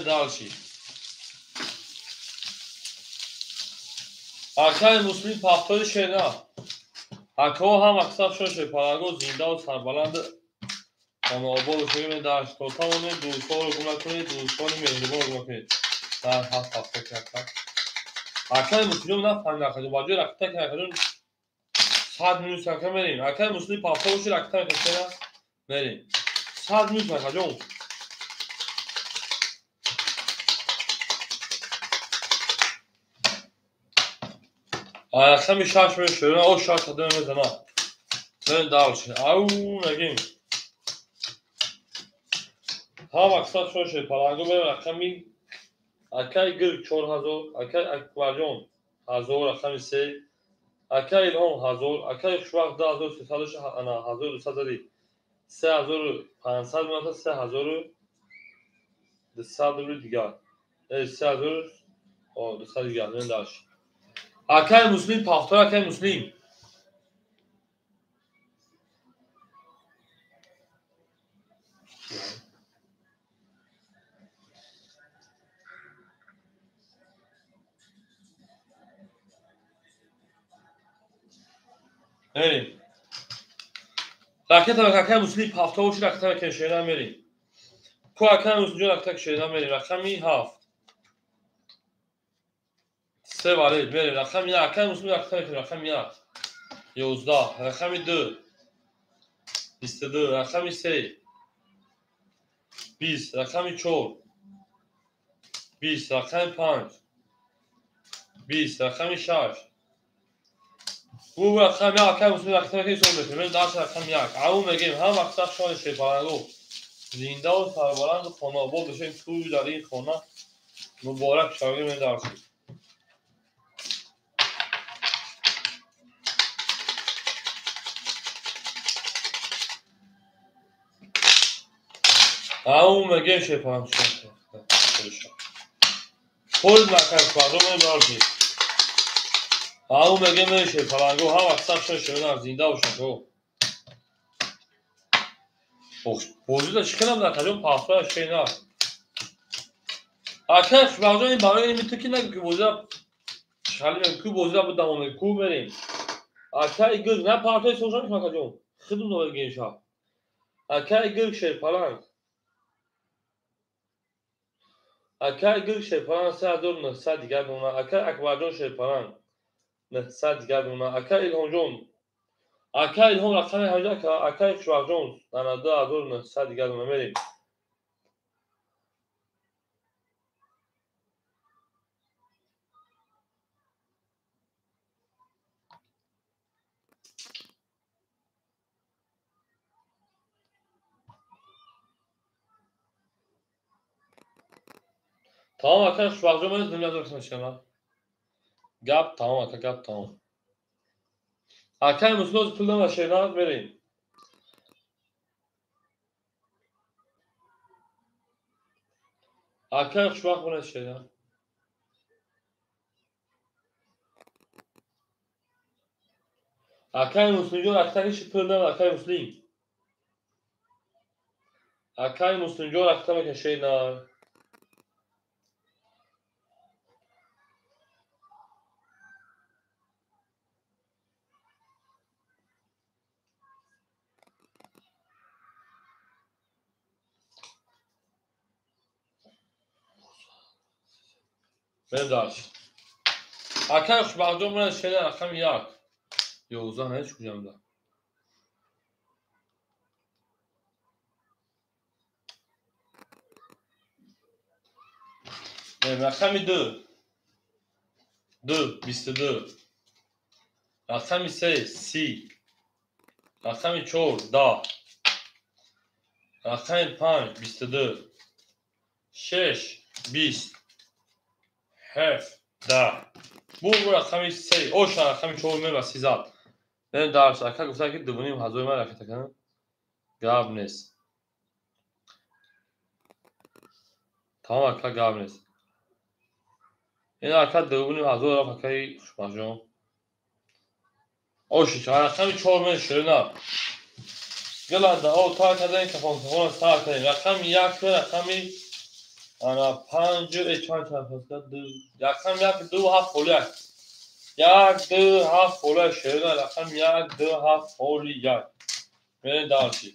дальше. Акаи Муслим пафтори шена. Акаҳо ҳам аксар шуд шерпаланго зинда ва сарбаланд хонобод бошед. Дар то тавонед дӯстонро гум накунед, дӯстони меҳрибонро гум накунед. Дар ҳафт ҳафта ки ака. Акаи Муслим нафаҳмид акаҷон, ба ҷои ракта ки акаҷон 100 минус ака мерем. Акаи Муслим пафтор бошед, ракта мекунед, мерем. 100 минус акаҷон. Рақами 6 мешавад, о 6 адам мезанад. Мерем дальше. Ау мегем. Ҳам аксар шуд шерпаланго мерем рақами акаи гирк 4000, акаи Акбарҷон 1000 рақами 3, акаи Илҳом 1000, акаи Хушбахт 2300 ана 1200 зади. 3500 меояд, 3200 рубли дигар. 3200 дигар. Мерем дальше. Акаи Муслим пафтор, акаи Муслим. Мерем. Ракета акай Муслим ҳафта боши ракета мекунем шерина мерем. Ку акай Муслимҷон ракета шерина мерем. Рақами 7. Се валид мерем. Рақами 1 акай Муслим ракета мекунем. Рақами 1. 11. Рақами 2. 22. Рақами 3. 20. Рақами 4. 20. Рақами 5. 20. Рақами 6. Bu рақами акай Муслим ракета мекунем ҳисоб мекунем. Мерем дарс рақами 1. Аву мегем ҳам вақт шони шерпалангу. Зиндаву сарбаланду хонаобод бошем тӯй дар ин хона муборак шавем мерем дарс. Аву мегем шерпалангу. Хол накай фардо мерем дарс. Ау мегем мерем шерпалангу ҳам вақт шони шерпалангу зинда бошанд. Бозида чӣ кардам дар каҷон пафтоя шена. Акай Хушбахтҷон ин барои ин ту ки нагӯ ки бозида хали ку бозида буд давом ку мерем. Акай гирг на пафтои сошан акаҷон. Хидм доварген шаб. Акай гирг шерпаланг. Акай гирг шерпаланг 3900 дигар дона. Акай Акбарҷон шерпаланг 900 дигар дона. Акай Илҳомҷон акай Илҳом рақами 18 акай Хушбахтҷон 2900 дигар дона мерем. Тамом акай Хушбахтҷон мерем дунё қисмашкана. Гап тамом ака гап тамом. Акай Муслим пул дама шерна мерем. Акай Хушбахт бона шерна. Акай Муслимҷон ракета пул дама акай Муслим. Акай Муслимҷон ракета мекун шерна. Мерем дарс. Акай Хушбахтҷон мена шерна рақами 1. 11 ҳеч куҷамда. Мерем рақами 2. 2 22. Рақами 3 30. Рақами 4 10. Рақами 5 22. 6 20. 7 10. Бу рақами 3. Оша рақами 4 мева 30. Мерем дарс. Ака гуфта ки 2500 ман ракета кардам. Гап нест. Тамом ака гап нест. Ин ака 2500 рафт акаи Хушбахтҷон. Оши рақами 4 мен ширина. Гиланда о та кардем кафон сар кардем. Рақами 1 рақами ана 5 чанд чанд паска 2 рақами 1 2 7 холи 1. 1 2 7 холи ширина рақами 1 2 7 холи 1. Мерем дарси.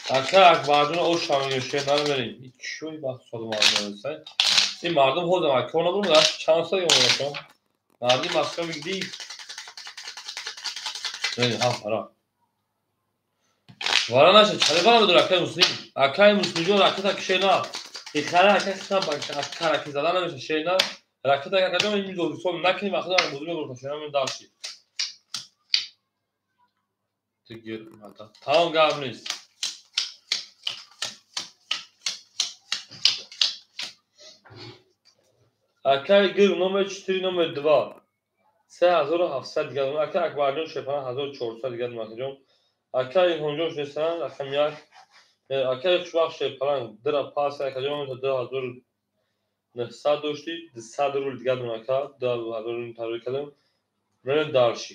Ака Акбарҷон оша мегӯ ширина мерем. Чӯй бахт сода мардум мерасад. Ин мардум ҳозам акор набурм дар чанд сол ёмонашон. Марди Москва мегди. Мерем ҳам фара. Вара наша чале вара бидор акай Муслим. Акай Муслимҷон ракета кишена. Ихара акай хитам ба караки зада намеша шена. Ракета акаҷон ин мизо накунем ахда музуме бурта шена мен дарши. Тигир мата. Тамом гап нест. Акай гир номер 4 номер 2. 3700 дигар. Акай Акбарҷон шерпаланг 1400 дигар акаҷон. Акай Илҳомҷон шесан рақами 1. Акай Хушбахт шерпаланг дира пас акаҷон 2900 дошти 200 рубл дигар дон ака 2000 тарбия кардем. Мерем дарши.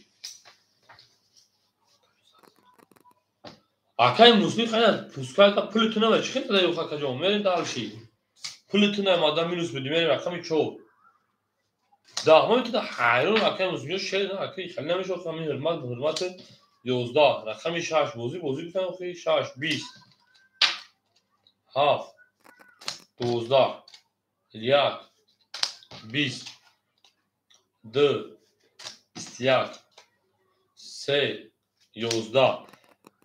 Акай Муслим хайна пускай та пули ту нава чӣ хел даёх акаҷон мерем дарши. Пули ту нава мадам минус буди мерем рақами 4. Даҳ. Ман метавонам ҳайрон акай мусулмон шер акай хеле намешохтам ин ҳурмат ба ҳурмати 11 рақами 6 бозӣ бозӣ гуфтам охи 6 20 7 12 1 20 2 21 3 11.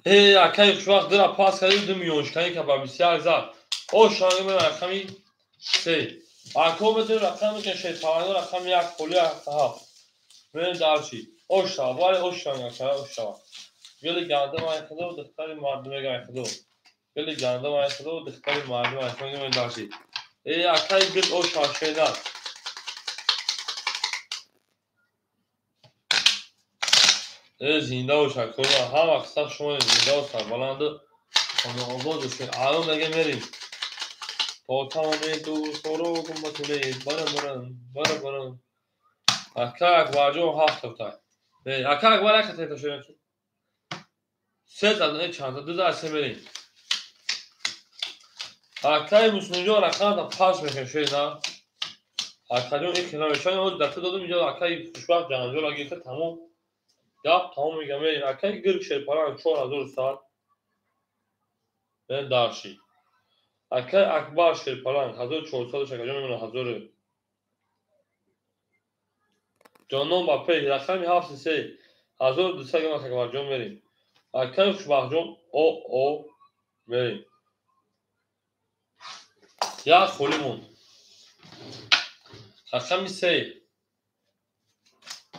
Э акай хушвақт дира пас кардем 2 миллион шиканӣ ка ба 21 зад. О шанги мен рақами 3. Ако метавонем рақам мекунем шерпаланго рақами 1 холи 7. Мерем дарчи. Ош шава, бале ош шанга ака ош шава. Гули гандум ай худо, духтари мардум мега ай худо. Гули гандум ай худо, духтари мардум ай худо мерем дарчи. Э акай гул ош шава шернар. Э зинда бош акои ман, ҳар вақт сар шумо зинда ва сарбаланду хонаобод бошед. Алон мега мерем. То тамоми дӯстҳоро гумбатулед, бара барам, бара барам. Ака Акбарҷон 7 та. Э ака Акбар як та шуд. Се зад, э чанд ду зад се мерем. Акаи Муслимҷон рақам пас мекунем шуд на. Акаҷон ин хина мешавад, ҳозир дафта додам инҷо акаи хушбахт ҷанҷол гирифта тамом. Гап тамом мегам мерем. Акаи гирк шерпаланг 4100. Мен дарши. Акаи Акбар шерпаланг 1400 шакаҷон мемонад 1000. Ҷонон ба пеш рақами 73 1200 гам Акбарҷон мерем. Акаи хушбахтҷон о о мерем. Як холӣ монд. Рақами 3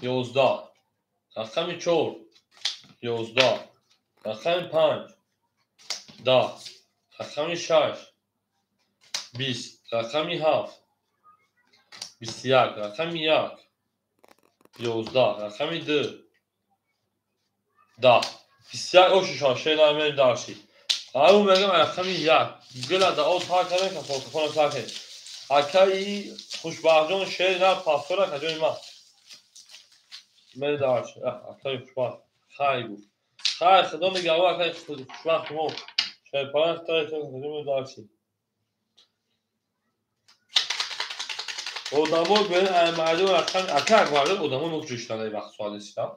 11 рақами 4 11 рақами 5 10 рақами 6 20 рақами 7 21 рақами 1 11 рақами 2 10 21 ошишон шена мерем дарши. Ау мегам рақами 1 гула да о тар кардем кафолкафона тар кардем. Акаи хушбахтҷон шер на пастора каҷои ман. Мерем дарши. Акаи хушбахт хай гуфт. Хай худо мегава акаи хушбахт мо. Шерпаланг тар каҷои дарши. Одамо бе мардум рақами ака Акбарҷон одамо мо куҷо шуданд ай вақт соат нестам.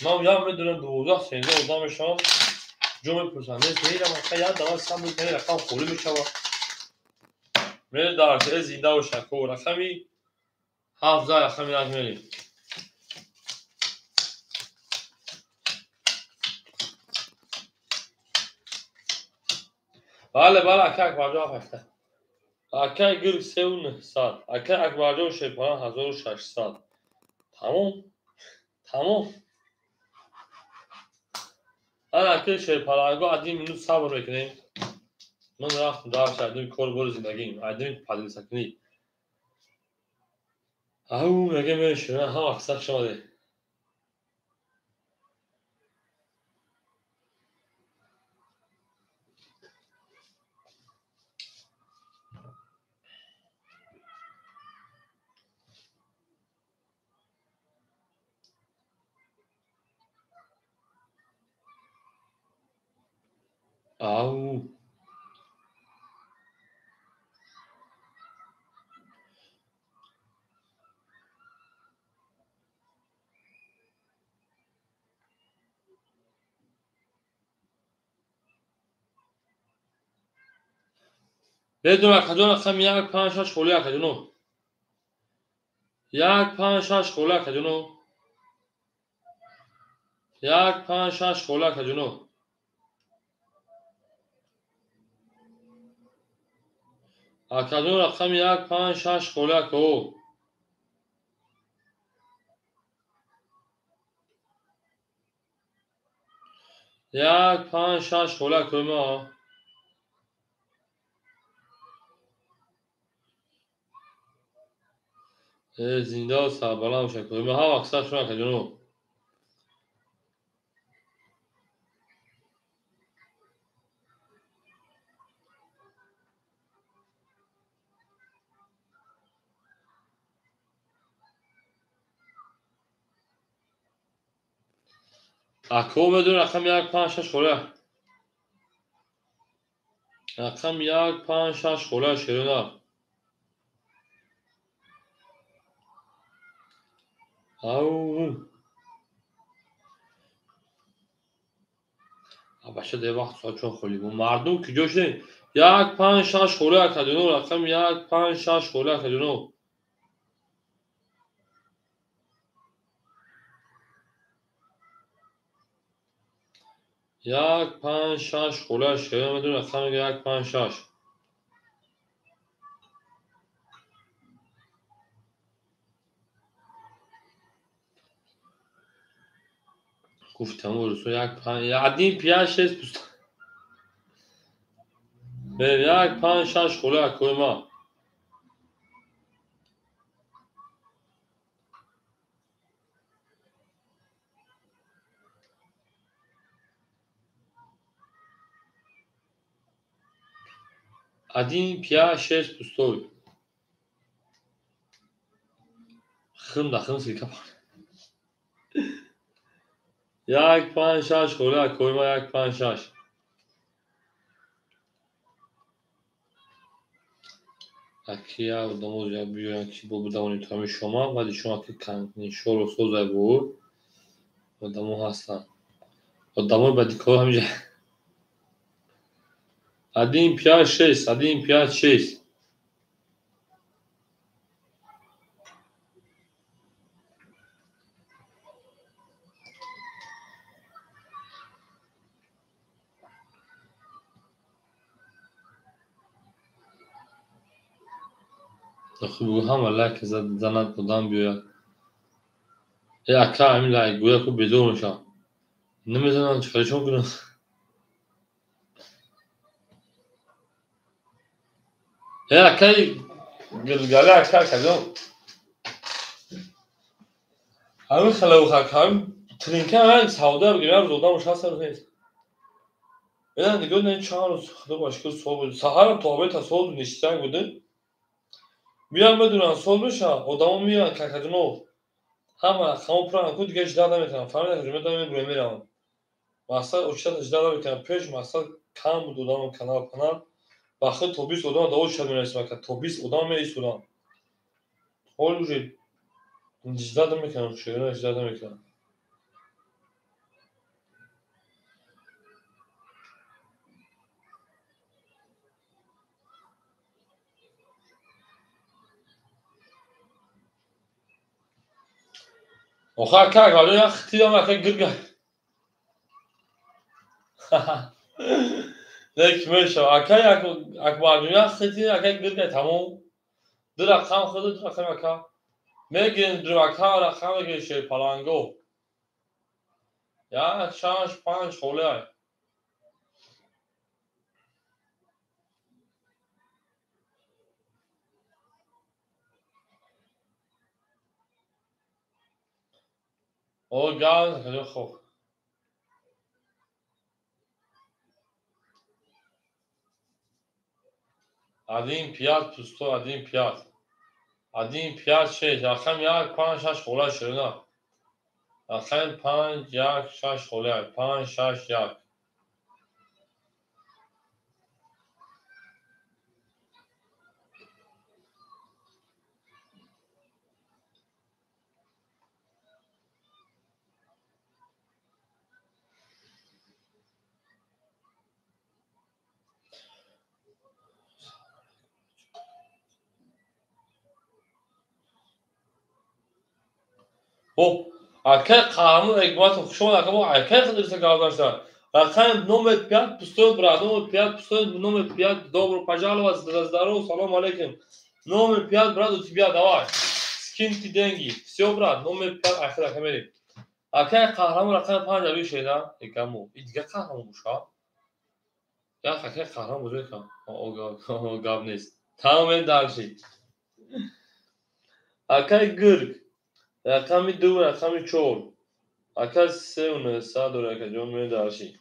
Ман ям медонам 12 13 одам мешавам. Ҷо мепурсам. Нест мерам ака як дама сам мекунем рақам холӣ мешавад. Мерем дарши. Э зинда бош ако рақами 7 зад рақами 1 мерем. Бале бале ака Акбарҷон 7. Акаи гирк 3900. Акаи Акбарҷон шерпаланг 1600. Тамом. Тамом. Ана акаи шерпаланго один минут сабр мекунем. Ман рафтам дарш адими кор бори зиндагим, адими падилсакунӣ. Ау мега мерем ҳама қисса хуш омадед. Ау. Бедум акаҷон рақами 1 5 6 холӣ акаҷоно. 1 5 6 холӣ акаҷоно. 1 5 6 холӣ акаҷоно. Акаҷон рақами 1 5 6 холӣ ако. 1 5 6 холӣ акои ма. Э зинда ва сарбаланд бош акои ма. Ҳар вақт сар шумо акаҷоно. Ако медонем рақами 1 5 6 холӣ. Рақами 1 5 6 холӣ шерона. Ау. Баша де вақт соат чон холи. Мардум куҷо шудем? 1 5 6 холи акадино рақам 1 5 6 холи акадино. 1 5 6 холи шева медон рақам 1 5 6. Гуфтам русо 1 5 1 5 6 пуст. 1 5 6 холи акои ма. 1 5 6 пустой. Хым да хым силка. 1 5 6 холи акои ма 1 5 6. Аки я одамо я биёянд ки бо бидавонем то ҳамин шома, баъди шома ки шоро созай бо одамо ҳастанд. Одамои бадикор ҳаминҷа. 1 5 6 1 5 6. Охи бугӯ ҳама лайк занад одам биёяд. Э ака ҳамин лайк гӯя ку безор мешавам. Намезананд чӣ харишон кунам? Э акаи гилгали ака кадом? Ҳамин халавха ҳамин тринка ҳамин савда бигирам рӯз одам шаст рӯз нест. Э нигоҳ не чанд рӯз худо ба шукр соз буд. Саҳарам то обед та соз ништак буде. Миён медонанд соз мешаванд, одамо меоянд какадино. Ҳама рақамҳо пуранд ку дига ждать намекунанд. Фаҳмиданд ки медонанд мебурем мераванд. Мақсад очата ждать намекунанд. Пеш мақсад кам буд одамо канал канал. Ба худ то 20 одам да очата мерасим ака. То 20 одам меистоданд. Ҳол уже ждать намекунанд, шоирона ждать намекунанд. Охи ака акбарҷон як хитидам ака гирга. Леки мешава. Ака Акбарҷон як хитид ака гирга тамом. Ду рақам худу ду рақам ака. Мегирем ду ака рақам мегирем шерпаланго. 1 6 5 холе ай. О газ хеле хуб. 1 5 пусто 1 5. 1 5 6 рақам 1 5 6 хола ширина. Рақам 5 1 6 хола 5 6 1. О, акай қаҳрамон Экматов хуш омад ака, акай хидриса гап зашта. Рақам номер 5 пустой брат, номер 5 пустой, номер 5 добро пожаловать, здорово, салом алейкум. Номер 5 брат у тебя, давай. Скиньте деньги. Всё, брат, номер 5 ахир ака мерем. Акай қаҳрамон рақам 5 аби шеда, экаму. И дига қаҳрамон боша. Як акай қаҳрамон бозӣ кам. О, гап нест. Тамом дальше. Акай гирг. Рақами 2, рақами 4. Ака 3 900 дора акаҷон медарши.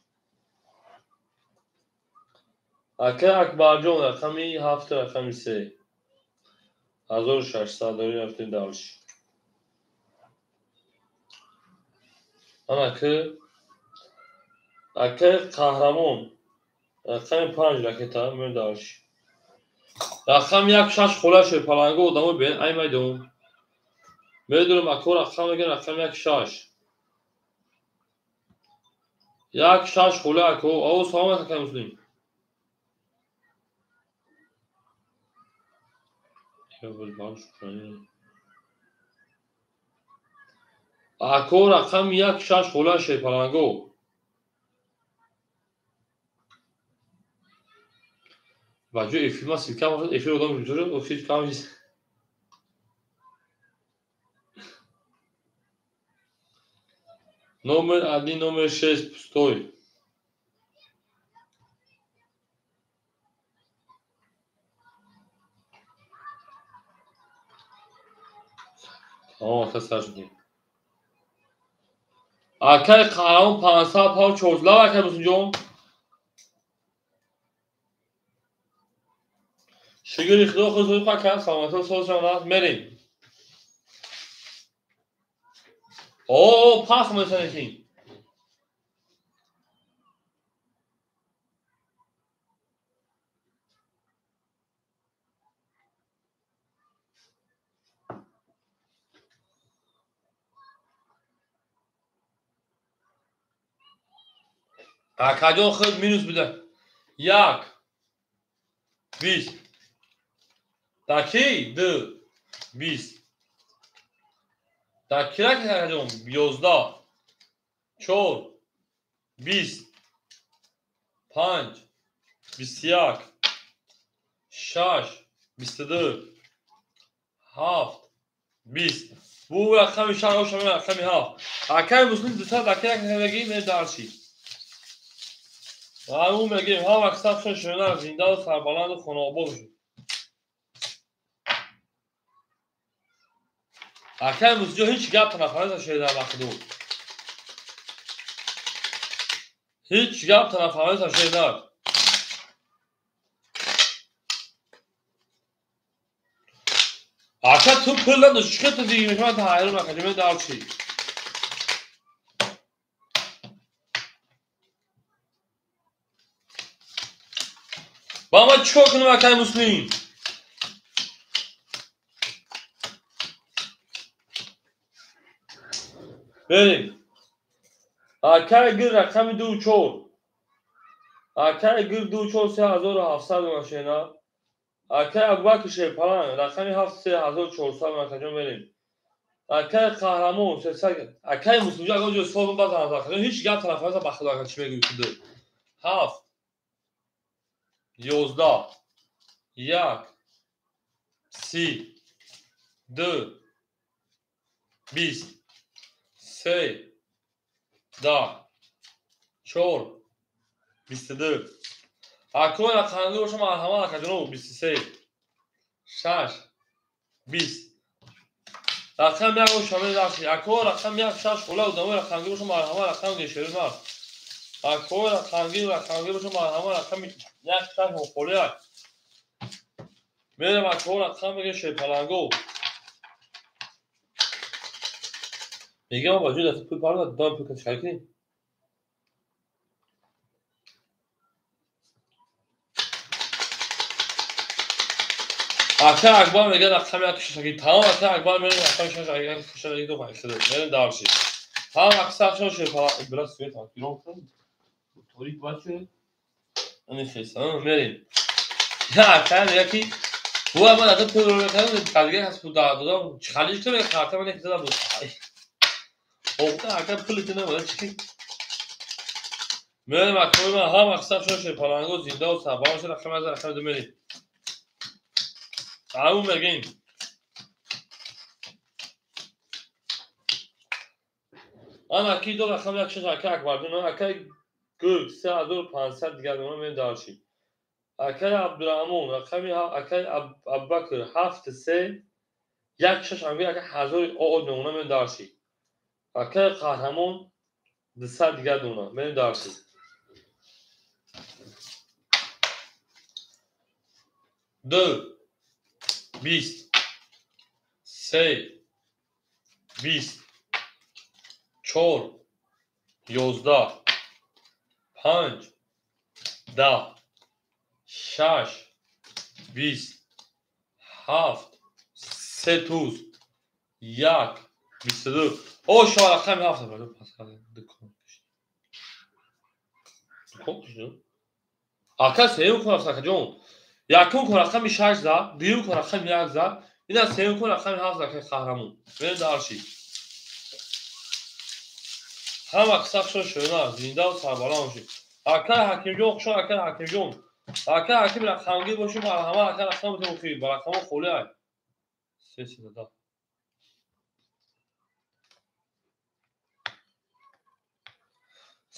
Ака Акбарҷон рақами 7, рақами 3. 1600 дори рафтем дарши. Ана ки ака қаҳрамон рақами 5 ракета медарши. Рақами 1 6 хола шуд паланго одамо бен ай майдон. Медонам ако рақам мегӯям рақами як шаш. Як шаш хола ако. О, салом алейкум акай Муслим. Ако рақами як шаш хола шерпаланго. Ба ҷои эфир ман ссылка бошад, эфир одам ҷур, эфир кам чиз. Номер 1, номер 6 пустой. Тамом, ака сар шудем. Акай қаҳрамон 500 пав 4 лав акай Муслимҷон. Шукри Худо худ худ ака саломатӣ созшон аст мерем. О, пах мезанем. Акаҷон худ минус буда. Як бист. Таки ду бист. Такира акаҷон 11 4 20 5 21 6 22 7 20. Бу рақами шаш, рақами ҳафт. Акаи Муслим 200 акаи акаи медарши. Маълум мегӯем ҳама сафшон шунар зиндаву сарбаланду хонаобод шуд. Акаи Муслимҷон ҳеҷ гап нафаҳмида шедар вақту. Ҳеҷ гап нафаҳмида шедар. Ака ту пул надошт, чӣ ту дигӣ мешавад ҳайрон акаҷон дар чӣ? Ба ман чӣ кор кунам акаи Муслим? Берем. Акаи гир рақами 2 4. Акаи гир 2 4 3700 машина. Акаи Абубакр Шерпалан рақами 7 3400 акаҷон берем. Акаи Қаҳрамон 300. Акаи Муслимҷон агар ҷо созм базанад акаҷон ҳеҷ гап тараф ба Худо ака чӣ мегӯӣ ту? 7 11 1 30 2 20 3 10 4 22. Акои рақамги боша марҳамат акаҷонов 23 6 20. Рақам як боша медахши. Акои рақам 1 6 хола одамои рақамги боша марҳамат рақам гешеру нард. Акои рақамги боша марҳамат рақами 1 6 хола як. Мерем акои рақам меге шерпаланго. Мегам ба ҷои даст пул парда дам пул кашхай кунем. Ака Акбар мегӯяд рақами як шашаки. Тамом ака Акбар мерем рақами шаш як шашаки ду хайхида. Мерем дарши. Тамом аксар шон шерпаланго бира свет акирон кун. Торик бача. Ани хеса мерем. Я ака мегӯяд ки бува ман ата пул ро мекардам дигар ҳаст пул додам. Чӣ кардам карта ман як задам. Оғда ака пули ту набуда чӣ? Мерем акои ман ҳам аксар шон шерпаланго зиндаву сарбаланд шуд рақами аз рақами ду мерем. Тамом мегӯем. Ана ки ду рақам як шаш ака Акбарҷон, акаи гург 3500 дигар дона мерем дарши. Акаи Абдураҳмон рақами акаи Абубакр 7 3 1 6 ҳамги ака 1000 оо дона мерем дарши. Акаи Қаҳрамон 200 дигар дона мерем дарши. 2 20 3 20 4 11 5 10 6 20 7 3 туз 1, 22. О, шо рақами 7 дукон. Ака сеюм кун акаҷон. Якум кун рақами 6 зад, дуюм кун рақами 1 зад, ина сеюм кун рақами 7 зад қаҳрамон. Мерем дарши. Ҳама қисақшон шуна, зинда ва сарбаланд бошед. Ака Ҳакимҷон, хушон ака Ҳакимҷон. Ака Ҳаким рақамгир бошед, марҳамат ака рақам бутем, ба рақамо холӣ ай. Се се да.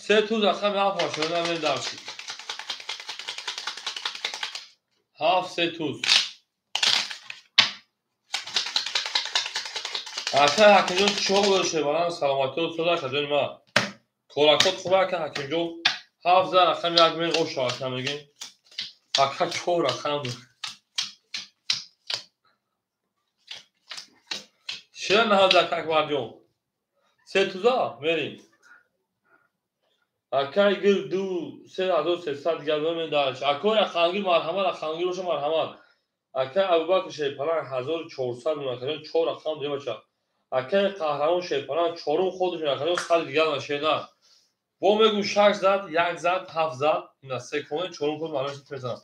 Се туз рақами 7 шуна мерем дарши. 7 се туз. Ака Ҳакимҷон чиҳо доште барам саломатиё сода акаҷони ман. Коракот хуб ака Ҳакимҷон. 7 за рақами 1 мен ош ака мегем. Ака 4 рақам. Шира наҳад ака Акбарҷон. Се туза мерим. Акай гир 2 3300 гардон мен дарш. Акой рақамгир марҳамат рақамгир боша марҳамат. Акай Абубакр Шерпалан 1400 мон акаҷон 4 рақам дем бача. Акай қаҳрамон Шерпалан чорум ходушон акаҷон хали дигар нашена. Бо мегум 6 зад, 1 зад, 7 зад, ина се коне чорум ход маълум шуд мезанам.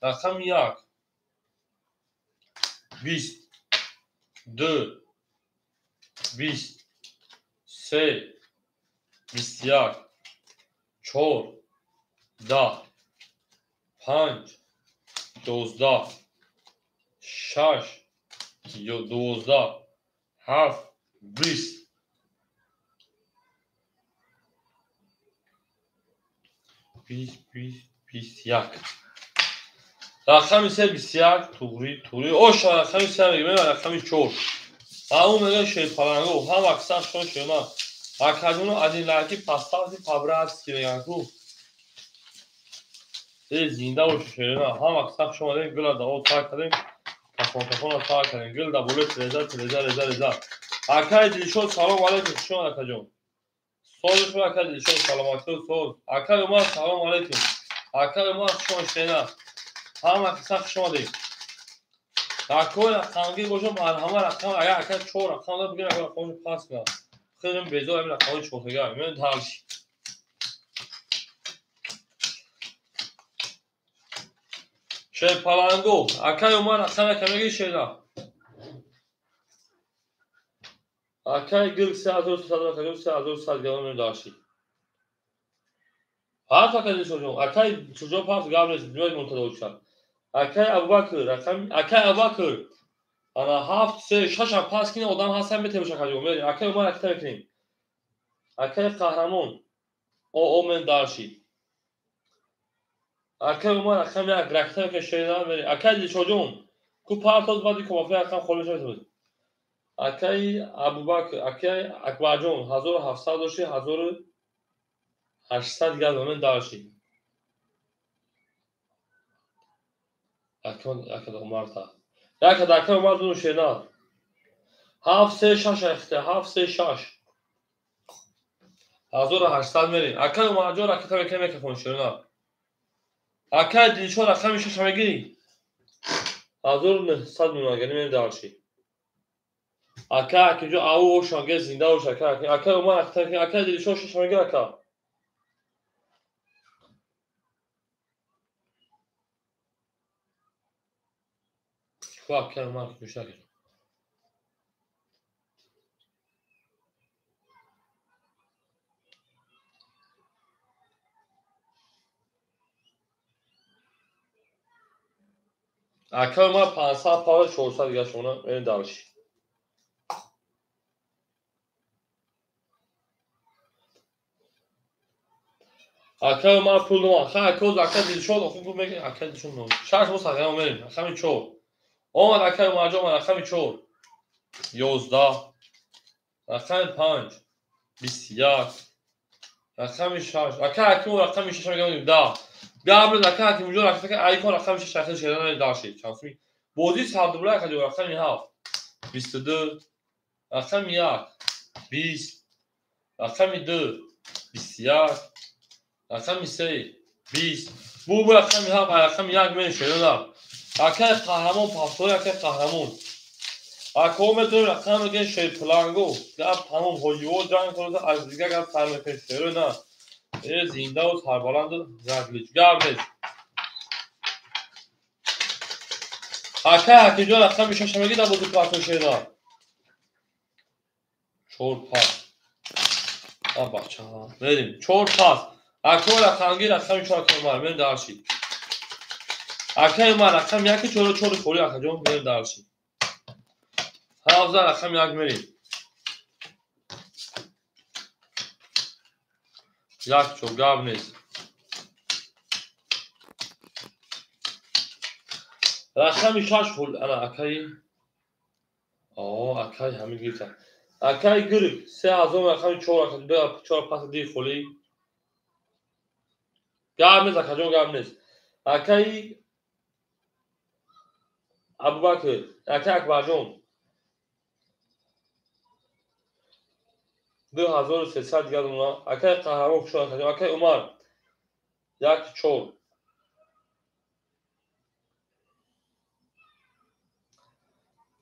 Рақами 1 20 2 20 3 21 4 10 5 12 6 12 7 20 20 20 21. Рақами 3 21 туғри туғри. Оша рақами 3 мегӯем, рақами 4. Ҳамун мегӯяд шерпаланго, ҳам аксар шон шуна. Акаҷону один лайки поставьте по-братски мегӯянд ку. Э зинда бошед шерина, ҳам аксар шумо дем гула да о тар кардем, кафон кафона тар кардем, гул да боле реза реза реза реза. Акаи Дилшод салом алейкум, хуш омад акаҷон. Соз шумо акаи Дилшод саломатӣ соз. Акаи Умар салом алейкум. Акаи Умар хуш омад шерина. Ҳам аксар хуш омадед. Акои рақамгир бошам, марҳамат рақам агар ака 4 рақам да бигир ака рақамро пас кунам. Хеле безор ҳамин рақамҳои чортага. Мен дарш. Шерпаланго, акаи Умар рақам яка мегири шера. Акаи гил 3300 акаҷон 3100 грамм мен дарши. Ҳафт ака Дилшодҷон, акаи Чуҷо пафт гап нест, биёед мунтазир Акаи Абубакр, рақами акаи Абубакр. Ана 7 3 6 ам пас кине одам ҳастан метавош акаҷон. Мерем. Акаи Умар акта мекунем. Акаи Қаҳрамон. О мен дарши. Акаи Умар рақами 1 ракта мекунем шера мерем. Акаи Дилшодҷон, ку партоз баъди комафи рақам холӣ мешавад. Акаи Абубакр, акаи Акбарҷон 1700 дошти 1800 газ мен дарши. Ака Умарта. Яка ака Умар дуну шена. 7 3 6 ахта 7 3 6. 1800 мерем. Ака Умарҷон ракета мекунем микрофон шена. Ака Дилшод рақами 6 мегири. 1900 мон агани мерем дарши. Ака Акиҷон ау ошан ге зинда бош ака. Ака Умар ракета мекунем. Ака Дилшод 6 мегири ака. Ака Умар гӯша. Ака Умар 500 пара 400 дига шуна мерем дарши. Ака Умар пул дома. Ха ака ака Дилшод оху пул мегири. Ака Дилшод но. 6 мо сагам мерем. Рақами 4. Омад акаи Умарҷон рақами 4. 11 рақами 5 21 рақами 6. Ака Ҳаким рақами 6 мегӯям 10. Габр ака Ҳакимҷон рақами айкон рақами 6 ахир шерана дарши. Чанд бозӣ сардубла акаҷон рақами 7 22 рақами 1 20 рақами 2 21 рақами 3 20. Бу рақами 7 рақами 1 мен шерана. Акаи Қаҳрамон пафтори акаи Қаҳрамон. Ако метавонем рақам мекунем шерпаланго. Гап тамом ҳоҷиво ҷанг кунад аз дигар гап сар мекунем шеро на. Э зиндаву сарбаланду заглич. Гап нест. Ака Ҳакимҷон рақами шаша мегӣ дар бозӣ партои шена. Чор пас. А бача. Мерим. Чор пас. Ако рақамги рақами чор ака Умар. Мерим дарши. Акаи Умар рақами яки чору чору холи акаҷон. Мерим дарши. Ҳафза рақами як мерим. Як чор гап нест. Рақами шаш хол ана акаи акаи ҳамин гирифта. Акаи гириф 3000 рақами чор ака чор пас ди холи. Гап нест акаҷон гап нест. Акаи Абубакр, акаи Акбарҷон 2300 дигар дона. Акаи Қаҳрамон хуш акаҷон. Акаи Умар як чор.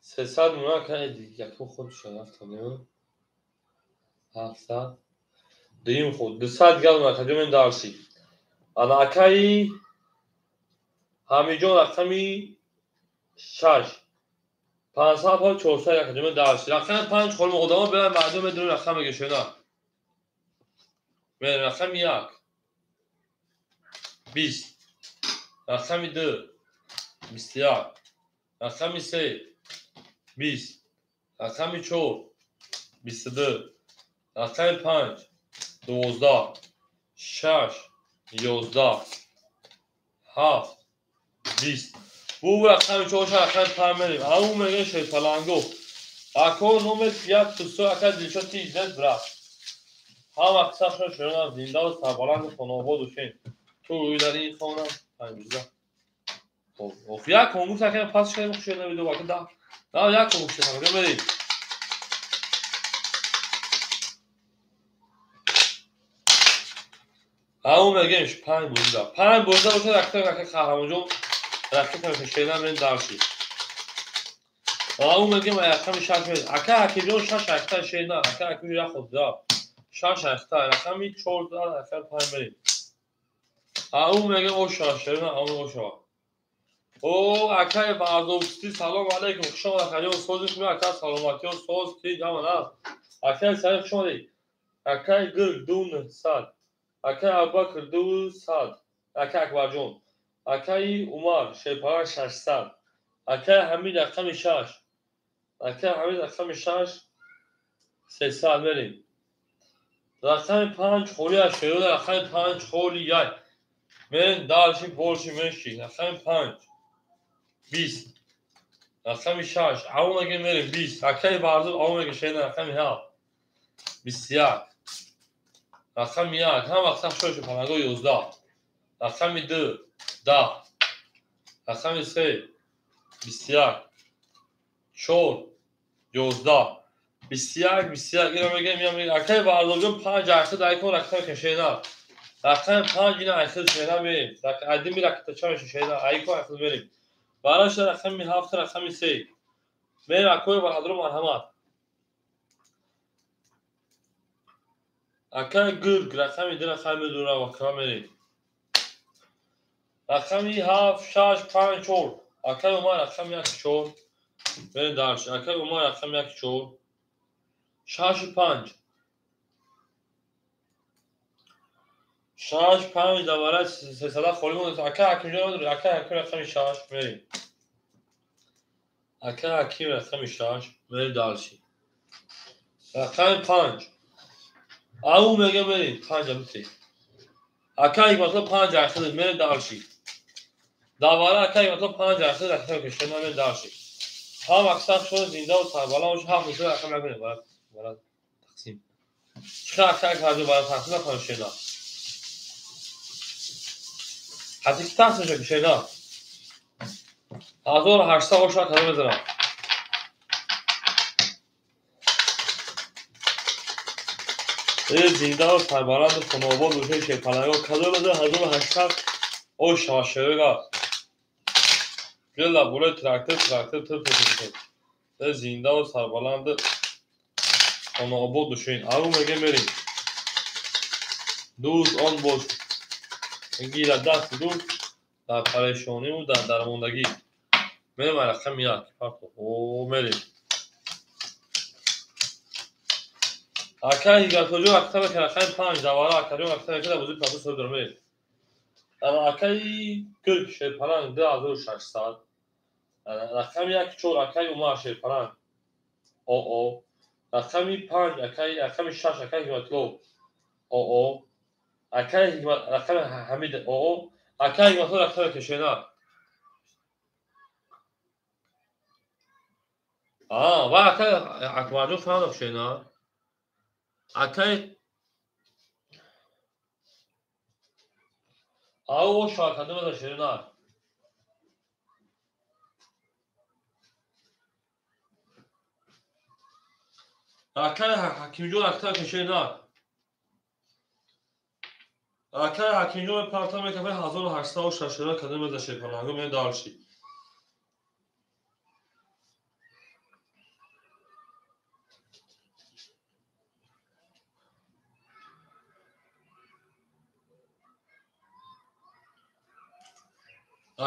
Сесад мона акаи якум худ шарафтонем. 700. Дуюм худ 200 дигар дона акаҷон мен дарси. Ана акаи Ҳамиҷон рақами 6. 500 пол 400 акаҷон мен дарси. Рақами 5 холим одамо беран мардум медонем рақам мегешена. Мен рақами 1. 20. Рақами 2. 21. Рақами 3. 20. Рақами 4. 22. Рақами 5. 12. 6. 11. 7. 20. Бу рақами 4 рақами 5 мерим. Ау мега шерпаланго. Ако номер 5 тусо ака дилшод тиҷнет брат. Ҳама қисашон шудан зиндаву сарбаланду хонобод бошен. Ту рӯи дар ин хона 50. Хоб, як конкурс ака пас шуда хуш навиду ака да. Да як конкурс ака мерим. Ау мегем 5 бурда. 5 бурда бошад ака ака Қаҳрамонҷон рақиб шена мен дарши. Ау мегем рақами 6 мед. Ака Ҳакимҷон 6 ахта шена, ака Ҳакимҷон як худ да. 6 ахта рақами 4 рақами 5 мерим. Ау мегем оша шена, ау оша. О акаи Бардовсти салом алейкум. Хуш омадед акаҷон, сози хуби ака саломатиё соз ти ҷамъ аст. Акаи Саид хуш омадед. Акаи Гирг 200. Акаи Абубакр 200. Акаи Акбарҷон. Акаи Умар Шерпарак 600. Акаи Ҳамид рақами 6. Акаи Ҳамид рақами 6 300 мерим. Рақами 5 холи аст шерода рақами 5 холи яй. Мен дарши борши менши. Рақами 5 20. Рақами 6 ау меге мерим 20. Акаи Барзур ау меге шена рақами 7 21. Рақами 1 ҳама вақт шош панаго 11. Рақами 2 10. Рақами 3 21. 4 11. 21 21 ино мегем я мегем акаи Барзурҷон 5 ахир дар кон рақами кашена. Рақами 5 ина ахир шена мерим. Адими ракета ча шена айко ахир мерим. Бараш рақами 7 рақами 3. Мерим акои бародаро марҳамат. Акаи Гург рақами 2 рақами 2 вақра мерим. Рақами 7 6 5 4. Акаи Умар рақами 1 4. Мерим дарш. Акаи Умар рақами 1 4. 6 5. 6 5 давара 300 холи монд. Акаи Ҳакимҷон акаи Ҳаким рақами 6 мерим. Акаи Ҳаким рақами 6 мерим дарши. Рақами 5. Ау мега мерим 5 бите. Акаи Ҳикматулло 5 ахир мерим дарши. Давара акаи Ҳикматулло 5 ахир рақами кашена мерим дарши. Ҳама аксар шуд зиндаву сарбаланд бошед. 7 мисол рақам накунед барат тақсим. Чӣ акаи Ҳакимҷон барат тақсим накунед шена. Ҳатто ки тақсим шуд шена. 1800 оша кадом мезанам. Зиндаву сарбаланду хонобод бошед шерпаланго. Кадом мезанам 1800 оша шеруга. Гила буле трактор трактор тр тр тр. Зиндаву сарбаланду хонаобод бошед. Ару меге мерем. Дӯст он бош, гирад дасти дӯст дар парешониву дар дармондагӣ. Мерем ай рақами як. О, мерем. Акай Ҳикматуллоҷон акта мекунад рақами 5 давара акаҷон акта мекунад бозии пасу соҳиб дорам мерем. Акаи Гург Шерпаланг 2600. Рақами 1 4 акаи Умар Шерпаланг ОО. Рақами 5 акаи рақами 6 акаи Ҳикматулло ОО. Акаи Ҳикмат рақами Ҳамид ОО. Акаи Ҳикматулло рақами кешена. Ва акаи Акбарҷон фаҳмидам шена. Акаи Ау шакадама шена. Акаи Ҳакимҷон акта кешена. Акаи Ҳакимҷон парта мекафе 1860 кадама за шепаланго ме дарши.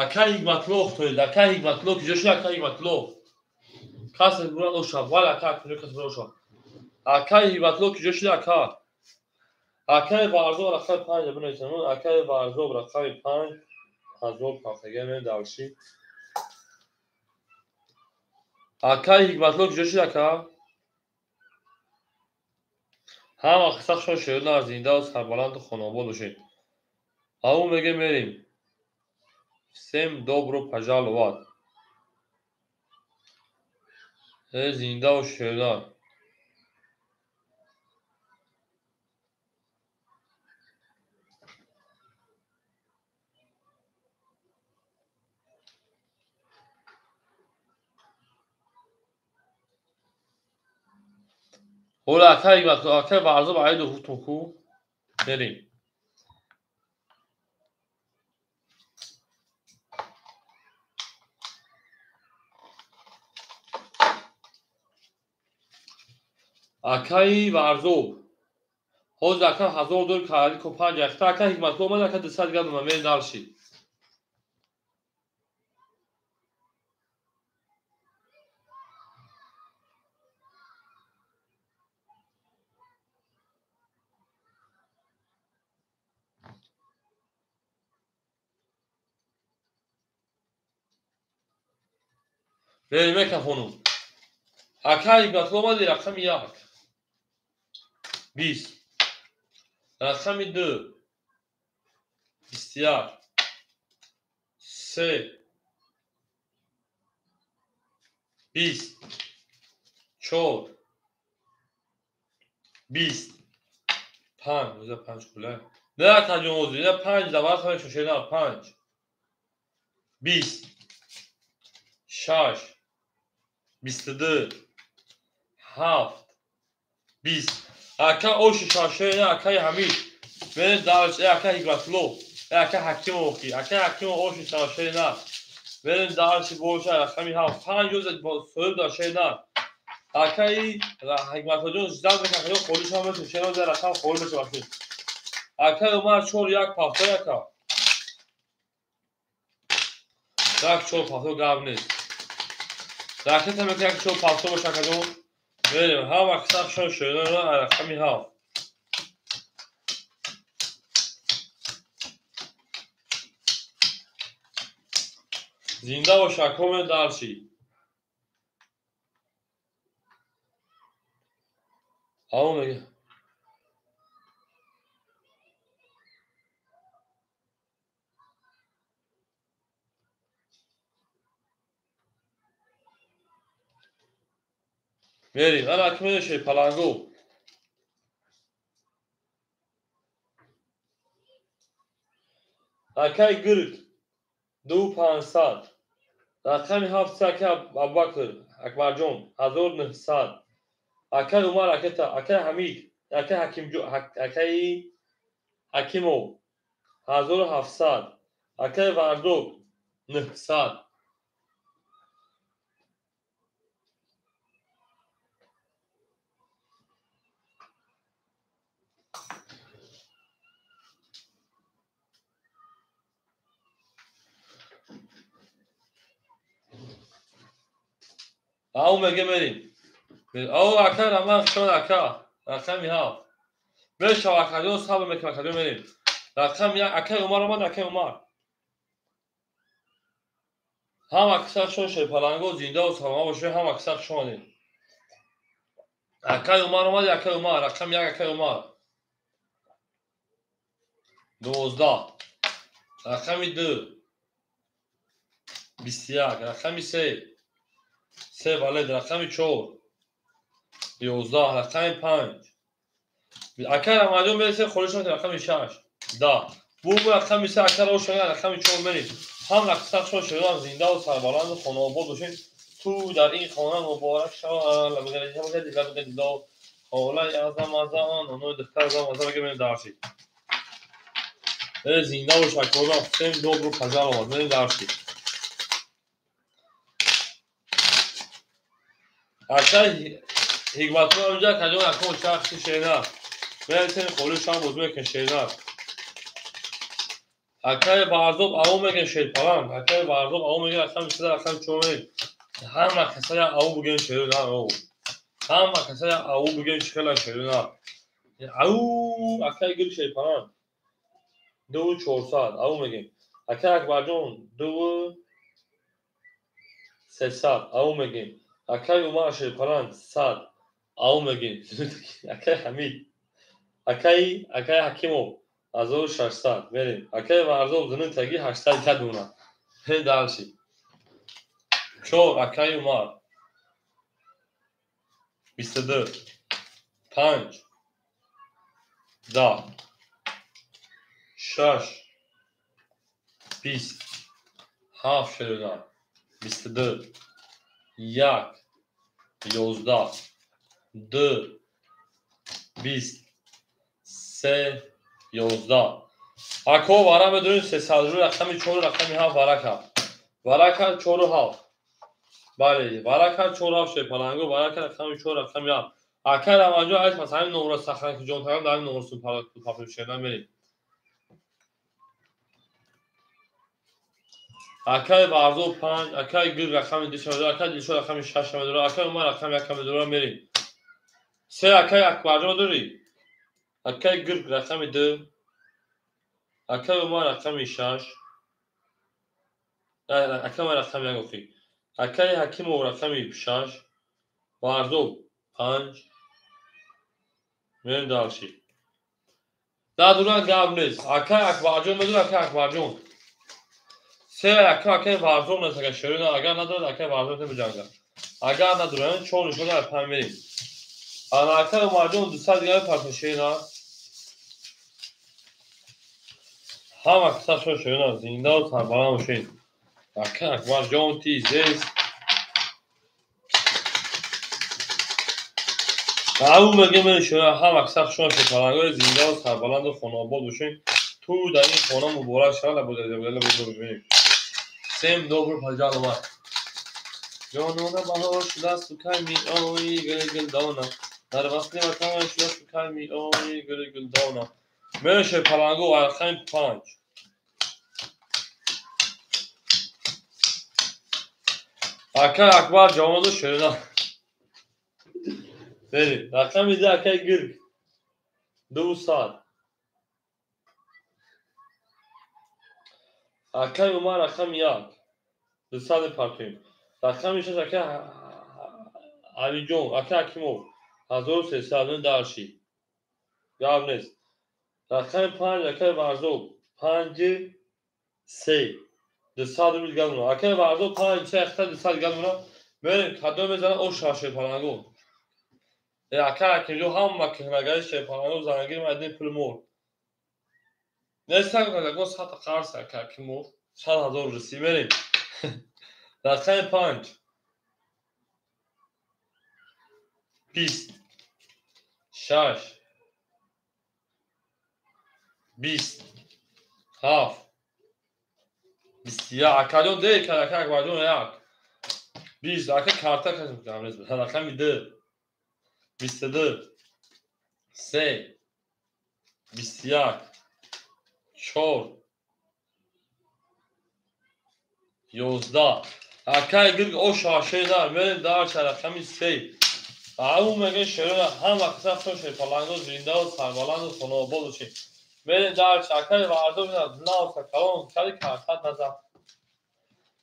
Акаи Ҳикматулло хтоид, акаи Ҳикматулло киҷо шуд акаи Ҳикматулло? Касе бурад оша, вале акаи Ҳакимҷон касе бурад оша. Акаи Ҳикматулло киҷо шуд ака? Акаи Варзоб рақами 5 бинависам. Акаи Варзоб рақами 5 ҳазор пафтага ме дарши. Акаи Ҳикматулло киҷо шуд ака? Ҳама қиссахшон шерона зиндаву сарбаланду хонаобод бошед. Ау меге мерем. Всем добро пожаловать. Зиндаву шерона. Ола акаи Ҳикматулло, акаи Варзоб аиду гуфтум ку. Мерем. Акаи Варзоб. Ҳозир ака 1000 доллар карди ко 5 яхта акаи Ҳикматулло омад ака 200 гап додам мерем дарши. Мерем мекафонум. Акаи Ҳикматулло омади рақами 1. 20. Рақами 2. 21. 3. 20. 4. 20. 5. Оза 5 кула. Не акаҷон озир, ина 5 давар хаме шошена 5. 20. 6. 22. 7. 20. Ака оши шашена акаи Ҳамид. Мерем дарш, акаи Ҳикматулло, ака Ҳакимов ки, акаи Ҳакимов оши шашена. Мерем дарши боша рақами 7. 5 оза соҳиб дар шена. Акаи Ҳикматуллоҷон ждал мекунад, холӣ шава мешавад, шена оза рақам холӣ мешавад. Акаи Умар 4 1 пафта ака. 1 4 пафта гап нест. Ракета мекунад 1 4 пафта боша акаҷон. Мерем, ҳама қиссахшон шерона рақами 7. Зинда бош ако ме дарши. Ау меге. Мерем, ана акмеде Шерпаланго. Акаи Гург 2500. Рақами 7 акаи Абубакр Акбарҷон 1900. Акаи Умар акета, акаи Ҳамид, акаи Ҳакимҷон, акаи Ҳакимов 1700. Акаи Варзоб 900. Ау меге мерим. Ау ака Раман шон ака. Рақами 7. Мешава акаҷон сабр мекунам акаҷон мерим. Рақами 1 акаи Умар омад акаи Умар. Ҳама киса шон шерпаланго зинда ва саломат бошед ҳама киса хуш омадед. Акаи Умар омад акаи Умар рақами 1 акаи Умар. 12 рақами 2 21 рақами 3 3 валед рақами 4 11 рақами 5 акаи Рамазон мерасед холиш рақами 6 10 бу рақами 3 ака рошан рақами 4 мерем. Ҳам рақса шон шудам зинда ва сарбаланд ва хонаобод бошед. Ту дар ин хона муборак шавад. Холаи азам азам оно духтар азам азам мегӯем дарши. Зинда бош акорам всем добро пожаловать. Мерем дарши. Акаи Ҳикматулло инҷа каҷон акон шахси шернар. Мерасем холи шам бозӣ мекунем шернар. Акаи Барзоб ау мегӯем шерпаланг. Акаи Барзоб ау мегӯем рақами 3 рақами 4 мерем. Ҳама касая ау бигӯем шернар ау. Ҳама касая ау бигӯем чихела шернар. Ау акаи гул шерпаланг. 2400 ау мегӯем. Акаи Акбарҷон 2300 ау мегӯем. Акаи Умар шерпаланг 100 ау мегӯем. Акаи Ҳамид. Акаи Ҳакимов 1600 мерем. Акаи Варзоб зинин таги 800 дона. Дальше. 4 акаи Умар 22 5 10 6 20 7 шерина 22 1 11 2 20 3 11 Ако вара медонем 300 ру рақами 4 рақами 7 варака. Варака 4 7. Бале, варака 4 7 шерпаланго, варака рақами 4 рақами 7. Ака Рамаҷон айс масалан номро сахан ки ҷон тарам дар номро папим шерна мерем. Акаи Варзо 5, акаи Гул рақами 2 медорад, акаи Дилшод рақами 6 медорад, акаи Умар рақами 1 медорад мерем. 3 акаи Акбарҷон дорӣ? Акаи Гул рақами 2, акаи Умар рақами 6, акаи Умар рақами 1 охи. Акаи Ҳакимов рақами 6, Варзоб 5. Мерем дальше. Надуран гап нест. Акаи Акбарҷон медорад, акаи Акбарҷон. 3 акаи Варзоб нест, агар шерина, агар надорад, акаи Варзоб меҷангад. Агар надорад, 4 нишона 5 мерем. Ана акаи Умарҷон 200 дигар мепартад шерина. Ҳама киса шон шерина, зинда ва сарбаланд бошед. Акаи Акбарҷон тизест. Ау мегӯем шерина, ҳама киса шон шерпалангои зинда ва сарбаланд ва хонаобод бошед. Ту дар ин хона муборак шавад, бибинем. Всем добро пожаловать. Ҷонона баҳор шудааст сукай меои гули гулдона. Дар васли ватан шудааст сукай меои гули гулдона. Мерем шерпаланго рақами 5. Акаи Акбар ҷавоноду шерина. Мерем. Рақами 2 акаи Гирг. 200. Акаи Умар рақами 1. 200 партоем. Рақами 6 акаи Алиҷон, акаи Ҳакимов 1300 дарши. Гап нест. Рақами 5 акаи Варзоб 5 3 200 рубл гап мекунад. Акаи Варзоб 5 3 ахта 200 гап мекунад. Мерем кадом мезанад о шерпаланго. Акаи Ҳакимҷон ҳама кӯҳнагари шерпаланго зангир майдони пули мор. Нестан ягон сата қарз акаи Ҳакимов 100 000 русӣ мерем. Рақами 5 20 6 20 7 21 акаҷон дер кард акаи Акбарҷон 1 20 ака карта рақами 2 22 3 21 4 11. Акай гирг оша шеда мерем дар рақами 3. Ау мега шерона ҳама қисм шер паланго зинда ва сарбаланд ва хонобод бошед. Мерем дар акай варзо бинад нав калон кали кархат назар.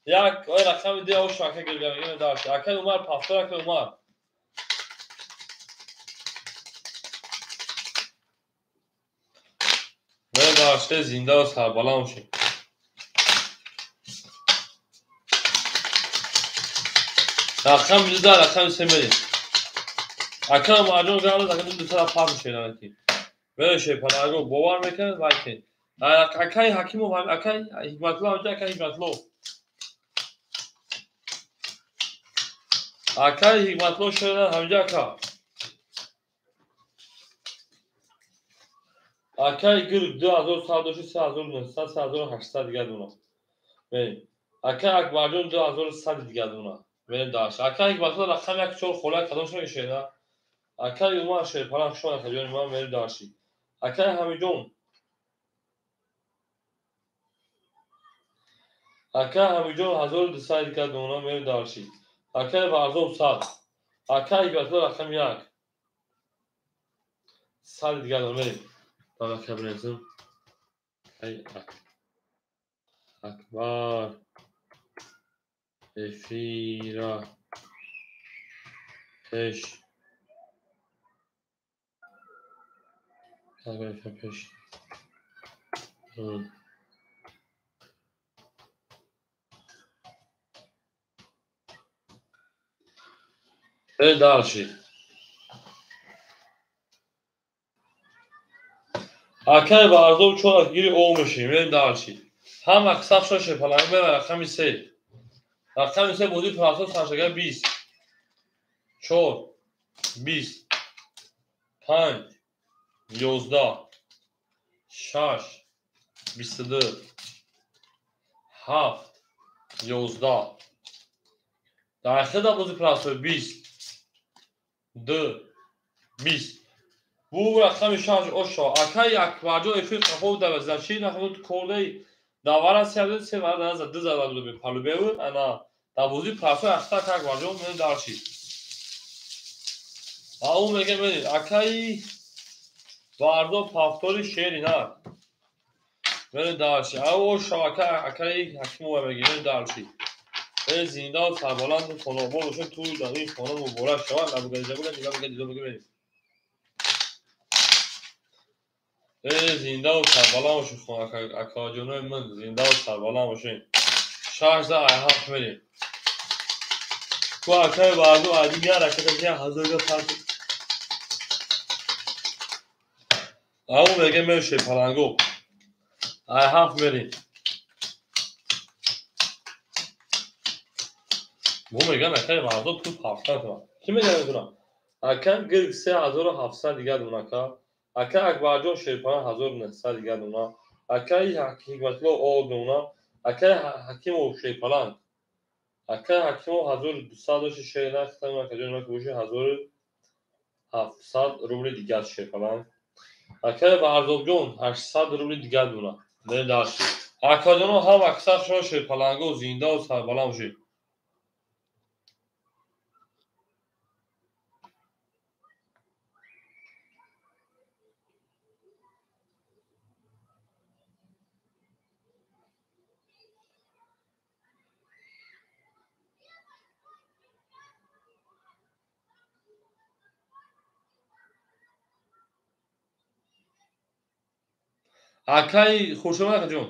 Як ой рақами 2 оша акай гирга мегем дар акай Умар пафтор акай Умар. Мерем дар зинда ва сарбаланд бошед. Рақами 2 рақами 3 мерем. Акам Марҷон гавз акам 200 пар мешавад ки. Мереше панаго бовар мекунад вайке. Акай Ҳакимов акай Ҳикматулло ҳамҷа акай Ҳикматулло. Акай Ҳикматулло шуда ҳамҷа ака. Акай гир 2100 3900 3800 дигар дуна. Мерем. Акай Акбарҷон 2100 дигар дуна. Мерем даш. Акай Ҳикматулло рақами 1 4 хола кадом шуна шеда. Акай Умар шерпалан хуш омад ҷони ман мерем дарши. Акай Ҳамидҷон. Акай Ҳамидҷон 1200 дигар дона мерем дарши. Акай Варзоб 100. Акай Ҳикматулло рақами 1. 100 дигар дона мерем. Акай бинависем. Акай Акбар эфира пеш пеш дальше. Акай Варзоб чор гири о мешем. Мерем дальше. Ҳама қисм шоше паланг мерем рақами 3. Рақами 3 бозӣ паласо саршага 20 4 20 5 11 6 22 7 11. Дар хида бозӣ паласо 20 2 20. Бу рақами 6 ошо. Акай Акбарҷон эфир қафо дар заши нахуд кордаи давара се се вара за ду зада буд палубев ана дар бозӣ паласо ахта Акбарҷон мен дарши. Ау мега мен акай Варзо пафтори шери на. Мен дарши. Ау шабака акай Ҳакимова меги мен дарши. Зинда ва сарбаланд хонобод бошед ту дар ин хона муборак шавад. Набугади набугади набугади мерем. Зинда ва сарбаланд бошед акаҷонои ман зинда ва сарбаланд бошед. 6 7 мерем. Ку акай Варзо адим як ракета 1000 га пар. Ау мега меше паланго. Ай 7 мерем. Бу мегам акай Варзо пул пафтан кунад. Ки мегам дурам? Акай гирг 3700 дигар дуна ака. Акай Акбарҷон шерпалан 1900 дигар дуна. Акай Ҳикматулло о дуна. Акай Ҳакимов шерпалан. Акай Ҳакимов 1200 доши шер нахтам акаҷон ма кӯши 1700 рубли дигар шерпалан. Акай Варзобҷон 800 рубли дигар дуна. Мерем дарши. Акаҷоно ҳам аксар шумо шерпаланго зинда ва сарбаланд бошед. Акай Хуршед акаҷон.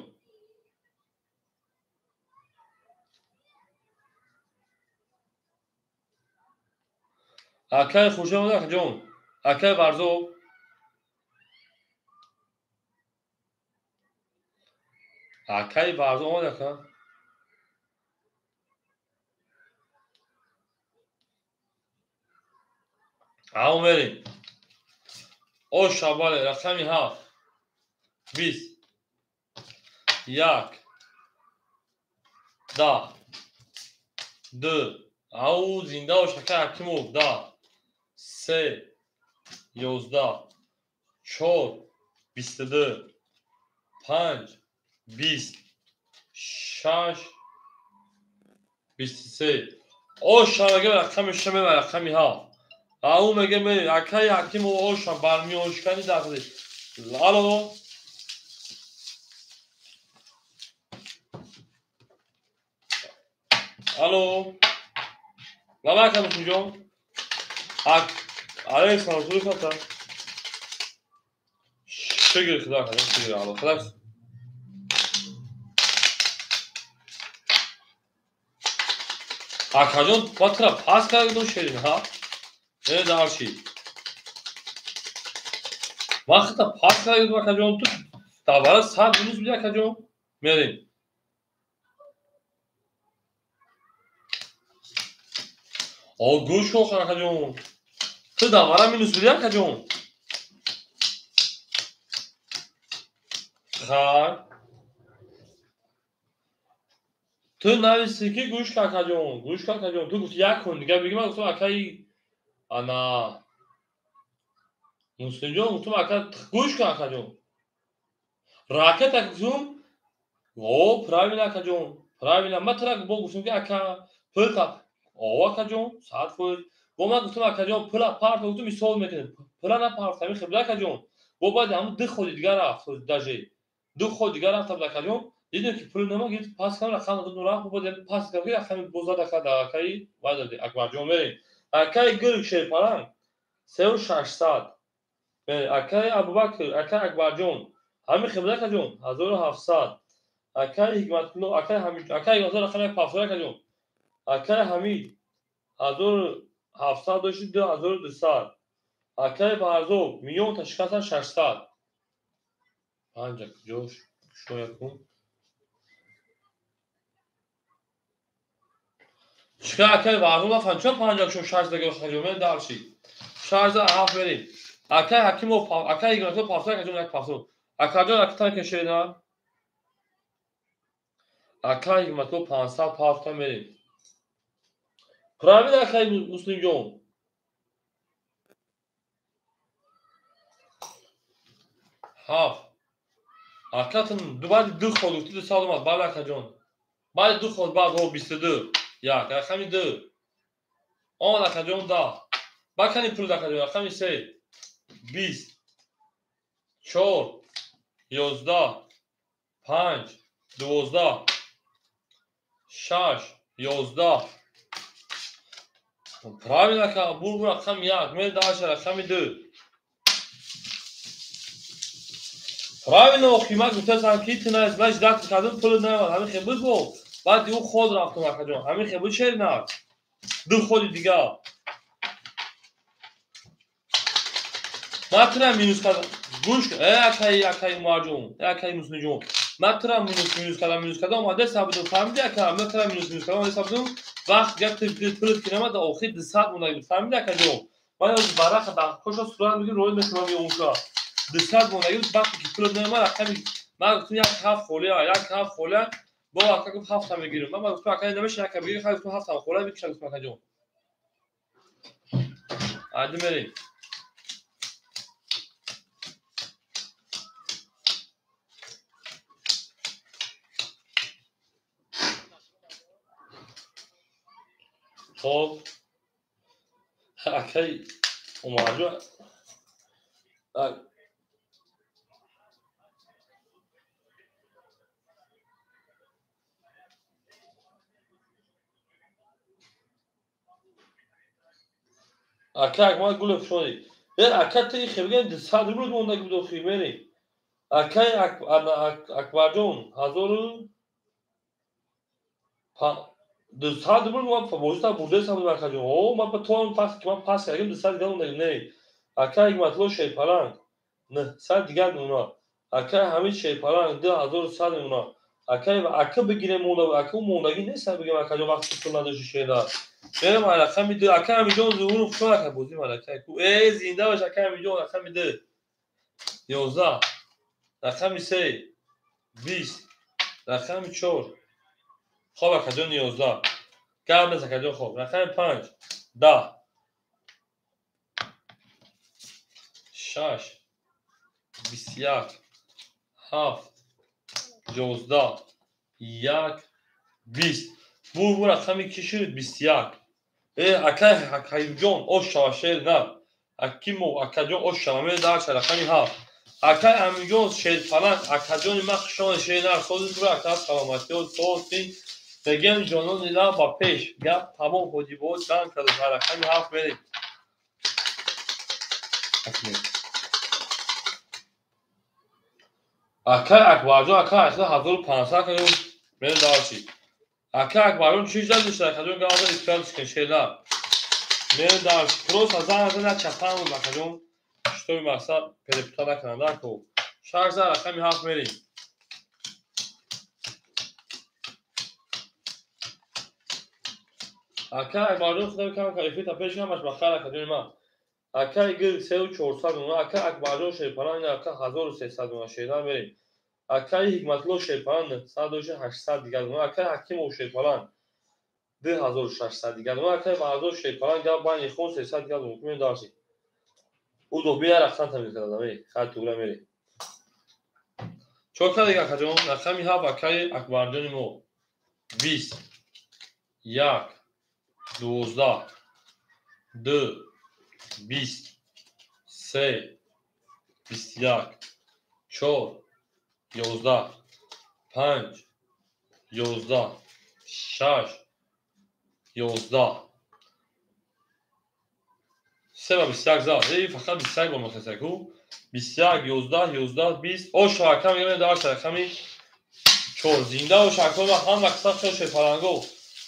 Акай Хуршед акаҷон. Акай Варзоб. Акай Варзоб омад ака. Ау мерем. О шабале рақами 7 20 1 10 2 ау зинда бош акай Ҳакимов 10 3 11 4 22 5 20 6 23. Оша мега рақами 6 мега рақами 7. Ау мега ме акай Ҳакимов оша бармиёшкани дахли. Алло. Алло. Лава ака Муслимҷон. Ак алейкум салом худо. Шукр худо ака, шукр Алло. Худо. Акаҷон, батра пас кардам шерин, ҳа? Э дарчи. Вақта пас кардам акаҷон, ту давара 100 минус биди акаҷон. Мерем. О, гӯш кун акаҷон. Ту давара минус биди акаҷон. Хай. Ту нависи ки гӯш кун акаҷон, гӯш кун акаҷон. Ту гуфти як кун дига бигӣ, ман гуфтам акаи ана Муслимҷон, гуфтам ака гӯш кун акаҷон. Ракета гуфтум, о, правильно акаҷон, правильно. Ман тура бо гуфтум ки ака пул та о акаҷон, 100%. Бо ман гуфтам акаҷон пула парт, гуфтум мисол мекунем. Пула напарт, ҳамин хибла акаҷон. Бо баъд ҳамун ду ходи дигар рафт, даже ду ходи дигар рафта буд акаҷон. Дидем ки пул нема гирифт, пас кардам, рақам додам, рафт, бо пас кардам, ки рақами боз зад ака дар акаи вай додем. Акбарҷон мерем. Акаи гул шерпаланг 3600. Акаи Абубакр, акаи Акбарҷон, ҳамин хибла акаҷон 1700. Акаи Ҳикматулло, акаи Ҳамид, акаи Ҳикматулло рақами 700 акаҷон. Акаи Ҳамид 1700 дошти 2200. Акаи Барзоб миллион та шикастан 600. Панҷа куҷош? Шоя кун. Чика акаи Барзоб нафаҳмид, чаро панҷа шо шаш дага акаҷон? Мен дарши. 6 7 мерем. Акаи Ҳакимов, акаи Ҳикматулло 700 акаҷон, як 700. Акаҷон акатан кашена. Акаи Ҳикматулло 500 пафта мерем. Правильно акаи Муслимҷон. Ҳафт. Акатон баъди ду ход гуфти ду сад омад. Бале акаҷон. Баъди ду ход баъд о 22. Як, рақами 2. Омад акаҷон 10. Бакани пул акаҷон, рақами 3. 20. 4. 11. 5. 12. 6. 11. Правильно ака, бур рақами 1, мер дальше рақами 2. Правильно охи, ман гуфтаам ки ту наист, ман ждать кардам, пул наомад, ҳамин хел буд бо. Баъди ӯ ход рафтам акаҷон, ҳамин хел буд шеринак. Ду ходи дигар. Ман тура минус кардам. Гӯш, э акаи, акаи Умарҷон, э акаи Муслимҷон. Ман тура минус кардам, минус кардам, омада сабудум, фаҳмиди ака? Ман тура минус кардам, омада сабудум. Вақт дигар пулат ки намад, охир 200 монда буд. Фаҳмиди акаҷон? Ман аз бараха дар коша сурат мегирам, роҳ мешавам ё онша. 200 монда буд, вақте ки пулат намад, рақами ман гуфтам як ҳафт холия, як ҳафт холия. Бо ака гуфт ҳафта мегирам. Ман гуфтам ака намешава, ака бигир, хай гуфтам ҳафта холия мекушам, гуфтам акаҷон. Айди мерем. Хоб. Акаи Умарҷон. Ака Акмал Гулев шоди. Э ака ти хебген 200 рубл монда буд охи мерем. Акаи Акбарҷон 1200 рубл ман бозита бурдеса буд акаҷон. О, ман ба то пас ки ман пас кардам 200 дигар монда не. Акаи Ҳикматулло Шерпаланг 900 дигар мемонад. Акаи Ҳамид Шерпаланг 2100 мемонад. Акаи ака бигирем монда, ака мондагӣ нест, бигем акаҷон вақти пул надошти шеда. Мерем рақами 2. Ака Ҳамидҷон зуҳуров шуд ака бозӣ малака. Э зинда бош ака Ҳамидҷон, рақами 2. 11. Рақами 3. 20. Рақами 4. Хоб акаҷон 11. Гап нест акаҷон хоб. Рақами 5. 10. 6. 21. 7. 11. 1. 20. Бу рақами ки шуд? 21. Акай Ҳакаюҷон, ош шава шер нар. Акимов акаҷон, ош шава, мерем дальше рақами 7. Акай Аминҷон шерпаланг, акаҷони ман хушомад шер нар. Сози тура ака, саломатиё, созин. Мегӯям ҷонони лаб ба пеш. Гап тамом, ҳоҷибобод ҷанг кард. Рақами 7 мерем. Акай Акбарҷон, акай 8500 акаҷон, мерем дальше. Акай Акбарҷон чӣ задишт акаҷон, гап зад исправить кун шер нар. Мерем дальше. Просто занг зад чапан буд акаҷон. Шитоби мақсад перепута накунанд ако. 6 зад рақами 7 мерем. Акай Акбарҷон худам кам кар эфир та пеш ҳамаш ба хайр акаҷони ман. Акай гир 3400 дона, акай Акбарҷон шерпаланг ака 1300 дона шернар мерем. Акай Ҳикматулло шерпаланг 900 800 дигар дона, акай Ҳакимов шерпаланг 2600 дигар дона, акай Варзод шерпаланг гап байни хон 300 дигар дона. Мерем дальше. Удо бия рақсан та мекардам, хай тугра мерем. Чор кар дигар акаҷон, рақами 7 акай Акбарҷони мо. 20 1 12 2 20 3 21 4 11 5 11 6 11 3 ва 21 зад. Фақат 21 бор мехостак ку. 21 11 11 20. Ош рақам мегӯем дар рақами 4. Зинда бош акаи ман, ҳама қисса шо шерпаланго.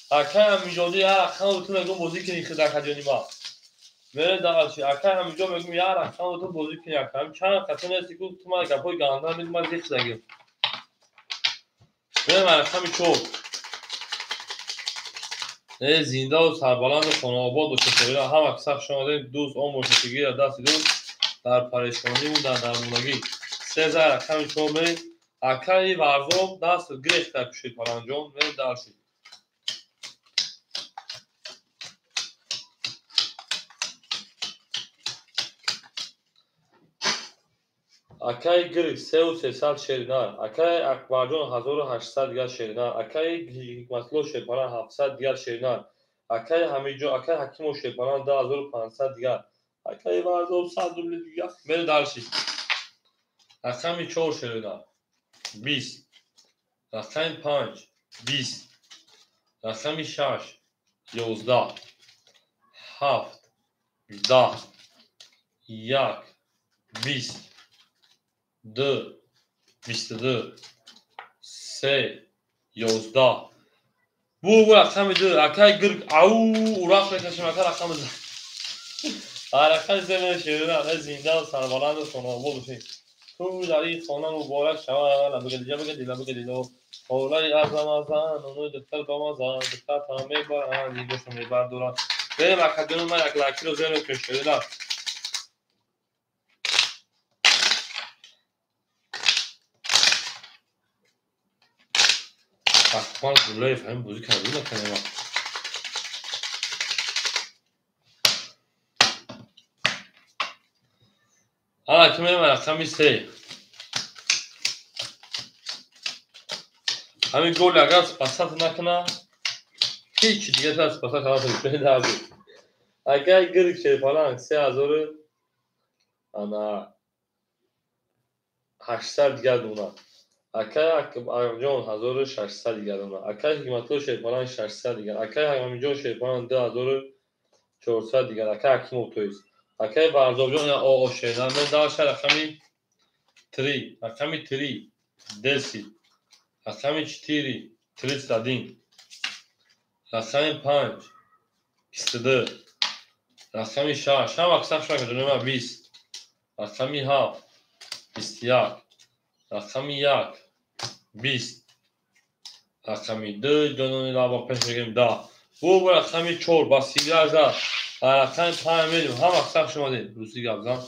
Акай Аминҷонӣ як рақам ту мегӯм бозӣ кунӣ хид акаҷони ман. Мере дальше. Акай Ҳамиҷон мегӯм як рақам ту бозӣ кунӣ акам. Чанд қата нести ку ту ман гапҳои ганда мегӯм, ман зиқ шудагим. Мерем рақами 4. Зиндаву сарбаланду хонаобод бошед шоира. Ҳама қисса хуш омадед. Дӯст он бошед ки гирад дасти дӯст дар парешониву дар дармонагӣ. 3 зад рақами 4 мерем. Акаи Варзоб даст гирехта пушид паланҷон. Мерем дальше. Акаи Гирг 3300 шернар, акаи Акбарҷон 1800 дигар шернар, акаи Ҳикматулло шерпаланг 700 дигар шернар, акаи Ҳамиҷон, акаи Ҳакимов шерпаланг 2500 дигар, акаи Варзоб 100 рубли дигар. Мерем дальше. Рақами 4 шернар 20, рақами 5 20, рақами 6 11 7 10 1 20 2 22 3 11. Бу рақами 2 акай гирг ау урах мекашем ака рақами 2. Рақами 3 мерем шерина. Зинда сарбаланду хонаобод бошед. Ту дар ин хона муборак шавад. Лабгадиҷа бигадӣ лабгадило. Ҳолаи азамазан ону духтар бамазан духтар та мебаранд нигоҳшо мебардоранд. Берем акаҷони ман як лакиро зер мекунем шерина. Акбар Гулаев ҳамин бозӣ карда накунем. Ана ки мерем рақами 3. Ҳамин гол агар спасат накуна, ҳеҷ дигар та спасат карда наметавонад. Акай гирг шерпаланг 3000 ана 800 дигар дона. Акай Акбарҷон 1600 дигар дона. Акай Ҳикматулло шерпаланг 600 дигар. Акай Ҳамиҷон шерпаланг 2400 дигар. Акай Ҳакимов тоист. Акай Варзобҷон я оо шернар. Мен дальше рақами 3, рақами 3 10, рақами 4 31, рақами 5 22, рақами 6 ҳама қисса хуш омадед ман 20, рақами 7 21, рақами 1 20, рақами 2 ҷонони лаба пеш мегирем 10. Бу рақами 4 ба 38 зад. Рақами 5 мерем. Ҳама қисса хуш омадед. Русӣ гап зан.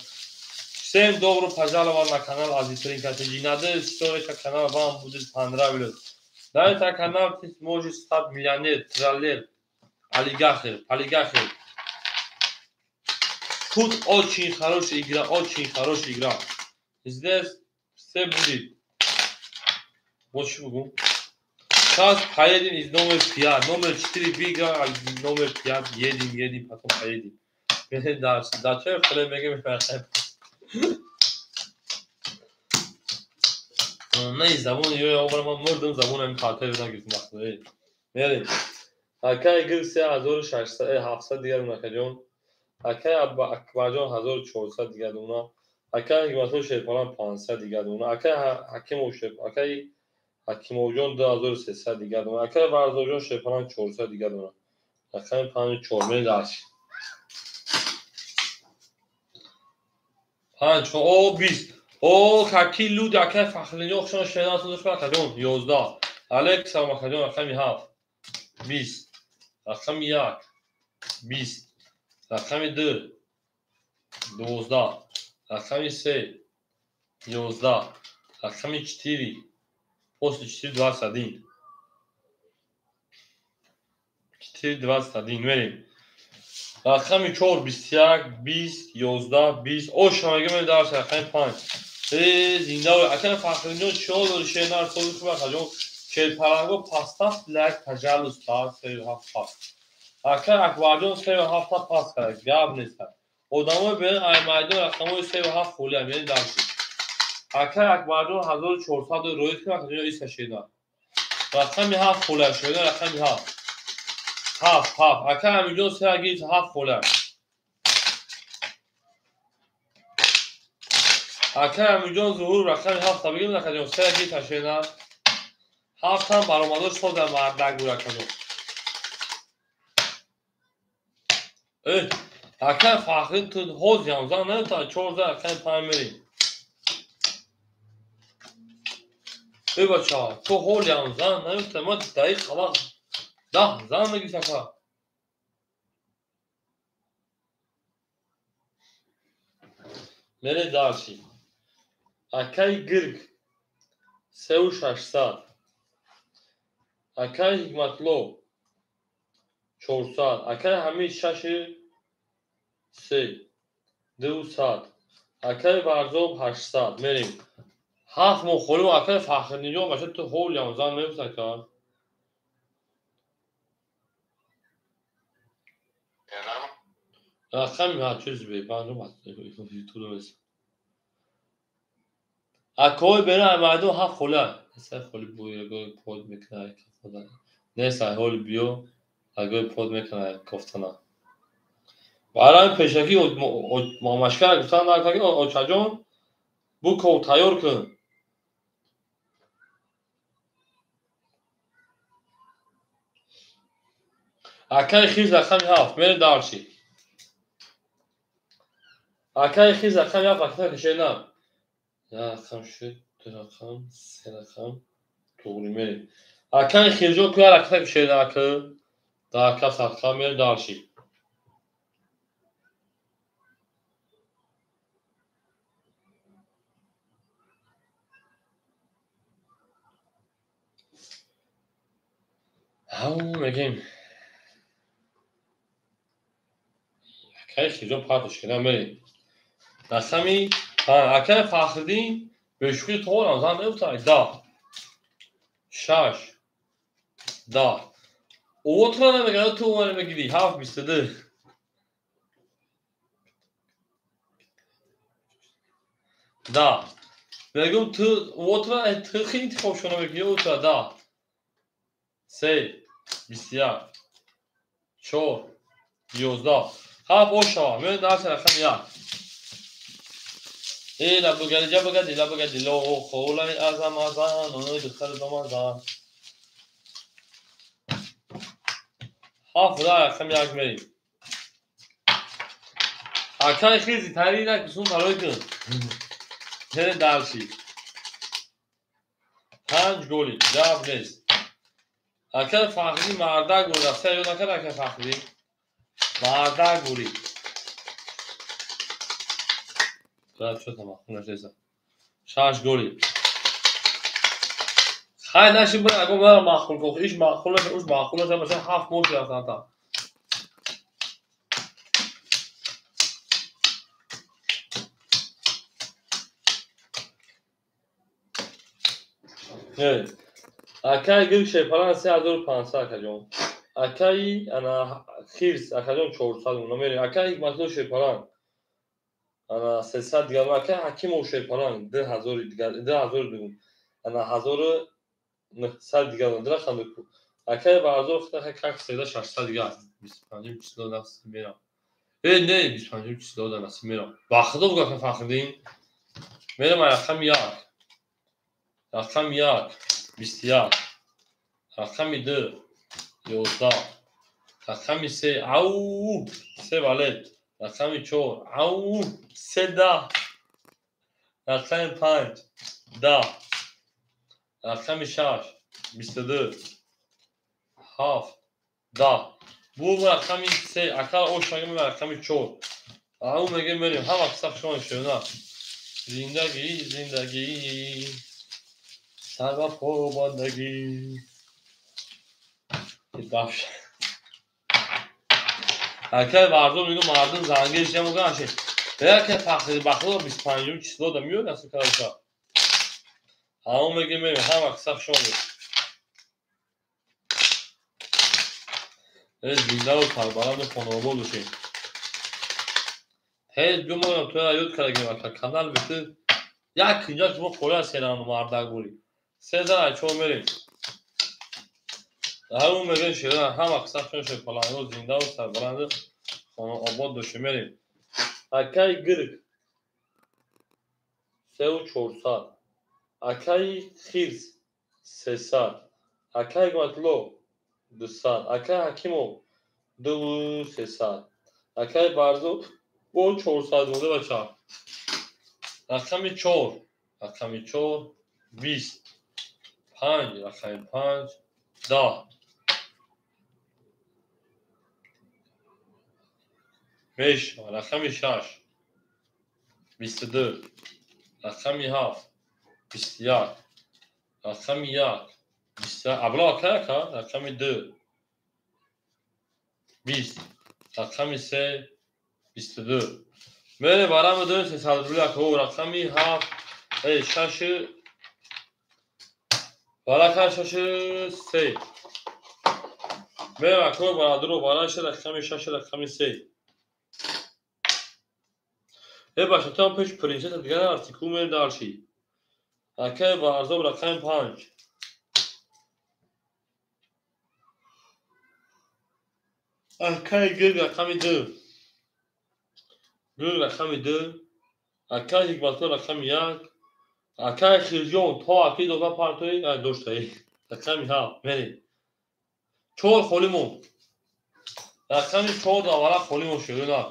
Всем добро пожаловать на канал Азизтрин КТГ. Надеюсь, что этот канал вам будет понравился. На этот канал ты сможешь стать миллионер, триллионер, олигархер, полигархер. Тут очень хорошая игра, очень хорошая игра. Здесь все будет. Вот что могу. Сейчас поедем из номер 5. Номер 4 выиграл, номер 5 едем, едем, потом поедем. Дальше. Дальше мегем. Не забон ё обрам мурдам забонам картаи нагирифтам вақт. Мерем. Акай гир 3600 700 дигар накаҷон. Акай Акбарҷон 1400 дигар дуна. Акай Ҳикматулло Шерпалан 500 дигар дуна. Акай Ҳакимов Шерп, акай Ҳакимовҷон 2300 дигар дуна. Акай Варзовҷон Шерпалан 400 дигар дуна. Рақами 5 4 мерем дальше. 5 о 20. О, какие люди, акай Фахриддин хушон шедан судаш акаҷон 11. Алекс акаҷон рақами 7. 20. Рақами 1. 20. Рақами 2. 12. Рақами 3. 11. Рақами 4. После 4 21. 4 21 мерем. Рақами 4 21 20 11 20. Ош мегем дарс рақами 5. Зинда бой. Акай Фахриддин чиҳо дори шернар сози хуб акаҷон. Шерпаланго поставь лайк, пожалуйста, 37 пас. Акай Акбарҷон 37 та пас кард. Гап нест. Одамои берин ай майдон рақамои 37 холиам, яъне дарси. Акай Акбарҷон 1400 роид кун акаҷон иса шернар. Рақами 7 холиам, шернар рақами 7. 7 7. Акай Амиҷон 3 гирифт 7 холиам. Акай Амиҷон Зуҳур рақами 7 та бигирем акаҷон 3 гирифт шернар. 7 ҳам баромадош соза мардак буд акаҷон. Акай Фахриддин ту ҳоз ямзан наёфта 4 за рақами 5 мерем. Эй бача, ту ҳол ямзан наёфта, ма дақиқа вақт 10 зан мегирифт ака. Мерем дальше. Акай Гирг 3600. Акай Ҳикматло 400. Акай Ҳамид 6 3 200. Акай Варзоб 800. Мерем. 7 мо холим акай Фахриддинҷон баша ту ҳол ямзан меёфт ака. Рақами ҳа чиз бе панҷум ютуб нест. Акои берин ай майдон 7 хола. Сай холи буй агой под мекунай кофтана. Не сай ҳоли биё агой под мекунай кофтана. Барои пешакӣ мамашкара гуфтан дар ки очаҷон буков тайёр кун. Акай хиз рақами 7 мерем дарчи. Акай хиз рақами 7 рақами кашена. Рақам шуд, 2 рақам, 3 рақам, туғри мерем. Акай хизҷон куя рақами кашена ака. Дака садқа мерем дарчи. Ҳав мегем. Акай хизҷон партош кардам мерем. Рақами акай Фахриддин бешӯхӣ торам зан меёфта 10 6 10. Овотро намегирад, ту омада мегирӣ 7 22. 10. Мегӯм ту овотро ту хи интихоб шуна мекунӣ утра 10 3 21 4 11 7 ошава. Меоем дарси рақами 1. Эй лабугади ҷабугади лабугади ло холай азам азан онои духтари домазан. 7 да рақами 1 мерем. Акай хизи тари накусун тарой кун. Мерем дарси. 5 голи гап нест. Акай Фахриддин мардак буд. Рафта ёд накард акай Фахриддин. Мардак бури. Рад шуд ама хунаш нест. 6 голи. Хай наши бир агон мара маъқул кун. Иш маъқул наша, уш маъқул наша, масалан 7 мош рафтан та. Акаи гирк шерпаланг 3500 акаҷон. Акаи ана хирс акаҷон 400 мона мерем. Акаи ҳикматулло шерпаланг ана 300 дигар. Акаи Ҳакимов шерпаланг 2000 дигар, 2000 дигар. Ана 1900 дигар. Дираханду. Акаи Барзор хитаха как всегда 600 дигар. 25 число насиб мерам. Не, 25 число да насиб мерам. Ба худо буга Фахриддин. Мерам рақами 1. Рақами 1 21. Рақами 2 11. Рақами 3 ау 3 валет. Рақами 4 ау 3 10. Рақами 5 10. Рақами 6 22. 7 10. Бу рақами 3 акал ош мегем рақами 4. Ау мегем мерем ҳама қисса шумо шуна. Зиндагӣ зиндагӣ сар ба побандагӣ. Дафш. Акай Барзо мегӯ мардум зангеш ямуган ши. Яке Фахри Бахло 25 число да миёд асли карда. Ау мегем мерем ҳама қисса шумо. Зиндаву сарбаланду хонаобод бошед. Ҳеҷ бимонам то ёд кардагим ака канал биту як инҷа шумо холи ҳастед мардак бурӣ. Се зан ай чор мерем. Ҳамун мегӯем шеран ҳама қисса шумо шерпаланго зиндаву сарбаланду хонаобод бошед мерем. Акаи гирк 3400. Акаи хирс 300. Акаи Ҳикматулло 200. Акаи Ҳакимов 2300. Акаи Барзо бо 400 монда бача. Рақами 4, рақами 4 20. 5, рақами 5 10. 5, рақами 6 22. Рақами 7 21. Рақами 1 21. Абла акай ака рақами 2 20. Рақами 3 22. Мере барами 2 300 рубли ака рақами 7 6 барака 6 3. Мере ака барадро бараша рақами 6 рақами 3. Баша там пеш принцесса дигар нарафти ку мере дарши. Акай Барзоб рақами 5. Акай гирк рақами 2. Гирк рақами 2. Акай Ҳикматулло рақами 1. Акай Хирҷон то аки дода партои доштаи. Рақами 7 мерем. 4 холӣ монд. Рақами 4 давара холӣ монд шерина.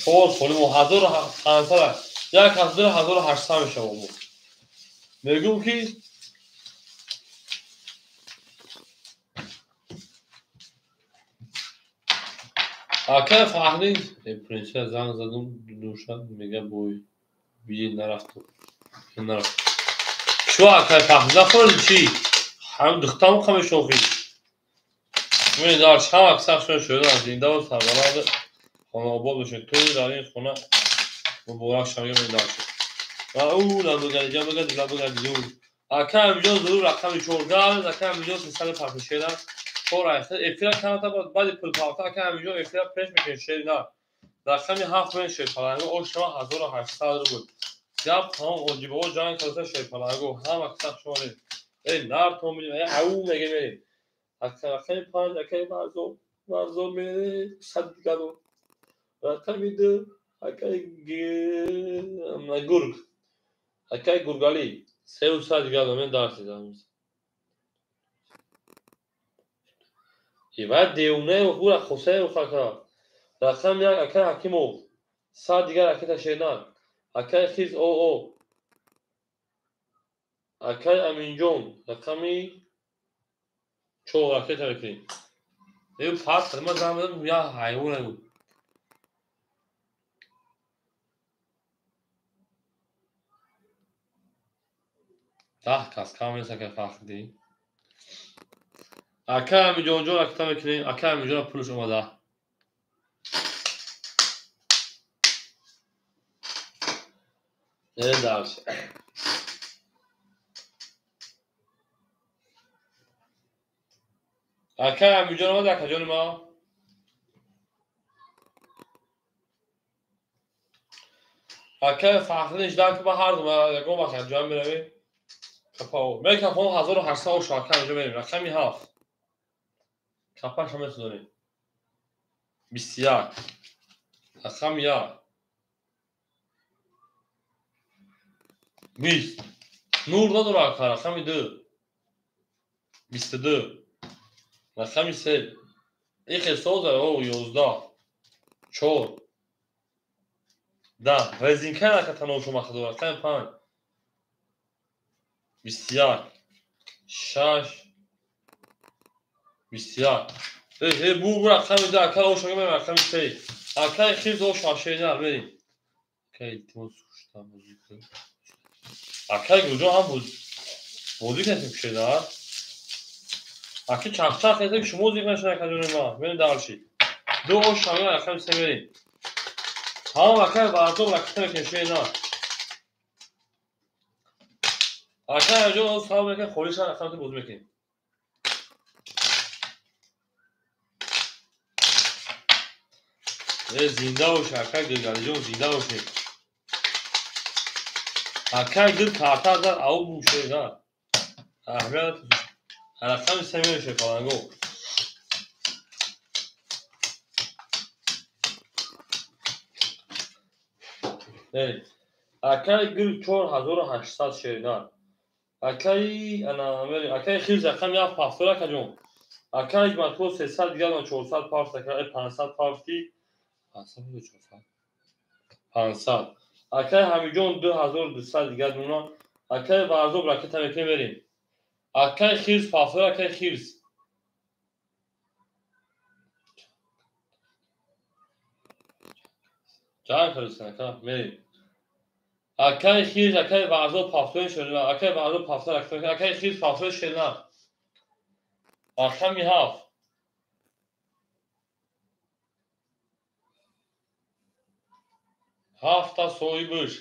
4 холӣ монд 1500 1800 мешавад. Мегӯм ки акай Фахри принцесса занг задум душа мега бой бие нарафту. Нарафт. Чӯ акай Фахри нахӯрди чӣ? Ҳам духтам қаме шохӣ. Мен дар чанд аксар шудан шудан зиндаву сарбаланд хонаобод бошед. Ту дар ин хона муборак шавӣ мен дар шуд. Ва ӯ ламбагади ҷамбагади ламбагади ю. Акай Амиҷон зурур рақами 4 газ, акай Амиҷон 356 шера. Чор айхта эфира каната баъди пулпалта акай Амиҷон эфира пеш мекунед шерина. Рақами 7 мен шерпаланго ош шава 1800 рубл. Гап тамом оҷибаҳо ҷанг карда шерпаланго ҳама қисса шумо мерем. Нар то мирем, ау меге мерем. Рақами 5 акай Барзо мерем 100 дигар. Рақами 2 акай гург. Акай Гургали 300 дигар мен дарс дидам. Ива девуне хура хосе хака. Рақами 1 акай Ҳакимов 100 дигар ракета шернак. Акай Хиз о. Акай Аминҷон рақами 4 ракета мекунем. Фарқ ман занг задам як ҳайвоне буд. Даҳ кас кам нест акай Фахриддин. Акай Амиҷонҷон ракета мекунем. Акай Амиҷон пулаш омада. Дальше. Акай Амиҷон омад, акаҷони ма. Акай Фахриддин ждан ки ба ҳар ду ягон вақт якҷоя меравем. Капао. Мекафон 1800 ошу акай инҷо мерем. Рақами 7. Капаша месозонем. 21. Рақами 1. 20. Нур надора ака, рақами 2. 22. Рақами 3. Ихе соза, о, 11. 4. 10. Резинка ака таношу махадо, рақами 5. 21. 6. 21. Бу рақами 2, ака оша мерем, рақами 3. Акаи хирз оша шейнар мерем. Акаи илтимос хушта бозӣ кун. Акаи Гулҷон ҳам бозӣ кардем шейнар. Аки чахчах кардем ки шумо зиқ нашед акаҷони ма. Мерем дальше. Ду оша мерем, рақами 3 мерем. Ҳам акаи Варзоб ракета мекунем шейнар. Акаи Амиҷон ҳоз сабр мекунем, холӣ шавад, рақами 3 бозӣ мекунем. Зинда бош, акаи Гулгалиҷон, зинда бошед. Акаи Гул карта зад, ау буше, на. Аҳамият рақами 3 мерем шефаланго. Акаи Гул 4800 шеринар. Акаи ана мерем, акаи Хирз рақами 7 пафтор акаҷон. Акаи Ҳикматулло 300 дигар 400 пафт, акаи 500 пафти. 500 500. Акаи Ҳамиҷон 2200 дигар дуна. Акаи Варзоб ракета мекунем мерем. Акаи Хирз пафтор, акаи Хирз. Ҷанг кардистан ака, мерем. Акаи Хирз, акаи Варзоб пафтори шерина, акаи Варзоб пафтор ракета мекунем, акаи Хирз пафтори шерина. Рақами 7. Ҳафта соҳибш.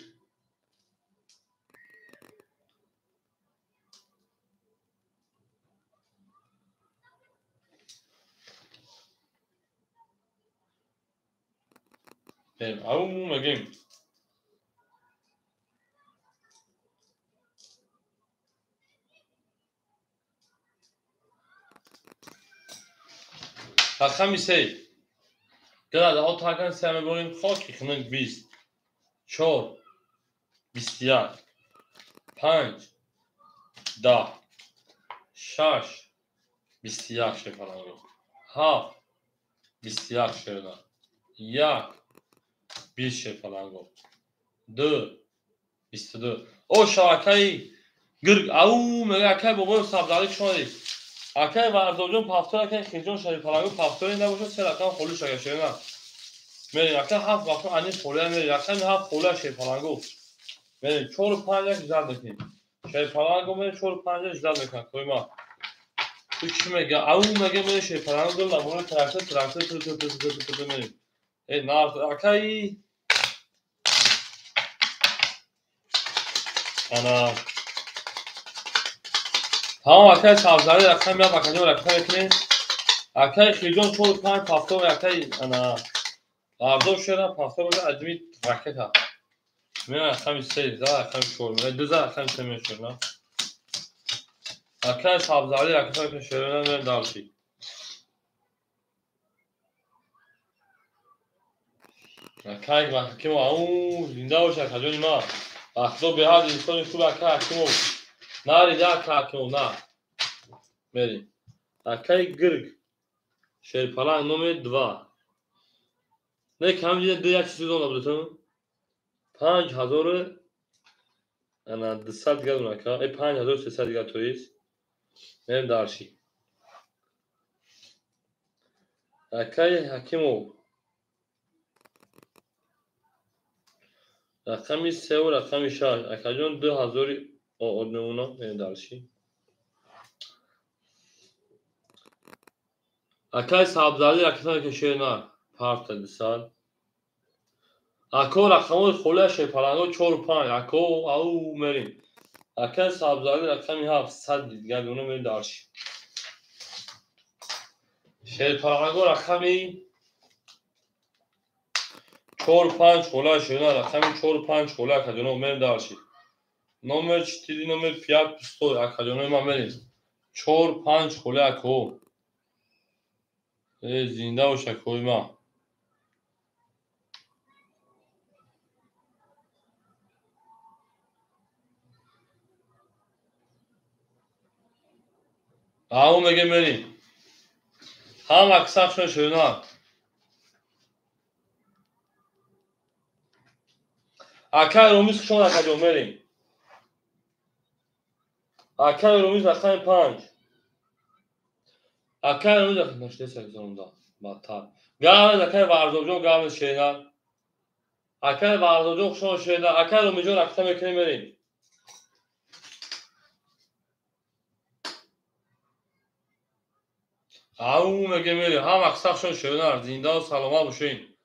Ау мегем. Рақами 3. Града отакан се меборем хоки хунук 20. 4 21 5 10 6 21 шефаланго. 7 21 шерна. 1 20 шефаланго. 2 22. О шабакаи гирг ау мега акаи бобои сабзалӣ шумо. Акаи Варзобҷон пафтор, акаи Хирҷон шарифаланго пафтори набошад, се рақам холӣ шага шерна. Мерем, акаи 7 вақт ани холия мерем, рақами 7 холия шерфаланго. Мерем, 4 5 1 ждат мекунем. Шерфаланго мерем 4 5 1 ждат мекунем. Койма. Ту чӣ мега? Ау мега мерем шерфаланго лабори трактор, трактор, ту ту ту ту ту мерем. Нар акаи ана тамом акаи Сабзалӣ рақами 7 акаҷон ракета мекунем. Акаи Хирҷон 4 5 пафтор, акаи ана Варзоб шера пафтор боша аҷми ракета. Мена рақами 3 за рақами 4, 2 за рақами 3 мешуд, на. Акаи Сабзалӣ ракета мекунем шерона мерем дальше. Акаи Ҳакимов, ау зинда бош акаҷони ма. Вақтҳо беҳад инсони хуб акаи Ҳакимов. Нарида акаи Ҳакимов, на. Мерем. Акаи Гирг шерпаланг номер 2. Не кам дида ду як чиз донда будатон. 5000 ана 200 дигар ака. 5300 дигар то есть. Мерем дальше. Акаи Ҳакимов рақами 3 ва рақами 6. Акаҷон 2000 однуна мерем дальше. Акаи Сабзалӣ ракета мекунем шерна. Парта 200. Ако рақамҳои холия шерпаланго 4 5. Ако ау мерим. Ака Сабзали рақами 7 100 дигар дуна мерим дарши. Шерпаланго рақами 4 5 холия шена рақами 4 5 холия акаҷоно мерим дарши. Номер 4 номер 5 пустой акаҷоно ма мерим. 4 5 холия ако. Зинда бош акои ма. Ау меге мерим. Ҳам аксаршон шуна. Акай Ромиз хушон акаҷон мерим. Акай Ромиз рақами 5. Акай Ромиз рақами наштеса гузаронда. Бадтар. Гавез акай Варзобҷон гавез шена. Акай Варзобҷон хушон шена. Акай Ромиҷон рақта мекунем мерим. Ау меге мерим. Ҳам аксаршон шена. Зиндаву саломат бошед.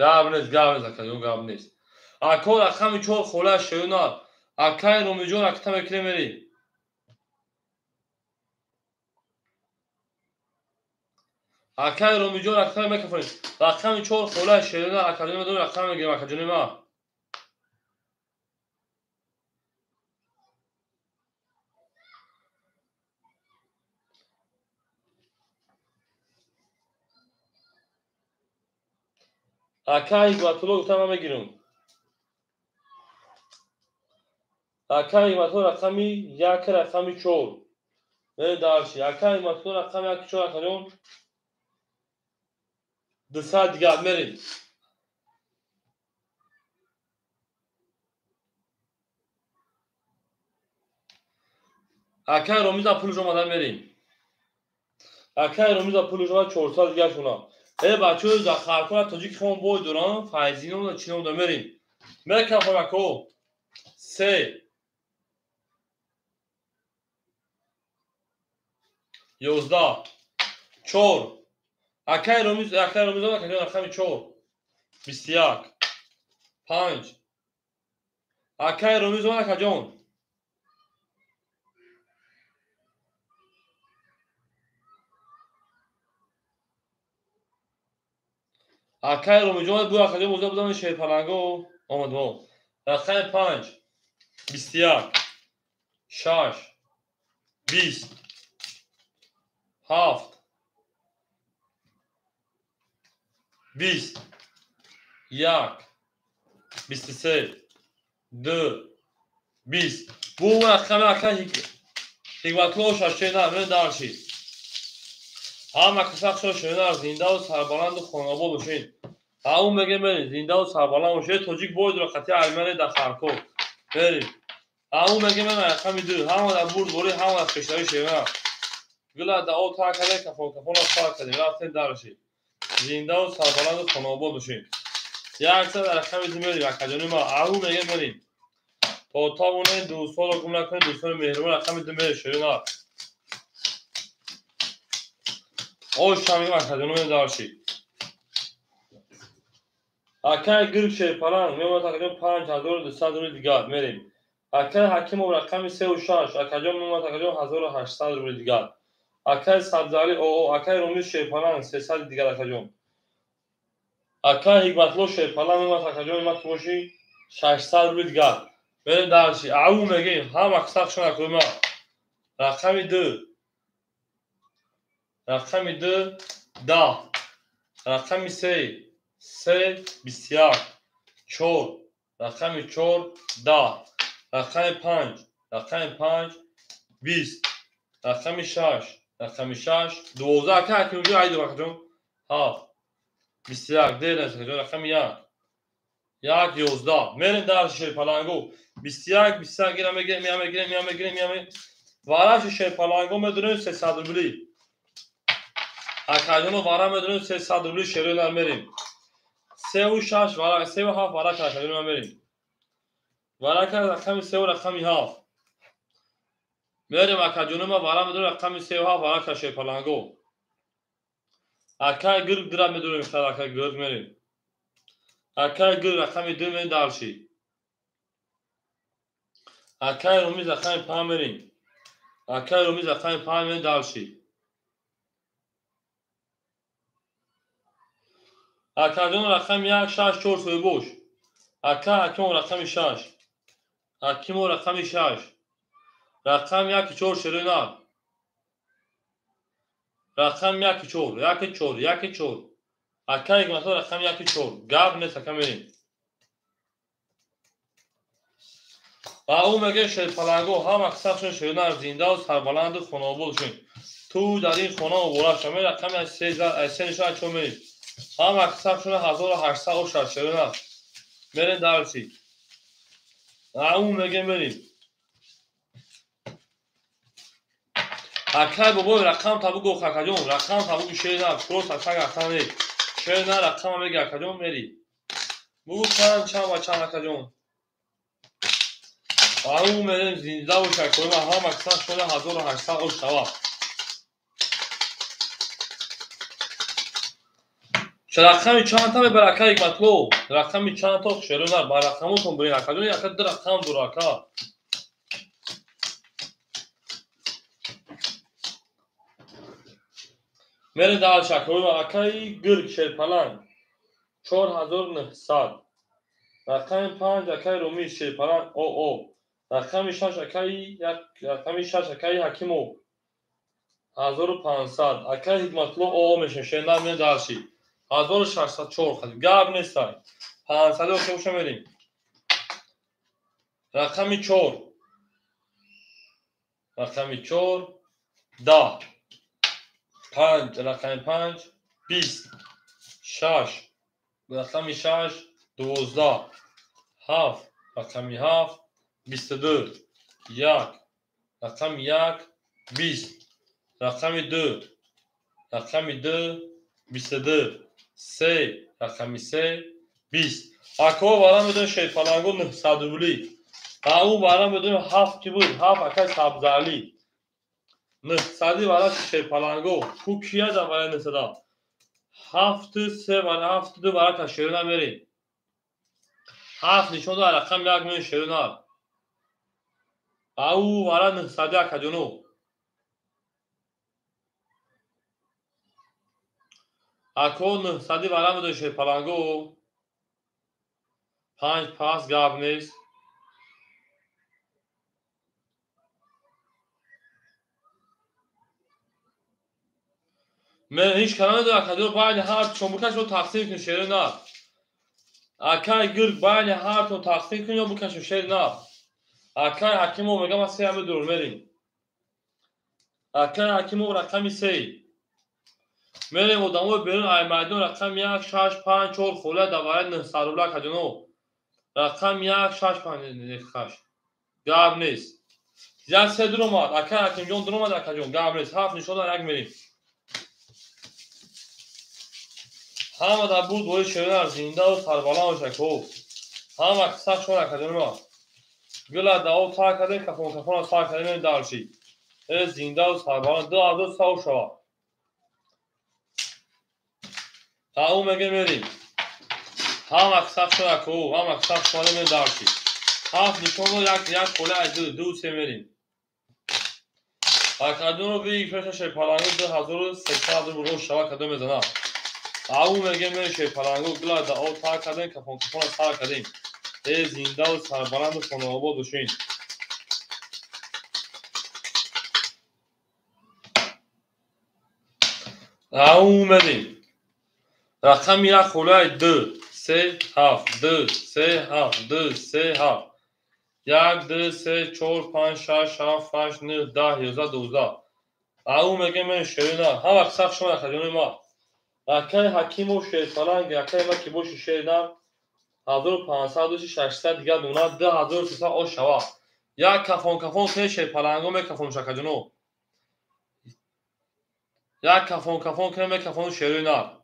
Гап нест, гап нест, акаҷон, гап нест. Ако рақами 4 хола шена. Акай Ромиҷон акта мекунем мерим. Акай Ромиҷон акта мекунем. Рақами 4 хола шена акаҷон ма рақам мегирем акаҷони ма. Акай Ҳикматулло гуфтам ман мегирам. Акай Ҳикматулло рақами 1 рақами 4. Мерем дарши. Акай Ҳикматулло рақами 1 4 акаҷон. 200 дигар мерем. Акай Ромиза пулш омада мерем. Акай Ромиза пулш омада 400 дигар шуна. Бачаҳо дар Харкора тоҷики хон бой доранд, Файзином чином да мерем. Мекафам ако. 3 11 4. Акай Ромиз, акай Ромиз акаҷон рақами 4 21 5. Акай Ромиз акаҷон. Акай Ромиҷон бу акаҷон боза будам шерпаланго омад мо. Рақами 5 21 6 20 7 20 1 23 2 20. Бу рақами акай Ҳикматулло шашена мен дарши. Ҳама касақшон шена зиндаву сарбаланду хонобод бошед. Ау меге мерем зиндаву сарбаланд бошед. Тоҷик бой дора қати армяне дар Харков. Мерем. Ау меге мерем рақами 2. Ҳама дар бурдборӣ, ҳама дар пешравӣ шена. Гула дар об тар кардем, кафон кафонро пар кардем. Рафтем дарши. Зиндаву сарбаланду хонобод бошед. 100 дар рақами 2 мерем акаҷони ма. Ау меге мерем. То тавонед дӯстонро гум накунед, дӯстони меҳрибон рақами 2 мерем шена. Ош ҳам акаҷоно мерем дарши. Акай Гирк шерпаланг мемонад акаҷон 5200 рубли дигар мерем. Акай Ҳакимов рақами 3 6 акаҷон мемонад акаҷон 1800 рубли дигар. Акай Сабзали оо акай Ромиз шерпаланг 300 дигар акаҷон. Акай Ҳикматулло шерпаланг мемонад акаҷон ма ки боши 600 рубли дигар. Мерем дарши. Ау мегем ҳам аксаршон акои ма. Рақами 2 рақами 2 10 рақами 3 3 21 4 рақами 4 10 рақами 5 рақами 5 20 рақами 6 рақами 6 12. Ака Ҳакимҷон айду акаҷон 7 21 дер акаҷон рақами 1 1 11. Мерем дарши шерпаланго 21 21 гира мегирем, я мегирем, я мегирем, я мегирем. Вараши шерпаланго медонем 300 рубли. Акаҷоно вара медонем 300 рубли шерои нар мерем. 3 6 вара 3 7 вара акаҷоно мерем. Вара ка рақами 3 рақами 7. Мерем акаҷоно ма вара медонем рақами 3 7 вара ка шерпаланго. Акай гирг дира медонем хар акай гирг мерем. Акай гирг рақами 2 мерем дальше. Акай Румиз рақами 5 мерем. Акай Румиз рақами 5 мерем дальше. Акаҷон рақами 1 6 4 соҳибош. Ака Акимов рақами 6. Акимов рақами 6. Рақами 1 4 шерои нар. Рақами 1 4 1 4 1 4. Ака Ҳикматулло рақами 1 4. Гап нест ака мерем. Ва ӯ мегӯяд шерпаланго ҳама қисмашон шерои нар зиндаву сарбаланду хонаобод шуд. Ту дар ин хона овора шав. Ме рақами 3 нишон 4 мерем. Ҳама қисмашон 1800 ошад шерои нар. Мерем дальше. Ӯ мегӯяд мерем. Акай бобой рақам та бугӯ акаҷон, рақам та бугӯ шери нар, просто акак рақам не. Шери нар рақама меги акаҷон мери. Бугӯ чанд чанд ва чанд акаҷон. Ӯ мерем зинда бош акои ман ҳама қисмашон 1800 ош шавад. Рақами чандта мебар ака Ҳикматулло? Рақами чандто шерои нар ба рақамотон бирин акаҷон, ака ду рақам дора ака. Мерем дальше акаи акаи гирг шерпаланг 4900. Рақами 5 акаи Румиз шерпаланг ОО. Рақами 6 акаи рақами 6 акаи Ҳакимов 1500. Акаи Ҳикматулло ОО мешавем шернар мерем дальше. 1604 хати. Гап нестай. 500 охир боша мерем. Рақами 4. Рақами 4 10. 5 рақами 5 20. 6 рақами 6 12. 7 рақами 7 22. 1 рақами 1 20. Рақами 2 рақами 2 22. 3 рақами 3 20. Ако вара медонем шерпаланго 900 рубли. Ӯ вара медонем 7 ки буд? 7 акай Сабзалӣ. 900 вара шерпаланго. Ку кия дар вара 900? 7 3 вара 7 2 вара ка шеро намерем. 7 нишон дод рақами 1 мерем шеро нар. Ӯ вара 900 акаҷоно. Ако 900 вара медонем шерпаланго. 5 пас гап нест. Мен ҳеҷ кара надорам акаҷон байни ҳар чон бикашо тақсим кун шери нар. Акай гирг байни ҳартон тақсим кун ё бикашо шери нар. Акай Ҳакимов мегӯям ман се ҳами дур мерем. Акай Ҳакимов рақами 3. Мерем одамои берун ай майдон рақами 1 6 5 4 хола дар вараи 900 рубла акаҷоно. Рақами 1 6 5 8. Гап нест. Як се дур омад. Акай Ҳакимҷон дур омад акаҷон. Гап нест. 7 нишон дод як мерем. Ҳама дар буд бои шеринар зиндаву сарбаланд бошад ко. Ҳама қисса шон акаҷони ман. Гила дао тар кардем, кафон кафона сар кардем мерем дальше. Э зиндаву сарбаланд 2100 шавад. Та ӯ меге мерем. Ҳама қисса шон ако, ҳама қисса шон мерем дальше. 7 нишон дод як як хола ай 2 2 3 мерем. Акаҷоно би пеша шерпаланго 2300 рубл шавад кадом мезанад. Ӯ меге мерем шерпаланго гила дао тар кардем, кафон кафона сар кардем. Э зиндаву сарбаланду хонаобод бошед. Ӯ мерем. Рақами 1 холаи 2 3 7 2 3 7 2 3 7. 1 2 3 4 5 6 7 8 9 10 11 12. Ӯ меге мерем шери нар. Ҳама қисса шумо акаҷони ман. Акай Ҳакимов шерпаланг акай ма ки боши шери нар 1500 600 дигар дона 2300 ош шавад. Як кафон кафон ке шерпаланго мекафонш акаҷоно. Як кафон кафон кунем, як кафону шерои нар.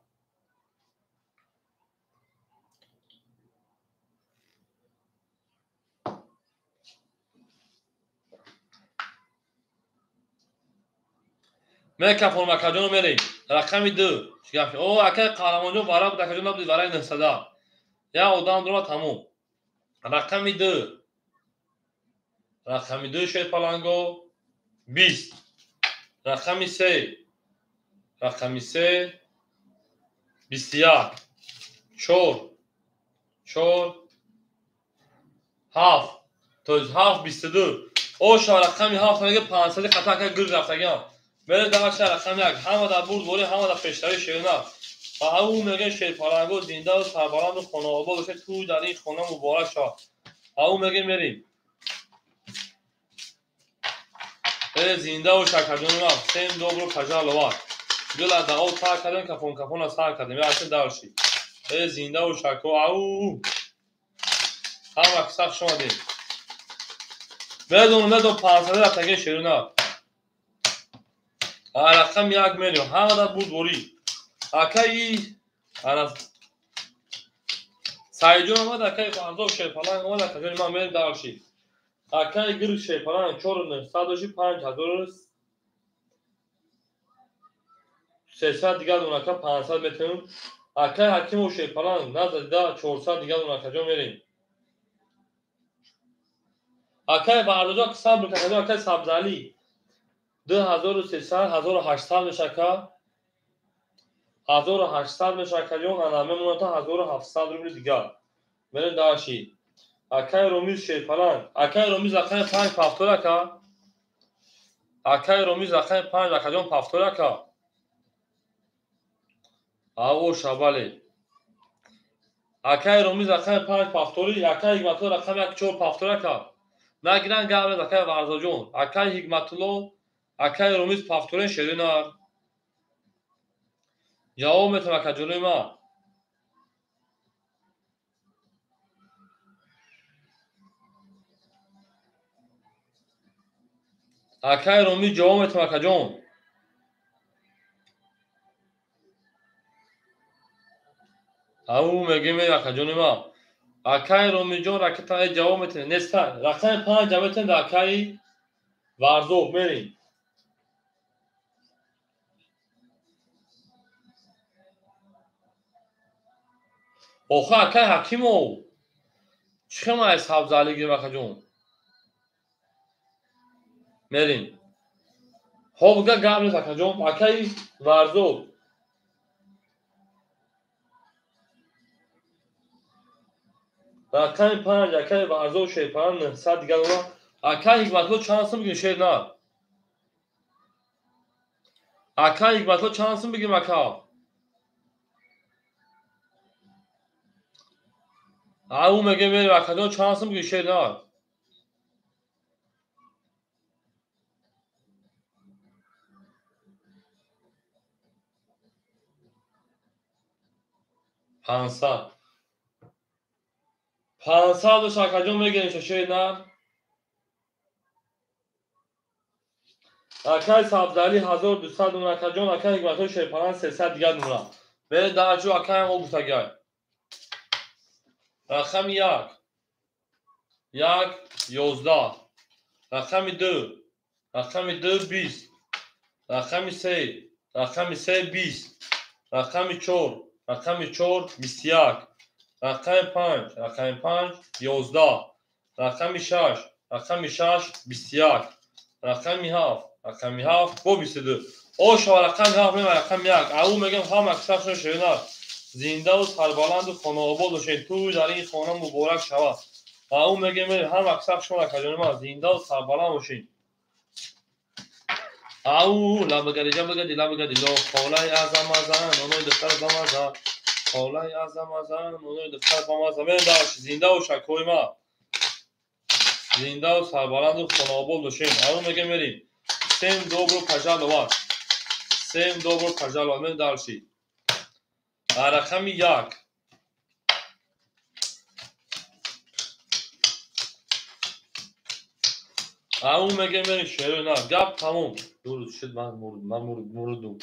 Мекафонам акаҷоно мерем. Рақами 2. О, акай Қаҳрамонҷон вара буд, акаҷон набуд, вараи 900. Як одам дура тамом. Рақами 2. Рақами 2 шерпаланго 20. Рақами 3. Рақами 3 21. 4 4 7. То есть 7 22. Оша рақами 7 мега 500 хата ака гир рафтагиам. Мере даваша рақами 1. Ҳама дар бурдборӣ, ҳама дар пештари шерна. Ва ҳамун мега шерпаланго зинда ва сарбаланду хонаобод бошад, тӯй дар ин хона муборак шавад. Ҳамун мега мерем. Зинда бош акаҷони ман. Всем добро пожаловать. Гула дао сар кардем, кафон кафона сар кардем. Яъне дарши. Зинда бош ако. Ау. Ҳама киса хуш омадем. Медонам, медонам 500 рафтаги шерона. Рақами 1 мерем. Ҳама дар бурдборӣ. Акаи ана Саидҷон омад, акаи Фарзод шерпаланг омад, акаҷони ман мерем дарши. Акаи гир шерпаланг 4900 доши 5300 дигар дон ака 500 метавонем. Акаи Ҳакимов шерпаланг назадида 400 дигар дон акаҷон мерем. Акаи Баҳродҷон сабр акаҷон, акаи Сабзалӣ 2300 1800 меша ака. 1800 меша акаҷон, ана мемонад 1700 рубли дигар. Мерем дарши. Акаи Ромиз шерпаланг. Акаи Ромиз рақами 5 пафтор ака. Акаи Ромиз рақами 5 акаҷон пафтор ака. Аво шабале. Акаи Ромиз рақами 5 пафтори, акаи Ҳикматулло рақами 1 4 пафтор ака. Нагиран гап акаи Варзоҷон. Акаи Ҳикматулло, акаи Ромиз пафторен шеринар. Ҷавоб метавам акаҷони ман. Акаи Ромиз ҷавоб метавам акаҷон. Ау мегем акаҷони ман. Акаи Ромиҷон ракета ҷавоб метавем. Неста. Рақами 5 ҷавоб метавем дар акаи Варзоб мерем. Охо акаи Ҳакимов. Чӣ хел ман Сабзалӣ гирем акаҷон? Мерем. Хоб га гап нест акаҷон. Акаи Варзоб. Рақами 5 акаи Варзоб шерпаланг 900 дигар дона. Акаи Ҳикматулло чанд сум бигирем шер нар? Акаи Ҳикматулло чанд сум бигирем ака? Ау меге мерем акаҷон чанд сум бигирем шер нар? Пансад. 500 бош акаҷон мегирем шер нар. Акаи Сабзалӣ 1200 дона акаҷон, акаи Ҳикматулло шерпаланг 300 дигар дона. Мерем дарҷу акаям об гуфтагай. Рақами 1. 1 11. Рақами 2. Рақами 2 20. Рақами 3. Рақами 3 20. Рақами 4. Рақами 4 21. Рақами 5. Рақами 5 11. Рақами 6. Рақами 6 21. Рақами 7. Рақами 7 бо 22. Оша рақами 7 мема рақами 1. Ау мегам ҳама аксаршон шеринар. Зинда ва сарбаланду хонаобод бошед. Тӯй дар ин хона муборак шавад. Ау мегем ҳама аксаршон акаҷони ман зинда ва сарбаланд бошед. Ау лабагади ҷабагади лабагади ло холаи азамазан онои духтар бамаза. Холаи азамазан онои духтар бамаза. Мерем дарш зинда бош акои ман. Зинда ва сарбаланду хонаобод бошед. Ау мегем мерем. Всем добро пожаловать. Всем добро пожаловать. Мерем дарши. Рақами 1. Ау мегем мерем шерои нар. Гап тамом. Дуруст шуд, ман мурдум.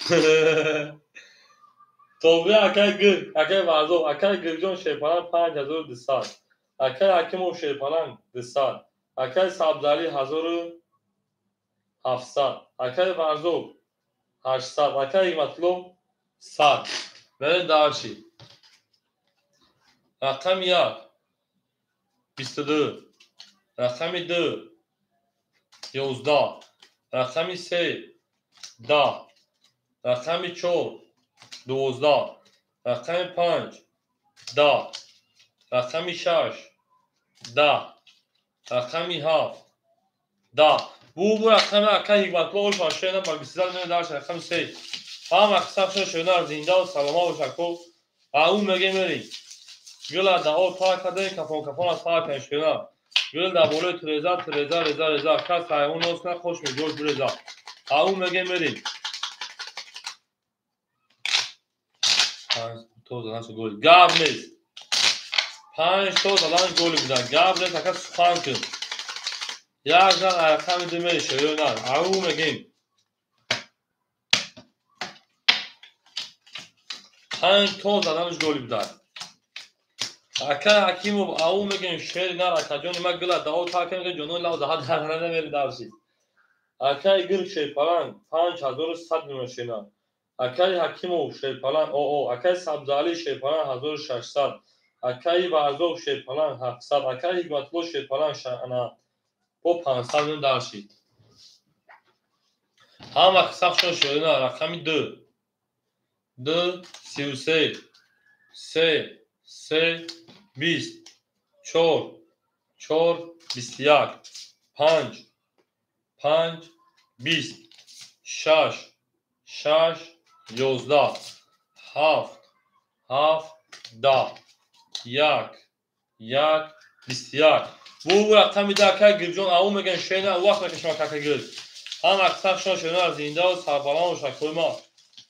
Тобе акай гир, акай Варзоб, акай Гирҷон Шерпаланг 5200. Акай Ҳакимов Шерпаланг 200. Акай Сабзалӣ 1700. Акай Варзоб 800. Акай Ҳикматулло 100. Мерем дарши. Рақами 1 22, рақами 2 11, рақами 3 10, рақами 4 12, рақами 5 10, рақами 6 10, рақами 7 10. Бу рақами акай Ҳикматулло ошон шена ба 23 мена дарш рақами 3. Ҳама қисам шена зинда ва саломат бошад ку. Ау мегем мерем. Гила да о тар кардем, кафон кафон аз тар кардем шена. Гил дар болои треза, треза, реза, реза. Кас ҳайвон нос кунад, хош меҷош биреза. Ау мегем мерем. 5 то задан гол. Гап нест. 5 то задан голи будан. Гап нест, ака сухан кун. Як зан рақами 2 мери шерои нар. Ау мегем. 5 то заданаш голи будан. Ака Ҳакимов ау мегем шери нар акаҷони ма гила дао тар кардем ҷонои лав даҳа дар намери дарши. Акаи Гирг Шерпаланг 5100 миллион шена. Акаи Ҳакимов Шерпаланг акаи Сабзалӣ Шерпаланг 1600, акаи Варзоб Шерпаланг 700, акаи Ҳикматулло Шерпаланг ана бо 500 миллион дарши. Ҳама қисмашон шерина рақами 2 2 33 3 3 20 4 4 21 5 5 20 6 6 11 7 7 10 1 1 21. Бу рақами 2 акай Гирҷон ау мегӯянд шена вақт мекашам кака гир. Ҳама қисмашон шена зинда ва сарбаланд бошад кӯйма.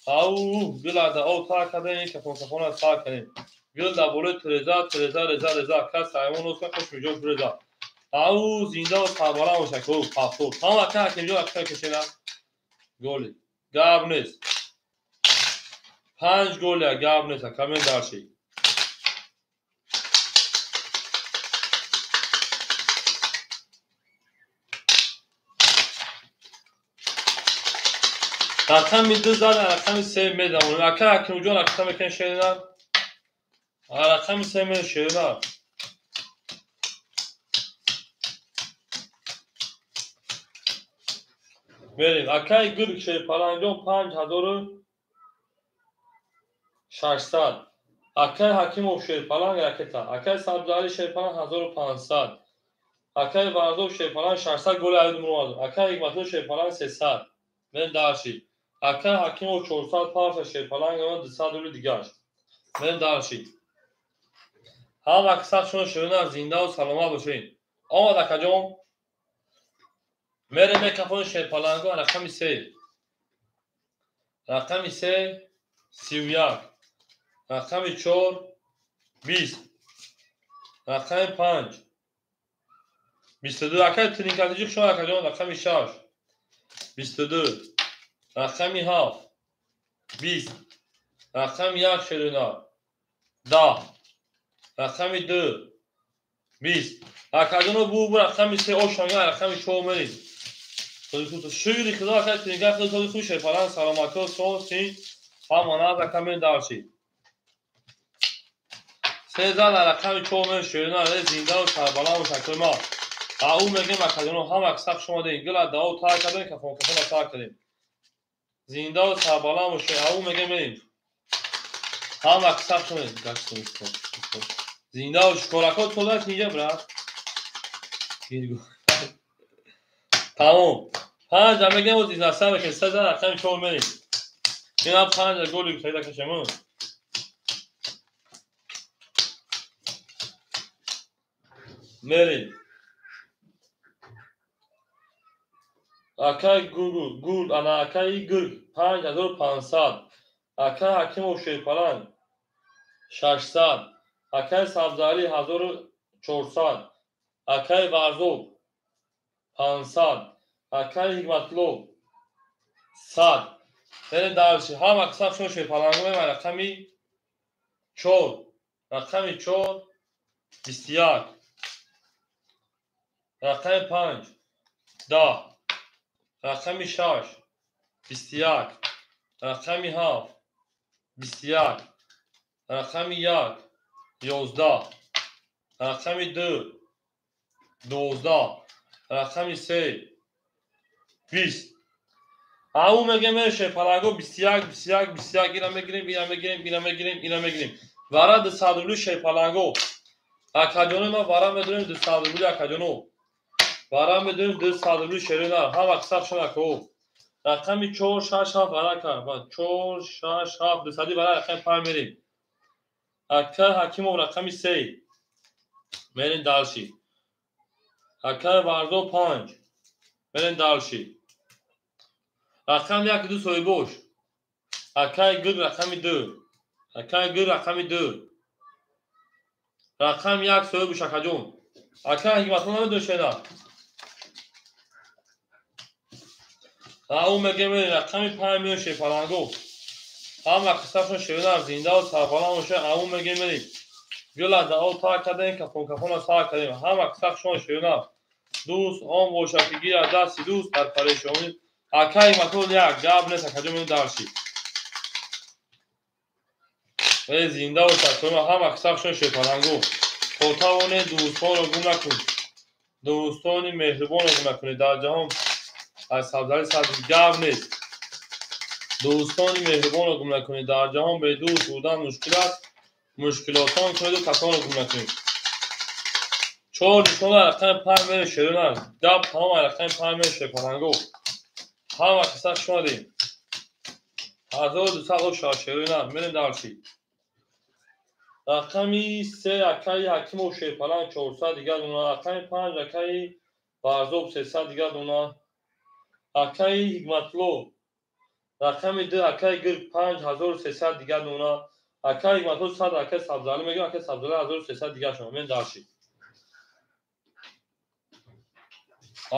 Ау гила да о тар кардем, кафон кафона тар кардем. Гил дар болои треза, треза, реза, реза. Кас ҳайвон нос кунад, хош меҷош биреза. Ау зинда ва сарбаланд бошад ку ҳафтод. Ҳама акай Ҳакимҷон акай кашена. Голи. Гап нест. 5 голи гап нест, ака мен дарши. Рақами 2 зад, рақами 3 медамонем. Ака Ҳакимҷон ака мекунед шерина. Рақами 3 мед шерина. Мерем. Акаи Гирг Шерпалангҷон 5600. Акаи Ҳакимов Шерпаланг ракета. Акаи Сабзалӣ Шерпаланг 1500. Акаи Варзоб Шерпаланг 600 голи аюд муромад. Акаи Ҳикматулло Шерпаланг 300. Мен дарши. Акаи Ҳакимов 400 парша Шерпаланг 200 рубли дигаш. Мен дарши. Ҳама қисмашон ширина зинда ва саломат бошед. Омад акаҷон. Мерем мекафони Шерпалангҳо рақами 3. Рақами 3 31. Рақами 4 20. Рақами 5 22. Акаи Тринкатиҷи шумо акаҷон рақами 6 22. Рақами 7 20. Рақами 1 шерина 10. Рақами 2 20. Акаҷоно бу рақами 3 ошонга рақами 4 мерем. Шукри Худо акаи Тринкат худо хуш Шерпаланг саломатӣ сон син ҳама наз ака мен дарши. 3 зан рақами 4 мерем шерина зинда ва сарбаланд бошад кӯма. Ау мегем акаҷоно ҳама қисм шумо дем. Гила дао тар кардем, кафон кафона тар кардем. Зинда ва сарбаланд бошед. Ау мегем мерем. Ҳама қисм шумо дем. Зинда ва шукорако тода инҷа брат. Тамом. 5 мегем оз изнаса мекунем. 3 зан рақами 4 мерем. Инам 5 голи гуфтаида кашем. Мерем. Акаи Гул, ана акаи Гирг 5500. Акаи Ҳакимов Шерпаланг 600. Акаи Сабзалӣ 1400. Акаи Варзоб 500. Акаи Ҳикматулло 100. Мерем дальше. Ҳама қисм шумо шерпаланго мемай рақами 4. Рақами 4 21. Рақами 5 10. Рақами 6 21. Рақами 7 21. Рақами 1 11. Рақами 2 12. Рақами 3 20. Ау мегем шерпаланго 21 21 21 ира мегирем, ира мегирем, ира мегирем, ира мегирем. Вара 200 рубли шерпаланго. Акаҷоно ма вара медонем 200 рубли акаҷоно. Вара медонем 200 рубли шерина. Ҳама қисм шунако. Рақами 4 6 7 вара кар. 4 6 7 200 вара рақами 5 мерем. Ака Ҳакимов рақами 3. Мерем дальше. Ака Варзо 5. Мерем дальше. Рақами 1 2 соҳибош. Акаи Гул рақами 2. Акаи Гул рақами 2. Рақами 1 соҳибош акаҷон. Акаи Ҳикматулло намедонӣ шена. Ау мегем рақами 5 меояд шерпаланго. Ҳама қиссашон шерина зиндаву сарбаланд бошад. Ау мегем гул аз даъо тар кардем, кафон кафонро сар кардем. Ҳама қиссашон шерина. Дӯст он бошад ки гирад дасти дӯст дар парешонӣ. Акаи Ҳикматулло як гап нест акаҷон меояд дарши. Э зинда бошад ҳама қиссашон шерпаланго. То тавонед дӯстонро гум накунед. Дӯстони меҳрубонро гум накунед. Дар ҷаҳон аз сабзали сабз гап нест. Дӯстони меҳрубонро гум накунед. Дар ҷаҳон бедӯст будан мушкил аст. Мушкилотон кунеду касонро гум накунед. 4 нишона рақами 5 мерем шерина. Гап тамом рақами 5 мерем шерпаланго. Ҳама қисса шунадем. 1200 оша шерина. Мерем дальше. Рақами 3 акаи Ҳакимов шерпаланг 400 дигар дона. Рақами 5 акаи Варзоб 300 дигар дона. Акаи Ҳикматулло рақами 2 акаи Гул 5300 дигар дона. Акаи Ҳикматулло 100 акаи Сабзалӣ мегӯям, акаи Сабзалӣ 1300 дигар шума. Мен дальше.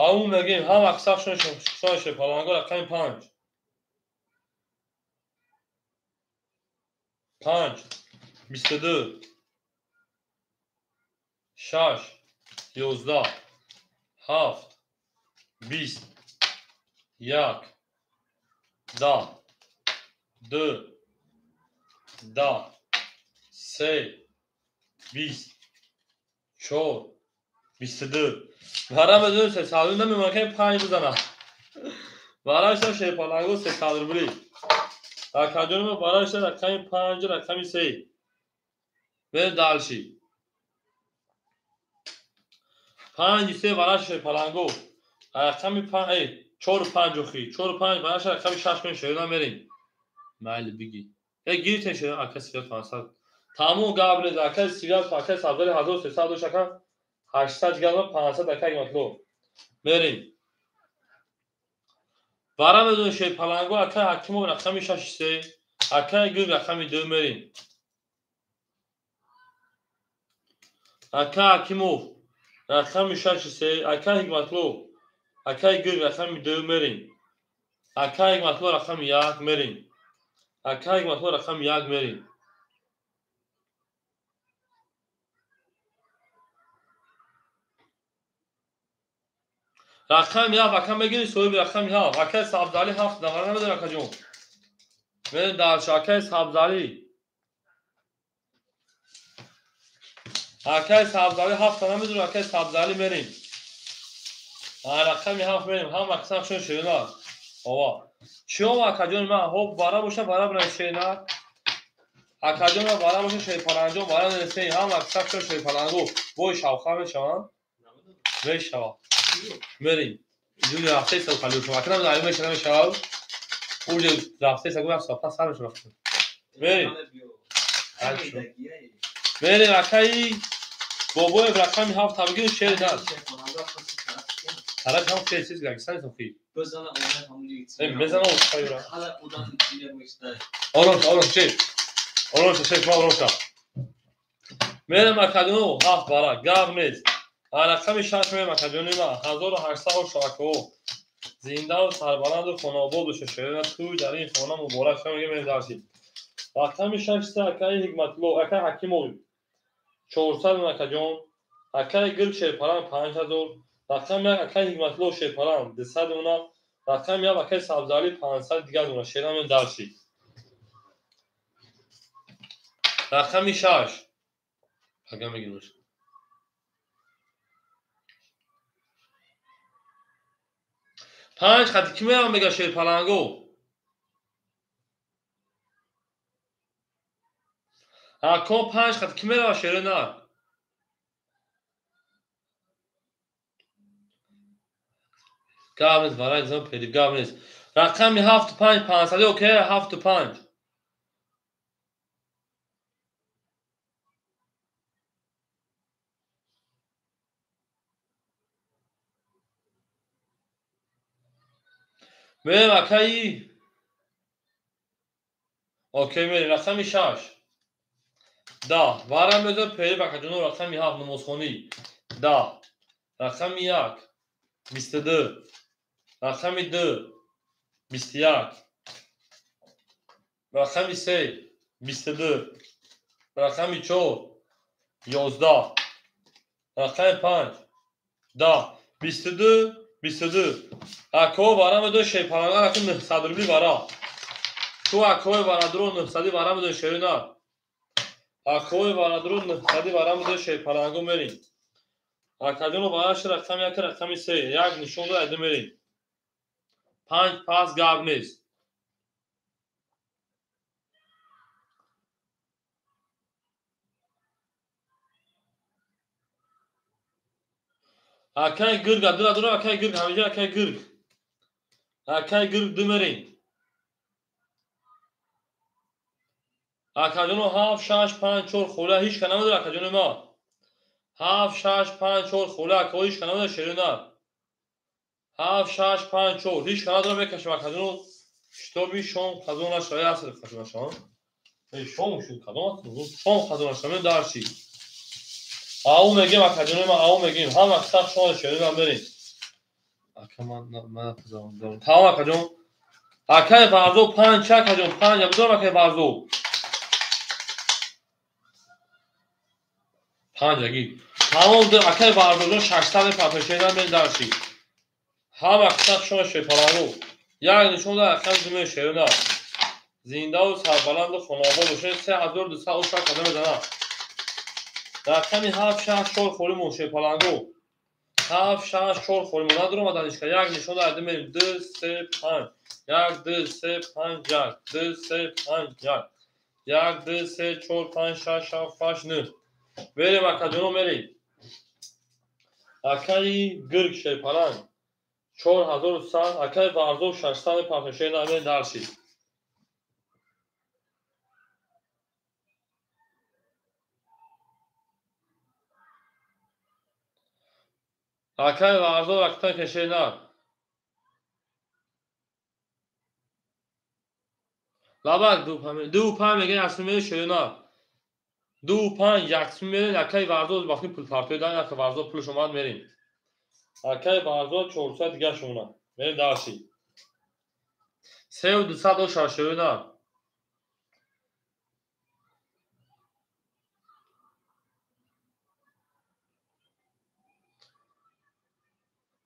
Ау мегӯем ҳама қиссашон шерпаланго рақами 5. 5 22 6 11 7 20 1 10 2 10 3 20 4 22. Вара медонем 300 намемонад ки 5 бизанад. Вара шерпаланго 300 рубли. Акаҷони ма вара рақами 5 рақами 3. Мерем дальше. 5 3 вара шерпаланго. Рақами 5 4 5 охи 4 5 вара рақами 6 кун шерина мерем. Майли биги. Гирифтем шерина ака 3500. Тамом гап нест ака 35 ака Сабзали 1300 дош ака 800 дигар 500 ака Ҳикматулло. Мерем. Вара медонем шерпаланго ака Ҳакимов рақами 6 3, акаи Гул рақами 2 мерем. Ака Ҳакимов рақами 6 3, ака Ҳикматулло акаи Гул рақами 2 мерем. Акаи Ҳикматулло рақами 1 мерем. Акаи Ҳикматулло рақами 1 мерем. Рақами 7 ака мегирӣ соҳиби рақами 7. Акаи Сабзалӣ 7 навара намедонам акаҷон. Мерем дальше. Акаи Сабзалӣ. Акаи Сабзалӣ 7 намедонам акаи Сабзалӣ мерем. Рақами 7 мерем. Ҳама қисм шун шерина. Ова. Чиём акаҷон ман ҳоб вара боша вара бинам шерина. Акаҷон ман вара боша шерпаланҷон вара несен. Ҳама қисм шун шерпаланго. Бой шавха мешаванд? Мешавад. Мерем. Юли рафтаи сал қалиё шума. Акнам дар меша намешавад. Уже рафтаи сал гуфт сафа сар мешавад. Мерем. Мерем акаи бобоев рақами 7 табигир шер даст. Тараф ҳам шер чиз гагистан сохи. Мезана охайра. Ором ором шер. Ором шер ма ором ша. Мерем акадино 7 бара гап нест. Рақами 6 меем акаҷони ман 1800 оша акаҳо. Зиндаву сарбаланду хонаобод боша шерина тӯй дар ин хона муборак шава мегем дарси. Рақами 6 се акаи Ҳикматулло, акаи Ҳакимов 400 акаҷон, акаи Гирк Шерпаран 5000, рақами 1 акаи Ҳикматулло Шерпаран 200 уна, рақами 1 акаи Сабзалӣ 500 дигар уна шерина меем дарси. Рақами 6 ага мегирмаш. Панҷ хати ки мерам мега шерпаланго? Ако панҷ хати ки мерава шерина? Гап нест, варай зан пери гап нест. Рақами 7 5 500 окей 7 5. Мерем акаи окей мерем рақами 6 10 вара мезор пери бакаҷоно рақами 7 намозхонӣ 10 рақами 1 22 рақами 2 21 рақами 3 22 рақами 4 11 рақами 5 10 22 22 акои вара медои шерпаланга рақами 900 рубли вара. Ту акои варадро 900 вара медои шерина. Акои варадро 900 вара медои шерпаланго мерим. Акаҷоно вараш рақами 1 рақами 3 як нишон дод айда мерим. 5 пас гап нест. Акай гирг адра дура акай гирг ҳамиҷа акай гирг. Акай гирг ду мерем. Акаҷоно 7 6 5 4 хола ҳеч ка намедора акаҷоно ма. 7 6 5 4 хола ака ҳеч ка намедора шерина. 7 6 5 4 ҳеч ка надора мекашем акаҷоно шитоби шом қазо нашава аср қазо нашава. Эй шом шуд кадом аср? Шом қазо нашава дарси. Ау мегем акаҷоно ма ау мегем ҳама сах шумо шерина мерем. Ака ман пазам. Тамом акаҷон. Акаи Варзо 5 акаҷон 5 абдурам акаи Варзо. 5 аги. Тамом акаи Варзоҷон 600 папешена мен дарси. Ҳама сах шумо шерпаланго. Як нишон дод акаи зуме шерина. Зиндаву сарбаланду хонаобод бошед 3200 оша кадам мезанад. Рақами 7 6 4 холимон шерпаланго. 7 6 4 холимон надорам аданишка. Як нишон дод айда мерем 2 3 5 1 2 3 5 1 2 3 5 1 1 2 3 4 5 6 7 8 9 мерем акаҷоно мерем. Акаи Гирк шерпаланг 4100 акаи Варзо 600 пахшена ме дарси. Акаи Варзо рақта кешена. Лабак 2 5 мегӯяд яксум мере шерина. 2 5 яксум мере акаи Варзо вақти пул партои дан акаи Варзо пулш омад мерем. Акаи Варзо 400 дигар шумона. Мерем дарси. 3200 оша шерина.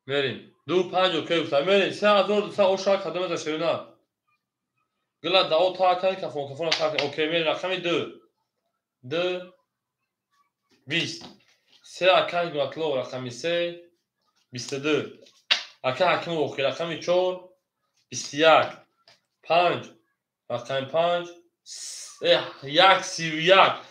Мерем. 2 5 окей гуфта. Мерем 3200 оша кадом за шерина. Гила дао та кани кафон кафон та окей мерем рақами 2 2 20 3 акаи Ҳикматулло рақами 3 22 акаи Ҳакимов охир рақами 4 21 5 рақами 5 1 31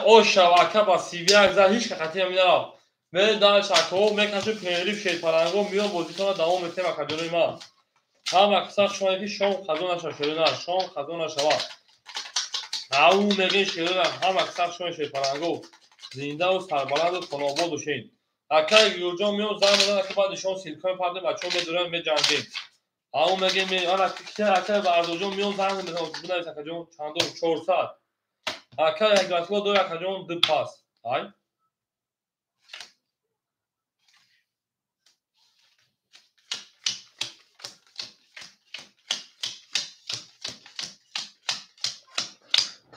оша ака ба 31 зад ҳеч ка қатъи ҳам нарафт. Мерем дар шакҳо мекашем периф шерпаланго миён бозитона давом метем акаҷонои ман. Ҳама сах шумо ки шом қазо нашава шерина, шом қазо нашава. Ау мегӯем шерина, ҳама сах шумо шерпаланго зиндаву сарбаланду хонаобод бошед. Акаи Гюрҷон миён занг мезанад, ака баъд нишон силкои пардем бачаҳо медурем меҷангем. Ау мегӯем ана акаи Варзоҷон миён занг мезанад, бинавис акаҷон чандор 400. Акаи Ҳикматулло дор акаҷон 2 пас. Ай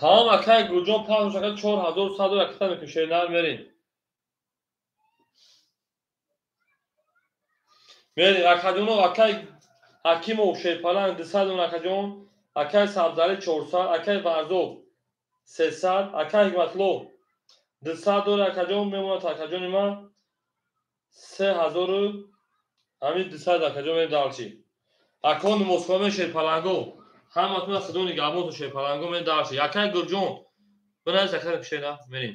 Тамом, акай Гулҷон, пас ака 4100 ракета мекунем, шернар мерем. Мерем, акаҷоно, акай Ҳакимов Шерпаланг 200 акаҷон, акай Сабзалӣ 400, акай Варзоб 300, акай Ҳикматулло 200 дора акаҷон, мемонад акаҷони ман 3000 ҳамин 200 акаҷон мерем далчи. Акон Москва шерпаланго, ҳаматон худо нигаҳбонтон шерпаланго мерем далчи. Акай Гулҷон, бинавис акай шерна мерем.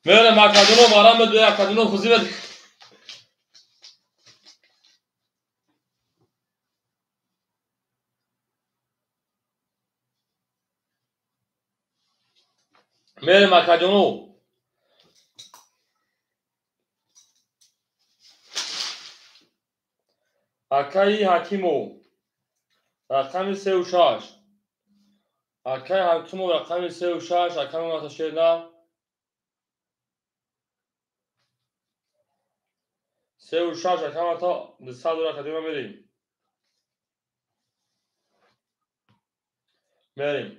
Мерем акадино марам ду акадино хузимет. Мерем акадино. Акаи Ҳакимов рақами 36. Акаи Ҳакимов рақами 36. Акаи Маташена 36. Акаи Мата 200 акадино мерем. Мерем.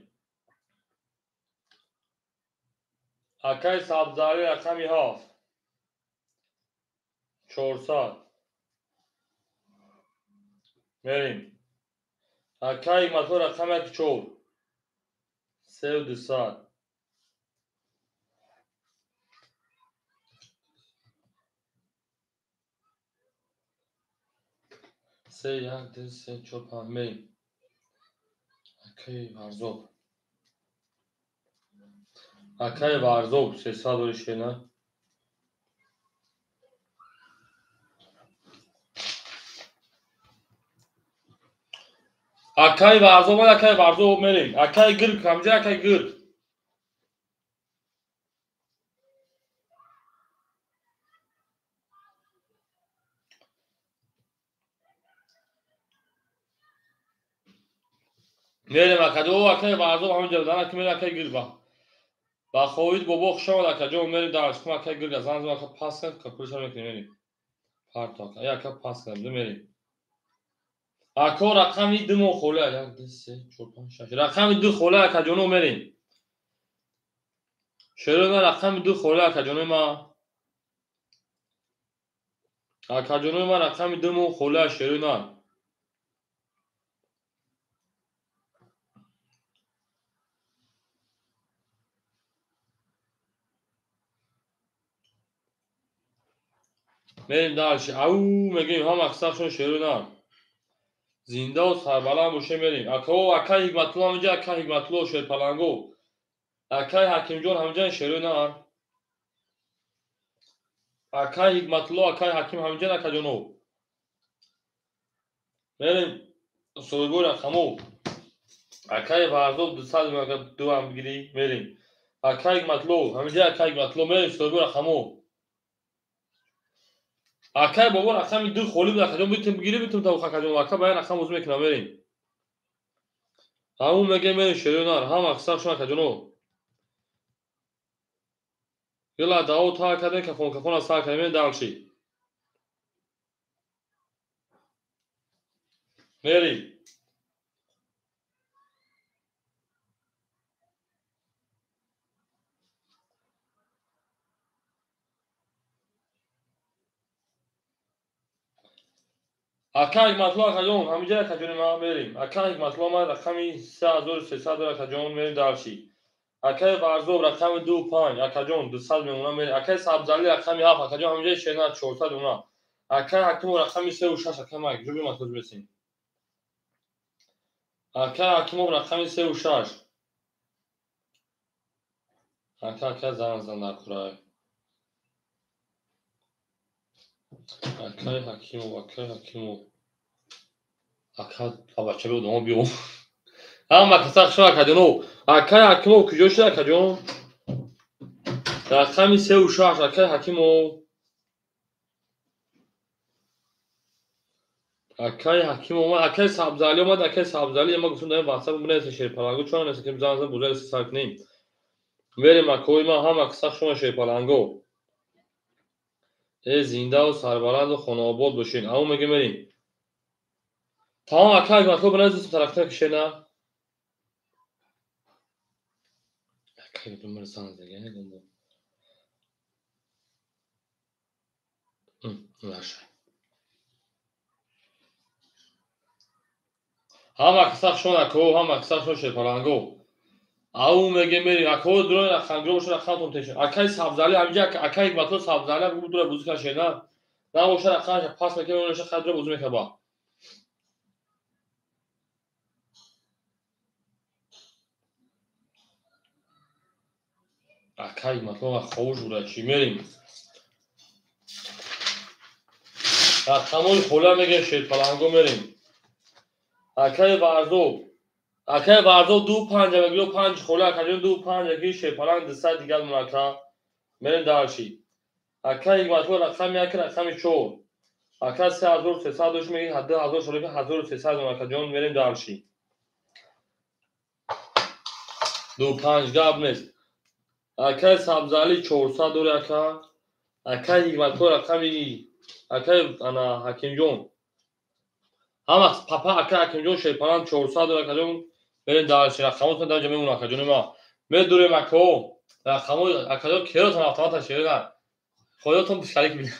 Акаи Сабзалӣ рақами 7. 400. Мерем. Акаи Ҳикматулло рақами 4. 3200. Се, як, ду, се, чор, панҷ. Мерем. Акаи Варзоб. Акаи Варзоб 300 дори шена. Акаи Варзоб, акаи Варзоб мерем. Акаи Гирк, ҳамҷа акаи Гирк. Мерем акаҷо, акаи Варзоб ҳамҷа дана ки мерем акаи Гирк ба. Ба ховид бобо хуш омад акаҷо, мерем дар шумо акаи Гирк зан зан ака пас кард, капулша мекунем мерем. Парто ака, я ака пас кард, мерем. Ако рақами 2 мо хола 1 2 3 4 5 6 рақами 2 хола акаҷоно мерем. Шерона рақами 2 хола акаҷоно ма. Акаҷоно ма рақами 2 мо хола шерона. Мерем дальше. Ау мегем ҳама аксаршон шерона. Зинда сарбаланд боше мерем. Акао акаи Ҳикматулло ҳамҷа акаи Ҳикматулло шерпаланго. Акаи Ҳакимҷон ҳамҷа шерона. Акаи Ҳикматулло акаи Ҳаким ҳамҷа акаҷоно. Мерем соҳибои рақамо. Акаи Варзоб 200 мега ду ҳам бигирӣ мерем. Акаи Ҳикматулло ҳамҷа акаи Ҳикматулло мерем соҳибои рақамо. Акаи бобо рақами 2 холӣ буд акаҷон битун бигирӣ битун та акаҷон ака ба рақам узм мекунам мерем. Ҳамун мегем мерем шерӯнар ҳам аксаршон акаҷоно. Гила дао та кардем кафон кафон аз сар кардем мерем дальше. Мерем. Акаи Ҳикматулло акаҷон ҳамиҷа акаҷони ма мерем. Акаи Ҳикматулло ма рақами 3300 акаҷон мерем дальше. Акаи Варзоб рақами 2 5 акаҷон 200 мемона мерем. Акаи Сабзалӣ рақами 7 акаҷон ҳамиҷа шена 400 мемона. Акаи Ҳакимов рақами 3 6 акаи ма ҷо бима тоҷ бесем. Акаи Ҳакимов рақами 3 6. Ака ака зан зан накурай. Акаи Ҳакимов, акаи Ҳакимов. Ака абача биё биё. Ҳама каса хушо акаҷоно. Акаи Ҳакимов куҷо шуд акаҷон? Рақами 3 6 акаи Ҳакимов. Акаи Ҳакимов омад, акаи Сабзалӣ омад, акаи Сабзалӣ ма гуфтам дар WhatsApp бинависем шерпаланго чун нест ки зан зан бузар сар кунем. Мерем акои ма ҳама каса хушо шерпаланго. Э зиндаву сарбаланду хонаобод бошед. Ҳамон мегем мерем. Тамом акаи Ҳикматулло бинависем тарафтар кишена. Акаи думар зан зага гумбо. Наша. Ҳама каса хушон акао, ҳама каса хушон шерпаланго. Ау мегем мерем. Акао дурои рақамгиро бошад рақамтон тешед. Акаи Сабзалӣ ҳамиҷа акаи Ҳикматулло Сабзалӣ ҳам дура бузӣ кар шена. Набошад рақамаша пас мекунем, оша хай дура бузӣ мекард ба. Акай Ҳикматулло ховуш буда чӣ мерем. Рақамои хола мегем шерпаланго мерем. Акай Варзоб. Акай Варзоб 2-5 мегӯ 5 хола акаҷон 2-5 ки шерпаланг 200 дигар мунака. Мерем дарши. Акай Ҳикматулло рақами 1 рақами 4. Ака 3300 дош меги 2000 шола ки 1300 акаҷон мерем дарши. 2-5 гап нест. Акай Сабзали 400 дори ака. Акай Ҳикматулло рақами акай ана Ҳакимҷон. Ҳама папа акай Ҳакимҷон шерпаланг 400 дори акаҷон мерем дарши. Рақамотон дар ҷо мемонад акаҷони ма. Медурем ако. Рақамо акаҷон керотон автомата шерина. Худотон шарик била.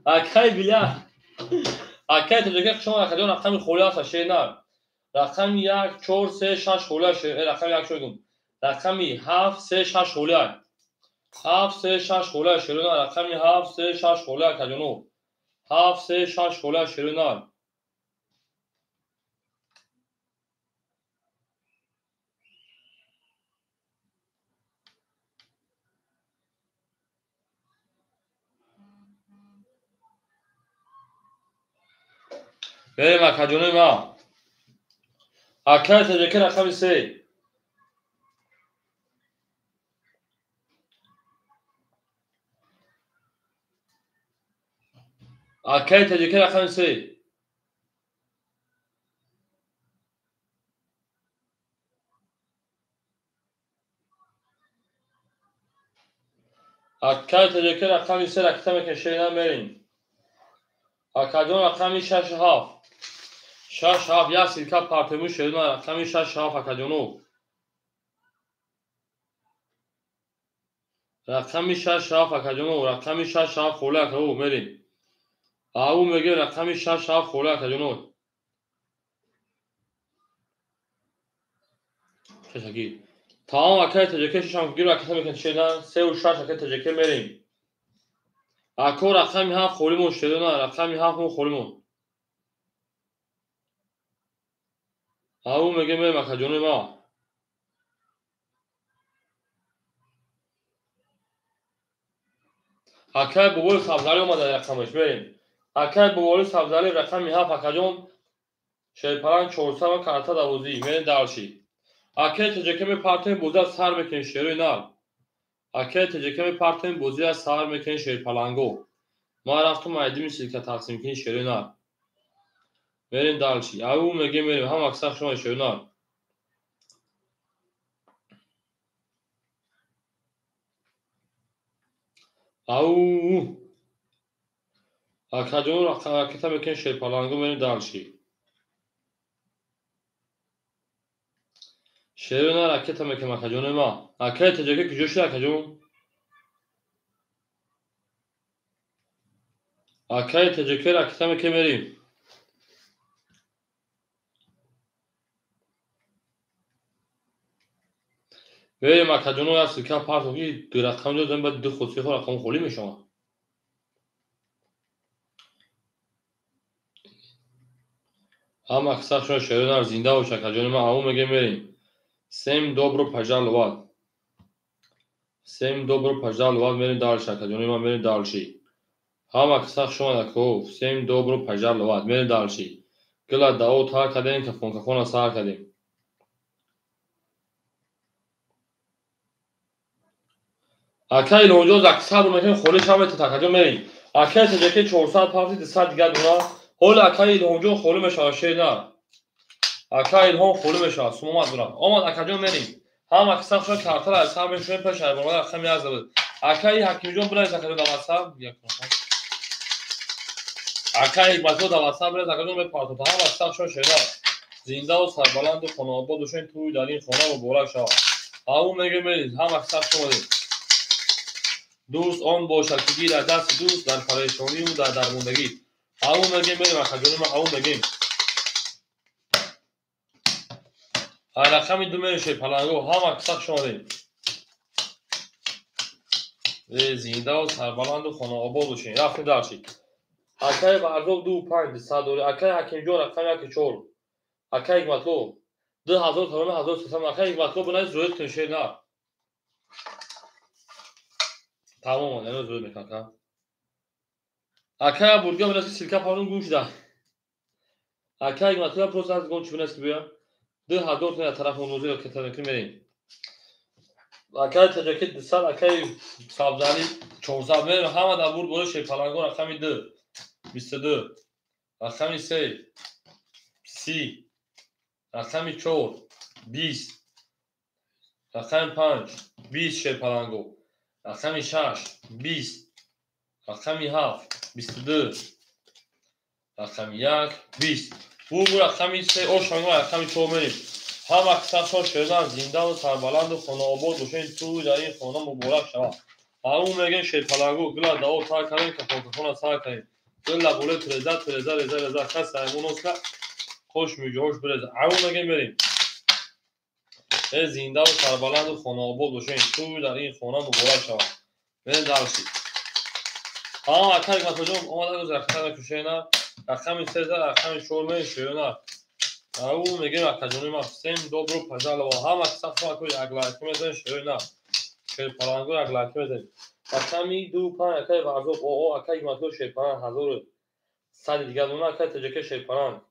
Акай била. Акай тоҷика шумо акаҷон рақами холи аст шерина. Рақами 1 4 3 6 холи аст. Рақами 1 шуд. Рақами 7 3 6 холи аст. 7 3 6 холи аст шерина. Рақами 7 3 6 холи акаҷоно. 7 3 6 холи аст шерина. Берем акаҷонои ма. Акай тоҷика рақами 3. Акай тоҷика рақами 3. Акай тоҷика рақами 3 ракета мекунем шерина мерем. Акаҷон рақами 6 7. 6 7 як силка партему шерина рақами 6 7 акаҷоно. Рақами 6 7 акаҷоно, рақами 6 7 хола акао мерем. Ау меге рақами 6 7 хола акаҷоно. Шашаги. Тамом акай тоҷика 6 гир аката мекунем шерина 3 6 акай тоҷика мерем. Ако рақами 7 холимон шерина, рақами 7 мо холимон. Ау меге мерем акаҷони ма. Акай бобои Сабзалӣ омада рақамаш мерем. Акай бобои Сабзалӣ рақами 7 акаҷон шерпаланг 400 ва карта давозӣ мерем дарши. Акай тоҷика мепартем бозиа сар мекунем шерои нар. Акай тоҷика мепартем бозиа сар мекунем шерпаланго. Ман рафтум айдими силка тақсим кунем шерои нар. Мерем дарши. Ау меге мерем ҳама аксар шумо шерои нар. Ау акаҷон ракета мекунем шерпаланго мерем дарши. Шерои нар ракета мекунем акаҷони ма. Акай тоҷика куҷо шуд акаҷон? Акай тоҷика ракета мекунем мерем. Берем акаҷоно як силка партов ки ду рақам ҷо зан баъд ду хусуси хо рақам холӣ мешавад. Ҳама аксар шумо шерои нар зинда бош акаҷони ма. Ау меге мерем. Всем добро пожаловать. Всем добро пожаловать мерем дальше акаҷони ма мерем дальше. Ҳама аксар шумо ако всем добро пожаловать мерем дальше. Гила дао тар кардем кафон кафона сар кардем. Акай Илҳомҷон аксар мекунем холӣ шав метавад акаҷон мерем. Акай тоҷика 400 пафти 200 дигар дона. Ҳоли акай Илҳомҷон холӣ мешавад шер нар. Акай Илҳом холӣ мешавад сум омад бурад. Омад акаҷон мерем. Ҳама аксар шумо картара аз сар мешавем пеш айбонада рақами 1 забуд. Акай Ҳакимҷон билавис акаҷон дар WhatsApp. Акай Ҳикматулло дар WhatsApp билавис акаҷон мепартофт. Ҳама аксар шумо шер нар. Зиндаву сарбаланду хонаобод бошед, тӯй дар ин хона муборак шавад. Ау меге мерем. Ҳама аксар шумо дед. Дӯст он бошад ки гирад дасти дӯст дар парешонию дар дармондагӣ. Ау мегем мерем акаҷони ма, ау мегем. Рақами 2 мерем шерпаланго. Ҳама аксар шумо дед. Зиндаву сарбаланду хонаобод бошед. Рафтем дарши. Акай Варзоб 2 5 200 дори. Акай Ҳакимҷон рақами 1 4. Акай Ҳикматулло 2000 сомон 1300. Акай Ҳикматулло бинавис зоид кун шер нар. Тамом, эно зуд мекунам ака. Ака бурга бинас ки силка парон гум шуда. Ака Ҳикматулло просто аз гон чӣ бинас ки бия. 2000 туман тараф мунозир ката мекунем мерем. Акаи Таҷаки 200, акаи Сабзали 400 мерем. Ҳама дар бурд боло шерпалангон рақами 2 22, рақами 3 30, рақами 4 20, рақами 5 20 шерпаланго, рақами 6 20, рақами 7 22, рақами 1 20. Бу рақами 3 ошанго рақами 4 мерем. Ҳама касашон шердан зиндаву сарбаланду хонаобод бошед, тӯй дар ин хона муборак шавад. Ҳамун мегӯем шерпалангу гила даво тар кардем, кафонкафона сар кардем. Гила боле треза треза реза реза хас саймоноска хош миҷоҳош биреза. Ҳамун мегӯем мерем. Зиндаву сарбаланду хонаобод бошед, тӯй дар ин хона муборак шавад. Мерем дарси. Ҳама ака Ҳикматуллоҷон омада гӯз рақами кушена, рақами 3 рақами 4 мерем шерона. Ау мегӯем акаҷони ма всем добро пожаловать. Ҳама касафо аку як лайк мезанем шерона. Шерпалангу як лайк мезанем. Рақами 2 5 акаи Варзоб оо акаи Ҳикматулло шерпаланг 1100 дигар дона акаи Таҷака шерпаланг.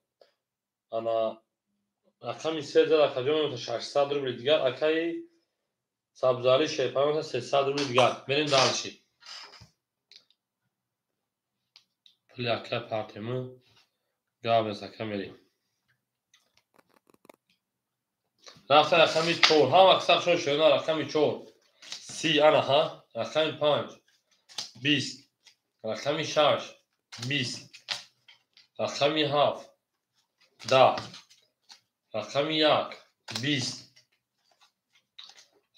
Ана рақами 3 акаҷон 600 рубли дигар, акаи Сабзали шерпаланг 300 рубли дигар. Мерем дальше. Пули ака партему габес ака мерем. Рафта рақами 4. Ҳама касашон шерона рақами 4 30 ана ҳа, рақами 5 20, рақами 6 20, рақами 7 10, рақами 1 20,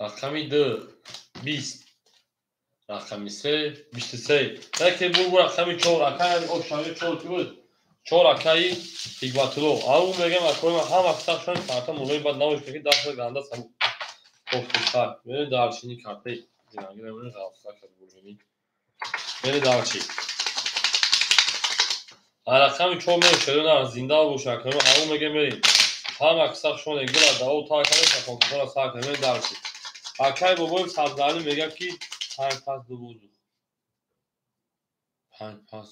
рақами 2 20, рақами 3 23. Яке бу рақами 4 акаи ошави 4 ки буд? 4 акаи Ҳикматулло. Ау мегӯем акои ҳама касашон карта мулои бад набошад ки даст ганда сабук. Офтар. Мерем дарчини картаи динагира мерем ғафса кард бурмини. Мерем дарчи. Рақами 4 мерем шерона зинда боша акои ау мегӯем мерем. Ҳама касашон гила даво та кардем, кафонкафона сар кардем, мерем дарчи. Акаи бобои Сабзали мегӯяд ки 5 пас 2 воздух. 5 пас.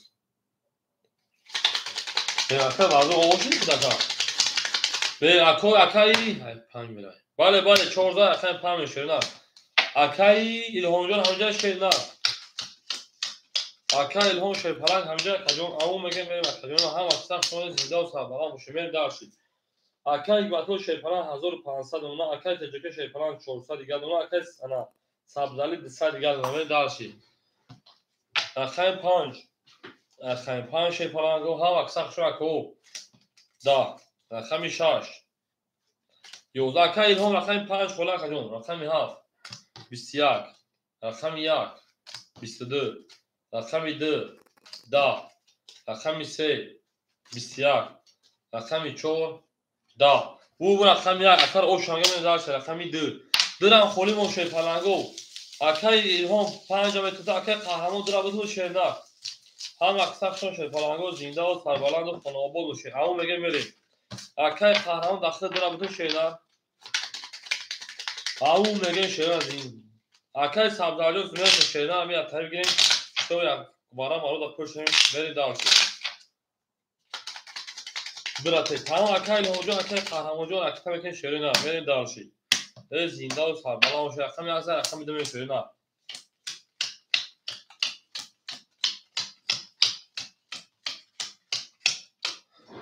Ака вазо овошид кудака. Бе ако акаи 5 милай. Бале бале 14 акаи 5 мешерна. Акаи Илҳомҷон ҳамҷа шерна. Ака Илҳом шерпаланг ҳамҷа акаҷон ау мегӯем мерем акаҷон ҳама касашон зинда ва сарбаланд бошед мерем дарши. Акаи Ҳикматулло шерпаланг 1500 дона, акаи Таҷака шерпаланг 400 дигар дона, акаи ана Сабзали 200 дигар дона мерем дарши. Рақами 5 рақами 5 шерпалангу ҳама касашон аку 10, рақами 6 11, акаи Илҳом рақами 5 хола акаҷон, рақами 7 21, рақами 1 22, рақами 2 10, рақами 3 21, рақами 4 10. Бу рақами 1 акар ошанга мерем дарси рақами 2. Дирам холӣ мо шерпалангу. Акаи Илҳом 5 метода, акаи Қаҳрамон дира буд шерна. Ҳама касашон шерпалангу зинда ва сарбаланду хонаобод бошед. Ау мегӯем мерем. Акаи Қаҳрамон дахта дира буд шерна. Ау мегӯем шерна зин. Акаи Сабзалиён зинда шерна ами атаи бигирем. Что як вара маро да пӯшем мерем дарси. Брате, тамом акаи Илҳомҷон, акаи Қаҳрамонҷон акта мекунем шерна, мерем дарси. Зинда ва сарбаланд бошед. Рақами 1 рақами 2 мерем шерна.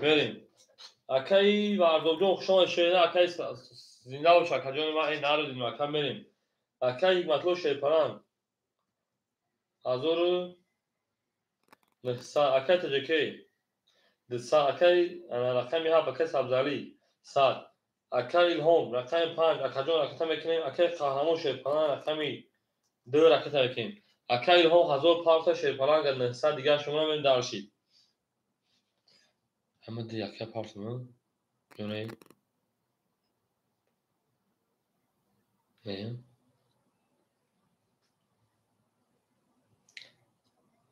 Мерем. Акаи Варзобҷон хуш омадед шерна, акаи зинда бош акаҷони ман, эй нарӯдин ака мерем. Акаи Ҳикматулло шерпаланг 1900, акаи Таҷакей 200, акаи рақами 7 акаи Сабзалӣ 100, акаи Илҳом рақами 5 акаҷон раката мекунем, акаи Қаҳрамон шерпаланг рақами 2 раката мекунем. Акаи Илҳом 1000 парта шерпаланг 900 дигар шумо мерем дарши. Ҳама ду яка парта ё не? Не?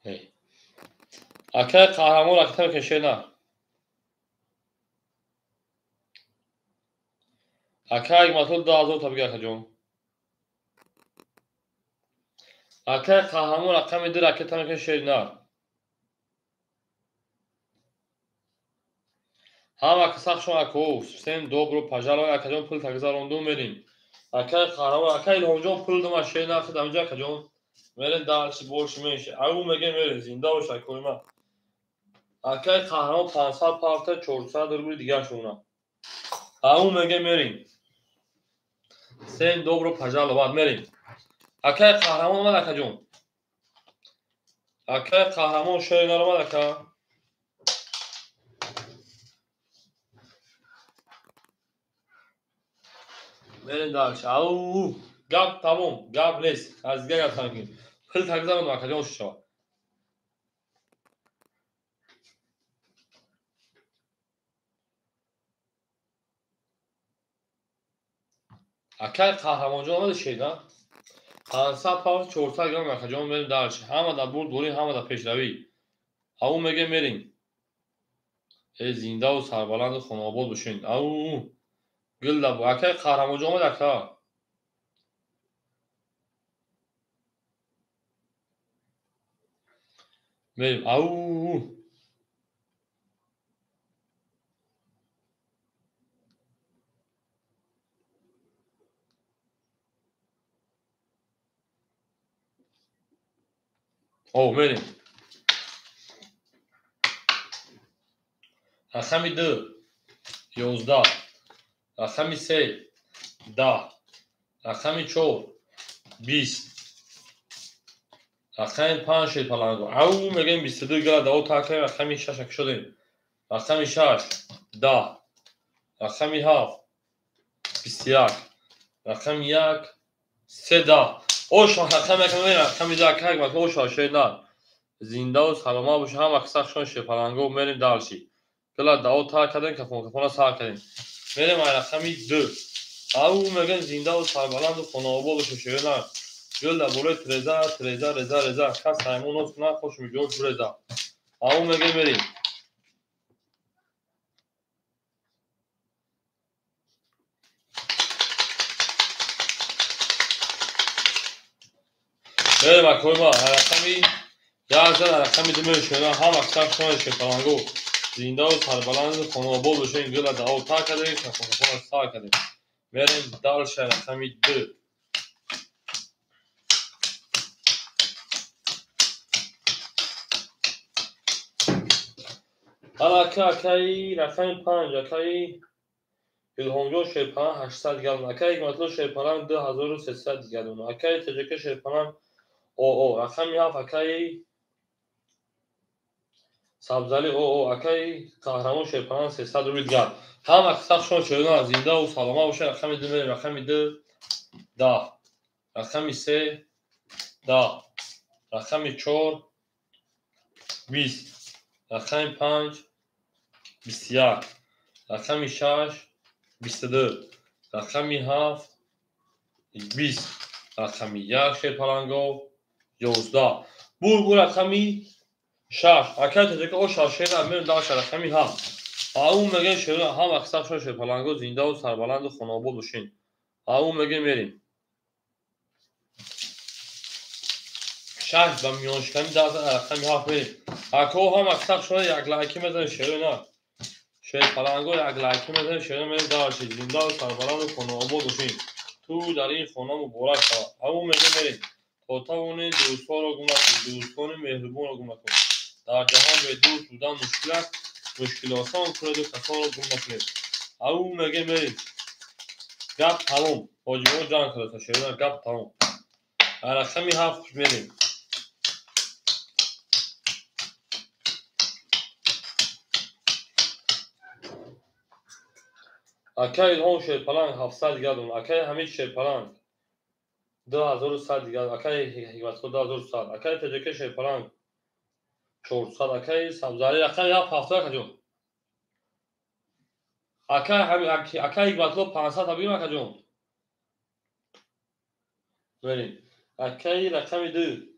Не. Акаи Қаҳрамон раката мекунем шерна. Акаи Ҳикматулло 2000 та бигир акаҷон. Акай қаҳрамон рақами 2 ракета мекунад шери нар. Ҳама каса хуш омад ако. Всем добро пожаловать. Акаҷон пул тагзаронду мерим. Акай қаҳрамон, акай Илҳомҷон пул дума шери нар хид амҷа акаҷон. Мерем дальше больше меньше. Ау мегем мерем зинда бош акои ман. Акай қаҳрамон 500 парта 400 рубли дигар шуна. Ау мегем мерим. Всем добро пожаловать мерим. Акай қаҳрамон омад акаҷон. Акай қаҳрамон шери нар омад ака. Мерем дальше. Ау, гап тамом, гап нест. Аз дигар гап санкин. Пул тагзаронду акаҷон шава. Акай қаҳрамонҷон омади шер, на? 500 паунд 400 грамм акаҷон мерем дальше. Ҳама дар бурд дорем, ҳама дар пешравӣ. Ау мегем мерем. Э зиндаву сарбаланду хонаобод бошен. Ау гул дабо. Акай қаҳрамонҷон омад ака. Мерем. Ау О, мерем. Рақами 2 11, рақами 3 10, рақами 4 20, рақами 5 шерпаланго. Ау мегем 22 гала дао такрем рақами 6 кушодем. Рақами 6 10, рақами 7 21, рақами 1 3 10. Ош рақами 1 мерем рақами 2 как ва ош шер нар. Зиндаву саломат бош ҳама каса хушон шерпаланго мерем дальше. Гала дао та кардем кафон кафона сар кардем. Мерем ай рақами 2. Ау мегем зиндаву сарбаланду хонаобод бош шер нар. Гул дар болои треза треза реза реза кас аймон нос кунад хош миҷош буреза. Ау мегем мерем. Мерем акои ма рақами 1 рақами 2 мерем шер ҳама каса хушон шерпаланго. Зиндаву сарбаланду хонаобод бошем гула дао та кардем кафон кафона сар кардем. Мерем дальше рақами 2. Ҳала ака акаи рақами 5 акаи Илҳомҷон шерпаланг 800 галон, акаи Ҳикматулло шерпаланг 2300 галон, акаи Таҷака шерпаланг ОО, рақами 7 акаи Сабзали ОО, акаи Қаҳрамон шерпаланг 300 рубли дигар. Ҳама каса хушон шерона зиндаву саломат бошед. Рақами 2 мерем, рақами 2 10, рақами 3 10, рақами 4 20, рақами 5 21, рақами 6 22, рақами 7 20, рақами 1 шерпаланго 11. Бур рақами 6. Акай Таҷака о 6 шера мерем дальше рақами 7. Ау мегем шера ҳама каса хушон шерпаланго зиндаву сарбаланду хонаобод бошен. Ау мегем мерем. 6 ба миёншикани 10 рақами 7 мерем. Ако ҳама каса хушон як лайки мезанем шера на. Шерпаланго як лайки мезанем шера мерем дальше. Зиндаву сарбаланду хонаобод бошен. Ту дар ин хона муборак шавад. Ау мегем мерем. То тавонед дӯстҳоро гум накун, дӯстони меҳрубонро гум накун. Дар ҷаҳон бе дӯст будан мушкил аст, мушкил осон кунеду касонро гум накунед. Ау мегем мерем. Гап тамом. Ҳоҷиҳо ҷанг кардаса шерона гап тамом. Рақами 7 мерем. Акай Илҳом шерпаланг 700 галон, акай Ҳамид шерпаланг 2100 дигар, акай Ҳикматулло 2100, акай Таҷака шерпаланг 400, акай Сабзали рақами 7 70 акаҷон. Акай Ҳикматулло 500 табигим акаҷон. Мерем. Акай рақами 2.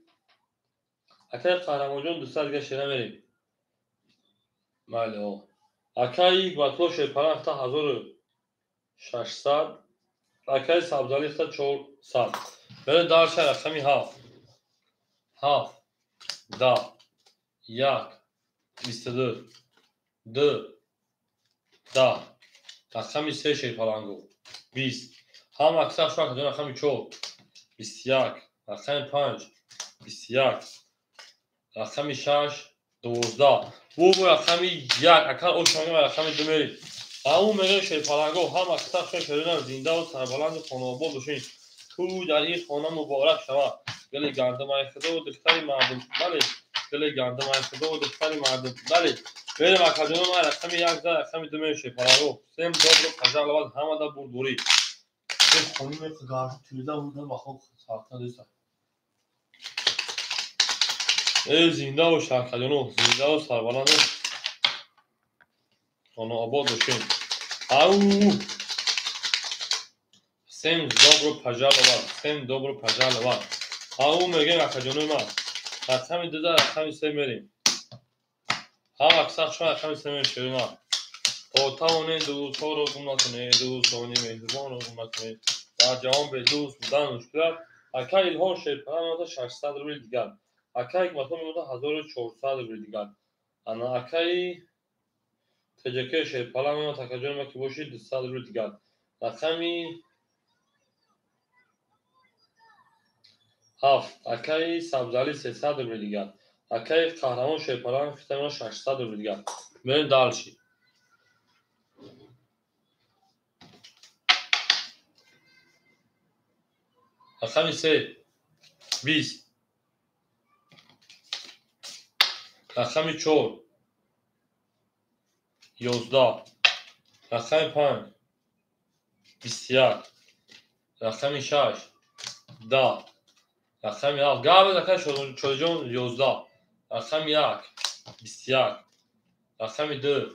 Акай Қаҳрамонҷон 200 дигар шера мерем. Майли, о. Акай Ҳикматулло шерпаланг 1600, акай Сабзали 400. Мерем дальше рақами 7. 7, 10, 1, 22, 2, 10. Рақами 3 шерпаланго 20. Ҳама аксар шумо акаҷон рақами 4, 21, рақами 5, 21, рақами 6, 12. Бу рақами 1, ака ошмага рақами 2 мерем. Ау мегӯем шерпаланго, ҳама аксар шумо шерона зиндаву сарбаланду хонаобод бошед. Тӯй дар ин хона муборак шавад. Гули гандумаи худову духтари мардум. Бале, гули гандумаи худову духтари мардум. Бале, мерем акаҷоно, ман рақами 1 за рақами 2 мерем шерпаланго. Всем добро пожаловать, ҳамада бурдборӣ. Э зинда бош акаҷоно, зиндаву сарбаланду хонаобод бошед. Ау! Всем добро пожаловать, всем добро пожаловать. Ау мегӯем акаҷонои ман. Рақами 2 за рақами 3 мерем. Ҳама аксар шумо рақами 3 мерем шерои ман. То тавонед дӯстҳоро гум накунед, дӯстони меҳрубонро гум накунед. Дар ҷаҳон бе дӯст будан мушкил аст. Ака Илҳом шерпаланг меояд 600 рубли дигар. Ака Ҳикматулло меояд 1400 рубли дигар. Ана акаи ТҶК шерпаланг меояд акаҷони ман ки бошид 200 рубли дигар. Рақами 7 акаи Сабзалӣ 300 рубли дигар. Акаи Қаҳрамон шерпаланг фита меояд 600 рубли дигар. Мерем дальше. Рақами 3 20, рақами 4 11, рақами 5 21, рақами 6 10, рақами 7 гап ака Шодиҷон 11, рақами 1 21, рақами 2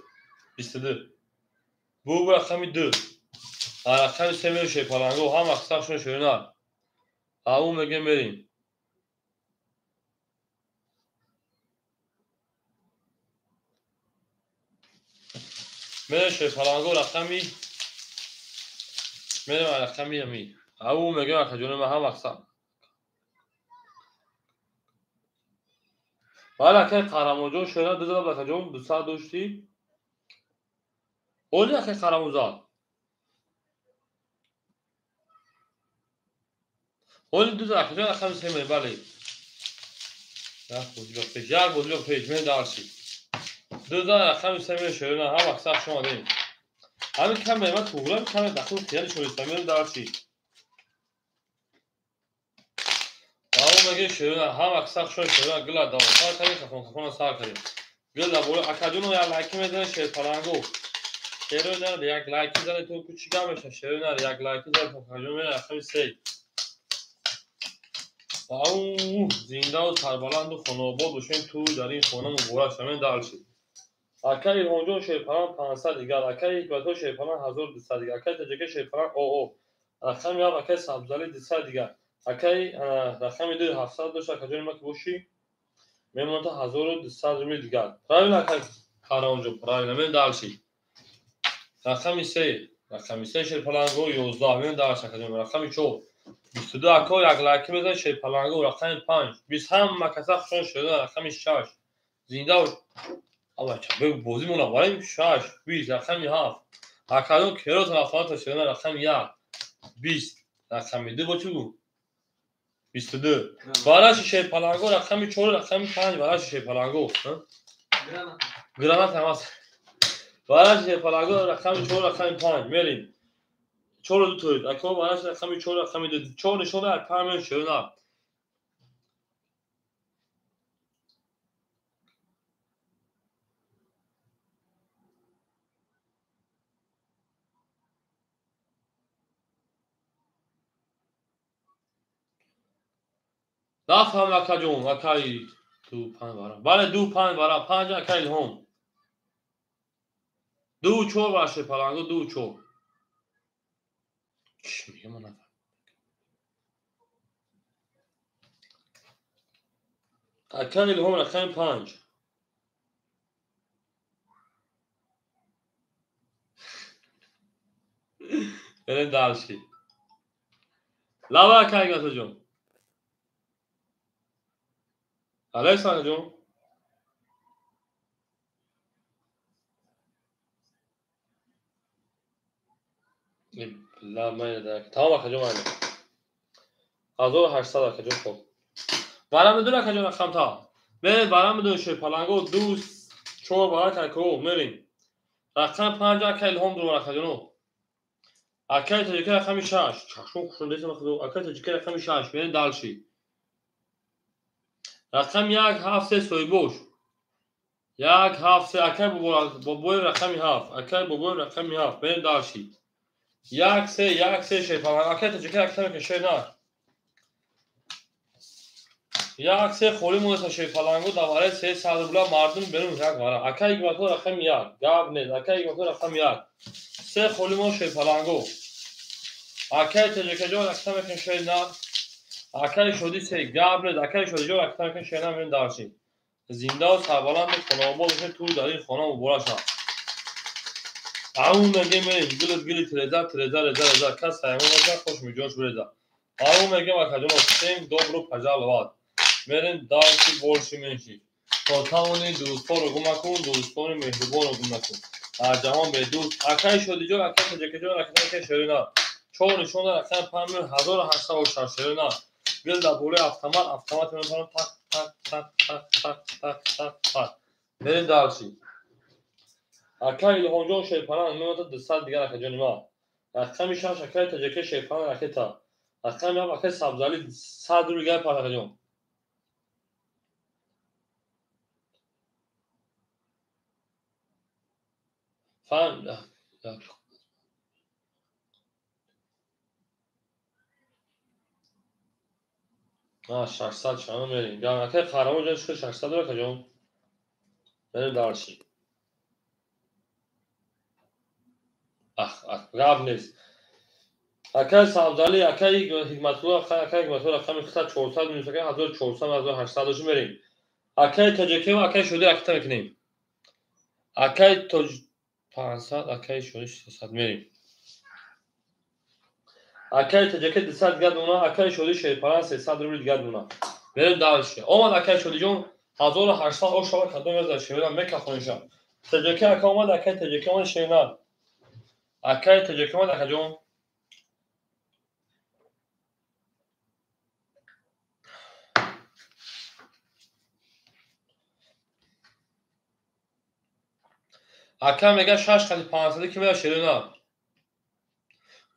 22. Бу рақами 2. Рақами 3 мерем шерпаланго, ҳама аксар шумо шерона. Ау мегӯем мерем. Мерем шерпаланго рақами мерем рақами ами. Ау мегӯем акаҷони ман ҳама аксар. Бале акаи Қаҳрамонҷон шерона ду зада акаҷон 200 доштӣ. Оли акаи Қаҳрамон зад. Оли ду зад акаҷон рақами 3 мерем, бале. Як бозӣ ба пеш, як бозӣ ба пеш, мерем дальше. Ду зад рақами 3 мерем шерона, ҳама аксар шумо омадем. Ҳамин камера ман туғра, камера дахл хияли шумо нест, мерем дальше. Ау мегӯем шерона, ҳама аксар шумо шерона гула давом сар кардем, хафон хафона сар кардем. Гула боло акаҷоно як лайки мезанед шерпаланго. Шерона як лайки занед то кучи гап мешавад. Шерона як лайки занед то акаҷон мерем рақами 3. Ау зиндаву сарбаланду хонаобод бошем, тӯй дар ин хона муборак шавад. Мерем дальше. Акаи Илҳомҷон шерпаланг 500 дигар, акаи Ҳикматулло шерпаланг 1200 дигар, акаи ТҶК шерпаланг ОО, рақами 7 акаи Сабзалӣ 200 дигар, акаи рақами 2 700 дошт акаҷони ман ки бошӣ мемонад 1200 рубли дигар. Правильно акаи Қаҳрамонҷон, правильно. Мерем дальше. Рақами 3, рақами 3 шерпаланго 11, мерем дальше акаҷон. Рақами 4 22 ако як лайки мезанед шерпаланго. Рақами 5 20 ҳама каса хушон шуда. Рақами 6 зинда абача бозӣ мона барем 6 20 рақами 7 акаҷон керот рафтан шуда. Рақами 1 20 рақами 2 бо чӣ буд 22 бараши шерпаланго рақами 4 рақами 5 бараши шерпаланго граната ҳамас бараши шерпаланго рақами 4 рақами 5 мерем 4 2 тоид ако бараши рақами 4 рақами 2 4 нишон дар 5 мерем шерона. Нафаҳм акаҷон, акаи 2 5 бара. Бале 2 5 бара, 5 акаи Илҳом. 2 4 бара шерпаланго 2 4. Чӣ мегӯям ман нафаҳмидам. Акаи Илҳом рақами 5. Берем дальше. Лава акаи Ҳикматуллоҷон. Алейсалом акаҷон. Тамом акаҷон, майли. 1800 акаҷон, хоб. Варам медон акаҷон рақамта. Мерем варам медон шерпаланго 2 4 варак ако мерем. Рақам 5 ака Илҳом дур акаҷоно. Акаи тоҷика рақами 6. Чашмон хушондесам худо. Акаи тоҷика рақами 6. Мерем дальше. Рақам 1 7 3 соҳибош. 1 7 3 акаи бобои рақами 7. Акаи бобои рақами 7. Мерем дальше. 1 3 1 3 шерпаланг. Акаи тоҷика рақами 6 на. 1 3 холӣ монеса шерпалангу даваре 300 рубла мардум берун як вара. Акаи ҳикматулло рақами 1. Гап нест. Акаи ҳикматулло рақами 1. 3 холӣ мон шерпалангу. Акаи тоҷикаҷон рақами 6 на. Акаи шодӣ 3 гап нест. Акаи шодиҷон рақами 6 на. Мерем дальше. Зиндаву сарбаланду хонаобод бошед, тӯй дар ин хона муборак шавад. Ау мегем мерем гилит гилит реза треза реза реза кас ҳайвон реза хош миҷош реза. Ау мегем акаҷоно всем добро пожаловать. Мерем дальше больше меньше. То тавони дӯстонро гум накун, дӯстони меҳрубонро гум накун. Дар ҷаҳон бедӯст. Акаи шодиҷон, акаи тоҷикаҷон, акаи шерина. 4 нишон дар рақами 5 1806 шерина. Гил дар болои автомат, автомат мепарам так так так так так так так так. Мерем дальше. Акаи Илҳомҷон шерпаланг меояд 200 дигар акаҷони ман. Рақами 6 акаи тоҷика шерпаланг ракета. Рақами 7 акаи Сабзалӣ 100 рубл дигар пар акаҷон. Фаҳм. 600 чанд мерем. Акаи Қаҳрамон ҷон 600 дора акаҷон. Мерем дальше. Ах, ах, гап нест. Акаи Сабзалӣ, акаи Ҳикматулло, акаи Ҳикматулло рақами 400 минус акаи 1400 1800 дошт мерем. Акаи Тоҷикева, акаи Шодӣ ракета мекунем. Акаи Тоҷ 500, акаи Шодӣ 600 мерем. Акаи тоҷика 200 дигар дона, акаи Шодӣ шерпаланг 300 рубл дигар дона. Мерем дальше. Омад акаи Шодиҷон 1800 ошава кадом яза шерина мекахониша. Тоҷика ака омад, акаи тоҷика омад шерина. Акаи тоҷика омад акаҷон. Ака мега 6 қати 500 ки мега шерина.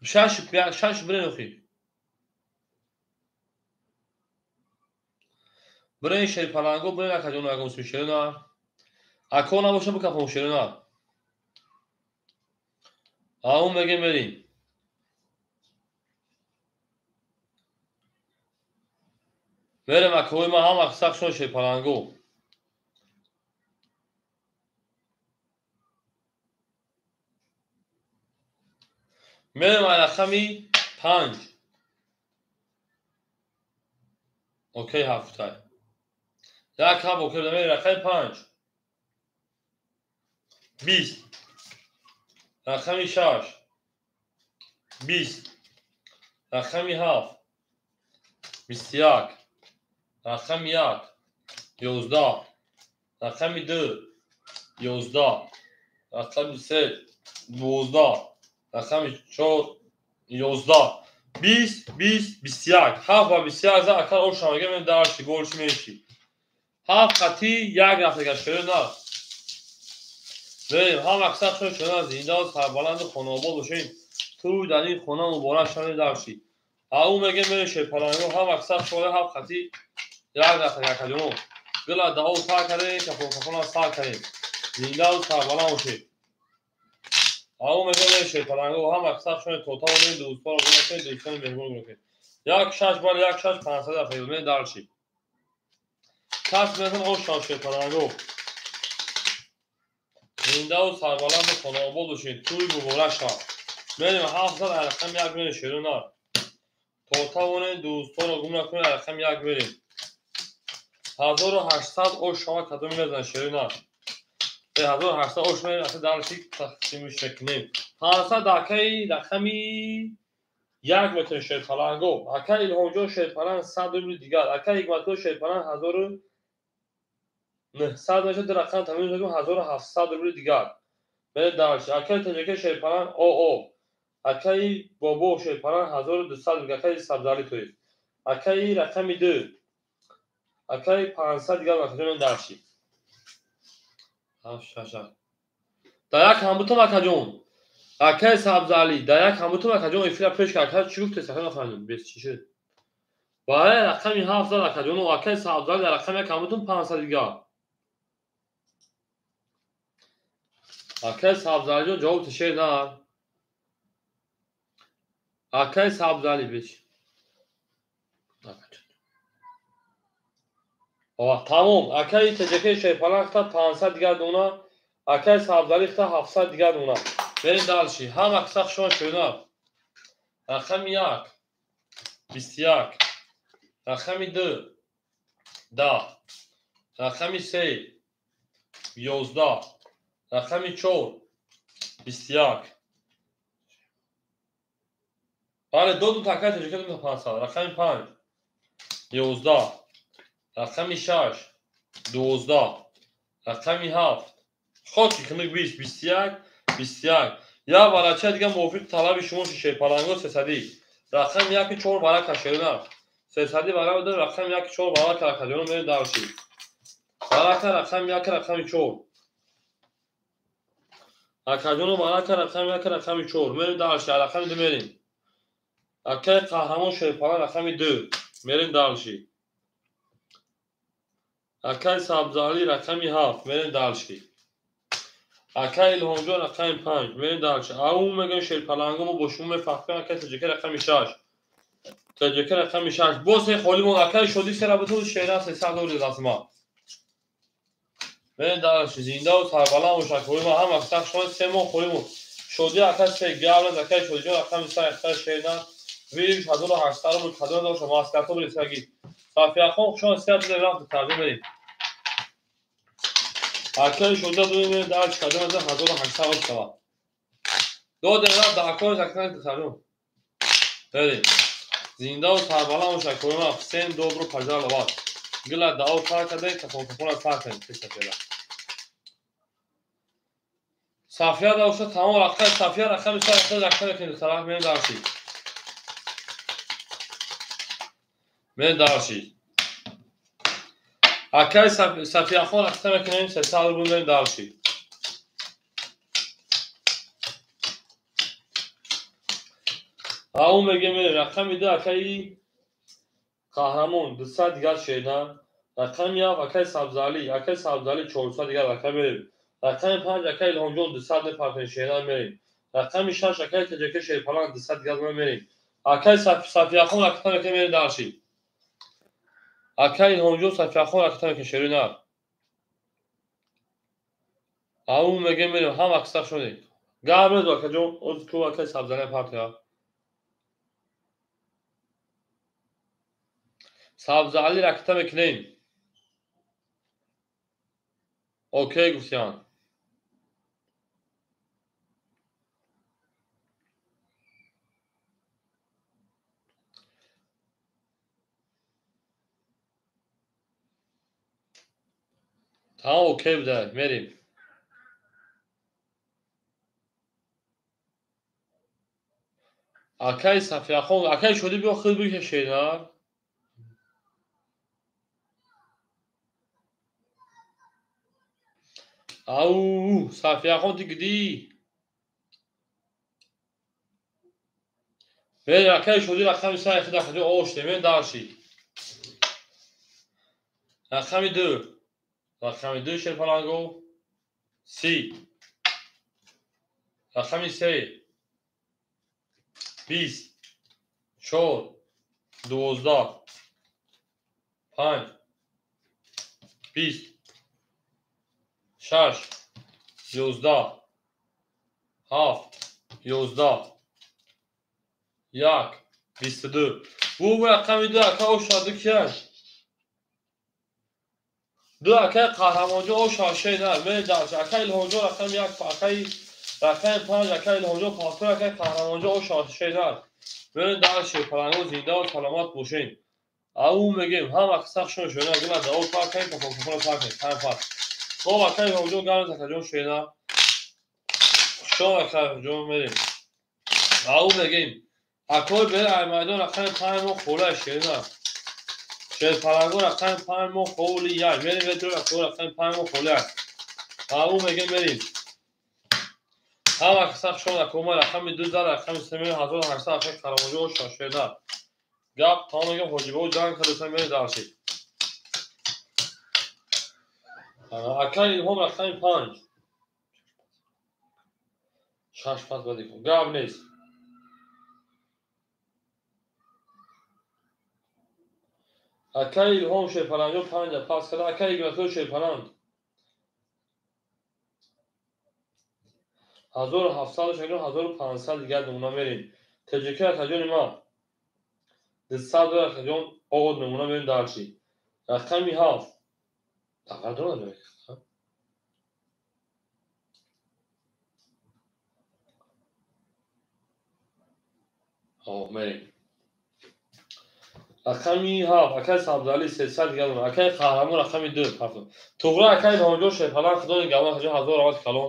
6 бирен охи. Бирен шерпаланго, бирен акаҷон ягон сми шерина. Ако набоша бикафон шерина. Ау меге мерим. Мерем акои ма ҳама сахшон шерпаланго. Мерем рақами 5. Окей 7. Як ҳаб окей мерем рақами 5. 20. Рақами 6. 20. Рақами 7. 21. Рақами 1. 11. Рақами 2. 11. Рақами 3. 12. Рақами 4 11 20 20 21 7 ва 21 за акар ошам мегем мен дальше больше меньше. 7 қати 1 рафтага шерина. Мерем ҳам аксар шуд шуна зинда ва сарбаланду хонаобод бошем. Тӯй дар ин хона муборак шавед дальше. Ау мегем мерем шерпаланго ҳам аксар шуд 7 қати 1 рафтага акаҷоно. Гила дао сар кардем, кафон кафона сар кардем. Зинда ва сарбаланд бошед. Ау мегем шерпаланго ҳам аксар шуд то тавонем дӯстонро гум накунед, дӯстони меҳрубон гум накунед. 1 6 бал 1 6 500 рафтага мерем дальше. Кас мезан ошам шерпаланго. Зиндаву сарбаланду хонаобод бошед, тӯй муборак шавад. Мерем 700 рақами 1 мерем шерина. То тавонем дӯстонро гум накунед, рақами 1 мерем. 1800 ош шава кадом мезан шерина. 1800 ош мерем, аса дальше тақсимиш мекунем. 500 акаи рақами 1 метавонем шерпаланго. Акаи Илҳомҷон шерпаланг 100 рубли дигар. Акаи Ҳикматулло шерпаланг 900 мешад, ду рақам тамом мекунем 1700 рубли дигар. Мерем дальше. Акаи Тоҷикӣ Шерпаланг ОО. Акаи Бобо Шерпаланг 1200 рубли, акаи Сабзалӣ тоист. Акаи рақами 2. Акаи 500 дигар акаҷон дальше. 7 6. Дар як ҳамбутум акаҷон. Акаи Сабзалӣ, дар як ҳамбутум акаҷон эфира пеш кард. Ака чӣ гуфтед? Ака нафаҳмидам. Бес чӣ шуд? Барои рақами 7 зад акаҷону акаи Сабзалӣ дар рақами як ҳамбутум 500 дигар. Акаи Сабзалиҷон ҷавоб тишер на. Акаи Сабзалӣ беч. Тамом. Акаи Тоҷикӣ Шерпаланг хта 500 дигар дона, акаи Сабзалӣ хта 700 дигар дона. Берем дальше. Ҳама киса хушон шуна. Рақами 1 21, рақами 2 10, рақами 3 11, рақами 4 21. Бале, додум такаи Тоҷикӣ додум 500. Рақами 5 11, рақами 6 12, рақами 7 хоки хунук 20 21 21. Як варача дига мувофиқи талаби шумо Шерпаланго 300. Рақами 1 4 варака шерна. 300 варака додем, рақами 1 4 варака акаҷоно мерем дальше. Варака рақами 1 рақами 4. Акаҷоно варака рақами 1 рақами 4. Мерем дальше, рақами 2 мерем. Акаи Қаҳрамон Шерпаланг рақами 2. Мерем дальше. Акаи Сабзалӣ рақами 7. Мерем дальше. Акаи Илҳомҷон рақами 5. Мерем дальше. Ау мегӯем Шерпаланго мо бо шумо мефахрем. Акаи Тоҷикӣ рақами 6. Тоҷикӣ рақами 6. Боз се холӣ монд. Акаи Шодӣ сера бутун шера 300 доллар дастма. Мерем дальше. Зиндаву сарбаланд бош акои ма. Ҳама сах шумо се моҳ холӣ монд. Шодӣ ака се гавраз. Акаи Шодиҷон рақами 3 акаи Шерна. Вириш 1800 рубл кадом доша маскато брисаги. Сафияхон хушон се додем рафт тарҷума мерем. Акаи Шодӣ додем дальше кадом аз 1800 рубл шава. Додем рафт акои закна тарҷума. Мерем. Зиндаву сарбаланд бош акои ма. Всем добро пожаловать. Гила дао сар кардем, кафон кафона сар кардем. Сафия. Сафия доша тамом рақами Сафия рақами 3 рақами мекунем тараф мерем дальше. Мерем дальше. Акаи Сафияхон рақам мекунем 300 рубл мерем дальше. Ау мегем рақами 2 акаи Қаҳрамон 200 дигар шерна. Рақами 7 акаи Сабзалӣ, акаи Сабзалӣ 400 дигар рақам мерем. Рақами 5 акаи Илҳомҷон 200 мепартем шерна мерем. Рақами 6 акаи Тоҷикӣ Шерпаланг 200 дигар мерем. Акаи Сафияхон рақам мекунем мерем дальше. Акаи Илҳомҷон Сафияхон рақам мекунем шерна. Ау мегем мерем ҳама киса шудем. Гап нез акаҷон, оз ку акаи Сабзалӣ партия. Сабзалӣ ракта мекунем. Окей гуфтиян. Тамом окей буда, мерем. Акаи Сафияхон, акаи Шодӣ биё худ бикашед, а? Ау, Сафияхон ти гидӣ? Мерем акаи Шодӣ рақами 3 худ акаҷон оштем, мерем дальше. Рақами 2. Рақами 2 Шерпаланго 30. Рақами 3 20 4 12 5 20 6 11 7 11 1 22. Бу рақами 2 ака ошаду кияш. 2 акаи Қаҳрамонҷон оша шена. Мерем дальше. Акаи Илҳомҷон рақами 1, акаи рақами 5 акаи Илҳомҷон пастор акаи Қаҳрамонҷон оша шена. Мерем дальше. Паланго зиндаву саломат бошед. Ау мегем, ҳама қисса хушон шена, гула да о пакай, кафон кафон пакай, пай пак. Хоб акай ҳоҷо гарм такаҷон шена. Хушон акай ҳоҷо мерем. Ау мегем. Акой бер ай майдон рақами 5 мо хола шена. Шерпаланго рақами 5 мо холи яй. Мерем ветро рақами 5 мо холи яй. Ау мегем мерем. Ҳама қисса хушон акома рақами 2 дар рақами 3 1800 акай карамоҷо шашена. Гап тамом мегем ҳоҷибо ҷанг кардаса мерем дарши. Акай Илҳом рақами 5. 6 пас бади кун. Гап нест. Акай Илҳом Шерпаланҷо 5 пас карда. Акай Игнатов Шерпаланг 1700 1500 дигар намуна мерем. Теҷикӣ акаҷони ман 200 акаҷон оғоз намуна мерем дарши. Рақами 7. Дағар дорад? Мерем. Рақами 7 акай Сабзалӣ 300 дигар намуна. Акай Қаҳрамон рақами 2. Туғра акай Илҳомҷон Шерпаланг худои гавон акаҷон 1000 равад калон.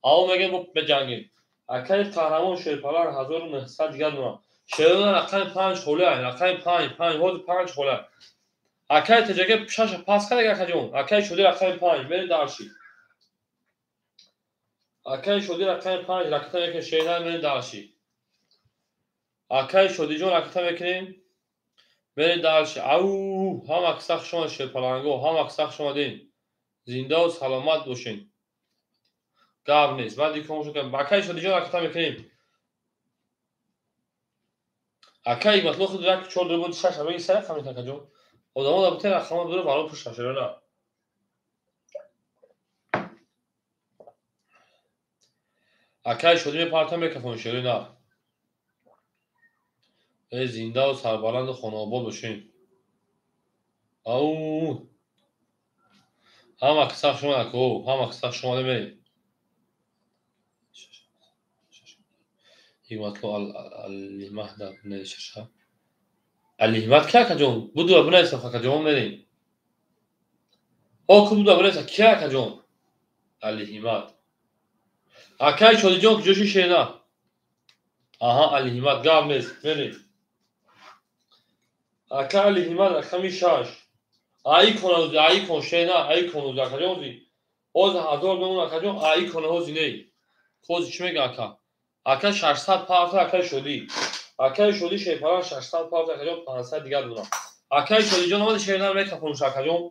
Ау мегем бо беҷангем. Акай Қаҳрамон Шерпаланг 1900 дигар намуна. Шерона рақами 5 холия, рақами 5, 5, ҳозир 5 холия. Акай Теҷаке 6 пас кард акаҷон. Акай Шодӣ рақами 5, мерем дарши. Акай Шодӣ рақами 5, ракета мекунем, шерона мерем дарши. Акай Шодиҷон ракета мекунем, мерем дарши. Ау, ҳама қисса хуш омадед шерпаланго, ҳама қисса хуш омадед. Зиндаву саломат бошед. Гап нест. Баъд дикомошо кардем. Акай Шодиҷон ракета мекунем. Акай Ҳикматулло худ як 4 ду буд 6 абеги сай рақам метан акаҷон. Одамо да бутен рақама дуро баро пушта шерона. Акай Шодӣ мепартам мекафон шерона. Э зиндаву сарбаланду хонаобод бошед. Ау. Ҳама қисса хуш омад ако, ҳама қисса хуш омада мерем. Ҳикматулло Алимаҳда бинависаша. Алиҳмат ки акаҷон? Будува бинависа акаҷон мерем. О ку будува бинависа ки акаҷон? Алиҳимат. Акай Шодиҷон куҷоши шена? Аҳа, Алиҳимат гап нест, мерем. Акай Алиҳимат рақами 6. Аикон аикон шена, аикон акаҷон ҳози. Ҳозир 1000 мемон акаҷон, аикон ҳози не. Ҳози чӣ мега ака? Ака 600 парта акай Шодӣ. Акай Шодӣ Шерпаланг 600 парта акаҷон 500 дигар дона. Акай Шодиҷон омади шерна мекафонш акаҷон.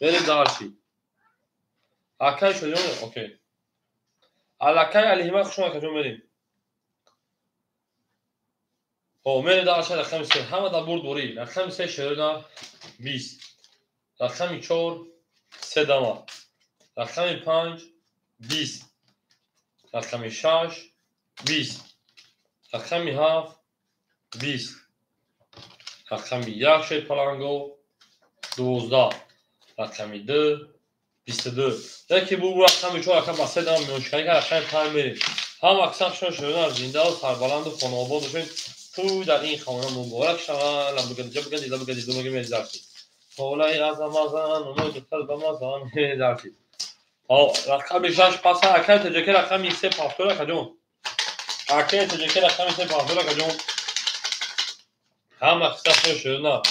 Мерем дарши. Акай Шодиҷон окей. Алакай Алиҳимат хуш омад акаҷон мерем. О, мерем дарши рақами 3. Ҳама дар бурд борӣ. Рақами 3 шерна 20. Рақами 4 3 дама. Рақами 5 20. Рақами 6 20. Рақами 7 20. Рақами 1 Шерпаланго 12. Рақами 2 22. Яке бу рақами 4 рақам ба 3 дама меоншиканӣ кард, рақами 5 мерем. Ҳама қисса хушон шерона зиндаву сарбаланду хонаобод бошед. Ту дар ин хона муборак шавад. Лабгади ҷабгади лабгади ду мега мерем дарши. Холаи азамазан, онои духтар бамазан мерем дарши. Рақами 6 паса акай Теҷаке рақами 3 пафтор акаҷон. Акай Теҷаке рақами 3 пафтор акаҷон. Ҳама қисса хуш шерона.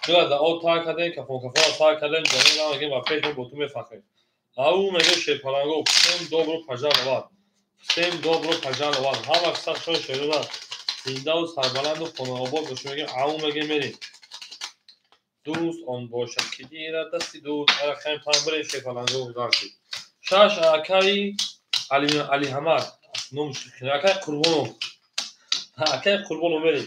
Дура да о тар кардем, кафон кафон тар кардем, ҷамин ҳама мегем ба пеш мо бо ту мефахрем. Ау мегем шерпаланго, всем добро пожаловать. Всем добро пожаловать. Ҳама қисса хуш шерона. Зиндаву сарбаланду хонаобод бошем мегем, ау мегем мерем. Дӯст он бошад ки гирад дасти дӯст. Рақами 5 бирем шерпаланго дарши. 6 акай Алиҳамад номаш акай Қурбонов. Акай Қурбонов мерем.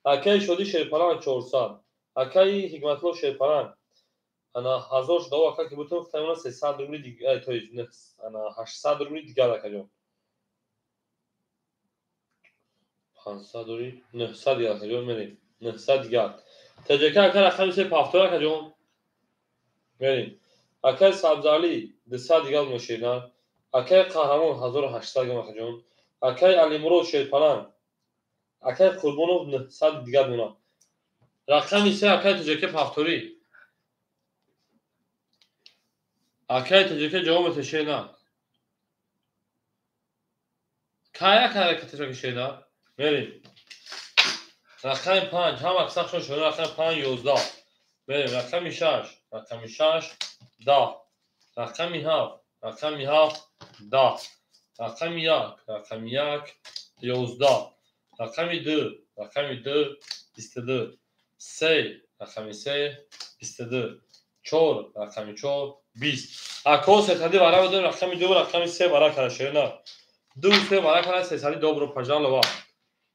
Акай Шодӣ Шерпаланг 400. Акай Ҳикматулло Шерпаланг ана 1000 шуда, ака ки бутун хитамона 300 рубли дигар, то есть ана 800 рубли дигар акаҷон. 500 рубли 900 дигар акаҷон мерем. 900 дигар. Теҷака ака рақами 3 пафтор акаҷон. Мерем. Акай Сабзалӣ 200 дигар мошина. Акай Қаҳрамон 1800 дигар акаҷон. Акай Алимурод Шерпаланг. Акай Қурбонов 900 дигар мона. Рақами се акай тоҷаке повторӣ. Акай тоҷаке ҷавоб мете шена. Кай акай тоҷаке шена? Мерим. Рақами 5 ҳама сахшон шуда рақами 5 11. Мерим рақами 6, рақами 6 10. Рақами 7, рақами 7 10. Рақами 1, рақами 1 11. Рақами 2, рақами 2 22. 3, рақами 3 22. 4, рақами 4 20. Ако сетади вара будем рақами 2 рақами 3 вара кара шена. 2 3 вара кара сетади добро пожалова.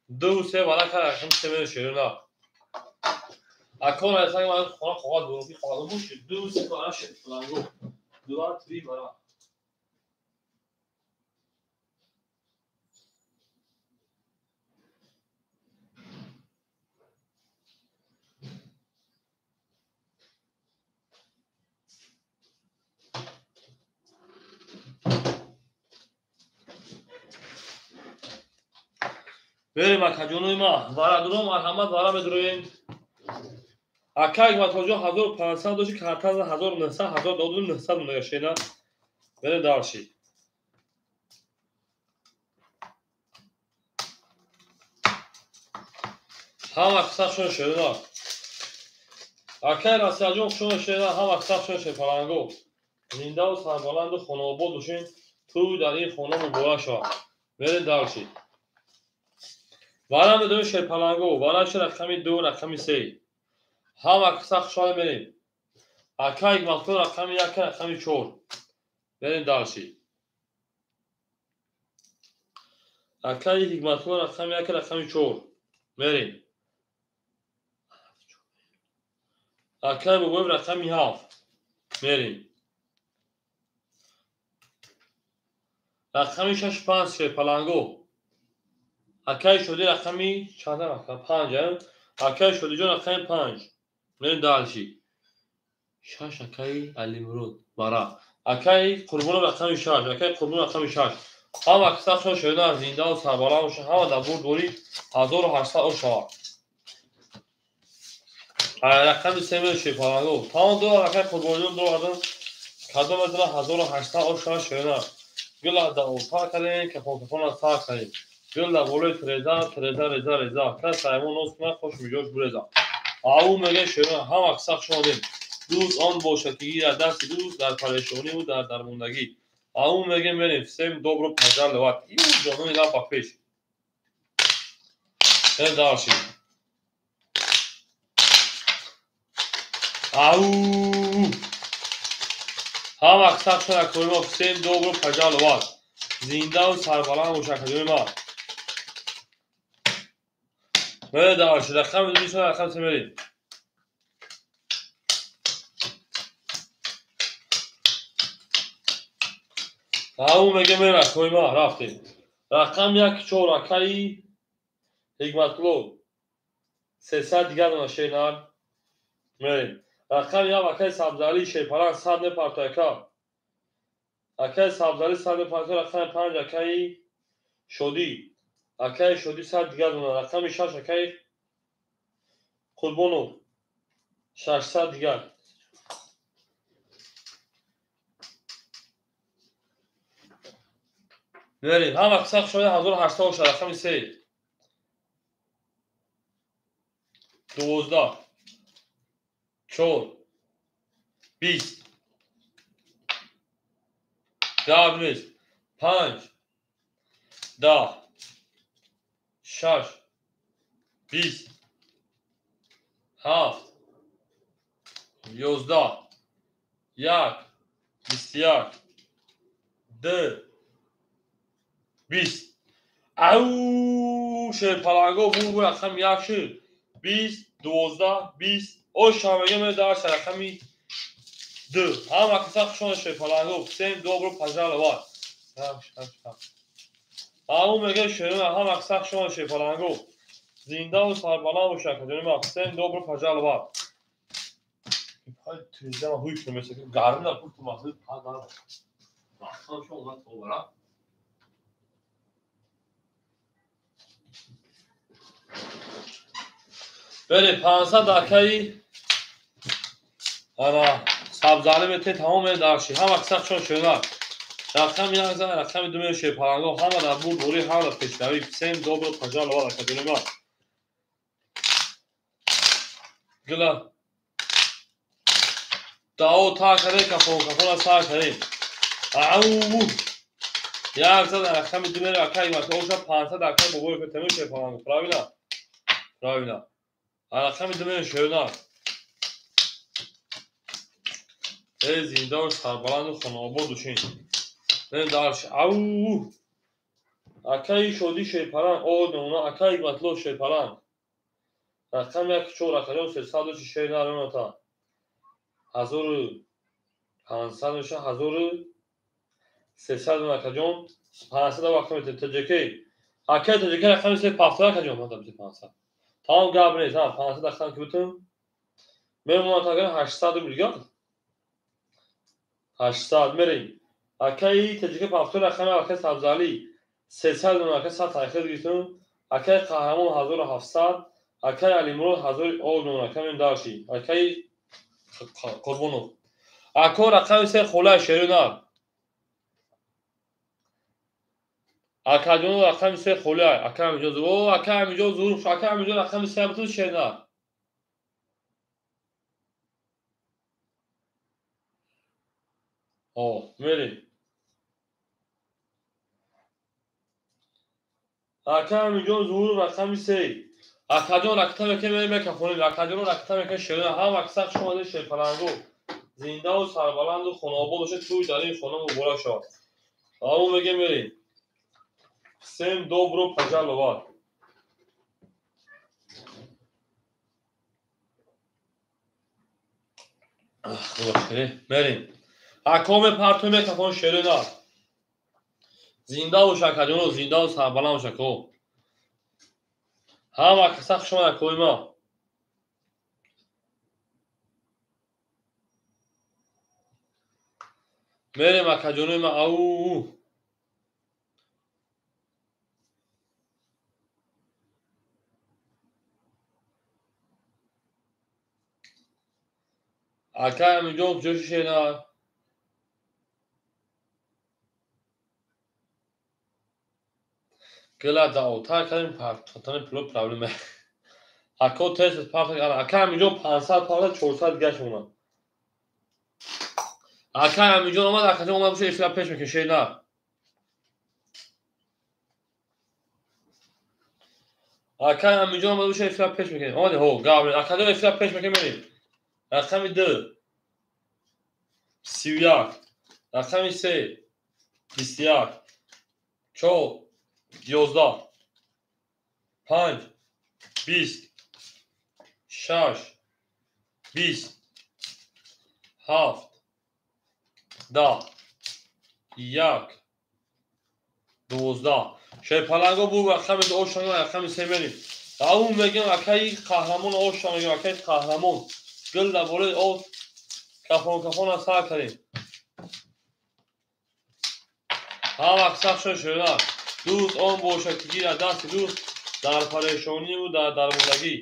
2 3 вара кара рақами 3 мере шена. Ако райсанг ман хона қоғаз буруки қоғаз буш 2 3 вара шед флангу. 2 3 вара. Берем акаҷонои ма, варадуро марҳамат вара медуроем. Ака Ҳикматҳоҷон 1500 дошти, картаза 1900, 1000 додум 900 монда шена. Берем дарши. Ҳама қисақшон шена. Акай Расияҷон хушон шена, ҳама қисақшон шепаланго. Зиндаву сарбаланду хонаобод бошен, тӯй дар ин хона муборак шавад. Берем дарши. Вара медорем шерпаланго, вараши рақами 2, рақами 3. Ҳама қисса хушҳол мерем. Ака Ҳикматулло рақами 1, рақами 4. Берем дарши. Акаи Ҳикматулло рақами 1, рақами 4. Мерем. Акаи Бобоев рақами 7. Мерем. Рақами 6 5 шерпаланго. Акаи Шодӣ рақами чанда рақам? 5. Акаи Шодиҷон рақами 5. Мерем дальше. 6 акаи Алимурод бара. Акаи Қурбонов рақами 6. Акаи Қурбонов рақами 6. Ҳама қиссашон шоида зиндаву сарбаланд бошанд, ҳама дар бурдборӣ 1800 о шавад. Рақами 3 мерем шерпаланго. Тамом доллар акаи Қурбонҷон доллардан кадом метавонад 1800 о шавад шоида. Гул аз даъво кардем, кафон кафон аз сар кардем. Гул дар болои треза, треза, реза, реза. Кас ҳайвон ноз кунад, хош миҷош буреза. Ау мега шоира, ҳама қисса хуш омадем. Дӯст он бошад, ки гирад дасти дӯст дар парешониву дар дармондагӣ. Ау мега мерем, всем добро пожаловать. Ю ҷонони лаб ба пеш. Берем дальше. Ау! Ҳама қисса хуш омадем, мо всем добро пожаловать. Зиндаву сарбаланд бошад, акаҷони ман. Мерем дальше. Рақами 2 рақами 3 мерем. Ау мега мерем акои ма, рафтем. Рақами 1 4 акаи Ҳикматулло 300 дигар дона шенар. Мерем. Рақами 1 акаи Сабзалӣ шерпаланг 100 мепарто ака. Акаи Сабзалӣ 100 мепарто. Рақами 5 акаи Шодӣ. Акаи Шодӣ 100 дигар дона. Рақами 6 акаи Қурбонов 600 дигар. Мерем. Ҳама қисса хушода 1800 бошад. Рақами 3 12 4 20 гап нест. 5 10 6 20 7 11 1 21 2 20. Ау шерпаланго бур рақами 1 шуд. 20 12 20. О шамега мере дарша рақами 2. Ҳама қисса хуш омадед шерпаланго. Всем добро пожаловать. Ау мега шерона, ҳама қисса хуш омадед шерпаланго. Зиндаву сарбаланд бошад, акаҷони ман. Всем добро пожаловать. Трезама ҳуй кунем, гарм да пурту махсус падар. Вақтам шо омад овара. Бери 500 акаи ана сабзали мете тамом дарши. Ҳама киса чон шона. Рақами як зан, рақами ду меше паланго ҳама дар бур бури ҳама дар пешравӣ. Всем добро пожаловать академия. Гила. Дао та каре кафон кафона са каре. Ау. Як зан рақами ду мере акаи ма оша 500 акаи бобои фетемеш паланго. Правильно? Правильно. Рақами ду мере шона. Эй зинда ва сарбаланду хонаобод бошин. Дарш ау. Акаи шоди шерпаланг, о нуна акаи матло шерпаланг. Рақами як чор акаҷон 300 шер нароната. 1500 меша 1300 акаҷон 500 вақт мете таҷикӣ. Акаи таҷикӣ рақами 350 акаҷон мата 500. Тамом гап нест, ҳа 500 рақам ки бутун. Мемонад агар 800 рубл гап. 800 мерем. Акаи таҷикӣ 50 рақами акаи сабзалӣ 300 акаи 100 таъхир гирифтум. Акаи қаҳрамон 1700, акаи Алимурод 1000 о акаи дарши. Акаи Қурбонов. Ако рақами 3 холаи шерунар. Акаҷон рақами 3 холаи. Акаи Амиҷон о акаи Амиҷон зур, акаи Амиҷон рақами 3 бутун шерунар. О, мерем. Акаи Амиҷон зуҳур рақами 3. Акаҷон ракта мекунем, мерем мекафонем. Акаҷон ракта мекунем, шерона. Ҳама каса хуш омадед шерпалангу. Зиндаву сарбаланду хонаобод бошед, тӯй дар ин хона муборак шавад. Ҳамон мегем мерем. Всем добро пожаловать. Мерем. Ако мепартоем, мекафонем шерона. Зинда бош акаҷоно, зиндаву сарбаланд бош ако. Ҳама каса хуш омад акои ма. Мерем акаҷонои ма. Ау. Акаи Амиҷон куҷо шишена? Гила даотар кардем, партотани пуло проблема. Ако тез парта кардем. Акаи Амиҷон 500 парта 400 дигаш монад. Акаи Амиҷон омад, акаҷон омад боша эфира пеш мекунем шерна. Акаи Амиҷон омад боша эфира пеш мекунем. Омади ҳо, гап. Акаҷон эфира пеш мекунем мерем. Рақами 2 31, рақами 3 21, 4 11, 5 20, 6 20, 7 10, 1 12. Шерпаланго бу рақами 2 ошана, рақами 3 мерем. Ау мегем акаи қаҳрамон ошана, мегем акаи қаҳрамон. Гул дар болои об кафон кафона сар кардем. Ҳама каса шон шуда. Дӯст он бошад ки гирад дасти дӯст дар парешониву дар дармондагӣ.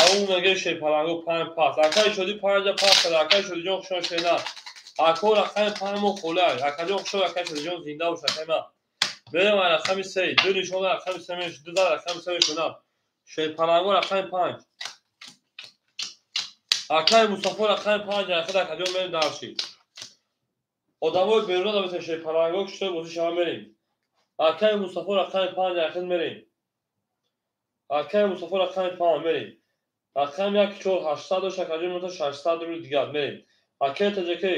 Ау мегем шерпаланго 5 пас. Акаи шодӣ 5 пас кард. Акаи шодиҷон хушон шена. Ако рақами 5 мо холай. Акаҷон хушон, акаи шодиҷон зинда бош акаи ма. Мерем рақами 3. Ду нишона рақами 3 меш, ду зар рақами 3 мешона. Шерпаланго рақами 5. Акаи Мустафо рақами 5 акад акаҷон мерем дарши. Одамои беруна да шерпаланго киштой бозӣ шава мерем. Акаи Мустафо рақами 5 акад мерем. Акаи Мустафо рақами 5 мерем. Рақами 1 4 800 дошт акаҷон мета 600 рубл дигар мерем. Акаи таҷакӣ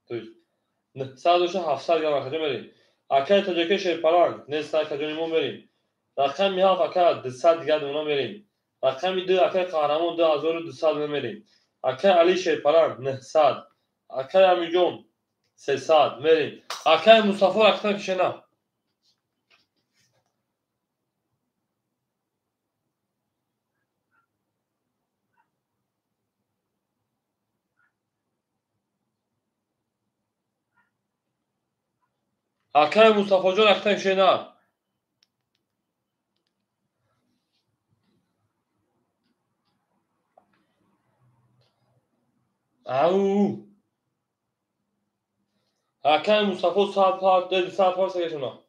то есть 900 дошт 700 грамм акаҷон мерем. Акаи таҷакӣ шерпаланг нест акаҷони мо мерем. Рақами 7 ака 200 дигар дона мерем. Рақами 2 акаи қаҳрамон 2200 мерем. Акаи Али шерпаланг 900, акаи Амиҷон 300 мерем. Акаи Мустафо рақам кишена. Акаи Мустафоҷон рақам кишена. Ау. Акай Мустафо, сад пар, сад пар сегашона.